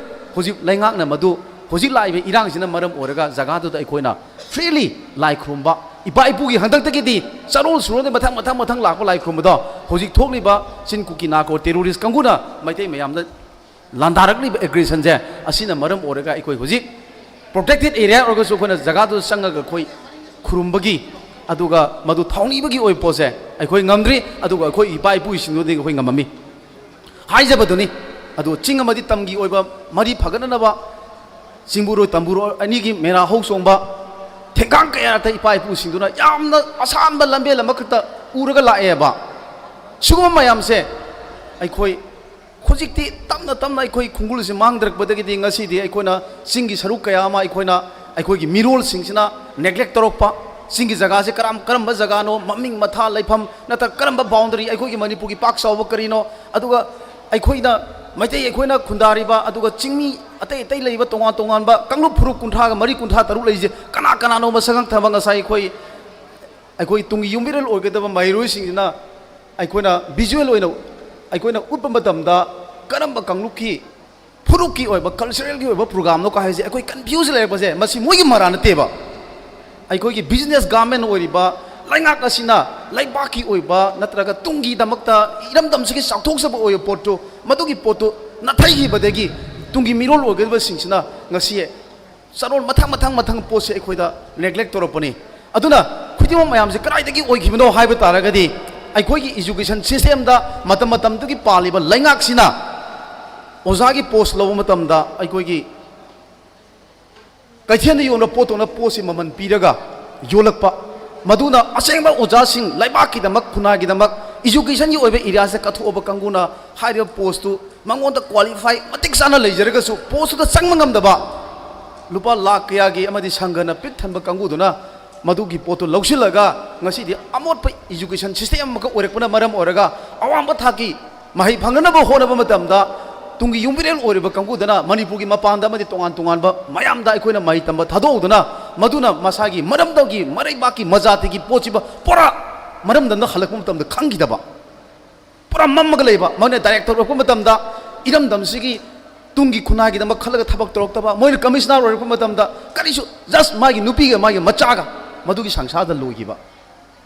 ꯍꯧꯖꯤꯛ ꯂꯩꯉꯥꯛꯅ ꯃꯗꯨ ꯍꯧꯖꯤꯛ ꯂꯥꯛꯏꯕ ꯏꯔꯥꯡꯁꯤꯅ ꯃꯔꯝ ꯑꯣꯏꯔꯒ ꯖꯒꯥꯗꯨꯗ ꯑꯩꯈꯣꯏꯅ ꯐ꯭ꯔꯤꯂꯤ ꯂꯥꯏ ꯈꯨꯔꯨꯝꯕ, ꯏꯄꯥ ꯏꯄꯨꯒꯤ ꯍꯟꯗꯛꯇꯒꯤꯗꯤ ꯆꯥꯔꯣꯜ ꯁꯨꯔꯣꯜꯗꯒꯤ ꯃꯊꯪ ꯃꯊꯪ ꯃꯊꯪ ꯂꯥꯛꯄ ꯂꯥꯏ ꯈꯨꯔꯨꯝꯕꯗꯣ ꯍꯧꯖꯤꯛ ꯊꯣꯛꯂꯤꯕ ꯆꯤꯟ ꯀꯨꯀꯤ ꯅꯥꯀꯣ ꯇꯦꯔꯣꯔꯤꯁ ꯀꯥꯡꯕꯨꯅ ꯃꯩꯇꯩ ꯃꯌꯥꯝꯗ ꯂꯥꯟꯗꯥꯔꯛꯂꯤꯕ ꯑꯦꯒ꯭ꯔꯦꯁꯟꯁꯦ ꯑꯁꯤꯅ ꯃꯔꯝ ꯑꯣꯏꯔꯒ ꯑꯩꯈꯣꯏ ꯍꯧꯖꯤꯛ ꯄ꯭ꯔꯣꯇꯦꯛꯇꯦꯗ ꯑꯦꯔꯤꯌꯥ ꯑꯣꯏꯔꯒꯁꯨ ꯑꯩꯈꯣꯏꯅ ꯖꯒꯥꯗꯨꯗ ꯆꯪꯉꯒ ꯑꯩꯈꯣꯏ ꯈꯨꯔꯨꯝꯕꯒꯤ ꯑꯗꯨꯒ ꯃꯗꯨ ꯊꯧꯅꯤꯕꯒꯤ ꯑꯣꯏꯕ ꯄꯣꯠꯁꯦ ꯑꯩꯈꯣꯏ ꯉꯝꯗ꯭ꯔꯤ, ꯑꯗꯨꯒ ꯑꯩꯈꯣꯏ ꯏꯄꯥ ꯏꯄꯨꯁꯤꯡꯗꯨꯗꯤ ꯑꯩꯈꯣꯏ ꯉꯝꯃꯝꯃꯤ꯫ ꯍꯥꯏꯖꯕꯗꯨꯅꯤ꯫ ꯑꯗꯨ ꯆꯤꯡ ꯑꯃꯗꯤ ꯇꯝꯒꯤ ꯑꯣꯏꯕ ꯃꯔꯤ ꯐꯒꯠꯅꯅꯕ ꯆꯤꯡꯕꯨꯔꯣꯏ ꯇꯝꯕꯨꯔꯣꯏ ꯑꯅꯤꯒꯤ ꯃꯦꯔꯥ ꯍꯧ ꯆꯣꯡꯕ ꯊꯦꯡꯒꯥꯡ ꯀꯌꯥꯗ ꯏꯄꯥ ꯏꯄꯨꯁꯤꯡꯗꯨꯅ ꯌꯥꯝꯅ ꯑꯁꯥꯟꯕ ꯂꯝꯕꯦꯜ ꯑꯃꯈꯛꯇ ꯎꯔꯒ ꯂꯥꯛꯑꯦꯕ꯫ ꯁꯤꯒꯨꯝꯕ ꯃꯌꯥꯝꯁꯦ ꯑꯩꯈꯣꯏ ꯍꯧꯖꯤꯛꯇꯤ ꯇꯞꯅ ꯇꯞꯅ ꯑꯩꯈꯣꯏ ꯈꯣꯡꯒꯨꯜꯁꯦ ꯃꯥꯡꯊꯔꯛꯄꯗꯒꯤꯗꯤ ꯉꯁꯤꯗꯤ ꯑꯩꯈꯣꯏꯅ ꯆꯤꯡꯒꯤ ꯁꯔꯨꯛ ꯀꯌꯥ ꯑꯃ ꯑꯩꯈꯣꯏꯅ ꯑꯩꯈꯣꯏꯒꯤ ꯃꯤꯔꯣꯜꯁꯤꯡꯁꯤꯅ ꯅꯦꯒ꯭ꯂꯦꯛ ꯇꯧꯔꯛꯄ, ꯆꯤꯡꯒꯤ ꯖꯒꯥꯁꯦ ꯀꯔꯝ ꯀꯔꯝꯕ ꯖꯒꯥꯅꯣ, ꯃꯃꯤꯡ ꯃꯊꯥ ꯂꯩꯐꯝ ꯅꯠꯇ꯭ꯔꯒ ꯀꯔꯝꯕ ꯕꯥꯎꯟꯗꯔꯤ ꯑꯩꯈꯣꯏꯒꯤ ꯃꯅꯤꯄꯨꯔꯒꯤ ꯄꯥꯛ ꯆꯥꯎꯕ ꯀꯔꯤꯅꯣ, ꯑꯗꯨꯒ ꯑꯩꯈꯣꯏꯅ ꯃꯩꯇꯩ ꯑꯩꯈꯣꯏꯅ ꯈꯨꯟꯗꯥꯔꯤꯕ ꯑꯗꯨꯒ ꯆꯤꯡꯃꯤ ꯑꯇꯩ ꯑꯇꯩ ꯂꯩꯔꯤꯕ ꯇꯣꯉꯥꯟ ꯇꯣꯉꯥꯟꯕ ꯀꯥꯡꯂꯨꯞ ꯐꯨꯔꯨꯞ ꯀꯨꯟꯊ꯭ꯔꯥꯒ ꯃꯔꯤ ꯀꯨꯟꯊ꯭ꯔꯥ ꯇꯔꯨꯛ ꯂꯩꯔꯤꯁꯦ ꯀꯅꯥ ꯀꯅꯥꯅꯣ ꯃꯁꯛ ꯈꯪꯗꯕ ꯉꯁꯥꯏ ꯑꯩꯈꯣꯏ ꯑꯩꯈꯣꯏ ꯇꯨꯡꯒꯤ ꯌꯨꯝꯕꯤꯔꯦꯜ ꯑꯣꯏꯒꯗꯕ ꯃꯍꯩꯔꯣꯏꯁꯤꯡꯁꯤꯅ ꯑꯩꯈꯣꯏꯅ ꯚꯤꯖꯨꯋꯦꯜ ꯑꯣꯏꯅ ꯑꯩꯈꯣꯏꯅ ꯎꯠꯄ ꯃꯇꯝꯗ ꯀꯔꯝꯕ ꯀꯥꯡꯂꯨꯞꯀꯤ ꯐꯨꯔꯨꯞꯀꯤ ꯑꯣꯏꯕ ꯀꯜꯆꯔꯦꯜꯒꯤ ꯑꯣꯏꯕ ꯄ꯭ꯔꯣꯒ꯭ꯔꯥꯝꯅꯣ ꯀ ꯍꯥꯏꯁꯦ ꯑꯩꯈꯣꯏ ꯀꯟꯐ꯭ꯌꯨꯖ ꯂꯩꯔꯛꯄꯁꯦ ꯃꯁꯤ ꯃꯣꯏꯒꯤ ꯃꯔꯥ ꯅꯠꯇꯦꯕ꯫ ꯑꯩꯈꯣꯏꯒꯤ ꯕꯤꯖꯤꯅꯦꯁ ꯒꯥꯔꯃꯦꯟ ꯑꯣꯏꯔꯤꯕ ꯂꯩꯉꯥꯛ ꯑꯁꯤꯅ ꯂꯩꯕꯥꯛꯀꯤ ꯑꯣꯏꯕ ꯅꯠꯇ꯭ꯔꯒ ꯇꯨꯡꯒꯤꯗꯃꯛꯇ ꯏꯔꯝꯗꯝꯁꯤꯒꯤ ꯆꯥꯎꯊꯣꯛꯆꯕ ꯑꯣꯏꯕ ꯄꯣꯠꯇꯨ ꯃꯗꯨꯒꯤ ꯄꯣꯠꯇꯨ ꯅꯥꯊꯩꯈꯤꯕꯗꯒꯤ ꯇꯨꯡꯒꯤ ꯃꯤꯔꯣꯜ ꯑꯣꯏꯒꯗꯕꯁꯤꯡꯁꯤꯅ ꯉꯁꯤ ꯆꯥꯔꯣꯜ ꯃꯊꯪ ꯃꯊꯪ ꯃꯊꯪ ꯄꯣꯠꯁꯦ ꯑꯩꯈꯣꯏꯗ ꯅꯦꯒ꯭ꯂꯦꯛ ꯇꯧꯔꯛꯄꯅꯤ꯫ ꯑꯗꯨꯅ ꯈꯨꯗꯤꯡꯃꯛ ꯃꯌꯥꯝꯁꯦ ꯀꯗꯥꯏꯗꯒꯤ ꯑꯣꯏꯈꯤꯕꯅꯣ ꯍꯥꯏꯕ ꯇꯥꯔꯒꯗꯤ ꯑꯩꯈꯣꯏꯒꯤ ꯏꯖꯨꯀꯦꯁꯟ ꯁꯤꯁꯇꯦꯝꯗ ꯃꯇꯝ ꯃꯇꯝꯗꯨꯒꯤ ꯄꯥꯜꯂꯤꯕ ꯂꯩꯉꯥꯛꯁꯤꯅ ꯑꯣꯖꯥꯒꯤ ꯄꯣꯁ ꯂꯧꯕ ꯃꯇꯝꯗ ꯑꯩꯈꯣꯏꯒꯤ ꯀꯩꯊꯦꯜꯗ ꯌꯣꯟꯕ ꯄꯣꯠꯇꯧꯅ ꯄꯣꯠꯁꯤ ꯃꯃꯜ ꯄꯤꯔꯒ ꯌꯣꯜꯂꯛꯄ, ꯃꯗꯨꯅ ꯑꯁꯦꯡꯕ ꯑꯣꯖꯥꯁꯤꯡ, ꯂꯩꯕꯥꯛꯀꯤꯗꯃꯛ, ꯈꯨꯟꯅꯥꯏꯒꯤꯗꯃꯛ educationꯒꯤ ꯑꯣꯏꯕ areaꯁꯦ ꯀꯠꯊꯣꯛꯑꯕ ꯀꯥꯡꯕꯨꯅ ꯍꯥꯏꯔꯤꯕ postꯇꯨ ꯃꯉꯣꯟꯗ qualify ꯃꯇꯤꯛ ꯆꯥꯅ ꯂꯩꯖꯔꯒꯁꯨ postꯇꯨꯗ ꯆꯪꯕ ꯉꯝꯗꯕ ꯂꯨꯄꯥ ꯂꯥꯈ ꯀꯌꯥꯒꯤ ꯑꯃꯗꯤ ꯁꯪꯒꯅ ꯄꯤꯛ ꯊꯟꯕ ꯀꯥꯡꯕꯨꯗꯨꯅ ꯃꯗꯨꯒꯤ ꯄꯣꯠꯇꯨ ꯂꯧꯁꯤꯜꯂꯒ ꯉꯁꯤꯗꯤ ꯑꯃꯣꯠꯄ education system ꯑꯃꯈꯛ ꯑꯣꯏꯔꯛꯄꯅ ꯃꯔꯝ ꯑꯣꯏꯔꯒ ꯑꯋꯥꯡꯕ ꯊꯥꯛꯀꯤ ꯃꯍꯩ ꯐꯪꯅꯅꯕ ꯍꯣꯠꯅꯕ ꯃꯇꯝꯗ ꯇꯨꯡꯒꯤ ꯌꯨꯝꯕꯤꯔꯦꯜ ꯑꯣꯏꯔꯤꯕ ꯀꯥꯡꯕꯨꯗꯅ ꯃꯅꯤꯄꯨꯔꯒꯤ ꯃꯄꯥꯟꯗ ꯑꯃꯗꯤ ꯇꯣꯉꯥꯟ ꯇꯣꯉꯥꯟꯕ ꯃꯌꯥꯝꯗ ꯑꯩꯈꯣꯏꯅ ꯃꯍꯩ ꯇꯝꯕ ꯊꯥꯗꯣꯛꯎꯗꯨꯅ ꯃꯗꯨꯅ ꯃꯁꯥꯒꯤ ꯃꯔꯝꯗꯝꯒꯤ ꯃꯔꯩꯕꯥꯛꯀꯤ ꯃꯖꯥꯇꯤꯒꯤ ꯄꯣꯠꯁꯤꯕ ꯄꯨꯔꯥ ꯃꯔꯝꯗꯝꯗ ꯍꯜꯂꯛꯄ ꯃꯇꯝꯗ ꯈꯪꯈꯤꯗꯕ, ꯄꯨꯔꯥ ꯃꯝꯃꯒ ꯂꯩꯕ꯫ ꯃꯣꯏꯅ director ꯑꯣꯏꯔꯛꯄ ꯃꯇꯝꯗ ꯏꯔꯝꯗꯝꯁꯤꯒꯤ ꯇꯨꯡꯒꯤ ꯈꯨꯟꯅꯥꯏꯒꯤꯗꯃꯛ ꯈꯜꯂꯒ ꯊꯕꯛ ꯇꯧꯔꯛꯇꯕ, ꯃꯣꯏꯅ commissioner ꯑꯣꯏꯔꯛꯄ ꯃꯇꯝꯗ ꯀꯔꯤꯁꯨ, just ꯃꯥꯒꯤ ꯅꯨꯄꯤꯒ ꯃꯥꯒꯤ ꯃꯆꯥꯒ ꯃꯗꯨꯒꯤ ꯁꯪꯁꯥꯔꯗ ꯂꯣꯏꯈꯤꯕ꯫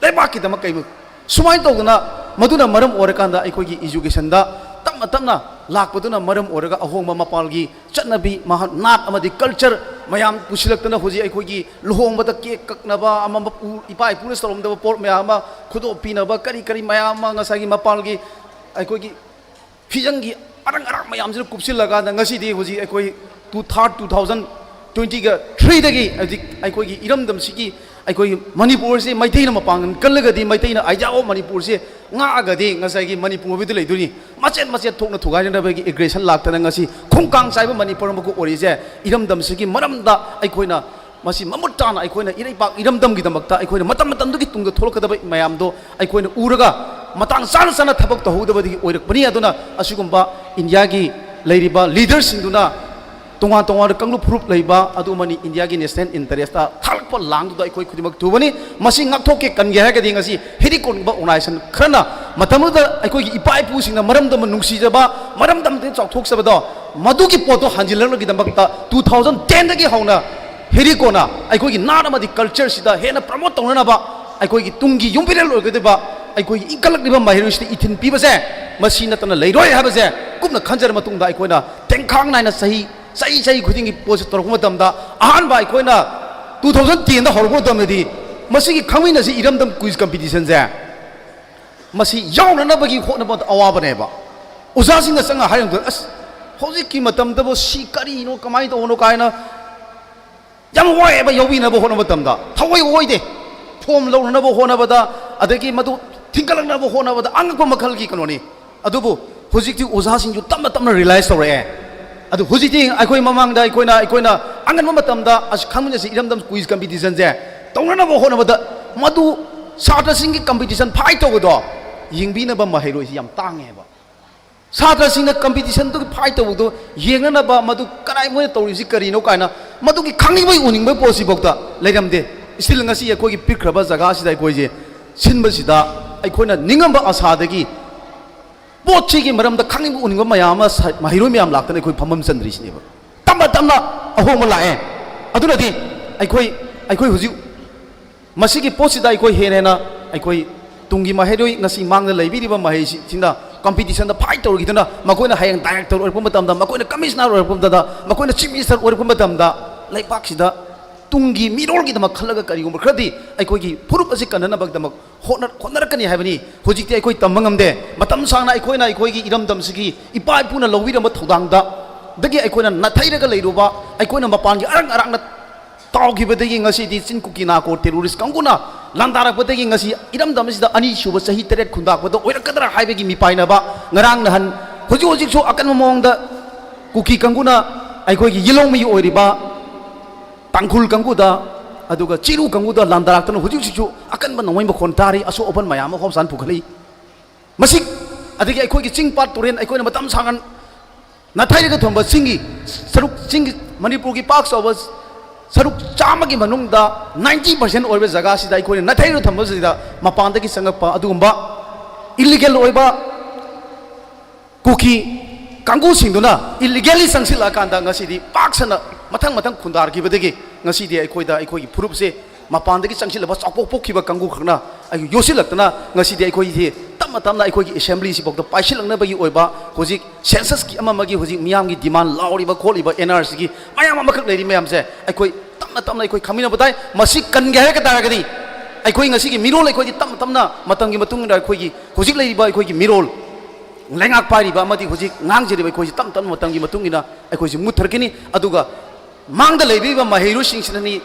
ꯂꯩꯕꯥꯛꯀꯤꯗꯃꯛ ꯀꯩ, ꯁꯨꯃꯥꯏꯅ ꯇꯧꯗꯅ ꯃꯗꯨꯅ ꯃꯔꯝ ꯑꯣꯏꯔꯀꯥꯟꯗ ꯑꯩꯈꯣꯏꯒꯤ educationꯗ ꯇꯞꯅ ꯇꯞꯅ ꯂꯥꯛꯄꯗꯨꯅ ꯃꯔꯝ ꯑꯣꯏꯔꯒ ꯑꯍꯣꯡꯕ ꯃꯄꯥꯜꯒꯤ ꯆꯠꯅꯕꯤ, ꯃꯍꯥ-, ꯅꯥꯠ ꯑꯃꯗꯤ culture ꯃꯌꯥꯝ ꯄꯨꯁꯤꯜꯂꯛꯇꯅ ꯍꯧꯖꯤꯛ ꯑꯩꯈꯣꯏꯒꯤ ꯂꯨꯍꯣꯡꯕꯗ cake ꯀꯛꯅꯕ ꯑꯃ, ꯏꯄꯥ ꯏꯄꯨꯅ ꯇꯧꯔꯝꯗꯕ ꯄꯣꯠ ꯃꯌꯥꯝ ꯑꯃ, ꯈꯨꯗꯣꯞ ꯄꯤꯅꯕ ꯀꯔꯤ ꯀꯔꯤ ꯃꯌꯥꯝ ꯑꯃ, ꯉꯁꯥꯏꯒꯤ ꯃꯄꯥꯜꯒꯤ ꯑꯩꯈꯣꯏꯒꯤ ꯐꯤꯖꯪꯒꯤ ꯑꯔꯪ ꯑꯔꯥꯛ ꯃꯌꯥꯝꯁꯤꯅ ꯀꯨꯞꯁꯤꯜꯂꯀꯥꯟꯗ ꯉꯁꯤꯗꯤ ꯍꯧꯖꯤꯛ ꯑꯩꯈꯣꯏ two third two thousand twenty-threeꯗꯒꯤ ꯍꯧꯖꯤꯛ ꯑꯩꯈꯣꯏꯒꯤ ꯏꯔꯝꯗꯝꯁꯤꯒꯤ, ꯑꯩꯈꯣꯏꯒꯤ ꯃꯅꯤꯄꯨꯔꯁꯤ ꯃꯩꯇꯩꯅ ꯃꯄꯥꯡꯒꯜ ꯀꯜꯂꯒꯗꯤ, ꯃꯩꯇꯩꯅ idea of ꯃꯅꯤꯄꯨꯔꯁꯤ ꯉꯥꯛꯑꯒꯗꯤ ꯉꯁꯥꯏꯒꯤ ꯃꯅꯤꯄꯨꯔ ꯍꯥꯏꯕꯗꯨ ꯂꯩꯗꯣꯏꯅꯤ꯫ ꯃꯆꯦꯠ ꯃꯆꯦꯠ ꯊꯣꯛꯅ ꯊꯨꯒꯥꯏꯅꯅꯕꯒꯤ aggression ꯂꯥꯛꯇꯅ ꯉꯁꯤ ꯈꯣꯡꯀꯥꯡ ꯆꯥꯏꯕ ꯃꯅꯤꯄꯨꯔ ꯑꯃꯈꯛ ꯑꯣꯏꯔꯤꯁꯦ ꯏꯔꯝꯗꯝꯁꯤꯒꯤ ꯃꯔꯝꯗ ꯑꯩꯈꯣꯏꯅ ꯃꯁꯤ ꯃꯃꯨꯠ ꯇꯥꯅ ꯑꯩꯈꯣꯏꯅ ꯏꯔꯩꯄꯥꯛ ꯏꯔꯝꯗꯝꯒꯤꯗꯃꯛꯇ ꯑꯩꯈꯣꯏꯅ ꯃꯇꯝ ꯃꯇꯝꯗꯨꯒꯤ ꯇꯨꯡꯗ ꯊꯣꯛꯂꯛꯀꯗꯕ ꯃꯌꯥꯝꯗꯣ ꯑꯩꯈꯣꯏꯅ ꯎꯔꯒ ꯃꯇꯥꯡ ꯆꯥꯅ ꯆꯥꯅ ꯊꯕꯛ ꯇꯧꯍꯧꯗꯕꯗꯒꯤ ꯑꯣꯏꯔꯛꯄꯅꯤ꯫ ꯑꯗꯨꯅ ꯑꯁꯤꯒꯨꯝꯕ ꯏꯟꯗꯤꯌꯥꯒꯤ ꯂꯩꯔꯤꯕ leaderꯁꯤꯡꯗꯨꯅ ꯇꯣꯉꯥꯟ ꯇꯣꯉꯥꯟꯕ ꯀꯥꯡꯂꯨꯞ ꯐꯨꯔꯨꯞ ꯂꯩꯕ, ꯑꯗꯨ ꯑꯃꯅꯤ ꯏꯟꯗꯤꯌꯥꯒꯤ national interestꯇ ꯊꯥꯔꯛꯄ ꯂꯥꯡꯗꯨꯗ ꯑꯩꯈꯣꯏ ꯈꯨꯗꯤꯡꯃꯛ ꯊꯨꯕꯅꯤ꯫ ꯃꯁꯤ ꯉꯥꯛꯊꯣꯛꯀꯦ ꯀꯟꯒꯦ ꯍꯥꯏꯔꯒꯗꯤ ꯉꯁꯤ ꯍꯦꯔꯤꯀꯣꯟꯒꯨꯝꯕ organization ꯈꯔꯅ ꯃꯇꯝꯗꯨꯗ ꯑꯩꯈꯣꯏꯒꯤ ꯏꯄꯥ ꯏꯄꯨꯁꯤꯡꯅ ꯃꯔꯝꯗꯝ ꯅꯨꯡꯁꯤꯖꯕ, ꯃꯔꯝꯗꯝ ꯆꯥꯎꯊꯣꯛꯆꯕꯗꯣ, ꯃꯗꯨꯒꯤ ꯄꯣꯠꯇꯣ ꯍꯟꯖꯤꯜꯂꯛꯅꯕꯒꯤꯗꯃꯛꯇ two thousand tenꯗꯒꯤ ꯍꯧꯅ ꯍꯦꯔꯤꯀꯣꯟꯅ ꯑꯩꯈꯣꯏꯒꯤ ꯅꯥꯠ ꯑꯃꯗꯤ cultureꯁꯤꯗ ꯍꯦꯟꯅ promote ꯇꯧꯅꯅꯕ ꯑꯩꯈꯣꯏꯒꯤ ꯇꯨꯡꯒꯤ ꯌꯨꯝꯕꯤꯔꯦꯜ ꯑꯣꯏꯒꯗꯕ ꯑꯩꯈꯣꯏꯒꯤ ꯏꯟꯈꯠꯂꯛꯂꯤꯕ ꯃꯍꯩꯔꯣꯏꯁꯤꯗ ꯏꯊꯤꯟ ꯄꯤꯕꯁꯦ ꯃꯁꯤ ꯅꯠꯇꯅ ꯂꯩꯔꯣꯏ ꯍꯥꯏꯕꯁꯦ ꯀꯨꯞꯅ ꯈꯟꯖꯔ ꯃꯇꯨꯡꯗ ꯑꯩꯈꯣꯏꯅ ꯇꯦꯡꯈꯥꯡ ꯅꯥꯏꯅ ꯆꯍꯤ, ꯆꯍꯤ, ꯆꯍꯤ ꯈꯨꯗꯤꯡꯒꯤ ꯄꯣꯠꯁꯦ ꯇꯧꯔꯛꯄ ꯃꯇꯝꯗ ꯑꯍꯥꯟꯕ ꯑꯩꯈꯣꯏꯅ two thousand tenꯗ ꯍꯧꯔꯛꯄ ꯃꯇꯝꯗꯗꯤ ꯃꯁꯤꯒꯤ ꯈꯪꯃꯤꯟꯅꯁꯤ ꯏꯔꯝꯗꯝ quiz competitionꯁꯦ ꯃꯁꯤ ꯌꯥꯎꯅꯅꯕꯒꯤ ꯍꯣꯠꯅꯕꯗ ꯑꯋꯥꯕꯅꯦꯕ꯫ ꯑꯣꯖꯥꯁꯤꯡꯅ ꯆꯪꯉ ꯍꯥꯏꯔꯝꯗꯣꯏ, "ꯑꯁ, ꯍꯧꯖꯤꯛꯀꯤ ꯃꯇꯝꯗꯕꯨ ꯁꯤ ꯀꯔꯤꯅꯣ, ꯀꯃꯥꯏꯅ ꯇꯧꯕꯅꯣ?" ꯀꯥꯏꯅ ꯌꯥꯝ ꯋꯥꯏꯑꯦꯕ ꯌꯥꯎꯕꯤꯅꯕ ꯍꯣꯠꯅꯕ ꯃꯇꯝꯗ꯫ ꯊꯑꯣꯏ ꯑꯣꯏꯗꯦ꯫ ꯐꯣꯝ ꯂꯧꯅꯅꯕ ꯍꯣꯠꯅꯕꯗ, ꯑꯗꯒꯤ ꯃꯗꯨ ꯊꯤꯡꯒꯠꯂꯛꯅꯕ ꯍꯣꯠꯅꯕꯗ ꯑꯉꯛꯄ ꯃꯈꯜꯒꯤ ꯀꯩꯅꯣꯅꯤ꯫ ꯑꯗꯨꯕꯨ ꯍꯧꯖꯤꯛꯇꯤ ꯑꯣꯖꯥꯁꯤꯡꯁꯨ ꯇꯞꯅ ꯇꯞꯅ ꯔꯤꯌꯦꯂꯥꯏꯁ ꯇꯧꯔꯛꯑꯦ꯫ ꯑꯗꯨ ꯍꯧꯖꯤꯛꯇꯤ ꯑꯩꯈꯣꯏ ꯃꯃꯥꯡꯗ ꯑꯩꯈꯣꯏꯅ, ꯑꯩꯈꯣꯏꯅ ꯑꯉꯟꯕ ꯃꯇꯝꯗ ꯑꯁ ꯈꯪꯃꯤꯟꯅꯁꯤ ꯏꯔꯝꯗꯝ ꯀ꯭ꯋꯤꯖ ꯀꯝꯄꯤꯇꯤꯁꯟꯁꯦ ꯇꯧꯅꯅꯕ ꯍꯣꯠꯅꯕꯗ, ꯃꯗꯨ ꯁꯥꯇ꯭ꯔꯁꯤꯡꯒꯤ ꯀꯝꯄꯤꯇꯤꯁꯟ ꯐꯥꯏꯠ ꯇꯧꯕꯗꯣ ꯌꯦꯡꯕꯤꯅꯕ ꯃꯍꯩꯔꯣꯏꯁꯤ ꯌꯥꯝ ꯇꯥꯡꯉꯦꯕ꯫ ꯁꯥꯇ꯭ꯔꯁꯤꯡꯅ ꯀꯝꯄꯤꯇꯤꯁꯟꯗꯨꯒꯤ ꯐꯥꯏꯠ ꯇꯧꯕꯗꯣ ꯌꯦꯡꯅꯅꯕ, ꯃꯗꯨ ꯀꯅꯥꯏ ꯃꯣꯏꯅ ꯇꯧꯔꯤꯁꯤ ꯀꯔꯤꯅꯣ ꯀꯥꯏꯅ ꯃꯗꯨꯒꯤ ꯈꯪꯅꯤꯡꯕꯒꯤ ꯎꯅꯤꯡꯕꯒꯤ ꯄꯣꯠꯁꯤꯐꯥꯎꯗ ꯂꯩꯔꯝꯗꯦ꯫ ꯏꯁꯇꯤꯜ ꯉꯁꯤ ꯑꯩꯈꯣꯏꯒꯤ ꯄꯤꯛꯈ꯭ꯔꯕ ꯖꯒꯥꯁꯤꯗ ꯑꯩꯈꯣꯏꯁꯦ ꯁꯤꯟꯕꯁꯤꯗ ꯑꯩꯈꯣꯏꯅ ꯅꯤꯡꯉꯝꯕ ꯑꯁꯥꯗꯒꯤ ꯄꯣꯠꯁꯤꯒꯤ ꯃꯔꯝꯗ ꯈꯪꯅꯤꯡꯕ ꯎꯅꯤꯡꯕ ꯃꯌꯥꯝ ꯑꯃ ꯁ-, ꯃꯍꯩꯔꯣꯏ ꯃꯌꯥꯝ ꯂꯥꯛꯇꯅ ꯑꯩꯈꯣꯏ ꯐꯝꯐꯝ ꯆꯟꯗ꯭ꯔꯤꯁꯤꯅꯦꯕ꯫ ꯇꯞꯅ ꯇꯞꯅ ꯑꯍꯣꯡꯕ ꯂꯥꯛꯑꯦ꯫ ꯑꯗꯨꯅꯗꯤ ꯑꯩꯈꯣꯏ, ꯑꯩꯈꯣꯏ ꯍꯧꯖꯤꯛ ꯃꯁꯤꯒꯤ ꯄꯣꯠꯁꯤꯗ ꯑꯩꯈꯣꯏ ꯍꯦꯟꯅ ꯍꯦꯟꯅ ꯑꯩꯈꯣꯏ ꯇꯨꯡꯒꯤ ꯃꯍꯩꯔꯣꯏ, ꯉꯁꯤ ꯃꯥꯡꯗ ꯂꯩꯕꯤꯔꯤꯕ ꯃꯍꯩꯁꯤꯡꯗ ꯀꯝꯄꯤꯇꯤꯁꯟꯗ ꯐꯥꯏꯠ ꯇꯧꯔꯨꯈꯤꯗꯨꯅ, ꯃꯈꯣꯏꯅ ꯍꯌꯦꯡ ꯗꯥꯏꯔꯦꯛꯇꯔ ꯑꯣꯏꯔꯛꯄ ꯃꯇꯝꯗ, ꯃꯈꯣꯏꯅ ꯀꯃꯤꯁꯅꯔ ꯑꯣꯏꯔꯛꯄ ꯃꯇꯝꯗ, ꯃꯈꯣꯏꯅ ꯆꯤꯐ ꯃꯤꯅꯤꯁꯇꯔ ꯑꯣꯏꯔꯛꯄ ꯃꯇꯝꯗ, ꯂꯩꯕꯥꯛꯁꯤꯗ ꯇꯨꯡꯒꯤ ꯃꯤꯔꯣꯜꯒꯤꯗꯃꯛ ꯈꯜꯂꯒ ꯀꯔꯤꯒꯨꯝꯕ ꯈꯔꯗꯤ ꯑꯩꯈꯣꯏꯒꯤ ꯐꯨꯔꯨꯞ ꯑꯁꯤ ꯀꯟꯅꯅꯕꯒꯤꯗꯃꯛ ꯍꯣꯠꯅ-, ꯍꯣꯠꯅꯔꯛꯀꯅꯤ ꯍꯥꯏꯕꯅꯤ꯫ ꯍꯧꯖꯤꯛꯇꯤ ꯑꯩꯈꯣꯏ ꯇꯝꯕ ꯉꯝꯗꯦ꯫ ꯃꯇꯝ ꯁꯥꯡꯅ ꯑꯩꯈꯣꯏꯅ ꯑꯩꯈꯣꯏꯒꯤ ꯏꯔꯝꯗꯝꯁꯤꯒꯤ ꯏꯄꯥ ꯏꯄꯨꯅ ꯂꯧꯕꯤꯔꯝꯕ ꯊꯧꯗꯥꯡꯗ, ꯗꯒꯤ ꯑꯩꯈꯣꯏꯅ ꯅꯥꯊꯩꯔꯒ ꯂꯩꯔꯨꯕ, ꯑꯩꯈꯣꯏꯅ ꯃꯄꯥꯟꯒꯤ ꯑꯔꯪ ꯑꯔꯥꯛꯅ ꯇꯥꯎꯈꯤꯕꯗꯒꯤ ꯉꯁꯤꯗꯤ ꯆꯤꯡ ꯀꯨꯀꯤ ꯅꯥꯀꯣ ꯇꯦꯔꯣꯔꯤꯁ ꯀꯥꯡꯕꯨꯅ ꯂꯥꯟꯗꯥꯔꯛꯄꯗꯒꯤ ꯉꯁꯤ ꯏꯔꯝꯗꯝ ꯑꯁꯤꯗ ꯑꯅꯤꯁꯨꯕ ꯆꯍꯤ ꯇꯔꯦꯠ ꯈꯨꯟꯗꯥꯛꯄꯗ ꯑꯣꯏꯔꯛꯀꯗ꯭ꯔꯥ ꯍꯥꯏꯕꯒꯤ ꯃꯤꯄꯥꯏꯅꯕ ꯉꯔꯥꯡ ꯅꯍꯥꯟ, ꯍꯧꯖꯤꯛ ꯍꯧꯖꯤꯛꯁꯨ ꯑꯀꯟꯕ ꯃꯑꯣꯡꯗ ꯀꯨꯀꯤ ꯀꯥꯡꯕꯨꯅ ꯑꯩꯈꯣꯏꯒꯤ ꯌꯦꯜꯍꯧꯃꯤ ꯑꯣꯏꯔꯤꯕ ꯇꯥꯡꯈꯨꯜ ꯀꯥꯡꯕꯨꯗ, ꯑꯗꯨꯒ ꯆꯤꯔꯨ ꯀꯥꯡꯕꯨꯗ ꯂꯥꯟꯗꯥꯔꯛꯇꯅ ꯍꯧꯖꯤꯛ ꯍꯧꯖꯤꯛꯁꯨ ꯑꯀꯟꯕ ꯅꯣꯡꯃꯩ ꯃꯈꯣꯟ ꯇꯥꯔꯤ, ꯑꯁꯣꯛ ꯑꯄꯟ ꯃꯌꯥꯝ ꯑꯃ ꯍꯣꯝꯁꯥꯟ ꯄꯨꯈꯠꯂꯤ꯫ ꯃꯁꯤ, ꯑꯗꯒꯤ ꯑꯩꯈꯣꯏꯒꯤ ꯆꯤꯡ ꯄꯥꯠ ꯇꯨꯔꯦꯟ ꯑꯩꯈꯣꯏꯅ ꯃꯇꯝ ꯁꯥꯡꯅ ꯅꯥꯊꯩꯔꯒ ꯊꯝꯕ ꯆꯤꯡꯒꯤ ꯁꯔꯨꯛ, ꯆꯤꯡꯒꯤ ꯃꯅꯤꯄꯨꯔꯒꯤ ꯄꯥꯛ ꯆꯥꯎꯕ ꯁꯔꯨꯛ ꯆꯥꯝꯃꯒꯤ ꯃꯅꯨꯡꯗ ꯅꯥꯏꯟꯇꯤ ꯄꯥꯔꯁꯦꯟ ꯑꯣꯏꯕ ꯖꯒꯥꯁꯤꯗ ꯑꯩꯈꯣꯏꯅ ꯅꯥꯊꯩꯔꯒ ꯊꯝꯕꯁꯤꯗ ꯃꯄꯥꯟꯗꯒꯤ ꯆꯪꯉꯛꯄ ꯑꯗꯨꯒꯨꯝꯕ ꯏꯂꯤꯒꯦꯜ ꯑꯣꯏꯕ ꯀꯨꯀꯤ ꯀꯥꯡꯕꯨꯁꯤꯡꯗꯨꯅ ꯏꯂꯤꯒꯦꯜꯂꯤ ꯆꯪꯁꯤꯜꯂꯛꯑꯀꯥꯟꯗ ꯉꯁꯤꯗꯤ ꯄꯥꯛ ꯁꯟꯅ ꯃꯊꯪ ꯃꯊꯪ ꯈꯨꯟꯗꯥꯔꯈꯤꯕꯗꯒꯤ ꯉꯁꯤꯗꯤ ꯑꯩꯈꯣꯏꯗ, ꯑꯩꯈꯣꯏꯒꯤ ꯐꯨꯔꯨꯞꯁꯦ ꯃꯄꯥꯟꯗꯒꯤ ꯆꯪꯁꯤꯜꯂꯕ ꯆꯥꯎꯄꯣꯛ ꯄꯣꯛꯈꯤꯕ ꯀꯥꯡꯕꯨ ꯈꯛꯅ ꯑꯩ ꯌꯣꯠꯁꯤꯜꯂꯛꯇꯅ ꯉꯁꯤꯗꯤ ꯑꯩꯈꯣꯏꯁꯦ ꯇꯞꯅ ꯇꯞꯅ ꯑꯩꯈꯣꯏꯒꯤ ꯑꯦꯁꯦꯝꯕ꯭ꯂꯤꯁꯤꯐꯥꯎꯗ ꯄꯥꯏꯁꯤꯜꯂꯛꯅꯕꯒꯤ ꯑꯣꯏꯕ ꯍꯧꯖꯤꯛ ꯁꯦꯟꯁꯁꯀꯤ ꯑꯃ ꯑꯃꯒꯤ ꯍꯧꯖꯤꯛ ꯃꯤꯌꯥꯝꯒꯤ ꯗꯤꯃꯥꯟ ꯂꯥꯎꯔꯤꯕ ꯈꯣꯠꯂꯤꯕ ꯑꯦꯟ ꯑꯥꯔ ꯁꯤꯒꯤ ꯃꯌꯥꯝ ꯑꯃꯈꯛ ꯂꯩꯔꯤ ꯃꯌꯥꯝꯁꯦ ꯑꯩꯈꯣꯏ ꯇꯞꯅ ꯇꯞꯅ ꯑꯩꯈꯣꯏ ꯈꯪꯃꯤꯟꯅꯕ ꯇꯥꯏ꯫ ꯃꯁꯤ ꯀꯟꯒꯦ ꯍꯥꯏꯔꯒ ꯇꯥꯔꯒꯗꯤ ꯑꯩꯈꯣꯏ ꯉꯁꯤꯒꯤ ꯃꯤꯔꯣꯜ ꯑꯩꯈꯣꯏꯗꯤ ꯇꯞꯅ ꯇꯞꯅ ꯃꯇꯝꯒꯤ ꯃꯇꯨꯡ ꯏꯟꯅ ꯑꯩꯈꯣꯏꯒꯤ ꯍꯧꯖꯤꯛ ꯂꯩꯔꯤꯕ ꯑꯩꯈꯣꯏꯒꯤ ꯃꯤꯔꯣꯜ ꯂꯩꯉꯥꯛ ꯄꯥꯏꯔꯤꯕ ꯑꯃꯗꯤ ꯍꯧꯖꯤꯛ ꯉꯥꯡꯖꯔꯤꯕ ꯑꯩꯈꯣꯏꯁꯤ ꯇꯞ ꯇꯞꯅ ꯃꯇꯝꯒꯤ ꯃꯇꯨꯡ ꯏꯟꯅ ꯑꯩꯈꯣꯏꯁꯤ ꯃꯨꯠꯊꯔꯛꯀꯅꯤ꯫ ꯑꯗꯨꯒ ꯃꯥꯡꯗ ꯂꯩꯕꯤꯔꯤꯕ ꯃꯍꯩꯔꯣꯏꯁꯤꯡꯁꯤꯅꯅꯤ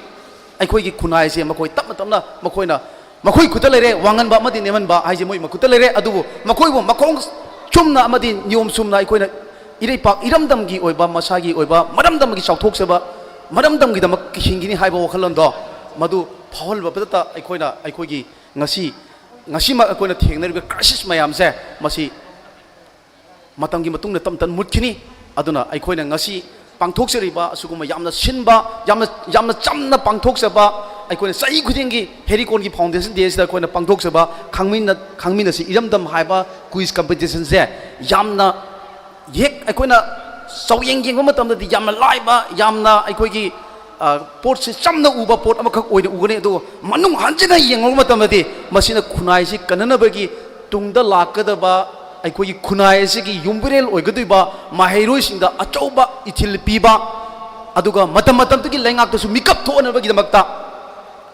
ꯑꯩꯈꯣꯏꯒꯤ ꯈꯨꯟꯅꯥꯏꯁꯦ ꯃꯈꯣꯏ ꯇꯞꯅ ꯇꯞꯅ ꯃꯈꯣꯏꯅ, ꯃꯈꯣꯏ ꯈꯨꯠꯇ ꯂꯩꯔꯦ, ꯋꯥꯡꯍꯟꯕ ꯑꯃꯗꯤ ꯅꯦꯝꯍꯟꯕ ꯍꯥꯏꯁꯦ ꯃꯣꯏ ꯃꯈꯨꯠꯇ ꯂꯩꯔꯦ꯫ ꯑꯗꯨꯕꯨ ꯃꯈꯣꯏꯕꯨ ꯃꯈꯣꯡ ꯆꯨꯝꯅ ꯑꯃꯗꯤ ꯅꯤꯌꯣꯝ ꯆꯨꯝꯅ ꯑꯩꯈꯣꯏꯅ ꯏꯔꯩꯄꯥꯛ ꯏꯔꯝꯗꯝꯒꯤ ꯑꯣꯏꯕ, ꯃꯁꯥꯒꯤ ꯑꯣꯏꯕ ꯃꯔꯝꯗꯝꯒꯤ ꯆꯥꯎꯊꯣꯛꯆꯕ, ꯃꯔꯝꯗꯝꯒꯤꯗꯃꯛ ꯍꯤꯡꯒꯅꯤ ꯍꯥꯏꯕ ꯋꯥꯈꯜꯂꯣꯟꯗꯣ ꯃꯗꯨ ꯐꯥꯎꯍꯟꯕꯇ ꯑꯩꯈꯣꯏꯅ, ꯑꯩꯈꯣꯏꯒꯤ ꯉꯁꯤ, ꯉꯁꯤꯃꯛ ꯑꯩꯈꯣꯏꯅ ꯊꯦꯡꯅꯔꯤꯕ crisis ꯃꯌꯥꯝꯁꯦ, ꯃꯁꯤ ꯃꯇꯝꯒꯤ ꯃꯇꯨꯡꯗ ꯇꯞ ꯇꯞꯅ ꯃꯨꯠꯈꯤꯅꯤ꯫ ꯑꯗꯨꯅ ꯑꯩꯈꯣꯏꯅ ꯉꯁꯤ ꯄꯥꯡꯊꯣꯛꯆꯔꯤꯕ ꯑꯁꯤꯒꯨꯝꯕ ꯌꯥꯝꯅ ꯁꯤꯟꯕ, ꯌꯥꯝꯅ, ꯌꯥꯝꯅ ꯆꯝꯅ ꯄꯥꯡꯊꯣꯛꯆꯕ, ꯑꯩꯈꯣꯏꯅ ꯆꯍꯤ ꯈꯨꯗꯤꯡꯒꯤ ꯍꯦꯔꯤꯀꯣꯟꯒꯤ Foundation Day ꯁꯤꯗ ꯑꯩꯈꯣꯏꯅ ꯄꯥꯡꯊꯣꯛꯆꯕ ꯈꯪꯃꯤꯟꯅ-, ꯈꯪꯃꯤꯟꯅꯁꯤ ꯏꯔꯝꯗꯝ ꯍꯥꯏꯕ quiz competition ꯁꯦ ꯌꯥꯝꯅ ꯍꯦꯛ ꯑꯩꯈꯣꯏꯅ ꯆꯥꯎꯌꯦꯡ ꯌꯦꯡꯕ ꯃꯇꯝꯗꯗꯤ ꯌꯥꯝꯅ ꯂꯥꯏꯕ, ꯌꯥꯝꯅ ꯑꯩꯈꯣꯏꯒꯤ, ꯑ, ꯄꯣꯠꯁꯤ ꯆꯝꯅ ꯎꯕ ꯄꯣꯠ ꯑꯃꯈꯛ ꯑꯣꯏꯅ ꯎꯒꯅꯤ꯫ ꯑꯗꯨꯕꯨ ꯃꯅꯨꯡ ꯍꯟꯖꯤꯟꯅ ꯌꯦꯡꯂꯨꯕ ꯃꯇꯝꯗꯗꯤ ꯃꯁꯤꯅ ꯈꯨꯟꯅꯥꯏꯁꯤ ꯀꯟꯅꯅꯕꯒꯤ, ꯇꯨꯡꯗ ꯂꯥꯛꯀꯗꯕ ꯑꯩꯈꯣꯏꯒꯤ ꯈꯨꯟꯅꯥꯏ ꯑꯁꯤꯒꯤ ꯌꯨꯝꯕꯤꯔꯦꯜ ꯑꯣꯏꯒꯗꯧꯔꯤꯕ ꯃꯍꯩꯔꯣꯏꯁꯤꯡꯗ ꯑꯆꯧꯕ ꯏꯊꯤꯜ ꯄꯤꯕ, ꯑꯗꯨꯒ ꯃꯇꯝ ꯃꯇꯝꯗꯨꯒꯤ ꯂꯩꯉꯥꯛꯇꯁꯨ ꯃꯤꯀꯞ ꯊꯣꯛꯍꯟꯅꯕꯒꯤꯗꯃꯛꯇ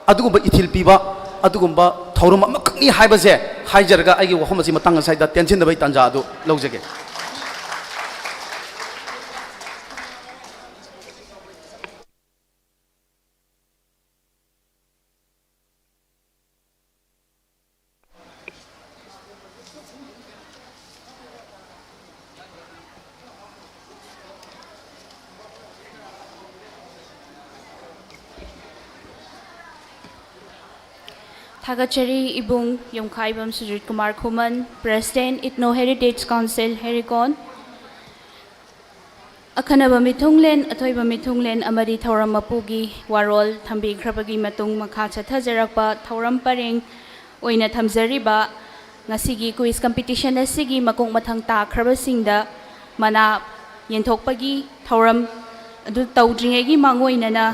ꯑꯗꯨꯒꯨꯝꯕ ꯏꯊꯤꯜ ꯄꯤꯕ, ꯑꯗꯨꯒꯨꯝꯕ ꯊꯧꯔꯝ ꯑꯃꯈꯛꯅꯤ ꯍꯥꯏꯕꯁꯦ ꯍꯥꯏꯖꯔꯒ ꯑꯩꯒꯤ ꯋꯥꯐꯝ ꯑꯁꯤ ꯃꯇꯥꯡ ꯑꯁꯤꯗ ꯇꯦꯟꯁꯤꯟꯅꯕꯒꯤ ꯇꯥꯟꯖꯥ ꯑꯗꯨ ꯂꯧꯖꯒꯦ꯫ ꯊꯥꯒꯠꯆꯔꯤ ꯏꯕꯨꯡ ꯌꯨꯝꯈꯥꯏꯕꯝ ꯁꯨꯖꯤꯠ ꯀꯨꯃꯥꯔ ꯈꯨꯃꯟ, President, Ethno Heritage Council, ꯍꯦꯔꯤꯀꯣꯟ꯫ ꯑꯈꯟꯅꯕ ꯃꯤꯊꯨꯡꯂꯦꯟ, ꯑꯊꯣꯏꯕ ꯃꯤꯊꯨꯡꯂꯦꯟ ꯑꯃꯗꯤ ꯊꯧꯔꯝ ꯃꯄꯨꯒꯤ ꯋꯥꯔꯣꯜ ꯊꯝꯕꯤꯈ꯭ꯔꯕꯒꯤ ꯃꯇꯨꯡ, ꯃꯈꯥ ꯆꯠꯊꯖꯔꯛꯄ ꯊꯧꯔꯝ ꯄꯔꯦꯡ ꯑꯣꯏꯅ ꯊꯝꯖꯔꯤꯕ ꯉꯁꯤꯒꯤ quiz competition ꯑꯁꯤꯒꯤ ꯃꯀꯣꯛ ꯃꯊꯪ ꯇꯥꯈ꯭ꯔꯕꯁꯤꯡꯗ ꯃꯅꯥ ꯌꯦꯟꯊꯣꯛꯄꯒꯤ ꯊꯧꯔꯝ ꯑꯗꯨ ꯇꯧꯗ꯭ꯔꯤꯉꯩꯒꯤ ꯃꯥꯡꯑꯣꯏꯅꯅ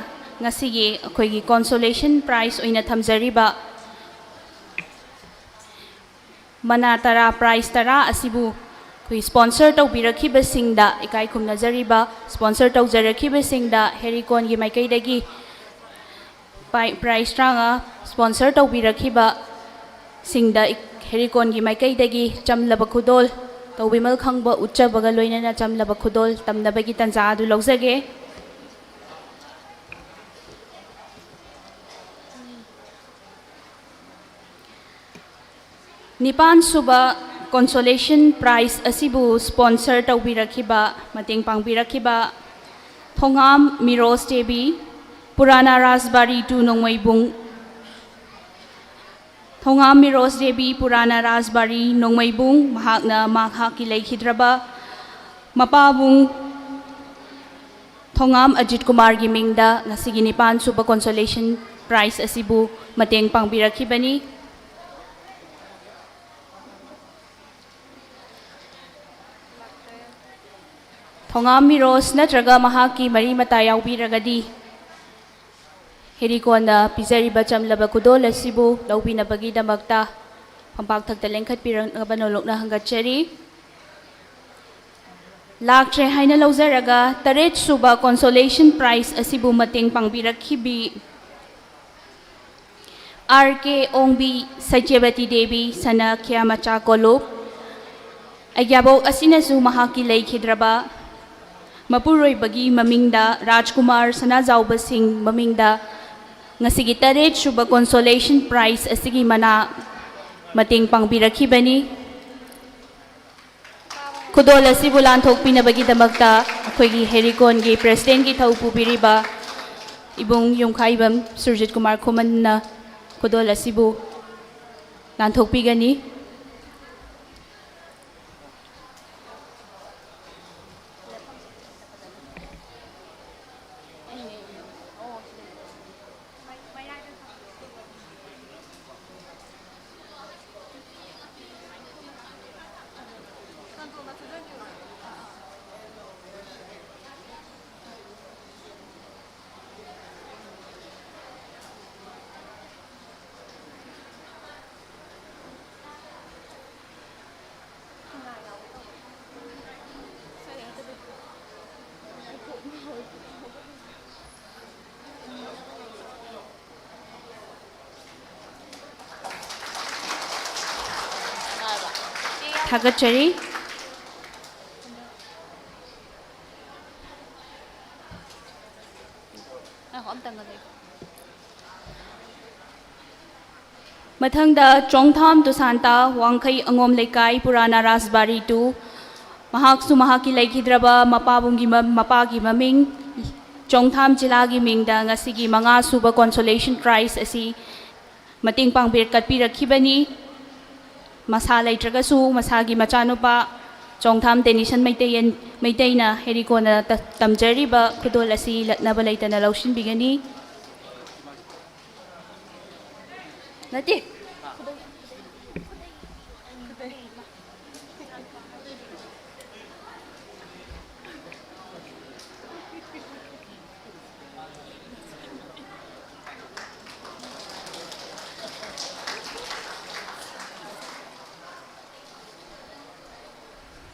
ꯉꯁꯤꯒꯤ ꯑꯩꯈꯣꯏꯒꯤ consolation prize ꯑꯣꯏꯅ ꯊꯝꯖꯔꯤꯕ ꯃꯅꯥ ꯇꯔꯥ, prize ꯇꯔꯥ ꯑꯁꯤꯕꯨ ꯑꯩꯈꯣꯏ sponsor ꯇꯧꯕꯤꯔꯛꯈꯤꯕꯁꯤꯡꯗ ꯏꯀꯥꯏ ꯈꯨꯝꯅꯖꯔꯤꯕ, sponsor ꯇꯧꯖꯔꯛꯈꯤꯕꯁꯤꯡꯗ ꯍꯦꯔꯤꯀꯣꯟꯒꯤ ꯃꯥꯏꯀꯩꯗꯒꯤ ꯄꯥꯏ-, prize ꯇꯔꯥꯃꯉꯥ sponsor ꯇꯧꯕꯤꯔꯛꯈꯤꯕꯁꯤꯡꯗ ꯏꯛ-, ꯍꯦꯔꯤꯀꯣꯟꯒꯤ ꯃꯥꯏꯀꯩꯗꯒꯤ ꯆꯝꯂꯕ ꯈꯨꯗꯣꯜ, ꯇꯧꯕꯤꯃꯜ ꯈꯪꯕ ꯎꯠꯆꯕꯒ ꯂꯣꯏꯅꯅ ꯆꯝꯂꯕ ꯈꯨꯗꯣꯜ ꯇꯝꯅꯕꯒꯤ ꯇꯥꯟꯖꯥ ꯑꯗꯨ ꯂꯧꯖꯒꯦ꯫ ꯅꯤꯄꯥꯟ ꯁꯨꯕ consolation prize ꯑꯁꯤꯕꯨ sponsor ꯇꯧꯕꯤꯔꯛꯈꯤꯕ, ꯃꯇꯦꯡ ꯄꯥꯡꯕꯤꯔꯛꯈꯤꯕ ꯊꯣꯉꯥꯝ ꯃꯤꯔꯣꯁ ꯗꯦꯕꯤ, ꯄꯨꯔꯥꯅꯥ ꯔꯥꯖꯕꯥꯔꯤ ꯇꯨ ꯅꯣꯡꯃꯩꯕꯨꯡ, ꯊꯣꯉꯥꯝ ꯃꯤꯔꯣꯁ ꯗꯦꯕꯤ, ꯄꯨꯔꯥꯅꯥ ꯔꯥꯖꯕꯥꯔꯤ ꯅꯣꯡꯃꯩꯕꯨꯡ, ꯃꯍꯥꯛꯅ ꯃꯍꯥꯛꯀꯤ ꯂꯩꯈꯤꯗ꯭ꯔꯕ ꯃꯄꯥꯕꯨꯡ ꯊꯣꯉꯥꯝ ꯑꯖꯤꯠ ꯀꯨꯃꯥꯔꯒꯤ ꯃꯤꯡꯗ ꯉꯁꯤꯒꯤ ꯅꯤꯄꯥꯟ ꯁꯨꯕ consolation prize ꯑꯁꯤꯕꯨ ꯃꯇꯦꯡ ꯄꯥꯡꯕꯤꯔꯛꯈꯤꯕꯅꯤ꯫ ꯊꯣꯉꯥꯝ ꯃꯤꯔꯣꯁ ꯅꯠꯇ꯭ꯔꯒ ꯃꯍꯥꯛꯀꯤ ꯃꯔꯤ ꯃꯇꯥ ꯌꯥꯎꯕꯤꯔꯒꯗꯤ ꯍꯦꯔꯤꯀꯣꯟꯅ ꯄꯤꯖꯔꯤꯕ ꯆꯝꯂꯕ ꯈꯨꯗꯣꯜ ꯑꯁꯤꯕꯨ ꯂꯧꯕꯤꯅꯕꯒꯤꯗꯃꯛꯇ ꯐꯝꯄꯥꯛ ꯊꯛꯇ ꯂꯦꯡꯈꯠꯄꯤꯔꯛꯅꯕ ꯅꯣꯂꯨꯛꯅ ꯍꯪꯒꯠꯆꯔꯤ꯫ ꯂꯥꯛꯇ꯭ꯔꯦ ꯍꯥꯏꯅ ꯂꯧꯖꯔꯒ ꯇꯔꯦꯠ ꯁꯨꯕ consolation prize ꯑꯁꯤꯕꯨ ꯃꯇꯦꯡ ꯄꯥꯡꯕꯤꯔꯛꯈꯤꯕꯤ ꯑꯥꯔ ꯀꯦ ꯑꯣꯡꯕꯤ, ꯁꯩꯇ꯭ꯌꯕꯇꯤ ꯗꯦꯕꯤ, ꯁꯅꯥꯈ꯭ꯌꯥ ꯃꯆꯥ ꯀꯣꯂꯨꯞ꯫ ꯑꯌꯥꯕꯣꯛ ꯑꯁꯤꯅꯁꯨ ꯃꯍꯥꯛꯀꯤ ꯂꯩꯈꯤꯗ꯭ꯔꯕ ꯃꯄꯨꯔꯣꯏꯕꯒꯤ ꯃꯃꯤꯡꯗ ꯔꯥꯖꯀꯨꯃꯥꯔ ꯁꯅꯥꯖꯥꯎꯕ ꯁꯤꯡ ꯃꯃꯤꯡꯗ ꯉꯁꯤꯒꯤ ꯇꯔꯦꯠ ꯁꯨꯕ consolation prize ꯑꯁꯤꯒꯤ ꯃꯅꯥ ꯃꯇꯦꯡ ꯄꯥꯡꯕꯤꯔꯛꯈꯤꯕꯅꯤ꯫ ꯈꯨꯗꯣꯜ ꯑꯁꯤꯕꯨ ꯂꯥꯟꯊꯣꯛꯄꯤꯅꯕꯒꯤꯗꯃꯛꯇ ꯑꯩꯈꯣꯏꯒꯤ ꯍꯦꯔꯤꯀꯣꯟꯒꯤ presidentꯀꯤ ꯊꯧ ꯄꯨꯕꯤꯔꯤꯕ ꯏꯕꯨꯡ ꯌꯨꯝꯈꯥꯏꯕꯝ ꯁꯨꯔꯖꯤꯠ ꯀꯨꯃꯥꯔ ꯈꯨꯃꯟꯅ ꯈꯨꯗꯣꯜ ꯑꯁꯤꯕꯨ ꯂꯥꯟꯊꯣꯛꯄꯤꯒꯅꯤ꯫ ꯊꯥꯒꯠꯆꯔꯤ꯫ ꯉꯥꯏꯈꯣ, ꯑꯝꯇꯪꯒ ꯂꯩꯈꯣ꯫ ꯃꯊꯪꯗ ꯆꯣꯡꯊꯥꯝ ꯇꯨꯁꯥꯟꯇꯥ, ꯋꯥꯡꯈꯩ ꯑꯉꯣꯝ ꯂꯩꯀꯥꯏ, ꯄꯨꯔꯥꯅꯥ ꯔꯥꯖꯕꯥꯔꯤ ꯇꯨ꯫ ꯃꯍꯥꯛꯁꯨ ꯃꯍꯥꯛꯀꯤ ꯂꯩꯈꯤꯗ꯭ꯔꯕ ꯃꯄꯥꯕꯨꯡꯒꯤ ꯃ-, ꯃꯄꯥꯒꯤ ꯃꯃꯤꯡ ꯆꯣꯡꯊꯥꯝ ꯖꯤꯂꯥꯒꯤ ꯃꯤꯡꯗ ꯉꯁꯤꯒꯤ ꯃꯉꯥ ꯁꯨꯕ consolation prize ꯑꯁꯤ ꯃꯇꯦꯡ ꯄꯥꯡꯕꯤꯔꯛ-, ꯀꯠꯄꯤꯔꯛꯈꯤꯕꯅꯤ꯫ ꯃꯁꯥ ꯂꯩꯇ꯭ꯔꯒꯁꯨ ꯃꯁꯥꯒꯤ ꯃꯆꯥꯅꯨꯄꯥ ꯆꯣꯡꯊꯥꯝ ꯇꯦꯅꯤꯁꯟ ꯃꯩꯇꯩꯌꯦꯟ-, ꯃꯩꯇꯩꯅ ꯍꯦꯔꯤꯀꯣꯟꯅ ꯇ-, ꯇꯝꯖꯔꯤꯕ ꯈꯨꯗꯣꯜ ꯑꯁꯤ ꯂꯠꯅꯕ ꯂꯩꯇꯅ ꯂꯧꯁꯤꯟꯕꯤꯒꯅꯤ꯫ ꯅꯠꯇꯦ꯫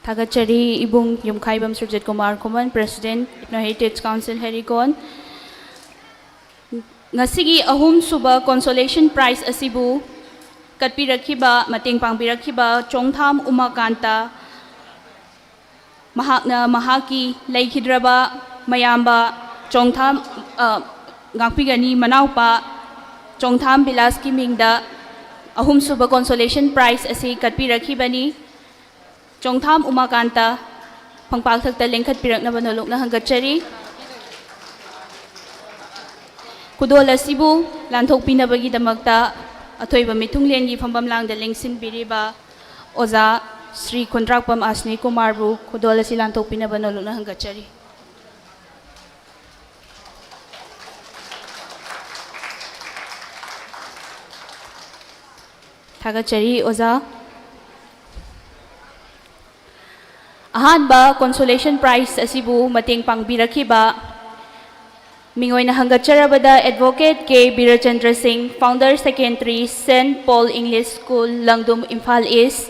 ꯊꯥꯒꯠꯆꯔꯤ ꯏꯕꯨꯡ ꯌꯨꯝꯈꯥꯏꯕꯝ ꯁꯨꯔꯖꯤꯠ ꯀꯨꯃꯥꯔ ꯈꯨꯃꯟ, President, Ethno Heritage Council, ꯍꯦꯔꯤꯀꯣꯟ꯫ ꯉꯁꯤꯒꯤ ꯑꯍꯨꯝꯁꯨꯕ consolation prize ꯑꯁꯤꯕꯨ ꯀꯠꯄꯤꯔꯛꯈꯤꯕ, ꯃꯇꯦꯡ ꯄꯥꯡꯕꯤꯔꯛꯈꯤꯕ ꯆꯣꯡꯊꯥꯝ ꯎꯃꯥꯀꯥꯟꯇ, ꯃꯍꯥꯛꯅ ꯃꯍꯥꯛꯀꯤ ꯂꯩꯈꯤꯗ꯭ꯔꯕ ꯃꯌꯥꯝꯕ ꯆꯣꯡꯊꯥꯝ, ꯑ, ꯉꯥꯛꯄꯤꯒꯅꯤ, ꯃꯅꯥꯎꯄꯥ ꯆꯣꯡꯊꯥꯝ ꯕꯤꯂꯥꯁꯀꯤ ꯃꯤꯡꯗ ꯑꯍꯨꯝꯁꯨꯕ consolation prize ꯑꯁꯤ ꯀꯠꯄꯤꯔꯛꯈꯤꯕꯅꯤ꯫ ꯆꯣꯡꯊꯥꯝ ꯎꯃꯥꯀꯥꯟꯇ ꯐꯝꯄꯥꯛꯊꯛꯇ ꯂꯦꯡꯈꯠꯄꯤꯔꯛꯅꯕ ꯅꯣꯂꯨꯛꯅ ꯍꯪꯒꯠꯆꯔꯤ꯫ ꯈꯨꯗꯣꯜ ꯑꯁꯤꯕꯨ ꯂꯥꯟꯊꯣꯛꯄꯤꯅꯕꯒꯤꯗꯃꯛꯇ ꯑꯊꯣꯏꯕ ꯃꯤꯊꯨꯡꯂꯦꯟꯒꯤ ꯐꯝꯐꯝ ꯂꯥꯡꯗ ꯂꯦꯡꯁꯤꯟꯕꯤꯔꯤꯕ ꯑꯣꯖꯥ ꯁ꯭ꯔꯤ ꯈꯨꯟꯗ꯭ꯔꯥꯛꯄꯝ ꯑꯁꯅꯤ ꯀꯨꯃꯥꯔꯕꯨ ꯈꯨꯗꯣꯜ ꯑꯁꯤ ꯂꯥꯟꯊꯣꯛꯄꯤꯅꯕ ꯅꯣꯂꯨꯛꯅ ꯍꯪꯒꯠꯆꯔꯤ꯫ ꯊꯥꯒꯠꯆꯔꯤ ꯑꯣꯖꯥ꯫ ꯑꯍꯥꯟꯕ consolation prize ꯑꯁꯤꯕꯨ ꯃꯇꯦꯡ ꯄꯥꯡꯕꯤꯔꯛꯈꯤꯕ ꯃꯤꯡ ꯑꯣꯏꯅ ꯍꯪꯒꯠꯆꯔꯕꯗ Advocate ꯀꯦ ꯕꯤꯔꯆꯟꯗ꯭ꯔ ꯁꯤꯡ, Founder Secretary, Saint Paul English School, ꯂꯪꯗꯨꯝ, Imphal ꯏꯁ,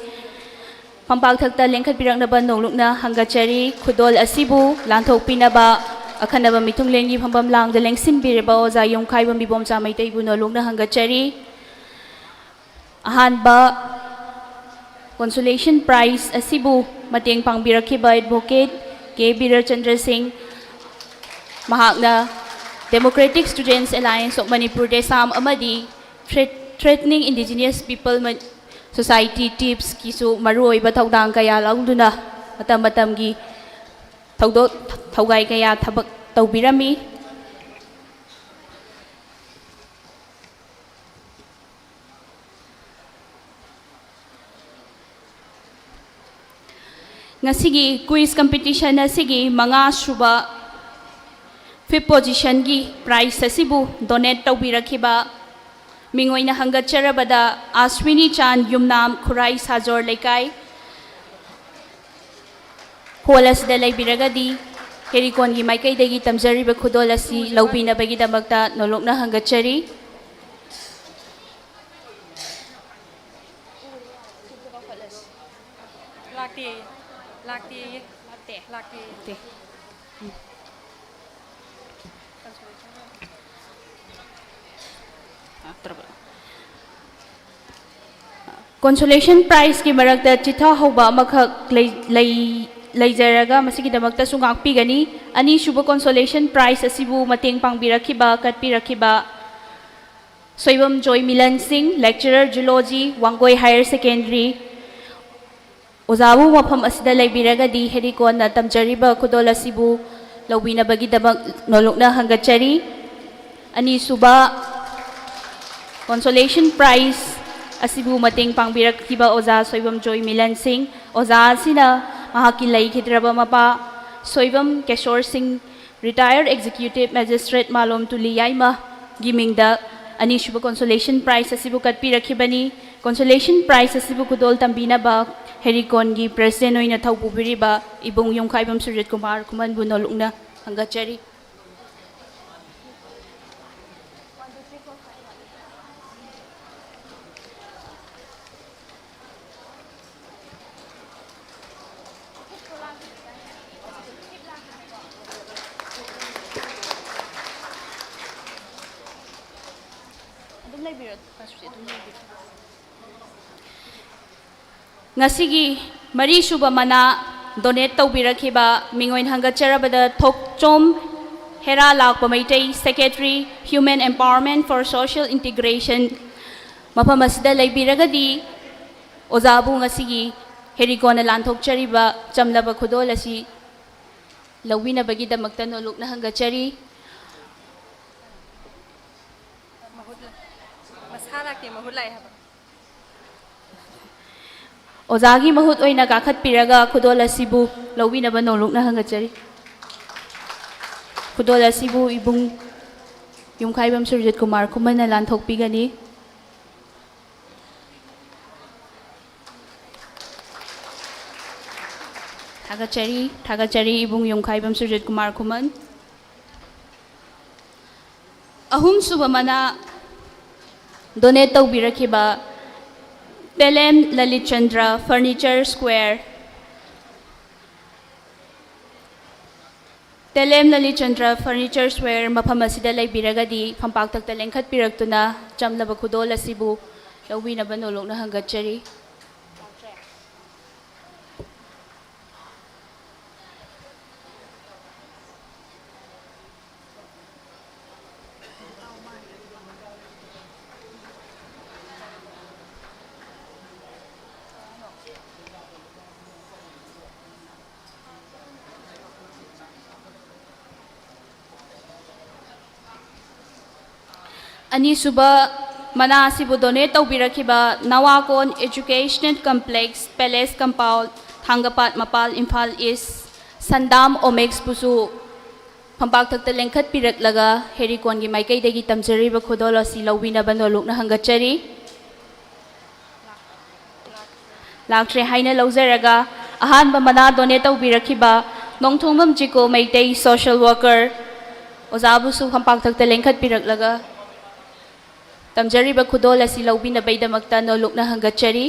ꯐꯝꯄꯥꯛꯊꯛꯇ ꯂꯦꯡꯈꯠꯄꯤꯔꯛꯅꯕ ꯅꯣꯡꯂꯨꯛꯅ ꯍꯪꯒꯠꯆꯔꯤ꯫ ꯈꯨꯗꯣꯜ ꯑꯁꯤꯕꯨ ꯂꯥꯟꯊꯣꯛꯄꯤꯅꯕ ꯑꯈꯟꯅꯕ ꯃꯤꯊꯨꯡꯂꯦꯟꯒꯤ ꯐꯝꯐꯝ ꯂꯥꯡꯗ ꯂꯦꯡꯁꯤꯟꯕꯤꯔꯕ ꯑꯣꯖꯥ ꯌꯨꯝꯈꯥꯏꯕꯝ ꯏꯕꯣꯝꯆꯥ ꯃꯩꯇꯩꯕꯨ ꯅꯣꯂꯨꯛꯅ ꯍꯪꯒꯠꯆꯔꯤ꯫ ꯑꯍꯥꯟꯕ consolation prize ꯑꯁꯤꯕꯨ ꯃꯇꯦꯡ ꯄꯥꯡꯕꯤꯔꯛꯈꯤꯕ Advocate ꯀꯦ ꯕꯤꯔꯆꯟꯗ꯭ꯔ ꯁꯤꯡ, ꯃꯍꯥꯛꯅ Democratic Students Alliance of Manipur, ꯗꯦꯁꯥꯝ, ꯑꯃꯗꯤ Fred-, Threatening Indigenous People Society, TIPSꯀꯤꯁꯨ ꯃꯔꯨꯑꯣꯏꯕ ꯊꯧꯗꯥꯡ ꯀꯌꯥ ꯂꯧꯗꯨꯅ ꯃꯇꯝ ꯃꯇꯝꯒꯤ ꯊꯧꯗꯣꯛ ꯊꯧꯒꯥꯏ ꯀꯌꯥ ꯊꯕꯛ ꯇꯧꯕꯤꯔꯝꯃꯤ꯫ ꯉꯁꯤꯒꯤ quiz competition ꯑꯁꯤꯒꯤ ꯃꯉꯥ ꯁꯨꯕ fifth positionꯒꯤ prize ꯑꯁꯤꯕꯨ donate ꯇꯧꯕꯤꯔꯛꯈꯤꯕ ꯃꯤꯡ ꯑꯣꯏꯅ ꯍꯪꯒꯠꯆꯔꯕꯗ ꯑꯁ꯭ꯋꯤꯅꯤ ꯆꯥꯟ, ꯌꯨꯝꯅꯥꯝ, ꯈꯨꯔꯥꯏ ꯁꯥꯖꯣꯔ ꯂꯩꯀꯥꯏ꯫ Hall ꯑꯁꯤꯗ ꯂꯩꯕꯤꯔꯒꯗꯤ ꯍꯦꯔꯤꯀꯣꯟꯒꯤ ꯃꯥꯏꯀꯩꯗꯒꯤ ꯇꯝꯖꯔꯤꯕ ꯈꯨꯗꯣꯜ ꯑꯁꯤ ꯂꯧꯕꯤꯅꯕꯒꯤꯗꯃꯛꯇ ꯅꯣꯂꯨꯛꯅ ꯍꯪꯒꯠꯆꯔꯤ꯫ ꯂꯥꯛꯇꯦꯌꯦ꯫ ꯂꯥꯛꯇꯦꯌꯦ꯫ ꯂꯥꯛꯇꯦ꯫ ꯂꯥꯛꯇꯦꯌꯦ꯫ ꯂꯥꯛꯇꯦ꯫ Consolation prizeꯀꯤ ꯃꯔꯛꯇ ꯆꯤꯊꯍꯧꯕ ꯑꯃꯈꯛ ꯂꯩ-, ꯂꯩ-, ꯂꯩꯖꯔꯒ ꯃꯁꯤꯒꯤꯗꯃꯛꯇꯁꯨ ꯉꯥꯛꯄꯤꯒꯅꯤ꯫ ꯑꯅꯤꯁꯨꯕ consolation prize ꯑꯁꯤꯕꯨ ꯃꯇꯦꯡ ꯄꯥꯡꯕꯤꯔꯛꯈꯤꯕ, ꯀꯠꯄꯤꯔꯛꯈꯤꯕ ꯁꯣꯏꯕꯝ ꯖꯣꯏ ꯃꯤꯂꯟ ꯁꯤꯡ, lecturer Zoology, Wangoi Higher Secondary, ꯑꯣꯖꯥꯕꯨ ꯃꯐꯝ ꯑꯁꯤꯗ ꯂꯩꯕꯤꯔꯒꯗꯤ ꯍꯦꯔꯤꯀꯣꯟꯅ ꯇꯝꯖꯔꯤꯕ ꯈꯨꯗꯣꯜ ꯑꯁꯤꯕꯨ ꯂꯧꯕꯤꯅꯕꯒꯤꯗꯃꯛ ꯅꯣꯂꯨꯛꯅ ꯍꯪꯒꯠꯆꯔꯤ꯫ ꯑꯅꯤꯁꯨꯕ consolation prize ꯑꯁꯤꯕꯨ ꯃꯇꯦꯡ ꯄꯥꯡꯕꯤꯔꯛꯈꯤꯕ ꯑꯣꯖꯥ ꯁꯣꯏꯕꯝ ꯖꯣꯏ ꯃꯤꯂꯟ ꯁꯤꯡ, ꯑꯣꯖꯥ ꯑꯁꯤꯅ ꯃꯍꯥꯛꯀꯤ ꯂꯩꯈꯤꯗ꯭ꯔꯕ ꯃꯄꯥ ꯁꯣꯏꯕꯝ ꯀꯦꯁꯣꯔ ꯁꯤꯡ, retired executive magistrate ꯃꯥꯂꯣꯝ ꯇꯨꯂꯤ ꯌꯥꯏꯃꯒꯤ ꯃꯤꯡꯗ ꯑꯅꯤꯁꯨꯕ consolation prize ꯑꯁꯤꯕꯨ ꯀꯠꯄꯤꯔꯛꯈꯤꯕꯅꯤ꯫ Consolation prize ꯑꯁꯤꯕꯨ ꯈꯨꯗꯣꯜ ꯇꯝꯕꯤꯅꯕ ꯍꯦꯔꯤꯀꯣꯟꯒꯤ president ꯑꯣꯏꯅ ꯊꯧꯄꯨꯕꯤꯔꯤꯕ ꯏꯕꯨꯡ ꯌꯨꯝꯈꯥꯏꯕꯝ ꯁꯨꯔꯖꯤꯠ ꯀꯨꯃꯥꯔ ꯈꯨꯃꯟꯕꯨ ꯅꯣꯂꯨꯛꯅ ꯍꯪꯒꯠꯆꯔꯤ꯫ ꯑꯗꯨꯝ ꯂꯩꯕꯤꯔꯣ, ꯑꯗꯨꯝ ꯂꯩꯕꯤꯔꯣ꯫ ꯉꯁꯤꯒꯤ ꯃꯔꯤꯁꯨꯕ ꯃꯅꯥ donate ꯇꯧꯕꯤꯔꯛꯈꯤꯕ ꯃꯤꯡ ꯑꯣꯏꯅ ꯍꯪꯒꯠꯆꯔꯕꯗ ꯊꯣꯛꯆꯣꯝ ꯍꯦꯔꯥ ꯂꯥꯛꯄ Meitei, Secretary, Human Empowerment for Social Integration, ꯃꯐꯝ ꯑꯁꯤꯗ ꯂꯩꯕꯤꯔꯒꯗꯤ ꯑꯣꯖꯥꯕꯨ ꯉꯁꯤꯒꯤ ꯍꯦꯔꯤꯀꯣꯟꯅ ꯂꯥꯟꯊꯣꯛꯆꯔꯤꯕ ꯆꯝꯂꯕ ꯈꯨꯗꯣꯜ ꯑꯁꯤ ꯂꯧꯕꯤꯅꯕꯒꯤꯗꯃꯛꯇ ꯅꯣꯂꯨꯛꯅ ꯍꯪꯒꯠꯆꯔꯤ꯫ ꯃꯍꯨꯠ ꯂꯥꯛ-, ꯃꯁꯥ ꯂꯥꯛꯇꯦ, ꯃꯍꯨꯠ ꯂꯥꯛꯑꯦ ꯍꯥꯏꯕ꯫ ꯑꯣꯖꯥꯒꯤ ꯃꯍꯨꯠ ꯑꯣꯏꯅ ꯀꯥꯈꯠꯄꯤꯔꯒ ꯈꯨꯗꯣꯜ ꯑꯁꯤꯕꯨ ꯂꯧꯕꯤꯅꯕ ꯅꯣꯂꯨꯛꯅ ꯍꯪꯒꯠꯆꯔꯤ꯫ ꯈꯨꯗꯣꯜ ꯑꯁꯤꯕꯨ ꯏꯕꯨꯡ ꯌꯨꯝꯈꯥꯏꯕꯝ ꯁꯨꯔꯖꯤꯠ ꯀꯨꯃꯥꯔ ꯈꯨꯃꯟꯅ ꯂꯥꯟꯊꯣꯛꯄꯤꯒꯅꯤ꯫ ꯊꯥꯒꯠꯆꯔꯤ, ꯊꯥꯒꯠꯆꯔꯤ ꯏꯕꯨꯡ ꯌꯨꯝꯈꯥꯏꯕꯝ ꯁꯨꯔꯖꯤꯠ ꯀꯨꯃꯥꯔ ꯈꯨꯃꯟ꯫ ꯑꯍꯨꯝꯁꯨꯕ ꯃꯅꯥ donate ꯇꯧꯕꯤꯔꯛꯈꯤꯕ ꯇꯦꯂꯦꯝ Lalit Chandra Furniture Square, ꯇꯦꯂꯦꯝ Lalit Chandra Furniture Square ꯃꯐꯝ ꯑꯁꯤꯗ ꯂꯩꯕꯤꯔꯒꯗꯤ ꯐꯝꯄꯥꯛꯇꯛꯇ ꯂꯦꯡꯈꯠꯄꯤꯔꯛꯇꯨꯅ ꯆꯝꯂꯕ ꯈꯨꯗꯣꯜ ꯑꯁꯤꯕꯨ ꯂꯧꯕꯤꯅꯕ ꯅꯣꯂꯨꯛꯅ ꯍꯪꯒꯠꯆꯔꯤ꯫ ꯑꯅꯤꯁꯨꯕ ꯃꯅꯥ ꯑꯁꯤꯕꯨ donate ꯇꯧꯕꯤꯔꯛꯈꯤꯕ ꯅꯋꯥꯀꯣꯟ Educational Complex, Palace Compound, ꯊꯥꯡꯒꯄꯥꯠ ꯃꯄꯥꯜ, ꯏꯝꯐꯥꯜ East, ꯁꯟꯗꯥꯝ ꯑꯣꯃꯦꯛꯁꯄꯨꯁꯨ ꯐꯝꯄꯥꯛꯇꯛꯇ ꯂꯦꯡꯈꯠꯄꯤꯔꯛꯂꯒ ꯍꯦꯔꯤꯀꯣꯟꯒꯤ ꯃꯥꯏꯀꯩꯗꯒꯤ ꯇꯝꯖꯔꯤꯕ ꯈꯨꯗꯣꯜ ꯑꯁꯤ ꯂꯧꯕꯤꯅꯕ ꯅꯣꯂꯨꯛꯅ ꯍꯪꯒꯠꯆꯔꯤ꯫ ꯂꯥꯛꯇ꯭ꯔꯦ ꯍꯥꯏꯅ ꯂꯧꯖꯔꯒ, ꯑꯍꯥꯟꯕ ꯃꯅꯥ donate ꯇꯧꯕꯤꯔꯛꯈꯤꯕ ꯅꯣꯡꯊꯣꯡꯕꯝ ꯆꯤꯀꯣ ꯃꯩꯇꯩ social worker ꯑꯣꯖꯥꯕꯨꯁꯨ ꯐꯝꯄꯥꯛꯇꯛꯇ ꯂꯦꯡꯈꯠꯄꯤꯔꯛꯂꯒ ꯇꯝꯖꯔꯤꯕ ꯈꯨꯗꯣꯜ ꯑꯁꯤ ꯂꯧꯕꯤꯅꯕꯒꯤꯗꯃꯛꯇ ꯅꯣꯂꯨꯛꯅ ꯍꯪꯒꯠꯆꯔꯤ꯫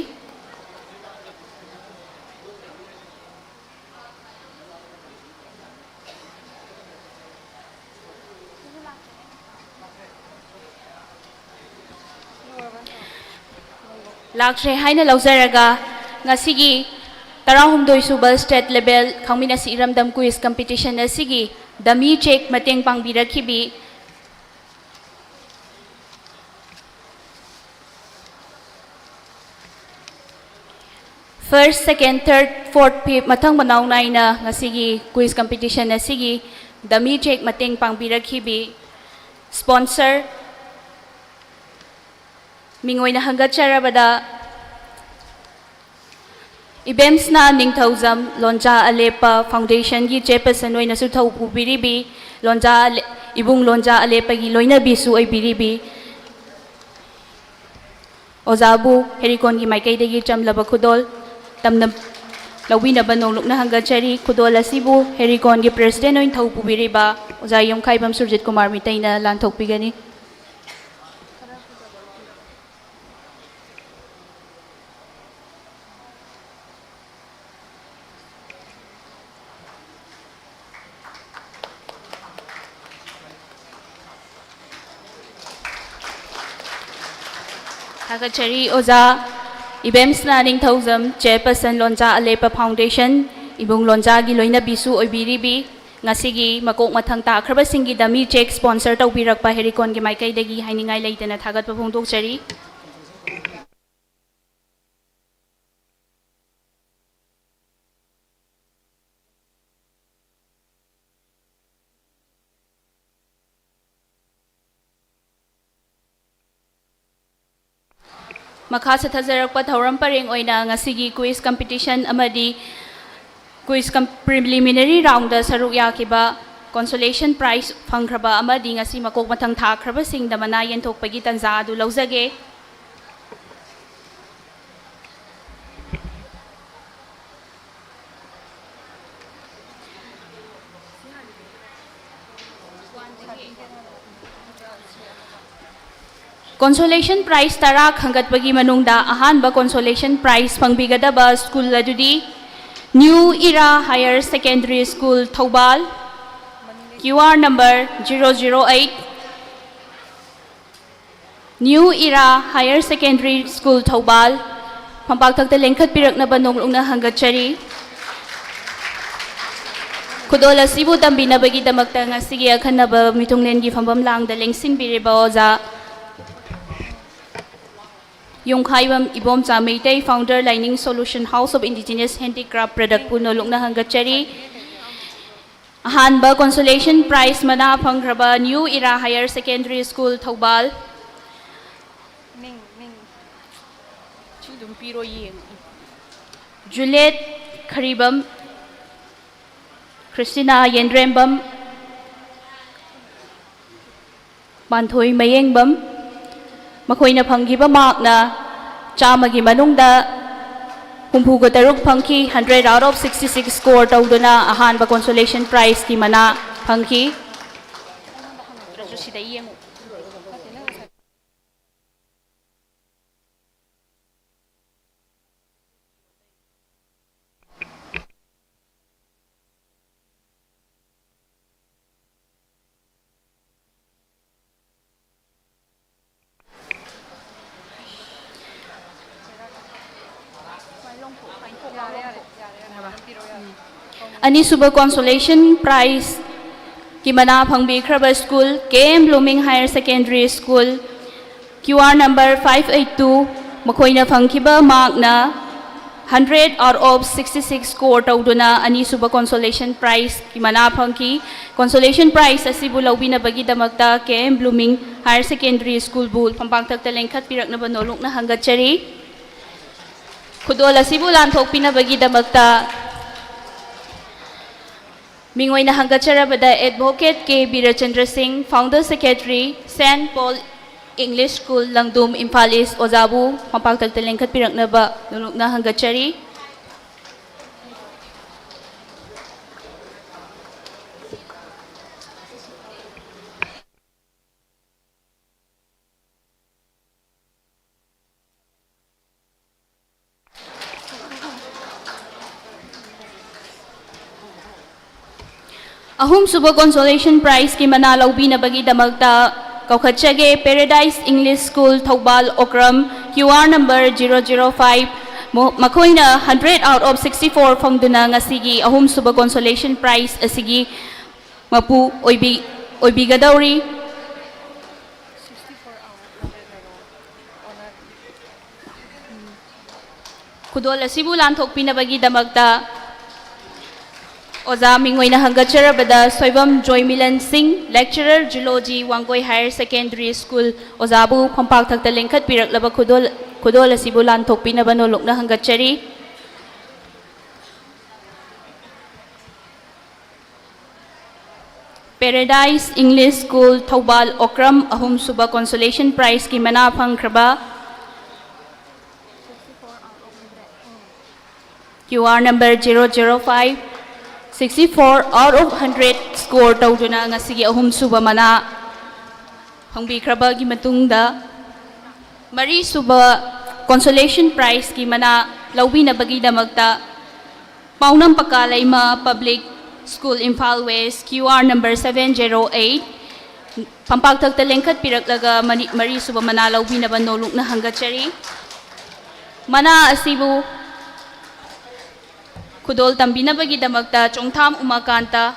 ꯂꯥꯛꯇ꯭ꯔꯦ ꯍꯥꯏꯅ ꯂꯧꯖꯔꯒ, ꯉꯁꯤꯒꯤ ꯇꯔꯥꯍꯨꯝꯗꯣꯏ ꯁꯨꯕ state level ꯈꯪꯃꯤꯟꯅꯁꯤ ꯏꯔꯝꯗꯝ quiz competition ꯑꯁꯤꯒꯤ dummy check ꯃꯇꯦꯡ ꯄꯥꯡꯕꯤꯔꯛꯈꯤꯕꯤ First, second, third, fourth, fifth ꯃꯊꯪ ꯃꯅꯥꯎ ꯅꯥꯏꯅ ꯉꯁꯤꯒꯤ quiz competition ꯑꯁꯤꯒꯤ dummy check ꯃꯇꯦꯡ ꯄꯥꯡꯕꯤꯔꯛꯈꯤꯕꯤ sponsor ꯃꯤꯡ ꯑꯣꯏꯅ ꯍꯪꯒꯠꯆꯔꯕꯗ, ꯏꯕꯦꯝꯁꯅꯥ ꯅꯤꯡꯊꯧꯖꯝ ꯂꯣꯟꯖꯥ ꯑꯂꯦꯞꯄ foundationꯒꯤ chairperson ꯑꯣꯏꯅꯁꯨ ꯊꯧ ꯄꯨꯕꯤꯔꯤꯕꯤ, ꯂꯣꯟꯖꯥ ꯑꯂꯦ-, ꯏꯕꯨꯡ ꯂꯣꯟꯖꯥ ꯑꯂꯦꯞꯄꯒꯤ ꯂꯣꯏꯅꯕꯤꯁꯨ ꯑꯣꯏꯕꯤꯔꯤꯕꯤ ꯑꯣꯖꯥꯕꯨ ꯍꯦꯔꯤꯀꯣꯟꯒꯤ ꯃꯥꯏꯀꯩꯗꯒꯤ ꯆꯝꯂꯕ ꯈꯨꯗꯣꯜ ꯇꯝꯅ-, ꯂꯧꯕꯤꯅꯕ ꯅꯣꯡꯂꯨꯛꯅ ꯍꯪꯒꯠꯆꯔꯤ꯫ ꯈꯨꯗꯣꯜ ꯑꯁꯤꯕꯨ ꯍꯦꯔꯤꯀꯣꯟꯒꯤ president ꯑꯣꯏꯅ ꯊꯧ ꯄꯨꯕꯤꯔꯤꯕ ꯑꯣꯖꯥ ꯌꯨꯝꯈꯥꯏꯕꯝ ꯁꯨꯔꯖꯤꯠ ꯀꯨꯃꯥꯔ ꯃꯤꯇꯩꯅ ꯂꯥꯟꯊꯣꯛꯄꯤꯒꯅꯤ꯫ ꯊꯥꯒꯠꯆꯔꯤ ꯑꯣꯖꯥ꯫ ꯏꯕꯦꯝꯁꯅꯥ ꯅꯤꯡꯊꯧꯖꯝ, chairperson ꯂꯣꯟꯖꯥ ꯑꯂꯦꯞꯄ foundation, ꯏꯕꯨꯡ ꯂꯣꯟꯖꯥꯒꯤ ꯂꯣꯏꯅꯕꯤꯁꯨ ꯑꯣꯏꯕꯤꯔꯤꯕꯤ, ꯉꯁꯤꯒꯤ ꯃꯀꯣꯛ ꯃꯊꯪ ꯇꯥꯈ꯭ꯔꯕꯁꯤꯡꯒꯤ dummy check sponsor ꯇꯧꯕꯤꯔꯛꯄ ꯍꯦꯔꯤꯀꯣꯟꯒꯤ ꯃꯥꯏꯀꯩꯗꯒꯤ ꯍꯥꯏꯅꯤꯡꯉꯥꯏ ꯂꯩꯇꯅ ꯊꯥꯒꯠꯄ ꯐꯣꯡꯗꯣꯛꯆꯔꯤ꯫ ꯃꯈꯥ ꯆꯠꯊꯖꯔꯛꯄ ꯊꯧꯔꯝ ꯄꯔꯦꯡ ꯑꯣꯏꯅ ꯉꯁꯤꯒꯤ quiz competition ꯑꯃꯗꯤ quiz com-, preliminary roundꯗ ꯁꯔꯨꯛ ꯌꯥꯈꯤꯕ, consolation prize ꯐꯪꯈ꯭ꯔꯕ ꯑꯃꯗꯤ ꯉꯁꯤ ꯃꯀꯣꯛ ꯃꯊꯪ ꯊꯥꯈ꯭ꯔꯕꯁꯤꯡꯗ ꯃꯅꯥ ꯌꯦꯟꯊꯣꯛꯄꯒꯤ ꯇꯥꯟꯖꯥ ꯑꯗꯨ ꯂꯧꯖꯒꯦ꯫ Consolation prize ꯇꯔꯥ ꯈꯟꯒꯠꯄꯒꯤ ꯃꯅꯨꯡꯗ ꯑꯍꯥꯟꯕ consolation prize ꯐꯪꯕꯤꯒꯗꯕ school ꯑꯗꯨꯗꯤ New Era Higher Secondary School, Thoubal, QR number zero zero eight, New Era Higher Secondary School, Thoubal, ꯐꯝꯄꯥꯛꯊꯛꯇ ꯂꯦꯡꯈꯠꯄꯤꯔꯛꯅꯕ ꯅꯣꯡꯂꯨꯛꯅ ꯍꯪꯒꯠꯆꯔꯤ꯫ ꯈꯨꯗꯣꯜ ꯑꯁꯤꯕꯨ ꯇꯝꯕꯤꯅꯕꯒꯤꯗꯃꯛꯇ ꯉꯁꯤꯒꯤ ꯑꯈꯟꯅꯕ ꯃꯤꯊꯨꯡꯂꯦꯟꯒꯤ ꯐꯝꯐꯝ ꯂꯥꯡꯗ ꯂꯦꯡꯁꯤꯟꯕꯤꯔꯤꯕ ꯑꯣꯖꯥ ꯌꯨꯝꯈꯥꯏꯕꯝ Ibomcha Meitei, founder, Lining Solution, House of Indigenous Handicraft Product ꯄꯨ ꯅꯣꯂꯨꯛꯅ ꯍꯪꯒꯠꯆꯔꯤ꯫ ꯑꯍꯥꯟꯕ consolation prize ꯃꯅꯥ ꯐꯪꯈ꯭ꯔꯕ New Era Higher Secondary School, Thoubal, ꯃꯤꯡ, ꯃꯤꯡ꯫ ꯁꯤ ꯑꯗꯨꯝ ꯄꯤꯔꯣ, ꯌꯦꯡꯉꯣ꯫ ꯖꯨꯂꯦꯠ ꯈꯔꯤꯕꯝ, ꯈ꯭ꯔꯤꯁꯇꯤꯅꯥ ꯌꯦꯟꯗ꯭ꯔꯦꯝꯕꯝ, ꯄꯥꯟꯊꯣꯏ ꯃꯌꯦꯡꯕꯝ, ꯃꯈꯣꯏꯅ ꯐꯪꯈꯤꯕ ꯃꯥꯔꯛꯅ ꯆꯥꯝꯃꯒꯤ ꯃꯅꯨꯡꯗ ꯍꯨꯝꯐꯨꯒ ꯇꯔꯨꯛ ꯐꯪꯈꯤ꯫ Hundred out of sixty six score ꯇꯧꯗꯨꯅ ꯑꯍꯥꯟꯕ consolation prizeꯀꯤ ꯃꯅꯥ ꯐꯪꯈꯤ꯫ ꯁꯤꯗ ꯌꯦꯡꯉꯨ꯫ ꯑꯅꯤꯁꯨꯕ consolation prizeꯀꯤ ꯃꯅꯥ ꯐꯪꯕꯤꯈ꯭ꯔꯕ school K M Blooming Higher Secondary School, Q R number five eight two, ꯃꯈꯣꯏꯅ ꯐꯪꯈꯤꯕ ꯃꯥꯔꯛꯅ hundred out of sixty six score ꯇꯧꯗꯨꯅ ꯑꯅꯤꯁꯨꯕ consolation prizeꯀꯤ ꯃꯅꯥ ꯐꯪꯈꯤ꯫ Consolation prize ꯑꯁꯤꯕꯨ ꯂꯧꯕꯤꯅꯕꯒꯤꯗꯃꯛꯇ K M Blooming Higher Secondary Schoolꯕꯨ ꯐꯝꯄꯥꯛꯊꯛꯇ ꯂꯦꯡꯈꯠꯄꯤꯔꯛꯅꯕ ꯅꯣꯂꯨꯛꯅ ꯍꯪꯒꯠꯆꯔꯤ꯫ ꯈꯨꯗꯣꯜ ꯑꯁꯤꯕꯨ ꯂꯥꯟꯊꯣꯛꯄꯤꯅꯕꯒꯤꯗꯃꯛꯇ ꯃꯤꯡ ꯑꯣꯏꯅ ꯍꯪꯒꯠꯆꯔꯕꯗ Advocate K ꯕꯤꯔꯆꯟꯗ꯭ꯔ ꯁꯤꯡ, founder secretary, Saint Paul English School, ꯂꯪꯗꯨꯝ, Imphal East, ꯑꯣꯖꯥꯕꯨ ꯃꯄꯥꯛꯇꯛꯇ ꯂꯦꯡꯈꯠꯄꯤꯔꯛꯅꯕ ꯅꯣꯂꯨꯛꯅ ꯍꯪꯒꯠꯆꯔꯤ꯫ ꯑꯍꯨꯝꯁꯨꯕ consolation prizeꯀꯤ ꯃꯅꯥ ꯂꯧꯕꯤꯅꯕꯒꯤꯗꯃꯛꯇ ꯀꯧꯈꯠꯆꯒꯦ, Paradise English School, Thoubal, Okram, Q R number zero zero five, ꯃꯣ-, ꯃꯈꯣꯏꯅ hundred out of sixty four ꯐꯪꯗꯨꯅ ꯉꯁꯤꯒꯤ ꯑꯍꯨꯝꯁꯨꯕ consolation prize ꯑꯁꯤꯒꯤ ꯃꯄꯨ ꯑꯣꯏꯕꯤ-, ꯑꯣꯏꯕꯤꯒꯗꯧꯔꯤ꯫ ꯈꯨꯗꯣꯜ ꯑꯁꯤꯕꯨ ꯂꯥꯟꯊꯣꯛꯄꯤꯅꯕꯒꯤꯗꯃꯛꯇ ꯑꯣꯖꯥ ꯃꯤꯡ ꯑꯣꯏꯅ ꯍꯪꯒꯠꯆꯔꯕꯗ ꯁꯣꯏꯕꯝ ꯖꯣꯏꯃꯤꯂꯟ ꯁꯤꯡ, lecturer Zoology, Wangoi Higher Secondary School, ꯑꯣꯖꯥꯕꯨ ꯐꯝꯄꯥꯛ ꯊꯛꯇ ꯂꯦꯡꯈꯠꯄꯤꯔꯛꯂꯕ ꯈꯨꯗꯣꯜ, ꯈꯨꯗꯣꯜ ꯑꯁꯤꯕꯨ ꯂꯥꯟꯊꯣꯛꯄꯤꯅꯕ ꯅꯣꯜꯂꯨꯛꯅ ꯍꯪꯒꯠꯆꯔꯤ꯫ Paradise English School, Thoubal, Okram ꯑꯍꯨꯝꯁꯨꯕ consolation prizeꯀꯤ ꯃꯅꯥ ꯐꯪꯈ꯭ꯔꯕ QR number zero zero five, sixty four out of hundred score ꯇꯧꯗꯨꯅ ꯉꯁꯤꯒꯤ ꯑꯍꯨꯝꯁꯨꯕ ꯃꯅꯥ ꯐꯪꯕꯤꯈ꯭ꯔꯕꯒꯤ ꯃꯇꯨꯡꯗ, ꯃꯔꯤꯁꯨꯕ consolation prizeꯀꯤ ꯃꯅꯥ ꯂꯧꯕꯤꯅꯕꯒꯤꯗꯃꯛꯇ Paonam ꯄꯀꯥ Leima Public School, Imphal West, QR number seven zero eight, ꯐꯝꯄꯥꯛꯊꯛꯇ ꯂꯦꯡꯈꯠꯄꯤꯔꯛꯂꯒ ꯃꯅꯤ-, ꯃꯔꯤꯁꯨꯕ ꯃꯅꯥ ꯂꯧꯕꯤꯅꯕ ꯅꯣꯜꯂꯨꯛꯅ ꯍꯪꯒꯠꯆꯔꯤ꯫ ꯃꯅꯥ ꯑꯁꯤꯕꯨ ꯈꯨꯗꯣꯜ ꯇꯝꯕꯤꯅꯕꯒꯤꯗꯃꯛꯇ ꯆꯣꯡꯊꯥꯝ ꯎꯃꯥꯀꯥꯟꯇ,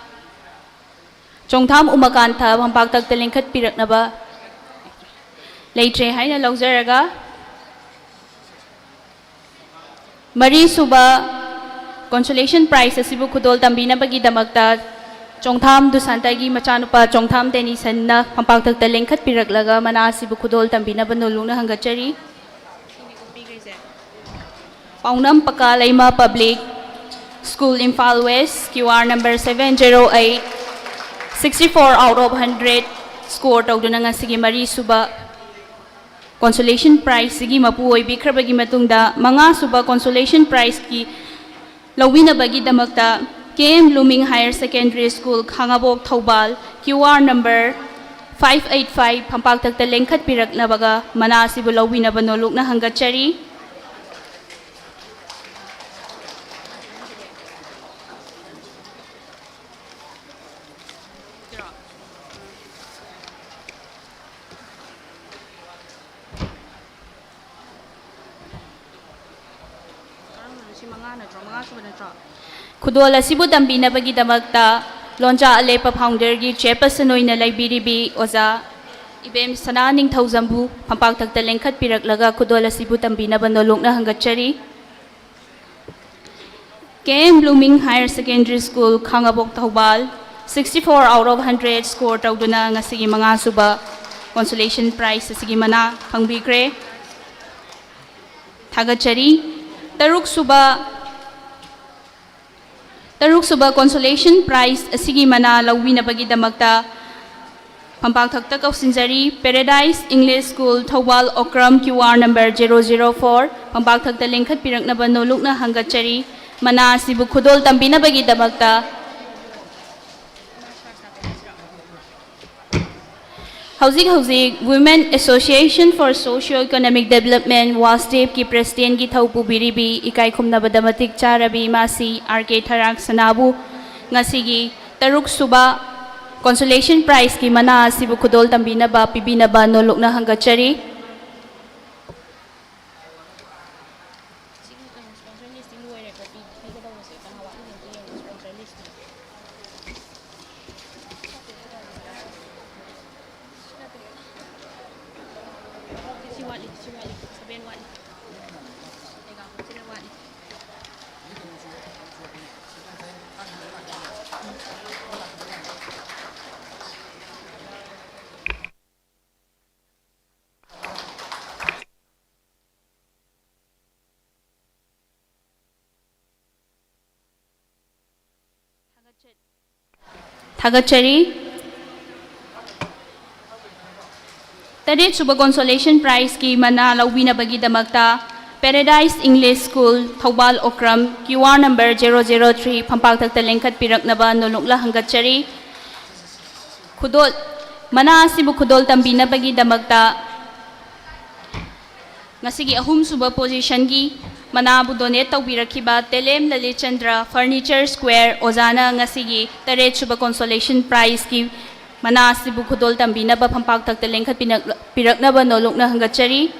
ꯆꯣꯡꯊꯥꯝ ꯎꯃꯥꯀꯥꯟꯇ ꯐꯝꯄꯥꯛꯊꯛꯇ ꯂꯦꯡꯈꯠꯄꯤꯔꯛꯅꯕ ꯂꯩꯇ꯭ꯔꯦ ꯍꯥꯏꯅ ꯂꯧꯖꯔꯒ, ꯃꯔꯤꯁꯨꯕ consolation prize ꯑꯁꯤꯕꯨ ꯈꯨꯗꯣꯜ ꯇꯝꯕꯤꯅꯕꯒꯤꯗꯃꯛꯇ ꯆꯣꯡꯊꯥꯝ ꯗꯨꯁꯥꯟꯇꯒꯤ ꯃꯆꯥꯅꯨꯄꯥ ꯆꯣꯡꯊꯥꯝ ꯗꯦꯅꯤꯁꯟꯅ ꯐꯝꯄꯥꯛꯊꯛꯇ ꯂꯦꯡꯈꯠꯄꯤꯔꯛꯂꯒ ꯃꯅꯥ ꯑꯁꯤꯕꯨ ꯈꯨꯗꯣꯜ ꯇꯝꯕꯤꯅꯕ ꯅꯣꯜꯂꯨꯛꯅ ꯍꯪꯒꯠꯆꯔꯤ꯫ ꯄꯥꯎꯅꯝ ꯄꯀꯥ Leima Public School, Imphal West, QR number seven zero eight, sixty four out of hundred score ꯇꯧꯗꯨꯅ ꯉꯁꯤꯒꯤ ꯃꯔꯤꯁꯨꯕ consolation prizeꯁꯤꯒꯤ ꯃꯄꯨ ꯑꯣꯏꯕꯤꯈ꯭ꯔꯕꯒꯤ ꯃꯇꯨꯡꯗ, ꯃꯉꯥꯁꯨꯕ consolation prizeꯀꯤ ꯂꯧꯕꯤꯅꯕꯒꯤꯗꯃꯛꯇ K M Blooming Higher Secondary School, ꯈꯥꯉꯕꯣꯛ, Thoubal, QR number five eight five ꯐꯝꯄꯥꯛꯊꯛꯇ ꯂꯦꯡꯈꯠꯄꯤꯔꯛꯅꯕꯒ ꯃꯅꯥ ꯑꯁꯤꯕꯨ ꯂꯧꯕꯤꯅꯕ ꯅꯣꯜꯂꯨꯛꯅ ꯍꯪꯒꯠꯆꯔꯤ꯫ ꯁꯤ ꯃꯉꯥ ꯅꯠꯇ꯭ꯔꯣ? ꯃꯉꯥ ꯁꯨꯕ ꯅꯠꯇ꯭ꯔꯣ? ꯈꯨꯗꯣꯜ ꯑꯁꯤꯕꯨ ꯇꯝꯕꯤꯅꯕꯒꯤꯗꯃꯛꯇ ꯂꯣꯟꯖꯥ ꯑꯂꯦꯞꯄ founderꯒꯤ chairperson ꯑꯣꯏꯅ ꯂꯩꯕꯤꯔꯤꯕꯤ ꯑꯣꯖꯥ ꯏꯕꯦꯝ ꯁꯅꯥ ꯅꯤꯡꯊꯧꯖꯝꯕꯨ ꯐꯝꯄꯥꯛꯊꯛꯇ ꯂꯦꯡꯈꯠꯄꯤꯔꯛꯂꯒ ꯈꯨꯗꯣꯜ ꯑꯁꯤꯕꯨ ꯇꯝꯕꯤꯅꯕ ꯅꯣꯜꯂꯨꯛꯅ ꯍꯪꯒꯠꯆꯔꯤ꯫ K M Blooming Higher Secondary School, Khangabok, Thoubal, sixty four out of hundred score ꯇꯧꯗꯨꯅ ꯉꯁꯤꯒꯤ ꯃꯉꯥꯁꯨꯕ consolation prize ꯑꯁꯤꯒꯤ ꯃꯅꯥ ꯐꯪꯕꯤꯈ꯭ꯔꯦ꯫ ꯊꯥꯒꯠꯆꯔꯤ꯫ ꯇꯔꯨꯛꯁꯨꯕ, ꯇꯔꯨꯛꯁꯨꯕ consolation prize ꯑꯁꯤꯒꯤ ꯃꯅꯥ ꯂꯧꯕꯤꯅꯕꯒꯤꯗꯃꯛꯇ ꯐꯝꯄꯥꯛꯊꯛꯇ ꯀꯧꯁꯤꯟꯖꯔꯤ꯫ Paradise English School, Thoubal, Okram, Q R number zero zero four, ꯐꯝꯄꯥꯛꯊꯛꯇ ꯂꯦꯡꯈꯠꯄꯤꯔꯛꯅꯕ ꯅꯣꯂꯨꯛꯅ ꯍꯪꯒꯠꯆꯔꯤ꯫ ꯃꯅꯥ ꯑꯁꯤꯕꯨ ꯈꯨꯗꯣꯜ ꯇꯝꯕꯤꯅꯕꯒꯤꯗꯃꯛꯇ ꯍꯧꯖꯤꯛ ꯍꯧꯖꯤꯛ Women Association for Socio Economic Development, ꯋꯥꯁꯗꯦꯞꯀꯤ presidentꯀꯤ ꯊꯧ ꯄꯨꯕꯤꯔꯤꯕꯤ ꯏꯀꯥꯏ ꯈꯨꯝꯅꯕꯗ ꯃꯇꯤꯛ ꯆꯥꯔꯕꯤ ꯏꯃꯥꯁꯤ ꯑꯥꯔ ꯀꯦ ꯊꯔꯥꯛ ꯁꯅꯥꯕꯨ ꯉꯁꯤꯒꯤ ꯇꯔꯨꯛꯁꯨꯕ consolation prizeꯀꯤ ꯃꯅꯥ ꯑꯁꯤꯕꯨ ꯈꯨꯗꯣꯜ ꯇꯝꯕꯤꯅꯕ ꯄꯤꯕꯤꯅꯕ ꯅꯣꯂꯨꯛꯅ ꯍꯪꯒꯠꯆꯔꯤ꯫ ꯁꯤꯒꯤ ꯑꯣꯏꯅ sponsor listꯇꯤ ꯂꯣꯏꯔꯦꯀꯣ, ꯄꯤ-, ꯄꯤꯒꯗꯧꯕꯁꯦ ꯀꯅꯥ ꯋꯥꯠꯂꯤꯒꯦ ꯑꯝꯇ ꯌꯦꯡꯉꯣ, sponsor listꯇ꯫ ꯁꯤ ꯋꯥꯠꯂꯤ, ꯁꯤ ꯋꯥꯠꯂꯤ, seven ꯋꯥꯠꯂꯤ꯫ ꯂꯩꯉꯥꯛꯄꯁꯤꯅ ꯋꯥꯠꯂꯤ꯫ ꯊꯥꯒꯠꯆꯔꯤ꯫ ꯇꯔꯦꯠꯁꯨꯕ consolation prizeꯀꯤ ꯃꯅꯥ ꯂꯧꯕꯤꯅꯕꯒꯤꯗꯃꯛꯇ Paradise English School, Thoubal, Okram, Q R number zero zero three, ꯐꯝꯄꯥꯛꯊꯛꯇ ꯂꯦꯡꯈꯠꯄꯤꯔꯛꯅꯕ ꯅꯣꯂꯨꯛꯅ ꯍꯪꯒꯠꯆꯔꯤ꯫ ꯈꯨꯗꯣꯜ, ꯃꯅꯥ ꯑꯁꯤꯕꯨ ꯈꯨꯗꯣꯜ ꯇꯝꯕꯤꯅꯕꯒꯤꯗꯃꯛꯇ ꯉꯁꯤꯒꯤ ꯑꯍꯨꯝꯁꯨꯕ positionꯒꯤ ꯃꯅꯥꯕꯨ donate ꯇꯧꯕꯤꯔꯛꯈꯤꯕ ꯇꯦꯂꯦꯝ Lalit Chandra, Furniture Square, ꯑꯣꯖꯥꯅ ꯉꯁꯤꯒꯤ ꯇꯔꯦꯠꯁꯨꯕ consolation prizeꯀꯤ ꯃꯅꯥ ꯑꯁꯤꯕꯨ ꯈꯨꯗꯣꯜ ꯇꯝꯕꯤꯅꯕ ꯐꯝꯄꯥꯛꯊꯛꯇ ꯂꯦꯡꯈꯠꯄꯤꯔꯛ-, ꯄꯤꯔꯛꯅꯕ ꯅꯣꯂꯨꯛꯅ ꯍꯪꯒꯠꯆꯔꯤ꯫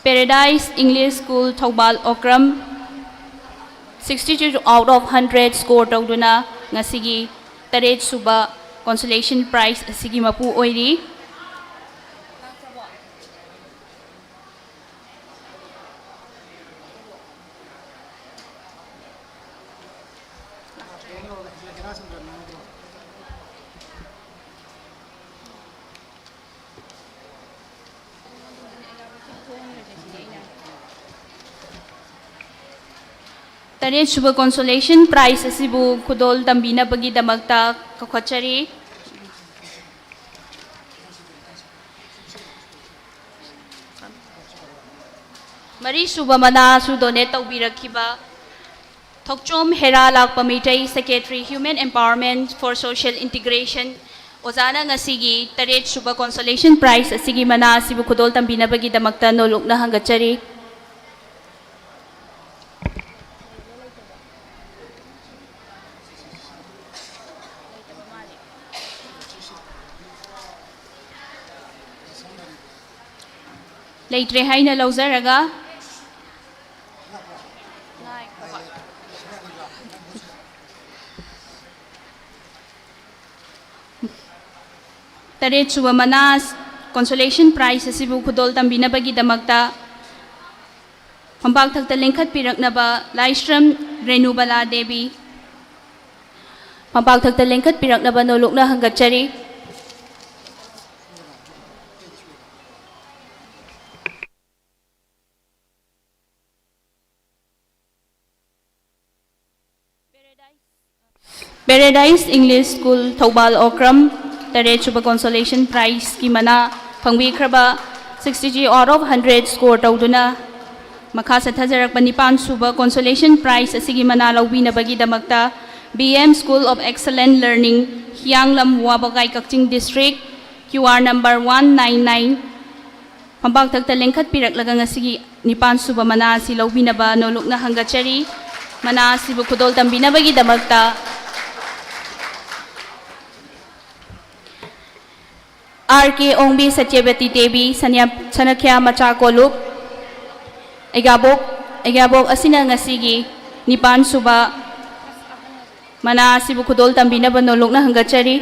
Paradise English School, Thoubal, Okram, sixty two out of hundred score ꯇꯧꯗꯨꯅ ꯉꯁꯤꯒꯤ ꯇꯔꯦꯠꯁꯨꯕ consolation prize ꯑꯁꯤꯒꯤ ꯃꯄꯨ ꯑꯣꯏꯔꯤ꯫ ꯇꯔꯦꯠꯁꯨꯕ consolation prize ꯑꯁꯤꯕꯨ ꯈꯨꯗꯣꯜ ꯇꯝꯕꯤꯅꯕꯒꯤꯗꯃꯛꯇ ꯀꯧꯈꯠꯆꯔꯤ꯫ ꯃꯔꯤꯁꯨꯕ ꯃꯅꯥꯁꯨ donate ꯇꯧꯕꯤꯔꯛꯈꯤꯕ ꯊꯣꯛꯆꯣꯝ ꯍꯦꯔꯥ ꯂꯥꯛꯄ Meitei, Secretary, Human Empowerment for Social Integration, ꯑꯣꯖꯥꯅ ꯉꯁꯤꯒꯤ ꯇꯔꯦꯠꯁꯨꯕ consolation prize ꯑꯁꯤꯒꯤ ꯃꯅꯥ ꯑꯁꯤꯕꯨ ꯈꯨꯗꯣꯜ ꯇꯝꯕꯤꯅꯕꯒꯤꯗꯃꯛꯇ ꯅꯣꯂꯨꯛꯅ ꯍꯪꯒꯠꯆꯔꯤ꯫ ꯂꯩꯇ꯭ꯔꯦ ꯍꯥꯏꯅ ꯂꯧꯖꯔꯒ, ꯇꯔꯦꯠꯁꯨꯕ ꯃꯅꯥ consolation prize ꯑꯁꯤꯕꯨ ꯈꯨꯗꯣꯜ ꯇꯝꯕꯤꯅꯕꯒꯤꯗꯃꯛꯇ ꯐꯝꯄꯥꯛꯊꯛꯇ ꯂꯦꯡꯈꯠꯄꯤꯔꯛꯅꯕ ꯂꯥꯏꯁ꯭ꯔꯝ Renubala Devi, ꯐꯝꯄꯥꯛꯊꯛꯇ ꯂꯦꯡꯈꯠꯄꯤꯔꯛꯅꯕ ꯅꯣꯂꯨꯛꯅ ꯍꯪꯒꯠꯆꯔꯤ꯫ Paradise English School, Thoubal Okram, ꯇꯔꯦꯠꯁꯨꯕ consolation prizeꯀꯤ ꯃꯅꯥ ꯐꯪꯕꯤꯈ꯭ꯔꯕ, sixty three out of hundred score ꯇꯧꯗꯨꯅ ꯃꯈꯥ ꯆꯠꯊꯖꯔꯛꯄ ꯅꯤꯄꯥꯟꯁꯨꯕ consolation prize ꯑꯁꯤꯒꯤ ꯃꯅꯥ ꯂꯧꯕꯤꯅꯕꯒꯤꯗꯃꯛꯇ B M School of Excellent Learning, ꯍꯤꯌꯥꯡꯂꯝ, ꯋꯥꯕꯒꯥꯏ, ꯀꯛꯆꯤꯡ District, QR number one nine nine, ꯐꯝꯄꯥꯛꯊꯛꯇ ꯂꯦꯡꯈꯠꯄꯤꯔꯛꯂꯒ ꯉꯁꯤꯒꯤ ꯅꯤꯄꯥꯟꯁꯨꯕ ꯃꯅꯥ ꯑꯁꯤ ꯂꯧꯕꯤꯅꯕ ꯅꯣꯂꯨꯛꯅ ꯍꯪꯒꯠꯆꯔꯤ꯫ ꯃꯅꯥ ꯑꯁꯤꯕꯨ ꯈꯨꯗꯣꯜ ꯇꯝꯕꯤꯅꯕꯒꯤꯗꯃꯛꯇ R K ꯑꯣꯡꯕꯤ, ꯁꯇ꯭ꯌꯕꯇꯤ ꯗꯦꯕꯤ, ꯁꯅ꯭ꯌꯥ-, ꯁꯅꯈ꯭ꯌꯥ ꯃꯆꯥ ꯀꯣꯂꯨꯞ, ꯑꯦꯒꯥꯕꯣꯛ, ꯑꯦꯒꯥꯕꯣꯛ ꯑꯁꯤꯅ ꯉꯁꯤꯒꯤ ꯅꯤꯄꯥꯟꯁꯨꯕ ꯃꯅꯥ ꯑꯁꯤꯕꯨ ꯈꯨꯗꯣꯜ ꯇꯝꯕꯤꯅꯕ ꯅꯣꯂꯨꯛꯅ ꯍꯪꯒꯠꯆꯔꯤ꯫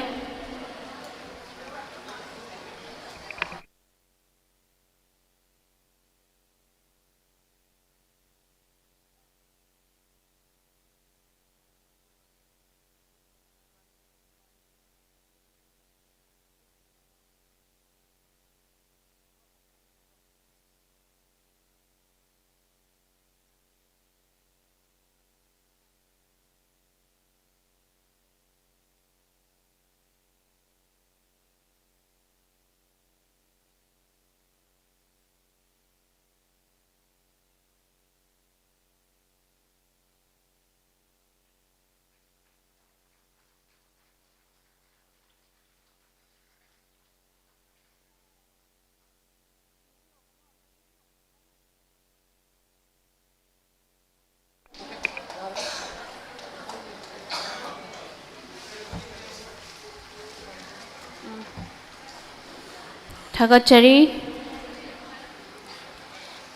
ꯊꯥꯒꯠꯆꯔꯤ꯫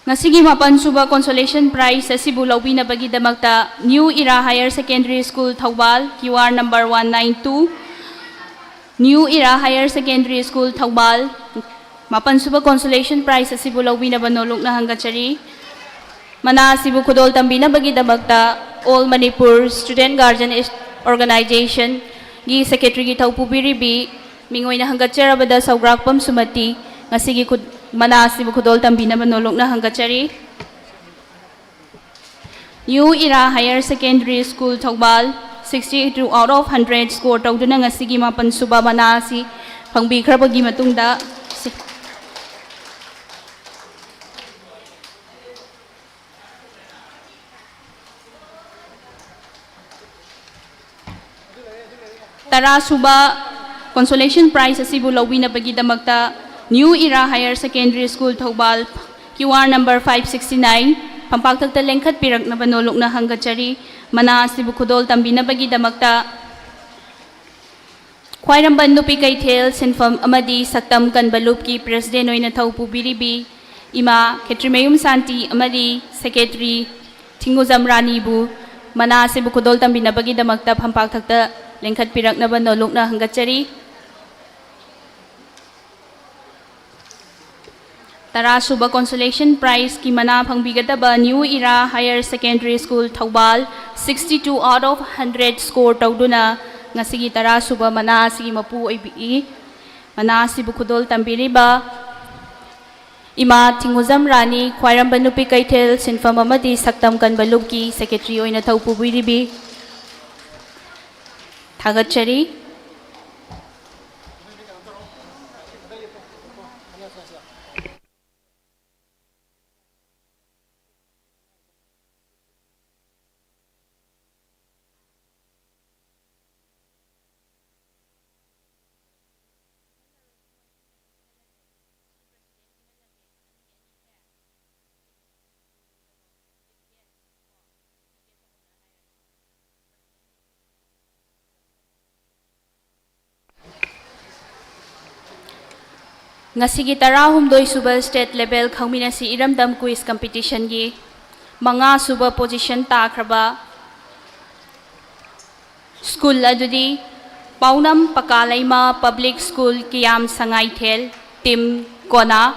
ꯉꯁꯤꯒꯤ ꯃꯥꯄꯟ ꯁꯨꯕ consolation prize ꯑꯁꯤꯕꯨ ꯂꯧꯕꯤꯅꯕꯒꯤꯗꯃꯛꯇ New Era Higher Secondary School Thoubal, QR number one nine two, New Era Higher Secondary School Thoubal, ꯃꯥꯄꯟ ꯁꯨꯕ consolation prize ꯑꯁꯤꯕꯨ ꯂꯧꯕꯤꯅꯕ ꯅꯣꯂꯨꯛꯅ ꯍꯪꯒꯠꯆꯔꯤ꯫ ꯃꯅꯥ ꯑꯁꯤꯕꯨ ꯈꯨꯗꯣꯜ ꯇꯝꯕꯤꯅꯕꯒꯤꯗꯃꯛꯇ All Manipur Student Guardian Organization ꯒꯤ secretary ꯒꯤ ꯊꯧ ꯄꯨꯕꯤꯔꯤꯕꯤ ꯃꯤꯡ ꯑꯣꯏꯅ ꯍꯪꯒꯠꯆꯔꯕꯗ ꯁꯧꯒ꯭ꯔꯥꯛꯄꯝ ꯁꯨꯃꯇꯤ ꯉꯁꯤꯒꯤ ꯈꯨꯠ-, ꯃꯅꯥ ꯑꯁꯤꯕꯨ ꯈꯨꯗꯣꯜ ꯇꯝꯕꯤꯅꯕ ꯅꯣꯂꯨꯛꯅ ꯍꯪꯒꯠꯆꯔꯤ꯫ New Era Higher Secondary School Thoubal, sixty two out of hundred score ꯇꯧꯗꯨꯅ ꯉꯁꯤꯒꯤ ꯃꯥꯄꯟ ꯁꯨꯕ ꯃꯅꯥ ꯑꯁꯤ ꯐꯪꯕꯤꯈ꯭ꯔꯕꯒꯤ ꯃꯇꯨꯡꯗ, ꯇꯔꯥ ꯁꯨꯕ consolation prize ꯑꯁꯤꯕꯨ ꯂꯧꯕꯤꯅꯕꯒꯤꯗꯃꯛꯇ New Era Higher Secondary School Thoubal, QR number five sixty nine, ꯐꯝꯄꯥꯛꯊꯛꯇ ꯂꯦꯡꯈꯠꯄꯤꯔꯛꯅꯕ ꯅꯣꯂꯨꯛꯅ ꯍꯪꯒꯠꯆꯔꯤ꯫ ꯃꯅꯥ ꯑꯁꯤꯕꯨ ꯈꯨꯗꯣꯜ ꯇꯝꯕꯤꯅꯕꯒꯤꯗꯃꯛꯇ ꯈ꯭ꯋꯥꯏꯔꯝꯕꯟ ꯅꯨꯄꯤ ꯀꯩꯊꯦꯜ ꯁꯤꯟꯐꯝ ꯑꯃꯗꯤ ꯁꯛꯇꯝ ꯀꯟꯕ ꯂꯨꯞꯀꯤ president ꯑꯣꯏꯅ ꯊꯧ ꯄꯨꯕꯤꯔꯤꯕꯤ ꯏꯃꯥ ꯈꯦꯇ꯭ꯔꯤꯃꯌꯨꯝ ꯁꯥꯟꯇꯤ ꯑꯃꯗꯤ secretary ꯊꯤꯡꯒꯨꯖꯝ ꯔꯥꯅꯤꯕꯨ ꯃꯅꯥ ꯑꯁꯤꯕꯨ ꯈꯨꯗꯣꯜ ꯇꯝꯕꯤꯅꯕꯒꯤꯗꯃꯛꯇ ꯐꯝꯄꯥꯛꯊꯛꯇ ꯂꯦꯡꯈꯠꯄꯤꯔꯛꯅꯕ ꯅꯣꯂꯨꯛꯅ ꯍꯪꯒꯠꯆꯔꯤ꯫ ꯇꯔꯥ ꯁꯨꯕ consolation prize ꯀꯤ ꯃꯅꯥ ꯐꯪꯕꯤꯒꯗꯕ New Era Higher Secondary School Thoubal, sixty two out of hundred score ꯇꯧꯗꯨꯅ ꯉꯁꯤꯒꯤ ꯇꯔꯥ ꯁꯨꯕ ꯃꯅꯥ ꯑꯁꯤꯒꯤ ꯃꯄꯨ ꯑꯣꯏꯕꯤ꯫ ꯃꯅꯥ ꯑꯁꯤꯕꯨ ꯈꯨꯗꯣꯜ ꯇꯝꯕꯤꯔꯤꯕ ꯏꯃꯥ ꯊꯤꯡꯒꯨꯖꯝ ꯔꯥꯅꯤ, ꯈ꯭ꯋꯥꯏꯔꯝꯕꯟ ꯅꯨꯄꯤ ꯀꯩꯊꯦꯜ ꯁꯤꯟꯐꯝ ꯑꯃꯗꯤ ꯁꯛꯇꯝ ꯀꯟꯕ ꯂꯨꯞꯀꯤ secretary ꯑꯣꯏꯅ ꯊꯧ ꯄꯨꯕꯤꯔꯤꯕꯤ꯫ ꯊꯥꯒꯠꯆꯔꯤ꯫ ꯉꯁꯤꯒꯤ ꯇꯔꯥꯍꯨꯝꯗꯣꯏ ꯁꯨꯕ State Level ꯈꯪꯃꯤꯟꯅꯁꯤ ꯏꯔꯝꯗꯝ Quiz Competitionꯒꯤ ꯃꯉꯥ ꯁꯨꯕ position ꯇꯥꯈ꯭ꯔꯕ school ꯑꯗꯨꯗꯤ ꯄꯥꯎꯅꯝ ꯄꯀꯥꯂꯩꯃ Public School, ꯀꯤꯌꯥꯝ ꯁꯉꯥꯏꯊꯦꯜ, team ꯀꯣꯅꯥ꯫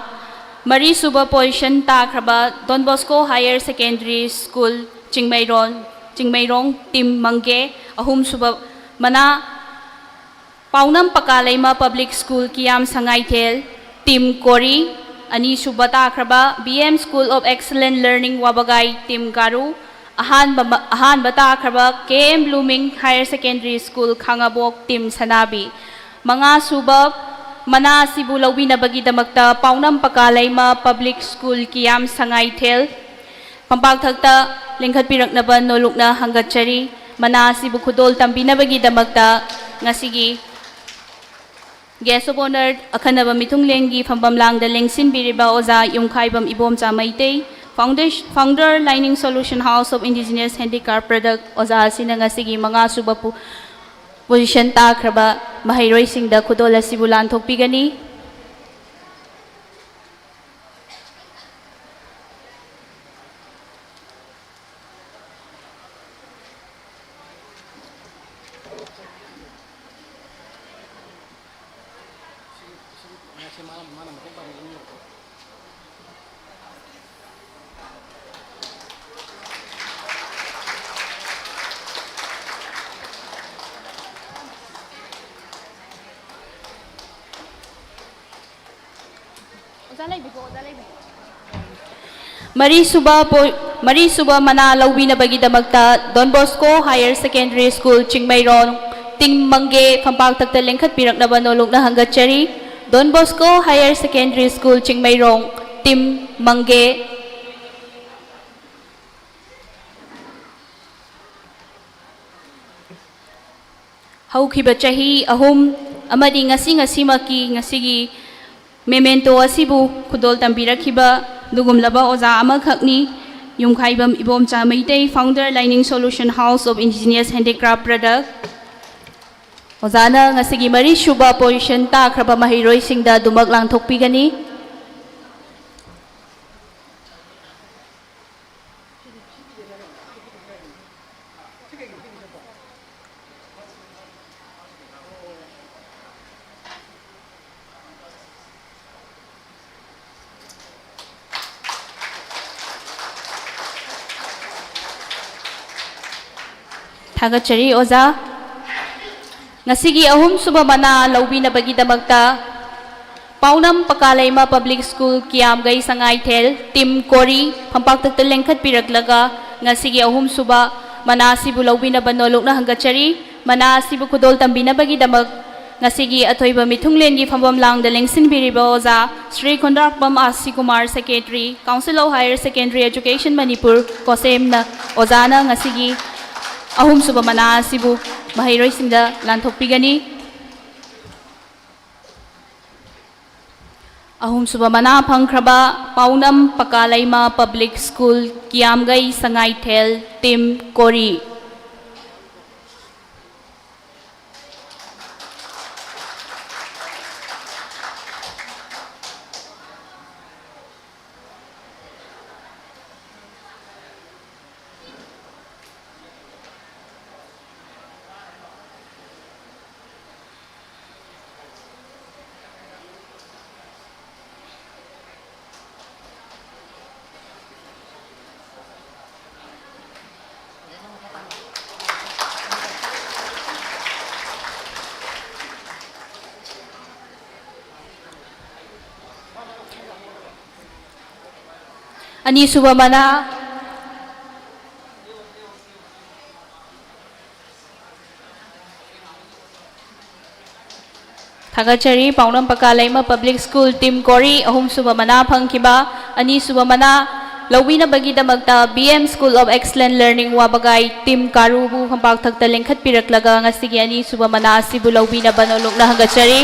ꯃꯔꯤ ꯁꯨꯕ position ꯇꯥꯈ꯭ꯔꯕ Don Bosco Higher Secondary School, Chingmeirong, Chingmeirong, team ꯃꯪꯒꯦ꯫ ꯑꯍꯨꯝ ꯁꯨꯕ ꯃꯅꯥ ꯄꯥꯎꯅꯝ ꯄꯀꯥꯂꯩꯃ Public School, ꯀꯤꯌꯥꯝ ꯁꯉꯥꯏꯊꯦꯜ, team ꯀꯣꯔꯤ꯫ ꯑꯅꯤꯁꯨꯕ ꯇꯥꯈ꯭ꯔꯕ B M School of Excellent Learning, ꯋꯥꯕꯒꯥꯏ, team ꯒꯥꯔꯨ꯫ ꯑꯍꯥꯟꯕ ꯃ-, ꯑꯍꯥꯟꯕ ꯇꯥꯈ꯭ꯔꯕ K M Blooming Higher Secondary School, ꯈꯥꯉꯕꯣꯛ, team ꯁꯅꯥꯕꯤ꯫ ꯃꯉꯥꯁꯨꯕ ꯃꯅꯥ ꯑꯁꯤꯕꯨ ꯂꯧꯕꯤꯅꯕꯒꯤꯗꯃꯛꯇ ꯄꯥꯎꯅꯝ ꯄꯀꯥꯂꯩꯃ Public School, ꯀꯤꯌꯥꯝ ꯁꯉꯥꯏꯊꯦꯜ, ꯐꯝꯄꯥꯛꯊꯛꯇ ꯂꯦꯡꯈꯠꯄꯤꯔꯛꯅꯕ ꯅꯣꯂꯨꯛꯅ ꯍꯪꯒꯠꯆꯔꯤ꯫ ꯃꯅꯥ ꯑꯁꯤꯕꯨ ꯈꯨꯗꯣꯜ ꯇꯝꯕꯤꯅꯕꯒꯤꯗꯃꯛꯇ ꯉꯁꯤꯒꯤ Guest of Honour ꯑꯈꯟꯅꯕ ꯃꯤꯊꯨꯡꯂꯦꯟꯒꯤ ꯐꯝꯕꯝ ꯂꯥꯡꯗ ꯂꯦꯡꯁꯤꯟꯕꯤꯔꯤꯕ ꯑꯣꯖꯥ ꯌꯨꯝꯈꯥꯏꯕꯝ Ibomcha Meitei, Foundation, Founder, Lining Solution House of Indigenous Handicraft Product, ꯑꯣꯖꯥ ꯑꯁꯤꯅ ꯉꯁꯤꯒꯤ ꯃꯉꯥꯁꯨꯕ ꯄꯨ-, position ꯇꯥꯈ꯭ꯔꯕ ꯃꯍꯩꯔꯣꯏꯁꯤꯡꯗ ꯈꯨꯗꯣꯜ ꯑꯁꯤꯕꯨ ꯂꯥꯟꯊꯣꯛꯄꯤꯒꯅꯤ꯫ ꯑꯣꯖꯥ ꯂꯩꯕꯤꯀꯣ, ꯑꯣꯖꯥ ꯂꯩꯕꯤꯀꯣ꯫ ꯃꯔꯤꯁꯨꯕ ꯄꯣ-, ꯃꯔꯤꯁꯨꯕ ꯃꯅꯥ ꯂꯧꯕꯤꯅꯕꯒꯤꯗꯃꯛꯇ Don Bosco Higher Secondary School, Chingmeirong, team ꯃꯪꯒꯦ, ꯐꯝꯄꯥꯛꯊꯛꯇ ꯂꯦꯡꯈꯠꯄꯤꯔꯛꯅꯕ ꯅꯣꯂꯨꯛꯅ ꯍꯪꯒꯠꯆꯔꯤ꯫ Don Bosco Higher Secondary School, Chingmeirong, team ꯃꯪꯒꯦ꯫ ꯍꯧꯈꯤꯕ ꯆꯍꯤ ꯑꯍꯨꯝ ꯑꯃꯗꯤ ꯉꯁꯤ ꯉꯁꯤꯃꯛꯀꯤ ꯉꯁꯤꯒꯤ memento ꯑꯁꯤꯕꯨ ꯈꯨꯗꯣꯜ ꯇꯝꯕꯤꯔꯛꯈꯤꯕ ꯑꯗꯨꯒꯨꯝꯂꯕ ꯑꯣꯖꯥ ꯑꯃꯈꯛꯅꯤ, ꯌꯨꯝꯈꯥꯏꯕꯝ Ibomcha Meitei, Founder, Lining Solution House of Indigenous Handicraft Product꯫ ꯑꯣꯖꯥꯅ ꯉꯁꯤꯒꯤ ꯃꯔꯤꯁꯨꯕ position ꯇꯥꯈ꯭ꯔꯕ ꯃꯍꯩꯔꯣꯏꯁꯤꯡꯗ ꯑꯗꯨꯃꯛ ꯂꯥꯟꯊꯣꯛꯄꯤꯒꯅꯤ꯫ ꯊꯥꯒꯠꯆꯔꯤ ꯑꯣꯖꯥ꯫ ꯉꯁꯤꯒꯤ ꯑꯍꯨꯝꯁꯨꯕ ꯃꯅꯥ ꯂꯧꯕꯤꯅꯕꯒꯤꯗꯃꯛꯇ ꯄꯥꯎꯅꯝ ꯄꯀꯥꯂꯩꯃ Public School, ꯀꯤꯌꯥꯝꯒꯩ ꯁꯉꯥꯏꯊꯦꯜ, team ꯀꯣꯔꯤ ꯐꯝꯄꯥꯛꯇꯛꯇ ꯂꯦꯡꯈꯠꯄꯤꯔꯛꯂꯒ ꯉꯁꯤꯒꯤ ꯑꯍꯨꯝꯁꯨꯕ ꯃꯅꯥ ꯑꯁꯤꯕꯨ ꯂꯧꯕꯤꯅꯕ ꯅꯣꯜꯂꯨꯛꯅ ꯍꯪꯒꯠꯆꯔꯤ꯫ ꯃꯅꯥ ꯑꯁꯤꯕꯨ ꯈꯨꯗꯣꯜ ꯇꯝꯕꯤꯅꯕꯒꯤꯗꯃꯛ ꯉꯁꯤꯒꯤ ꯑꯊꯣꯏꯕ ꯃꯤꯊꯨꯡꯂꯦꯟꯒꯤ ꯐꯝꯐꯝ ꯂꯥꯡꯗ ꯂꯦꯡꯁꯤꯟꯕꯤꯔꯤꯕ ꯑꯣꯖꯥ ꯁ꯭ꯔꯤ ꯈꯨꯟꯗ꯭ꯔꯥꯛꯄꯝ ꯑꯥꯁꯤ Kumar, Secretary, Council of Higher Secondary Education Manipur, ꯀꯣꯁꯦꯝꯅ ꯑꯣꯖꯥꯅ ꯉꯁꯤꯒꯤ ꯑꯍꯨꯝꯁꯨꯕ ꯃꯅꯥ ꯑꯁꯤꯕꯨ ꯃꯍꯩꯔꯣꯏꯁꯤꯡꯗ ꯂꯥꯟꯊꯣꯛꯄꯤꯒꯅꯤ꯫ ꯑꯍꯨꯝꯁꯨꯕ ꯃꯅꯥ ꯐꯪꯈ꯭ꯔꯕ ꯄꯥꯎꯅꯝ ꯄꯀꯥꯂꯩꯃ Public School, ꯀꯤꯌꯥꯝꯒꯩ ꯁꯉꯥꯏꯊꯦꯜ, team ꯀꯣꯔꯤ꯫ ꯑꯅꯤꯁꯨꯕ ꯃꯅꯥ꯫ ꯊꯥꯒꯠꯆꯔꯤ꯫ ꯄꯥꯎꯅꯝ ꯄꯀꯥꯂꯩꯃ Public School, team ꯀꯣꯔꯤ, ꯑꯍꯨꯝꯁꯨꯕ ꯃꯅꯥ ꯐꯪꯈꯤꯕ꯫ ꯑꯅꯤꯁꯨꯕ ꯃꯅꯥ ꯂꯧꯕꯤꯅꯕꯒꯤꯗꯃꯛꯇ B M School of Excellent Learning, ꯋꯥꯕꯒꯥꯏ, team ꯀꯥꯔꯨꯕꯨ ꯐꯝꯄꯥꯛꯊꯛꯇ ꯂꯦꯡꯈꯠꯄꯤꯔꯛꯂꯒ ꯉꯁꯤꯒꯤ ꯑꯅꯤꯁꯨꯕ ꯃꯅꯥ ꯑꯁꯤꯕꯨ ꯂꯧꯕꯤꯅꯕ ꯅꯣꯜꯂꯨꯛꯅ ꯍꯪꯒꯠꯆꯔꯤ꯫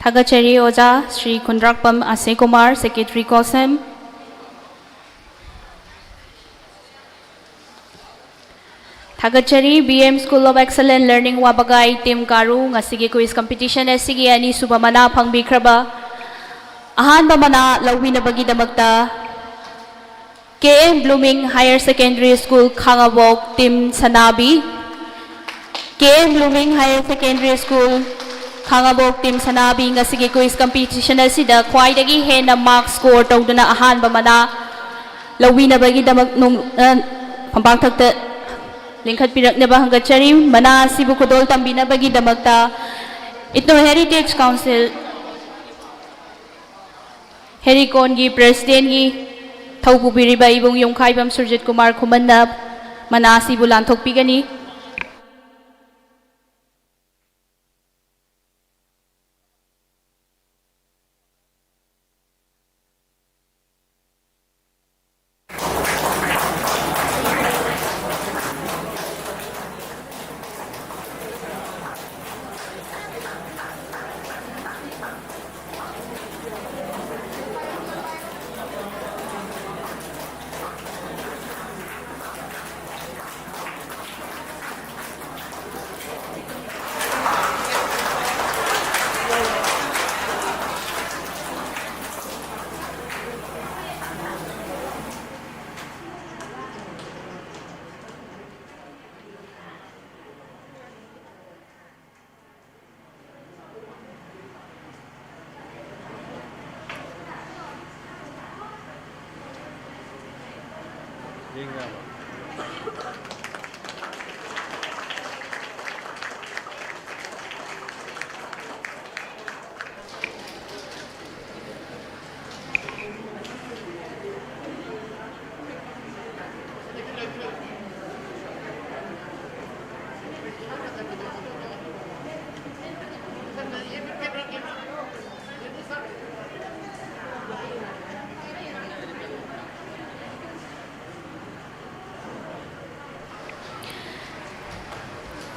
ꯊꯥꯒꯠꯆꯔꯤ ꯑꯣꯖꯥ ꯁ꯭ꯔꯤ ꯈꯨꯟꯗ꯭ꯔꯥꯛꯄꯝ ꯑꯁꯦ ꯀꯨꯃꯥꯔ, Secretary ꯀꯣꯁꯦꯝ꯫ ꯊꯥꯒꯠꯆꯔꯤ B M School of Excellent Learning ꯋꯥꯕꯒꯥꯏ team ꯀꯥꯔꯨ, ꯉꯁꯤꯒꯤ quiz competition ꯑꯁꯤꯒꯤ ꯑꯅꯤꯁꯨꯕ ꯃꯅꯥ ꯐꯪꯕꯤꯈ꯭ꯔꯕ꯫ ꯑꯍꯥꯟꯕ ꯃꯅꯥ ꯂꯧꯕꯤꯅꯕꯒꯤꯗꯃꯛꯇ K M Blooming Higher Secondary School ꯈꯥꯉꯕꯣꯛ team ꯁꯅꯥꯕꯤ꯫ K M Blooming Higher Secondary School ꯈꯥꯉꯕꯣꯛ team ꯁꯅꯥꯕꯤ ꯉꯁꯤꯒꯤ quiz competition ꯑꯁꯤꯗ ꯈ꯭ꯋꯥꯏꯗꯒꯤ ꯍꯦꯟꯅ mark score ꯇꯧꯗꯨꯅ ꯑꯍꯥꯟꯕ ꯃꯅꯥ ꯂꯧꯕꯤꯅꯕꯒꯤꯗꯃꯛ ꯅꯨꯡ-, ꯑ, ꯐꯝꯄꯥꯛꯊꯛꯇ ꯂꯤꯡꯈꯠꯄꯤꯔꯛꯅꯕ ꯍꯪꯒꯠꯆꯔꯤ꯫ ꯃꯅꯥ ꯑꯁꯤꯕꯨ ꯈꯨꯗꯣꯜ ꯇꯝꯕꯤꯅꯕꯒꯤꯗꯃꯛꯇ Ethno Heritage Council ꯍꯦꯔꯤꯀꯣꯟꯒꯤ presidentꯒꯤ ꯊꯧ ꯄꯨꯕꯤꯔꯤꯕ ꯏꯕꯨꯡ ꯌꯨꯝꯈꯥꯏꯕꯝ ꯁꯨꯔꯖꯤꯠ ꯀꯨꯃꯥꯔ ꯈꯨꯃꯟꯅ ꯃꯅꯥ ꯑꯁꯤꯕꯨ ꯂꯥꯟꯊꯣꯛꯄꯤꯒꯅꯤ꯫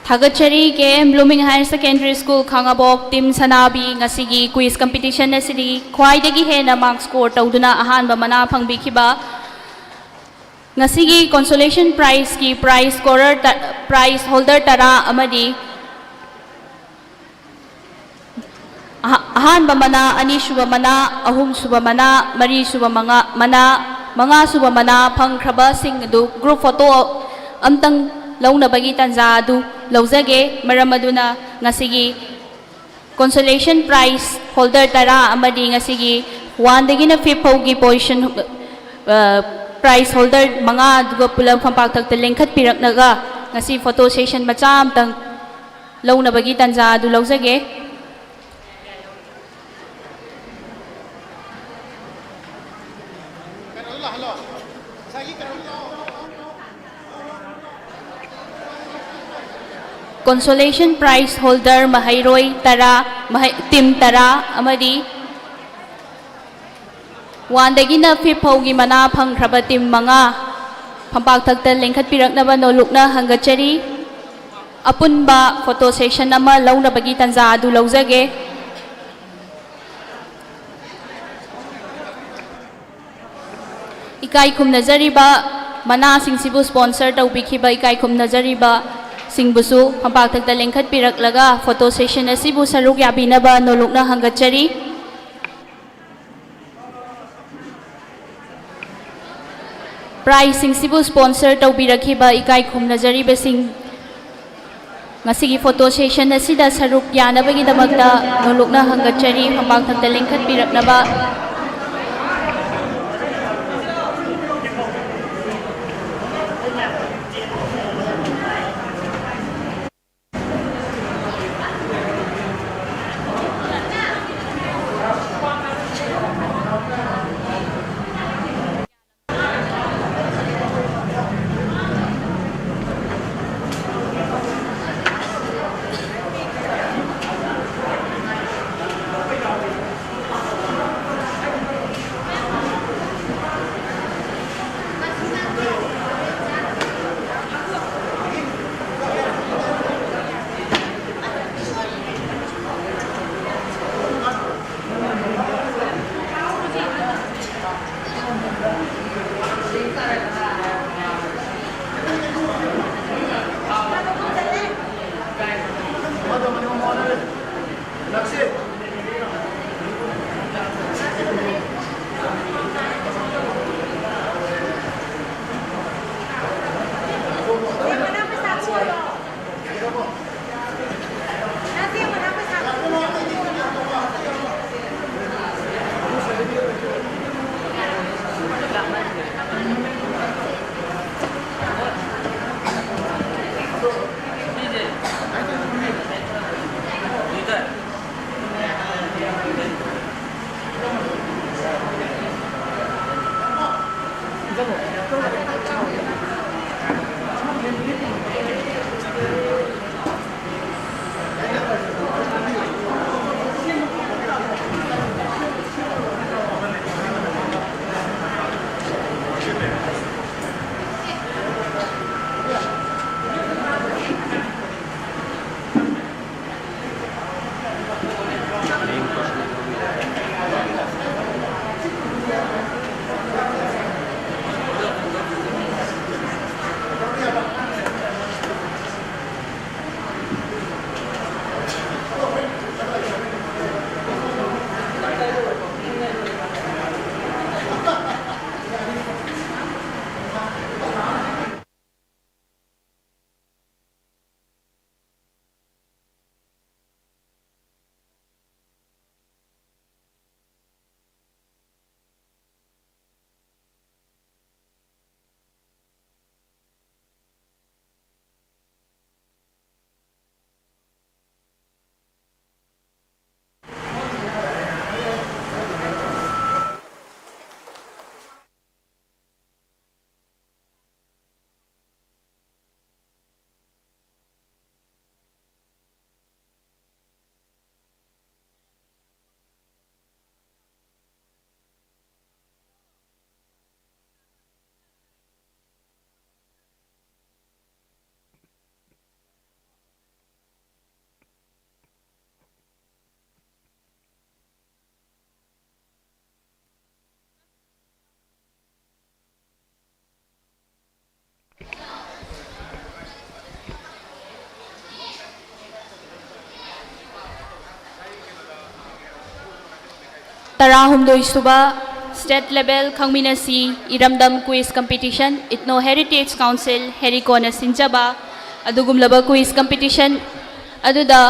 ꯊꯥꯒꯠꯆꯔꯤ K M blooming higher secondary school Khangabok team ꯁꯅꯥꯕꯤ, ꯉꯁꯤꯒꯤ ꯀ꯭ꯋꯤꯖ ꯀꯝꯄꯤꯇꯤꯁꯟ ꯑꯁꯤꯗꯤ ꯈ꯭ꯋꯥꯏꯗꯒꯤ ꯍꯦꯟꯅ ꯃꯥꯔꯛ ꯁ꯭ꯀꯣꯔ ꯇꯧꯗꯨꯅ ꯑꯍꯥꯟꯕ ꯃꯅꯥ ꯐꯪꯕꯤꯈꯤꯕ ꯉꯁꯤꯒꯤ ꯀꯣꯟꯁꯣꯂꯦꯁꯟ ꯄ꯭ꯔꯥꯏꯖꯀꯤ ꯄ꯭ꯔꯥꯏꯖ ꯁ꯭ꯀꯣꯔꯔ ꯇ-, ꯄ꯭ꯔꯥꯏꯖ ꯍꯣꯜꯗꯔ ꯇꯔꯥ ꯑꯃꯗꯤ ꯑꯍ-, ꯑꯍꯥꯟꯕ ꯃꯅꯥ, ꯑꯅꯤꯁꯨꯕ ꯃꯅꯥ, ꯑꯍꯨꯝꯁꯨꯕ ꯃꯅꯥ, ꯃꯔꯤꯁꯨꯕ ꯃꯉꯥ-, ꯃꯅꯥ, ꯃꯉꯥꯁꯨꯕ ꯃꯅꯥ ꯐꯪꯈ꯭ꯔꯕꯁꯤꯡ ꯑꯗꯨ ꯒ꯭ꯔꯨꯞ ꯐꯣꯇꯣ ꯑꯝꯇꯪ ꯂꯧꯅꯕꯒꯤ ꯇꯥꯟꯖꯥ ꯑꯗꯨ ꯂꯧꯖꯒꯦ꯫ ꯃꯔꯝ ꯑꯗꯨꯅ ꯉꯁꯤꯒꯤ ꯀꯣꯟꯁꯣꯂꯦꯁꯟ ꯄ꯭ꯔꯥꯏꯖ ꯍꯣꯜꯗꯔ ꯇꯔꯥ ꯑꯃꯗꯤ ꯉꯁꯤꯒꯤ ꯋꯥꯟꯗꯒꯤꯅ ꯐꯤꯐ ꯐꯥꯎꯒꯤ ꯄꯣꯖꯤꯁꯟ, ꯑ, ꯄ꯭ꯔꯥꯏꯖ ꯍꯣꯜꯗꯔ ꯃꯉꯥ ꯑꯗꯨꯒ ꯄꯨꯂꯞ ꯐꯝꯄꯥꯛꯊꯛꯇ ꯂꯦꯡꯈꯠꯄꯤꯔꯛꯂꯒ ꯉꯁꯤ ꯐꯣꯇꯣ ꯁꯦꯁꯟ ꯃꯆꯥ ꯑꯃꯇꯪ ꯂꯧꯅꯕꯒꯤ ꯇꯥꯟꯖꯥ ꯑꯗꯨ ꯂꯧꯖꯒꯦ꯫ ꯀꯣꯟꯁꯣꯂꯦꯁꯟ ꯄ꯭ꯔꯥꯏꯖ ꯍꯣꯜꯗꯔ ꯃꯍꯩꯔꯣꯏ ꯇꯔꯥ, ꯃꯍꯩ-, ꯇꯤꯝ ꯇꯔꯥ ꯑꯃꯗꯤ ꯋꯥꯟꯗꯒꯤꯅ ꯐꯤꯐ ꯐꯥꯎꯒꯤ ꯃꯅꯥ ꯐꯪꯈ꯭ꯔꯕ ꯇꯤꯝ ꯃꯉꯥ ꯐꯝꯄꯥꯛꯊꯛꯇ ꯂꯦꯡꯈꯠꯄꯤꯔꯛꯅꯕ ꯅꯣꯜꯂꯨꯛꯅ ꯍꯪꯒꯠꯆꯔꯤ꯫ ꯑꯄꯨꯟꯕ ꯐꯣꯇꯣ ꯁꯦꯁꯟ ꯑꯃ ꯂꯧꯅꯕꯒꯤ ꯇꯥꯟꯖꯥ ꯑꯗꯨ ꯂꯧꯖꯒꯦ꯫ ꯏꯀꯥꯏ ꯈꯨꯝꯅꯖꯔꯤꯕ ꯃꯅꯥꯁꯤꯡꯁꯤꯕꯨ ꯁ꯭ꯄꯣꯟꯁꯔ ꯇꯧꯕꯤꯈꯤꯕ ꯏꯀꯥꯏ ꯈꯨꯝꯅꯖꯔꯤꯕꯁꯤꯡꯕꯨꯁꯨ ꯐꯝꯄꯥꯛꯊꯛꯇ ꯂꯦꯡꯈꯠꯄꯤꯔꯛꯂꯒ ꯐꯣꯇꯣ ꯁꯦꯁꯟ ꯑꯁꯤꯕꯨ ꯁꯔꯨꯛ ꯌꯥꯕꯤꯅꯕ ꯅꯣꯜꯂꯨꯛꯅ ꯍꯪꯒꯠꯆꯔꯤ꯫ ꯄ꯭ꯔꯥꯏꯖꯁꯤꯡꯁꯤꯕꯨ ꯁ꯭ꯄꯣꯟꯁꯔ ꯇꯧꯕꯤꯔꯛꯈꯤꯕ ꯏꯀꯥꯏ ꯈꯨꯝꯅꯖꯔꯤꯕꯁꯤꯡ, ꯉꯁꯤꯒꯤ ꯐꯣꯇꯣ ꯁꯦꯁꯟ ꯑꯁꯤꯗ ꯁꯔꯨꯛ ꯌꯥꯅꯕꯒꯤꯗꯃꯛꯇ ꯅꯣꯜꯂꯨꯛꯅ ꯍꯪꯒꯠꯆꯔꯤ, ꯐꯝꯄꯥꯛꯊꯛꯇ ꯂꯦꯡꯈꯠꯄꯤꯔꯛꯅꯕ꯫ ꯇꯔꯥꯍꯨꯝꯗꯣꯏ ꯁꯨꯕ State Level ꯈꯪꯃꯤꯟꯅꯁꯤ ꯏꯔꯝꯗꯝ Quiz Competition, Ethno Heritage Council ꯍꯦꯔꯤꯀꯣꯟꯅ ꯁꯤꯟꯖꯕ ꯑꯗꯨꯒꯨꯝꯂꯕ quiz competition ꯑꯗꯨꯗ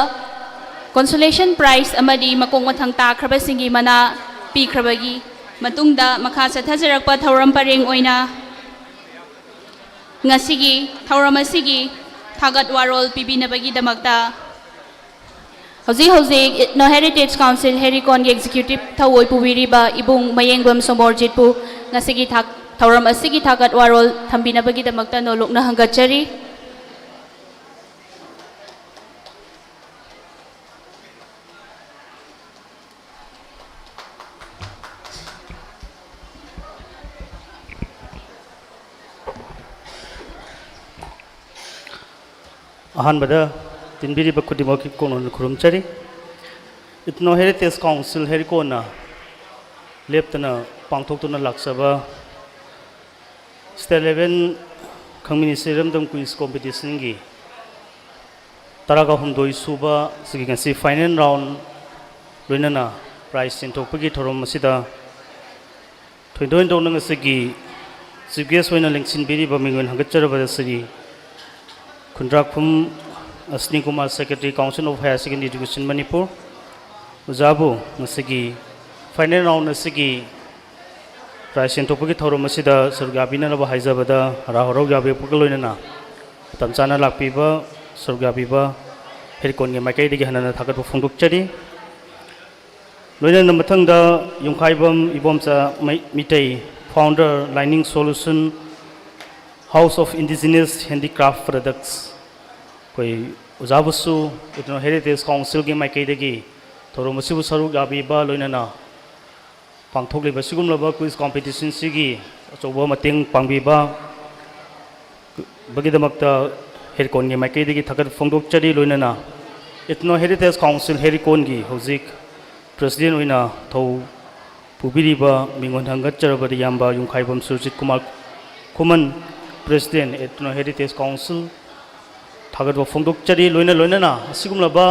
consolation prize ꯑꯃꯗꯤ ꯃꯀꯣꯛ ꯃꯊꯪ ꯇꯥꯈ꯭ꯔꯕꯁꯤꯡꯒꯤ ꯃꯅꯥ ꯄꯤꯈ꯭ꯔꯕꯒꯤ ꯃꯇꯨꯡꯗ, ꯃꯈꯥ ꯆꯠꯊꯖꯔꯛꯄ ꯊꯧꯔꯝ ꯄꯔꯦꯡ ꯑꯣꯏꯅ ꯉꯁꯤꯒꯤ ꯊꯧꯔꯝ ꯑꯁꯤꯒꯤ ꯊꯥꯒꯠ ꯋꯥꯔꯣꯜ ꯄꯤꯕꯤꯅꯕꯒꯤꯗꯃꯛꯇ ꯍꯧꯖꯤꯛ ꯍꯧꯖꯤꯛ Ethno Heritage Council ꯍꯦꯔꯤꯀꯣꯟꯒꯤ executive ꯊꯧꯑꯣꯏ ꯄꯨꯕꯤꯔꯤꯕ ꯏꯕꯨꯡ ꯃꯌꯦꯡꯕꯝ ꯁꯣꯃꯣꯔꯖꯤꯠꯄꯨ ꯉꯁꯤꯒꯤ ꯊꯥꯛ-, ꯊꯧꯔꯝ ꯑꯁꯤꯒꯤ ꯊꯥꯒꯠ ꯋꯥꯔꯣꯜ ꯊꯝꯕꯤꯅꯕꯒꯤꯗꯃꯛꯇ ꯅꯣꯂꯨꯛꯅ ꯍꯪꯒꯠꯆꯔꯤ꯫ ꯑꯍꯥꯟꯕꯗ ꯇꯤꯟꯕꯤꯔꯤꯕ ꯈꯨꯗꯤꯡꯃꯛꯀꯤ ꯀꯣꯛꯅꯣꯟ ꯈꯨꯔꯨꯝꯖꯔꯤ꯫ Ethno Heritage Council ꯍꯦꯔꯤꯀꯣꯟꯅ ꯂꯦꯞꯇꯅ ꯄꯥꯡꯊꯣꯛꯇꯨꯅ ꯂꯥꯛꯆꯕ State Level ꯈꯪꯃꯤꯟꯅꯁꯤ ꯏꯔꯝꯗꯝ Quiz Competitionꯒꯤ ꯇꯔꯥꯒ ꯍꯨꯝꯗꯣꯏ ꯁꯨꯕ ꯁꯤꯒꯤ ꯉꯁꯤ final round ꯂꯣꯏꯅꯅ prize ꯌꯦꯟꯊꯣꯛꯄꯒꯤ ꯊꯧꯔꯝ ꯑꯁꯤꯗ ꯊꯣꯏꯗꯣꯛ ꯍꯦꯟꯗꯣꯛꯅ ꯉꯁꯤꯒꯤ chief guest ꯑꯣꯏꯅ ꯂꯦꯡꯁꯤꯟꯕꯤꯔꯤꯕ ꯃꯤꯡꯑꯣꯏ ꯍꯪꯒꯠꯆꯔꯕꯗ Shri ꯈꯨꯟꯗ꯭ꯔꯥꯛꯈꯨꯝ ꯑꯁꯅꯤ Kumar, Secretary, Council of Higher Secondary Education, Manipur, ꯑꯣꯖꯥꯕꯨ ꯉꯁꯤꯒꯤ final round ꯑꯁꯤꯒꯤ prize ꯌꯦꯟꯊꯣꯛꯄꯒꯤ ꯊꯧꯔꯝ ꯑꯁꯤꯗ ꯁꯔꯨꯛ ꯌꯥꯕꯤꯅꯅꯕ ꯍꯥꯏꯖꯕꯗ, ꯍꯔꯥꯎ ꯍꯔꯥꯎ ꯌꯥꯕꯤꯔꯛꯄꯒ ꯂꯣꯏꯅꯅ ꯃꯇꯝ ꯆꯥꯅ ꯂꯥꯛꯄꯤꯕ, ꯁꯔꯨꯛ ꯌꯥꯕꯤꯕ ꯍꯦꯔꯤꯀꯣꯟꯒꯤ ꯃꯥꯏꯀꯩꯗꯒꯤ ꯍꯟꯅ ꯊꯥꯒꯠꯄ ꯐꯣꯡꯗꯣꯛꯆꯔꯤ꯫ ꯂꯣꯏꯅꯅ ꯃꯊꯪꯗ ꯌꯨꯝꯈꯥꯏꯕꯝ ꯏꯕꯣꯝꯆꯥ ꯃꯩ-, Meitei, founder, Lining Solution, House of Indigenous Handicraft Products, ꯑꯩꯈꯣꯏ ꯑꯣꯖꯥꯕꯨꯁꯨ Ethno Heritage Councilꯒꯤ ꯃꯥꯏꯀꯩꯗꯒꯤ ꯊꯧꯔꯝ ꯑꯁꯤꯕꯨ ꯁꯔꯨꯛ ꯌꯥꯕꯤꯕ, ꯂꯣꯏꯅꯅ ꯄꯥꯡꯊꯣꯛꯂꯤꯕ ꯁꯤꯒꯨꯝꯂꯕ quiz competitionꯁꯤꯒꯤ ꯑꯆꯧꯕ ꯃꯇꯦꯡ ꯄꯥꯡꯕꯤꯕ ꯕꯒꯤꯗꯃꯛꯇ ꯍꯦꯔꯤꯀꯣꯟꯒꯤ ꯃꯥꯏꯀꯩꯗꯒꯤ ꯊꯥꯒꯠꯄ ꯐꯣꯡꯗꯣꯛꯆꯔꯤ꯫ ꯂꯣꯏꯅꯅ Ethno Heritage Council ꯍꯦꯔꯤꯀꯣꯟꯒꯤ ꯍꯧꯖꯤꯛ president ꯑꯣꯏꯅ ꯊꯧ ꯄꯨꯕꯤꯔꯤꯕ ꯃꯤꯡꯑꯣꯟ ꯍꯪꯒꯠꯆꯔꯕꯗ ꯏꯌꯥꯝꯕ ꯌꯨꯝꯈꯥꯏꯕꯝ ꯁꯨꯔꯖꯤꯠ ꯀꯨꯃꯥꯔ ꯈꯨꯃꯟ, president Ethno Heritage Council, ꯊꯥꯒꯠꯄ ꯐꯣꯡꯗꯣꯛꯆꯔꯤ꯫ ꯂꯣꯏꯅ ꯂꯣꯏꯅꯅ ꯑꯁꯤꯒꯨꯝꯂꯕ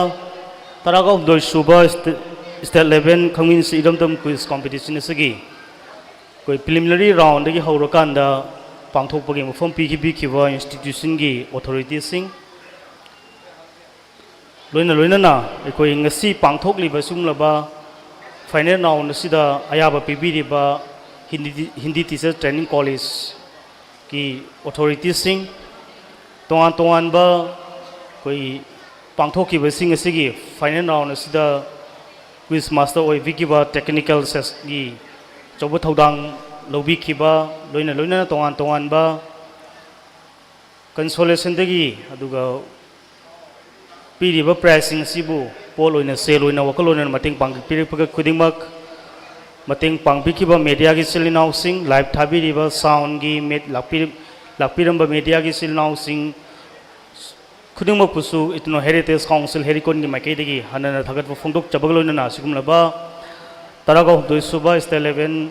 ꯇꯔꯥꯒ ꯍꯨꯝꯗꯣꯏ ꯁꯨꯕ state State level ꯈꯪꯃꯤꯟꯁꯤ ꯏꯔꯝꯗꯝ quiz competition ꯑꯁꯤꯒꯤ ꯑꯩꯈꯣꯏ preliminary roundꯗꯒꯤ ꯍꯧꯔꯀꯥꯟꯗ ꯄꯥꯡꯊꯣꯛꯄꯒꯤ ꯃꯐꯝ ꯄꯤꯈꯤꯕꯤꯈꯤꯕ institutionꯒꯤ authoritiesꯁꯤꯡ, ꯂꯣꯏꯅ ꯂꯣꯏꯅꯅ ꯑꯩꯈꯣꯏ ꯉꯁꯤ ꯄꯥꯡꯊꯣꯛꯂꯤꯕ ꯁꯤꯒꯨꯝꯂꯕ final round ꯑꯁꯤꯗ ꯑꯌꯥꯕ ꯄꯤꯕꯤꯔꯤꯕ Hindi, Hindi Teacher Training Collegeꯀꯤ authoritiesꯁꯤꯡ, ꯇꯣꯉꯥꯟ ꯇꯣꯉꯥꯟꯕ ꯑꯩꯈꯣꯏ ꯄꯥꯡꯊꯣꯛꯈꯤꯕꯁꯤꯡ ꯑꯁꯤꯒꯤ final round ꯑꯁꯤꯗ quiz master ꯑꯣꯏꯕꯤꯈꯤꯕ technical sessionꯒꯤ ꯑꯆꯧꯕ ꯊꯧꯗꯥꯡ ꯂꯧꯕꯤꯈꯤꯕ, ꯂꯣꯏꯅ ꯂꯣꯏꯅꯅ ꯇꯣꯉꯥꯟ ꯇꯣꯉꯥꯟꯕ consolationꯗꯒꯤ ꯑꯗꯨꯒ ꯄꯤꯔꯤꯕ prizeꯁꯤꯡ ꯑꯁꯤꯕꯨ ꯄꯣꯠ ꯑꯣꯏꯅ, ꯁꯦꯜ ꯑꯣꯏꯅ, ꯋꯥꯈꯜꯂꯣꯟ ꯑꯣꯏꯅ ꯃꯇꯦꯡ ꯄꯥꯡꯕꯤꯔꯛꯄ ꯈꯨꯗꯤꯡꯃꯛ, ꯃꯇꯦꯡ ꯄꯥꯡꯕꯤꯈꯤꯕ mediaꯒꯤ ꯏꯆꯤꯜ ꯏꯅꯥꯎꯁꯤꯡ, live ꯊꯥꯕꯤꯔꯤꯕ soundꯒꯤ ꯃꯤꯠ ꯂꯥꯛꯄꯤꯔ-, ꯂꯥꯛꯄꯤꯔꯝꯕ mediaꯒꯤ ꯏꯆꯤꯜ ꯏꯅꯥꯎꯁꯤꯡ ꯈꯨꯗꯤꯡꯃꯛꯄꯨꯁꯨ Ethno Heritage Council ꯍꯦꯔꯤꯀꯣꯟꯒꯤ ꯃꯥꯏꯀꯩꯗꯒꯤ ꯍꯟꯅ ꯍꯟꯅ ꯊꯥꯒꯠꯄ ꯐꯣꯡꯗꯣꯛꯆꯕꯒ ꯂꯣꯏꯅꯅ ꯑꯁꯤꯒꯨꯝꯂꯕ ꯇꯔꯥꯒ ꯍꯨꯝꯗꯣꯏ ꯁꯨꯕ State level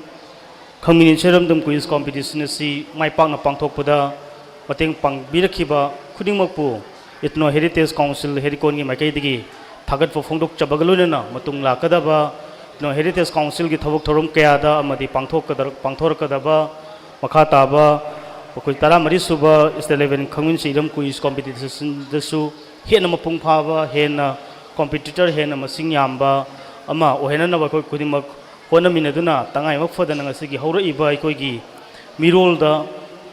ꯈꯪꯃꯤꯟ ꯏꯔꯝꯗꯝ quiz competition ꯑꯁꯤ ꯃꯥꯏ ꯄꯥꯛꯅ ꯄꯥꯡꯊꯣꯛꯄꯗ ꯃꯇꯦꯡ ꯄꯥꯡꯕꯤꯔꯛꯈꯤꯕ ꯈꯨꯗꯤꯡꯃꯛꯄꯨ Ethno Heritage Council ꯍꯦꯔꯤꯀꯣꯟꯒꯤ ꯃꯥꯏꯀꯩꯗꯒꯤ ꯊꯥꯒꯠꯄ ꯐꯣꯡꯗꯣꯛꯆꯕꯒ ꯂꯣꯏꯅꯅ ꯃꯇꯨꯡ ꯂꯥꯛꯀꯗꯕ Ethno Heritage Councilꯒꯤ ꯊꯕꯛ ꯊꯧꯔꯝ ꯀꯌꯥꯗ ꯑꯃꯗꯤ ꯄꯥꯡꯊꯣꯛꯀꯗ-, ꯄꯥꯡꯊꯣꯔꯛꯀꯗꯕ ꯃꯈꯥ ꯇꯥꯕ ꯑꯩꯈꯣꯏ ꯇꯔꯥꯃꯔꯤ ꯁꯨꯕ State level ꯈꯪꯃꯤꯟꯁꯤ ꯏꯔꯝ quiz competitionꯗꯁꯨ ꯍꯦꯟꯅ ꯃꯄꯨꯡ ꯐꯥꯕ, ꯍꯦꯟꯅ competitor ꯍꯦꯟꯅ ꯃꯁꯤꯡ ꯌꯥꯝꯕ ꯑꯃ ꯑꯣꯏꯍꯟꯅꯅꯕ ꯑꯩꯈꯣꯏ ꯈꯨꯗꯤꯡꯃꯛ ꯍꯣꯠꯅꯃꯤꯟꯅꯗꯨꯅ ꯇꯉꯥꯏꯃꯛ ꯐꯗꯅ ꯉꯁꯤꯒꯤ ꯍꯧꯔꯛꯏꯕ ꯑꯩꯈꯣꯏꯒꯤ ꯃꯤꯔꯣꯜꯗ,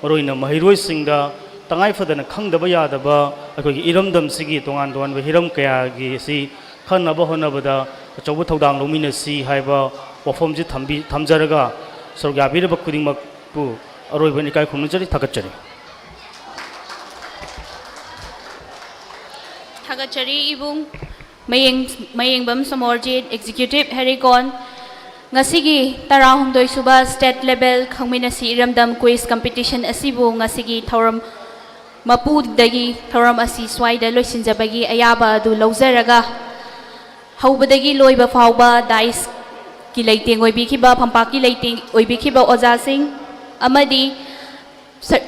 ꯃꯔꯨꯑꯣꯏꯅ ꯃꯍꯩꯔꯣꯏꯁꯤꯡꯗ ꯇꯉꯥꯏ ꯐꯗꯅ ꯈꯪꯗꯕ ꯌꯥꯗꯕ ꯑꯩꯈꯣꯏꯒꯤ ꯏꯔꯝꯗꯝꯁꯤꯒꯤ ꯇꯣꯉꯥꯟ ꯇꯣꯉꯥꯟꯕ ꯍꯤꯔꯝ ꯀꯌꯥꯒꯤ ꯑꯁꯤ ꯈꯪꯅꯕ ꯍꯣꯠꯅꯕꯗ ꯑꯆꯧꯕ ꯊꯧꯗꯥꯡ ꯂꯧꯃꯤꯟꯅꯁꯤ ꯍꯥꯏꯕ ꯋꯥꯐꯝꯁꯤ ꯊꯝꯕꯤ-, ꯊꯝꯖꯔꯒ ꯁꯔꯨꯛ ꯌꯥꯕꯤꯔꯤꯕ ꯈꯨꯗꯤꯡꯃꯛꯄꯨ ꯑꯔꯣꯏꯕ ꯏꯀꯥꯏ ꯈꯨꯝꯅꯖꯔꯤ, ꯊꯥꯒꯠꯆꯔꯤ꯫ ꯊꯥꯒꯠꯆꯔꯤ ꯏꯕꯨꯡ꯫ ꯃꯌꯦꯡ-, ꯃꯌꯦꯡꯕꯝ ꯁꯣꯃꯣꯔꯖꯤꯠ, Executive ꯍꯦꯔꯤꯀꯣꯟ꯫ ꯉꯁꯤꯒꯤ ꯇꯔꯥꯍꯨꯝꯗꯣꯏ ꯁꯨꯕ State level ꯈꯪꯃꯤꯟꯅꯁꯤ ꯏꯔꯝꯗꯝ quiz competition ꯑꯁꯤꯕꯨ ꯉꯁꯤꯒꯤ ꯊꯧꯔꯝ ꯃꯄꯨꯗꯒꯤ ꯊꯧꯔꯝ ꯑꯁꯤ ꯁ꯭ꯋꯥꯏꯗ ꯂꯣꯏꯁꯤꯟꯖꯕꯒꯤ ꯑꯌꯥꯕ ꯑꯗꯨ ꯂꯧꯖꯔꯒ, ꯍꯧꯕꯗꯒꯤ ꯂꯣꯏꯕ ꯐꯥꯎꯕ dais ꯀꯤ ꯂꯩꯇꯦꯡ ꯑꯣꯏꯕꯤꯈꯤꯕ, ꯐꯝꯄꯥꯛꯀꯤ ꯂꯩꯇꯦꯡ ꯑꯣꯏꯕꯤꯈꯤꯕ ꯑꯣꯖꯥꯁꯤꯡ ꯑꯃꯗꯤ ꯁ-,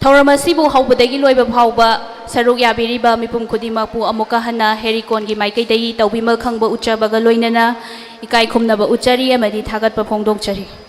ꯊꯧꯔꯝ ꯑꯁꯤꯕꯨ ꯍꯧꯕꯗꯒꯤ ꯂꯣꯏꯕ ꯐꯥꯎꯕ ꯁꯔꯨꯛ ꯌꯥꯕꯤꯔꯤꯕ ꯃꯤꯄꯨꯝ ꯈꯨꯗꯤꯡꯃꯛꯄꯨ ꯑꯃꯨꯛꯀ ꯍꯟꯅ ꯍꯦꯔꯤꯀꯣꯟꯒꯤ ꯃꯥꯏꯀꯩꯗꯒꯤ ꯇꯧꯕꯤꯃꯜ ꯈꯪꯕ ꯎꯠꯆꯕꯒ ꯂꯣꯏꯅꯅ ꯏꯀꯥꯏ ꯈꯨꯝꯅꯕ ꯎꯠꯆꯔꯤ ꯑꯃꯗꯤ ꯊꯥꯒꯠꯄ ꯐꯣꯡꯗꯣꯛꯆꯔꯤ꯫